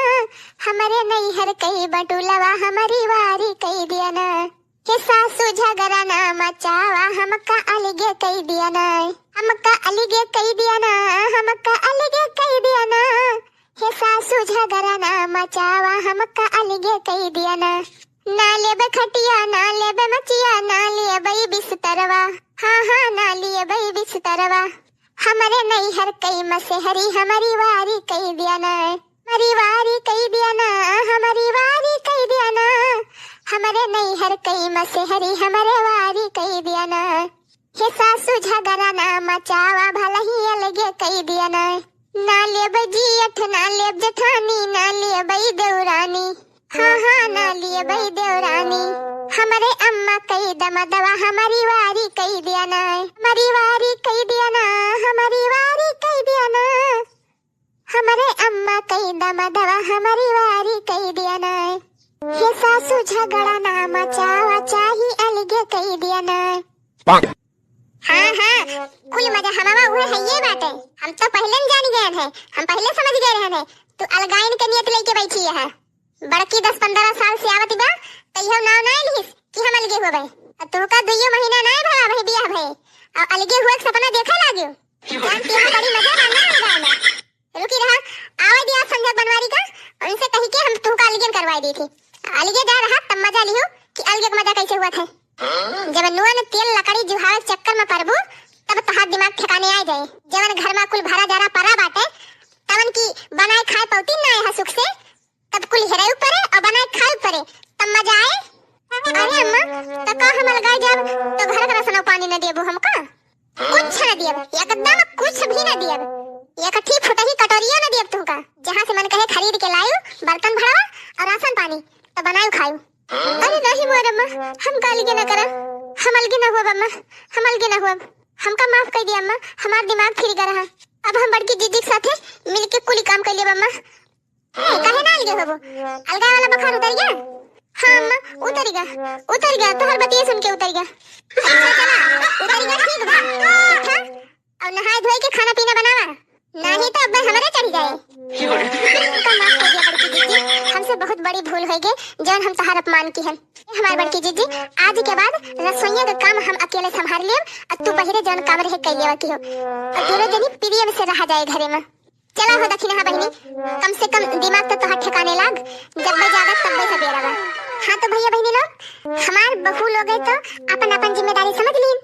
हमरे नैहर कई बटुलवा, हमरी वारी कई दिया ना। हे सासू झगड़ा ना मचावा, हमका अलगे कई दिया ना। हमका अलगे कई दिया ना, हमका अलगे कई दिया ना। हे सासू झगड़ा ना मचावा, हमका अलगे कई दिया ना। ना लेबै खटिया, ना लेबै मचिया, ना लेबै बिस्तरवा। हाँ, हाँ, ना लेबै बिस्तरवा। हमरे नैहर कई मसेहरी, हमरी वारी कई दिया ना। हमरी वारी कई दिया ना, हमरी वारी कई दिया ना। हमरे नैहर कई मसेहरी, हमरे वारी कई दिया ना। हे सासू झगड़ा ना मचावा, भलही अलगे कई दिया ना। ना लेबै जियठ, ना लेब जेठानी, ना लेबै देवरानी। हाँ, हाँ, ना लेबै देवरानी। हमरे अम्मा कई दमदवा, हमरी वारी कई दिया ना। हमरी वारी कई दिया ना, हमरी वारी कई दिया ना। हमरे अम्मा कई दमदवा, हमरी वारी कई दिया ना। हे सासू झगड़ा ना मचावा, चाही अलगे कई दिया ना। हाँ, हाँ, कुल मजा हमावा उहे है ये बाटे। हम तो पहले न जान गए थे, हम पहले समझ गए रहे थे, तू अलगाइन के नियत लेके बैठी है। बड़की दस पन्द्रह साल से आवत बा, तैयो नाव ना लिहिस कि हम अलगे होबे। अब तोहका दुइयो महीना ना भवा भाई बियाह भए, और अलगे हुए के सपना देखे लागियो। जान के यहाँ बड़ी मजा बा ना अलगाए में। रुकी रहा, आवे दिया संजय बनवारी का, उनसे कही के हम तोहका अलगे करवाई दी थी। अलगे जा रहा तब मजा लिहो कि अलगे के मजा कैसे हुआ थे। जब नून तेल लकड़ी जुहावे के चक्कर में पड़बू, तब तोहार दिमाग ठिकाने आ जाए। जवन घर में कुल भरा जरा परा बाटे, तवन की बनाए खाए पौती ना है सुख से, तब कुल हेराई परे और बनाए खाए परे, तब मजा आए। अरे अम्मा, तो का हम अलगाए जाब, तो घर का राशन पानी न देबू हमका? कुछ न दियब, एकदम कुछ भी न दियब। एक ठी फुटही कटोरिया न दियब तुमका। जहाँ से मन कहे खरीद के लायू, बर्तन भरावा और राशन पानी, तो बनायू खायू। अरे नहीं मोर अम्मा, हम का अलगे न करब, हम अलगे न हुअब अम्मा, हम अलगे न हुअब। हमका माफ कर दिया अम्मा, हमार दिमाग फिर गया रहा। अब हम बड़की जीजी के साथे मिलके कुल काम कर लेब अम्मा। ए, काहे ना अलगे होबो? अलगाए वाला बुखार उतर गया? हाँ अम्मा, उतर गया, उतर गया, तोहर बतिये सुन के उतर गया। अच्छा चला, उतर गया, ठीक बा। उठा, और नहाए धोए के खाना पीना बनावा, नाही तो अब हमरे चढ़ जाए। हमका माफ कर दिया बड़की जीजी, हमसे बहुत बड़ी भूल हो गई, जौन हम तोहार अपमान की हन। ए हमार बड़की जीजी, आज के बाद रसोइया का काम हम अकेले संभाल लेब, और तू बहिरे जौन काम रहे कर लेवा की हो, और दोनों जनी प्रेम से रहा जाए घरे में। चला हो दखिनहा बहिनी, कम से कम दिमाग तो तोहार ठिकाने लाग, जब मैं जागत तब मैं सबेरा बा। हाँ तो भैया बहिनी लोग, हमार बहू लोग है तो अपन अपन जिम्मेदारी समझ लीन,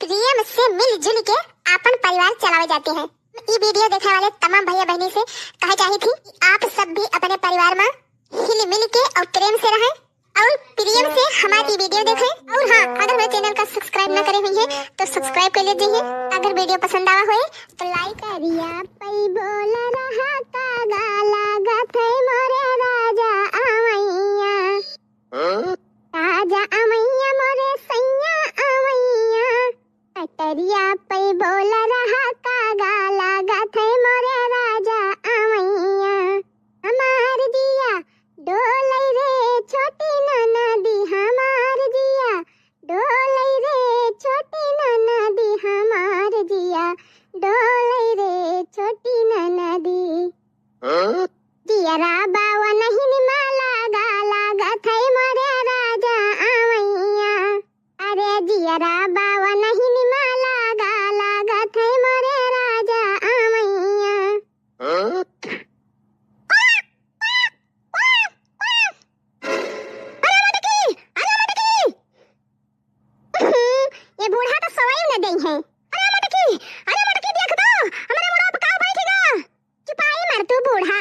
प्रेम से मिलजुल के अपन परिवार चलावे जाते हैं। ई वीडियो देखे वाले तमाम भैया बहिनी से कहे चाही थी कि आप सब भी अपने परिवार में हिल मिल के और प्रेम से रहें और प्रेम से हमारी वीडियो देखें। और हाँ, अगर मेरे चैनल का सब्सक्राइब ना करे हुई है तो सब्सक्राइब कर लीजिए। अगर वीडियो पसंद आवा होए तो लाइक। करिया पई बोल रहा कागा लागत है मोरे राजा आवैया। राजा आवैया मोरे सैया आवैया। कटरिया पई बोल रहा कागा लागत है मोरे राजा आवैया। हमार जिया डोलै रे छोटी ननदी, हमार जिया डोलै रे छोटी ननदी, हमार अरे मोटकी देख तो, हमरे मुड़वा पे का बैठ गा। चुपाई मर तू बूढ़ा।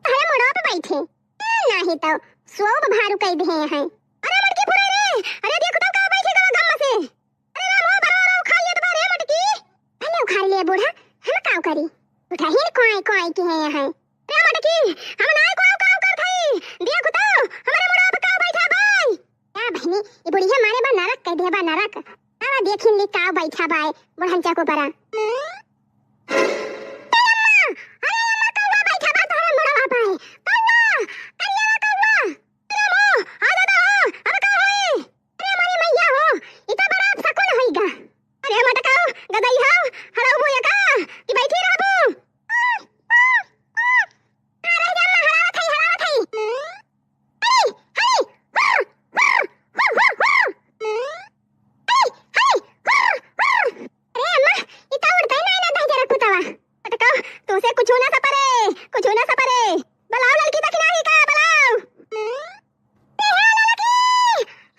तहरे मुड़वा पे बैठे। ए, नाही तो सोब भारू कई देहे हैं। अरे मोटकी फुरे रे, अरे देख तो का बैठ गा गम से। अरे राम हो, बरवा उखाड़ लेत बा रे मोटकी। भले उखाड़ ले बूढ़ा, हम काव करी? उठहिन कोई कोई की है यहाँ। रे मोटकी, हम नाय कोई काव करत हई। देख तो, हमरे मुड़वा पे काव बैठा बाय। का बहिनी, ई बुढ़िया मारे बा नरक कह दे बा नरक। आवा देखिन ली काव बैठा बाय, बुढ़नचा को बरा। ए अम्मा, अरे अम्मा, कौआ बैठा बा तोहरे मुड़वा पे। कौआ, करिया कौआ। अरे अम्मा, आ दादा हो, अब का होई? अरे हमारी मैया हो, ई तो बड़ा अपशकुन होइगा। अरे मटकाओ, गदई हो, हड़ऊ मुँह का, कि बैठी रहबू? आ, रह जा, अम्मा, हड़ावत हई, हड़ावत हई। हई, हई, हुर, हुर, हुर, हुर, हुर। हई, हई, हुर, हुर। अरे अम्मा, ई तो उड़तै नाई ना दहिजरा कुतवा। मटकाओ, तोसे कुछ ना सपरे, कुछ ना सपरे। बलाओ ललकी दखिनाही का, बलाओ। ए हे ललकी!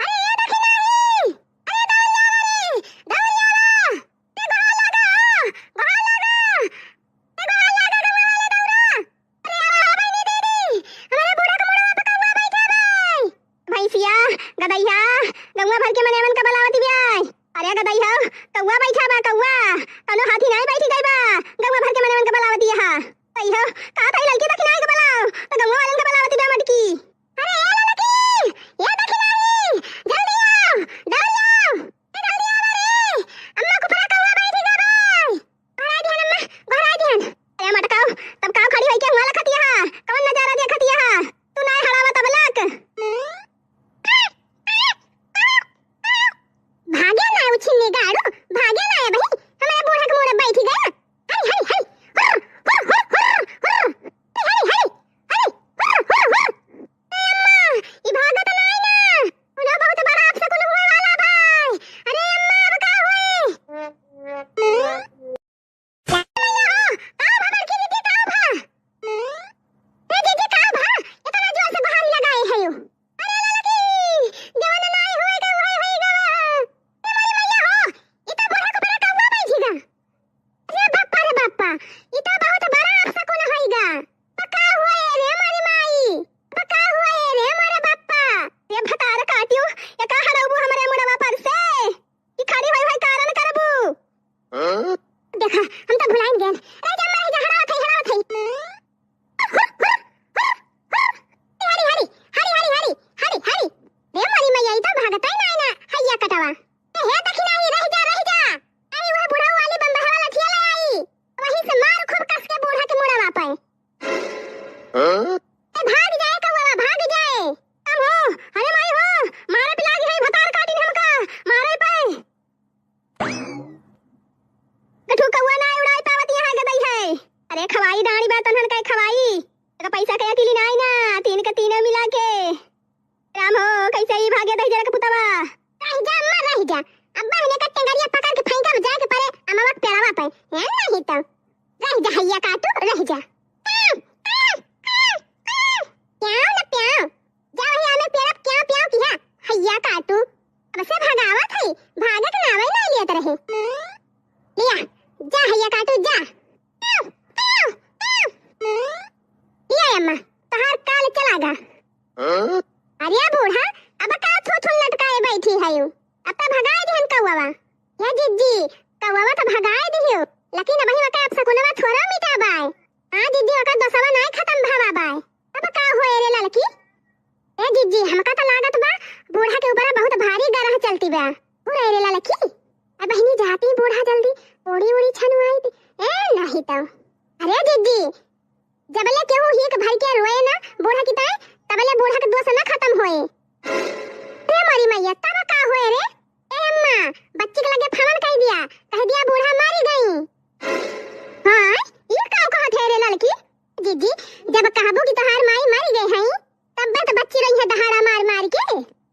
अरे ए दखिनाही! अरे दौड़िया वाली! दौड़िया वा! ए गोहार लागा हो! गोहार लागा! ए गोहार लागा गौवा वाले दौड़ा! अरे आवा हो बहिनी दीदी! हमरे बूढ़ा के मुड़वा पे कौआ बैठा बाय! भैंसिया, गदैया, गौवा भर के मनेवन का बलावती बाय! अरे गदैया, कौआ बैठा बा कौआ! कौनो हाथी नाई बैठी गई बा! गौवा भर के मनेवन का बलावती हा! अइहो, का थाई ललकी दखिनाही के बलाओ, तो गौवा वालन के बलावती बा मटकी। अरे ए ललकी, ए दखिनाही, जल्दी आओ, दौड़ी आओ, ए जल्दी आओ रे, अम्मा कुपरा कौआ बैठी गा बाय। गोहराई दिहन अम्मा, गोहराई दिहन। अरे मटकाओ, तब काव खड़ी होई के हुआ लखतिया हा, कौन नजारा देखतिया हा? तू नाय हड़ावा तब लक। भागे ना उछिन्नी गाड़ू, भागे ना ए बहिन, हमरे बूढ़ा के मुड़े बैठी गया। हरी, हरी, हरी। हुर, हुर, हुर, हुर, हुर। हरी, हरी, हरी। हरी, हुर, हुर, हुर। ए अम्मा, ई भागत नाई ना। उन्हें बहुत बड़ा अपशकुन हुए वाला बा। अरे अम्मा, अब का होई? का भा बड़की दीदी, का भा? ए दीदी, का भा? इतना जोर से गोहारी लगाए है यू। अरे ललकी, जवन नाई होएगा, वही होएगा। ए मोरी मैया हो, ई तो बूढ़ा के बड़ा कौआ बैठी गा। अरे बापा रे बापा, ई तो बहुत बड़ा अपशकुन होइगा। तो का हुआ ए रे मोरी माई? तो का हुआ ए रे मोरे बापा? रे भतार काटियो, ये का हड़ाउबू हमरे मुड़वा पर से? ई खड़ी होई होई कारण करबू। हाँ? देखा, हम तो भुलाइन गए। रह जा, रह जा, हड़ावत है, हड़ावत है। हरी, हरी, हरी, हरी, हरी, हरी, हरी। रे मोरी मैया, ई तो भागत है ना, ना, हैया कटवा। ए, हे दखिनाही, रह जा, रह जा। आई, वह बुढ़ऊ वाली बम्बहा वाला ठिया ले आई। वहीं से मार खूब कस के बूढ़ा के मुड़वा पे। हाँ? ए, भाग जाए कौआ, भाग जाए। कम हो, अरे माई हो, मारे पे लागी है, भतार काटिन हमका, मारे पे। गठू कौआ ना उड़ाई पावत यहाँ गदई है। अरे खवाई डांडी बा तनहन कहे खवाई। तो पैसा के अकेली नाई ना, तीन के तीनों मिला के। राम हो, कैसे ही भागे दहिजरा के पुतवा। रह जा अम्मा, रह जा। अब्बा हिने का टेंगरिया पकड़ के फेंकब जाए के परे अमवा के पेड़वा पे। है नहीं तो। रह जा हैया काटू, रह जा। प्याओ ना प्याओ। जा वही आमे पेड़प प्याओ प्याओ किहा। हैया काटू। अब से भगावत है, भागे के नावे ना लियत रहे। लिया, जा हैया काटू, जा। प्याओ, प्याओ, प्याओ। लिया अम्मा, तोहार काल चला गा। हाँ? अरे बूढ़ा, अब का थू थू लटकाए बैठी है यू? अब तो भगाए दिहन कौवा। हे जिज्जी, कौवा तो भगाए दिहियो, लेकिन अबही ओकर अपशकुनवा थोड़ा मिटा बाय। हाँ जिज्जी, ओकर दोसवा नाय खतम भवा बाय। अब का होए रे ललकी? ए जिज्जी, हमका तो लागत बा, बूढ़ा के ऊपर बहुत भारी गरह चलती बा। हो रे रे ललकी, अब बहिनी जाती बूढ़ा जल्दी, ओड़ी ओड़ी छनुआई दी। ए नहीं तो। अरे जिज्जी, जबले केहू हीक भर के रोए ना बूढ़ा की ताई, तबले बूढ़ा के दोष ना खतम होए। रे मोरी मैया, तब का होए रे? ए अम्मा, बच्ची के लगे फवन कह दिया, कह दिया बूढ़ा मारी गई। हाँ, ई का कहत है रे ललकी? जिज्जी, जब कहबू कि तोहार माई मरी गई है, तब तो बच्ची रही है दहाड़ा मार मार के।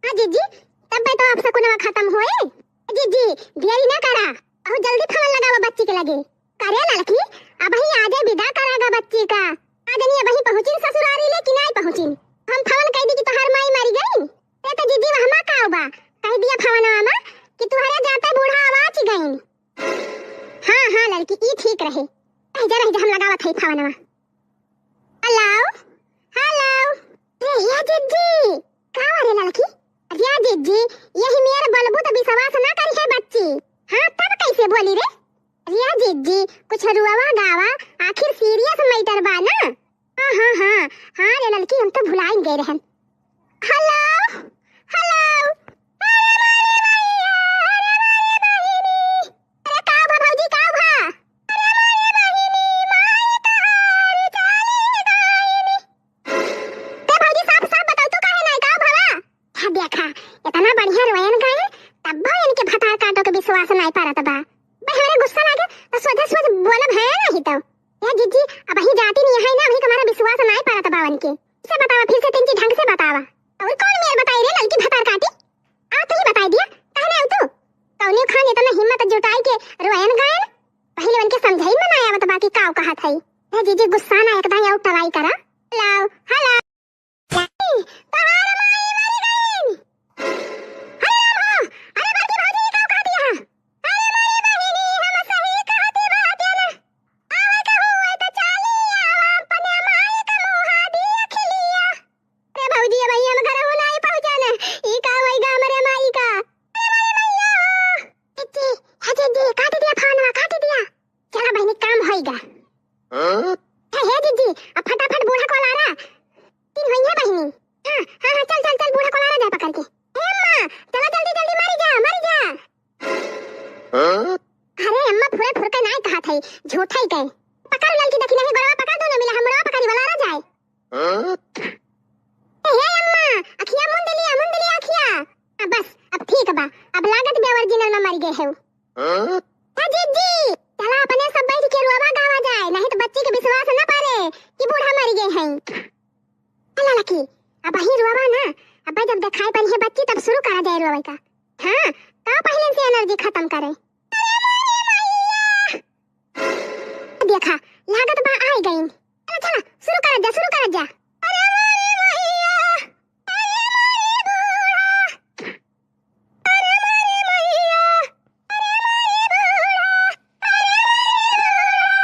हाँ जिज्जी, तब तो अपशकुनवा खतम होए। जिज्जी, देरी ना करा, बहुत जल्दी फवन लगावा बच्ची के लगे। करे ललकी, अबही आजे विदा करागा बच्ची का। आज नहीं अबही पहुँचिन ससुरारी ले कि नाई पहुँचिन। हम फवन कह दी कि तोहार माई मरी गई। ते तो जिज्जी वहमा का बा, कह दिया फवनवा मा कि तुहरे जाते बूढ़ा आवाज गईन। कि ई ठीक रहे। रह जा, रह जा, हम लगावत हई फोनवा। Hello, hello. ए, या जिज्जी, का वा रे ललकी? अरे या जिज्जी, यही मेर बोलबू त विश्वास ना करी है बच्ची। हाँ, तब कैसे बोली रे? अरे या जिज्जी, कुछ रुआवा गावा, आखिर सीरियस मैटर बा ना। हाँ, हाँ, हाँ, हाँ रे ललकी, हम तो भुलाइन गए रहन। Hello, hello. अरे मारे भैया, अरे मारे बहिनी। अरे का भा भौजी, का भा? अरे मारे बहिनी, माई कहानी चाली गायनी। ते भौजी, साफ साफ बताओ, तू काहे नाई का भवा? हाँ देखा, इतना बढ़िया रोयन गाए, तब भी इनके भतार काटो के विश्वास नाई परत बा। भाई, हमरे गुस्सा लागे तो सोझे सोझ बोलब है नहीं तो। ए जिज्जी, अबहीं जाती नहीं है ना, अबहीं तुम्हारा विश्वास नाई परत बा उनके। इसे बतावा, फिर से तिनकी ढंग से बतावा। और कौन मेर बताई रे ललकी भतार काटी? आ तू ही बताई दिया, कहने आऊ तू? कौने खान इतना हिम्मत जुटाई के रोयन गायन? पहले उनके समझाई में ना आवत बा कि काऊ कहत है। ए जिज्जी, गुस्सा ना एकदम आऊ टराई करा। Hello, hello. तोहार माई मरी गईन। अरे राम हो, अरे बड़की भौजी, ई का कहत हिया? अरे माई बहिनी, हम सही कहत बाटे ना। आवे के हुए त चाली आवा, अपने माई का मुहा दिया खिलिया। रे भौजी, अब हम घर हो नाई पहुँचन। ई का होई गा हमरे माई का? अरे माई मैया हो। जिज्जी, हे जिज्जी, काट दिया फोनवा, काट दिया। चला बहिनी, काम होई गा। हाँ? हे, हे जिज्जी, अब फटाफट बूढ़ा को लारा। तीन होई है बहिनी। हाँ, हाँ, हाँ, चल, चल, चल, बूढ़ा को लारा जाए पकड़ के। ए अम्मा, चला जल्दी, जल्दी, मरी जा, मरी जा। हाँ? अरे अम्मा, फुरे फुर के नाई कहत है, झूठा ही कहे। पकड़ ललकी, देखी नहीं, गोड़वा पकड़, दोनों मिला, हम गोड़वा पकड़ी, वाला रह जाए। हाँ? ए, हे अम्मा, अखिया मुंद लिया, मुंद लिया अखिया। हाँ, बस, अब ठीक बा, अब लागत बे ओरिजिनल में मर गए है। हाँ? ए जिज्जी, चला अपने सब बैठ के रोवा गावा जाए, नहीं तो बच्ची के विश्वास न पारे कि बूढ़ा मर गए हैं। चला लकी, अबहीं रोवा ना, अब जब देखाई पड़ी है बच्ची तब शुरू करा जाए रोवे का। हाँ, का पहले से एनर्जी खत्म करे। देखा, लागत बा आए गईन। चला, चला, शुरू करत जा, शुरू करत जा। अरे मारे मैया, अरे मारे बूढ़ा, अरे मारे मैया, अरे मारे बूढ़ा, अरे मारे बूढ़ा।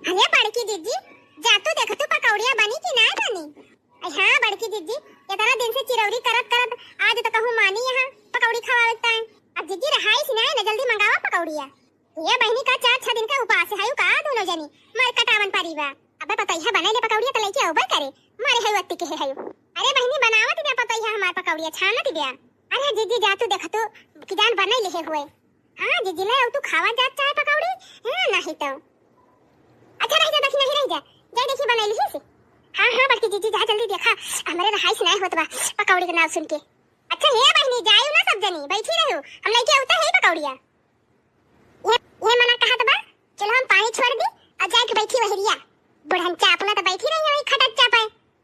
अरे बड़की जिज्जी, जा तू देख तू पकौड़िया बनी कि नाय बनी। अरे हाँ बड़की जिज्जी, इतना दिन से चिरौरी करत करत आज तो कहूँ मानी यहाँ पकौड़ी खवावे ताई। अब जिज्जी रहाइस नाय ना, जल्दी मंगावा पकौड़िया। ये बहिनी का चार छह दिन का उपास है का दोनों जनी, मर कटावन पारी बा। अबे पतैया बने ले पकौड़िया तो लेके अउबे करे, मारे है वत्ती के है। अरे बहिनी बनावत दे पतैया हमार पकौड़िया छानत दे। अरे जिज्जी जा तू देख तू कि जान बने ले हुए। हाँ जिज्जी, ले आऊ तू खावा जात चाहे पकौड़ी, हाँ, नाही तो। अच्छा रह जा, देखी नहीं रह जा, जाए देखी बनाई लिही से। हाँ, हाँ, बड़की जिज्जी जा जल्दी देखा, हमरे रहाइस नाय होत बा पकौड़ी के नाव सुन के। अच्छा हे बहिनी, जायू ना सब जनी, बैठी रहू, हम लेके आवता है पकौड़िया। ये, ये मना कहत बा, चलो हम पानी छोड़ दी और जाए के बैठी वहरिया। बुढ़न चा अपना तो बैठी रही है वही खटक चा पे,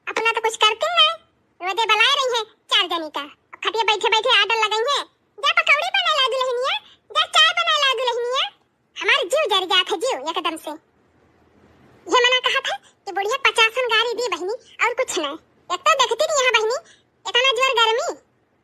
अपना तो कुछ करते नहीं। रोजे बलाए रही है चार जनी का, खटिया बैठे बैठे आर्डर लगाई है, जा पकौड़ी बनाए ला दुल्हनिया, जा चाय बनाए ला दुल्हनिया। हमार जीव जर जात है जीव एकदम से। ये मना कहत है कि बुढ़िया पचासन गारी दी बहिनी और कुछ नहीं। एक तो देखती नहीं यहाँ बहिनी, इतना जोर गर्मी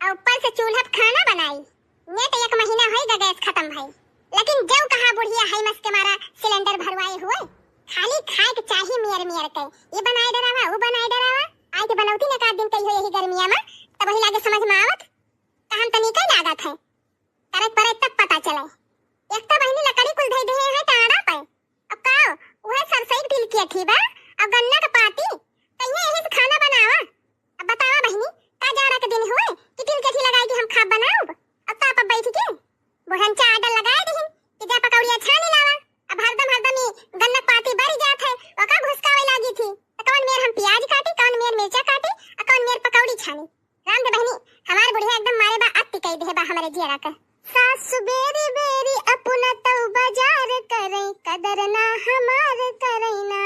और ऊपर से चूल्हा पे खाना बनाई। नेट एक महीना होई गा गैस खत्म भई, लेकिन जब कहा बुढ़िया है मस के मारा सिलेंडर भरवाए हुए, खाली खाए के चाही मियर मियर के, ये बनाए डरावा, वो बनाए डरावा। आए के बनौती ने का दिन कही हो यही गर्मिया में, तब वही लागे समझ में आवत, कहन तनी कई लागत है, करे परे तब पता चले। एक तो बहिनी लकड़ी कुल धई दे है टाड़ा पे, अब का, उहे सरसई के तिलकेठी बा, अब गन्ना के पाती, कहिए यही से खाना बनावा। अब बतावा बहिनी, का जाड़ा के दिन हुए कि तिलकेठी लगाई के हम खाब बनाउब? अब ताप अब बैठ के बुढ़न चा आर्डर लगाए दिहिन कि जा पकौड़िया छानी लावा। अब हरदम हरदम ई गन्ना के पाती बरी जात है, ओका घुसकावे लागी थी। त कौन मेर हम प्याज काटी, कौन मेर मिर्चा काटी, आ कौन मेर पकौड़ी छानी। राम दे बहिनी, हमार बुढ़िया एकदम मारे बा अति कई देहे बा हमरे जियरा का। सासु बेरी बेरी अपना तऊ बाजार करई, कदर ना हमार करई ना।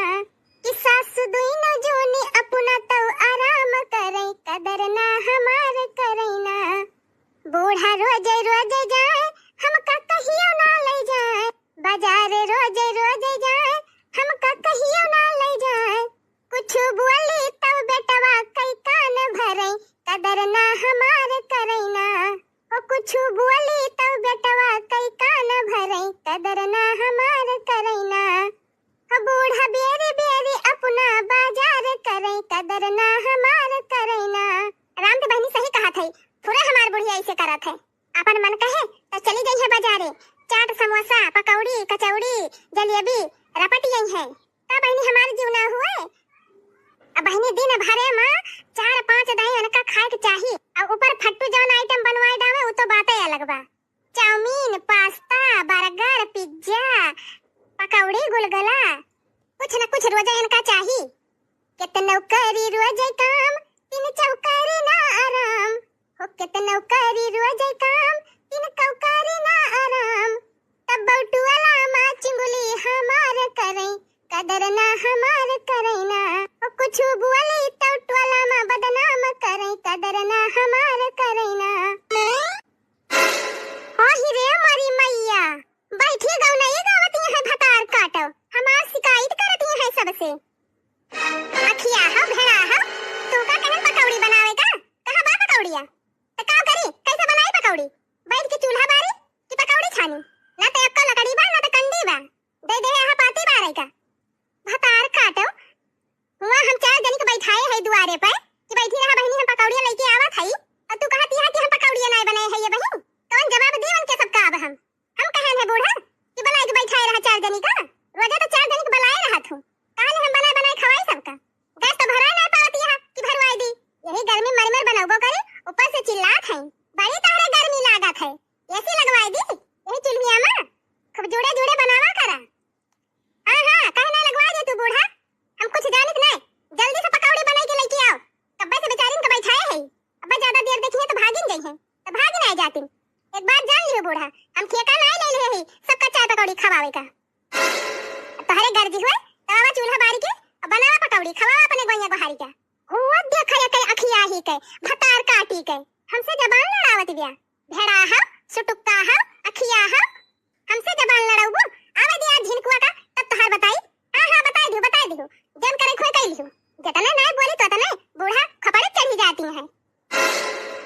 कि सासु दुइनो जोनी अपना तऊ आराम करई, कदर ना हमार करई ना। बूढ़ा रोजे रोजे जाए, हमका कहियो ना ले जाए। बाजार रोजे रोजे जाए, हमका कहियो ना ले जाए। कुछ बोली तब बेटवा कई कान भरई, कदर ना हमार करई ना। कुछु बोली तउ बेटवा कई कान भरई, कदर ना हमार करई ना। हो बूढ़ा बेरी बेरी अपना बाजार करई, कदर ना हमार करई ना। राम के बहिनी सही कहत है, पूरा हमार बुढ़िया ऐसे करत है। अपन मन कहे त चली जइहैं बाजारे, चाट, समोसा, पकौड़ी, कचौड़ी, जलेबी रपट जइहैं। का बहिनी हमार जीव ना हुए? अब बहिनी दिन भरे मा चार पाँच दाई उनका खाए के चाही, और ऊपर फट्टू जौन item बनवाए डावे, उ तो बाते अलग बा। चाउमीन, पास्ता, बर्गर, पिज्जा, पकौड़ी, गुलगुला, कुछ न कुछ रोजे इनका चाही। केतनो करी रोजे काम, तीन चौकारी ना आराम। हो केतनो करी रोजे काम, तीन चौकारी ना आराम। तब बौटुअला मा चुगली हमार करई, कदर ना हमार करई ना। हो कुछु बोली तब टोला मा बदनाम करई, कदर ना हमार करई ना। आही रे मोरी मैया, बैठी गौनई गावत हैं भतार काटो, हमार शिकायत करत हैं सबसे। अखिया हो, भेड़ा हो, तू का कहन पकौड़ी बनावे का? कहाँ बा पकौड़िया? त का करी, कैसे बनाई पकौड़ी? बैठ के चूल्हा बारी कि पकौड़ी छानी? ना त एक्को लकड़ी बा, ना त कंडी बा। दे दे यहाँ पाती बारे का। भतार काटो, हुआ हम चार जनी के बैठाए है दुआरे पे कि बैठी रहा बहिनी, हम पकौड़िया लेके आवत हई, और तू कहत यहाँ कि हम पकौड़िया नाय बनाए है ये बहिन। कौन जवाब दी उनके सबका? अब हम, हम कहन है बूढ़ा कि बनाए के बैठाए रहा चार जनी का, रोजा तो चार जनी के बनाए रहत हूँ, काले हम बनाए बनाए खवाई सबका। गैस तो भराए ना पावत यहाँ कि भरवाई दी, यही गर्मी मर मर बनौबो करे, ऊपर से चिल्लात है, बड़ी तहरे गर्मी लागत है, एसी लगवाई दी यही चुल्हिया में, खूब जुड़े जुड़े बनावा करा। हाँ, हाँ, काहे ना लगवा दे तू बूढ़ा? हम कुछ जानित नहीं। जल्दी से पकौड़ी बनाई के लेके आओ। कब्बे से बेचारिन के बैठाए है। अब्बे ज्यादा देर देखिए तो भागिन जइहैं। तो भागिन आए जातिन। एक बात जान लियो बूढ़ा, हम ठेका नहीं ले ले ही सबका चाय पकौड़ी खवावे का। तोहरे गर्जी हुए तो आवा चूल्हा बारी के और बनावा पकौड़ी, खवावा अपने गोइया गोहारी का। हुआ देखा ये के अखिया ही के, भतार काटी के, हमसे जबान लड़ावत बिया। भेड़ा हा, सुटुक्का हा, अखिया हा, हमसे जबान लड़ाउबू? आवे दिया झिनकुआ का, तब तोहार बताई। हाँ, हाँ, बताई दियो, बताई दियो। जन करे खोए कई लियो। जतने नाय बोली तो तने बूढ़ा खपड़े चढ़ी जाती है।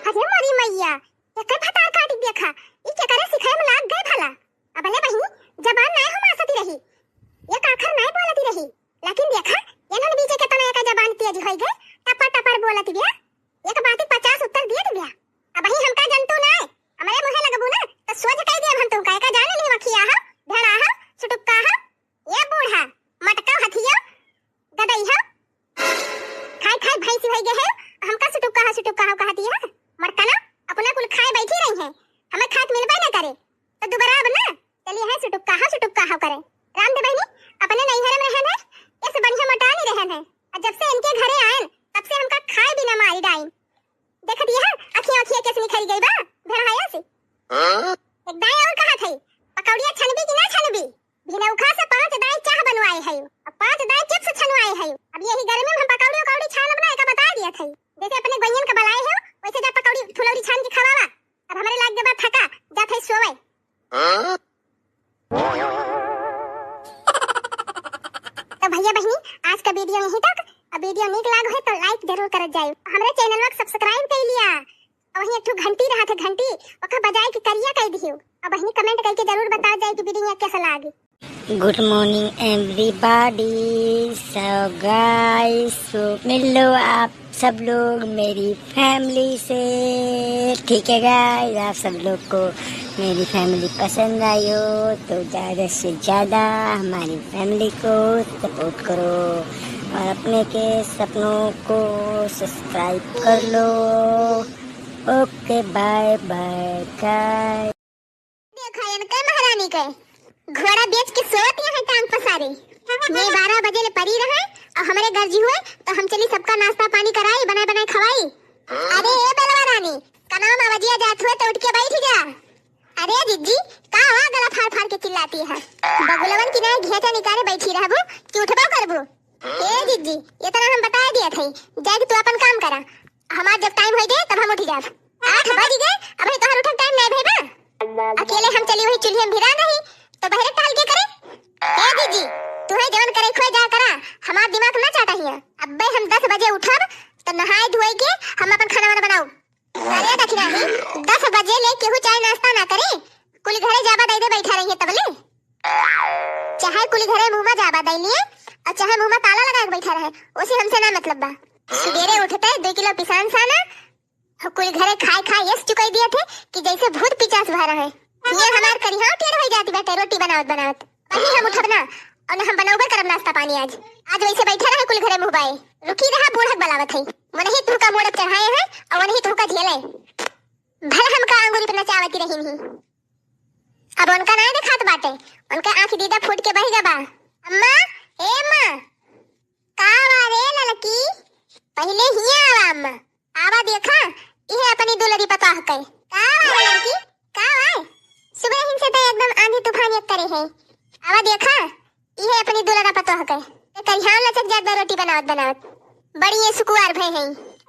अरे मोरी मैया, एकर भतार काटी देखा, ई केकरे सिखाए में लाग गए भला। अबले बहिनी, जबान नाय हो मासती रही, एक आखर नाय बोलती रही, लेकिन देखा, एनन बीचे के तना एकर जबान तेज होई गए, टपर टपर बोलत बिया, एक बात पचास उत्तर दिए बिया। अबही हमका जनतू नाय, हमरे मुँहे लगबू ना, त सोझ कह दिया हम तुमका, एका जान ली वखिया हा, भेड़ा हा, सुटुक्का हा, ये बूढ़ा, मटका हथिया, गदई हा। खाए खाए भैंसी होई गए है, हमका सुटुक्का हा, सुटुक्का हा कहती है। मरकना, अपना कुल खाए बैठी रही है, हमें खात मिलबे ना करे, तो दुबारा अब ना चलिए है सुटुक्का हा, सुटुक्का हा करे। राम दे बहिनी, अपने नैहर में रहन है, ऐसे बढ़िया मोटानी रहन है, और जब से इनके घरे आयन, तब से हमका खाए बिना मारी डाइन। देखत यह अखियाँ अखियाँ कैसे निखरी गई बा, भेड़ाया से। हाँ? एक दाई और कहा थई, पकौड़िया छनबी कि ना छनबी? भिनौखा से पाँच दाई चाह बनवाए है, और पाँच दाई चिप्स छनवाए है। अब यही गर्मी में हम पकौड़ी उकौड़ी छानब ना, एका बता दिया थई। जैसे अपने गोइयन के बलाए हो, वैसे जा पकौड़ी फुलौरी छान के खवावा। अब हमरे लाग गए बा थका, जा थई सोवे। हाँ? तो भैया बहिनी, आज का video यहीं तक। अब video नीक लाग है तो like जरूर करत जाए, हमरे channel को subscribe कर लिया। और वहीं एक ठो घंटी रहा था, घंटी, ओका बजाए के करिया कर दियो। और बहिनी comment करके जरूर बता जाए कि video कैसा लागी। Good morning everybody। So guys, so मिल लो आप सब लोग मेरी family से, ठीक है guys? आप सब लोग को मेरी family पसंद आई हो तो ज़्यादा से ज़्यादा हमारी family को support करो और अपने के सपनों को subscribe कर लो। OK, bye bye guys। देखा इनके महारानी के, घोड़ा बेच के सोवत यहाँ टांग पसारे। मैं बारह बजे ले परी रहे और हमरे गर्जी हुए तो हम चली सबका नाश्ता पानी कराई, बनाए बनाए खवाई। अरे ए बेलवा रानी, कनाम आवाजिया जात हुए तो उठ के बैठ जा। अरे जिज्जी, का हुआ गला फाड़ फाड़ के चिल्लाती है? बगुलवन की नाई घेचा निकाले बैठी रहबू कि उठबो करबू? ए जिज्जी, इतना हम बताए दिया थे, जाके तू अपन काम करा, हमार जब time होई गए तब हम उठ जाब। आठ बज गए, अबही तोहर उठक time नहीं भई बा। अकेले हम चली वही चुल्हिया में भिरा नहीं, तो बहरे टहल के करे। ए जिज्जी, तू है जवन करे खोए जा करा, हमार दिमाग ना चाटा हिया। अब्बे हम दस बजे उठब, तो नहाए धोए के हम अपन खाना वाना बनाऊ। अरे दखिनाही, दस बजे ले केहू चाय नाश्ता ना करे, कुल घरे जाबा दइ दे बैठा रही है तबले। चाहे कुल घरे मुँह मा जाबा दइ लिए, अउ चाहे मुँह मा ताला लगाए के बैठा रहे, ओसे हमसे ना मतलब बा। सुबेरे उठते दुइ किलो पिसान साना, अउ कुल घरे खाए खाए यस चुकाई दिया थे कि जैसे भूत पिचास भा रहे। ये हमार करिहाव टेढ़ होइ जाती बाटे रोटी बनावत बनावत। अभी हम उठब ना, अउ न हम बनौबे करब नाश्ता पानी आज। आज वैसे बैठा रहे कुल घरे मुँह बाए। रुकी रहा, बूढ़क बलावत है। वनही तुहका मोड़क चढ़ाए हैं, अउ वनही तुहका झेले। भला हमका आंगुरी पे नचावती रही नहीं। अब उनका नाय देखात बाटे, उनका आँख दीदा फूट के बहि गबा। अम्मा, ए अम्मा, का वा रे ललकी? पहिले हियाँ आवा अम्मा, आवा देखा, इहे अपनी दुलरी पतोह के। का वा रे ललकी, का वा? सुबह हिन से तो एकदम आंधी तूफान एक करे है। आवा देखा, इहे अपनी दुलरा पतोह के। ते करिहाव लचक जात बा रोटी बनावत बनावत। बड़ी ये सुकुवार भय है।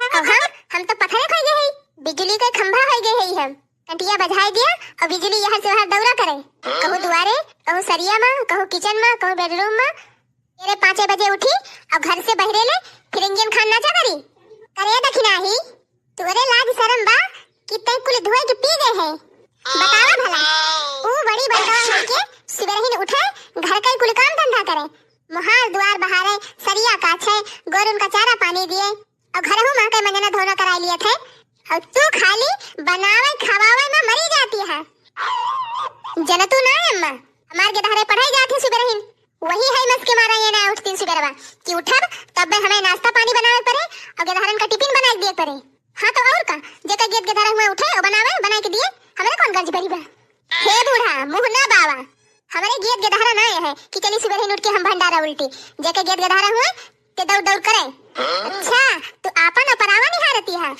अब हम, हम तो पत्थरे खइ गए है, बिजुली के खंभा होइ गए है हम। कंटिया बजाए दिया अउ बिजुली यहर से वहर दौरा करे। कहूँ दुआरे, कहूँ सरिया मा, कहूँ किचन मा, कहूँ बेडरूम मा। तेरे पाँचे बजे उठी अउ घर से बहरे ले फिर इंजन खान नाचा करी। करे दखिनाही, तोरे लाज शरम बा कि तैं कुल धोए के पी गए है? बतावा भला, ऊ बड़ी बड़का होके सुबेरहिन उठे, घर का कुल काम धंधा करे, मोहार दुआर बहारे, सरिया काछे, गोरुन का चारा पानी दिए, अउ घरहू मा के मंजना धोना कराए लिए थे, अउ तू खाली बनावे खवावे मा मरी जाती है। जनतू ना अम्मा, हमार गेदहरे पढ़ाई जात है सुबेरहिन, वही है मस के मारा ये ना उठतीन सुबेरवा कि उठब तब्बे हमें नाश्ता पानी बनावे परे अउ गेदहरन का टिफिन बनाए दिए परे। हाँ तो अउर का, जेका गेद गेदहरा हुए उठे अउ बनावे, बनाए के दिए, हमरे कौन गर्ज भरी बा? हे बूढ़ा, मुँह ना बावा, हमरे गेद गेदहरा ना है कि चली सुबेरहिन उठ के हम भंडारा उल्टी, जेका गेद गेदहरा हुए ते दौड़ दौड़ करे। अच्छा, तू आपन अउ परावा निहारती है।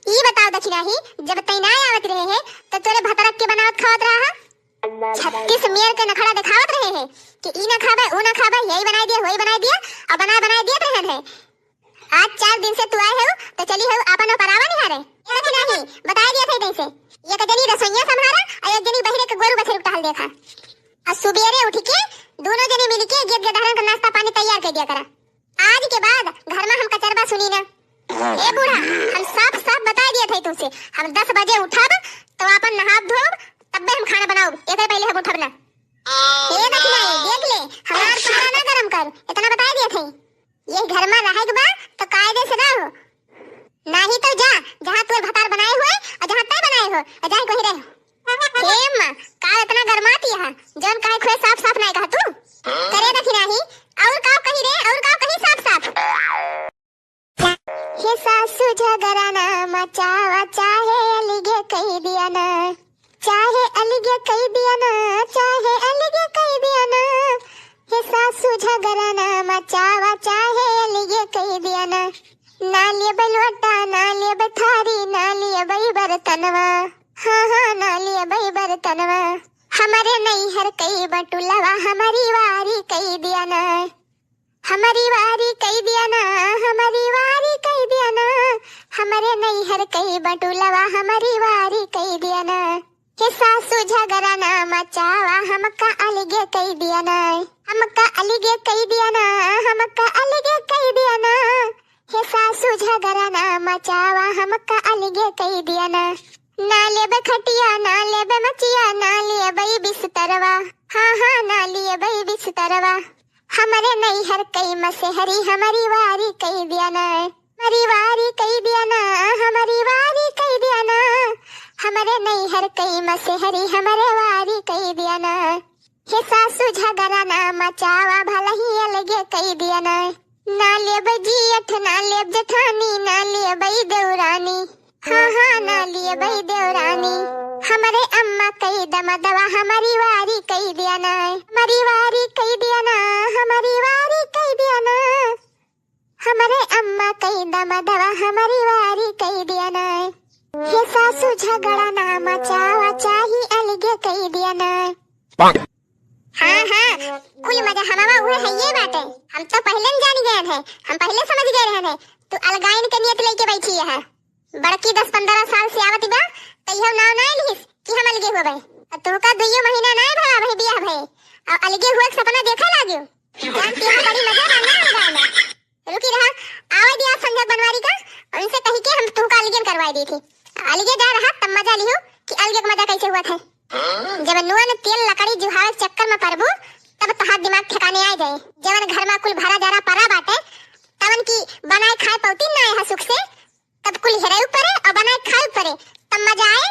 ई बताओ दखिनाही, जब तैं ना आवत रहे है, तो तोरे भतरक के बनावत खावत रहा है? छत्तीस मेर के नखड़ा देखावत रहे है कि ई ना खाबे, ऊ ना खाबे, यही बनाई दिया, वही बनाई दिया, अउ बनाए बनाए दिए रहन है। आज चार दिन से तू आए हो, तो चली हो आपन अउ परावा निहारे। ए दखिनाही, बताई दिया था तैसे, एक जनी रसोइया संभारा अउ एक जनी बहिरे के गोरू बछरू टहल देखा। अउ सुबेरे उठ के दोनों जनी मिल के गेद गेदहरन का नाश्ता पानी तैयार कर दिया करा। आज के बाद घर मा हम कचरबा सुनी ना। ए बूढ़ा, हम साफ साफ बताई दिया थे तुमसे, हम दस बजे उठब तो आपन नहाब धोब, तब्बे हम खाना बनाउब, एकर पहिले हम उठब ना। ए दखिनाही, देख ले, हमार पारा ना गरम कर, इतना बताई दिया थे। ये घर मा रहे के बा तो कायदे से रहो, नाही तो जा, जहाँ तोर भतार बनाए हुए अउ जहाँ तैं बनाए हो, अउ जाए कहीं रहे। हे अम्मा, का इतना गरमाती है? जौन कहे खुए साफ साफ नाय कहा तू। करे दखिनाही, अउर का कही रे, अउर का कही साफ साफ? हे सासू झगड़ा ना मचावा, चाहे अलगे कही दिया ना, चाहे अलगे कही दिया ना, चाहे अलगे कही दिया ना। हे सासू झगड़ा ना मचावा, चाहे अलगे कही दिया ना। ना लेबै लोटा, ना लेबै थारी, ना लेबै बर्तनवा। हाँ, हाँ, ना लेबै बर्तनवा। हमरे नैहर कई बटुलवा, हमरी वारी कई दिया ना। हमरी वारी कई दिया ना, हमरी वारी कई दिया ना। हमरे नैहर कई बटुलवा, हमरी वारी कई दिया ना। हे सासू झगड़ा ना मचावा, हमका अलगे कई दिया ना, हमका अलगे कई दिया ना, हमका अलगे कई दिया ना। हे सासू झगड़ा ना मचावा, हमका अलगे कई दिया ना। ना लेबे खटिया, ना लेबे मचिया, ना लेबे बिस्तरवा। हाँ, हाँ, ना लेबे बिस्तरवा। हमरे नैहर कई मसेहरी, हमरी वारी कई दिया ना। हमरी वारी कई दिया ना, हमरी वारी कई दिया ना। हमरे नैहर कई मसेहरी, हमरे वारी कई दिया ना। हे सासू झगड़ा ना मचावा, भलही अलगे कई दिया ना। ना लेब जियठ, ना लेब जेठानी, ना लेबई देवरानी। हाँ, हाँ, ना लेबई देवरानी। हमरे अम्मा कई दमदवा, हमरी वारी कई दिया ना। हमरी वारी कई दिया ना, हमरी वारी कई दिया ना। हमरे अम्मा कई दमदवा, हमरी वारी कई दिया ना। हे सासू झगड़ा ना मचावा, चाही अलगे कई दिया ना। हाँ, हाँ, कुल मजा हमावा उहे हइये बाटे। हम तो पहिले न जान गए रहे, हम पहिले समझ गए रहे। तू अलगाइन के नियत लेके बैठी है। बड़की दस पन्द्रह साल से आवत बा, कहियो नाव ना लिहिस कि हम अलगे होबे। अ तोहका दुइयो महीना ना भवा, वही बियाह भए। अउ अलगे हुए के सपना देखे लाग्यो। जानती है, बड़ी मजा बा ना अलगाइन में। रुकी रहा, आवे दिया संजय बनवारी का, उनसे कही के हम तोहका अलगे करवाए दी थी। अलगे जा रहा तब मजा लिहू कि अलगे के मजा कैसे हुआ थे। जब नून तेल लकड़ी जुहावे के चक्कर में परबू, तब तोहार दिमाग ठिकाने आ जाए। जवन घर में कुल भरा जरा परा बाटे, तवन की बनाए खाए पौती ना है सुख से, तब कुल हेराई परे और बनाए खाए परे, तब मजा आए।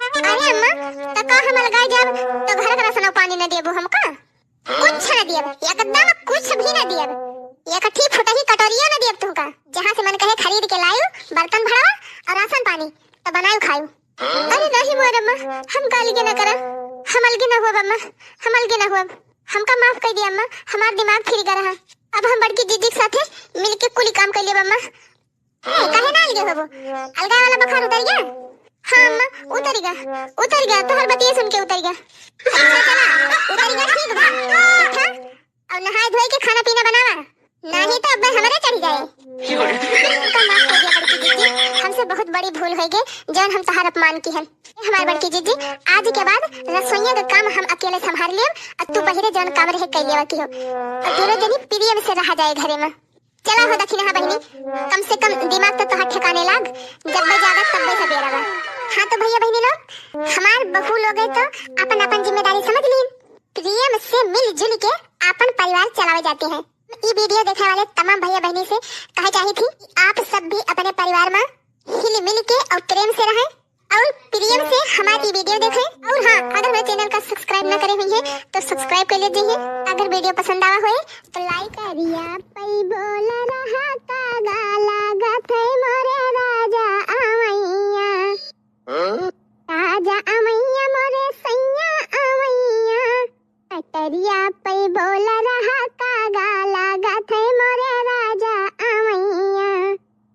अरे अम्मा, तो का हम अलगाए जाब तो घर का राशन पानी न देबू हमका? कुछ न दियब, एकदम कुछ भी न दियब। एक ठी फुटही कटोरिया न दियब तुमका। जहाँ से मन कहे खरीद के लायू, बर्तन भरावा और राशन पानी, तो बनायू खायू। अरे नहीं मोर अम्मा, हम का अलगे न करब, हम अलगे न होब अम्मा, हम अलगे न होब। हमका माफ कर दिया अम्मा, हमार दिमाग फिर गया रहा। अब हम बड़की जिज्जी के साथे मिलके कुल काम कर लेब अम्मा। ए, काहे ना अलगे होबो? अलगा वाला बुखार उतर गया? हाँ अम्मा, उतर गया, उतर गया, तोहर बतिये सुन के उतर गया। अच्छा चला, उतर गया, ठीक बा। उठा, और नहाए धोए के खाना पीना बनावा, नहीं तो अब हमरे चढ़ जाए। हमका माफ कर दिया बड़की दीदी, हमसे बहुत बड़ी भूल हो गई, जौन हम तोहार अपमान की हन। हमार बड़की दीदी, आज के बाद रसोइया का काम हम अकेले संभाल लेब, और तू बहिरे जौन काम रहे कर लेवा की हो, और दोनों जनी प्रेम से रहा जाए घरे में। चला हो दखिनहा बहिनी, कम से कम दिमाग तो तोहार ठिकाने लाग, जब भी जागा तब भी सबेरा बा। हाँ तो भैया बहिनी लोग, हमार बहू लोग है तो अपन अपन जिम्मेदारी समझ लीन, प्रेम से मिलजुल के अपन परिवार चलावे जाते हैं। ई वीडियो देखने वाले तमाम भैया बहिनी से कहे चाही थी कि आप सब भी अपने परिवार में हिल मिल के और प्रेम से रहें और प्रेम से हमारी वीडियो देखें। और हाँ, अगर मेरे चैनल का सब्सक्राइब ना करे हुई है तो सब्सक्राइब कर लीजिए। अगर वीडियो पसंद आवा होए तो लाइक। करिया पई बोला रहा कागा लागत है मोरे राजा अमैया। राजा अमैया मोरे सैया अमैया। कटरिया पई बोला रहा कागा लागत है मोरे राजा अमैया।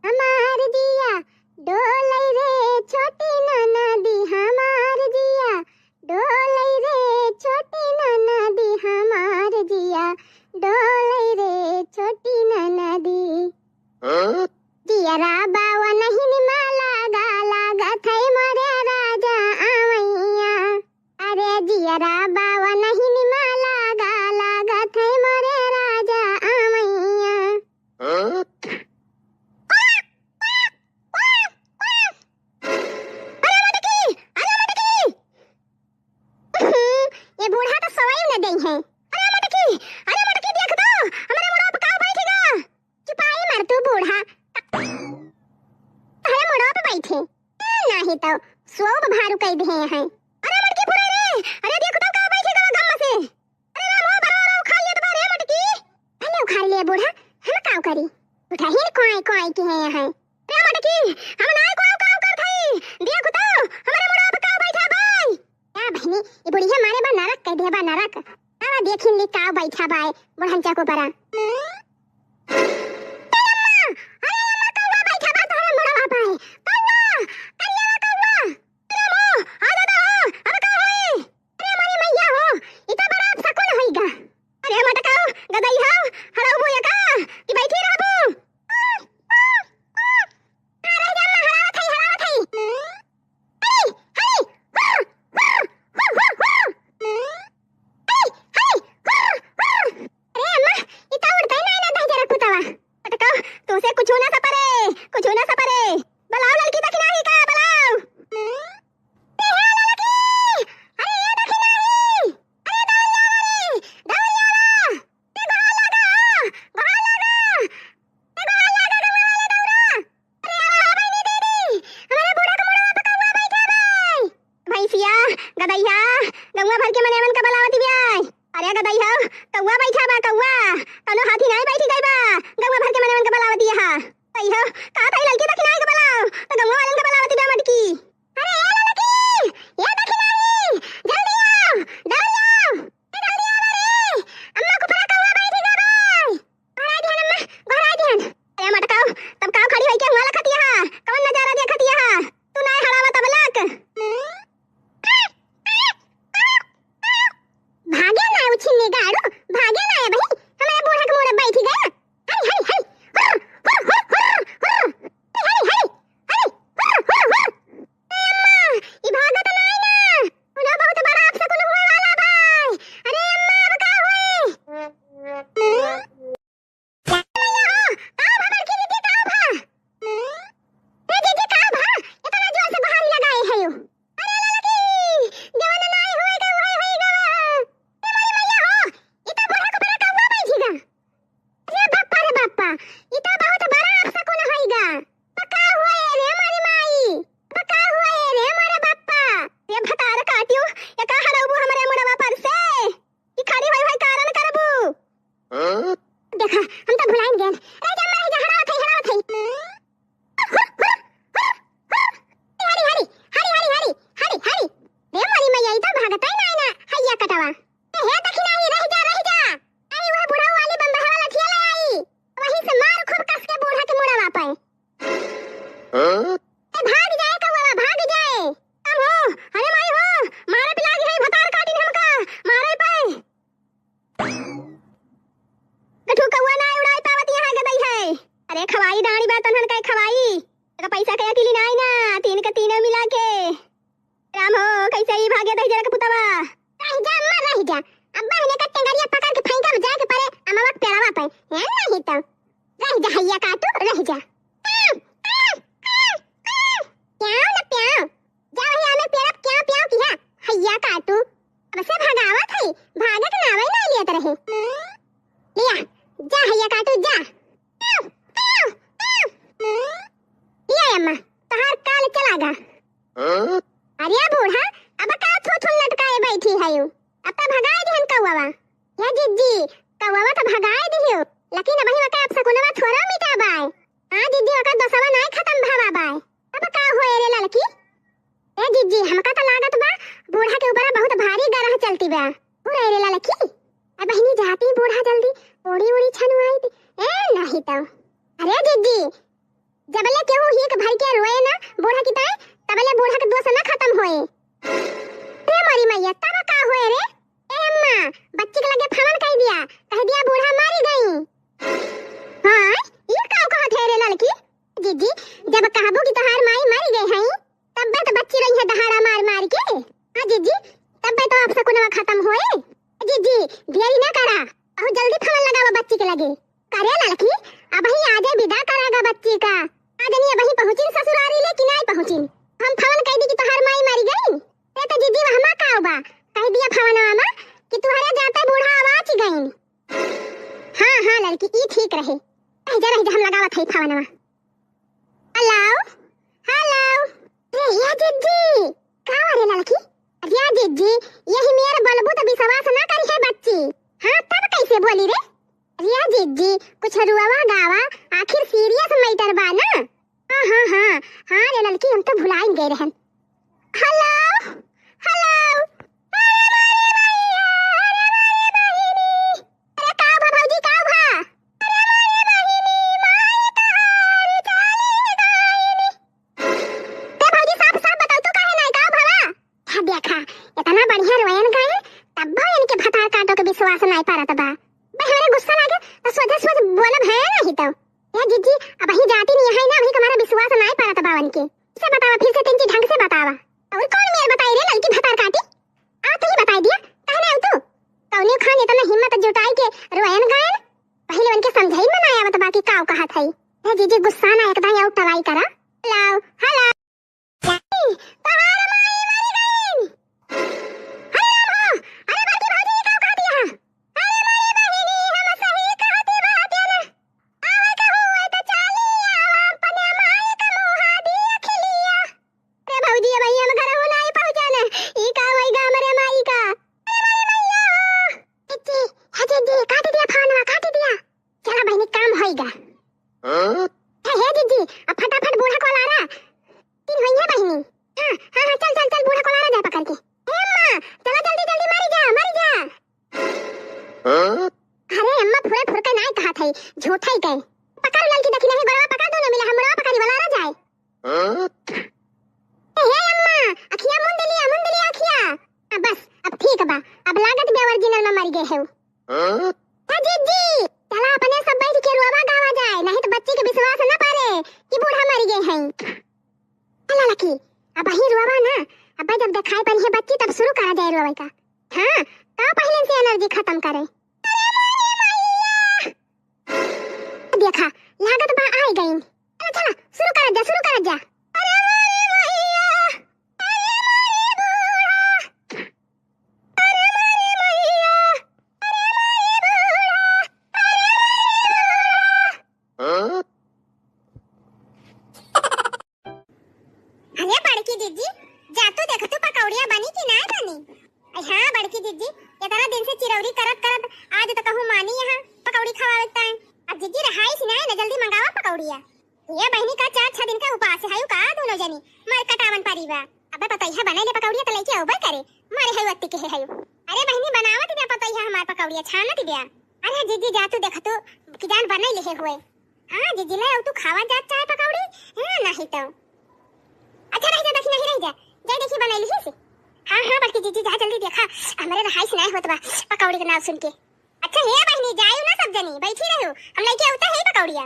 हमार जिया डोलै रे छोटी ननदी, हमार जिया डोलै रे छोटी ननदी, हमार जिया डोलै रे छोटी ननदी। जियरा बावा नहीं निमाला गा लागत है मोरे राजा अमैया। अरे जियरा बावा नहीं निमाला गा लागत है मोरे राजा अमैया। अरे मटकी, अरे मटकी। ये बूढ़ा तो सवाई न देई है। अरे मटकी, अरे मटकी, देख तो, हमरे मुड़वा पे काऊ बैठ गा। चुपाई मार तू बूढ़ा। अरे मुड़वा पे बैठे। ए, नाही तो सोब भारू कई दिहे हैं। अरे मटकी फुरे रे, अरे देख तो काऊ बैठ गा गम से। अरे राम हो, बड़ा बड़ा उखाड़ लेत बा रे मटकी। भले उखाड़ ले बूढ़ा, हम काऊ करी? उठहिन कोई कोई की है यहाँ। रे मटकी, हम नाय कोई काऊ करत हई। देख तो, हमरे मुड़वा पे काऊ बैठा बाय। का बहिनी, ई बुढ़िया मारे बा नरक कह दे बा नरक। आवा देखिन ली काऊ बैठा बाय, बुढ़न चको परा। ए अम्मा, अरे अम्मा, कौआ बैठा बा तोहरे मुड़वा पे। कौआ, करिया कौआ। अरे अम्मा, आ दादा हो, अब का होई? अरे हमारी मैया हो, ई तो बड़ा अपशकुन होइगा। अरे मटकाऊ, गदई हो, हड़ऊ बोया का, कि बैठी रहबू? आ, रह जा, अम्मा, हड़ावत हई, हड़ावत हई। हई, हई, हुर, हुर, हुर, हुर, हुर। हई, हई, हुर, हुर। अरे अम्मा, ई तो उड़तई नाई ना दहिजरा कुतवा। मटकाऊ, तुसे कुछ ना सपरे, कुछ ना सपरे। बलाओ ललकी दखिनाही का, बलाओ। ए हे ललकी! अरे ए दखिनाही! अरे दौड़िया वाली! दौड़िया वा! ए गोहार लागा हो! गोहार लागा! ए गोहार लागा गौवा वाले दौड़ा! अरे आवा हो बहिनी दीदी! हमरे बूढ़ा के मुड़वा पे कौआ बैठा बाय! भैंसिया, गदइहा, गौवा भर के मनेवन का बलावती बाय! अरे गदई हो, कौआ बैठा बा कौआ! कौनो हाथी नाई बैठी गई बा! गौवा भर के मनेवन का बलावती हा! गदई हो, का थाई ललकी दखिनाही का बलाओ, तो गौवा वालन का बलावती बा मटकी! अरे ए ललकी, ए दखिनाही, जल्दी आओ, दौड़ी आओ, ए जल्दी आओ रे, अम्मा कुपरा कौआ बैठी गा बाय। गोहराई दिहन अम्मा, गोहराई दिहन। अरे मटकाऊ, तब काऊ खड़ी होई के हुआ लखतिया हा? कौन नजारा देखतिया हा? तू नाय हड़ावा तब लक। भागे ना उछिन्नी गाड़ू, भागे ना ए बहिन, हमरे बूढ़ा के मुड़े बैठी गया। हई, हई, हई। हुर, हुर, हुर, हुर, हुर। हई, हई, हई। हई, हुर, राम हो, कैसे ही भागे दहिजरा के पुतवा। रहि जा अम्मा, रहि जा। अब्बा हने का टेंगरिया पकड़ के फेंका जाए के परे अमवा के पेड़वा पे। है नहीं तो। रहि जा हैया काटू, रहि जा। प्याव, प्याव, प्याव, प्याव। प्याव न प्याव। जा वही आमे पेड़ पे प्याव, प्याव किहा। हैया काटू। अब से भगावत है, भागे के नावे ना लियत रहे। लिया, जा हैया काटू, जा। प्याव, प्याव, प्याव। लिया अम्मा, तोहार काल चला गा। हाँ? अरे बूढ़ा, अब का थू थू लटकाए बैठी है यू? अब तो भगाए दिहन कौवा। या जिज्जी, कौवा तो भगाए दिहियो, लेकिन अबही वका अपसकुनवा थोड़ा मिटा बाय। हाँ जिज्जी, वका दोसवा नाय खत्म भवा बाय। अब का होए रे ललकी? ए जिज्जी, हमका तो लागत बा बूढ़ा के ऊपर बहुत भारी गरह चलती बा। हो रे रे ललकी, अब बहिनी जाती बूढ़ा जल्दी, ओड़ी ओड़ी छनुआई दी। ए नहीं तो। अरे जिज्जी, जबले केहू हीक भर के रोए ना बूढ़ा की ताई, तबले बूढ़ा के दोष ना खत्म होए। रे मोरी मैया, तब का होए रे? ए अम्मा, बच्ची के लगे फवन कह दिया, कह दिया बूढ़ा मारी गई। हाँ, ये का कहत है रे ललकी? जिज्जी, जब कहबू कि तोहार माई मरी गई है, तब्बे तो बच्ची रही है दहाड़ा मार मार के। हाँ जिज्जी, तब्बे तो अपसकुनवा खत्म होए। जिज्जी, देरी ना करा, बहुत जल्दी फवन लगावा बच्ची के लगे। करे ललकी, अबही आजे विदा करागा बच्ची का। आज नहीं अबही पहुँचिन ससुरारी ले कि नाय पहुँचिन। हम फवन कह दी कि तोहार माई मरी गई। ते तो जिज्जी वहमा का बा, कह दिया फवनवा मा कि तुहरे जाते बूढ़ा आवाज गईन। हाँ, हाँ ललकी, ई ठीक रहे। रह जा, रह जा, हम लगावत है फवनवा। Hello, hello. ए, या जिज्जी, का रे ललकी? या जिज्जी, यही मेर बोलबू तो विश्वास ना करी है बच्ची। हाँ, तब कैसे बोली रे? या जिज्जी, कुछ रुआवा गावा, आखिर सीरियस मैटर बा ना। हाँ, हाँ, हाँ, हाँ रे ललकी, हम तो भुलाइन गए रहन। Hello, hello. अरे मारे भैया, अरे मारे बहिनी। अरे का भा भौजी, का भा? अरे मारे बहिनी, माई तोहारी चली गईनी। ते भौजी, साफ साफ बताओ, तू काहे नाय, का भवा? हाँ देखा, इतना बढ़िया रोयन गाए, तब भी इनके भतार काटो के विश्वास नाय परत बा। बे, हमरे गुस्सा लागे तो सोझे सोझ बोलब है नहीं तो। ए जिज्जी, अबही जाती नहीं है ना, अबही तुम्हारा विश्वास नाय परत बा उनके। से बतावा, फिर से तिनकी ढंग से बतावा। और कौन मेर बताई रे ललकी भतार काटी? आ तू ही बताई दिया, कहने आऊ तू? कौने खान इतना हिम्मत जुटाई के रोयन गायन? पहले उनके समझाई में ना आवत बा कि काव कहत है। ए जिज्जी, गुस्सा ना एकदम आऊ टराई करा। Hello, hello. तोहार माई मरी गईन। अरे राम हो, अरे बड़की भौजी, ई का कहत है? अरे मोरी बहिनी, हम सही कहती बात है ना। आवे के हुए तो चाली आवा, अपने माई का मुहा दिया खिलिया। रे भौजी, अब हम घर हो नाई पहुँचन। ई का होई गा हमरे माई का? अरे मोरी मैया हो। जिज्जी, हे जिज्जी, काट दिया फोनवा, काट दिया। चला बहिनी, काम होई गा। हाँ? हे, हे जिज्जी, अब फटाफट बूढ़ा को लारा। तीन होई है बहिनी। हाँ, हाँ, हाँ, चल, चल, चल, बूढ़ा को लारा जाए पकड़ के। ए अम्मा, चला जल्दी, जल्दी, मरी जा, मरी जा। हाँ? अरे अम्मा, फुरे फुरके नाय कहत है, झूठा ही कहे। पकड़ ललकी देखी नहीं, गोड़वा पकड़, दोनों मिला हम मुड़वा पकड़ी वाला रह जाए। हाँ? ए, ए अम्मा, अखिया मुंद लिया, मुंद लिया अखिया। हाँ, बस, अब ठीक बा, अब लागत बे original में मर गए है। हाँ? ए जिज्जी, चला अपने सब बैठ के रोवा गावा जाए, नहीं तो बच्ची के विश्वास न पारे कि बूढ़ा मर गए हैं। चला लकी, अब वही रोवा ना, अब जब दिखाई पड़ी है बच्ची तब शुरू करा जाए रोवे का। हाँ, का पहले से energy खत्म करे। देखा, लागत बा आइ गइन। चला, चला, शुरू करत जा, शुरू करत जा। अरे मारे मैया, अरे मारे बूढ़ा, अरे मारे मैया, अरे मारे बूढ़ा, अरे मारे बूढ़ा। हाँ? अरे बड़की जिज्जी, जा तू देख तू पकौड़िया बनी कि नाय बनी? अरे हाँ बड़की जिज्जी, इतना दिन से चिरौरी करत करत आज तो कहूँ मानी यहाँ पकौड़ी खवावे ताई। अब जिज्जी रहाई सी नाय ना, जल्दी मंगावा पकौड़िया। ये बहिनी का चार छह दिन का उपास है का दोनों जनी, मर कटावन परी बा। अबे पतैया बने ले पकौड़िया तो लेके आउबे करे, मारे है वत्ती के है। अरे बहिनी बनावत बे पतैया हमार पकौड़िया छानत बे। अरे जिज्जी जा तू देख तू कि जान बने ले हुए। हाँ, जिज्जी, ले आउ तू खावा जात चाहे पकौड़ी, हाँ, नहीं तो। अच्छा, रह जा, देखी, नहीं, रह जा। जा, देखी, बनाई लिही से। हाँ, हाँ, बड़की जिज्जी, जा, जल्दी देखा। हमरे रहाई से नहीं होत बा, पकौड़ी के नाव सुन के। अच्छा, हे बहिनी, जायू ना सब जनी, बैठी रहू। हम लेके आवते है पकौड़िया।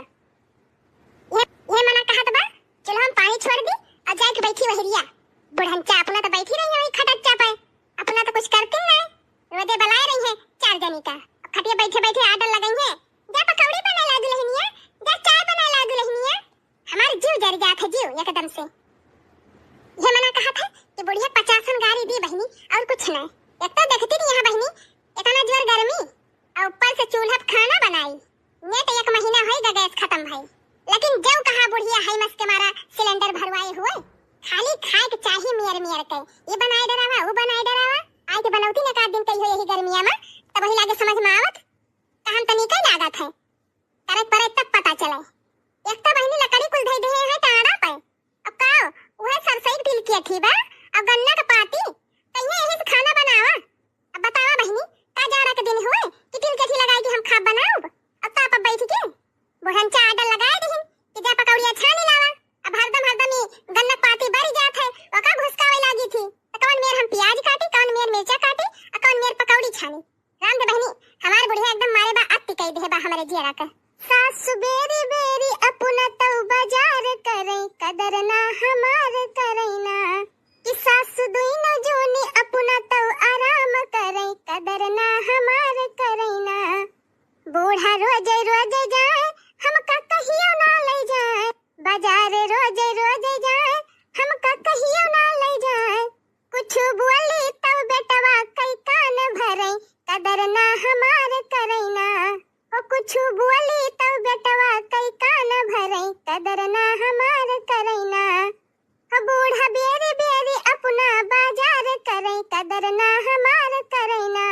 ये, ये मना कहत बा, चलो हम पानी छोड़ दी और जाके बैठी वहरिया। बुढ़नचा अपना तो बैठी रही है वही खटच्चा पे, अपना तो कुछ करती नहीं। रोजे बलाए रही है चार जनी का, खटिया बैठे बैठे order लगाई है, जा पकौड़ी बनाए ला दुल्हनिया, जा चाय बनाए ला दुल्हनिया। हमार जीव जर जात है, जीव एकदम से। ये मना कहा था कि बुढ़िया पचासन गारी दी बहिनी, और कुछ नहीं। एक तो देखती नहीं यहाँ बहिनी, इतना जोर गर्मी, और ऊपर से चूल्हा पे खाना बनाई। नेट एक महीना होई गा गैस खत्म भई, लेकिन जब कहा बुढ़िया है मस के मारा सिलेंडर भरवाए हुए, खाली खाए के चाही मियर मियर के, ये बनाए डरावा, वो बनाए डरावा। आज के बनौती ने का दिन कही हो यही गर्मिया में, तब वही लागे समझ में आवत, कहन तनी कई लागत है। करे परे तब पता चले। एक तो बहिनी लकड़ी कुल धई देहे हैं टाड़ा पे। अब का, उहे सरसई के तिलकिया थी बा, अब गन्ना के पाती, कहिए यही से खाना बनावा। अब बतावा बहिनी, का जाड़ा के दिन हुए कि तिलकिया थी लगाई कि हम खाब बनाउब? अब ताप अब बैठ के बुढ़नचा order लगाए दिहिन कि जा पकौड़िया छानी लावा। अब हरदम हरदम ई गन्ना के पाती बरी जात है, ओका घुसकावे लागी थी। त कौन मेर हम प्याज काटी, कौन मेर मिर्चा काटी, आ कौन मेर पकौड़ी छानी। राम दे बहिनी, हमार बुढ़िया एकदम मारे बा अति कई देहे बा हमरे जियरा के। सासु बेरी बेरी अपना तऊ बाजार करई, कदर ना हमार करई ना। कि सासु दुइनो जोनी अपना तऊ आराम करई, कदर ना हमार करई ना। बूढ़ा रोजे रोजे जाए, हमका कहियो ना ले जाए। बाजार रोजे रोजे जाए, हमका कहियो ना ले जाए। कुछ बोली तब बेटवा कई कान भरई, कदर ना हमार करई ना। ओ कुछ बोली तब बेटवा कई कान भरई, कदर ना हमार करई ना। ओ बूढ़ा बेरी बेरी अपना बाजार करई, कदर ना हमार करई ना।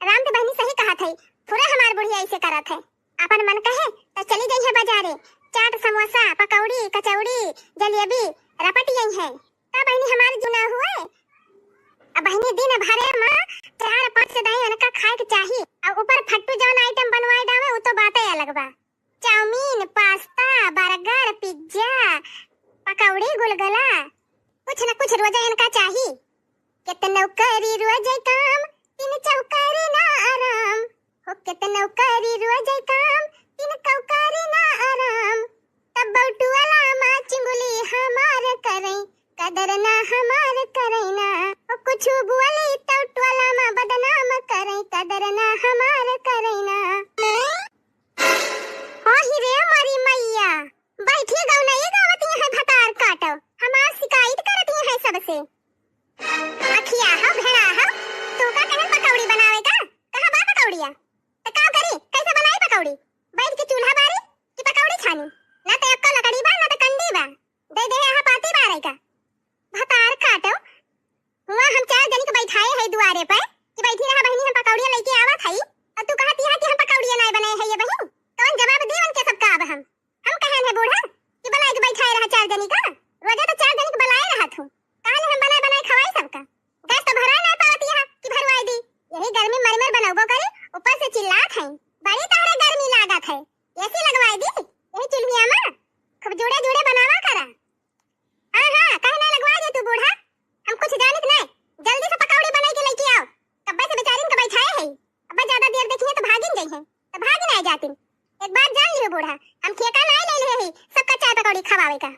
राम तो बहिनी सही कहा थे, पूरा हमार बुढ़िया ऐसे करत है। अपन मन कहे त चली गई है बाजारे, चाट, समोसा, पकौड़ी, कचौड़ी, जलेबी रपट गई है। का बहिनी हमार जुना हुए? अब बहिनी दिन भरे में चार पाँच दाई उनका खाए के चाही, और ऊपर फट्टू जौन item बनवाए डावे, वो तो बातें अलग बा। चाउमीन, पास्ता, बर्गर, पिज्जा, पकौड़ी, गुलगुला, कुछ न कुछ रोजे इनका चाही। कितनो करी रोजे काम, तीन चौकारी ना आराम। हो कितनो करी रोजे काम, तीन चौकारी ना आराम। तब बउटुअला मा चुंगली हमार करई, कदर ना हमार करई ना। हो कुछ बोली तो टोला मा बदनाम करई, कदर ना हमार करई ना। हो ही रे मोरी मैया, बैठी गौनई गावत ही है भतार काटो, हमार शिकायत करत ही है सबसे। अखिया हो, भेड़ा हो, तू का कहन पकौड़ी बनावे का? कहाँ बा पकौड़िया? त का करी, कैसे बनाई पकौड़ी? बैठ के चूल्हा बारी कि पकौड़ी छानी? ना तो एक्को लकड़ी बा, ना तो कंडी बा। दे दे यहाँ पाती बारे का। भतार काटो, हुआ हम चार जनी के बैठाए है दुआरे पर कि बैठी रहा बहिनी, हम पकौड़िया लेके आवत हई, और तू कहत यहाँ कि हम पकौड़िया नाय बनाए है ये बहिन। कौन जवाब दी उनके सबका अब हम? हम कहन है बूढ़ा कि बुलाए के बैठाए रहा चार जनी का, रोजा तो चार जनी के बुलाए रहा तू, कहले हम बनाए बनाए खवाई सबका। गैस तो भराए ना पावत यहाँ कि भरवाए दी, यही गर्मी मर मर बनौबो करे, ऊपर से चिल्लात है, बड़ी तहरे गर्मी लागत है, एसी लगवाए दी यही चुल्हिया में, खूब जुड़े जुड़े बनावा करा। हाँ, हाँ, काहे ना लगवा दे तू बूढ़ा? हम कुछ जानित नहीं। जल्दी से पकौड़ी बनाई के लेके आओ। कब्बे से बेचारिन के बैठाए है। अब्बे ज्यादा देर देखिए तो भागिन गई है। तो भागिन आए जातिन। एक बात जान लियो बूढ़ा, हम ठेका नहीं ले लिए ही सबका चाय पकौड़ी खवावे का।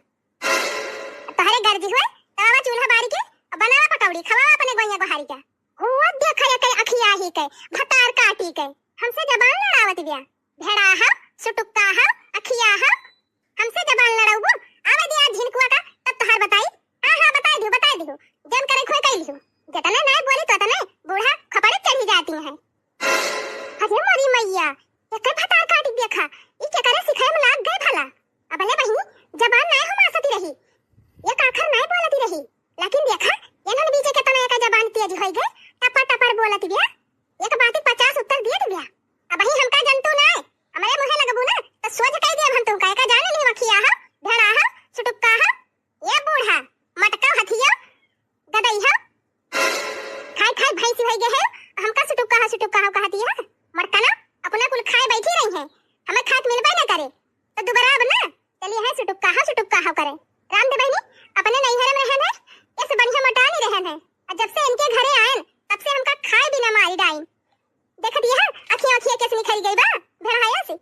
तोहरे गर्जी हुए तो आवा चूल्हा बारी के और बनावा पकौड़ी खवावा अपने गोइया गोहारी का। हुआ देखा ये कई अखिया ही के, भतार काटी के, हमसे जबान लड़ावत बिया। भेड़ा हा, सुटुक्का हा, अखिया हा, हमसे जबान लड़ाउबू? आवे दिया झिनकुआ का, तब तोहार बताई। हाँ, हाँ, बताई दियो, बताई दियो। जन करे खोए कई लियो। जतने नाय बोली तो तने बूढ़ा खपड़े चढ़ी जाती है। अरे मोरी मैया, एकर भतार काटी देखा, ई केकरे सिखाए में लाग गए भला। अबले बहिनी, जबान नाय हो मासती रही, एक आखर नाय बोलती रही, लेकिन देखा, एनन बीचे केतना एकर जबान तेज होई गए, टपर टपर बोलत बिया। एक बात पचास उत्तर दिए बिया। अबही हमका जनतू नाय, हमरे मुँहे लगबू ना, तो सोझ कह दिया हम तुमका, एका जाने नहीं वखिया हो, भेड़ा हो, सुटुक्का हो, ये बूढ़ा, मटका हथिया, गदई हो। खाए खाए भैंसी होई गए है, हमका सुटुक्का हो, सुटुक्का हो कहती है। मरकना, अपना कुल खाए बैठी रही है, हमें खात मिलबे ना करे, तो दुबारा अब ना, चलिए है सुटुक्का हो, सुटुक्का हो करे। राम दे बहिनी, अपने नैहर में रहन है, ये से बढ़िया मटानी रहन है, और जब से इनके घरे आयन, तब से हमका खाए बिना मारी डाइन। देख दिया है, अखियाँ अखियाँ कैसे निखरी गई बा, भेड़ाया से।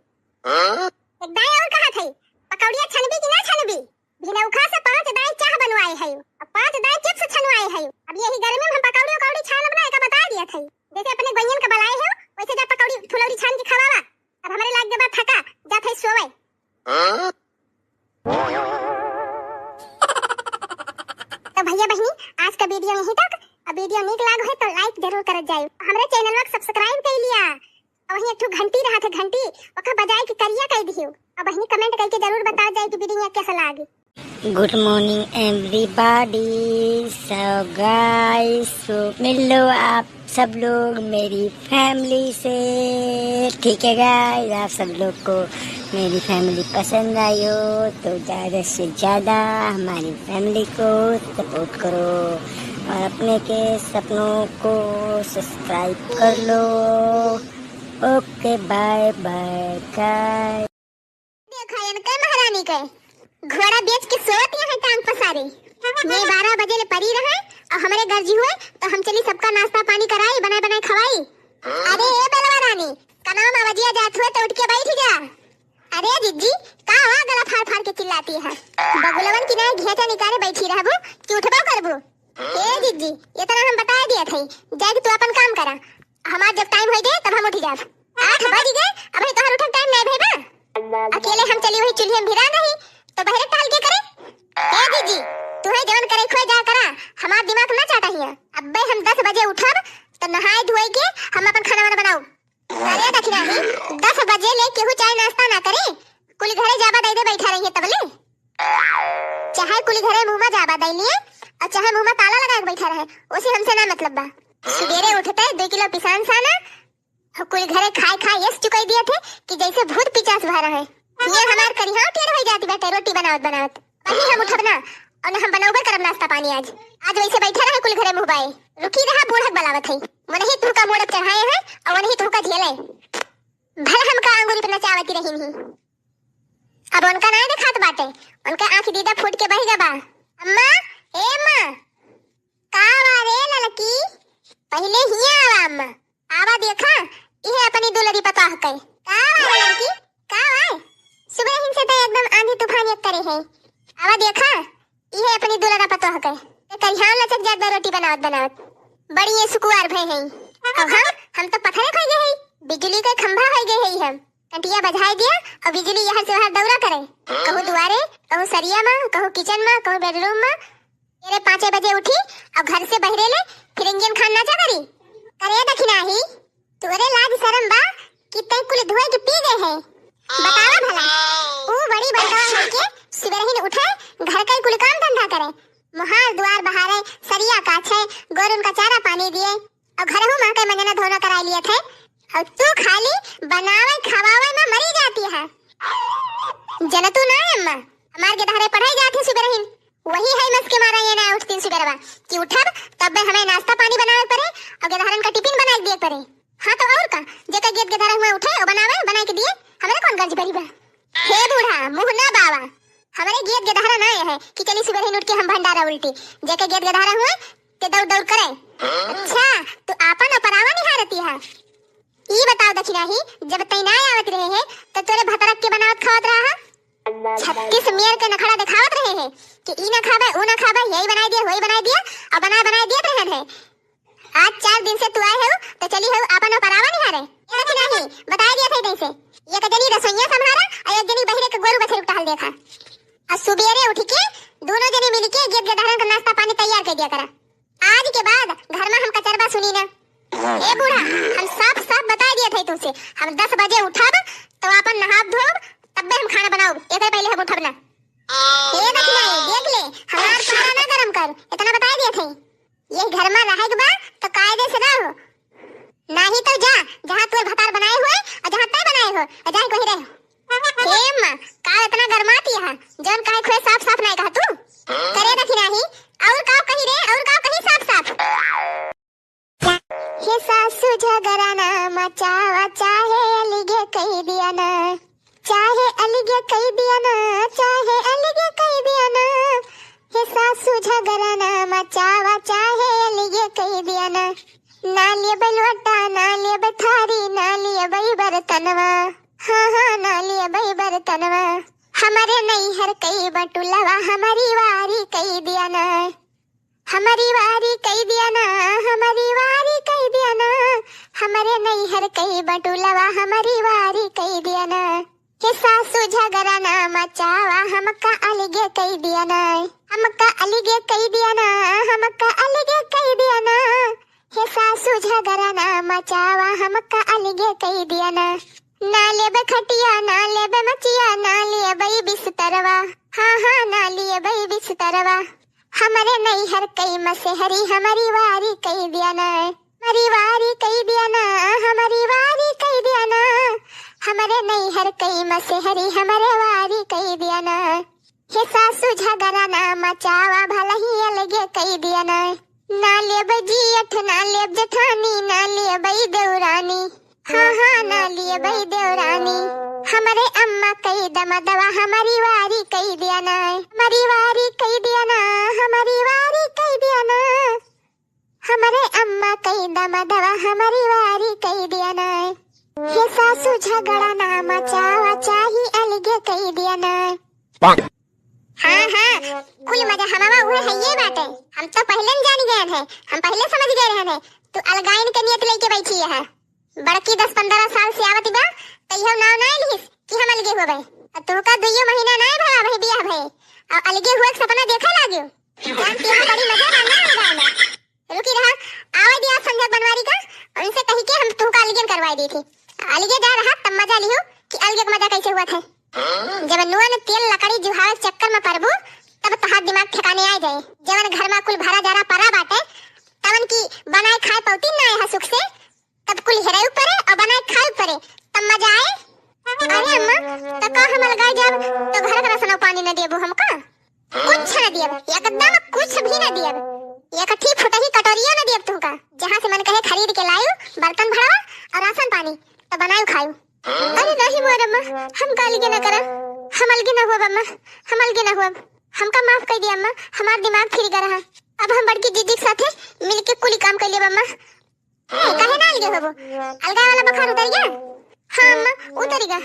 हाँ? एक दाएं और कहा था, पकौड़िया छनबी कि ना छनबी? घिनौखा से पाँच दाई चाह बनवाए है, अब पाँच दाई चिप्स छनवाए है। अब यही गर्मी में हम पकौड़ी उकौड़ी छानब ना, एका बता दिया था। जैसे अपने गोइयन का बलाए है, वैसे जा पकौड़ी फुलौरी छान के खवावा। अब हमरे लाग देबा थका, जा थे सोवे। तो भैया बहनी, आज का वीडियो यहीं तक। अब वीडियो नीक लाग है तो लाइक जरूर करत जाए, हमरे चैनल को सब्सक्राइब कर लिया। और वहीं एक ठो घंटी रहा थे, घंटी, ओका बजाए के करिया कर दियो। और बहनी कमेंट करके जरूर बता जाए कि वीडियो कैसा लागे। Good morning everybody। So guys, so मिल लो आप सब लोग मेरी फैमिली से, ठीक है गाइस? आप सब लोग को मेरी फैमिली पसंद आई हो तो ज़्यादा से ज़्यादा हमारी फैमिली को सपोर्ट करो और अपने के सपनों को सब्सक्राइब कर लो। Okay, bye bye guys. देखा इनके महारानी के, घोड़ा बेच के सोवत यहाँ टांग पसारे। मैं बारह बजे ले परी रहे और हमरे गर्जी हुए तो हम चली सबका नाश्ता पानी कराई, बनाए बनाए खवाई। अरे ए बेलवा रानी, कनाम आवाजिया जात हुए तो उठ के बैठ जा। अरे जिज्जी, का हुआ गला फाड़ फाड़ के चिल्लाती है? बगुलवन की नाई घेचा निकाले बैठी रहबू कि उठबो करबू? ए जिज्जी, इतना हम बता दिया थे, जाके तू अपन काम करा। हमार जब टाइम होई गए तब हम उठी जाब। आठ बज गए, अबही तोहर उठक टाइम नहीं भई बा। अकेले हम चली वही चूल्हे में भिरा नहीं, तो बहरे टहल के करे। ए दीदी, तू है जवन करे खोए जा करा, हमार दिमाग ना चाटा हिया। अब्बे हम दस बजे उठब, तो नहाए धोए के हम अपन खाना वाना बनाऊ। अरे दखिना ही, दस बजे ले केहू चाय नाश्ता ना करे, कुल घरे जाबा दे दे बैठा रही है तबले। चाहे कुल घरे मुंह में जाबा दे लिए, और चाहे मुंह में ताला लगा के बैठा रहे, उसे हमसे ना मतलब बा। सुबेरे उठते दो किलो पिसान साना, कुल घरे खाए खाए यस चुकाई दिया थे कि जैसे भूत पिचास भरा है। ये हमार करिहाव टेढ़ हो जाती बाटे रोटी बनावत बनावत। वही हम उठब ना, और न हम बनौबे करब नाश्ता पानी आज। आज वैसे बैठा रहे कुल घरे मुंह बाए। रुकी रहा, बूढ़क बलावत है। वनही तुहका मोड़क चढ़ाए हैं, और वनही तुहका झेले। भले हमका आंगुरी पे नचावती रही नहीं। अब उनका नाय देखात बाटे, उनका आंख दीदा फूट के बह गबा। अम्मा, ए अम्मा, का वा रे ललकी? पहिले हिया आवा अम्मा। आवा देखा, इहे अपनी दुलरी पतोह के। का वा रे ललकी? का वा? सुबह हिन से तो एकदम आंधी तूफान एक करे है। आवा देखा, इहे अपनी दुलरा पतोह के। ते करिहान लचक जात बा रोटी बनावत बनावत। बड़ी ये सुकुवार भय है। अब हम, हम तो पत्थरे खा गए है, बिजली के खंभा हो गए है हम। कंटिया बजाए दिया और बिजली यहाँ से वहाँ दौरा करे। कहूँ दुआरे, कहूँ सरिया में, कहूँ किचन में, कहूँ बेडरूम में। तेरे पाँचे बजे उठी और घर से बहरे ले, फिर इंजन खान नाचा करी। करे दखिना ही, तोरे लाज शरम बा कि तै कुल धोए के पी गए है? बतावा भला। ऊ बड़ी बड़का होके सुबेरहिन उठे, घर का कुल काम धंधा करे, मोहार दुआर बहारे, सरिया काछे, गोरुन का चारा पानी दिए, और घरहू माँ के मंजना धोना कराई लिए थे, और तू खाली बनावे खवावे में मरी जाती है। जनतू ना अम्मा, हमार गेदहरे पढ़ाई जात है सुबेरहिन, वही है मस के मारा ये ना उठतीन सुबेरवा कि उठब तब हमें नाश्ता पानी बनावे पड़े और गेदहरन का टिफिन बनाए दिए पड़े। हाँ तो और का, जेकर गेद गेदहरा हुआ उठे और बनावे, बनाए के दिए, हमरे कौन गर्ज भरी बा? हे बूढ़ा, मुँह ना बावा, हमरे गेद गेदहरा ना है कि चली सुबेरहिन उठ के हम भंडारा उल्टी, जेकर गेद गेदहरा हुए ते दौड़ दौड़ करे। अच्छा, तू आपन और परावा निहारती है। ई बताओ दखिना ही, जब तै ना आवत रहे है, तो तोरे भतरक के बनावत खावत रहा है? छत्तीस मेर के नखड़ा दिखावत रहे है कि ई ना खाबे, ऊ ना खाबे, यही बनाई दिया, वही बनाई दिया, और बनाए बनाए दियत रहे है। आज चार दिन से तू आए हो, तो चली हो आपन और परावा निहारे। ए दखिना ही, बताई दिया था जैसे, एक जनी रसोइया संभारा और एक जनी बहरे के गोरू बछरू टहल देखा। और सुबेरे उठ के दोनों जनी मिल के गेद गेदहरन का नाश्ता पानी तैयार कर दिया करा। आज के बाद घर में हम कचरबा सुनी ना। ए बूढ़ा, हम साफ साफ बता दिया था तुमसे, हम दस बजे उठब तो अपन नहाब धोब, तब्बे हम खाना बनाओब, एक पहले हम उठब ना। ए दखिना, देख ले, हमार पारा ना गरम कर, इतना बता दिया था। ये घर में रहे के बा तो कायदे से रहो, नहीं तो जा, जहाँ तोर भतार बनाए हुए और जहाँ तय बनाए हो, और जाए वहीं रहो। हे अम्मा, का इतना गरमाती है? जौन कहे खुए साफ साफ नहीं कहा तू। करे दखिना ही, और का कही रे, और का कही साफ साफ? हे सासू झगड़ा ना मचावा, चाहे अलगे कही दिया ना, चाहे अलगे कही दिया ना, चाहे अलगे कही दिया ना। हे सासू झगड़ा ना मचावा, चाहे अलगे कही दिया ना। ना लेबै लोटा, ना लेबै थारी, ना लेबै बर्तनवा। हाँ, हाँ, ना लेबै बर्तनवा। हमरे नैहर कई बटुलवा हमरी वारी कई दिया ना। हमरी वारी कई दिया ना, हमरी वारी कई दिया ना। हमरे नैहर कई बटुलवा हमरी वारी कई दिया ना। हे सासू झगड़ा ना मचावा, हमका अलगे कई दिया ना। हमका अलगे कई दिया ना, हमका अलगे कई दिया ना। हे सासू झगड़ा ना मचावा, हमका अलगे कई दिया ना। ना लेबे खटिया, ना लेबे मचिया, ना लेबे बिस्तरवा। हाँ, हाँ, ना लेबे बिस्तरवा। हमरे नैहर कई मसेहरी, हमरी वारी कई दिया ना। हमरी वारी कई दिया ना, हमरी वारी कई दिया ना। हमरे नैहर कई मसेहरी, हमरे वारी कई दिया ना। हे सासू झगड़ा ना मचावा, भलही अलगे कई दिया ना। ना लेब जियठ, ना लेब जेठानी, ना लेब देवरानी। हाँ, हाँ, ना लेब देवरानी। हमरे अम्मा कई दमदवा, हमरी वारी कई दिया ना। हमरी वारी कई दिया ना, हमरी वारी कई दिया ना। हमरे अम्मा कई दमदवा, हमरी वारी कई दिया ना। हे सासू झगड़ा ना मचावा, चाही अलगे कई दिया ना। हाँ, हाँ, कुल मजा हमावा उहे हइये बाटे। हम तो पहिले न जान गए थे, हम पहिले समझ गए रहे थे, तू अलगाइन के नियत लेके बैठी है। बड़की दस पन्द्रह साल से आवत बा, तैयो नाव ना लिहिस कि हम अलगे होबे। अब तोहका दुइयो महीना ना भवा भाई बियाह भए, और अलगे हुए के सपना देखे लागियो। जान के यहाँ बड़ी मजा बा ना अलगाइन में। रुकी रहा, आवे दिया संजय बनवारी का, उनसे कही के हम तुहका अलगे करवाई दी थी। अलगे जा रहा तब मजा लिहू कि अलगे के मजा कैसे हुआ थे। जब नुआ ने तेल लकड़ी जुहावे के चक्कर में पड़बू, तब तोहार दिमाग ठिकाने आ जाए। जवन घर में कुल भरा जरा परा बाटे, तवन की बनाए खाए पौती ना है सुख से, तब कुल हेराई परे और बनाए खाए परे, तब मजा आए। अरे अम्मा, तो का हम अलगाए जाब, तो घर का राशन पानी न देबू हमका? कुछ न दियब, एकदम कुछ भी न दियब। एक ठी फुटही कटोरिया न दियब तुमका। जहाँ से मन कहे खरीद के लायू, बर्तन भरवा और राशन पानी, तो बनायू खायू। अरे नहीं मोर अम्मा, हम का अलगे न करब, हम अलगे न हुअब अम्मा, हम अलगे न हुअब। हमका माफ कर दिया अम्मा, हमार दिमाग फिर गया रहा। अब हम बड़की जीजी के साथे मिलके कुल काम कर लेब अम्मा। ए, काहे ना अलगे होबो? अलगा वाला बुखार उतर गया? हाँ अम्मा, उतर गया,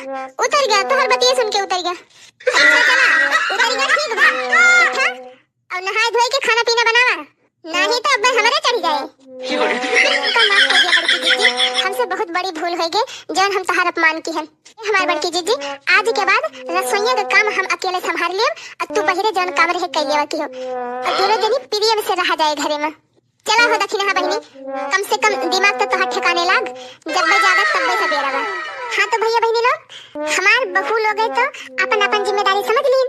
उतर गया, तोहर बतिये सुन के उतर गया। अच्छा चला, उतर गया, ठीक बा। उठा, और नहाए धोए के खाना पीना बनावा, नहीं तो अब हमरे चढ़ जाए। हमका माफ कर दिया बड़की दीदी, हमसे बहुत बड़ी भूल हो गई, जौन हम तोहार अपमान की हन। हमार बड़की जीजी, आज के बाद रसोइया का काम हम अकेले संभाल लेब, और तू बहिरे जौन काम रहे कर लेवा की हो, और दोनों जनी प्रेम से रहा जाए घरे में। चला हो दखिनहा बहिनी, कम से कम दिमाग तो तोहार ठिकाने लाग, जब भी जागत तब भी सबेरा बा। हाँ तो भैया बहिनी लोग, हमार बहू लोग है तो अपन अपन जिम्मेदारी समझ लीन,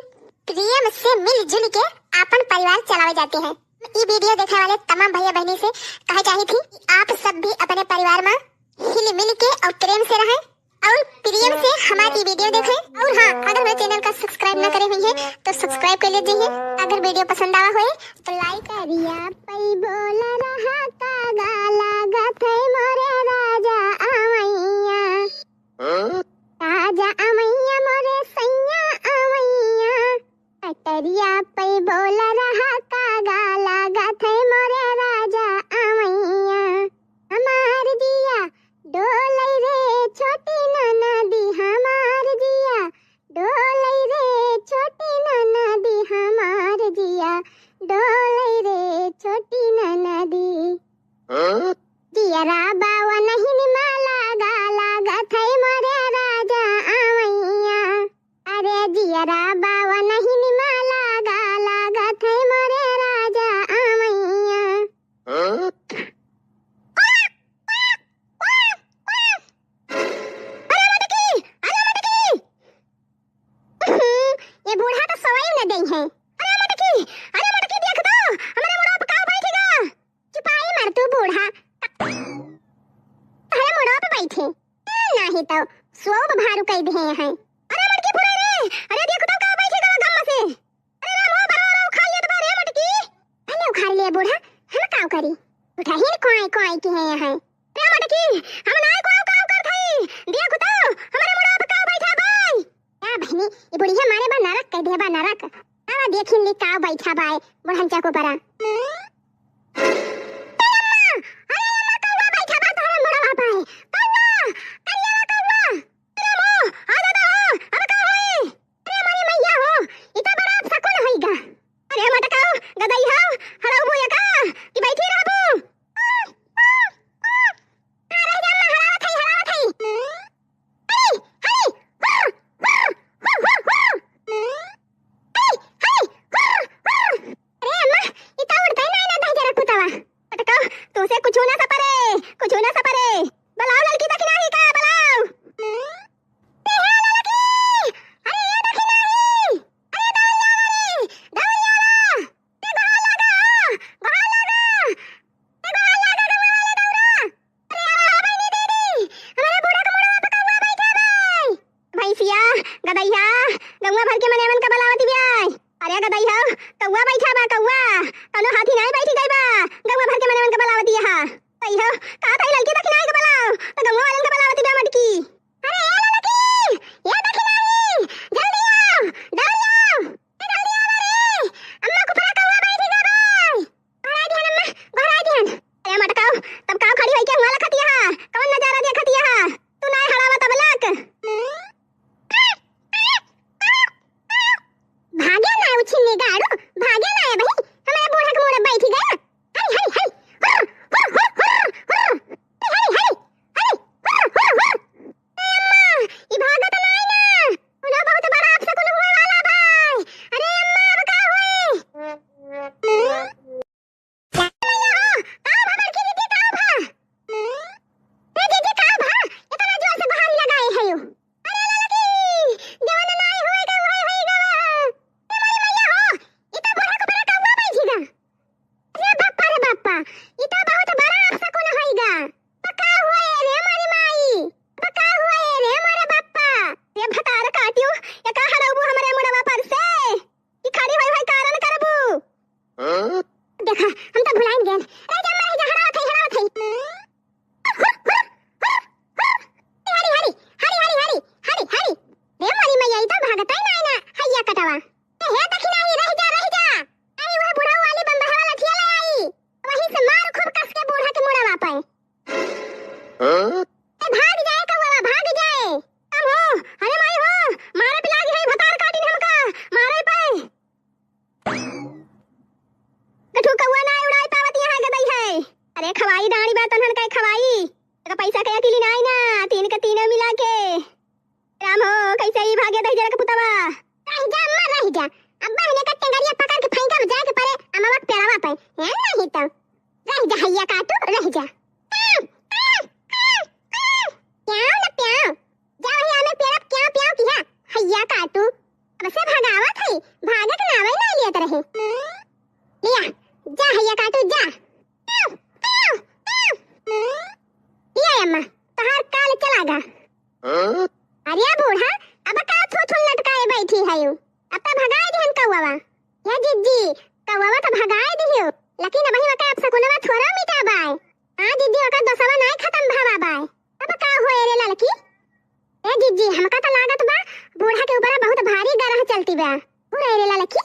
प्रेम से मिलजुल के अपन परिवार चलावे जाते हैं। ई वीडियो देखने वाले तमाम भैया बहिनी से कहे चाही थी कि आप सब भी अपने परिवार में हिल मिल के और प्रेम से रहें और प्रेम से हमारी वीडियो देखें। और हाँ, अगर मेरे चैनल का सब्सक्राइब ना करे हुई है तो सब्सक्राइब कर लीजिए। अगर वीडियो पसंद आवा होए तो लाइक। करिया पई बोल रहा कागा लागत है मोरे राजा अवैया। राजा अवैया मोरे सैया अवैया। पटरिया पई बोल रहा कागा लागत है मोरे राजा अवैया। हमार जिया डोलै रे छोटी ननदी, हमार जिया डोलै रे छोटी ननदी, हमार जिया डोलै रे छोटी ननदी। जियरा बावा नहीं निमाला गा लागत है मोरे राजा अवैया। अरे जियरा बावा नहीं निमाला गा लागत है मोरे राजा अवैया। अरे मटकी, अरे मटकी। ये बूढ़ा तो सोई न देई है। अरे मटकी, अरे मटकी देख तो, हमरे मुड़वा पे का बैठ गा। चुपाई मार तू बूढ़ा। अरे मुड़वा पे बैठे। ए, नाही तो सोब भारू कई दे हैं। अरे मटकी फुरे रे, अरे देख तो का बैठ गा गम से। अरे राम हो, बरवा उखाड़ लेत बा रे मटकी। भले उखाड़ ले बूढ़ा, हम काव करी? उठहिन कोई कोई की है यहाँ। रे मटकी, हम नाय कोई काव करत हई। देख तो, हमरे मुड़वा पे काव बैठा बाय। का बहिनी, ई बुढ़िया मारे बा नरक कह दे बा नरक। आवा देखिन ली काव बैठा बाय, बुढ़न चाको परा। ए अम्मा, अरे अम्मा, कौआ बैठा बा तोहरे मुड़वा पे। कौआ, करिया कौआ। अरे अम्मा, आ जा तो, अब का होई? अरे हमारी मैया, तोसे कुछ ना सपरे, कुछ ना सपरे। बुलाओ ललकी दखिनाही का, बुलाओ। ए हे ललकी, अरे ये दखिनाही, अरे दौड़िया वाली, दौड़िया वाला, ए गोहार लागा, गोहार लागा, ए गोहार लागा, गौवा वाले दौड़ा। अरे आवा हो बहिनी दीदी, हमारे बूढ़ा के मुड़वा पे कौवा बैठा बाय। भैंसिया, गदैया, गौवा भर के मनेवन का बुलावती बाय। अरे गदैया, कौवा बैठा बा, कौवा, कौनो हाथी नाहीं बैठी गई बा, गौवा भर के मनेवन का बुलावती यहाँ। तैयो, का तई ललकी दखिनाही का बुलाओ, तो गौवा वालन का बुलावती बा मटकी। अरे ए ललकी, ए दखिनाही, जल्दी आओ, दौड़ी आओ, ए दौड़ी आओ रे, अम्मा कुपरा कौवा बैठी गवा बाय। गोहराई दिहन अम्मा, गोहराई दिहन। अरे मटकाओ, तब काव खड़ी होई के हुआ लखतिया हा? कवन नजारा देखतिया हा? तू नाय हड़ावा तब लक। भागे ना उछिन्नी गाड़ू, भागे ना ए बही, हमारे बूढ़ा के मुड़े बैठी गया। हरी, हरी, हरी, हुर, हुर, हुर, हुर, हुर। हरी, हरी, हरी, हुर, हुर, हुर। ए अम्मा, ई भागत नाई ना। उन्हें बहुत बड़ा अपशकुन हुए वाला बाय। अरे अम्मा, अब का होई? का भा बड़की दीदी, का भा? ए दीदी, का भा? इतना जोर से गोहारी लगाए है यू। अरे ललकी, जवन नाई होएगा, वही होएगा। ए मोरी मैया हो, ई तो बूढ़ा कुपरा कौवा बैठी गा। अरे बापा रे बापा, ई तो बहुत बड़ा अपशकुन होइगा। तो का हुआ ए रे मोरी माई? तो का हुआ ए रे मोरे बापा? रे भतार काटियो, ये का हड़ौबू हमरे मुड़वा पर से? ई खड़ी होई होई कारण करबू। हाँ? देखा, हम तो भुलाइन गए। रह जा, मर जा, हड़ावत है, हड़ावत है। हरी, हरी, हरी। रे मोरी मैया, ई तो भागत है ना, ना, हैया कटवा। ए, हे दखिनाही, रह जा, रह जा। आई, वह बुढ़ऊ वाली बम्बहा वाला ठिया ले आई। वहीं से मार खूब कस के बूढ़ा के मुड़वा पे। हाँ? ए, भाग जाए कौवा, भाग जाए। कम हो, अरे माई हो, मारे पे लागी है, भतार काटिन हमका, मारे पे। गठू कौवा ना उड़ाई पावत यहाँ गदई है। अरे खवाई डांडी बा तन्हन के खवाई। तो पैसा के अकेली नाई ना, तीन के तीनों मिला के। राम हो, कैसे ई भागे दही जरा के पुतवा। रह जा अम्मा, रह जा। अब्बा हिने का टेंगरिया पकड़ के फेंकब जाए के परे अमवा के पेड़वा पे। है नहीं तो। रह जा हैया काटू, रह जा। प्याव ना प्याव। जा वही आमे पेड़वा पे प्याव प्याव किहा। हैया काटू। अब से भगावत है, भागे के नावे ना लियत रहे। लिया, जा हैया काटू, जा। प्याव, प्याव, प्याव। लिया अम्मा, तोहार काल चला गा। हाँ? अरे बूढ़ा, अब का थू थू लटकाए बैठी है यू? अब तो भगाए दिहन कौवा। या जिज्जी, कौवा तो भगाए दिहियो, लेकिन अबही वका अपशकुनवा थोड़ा मिटा बाय। हाँ जिज्जी, वका दोसवा नाय खतम भवा बाय। अब का होए रे ललकी? ए जिज्जी, हमका तो लागत बा, बूढ़ा के ऊपर बहुत भारी गरह चलती बा। हो रे रे ललकी,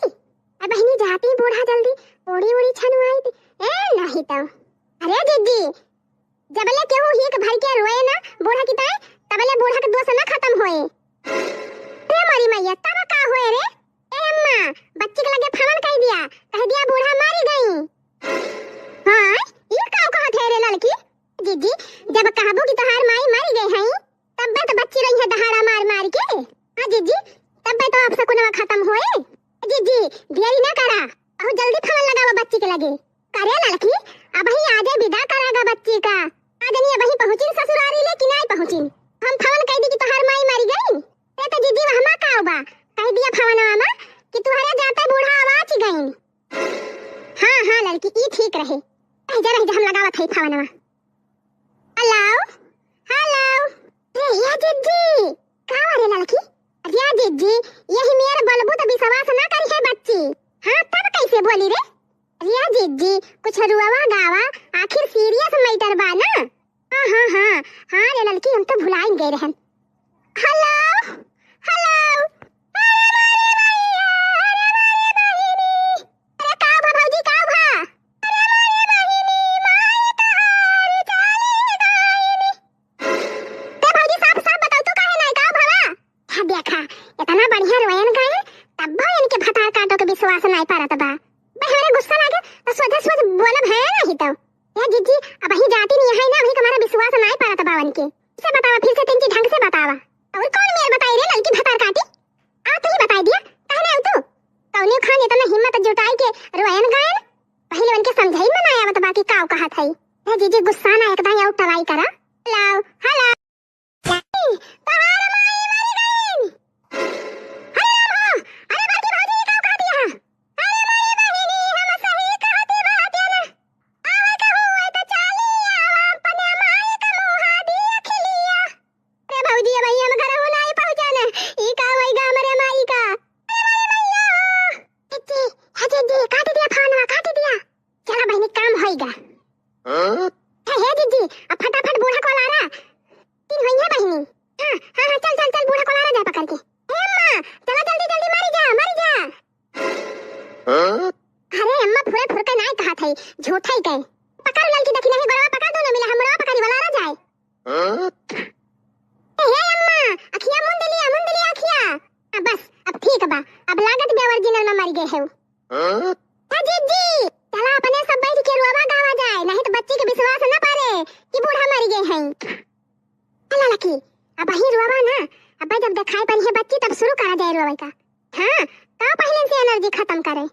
अब बहिनी जाती बूढ़ा जल्दी, ओड़ी ओड़ी छनुआई थी। ए नहीं तो। अरे जिज्जी, जबले केहू हीक भर के रोए ना बूढ़ा की ताई, तबले बूढ़ा के दोष ना खतम होए। रे मोरी मैया, तब का होए रे? ए अम्मा, बच्ची के लगे फवन कह दिया, कह दिया बूढ़ा मारी गई। हाँ, ई का कहत है रे ललकी? जिज्जी, जब कहबू कि तोहार माई मरी गई है, तब्बे तो बच्ची रही है दहाड़ा मार मार के। हाँ जिज्जी, तब्बे तो अपशकुनवा खतम होए। जिज्जी, देरी ना करा, बहुत जल्दी फवन लगावा बच्ची के लगे। करे ललकी, अबही आजे विदा करागा बच्ची का। आज नहीं अबही पहुँचिन ससुरारी ले कि नाई पहुँचिन। हम फवन कह दी कि तोहार माई मरी गई। ते तो जिज्जी वहमा का बा, कह दिया फवनवा मा कि तुहरे जाते बूढ़ा आवाज गईन। हाँ, हाँ ललकी, ई ठीक रहे। रह जा, रह जा, हम लगावत है फवनवा। Hello, hello. ए, या जिज्जी, का रे ललकी? अरे या जिज्जी, यही मेर बोलबू तो विश्वास ना करी है बच्ची। हाँ, तब कैसे बोली रे? अरे या जिज्जी, कुछ रुआवा गावा, आखिर सीरियस मैटर बा ना। हाँ, हाँ, हाँ, हाँ रे ललकी, हम तो भुलाइन गए रहन। Hello, hello. अरे मारे भैया, अरे मारे बहिनी। अरे का भा भौजी, का भा? अरे मारे बहिनी, माई तहारी चाली गायनी। ते भौजी, साफ साफ बताओ, तू काहे नाई का भवा? हाँ देखा, इतना बढ़िया रोयन गाए, तब भी इनके भतार काटो के विश्वास नाई पारत बा। भाई, हमरे गुस्सा लागे तो सोझे सोझ बोलब है नहीं तो। ए जिज्जी, अबही जाती नहीं है ना, अबही तुम्हारा विश्वास नाई पारत बा उनके। से बतावा, फिर से तिनकी ढंग से बतावा। और कौन मेर बताई रे ललकी भतार काटी? आ तू ही बताई दिया, कहने आऊ तू? कौने खान इतना हिम्मत जुटाई के रोयन गायन? पहले उनके समझाई मनाया आवत बा कि काव कहत है। ए जीजी, गुस्सा ना, एकदम आउर try करा। Hello, hello। कहाँ रे माई, मरी गईन? अरे राम हो, अरे बड़की भौजी, ई का कहत हिया? अरे मोरी बहिनी, हम सही कहत बाटे ना। आवे के हुए तो चाली आवा, अपने माई का मुँह देखि लिया। अरे भौजी, अबहीं हम घरहू नाई पहुँचन। ई का होई गा हमरे माई का? अरे मोरी मैया हो। जीजी, हे जीजी, काटि दिया फोनवा, काटि दिया। चला बहिनी, काम होइगा। हाँ? हे, हे जीजी, अब फटाफट बूढ़ा को लारा। तीन होइहैं बहिनी। हाँ, हाँ, हाँ, चल, चल, चल, बूढ़ा को लारा जाए पकड़ के। हे अम्मा, चला जल्दी, जल्दी, मरी जा, मरी जा। हाँ? अरे अम्मा, फुरे फुर के नाई कहत है, झूठै के। पकड़ ललकी देखी नहीं, गोड़वा पकड़, दोनों मिले हम गोड़वा पकड़ी, लारा जाए। हाँ? ए, हे अम्मा, अखिया मुंद लिया, मुंद लिया अखिया। हाँ, बस, अब ठीक बा। अब लागत बे original में मरि गए है। हाँ? ए जीजी, चला अपने सब बैठ के रोवा गावा जाए, नहीं तो बच्ची के विश्वास न पारे कि बूढ़ा मरि गए हैं। चला लकी, अबहीं रोवा ना, अब जब देखाई पड़ी है बच्ची तब शुरू करा जाए रोवे का। हाँ, का पहिले से energy खतम करे।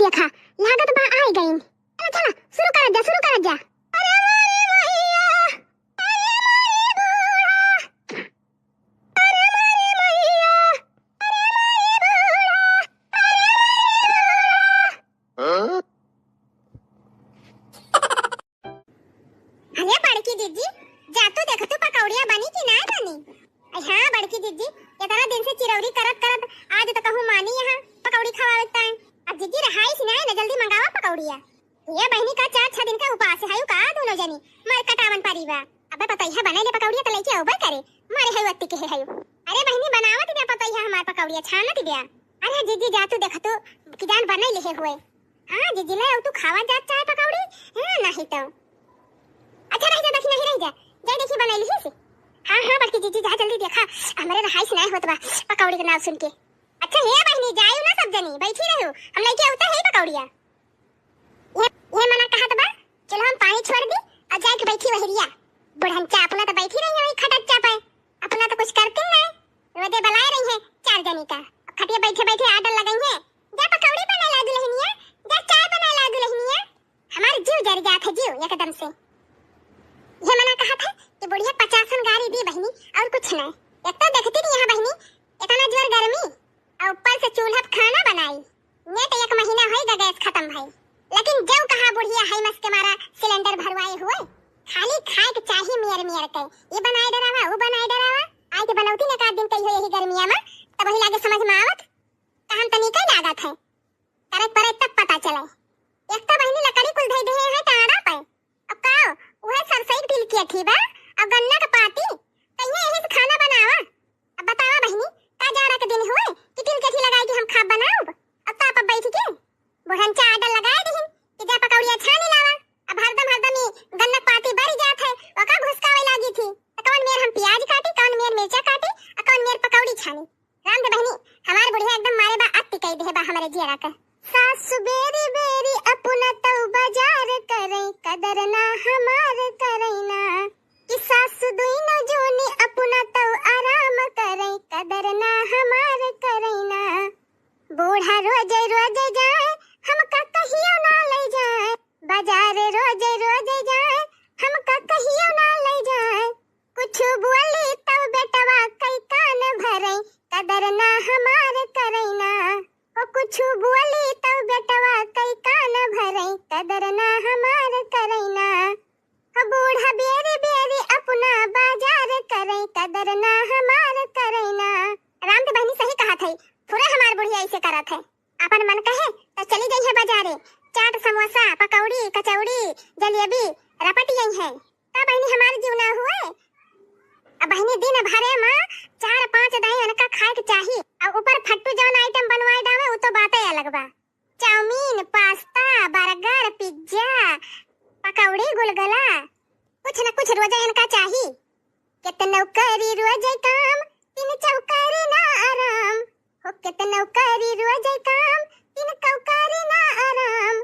देखा, लागत बा आइ गईन। चला, चला, शुरू करत जा, शुरू करत जा। अरे मोरी मैया, अरे मोरी बूढ़ा, अरे मोरी मैया, अरे मोरी बूढ़ा, अरे मोरी बूढ़ा। हाँ? अरे बड़की जीजी, जातू देखतू पकौड़िया बनी कि नाय बनी? अरे हाँ बड़की जीजी, इतना दिन से चिरौरी करत करत आज तो कहूँ मानी यहाँ पकौड़ी खवावे ताई। अब जीजी रहाइस नाय न, जल्दी मंगावा पकौड़िया। ये बहिनी का चार छह दिन का उपास है का दोनों जनी, मर कटावन परी बा। अबे पतोहिया बनाई ले पकौड़िया तो लेके अउबे करे, मरे है वत्ती के है। अरे बहिनी बनावत बे पतोहिया हमार पकौड़िया छानत बे। अरे जीजी जातू देखतू कि जान बनाई ले हुए। हाँ जीजी, ले आउ तू खावा जात चाहे पकौड़ी, हाँ, नाही तो। अच्छा रह जा, देखी नहीं रह जा, जाए देखी बनाई लिही से। हाँ, हाँ, बड़की जीजी जा जल्दी देखा, हमरे रहाइस नाय होत बा पकौड़ी के नाव सुन के। अच्छा हे बहिनी, जायू ना सब जनी, बैठी रहू, हम लेके आवता है पकौड़िया। ये, ये मना कहत बा, चलो हम पानी छोड़ दी और जाए के बैठी वहरिया। बुढ़नचा अपना तो बैठी रही है वही खटच्चा पे, अपना तो कुछ करते नहीं, रोजे बलाए रही है चार जनी का, खटिया बैठे बैठे order लगाई है, जा पकौड़ी बनाए ला दुल्हनिया, जा चाय बनाए ला दुल्हनिया। हमार जीव जर जात है, जीव एकदम से। ये मना कहत है कि बुढ़िया पचासन गारी दी बहिनी, और कुछ नहीं। एक तो देखती नहीं यहाँ बहिनी, इतना जोर गर्मी, और ऊपर से चूल्हा पे खाना बनाई। नेट एक महीना होई गा गैस खतम भई, लेकिन जब कहा बुढ़िया है मस के मारा सिलेंडर भरवाए हुए, खाली खाए के चाही मेर मेर के, ये बनाए डरावा, वो बनाए डरावा। आए के बनौती ने का दिन कही हो यही गर्मिया में, तब वही लागे समझ में आवत, कहन तनी कई लागत है। करे परे तब पता चले। एक तो बहिनी लकड़ी कुल धई देहे हैं टाड़ा पे। अब का, उहे सरसई के तिलकेठी बा, अब गन्ना के पाती, कहिए यही से खाना बनावा। अब बतावा बहिनी, का जाड़ा के दिन हुए कि तिलकेठी लगाई के हम खाब बनाउब? अब ताप अब बैठ के बुढ़नचा order लगाए दिहिन कि जा पकौड़िया छानी लावा। अब हरदम हरदम ई गन्ना के पाती बरी जात है, ओका घुसकावे लागी थी। त कौन मेर हम प्याज काटी, कौन मेर मिर्चा काटी, आ कौन मेर पकौड़ी छानी? राम दे बहिनी, हमार बुढ़िया एकदम मारे बा, अति कई देहे बा हमरे जियरा के। सासु बेरी बेरी अपना तऊ बाजार करई, कदर ना हमार करई ना। कि सासु दुइनो जोनी अपना तऊ आराम करई, कदर ना हमार करई ना। बूढ़ा रोजे रोजे जाए, हमका कहियो ना ले जाए। बाजार रोजे रोजे जाए, हमका कहियो ना ले जाए। कुछु बोली तब बेटवा कई कान भरई, कदर ना हमार करई ना। ओ कुछु बोली तब बेटवा कई कान भरई, कदर ना हमार करई ना। ओ बूढ़ा बेरी बेरी अपना बाजार करई, कदर ना हमार करई ना। राम के बहिनी सही कहत है, पूरा हमार बुढ़िया ऐसे करत है। अपन मन कहे तो चली गई है बाजारे, चाट, समोसा, पकौड़ी, कचौड़ी, जलेबी रपट गई है। का बहिनी हमार जीव ना हुए? अब बहिनी दिन भरे में चार पांच दाई इनका खाए के चाही, और ऊपर फट्टू जौन item बनवाए डावे, वो तो बातें अलग बा। चाउमीन, पास्ता, बर्गर, पिज्जा, पकौड़ी, गुलगुला, कुछ न कुछ रोजे इनका चाही। केतनो करी रोजे काम, तीन चौकारी ना आराम। हो केतनो करी रोजे काम, तीन चौकारी ना आराम।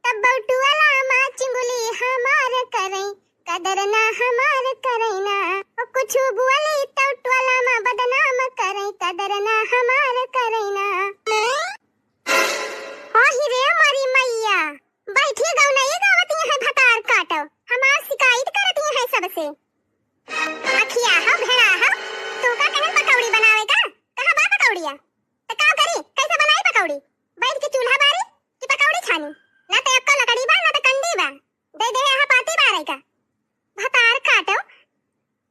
तब बौटुअला माँ चिंगुली हमार करई, कदर ना हमार करई ना। हो कुछु बोली तो टोला माँ बदनाम करई, कदर ना हमार करई ना। आहि रे मोरी मैया, भतार काटो।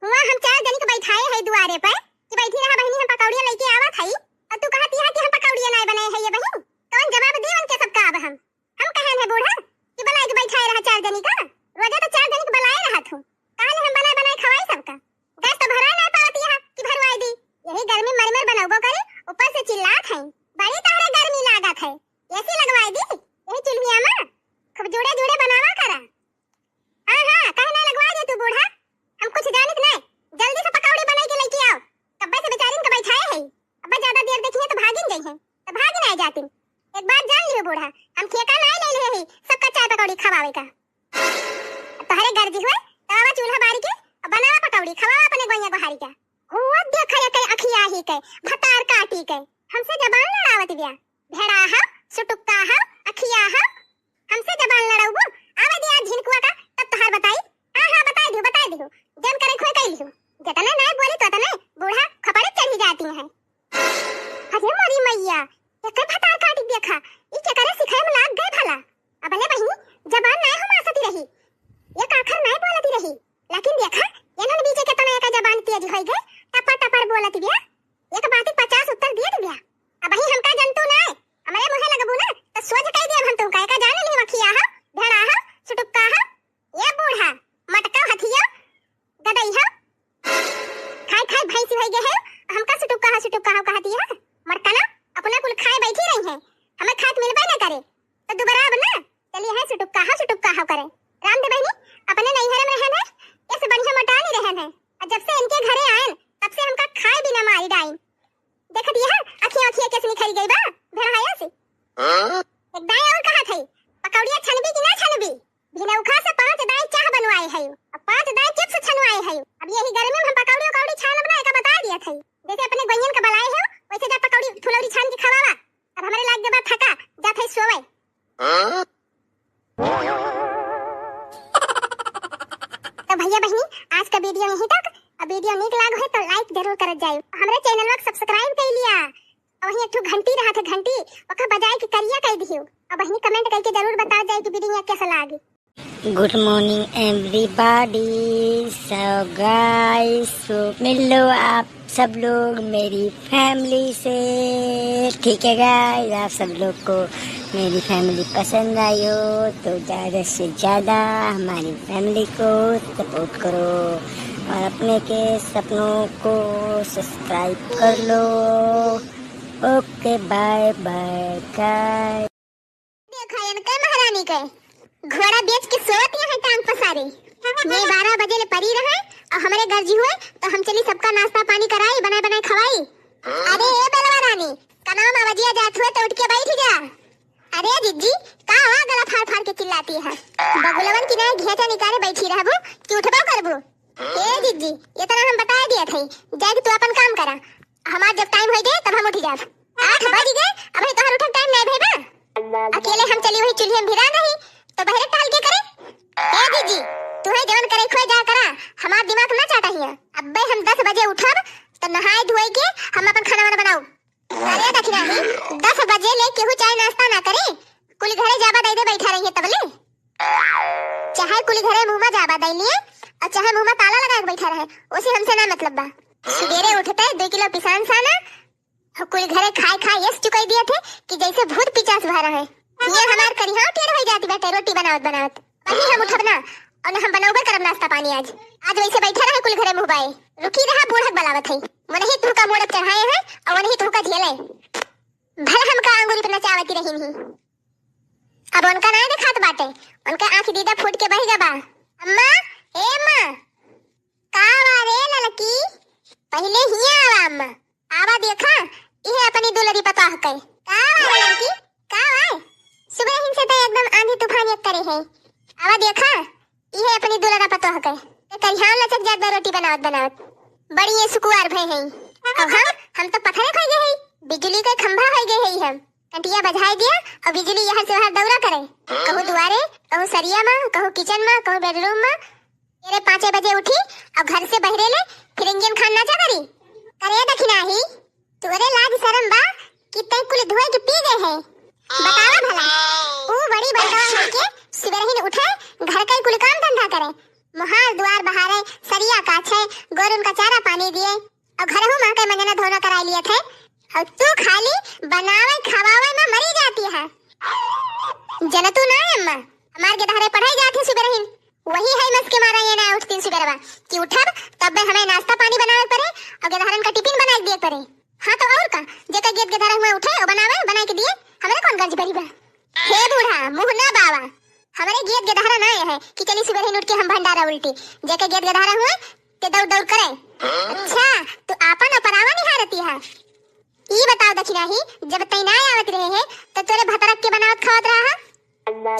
हुआ हम चार जनी के बैठाए है दुआरे पे कि बैठी रहा बहिनी, हम पकौड़िया लइके आवत हई, और तू कहत यह कि हम पकौड़िया नाय बनाए है ये बहिन। कौन जवाब दी उनके सबका? अब हम हम कहन है बूढ़ा कि बनाए के बैठाए रहा चार जनी का, रोजा तो चार जनी के बनाए रहा तू, काहे हम बनाए बनाए खवाई सबका? गैस तो भराए नाय पावत यह कि भरवाए दी। यही गर्मी मर मर बनौबो करे, ऊपर से चिल्लात है, बड़ी तहरे गर्मी लागत है, एसी लगवाए दी यही चुल्हिया में, खूब जुड़े जुड़े बनावा करा। हाँ, हाँ, काहे ना लगवा दे तू बूढ़ा? हम कुछ जानित नहीं। जल्दी से पकौड़ी बनाई के लेके आओ। कब्बे से बेचारिन के बैठाए है। अब्बे ज्यादा देर देखिए तो भागिन गई है। तो भागिन आए जातिन। एक बात जान लियो बूढ़ा, हम ठेका नहीं ले लिए ही सबका चाय पकौड़ी खवावे का। अब तोहरे गर्जी हुए, तो आवा चूल्हा बारी के और बनावा पकौड़ी, खवावा अपने गोइया गोहारी का। हुआ देखा ये कई अखिया ही के, भतार काटी के, हमसे जबान लड़ावत बिया। भेड़ा हव, सुटुक्का हव, अखिया हव, हमसे जबान लड़ाउबू? आवे दे आज झिनकुआ का, तब तोहार बताई। हाँ, हाँ, बताई दिहु, बताई दिहु। जन करे खोए कई लिहु। जतने नाय बोली तो तने बूढ़ा खपड़े चढ़ी जाती हैं। अरे मोरी मैया, एकर भतार काटी देखा, ई केकरे सिखाए में लाग गए भला। अबले बहिनी, जबान नाय हम आसती रही, एक आखर नाय बोलती रही, लेकिन देखा, एनन बीचे के तना एकर जबान तेज होई गए, टपर टपर बोलती बिया। एक बात पचास उत्तर दिए दिया। अबही हमका जनतू नाय, हमरे मुँहे लगबू ना, तो सोझ कह दिया हम तुमका, एका जाने ली वखिया हो, भेड़ा हो, सुटुक्का हो, ये बूढ़ा, मटका हथिया, गदई हो। खाए खाए भैंसी होई गए है, हमका सुटुक्का हो, सुटुक्का हो कहती है। मरकना, अपना कुल खाए बैठी रही है, हमें खाए मिलबे ना करे, तो दुबारा अब ना चलिए है सुटुक्का हो, सुटुक्का हो करे। राम दे बहिनी, अपने नैहरे में रहन है, ऐसे बढ़िया मोटा नहीं रहन है। और जब से इनके घरे आयन, तब से हमका खाए बिना मारी डाइन। देखत यह, अखियाँ, अखियाँ कैसे निखरी गई बा, भेड़ाया से। हाँ? एक दाई और कहा थे, पकौड़िया छनबी कि ना छनबी? भिनौखा से पाँच दाई चाह बनवाए है, और पाँच दाई चिप्स छनवाए है। अब यही गर्मी में हम पकौड़ी उकौड़ी छानब ना, एका बता दिया थे। जैसे अपने गोइयन का बलाए हो, वैसे जा पकौड़ी फुलौरी छान के खवावा। अब हमरे लाग गए बा थका, जा थे सोवे। हाँ? तो भैया बहिनी, आज का वीडियो यहीं तक। अब वीडियो नीक लाग है तो लाइक जरूर करत जाइयो, हमरे चैनल को सब्सक्राइब कर लिया। और वहीं एक ठो घंटी रहा थे, घंटी ओका बजाए के करिया कर दियो। अब बहिनी कमेंट करके जरूर बता जाए कि वीडियो कैसा लागी। Good morning everybody। So guys, तो मिल लो आप सब लोग मेरी फैमिली से, ठीक है गाइस? आप सब लोग को मेरी फैमिली पसंद आई हो तो ज़्यादा से ज़्यादा हमारी फैमिली को सपोर्ट करो और अपने के सपनों को सब्सक्राइब कर लो। Okay, bye bye guys. देखा इनके महारानी के, घोड़ा बेच के सोवत यहाँ टांग पसारे। मैं बारह बजे ले परी रहे और हमरे गर्जी हुए तो हम चली सबका नाश्ता पानी कराई, बनाए बनाए खवाई। अरे ए बेलवा रानी, कनाम आवाजिया जात हुए तो उठ के बैठ जा। अरे जिज्जी, का हुआ गला फाड़ फाड़ के चिल्लाती है? बगुलवन की नाई घेटा निकाले बैठी रहबू कि उठबो करबू? ए जिज्जी, इतना हम बता दिया थे, जाके तू अपन काम करा। हमार जब टाइम होई गए तब हम उठ जाब। आठ बज गए, अबे तोहर उठे टाइम नहीं भई बा। अकेले हम चली वही चुल्हिया में भिरा रही, तो बहरे टहल के करे? ए जिज्जी, तू है जवन करे खोए जा करा, हमार दिमाग ना चाटा हिया। अब्बे हम दस बजे उठब, तो नहाए धोए के हम अपन खाना वाना बनाऊ। अरे दखिना ही, दस बजे ले केहू चाय नाश्ता ना करे, कुल घरे जाबा दे दे बैठा रही है तबले। चाहे कुली घरे मुँह मा जाबा दई लिए और चाहे मुँह मा ताला लगा के बैठा रहे, ओसे हमसे ना मतलब बा। सुबेरे उठते दो किलो पिसान साना, कुली घरे खाए खाए यस चुकाई दिए थे कि जैसे भूत पिचास भरा है। ये हमार करिहाव टेढ़ हो जाती बाटे रोटी बनावत बनावत। वही हम उठब ना और ना हम बनौबे करब नाश्ता पानी आज। आज वैसे बैठा रहे कुली घरे मुँह बाए। रुकी रहा बूढ़क बलावत है। मनही तुहका मोड़क चढ़ाए हैं और वनही तुहका झेले। भला हमका अंगूरी पे नचावती रही नहीं। अब उनका नाय देखात बाटे, उनका आँख दीदा फूट के बहि गबा। अम्मा, ए अम्मा, का आवा रे ललकी? पहिले हिया आवा अम्मा। आवा देखा, इहे अपनी दुलरी पतोह के। का आवा रे ललकी? का आवा? सुबह हिन से तो एकदम आंधी तूफान एक करे है। आवा देखा, इहे अपनी दुलरा पतोह के। ते करिहान लचक जात बा रोटी बनावत बनावत। बड़ी ये सुकुवार भय है। अब हम, हम तो पत्थरे खा गए है, बिजली के खंभा हो गए है हम। कंटिया बजाए दिया और बिजली यहाँ से वहाँ दौरा करे। कहूँ दुआरे, कहूँ सरिया मा, कहूँ किचन मा, कहूँ बेडरूम मा। तेरे पाँचे बजे उठी और घर से बहरे ले फिर इंजन खान नाचा करी। करे दखिना ही, तोरे लाज शरम बा कि तै कुल धोए के पी गए है। बतावा भला, ऊ बड़ी बड़का होके सुबह ही उठे, घर का ही कुल काम धंधा करे। मोहार दुआर बहारे, सरिया काछे, गोरुन का चारा पानी दिए, अउर घरहू महके मंजना धोना कराई लियत है, अउर तू खाली बनावे खवावे में मरी जाती है। जनतू ना अम्मा, हमार गेदहरे पढ़ाई जात है सुबेरहिन, वही है मस के मारा ये ना उठतीन सुबेरवा कि उठब तब्बे हमें नाश्ता पानी बनावे पड़े अउर गेदहरन का टिफिन बनाए के दिए पड़े। हाँ तो अउर का, जेकर गेद गेदहरा हुआ उठे अउर बनावे, बनाए के दिए, हमरे कौन गर्ज भरी बा? हे बूढ़ा, मुँह ना बावा, हमरे गेद गेदहरा ना है कि चली सुबेरहिन उठ के हम भंडारा उल्टी, जेकर गेद गेदहरा हुआ ते दौड़ दौड़ करे। अच्छा, तू आपन अउर परावा निहारती है। ई बताओ दखिनाही, जब तै ना आवत रहे है, तो तोरे भतरक के बनावत खावत रहा है?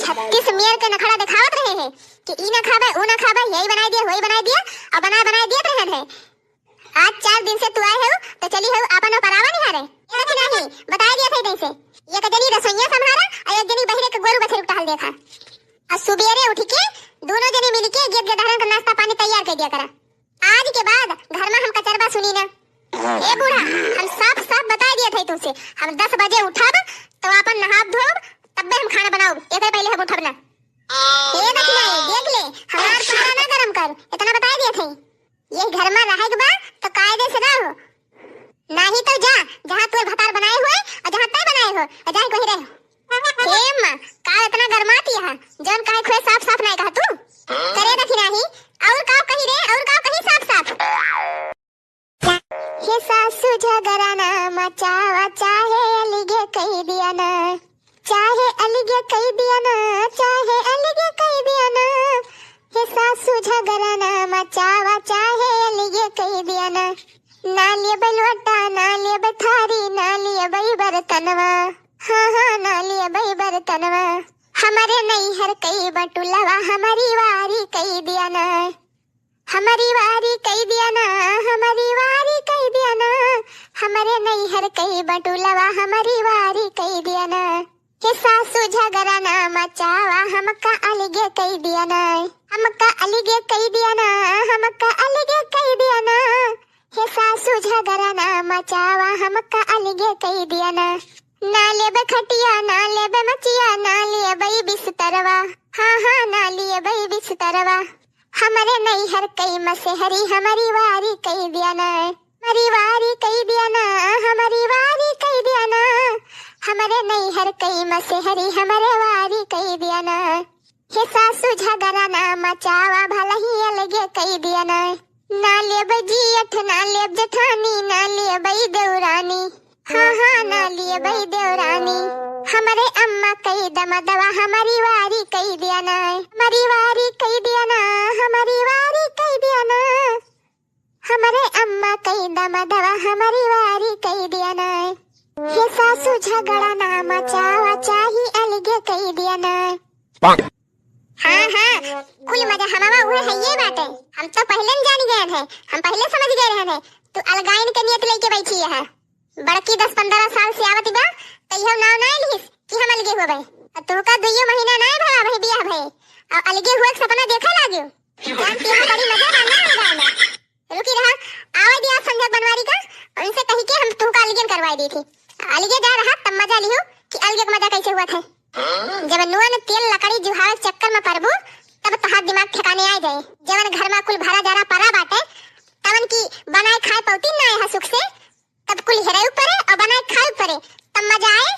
छत्तीस मेर के नखड़ा देखावत रहे है कि ई ना खाबे, ऊ ना खाबे, यही बनाई दिया, वही बनाई दिया, अउर बनाए बनाए दियत रहे है। आज चार दिन से तू आए हो, तो चली हो आपन अउर परावा निहारे। ए दखिनाही, बताई दिया थे जैसे, एक जनी रसोइया संभारा अउर एक जनी बहिरे के गोरू बछरू टहल देखा। अउर सुबेरे उठ के दोनों जनी मिल के गेद गेदहरन का नाश्ता पानी तैयार कर दिया करा। आज के बाद घर में हम कचरबा सुनी ना। ए बूढ़ा, हम साफ साफ बताई दिया थे तुमसे, हम दस बजे उठब तो आपन नहाब धोब, तब्बे हम खाना बनाउब, एकरे पहले हम उठब ना। ए दखिनाही, देख ले, हमार पारा ना गरम कर, इतना बताई दिया थे। ये घर में रहे के बा तो कायदे से रहो, नाही तो जा, जहाँ तोर भतार बनाए हुए अउर जहाँ तै बनाए हो, अउर जाए वहीं रहो। हे अम्मा, का इतना गरमाती है? जौन कहे खुए साफ साफ नहीं कहा तू। करे दखिनाही, अउर का कही रे, अउर का कही साफ साफ? हे सासू झगड़ा ना मचावा, चाहे अलगे कही दिया ना, चाहे अलगे कही दिया ना, चाहे अलगे कही दिया ना। हे सासू झगड़ा ना मचावा, चाहे अलगे कही दिया ना। ना लेबै लोटा, ना लेबै थारी, ना लेबै बर्तनवा। हाँ, हाँ, ना लेबै बर्तनवा। हमरे नैहर कई बटुलवा, हमरी वारी कई दिया ना। हमरी वारी कई दिया ना, हमरी वारी कई दिया ना। हमरे नैहर कई बटुलवा, हमरी वारी कई दिया ना। हे सासू झगड़ा ना मचावा, हमका अलगे कई दिया ना, हमका अलगे कई दिया ना, हमका अलगे कई दिया ना। हे सासू झगड़ा ना मचावा, हमका अलगे कई दिया ना। ना लेबे खटिया, ना लेबे मचिया, ना लेबे बिस्तरवा। हाँ, हाँ, ना लेबे बिस्तरवा। हमरे नैहर कई मसेहरी, हमरी वारी कई दिया ना। हमरी वारी कई दिया ना, हमरी वारी कई दिया ना। हमरे नैहर कई मसेहरी, हमरे वारी कई दिया ना। हे सासू झगड़ा ना मचावा, भलही अलगे कई दिया ना। ना लेब जियठ, ना लेब जेठानी, ना लेब देवरानी। हाँ, हाँ, ना लेब देवरानी। हमरे अम्मा कई दमदवा, हमरी वारी कई दिया ना। हमरी वारी कई दिया ना, हमरी वारी कई दिया ना। हमरे अम्मा कई दमदवा, हमरी वारी कई दिया ना। हे सासू झगड़ा ना मचावा, चाही अलगे कई दिया ना। हाँ, हाँ, कुल मजा हमावा उहे है ये बाटे। हम तो पहले न जान गए थे, हम पहले समझ गए रहे थे, तू अलगाइन के नियत लेके बैठी है। बड़की दस पन्द्रह साल से आवत बा, कहियो नाव ना लिहिस कि हम अलगे होबे। आ तोहका दुइयो महीना ना भवा भाई बियाह भए, और अलगे हुए के सपना देखे लागियो। जानती हो, बड़ी मजा बा ना अलगाइन में। रुकी रहा, आवे दिया संजय बनवारी का, उनसे कही के हम तोहका अलगे करवाई दी थी। अलगे जा रहा तब मजा लियो कि अलगे के मजा कैसे हुआ थे। जब नुआ न तेल लकड़ी जुहावे के चक्कर में पड़बू, तब तहार दिमाग ठिकाने आ जाए। जवन घर में कुल भरा जरा परा बाटे, तवन की बनाए खाए पौती ना है सुख से, तब कुल हेरे ऊपरे और बनाए खाए ऊपरे, तब मजा आए।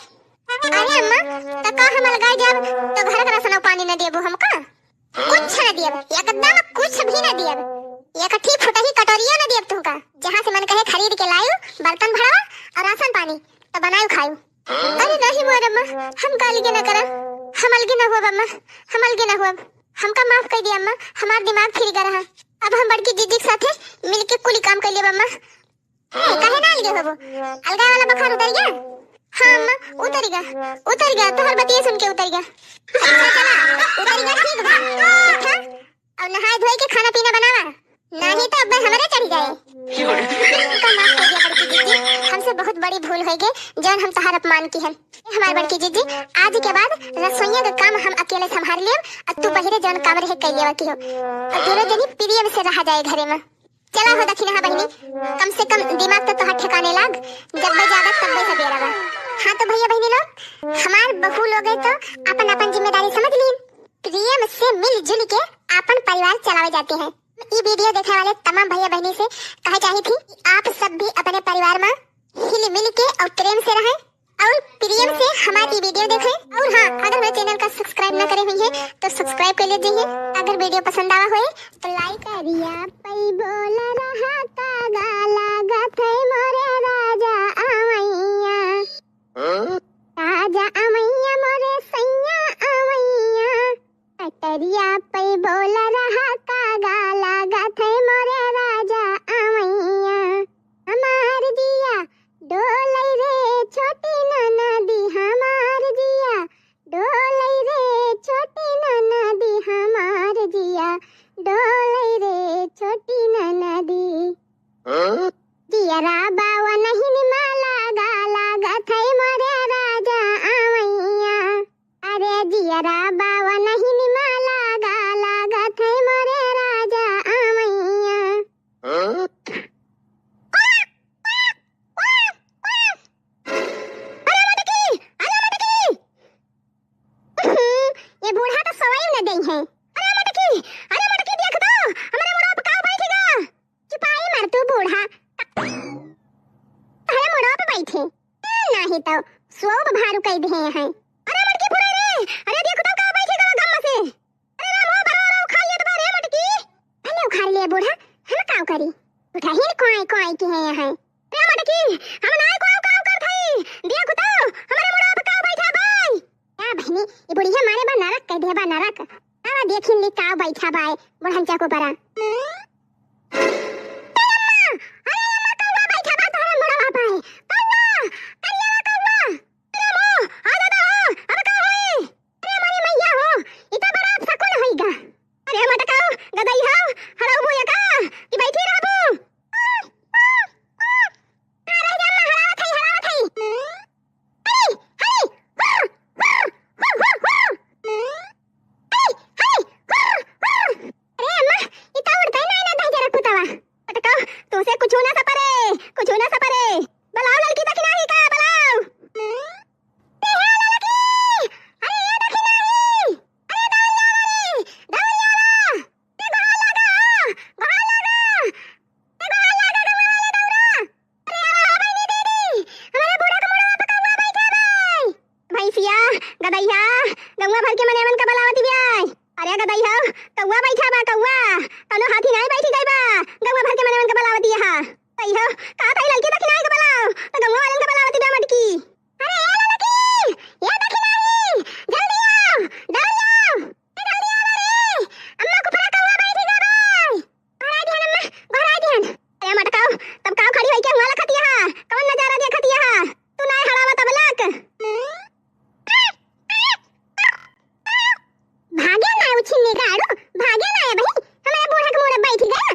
अरे अम्मा, तो का हम अलगाए जाब, तो घर का राशन पानी न देबू हमका? कुछ न दियब, एकदम कुछ भी न दियब। एक ठी फुटही कटोरिया न दियब तुमका। जहाँ से मन कहे खरीद के लायू, बर्तन भरावा और राशन पानी, तो बनायू खायू। अरे नहीं मोर अम्मा, हम का अलगे न करब, हम अलगे न हुअब अम्मा, हम अलगे न हुअब। हमका माफ कर दिया अम्मा, हमार दिमाग फिर गया रहा। अब हम बड़की जीजी के साथे मिलके कुली काम कर लेब अम्मा। ए, काहे ना अलगे होबो? अलगाए वाला बुखार उतर गया? हाँ अम्मा, उतर गया, उतर गया, तोहर बतिये सुन के उतर गया। अच्छा चला, उतर गया, ठीक बा। उठा, अब नहाए धोए के खाना पीना बनावा, नाही तो अब हमरे चढ़ जाए। हमका माफ कर दिया बड़की जीजी, हमसे बहुत बड़ी भूल हो गई, जौन हम तहार अपमान की हन। हमार बड़की जीजी, आज के बाद रसोइया का काम हम अकेले संभाल लेब, और तू बहिरे जौन काम रहे कर लेवा की हो, और दोनों जनी प्रेम से रहा जाए घरे में। चला हो दखिनहा बहिनी, कम से कम दिमाग तो तोहार ठिकाने लाग, जब बे जागत तब बे सबेरा बा। हाँ तो भैया बहिनी लोग, हमार बहू लोग है तो अपन अपन जिम्मेदारी समझ लीन, प्रेम से मिलजुल के अपन परिवार चलावे जाती हैं। ई video देखे वाले तमाम भैया बहनी से कहे चाही थी कि आप सब भी अपने परिवार में हिल मिल के और प्रेम से रहें और प्रेम से हमारी video देखें। और हाँ, अगर मेरे channel का subscribe ना करे हुई है तो subscribe कर लीजिए। अगर video पसंद आवा होए तो like। करिया पई बोल रहा का गाला गथे मोरे राजा आवैया। राजा अमैया मोरे सैया अमैया, कटरिया पै बोल रहा का गाला गथे मोरे राजा अमैया। हमार जिया डोलै रे छोटी ननदी, हमार जिया डोलै रे छोटी ननदी, हमार जिया डोलै रे छोटी ननदी। जियरा बावा नहीं निमाला गाला गथे मोरे राजा अमैया। अरे जियरा बावा नहीं निमाला गाला गथे मोरे राजा अमैया। अरे मटकी, अरे मटकी। ये बूढ़ा तो सोई न देई है। अरे मटकी, अरे मटकी देख तो, हमरे मुड़वा पे का बैठ गा। चुपाई मार तू बूढ़ा। अरे मुड़वा पे बैठे। नहीं तो सोब भारू कह दे हैं। अरे मटकी फुरे रे, अरे देख तो का बैठे गा गम से। अरे राम हो, बड़ा बड़ा उखाड़ लेत बा रे मटकी। भले उखाड़ ले बूढ़ा, हम काव करी? उठा ही कोई कोई की है यहाँ। रे मटकी, हम नाय कोई काव करत हई। देख तो, हमरे मुड़वा पे काव बैठा बाय। का बहनी, ई बुढ़िया मारे बा नरक कह दे बा नरक। आवा देखिन ली काव बैठा बाय, बुढ़न चाको परा। ए अम्मा, अरे अम्मा, कौआ बैठा बा तोहरे मुड़वा पे। कौआ, करिया कौआ। अरे मो, आ दादा हो, अब का होई? अरे हमारी मैया हो, ई तो बड़ा अपशकुन होइगा। अरे मटकाऊ, गदई हो, हड़ऊ मुया का, कि बैठी रहबू? आ, रह जा, अम्मा, हड़ावत हई, हड़ावत हई। हरी, हरी, हुर, हुर, हुर, हुर, हुर। हरी, हरी, हुर, हुर। अरे अम्मा, ई तो उड़ते नहीं ना दहिजरा कुतवा। मटकाऊ, तुसे कुछ ना सपरे, कुछ ना सपरे। बुलाओ ललकी दखिनाही का, बुलाओ। ए हे ललकी! अरे ये दखिनाही! अरे दौड़िया वाली! दौड़िया वाला! ए गोहार लागा हो! गोहार लागा! ए गोहार लागा, गौवा वाले दौड़ा! अरे आवा हो बहिनी दीदी! हमरे बूढ़ा के मुड़वा पे कौआ बैठा बाय! भैंसिया, गदइहा, गौवा भर के मनेवन का बलावती बियाय। अरे गदई हो, कौआ बैठा बा, कौआ। कौनो हाथी नाहीं बैठी गई बा। गौवा भर के मनवन के बलावत दिया हा। गदई हो, का थाई ललकी दखिनाही के बलाओ, तो गौवा वालन के बलावत दिया मटकी। अरे ए ललकी, ए दखिनाही, जल्दी आओ, जल्दी आओ, ए जल्दी आओ रे। अम्मा को पूरा कौआ बैठी गई बा। गोहराई दिहन अम्मा, गोहराई दिहन। अरे मटकाऊ, तब काव खड़ी होई के हुआ लखतिया हा? कवन नजारा देखतिया हा? तू नाय हड़ावा तब लक। भागे ना उछिन्नी गाड़ू, भागे ना ए बहिन, हमरे बूढ़ा के मुड़े बैठ गया।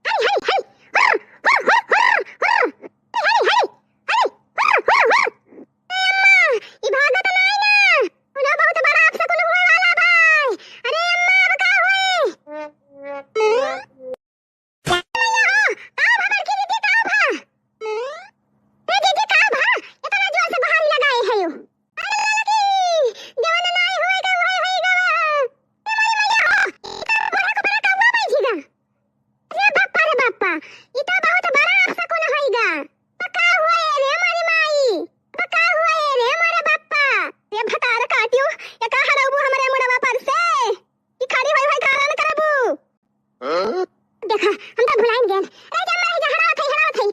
हरी, हरी, हरी, हुर, हुर, हुर, हुर, हुर। हरी, हरी, हरी, हुर, हुर, हुर। ए अम्मा, ई भागत नाय ना। उन्हें बहुत बड़ा अपशकुन हुए वाला बा। अरे अम्मा, अब का होई? का भा बड़की दीदी, का भा? ए दीदी, का भा? इतना जोर से गोहारी लगाए है यू। अरे ललकी, जवन नाई होए गा, वही होई गा। ए मोरी मैया हो, ई तो बूढ़ा को बड़ा कौआ बैठी गा। अरे बापा रे बापा, ई तो बहुत बड़ा अपशकुन होई गा। तो का हुआ ए रे मोरी माई? तो का हुआ ए रे मोरे बापा? रे भतार काटियो, ये का हरौबू हमरे मुड़वा पर से? ई खड़ी होई होई का रान करबू? देखा, हम तो भुलाइन गेन। रह जा, रह जा, हड़ावत हई, हड़ावत हई।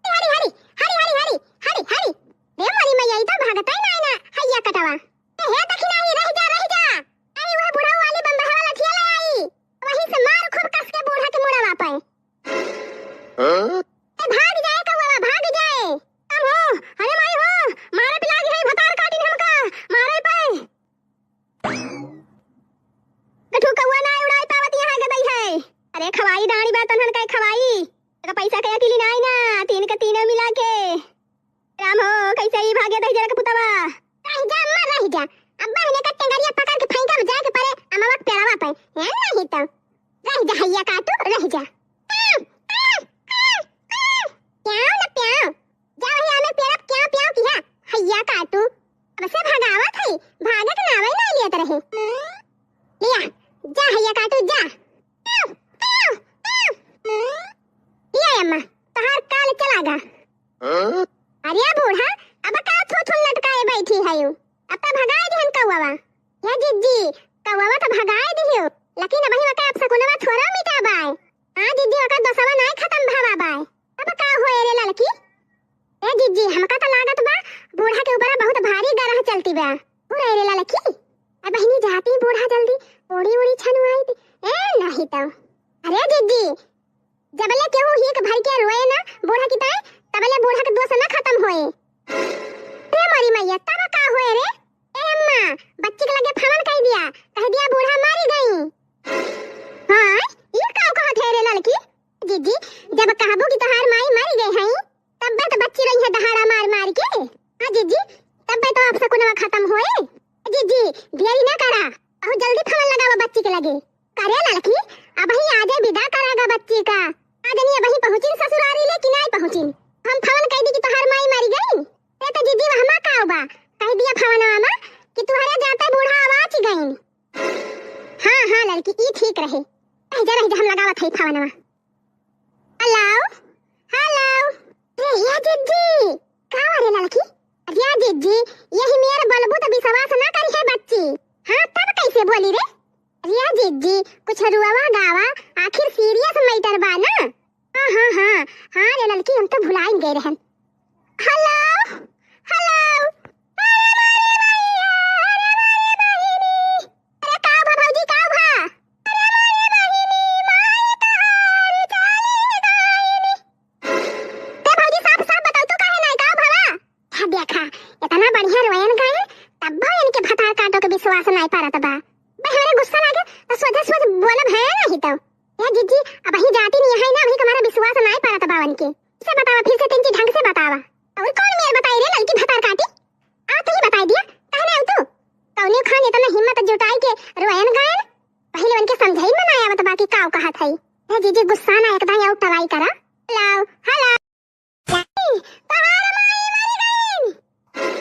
हरी, हरी, हरी, हरी, हरी, हरी, हरी। रे मोरी मैया, ई तो भागतै नाय ना, हैया कटवा। ए, हे दखिनाही, रह जा, रह जा। आई, वह बुढ़ऊ वाली बम्बहा वाला ठिया ले आई। वहीं से मार खूब कस के बूढ़ा के मुड़वा पे। ए, भाग जाए कौआ, भाग जाए। कम हो, अरे माई हो, मारे पे लागी है, भतार काटिन हमका, मारे पे। गठू कौआ ना उड़ाई पावत यहाँ गदई है। अरे खवाई डांड़ी बा तन्हन के खवाई। तेरा पैसा के अकेली नाई ना, तीन के तीनों मिला के। राम हो, कैसे ही भागे दहिजरा के पुतवा। रह जा अम्मा, रह जा। अब बहिने का टेंगरिया पकड़ के फेंकब जाए के परे अमवा के पेड़वा पे। है नहीं तो। रह जा हैया काटू, रह जा। प्याव ना प्याव। जा वही आमे पेड़वा पे प्याव प्याव किहा। हैया काटू। अब से भगावत है, भागे के नावे ना लियत रहे। अब त भगाए दिहन कौवा। हे जिज्जी, कौवा त भगाए दिहियो, लेकिन अबही ओकर अपसकुनवा थोड़ा मिटा बाय। हाँ जिज्जी, ओकर दोसवा नाय खतम भवा बाय। तब का होए रे ललकी? ए जिज्जी, हमका त लागत बा बूढ़ा के ऊपर बहुत भारी गरह चलती बा। हो रे ललकी, ए बहिनी जाती बूढ़ा जल्दी ओड़ी ओड़ी छनुआई दी। ए नहीं तो। अरे जिज्जी, जबले केहू हीक भर के रोए ना बूढ़ा की ताई, तबले बूढ़ा के दोष ना खतम होए। रे मोरी मैया, तब का होए रे? ए अम्मा, बच्ची के लगे फवन कह दिया, कह दिया बूढ़ा मारी गई। हाँ, ई का कहत है रे ललकी? जिज्जी, जब कहबू कि तोहार माई मरी गई हई, तब्बे तो बच्ची रही है दहाड़ा मार मार के। हाँ जिज्जी, तब्बे तो अपसकुनवा खतम होए। जिज्जी, देरी ना करा, बहुत जल्दी फवन लगावा बच्ची के लगे। करे ललकी, अबही आजे विदा करागा बच्ची का। आज नहीं अबही पहुँचिन ससुरारी ले कि नाई पहुँचिन। हम फवन कह दी कि तोहार माई मरी गई। ए तो जिज्जी वहमा का बा, कह दिया फवनवा मा कि तुहरे जाते बूढ़ा आवाज गईन। हाँ, हाँ ललकी, ई ठीक रहे। रह जा, रह जा, हम लगावत हई फवनवा। Hello, hello. ए, या जिज्जी, का रे ललकी? अरे या जिज्जी, यही मेर बोलबू त विश्वास ना करी है बच्ची। हाँ, तब कैसे बोली रे? अरे या जिज्जी, कुछ रुआवा गावा, आखिर सीरियस मैटर बा ना। हाँ, हाँ, हाँ, हाँ रे ललकी, हम तो भुलाइन गए रहन। Hello, hello. अरे मारे भैया, अरे मारे बहिनी। अरे का भा भौजी, का भा? अरे मारे बहिनी, माई तोहार चाली गईनी। ते भौजी साफ साफ बताओ, तू काहे नाई का भवा? हाँ देखा, इतना बढ़िया रोयन गाए, तब भी इनके भतार काटो के विश्वास नाई पारत बा। भाई हमरे गुस्सा लागे तो सोझे सोझ बोलब है नहीं तो। ए जिज्जी, अबही जाती नहीं है ना, अबही हमारा विश्वास नाई पारत बा उनके। इसे बतावा, फिर से तिनकी ढंग से बतावा। और कौन मेर बताई रे ललकी भतार काटी? आ तू ही बताई दिया, कहने आऊ तू? कौने खान इतना हिम्मत जुटाई के रोयन गायन? पहले उनके समझाई में ना आवत बा कि काऊ कहत है। ए जिज्जी गुस्सा ना एकदम आऊ टलाई करा। Hello, hello. पहाड़ माई मरी गईन। अरे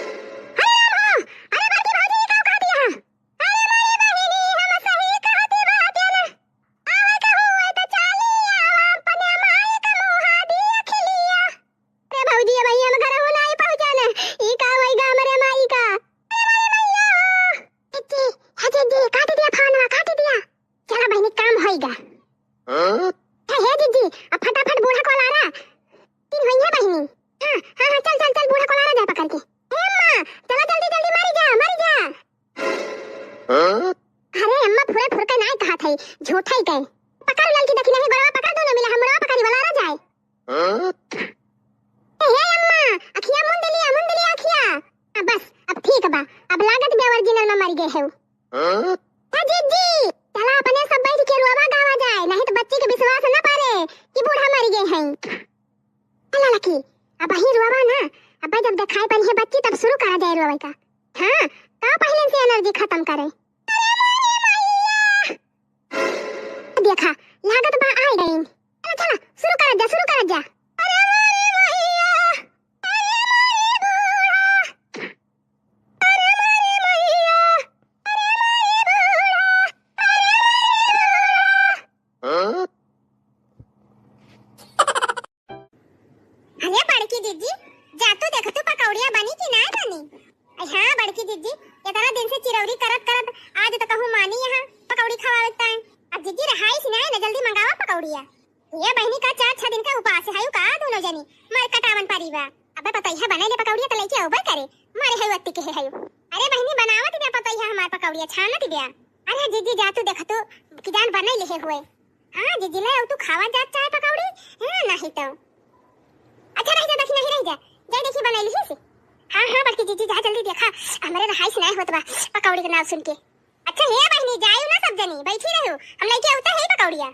राम हो, अरे बड़की भौजी, ई का कह दिया? अरे माई बहिनी, हम सही कहती बात है ना। आवे के हुए तो चाली आवा, अपने माई का मुहा दिया खिलिया। अरे भौजी, अब हम घर हो नाई पहुँचा ना। ई का होई गा हमरे माई का? अरे माई मैया हो। जिज्जी, हे जिज्जी, काट दिया फोनवा, काट दिया। चला बहिनी, काम होई गा। हाँ? हे, हे जिज्जी, अब फटाफट बूढ़ा को लारा। तीन होई है बहिनी। हाँ, हाँ, हाँ, चल, चल, चल, बूढ़ा को लारा जा पकड़ के। हे अम्मा, चला जल्दी, जल्दी, मारी जा, मारी जा। हाँ? अरे अम्मा, फुरे फुर के नाई कहा थे, झूठा ही कहे। पकड़ ललकी देखी नहीं, गोड़वा पकड़ दोनों मिला, हम गोड़वा पकड़ी वाला रह जाए। हाँ? ए, हे अम्मा, अखिया मुंद लिया, मुंद लिया अखिया। आ, बस, अब ठीक बा, अब लागत बे original में मर गए है। हाँ? ए जिज्जी, चला अपने सब बैठ के रोवा गावा जाए, नहीं तो बच्ची के विश्वास न पारे कि बूढ़ा मर गए हैं। चला लकी, अब वही रोवा ना, अब जब दिखाई पड़ी है बच्ची तब शुरू करा जाए रोवे का। हाँ, का पहले से energy खत्म करे। देखा, लागत बा आए गईन। चला, चला, शुरू करत जा, शुरू करत जा। अरे मारे भैया, अरे मारे बूढ़ा, अरे मारे भैया, अरे मारे बूढ़ा, अरे मारे बूढ़ा। हाँ? अरे बड़की जिज्जी, जा तू देख तू पकौड़िया बनी कि ना बनी? अरे हाँ बड़की जिज्जी, इतना दिन से चिरौरी करत करत आज तो कहूँ मानी यहाँ पकौड़ी खवावे ताई। अब जिज्जी रहाइस ना, ना जल्दी मंगावा पकौड़िया। ये बहिनी का चार छह दिन का उपास है का दोनों जनी, मर कटावन परी बा। अबे पतोहिया बनाई ले पकौड़िया तो लेके अउबे करे, मारे है वत्ती के है। अरे बहिनी बनावत बे पतोहिया हमार पकौड़िया छानत बे। अरे जिज्जी जा तू देख तू कि जान बनाई ले हुए। हाँ, जिज्जी ले आऊ तू खावा जात चाहे पकौड़ी? हाँ, नहीं तो। अच्छा, रह जा, देखी नहीं, रह जा। जाई देखी बनाई लिही से। हाँ, हाँ, बड़की जिज्जी जा जल्दी देखा, हमरे रहाइस नहीं होत बा पकौड़ी के नाम सुन के। अच्छा, हे बहिनी, जायू ना सब जनी, बैठी रहू, हम लेके आवता है पकौड़िया।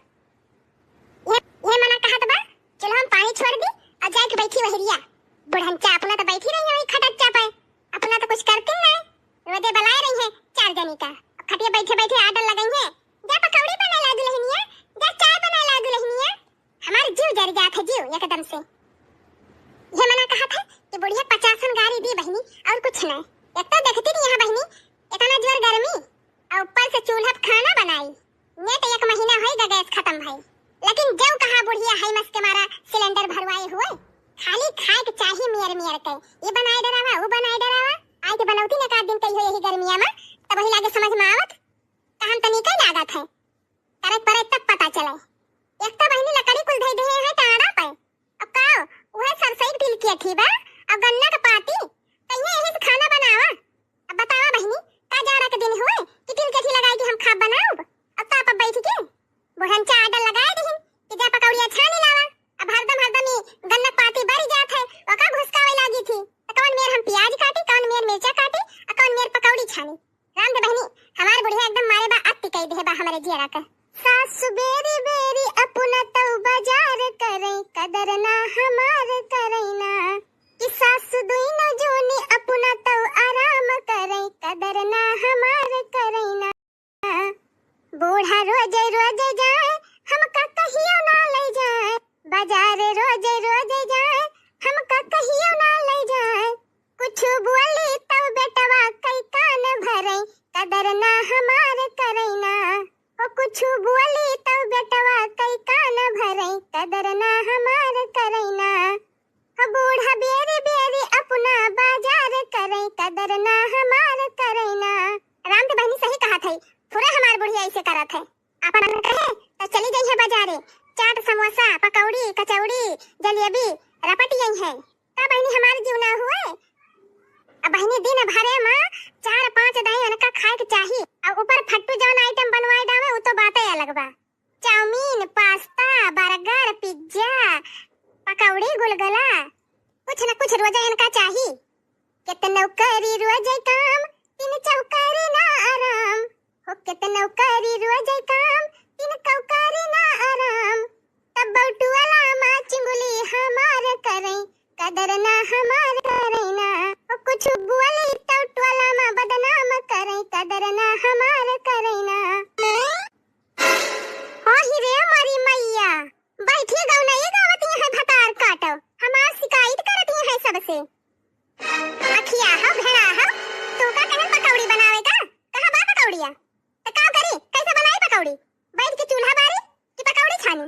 ये, ये मना कहत बा, चलो हम पानी छोड़ दी और जाके बैठी वहरिया। बुढ़नचा अपना तो बैठी रही है वही खटच्चा पे, अपना तो कुछ करते नहीं। रोजे बलाए रही है चार जनी का, खटिया बैठे बैठे order लगाई है, जा पकौड़ी बनाए ला दुल्हनिया, जा चाय बनाए ला दुल्हनिया। हमार जीव जर जात है जीव एकदम से। ये मना कहत है कि बुढ़िया पचासन गारी दी बहिनी और कुछ नहीं। एक तो देखती नहीं यहाँ बहिनी, इतना जोर गर्मी और ऊपर से चूल्हा पे खाना बनाई। नेट एक महीना होई गा गैस खत्म भई, लेकिन जब कहा बुढ़िया है मस के मारा सिलेंडर भरवाए हुए, खाली खाए के चाही मियर मियर के, ये बनाए डरावा, वो बनाए डरावा, आए के बनावा। दू तीन एक आध दिन कही हो यही गर्मिया मा, तब वही लागे समझ मा आवत। कहन तनी कई लागत है, करे परे तब पता चले। एक तो बहिनी लकड़ी कुल धई देहे हैं टाड़ा पे, अब का उहे सरसई के तिल के अठी बा, अब गन्ना के पाती, कहिए यही से खाना बनावा। अब बतावा बहिनी, का जाड़ा के दिन हुए कि तिल के अठी लगाई कि हम खाब बनाउब? अब ताप अब बैठ के बुढ़न चा आडल लगाए दिहिन कि जा पकौड़िया छानी लावा। अब हरदम हरदम ई गन्ना के पाती बरी जात है, ओका घुसकावे लागी थी। त कौन मेर हम प्याज काटी, कौन मेर मिर्चा काटी, आ कौन मेर पकौड़ी छानी। राम दे बहिनी, हमार बुढ़िया एकदम मारे बा अति कई देहे बा हमरे जियरा के। सासु बेरी बेरी अपना तौ बाजार करै, कदर ना हमार करै ना। कि सासु दुइनो जोनी अपना तौ आराम करै, कदर ना हमार करै ना। बूढ़ा रोज रोज जाए, हमका कहियो ना ले जाए। बाजार रोज रोज जाए, हमका कहियो ना ले जाए। कुछ बोली तब बेटवा कई कान भरै, कदर ना हमार करै ना। ओ कुछ बोली तब बेटवा कई कान भरै, कदर ना हमार करै ना। ओ बूढ़ा बेरी बेरी अपना बाजार करै, कदर ना हमार करै ना। राम के बहिनी सही कहत है, फुरा हमार बुढ़िया ऐसे करत है। अपन मन कहे त चली जइहे बाजारे, चाट, समोसा, पकौड़ी, कचौड़ी, जलेबी रपट जइहे। का बहिनी हमार जीव ना हुए? अब बहिनी दिन भरे मा चार पाँच दाई उनका खाए के चाही। अब ऊपर फट्टू जौन आइटम बनवाए डावे, उ तो बाते अलग बा। चाउमीन, पास्ता, बर्गर, पिज्जा, पकौड़ी, गुलगुला, कुछ न कुछ रोजे इनका चाही। केतनो करी रोजे काम, तीन चौकारी ना आराम। हो केतनो करी रोजे काम, तीन चौकारी ना आराम। तब बौटुअला मा चिंगुली हमार करै, कदर ना हमार करै ना। हो कुछ बोली तब टोला मा बदनाम करै, कदर ना हमार करै ना। आहि रे मोरी मैया, बैठी गौनई गावत हैं भतार काटो, हमार शिकायत करत हैं सबसे। अखिया हो, भेड़ा हो, तू का कहन पकौड़ी बनावे का? कहाँ बा पकौड़िया? त का करी, कैसे बनाई पकौड़ी? बैठ के चूल्हा बारी कि पकौड़ी छानी?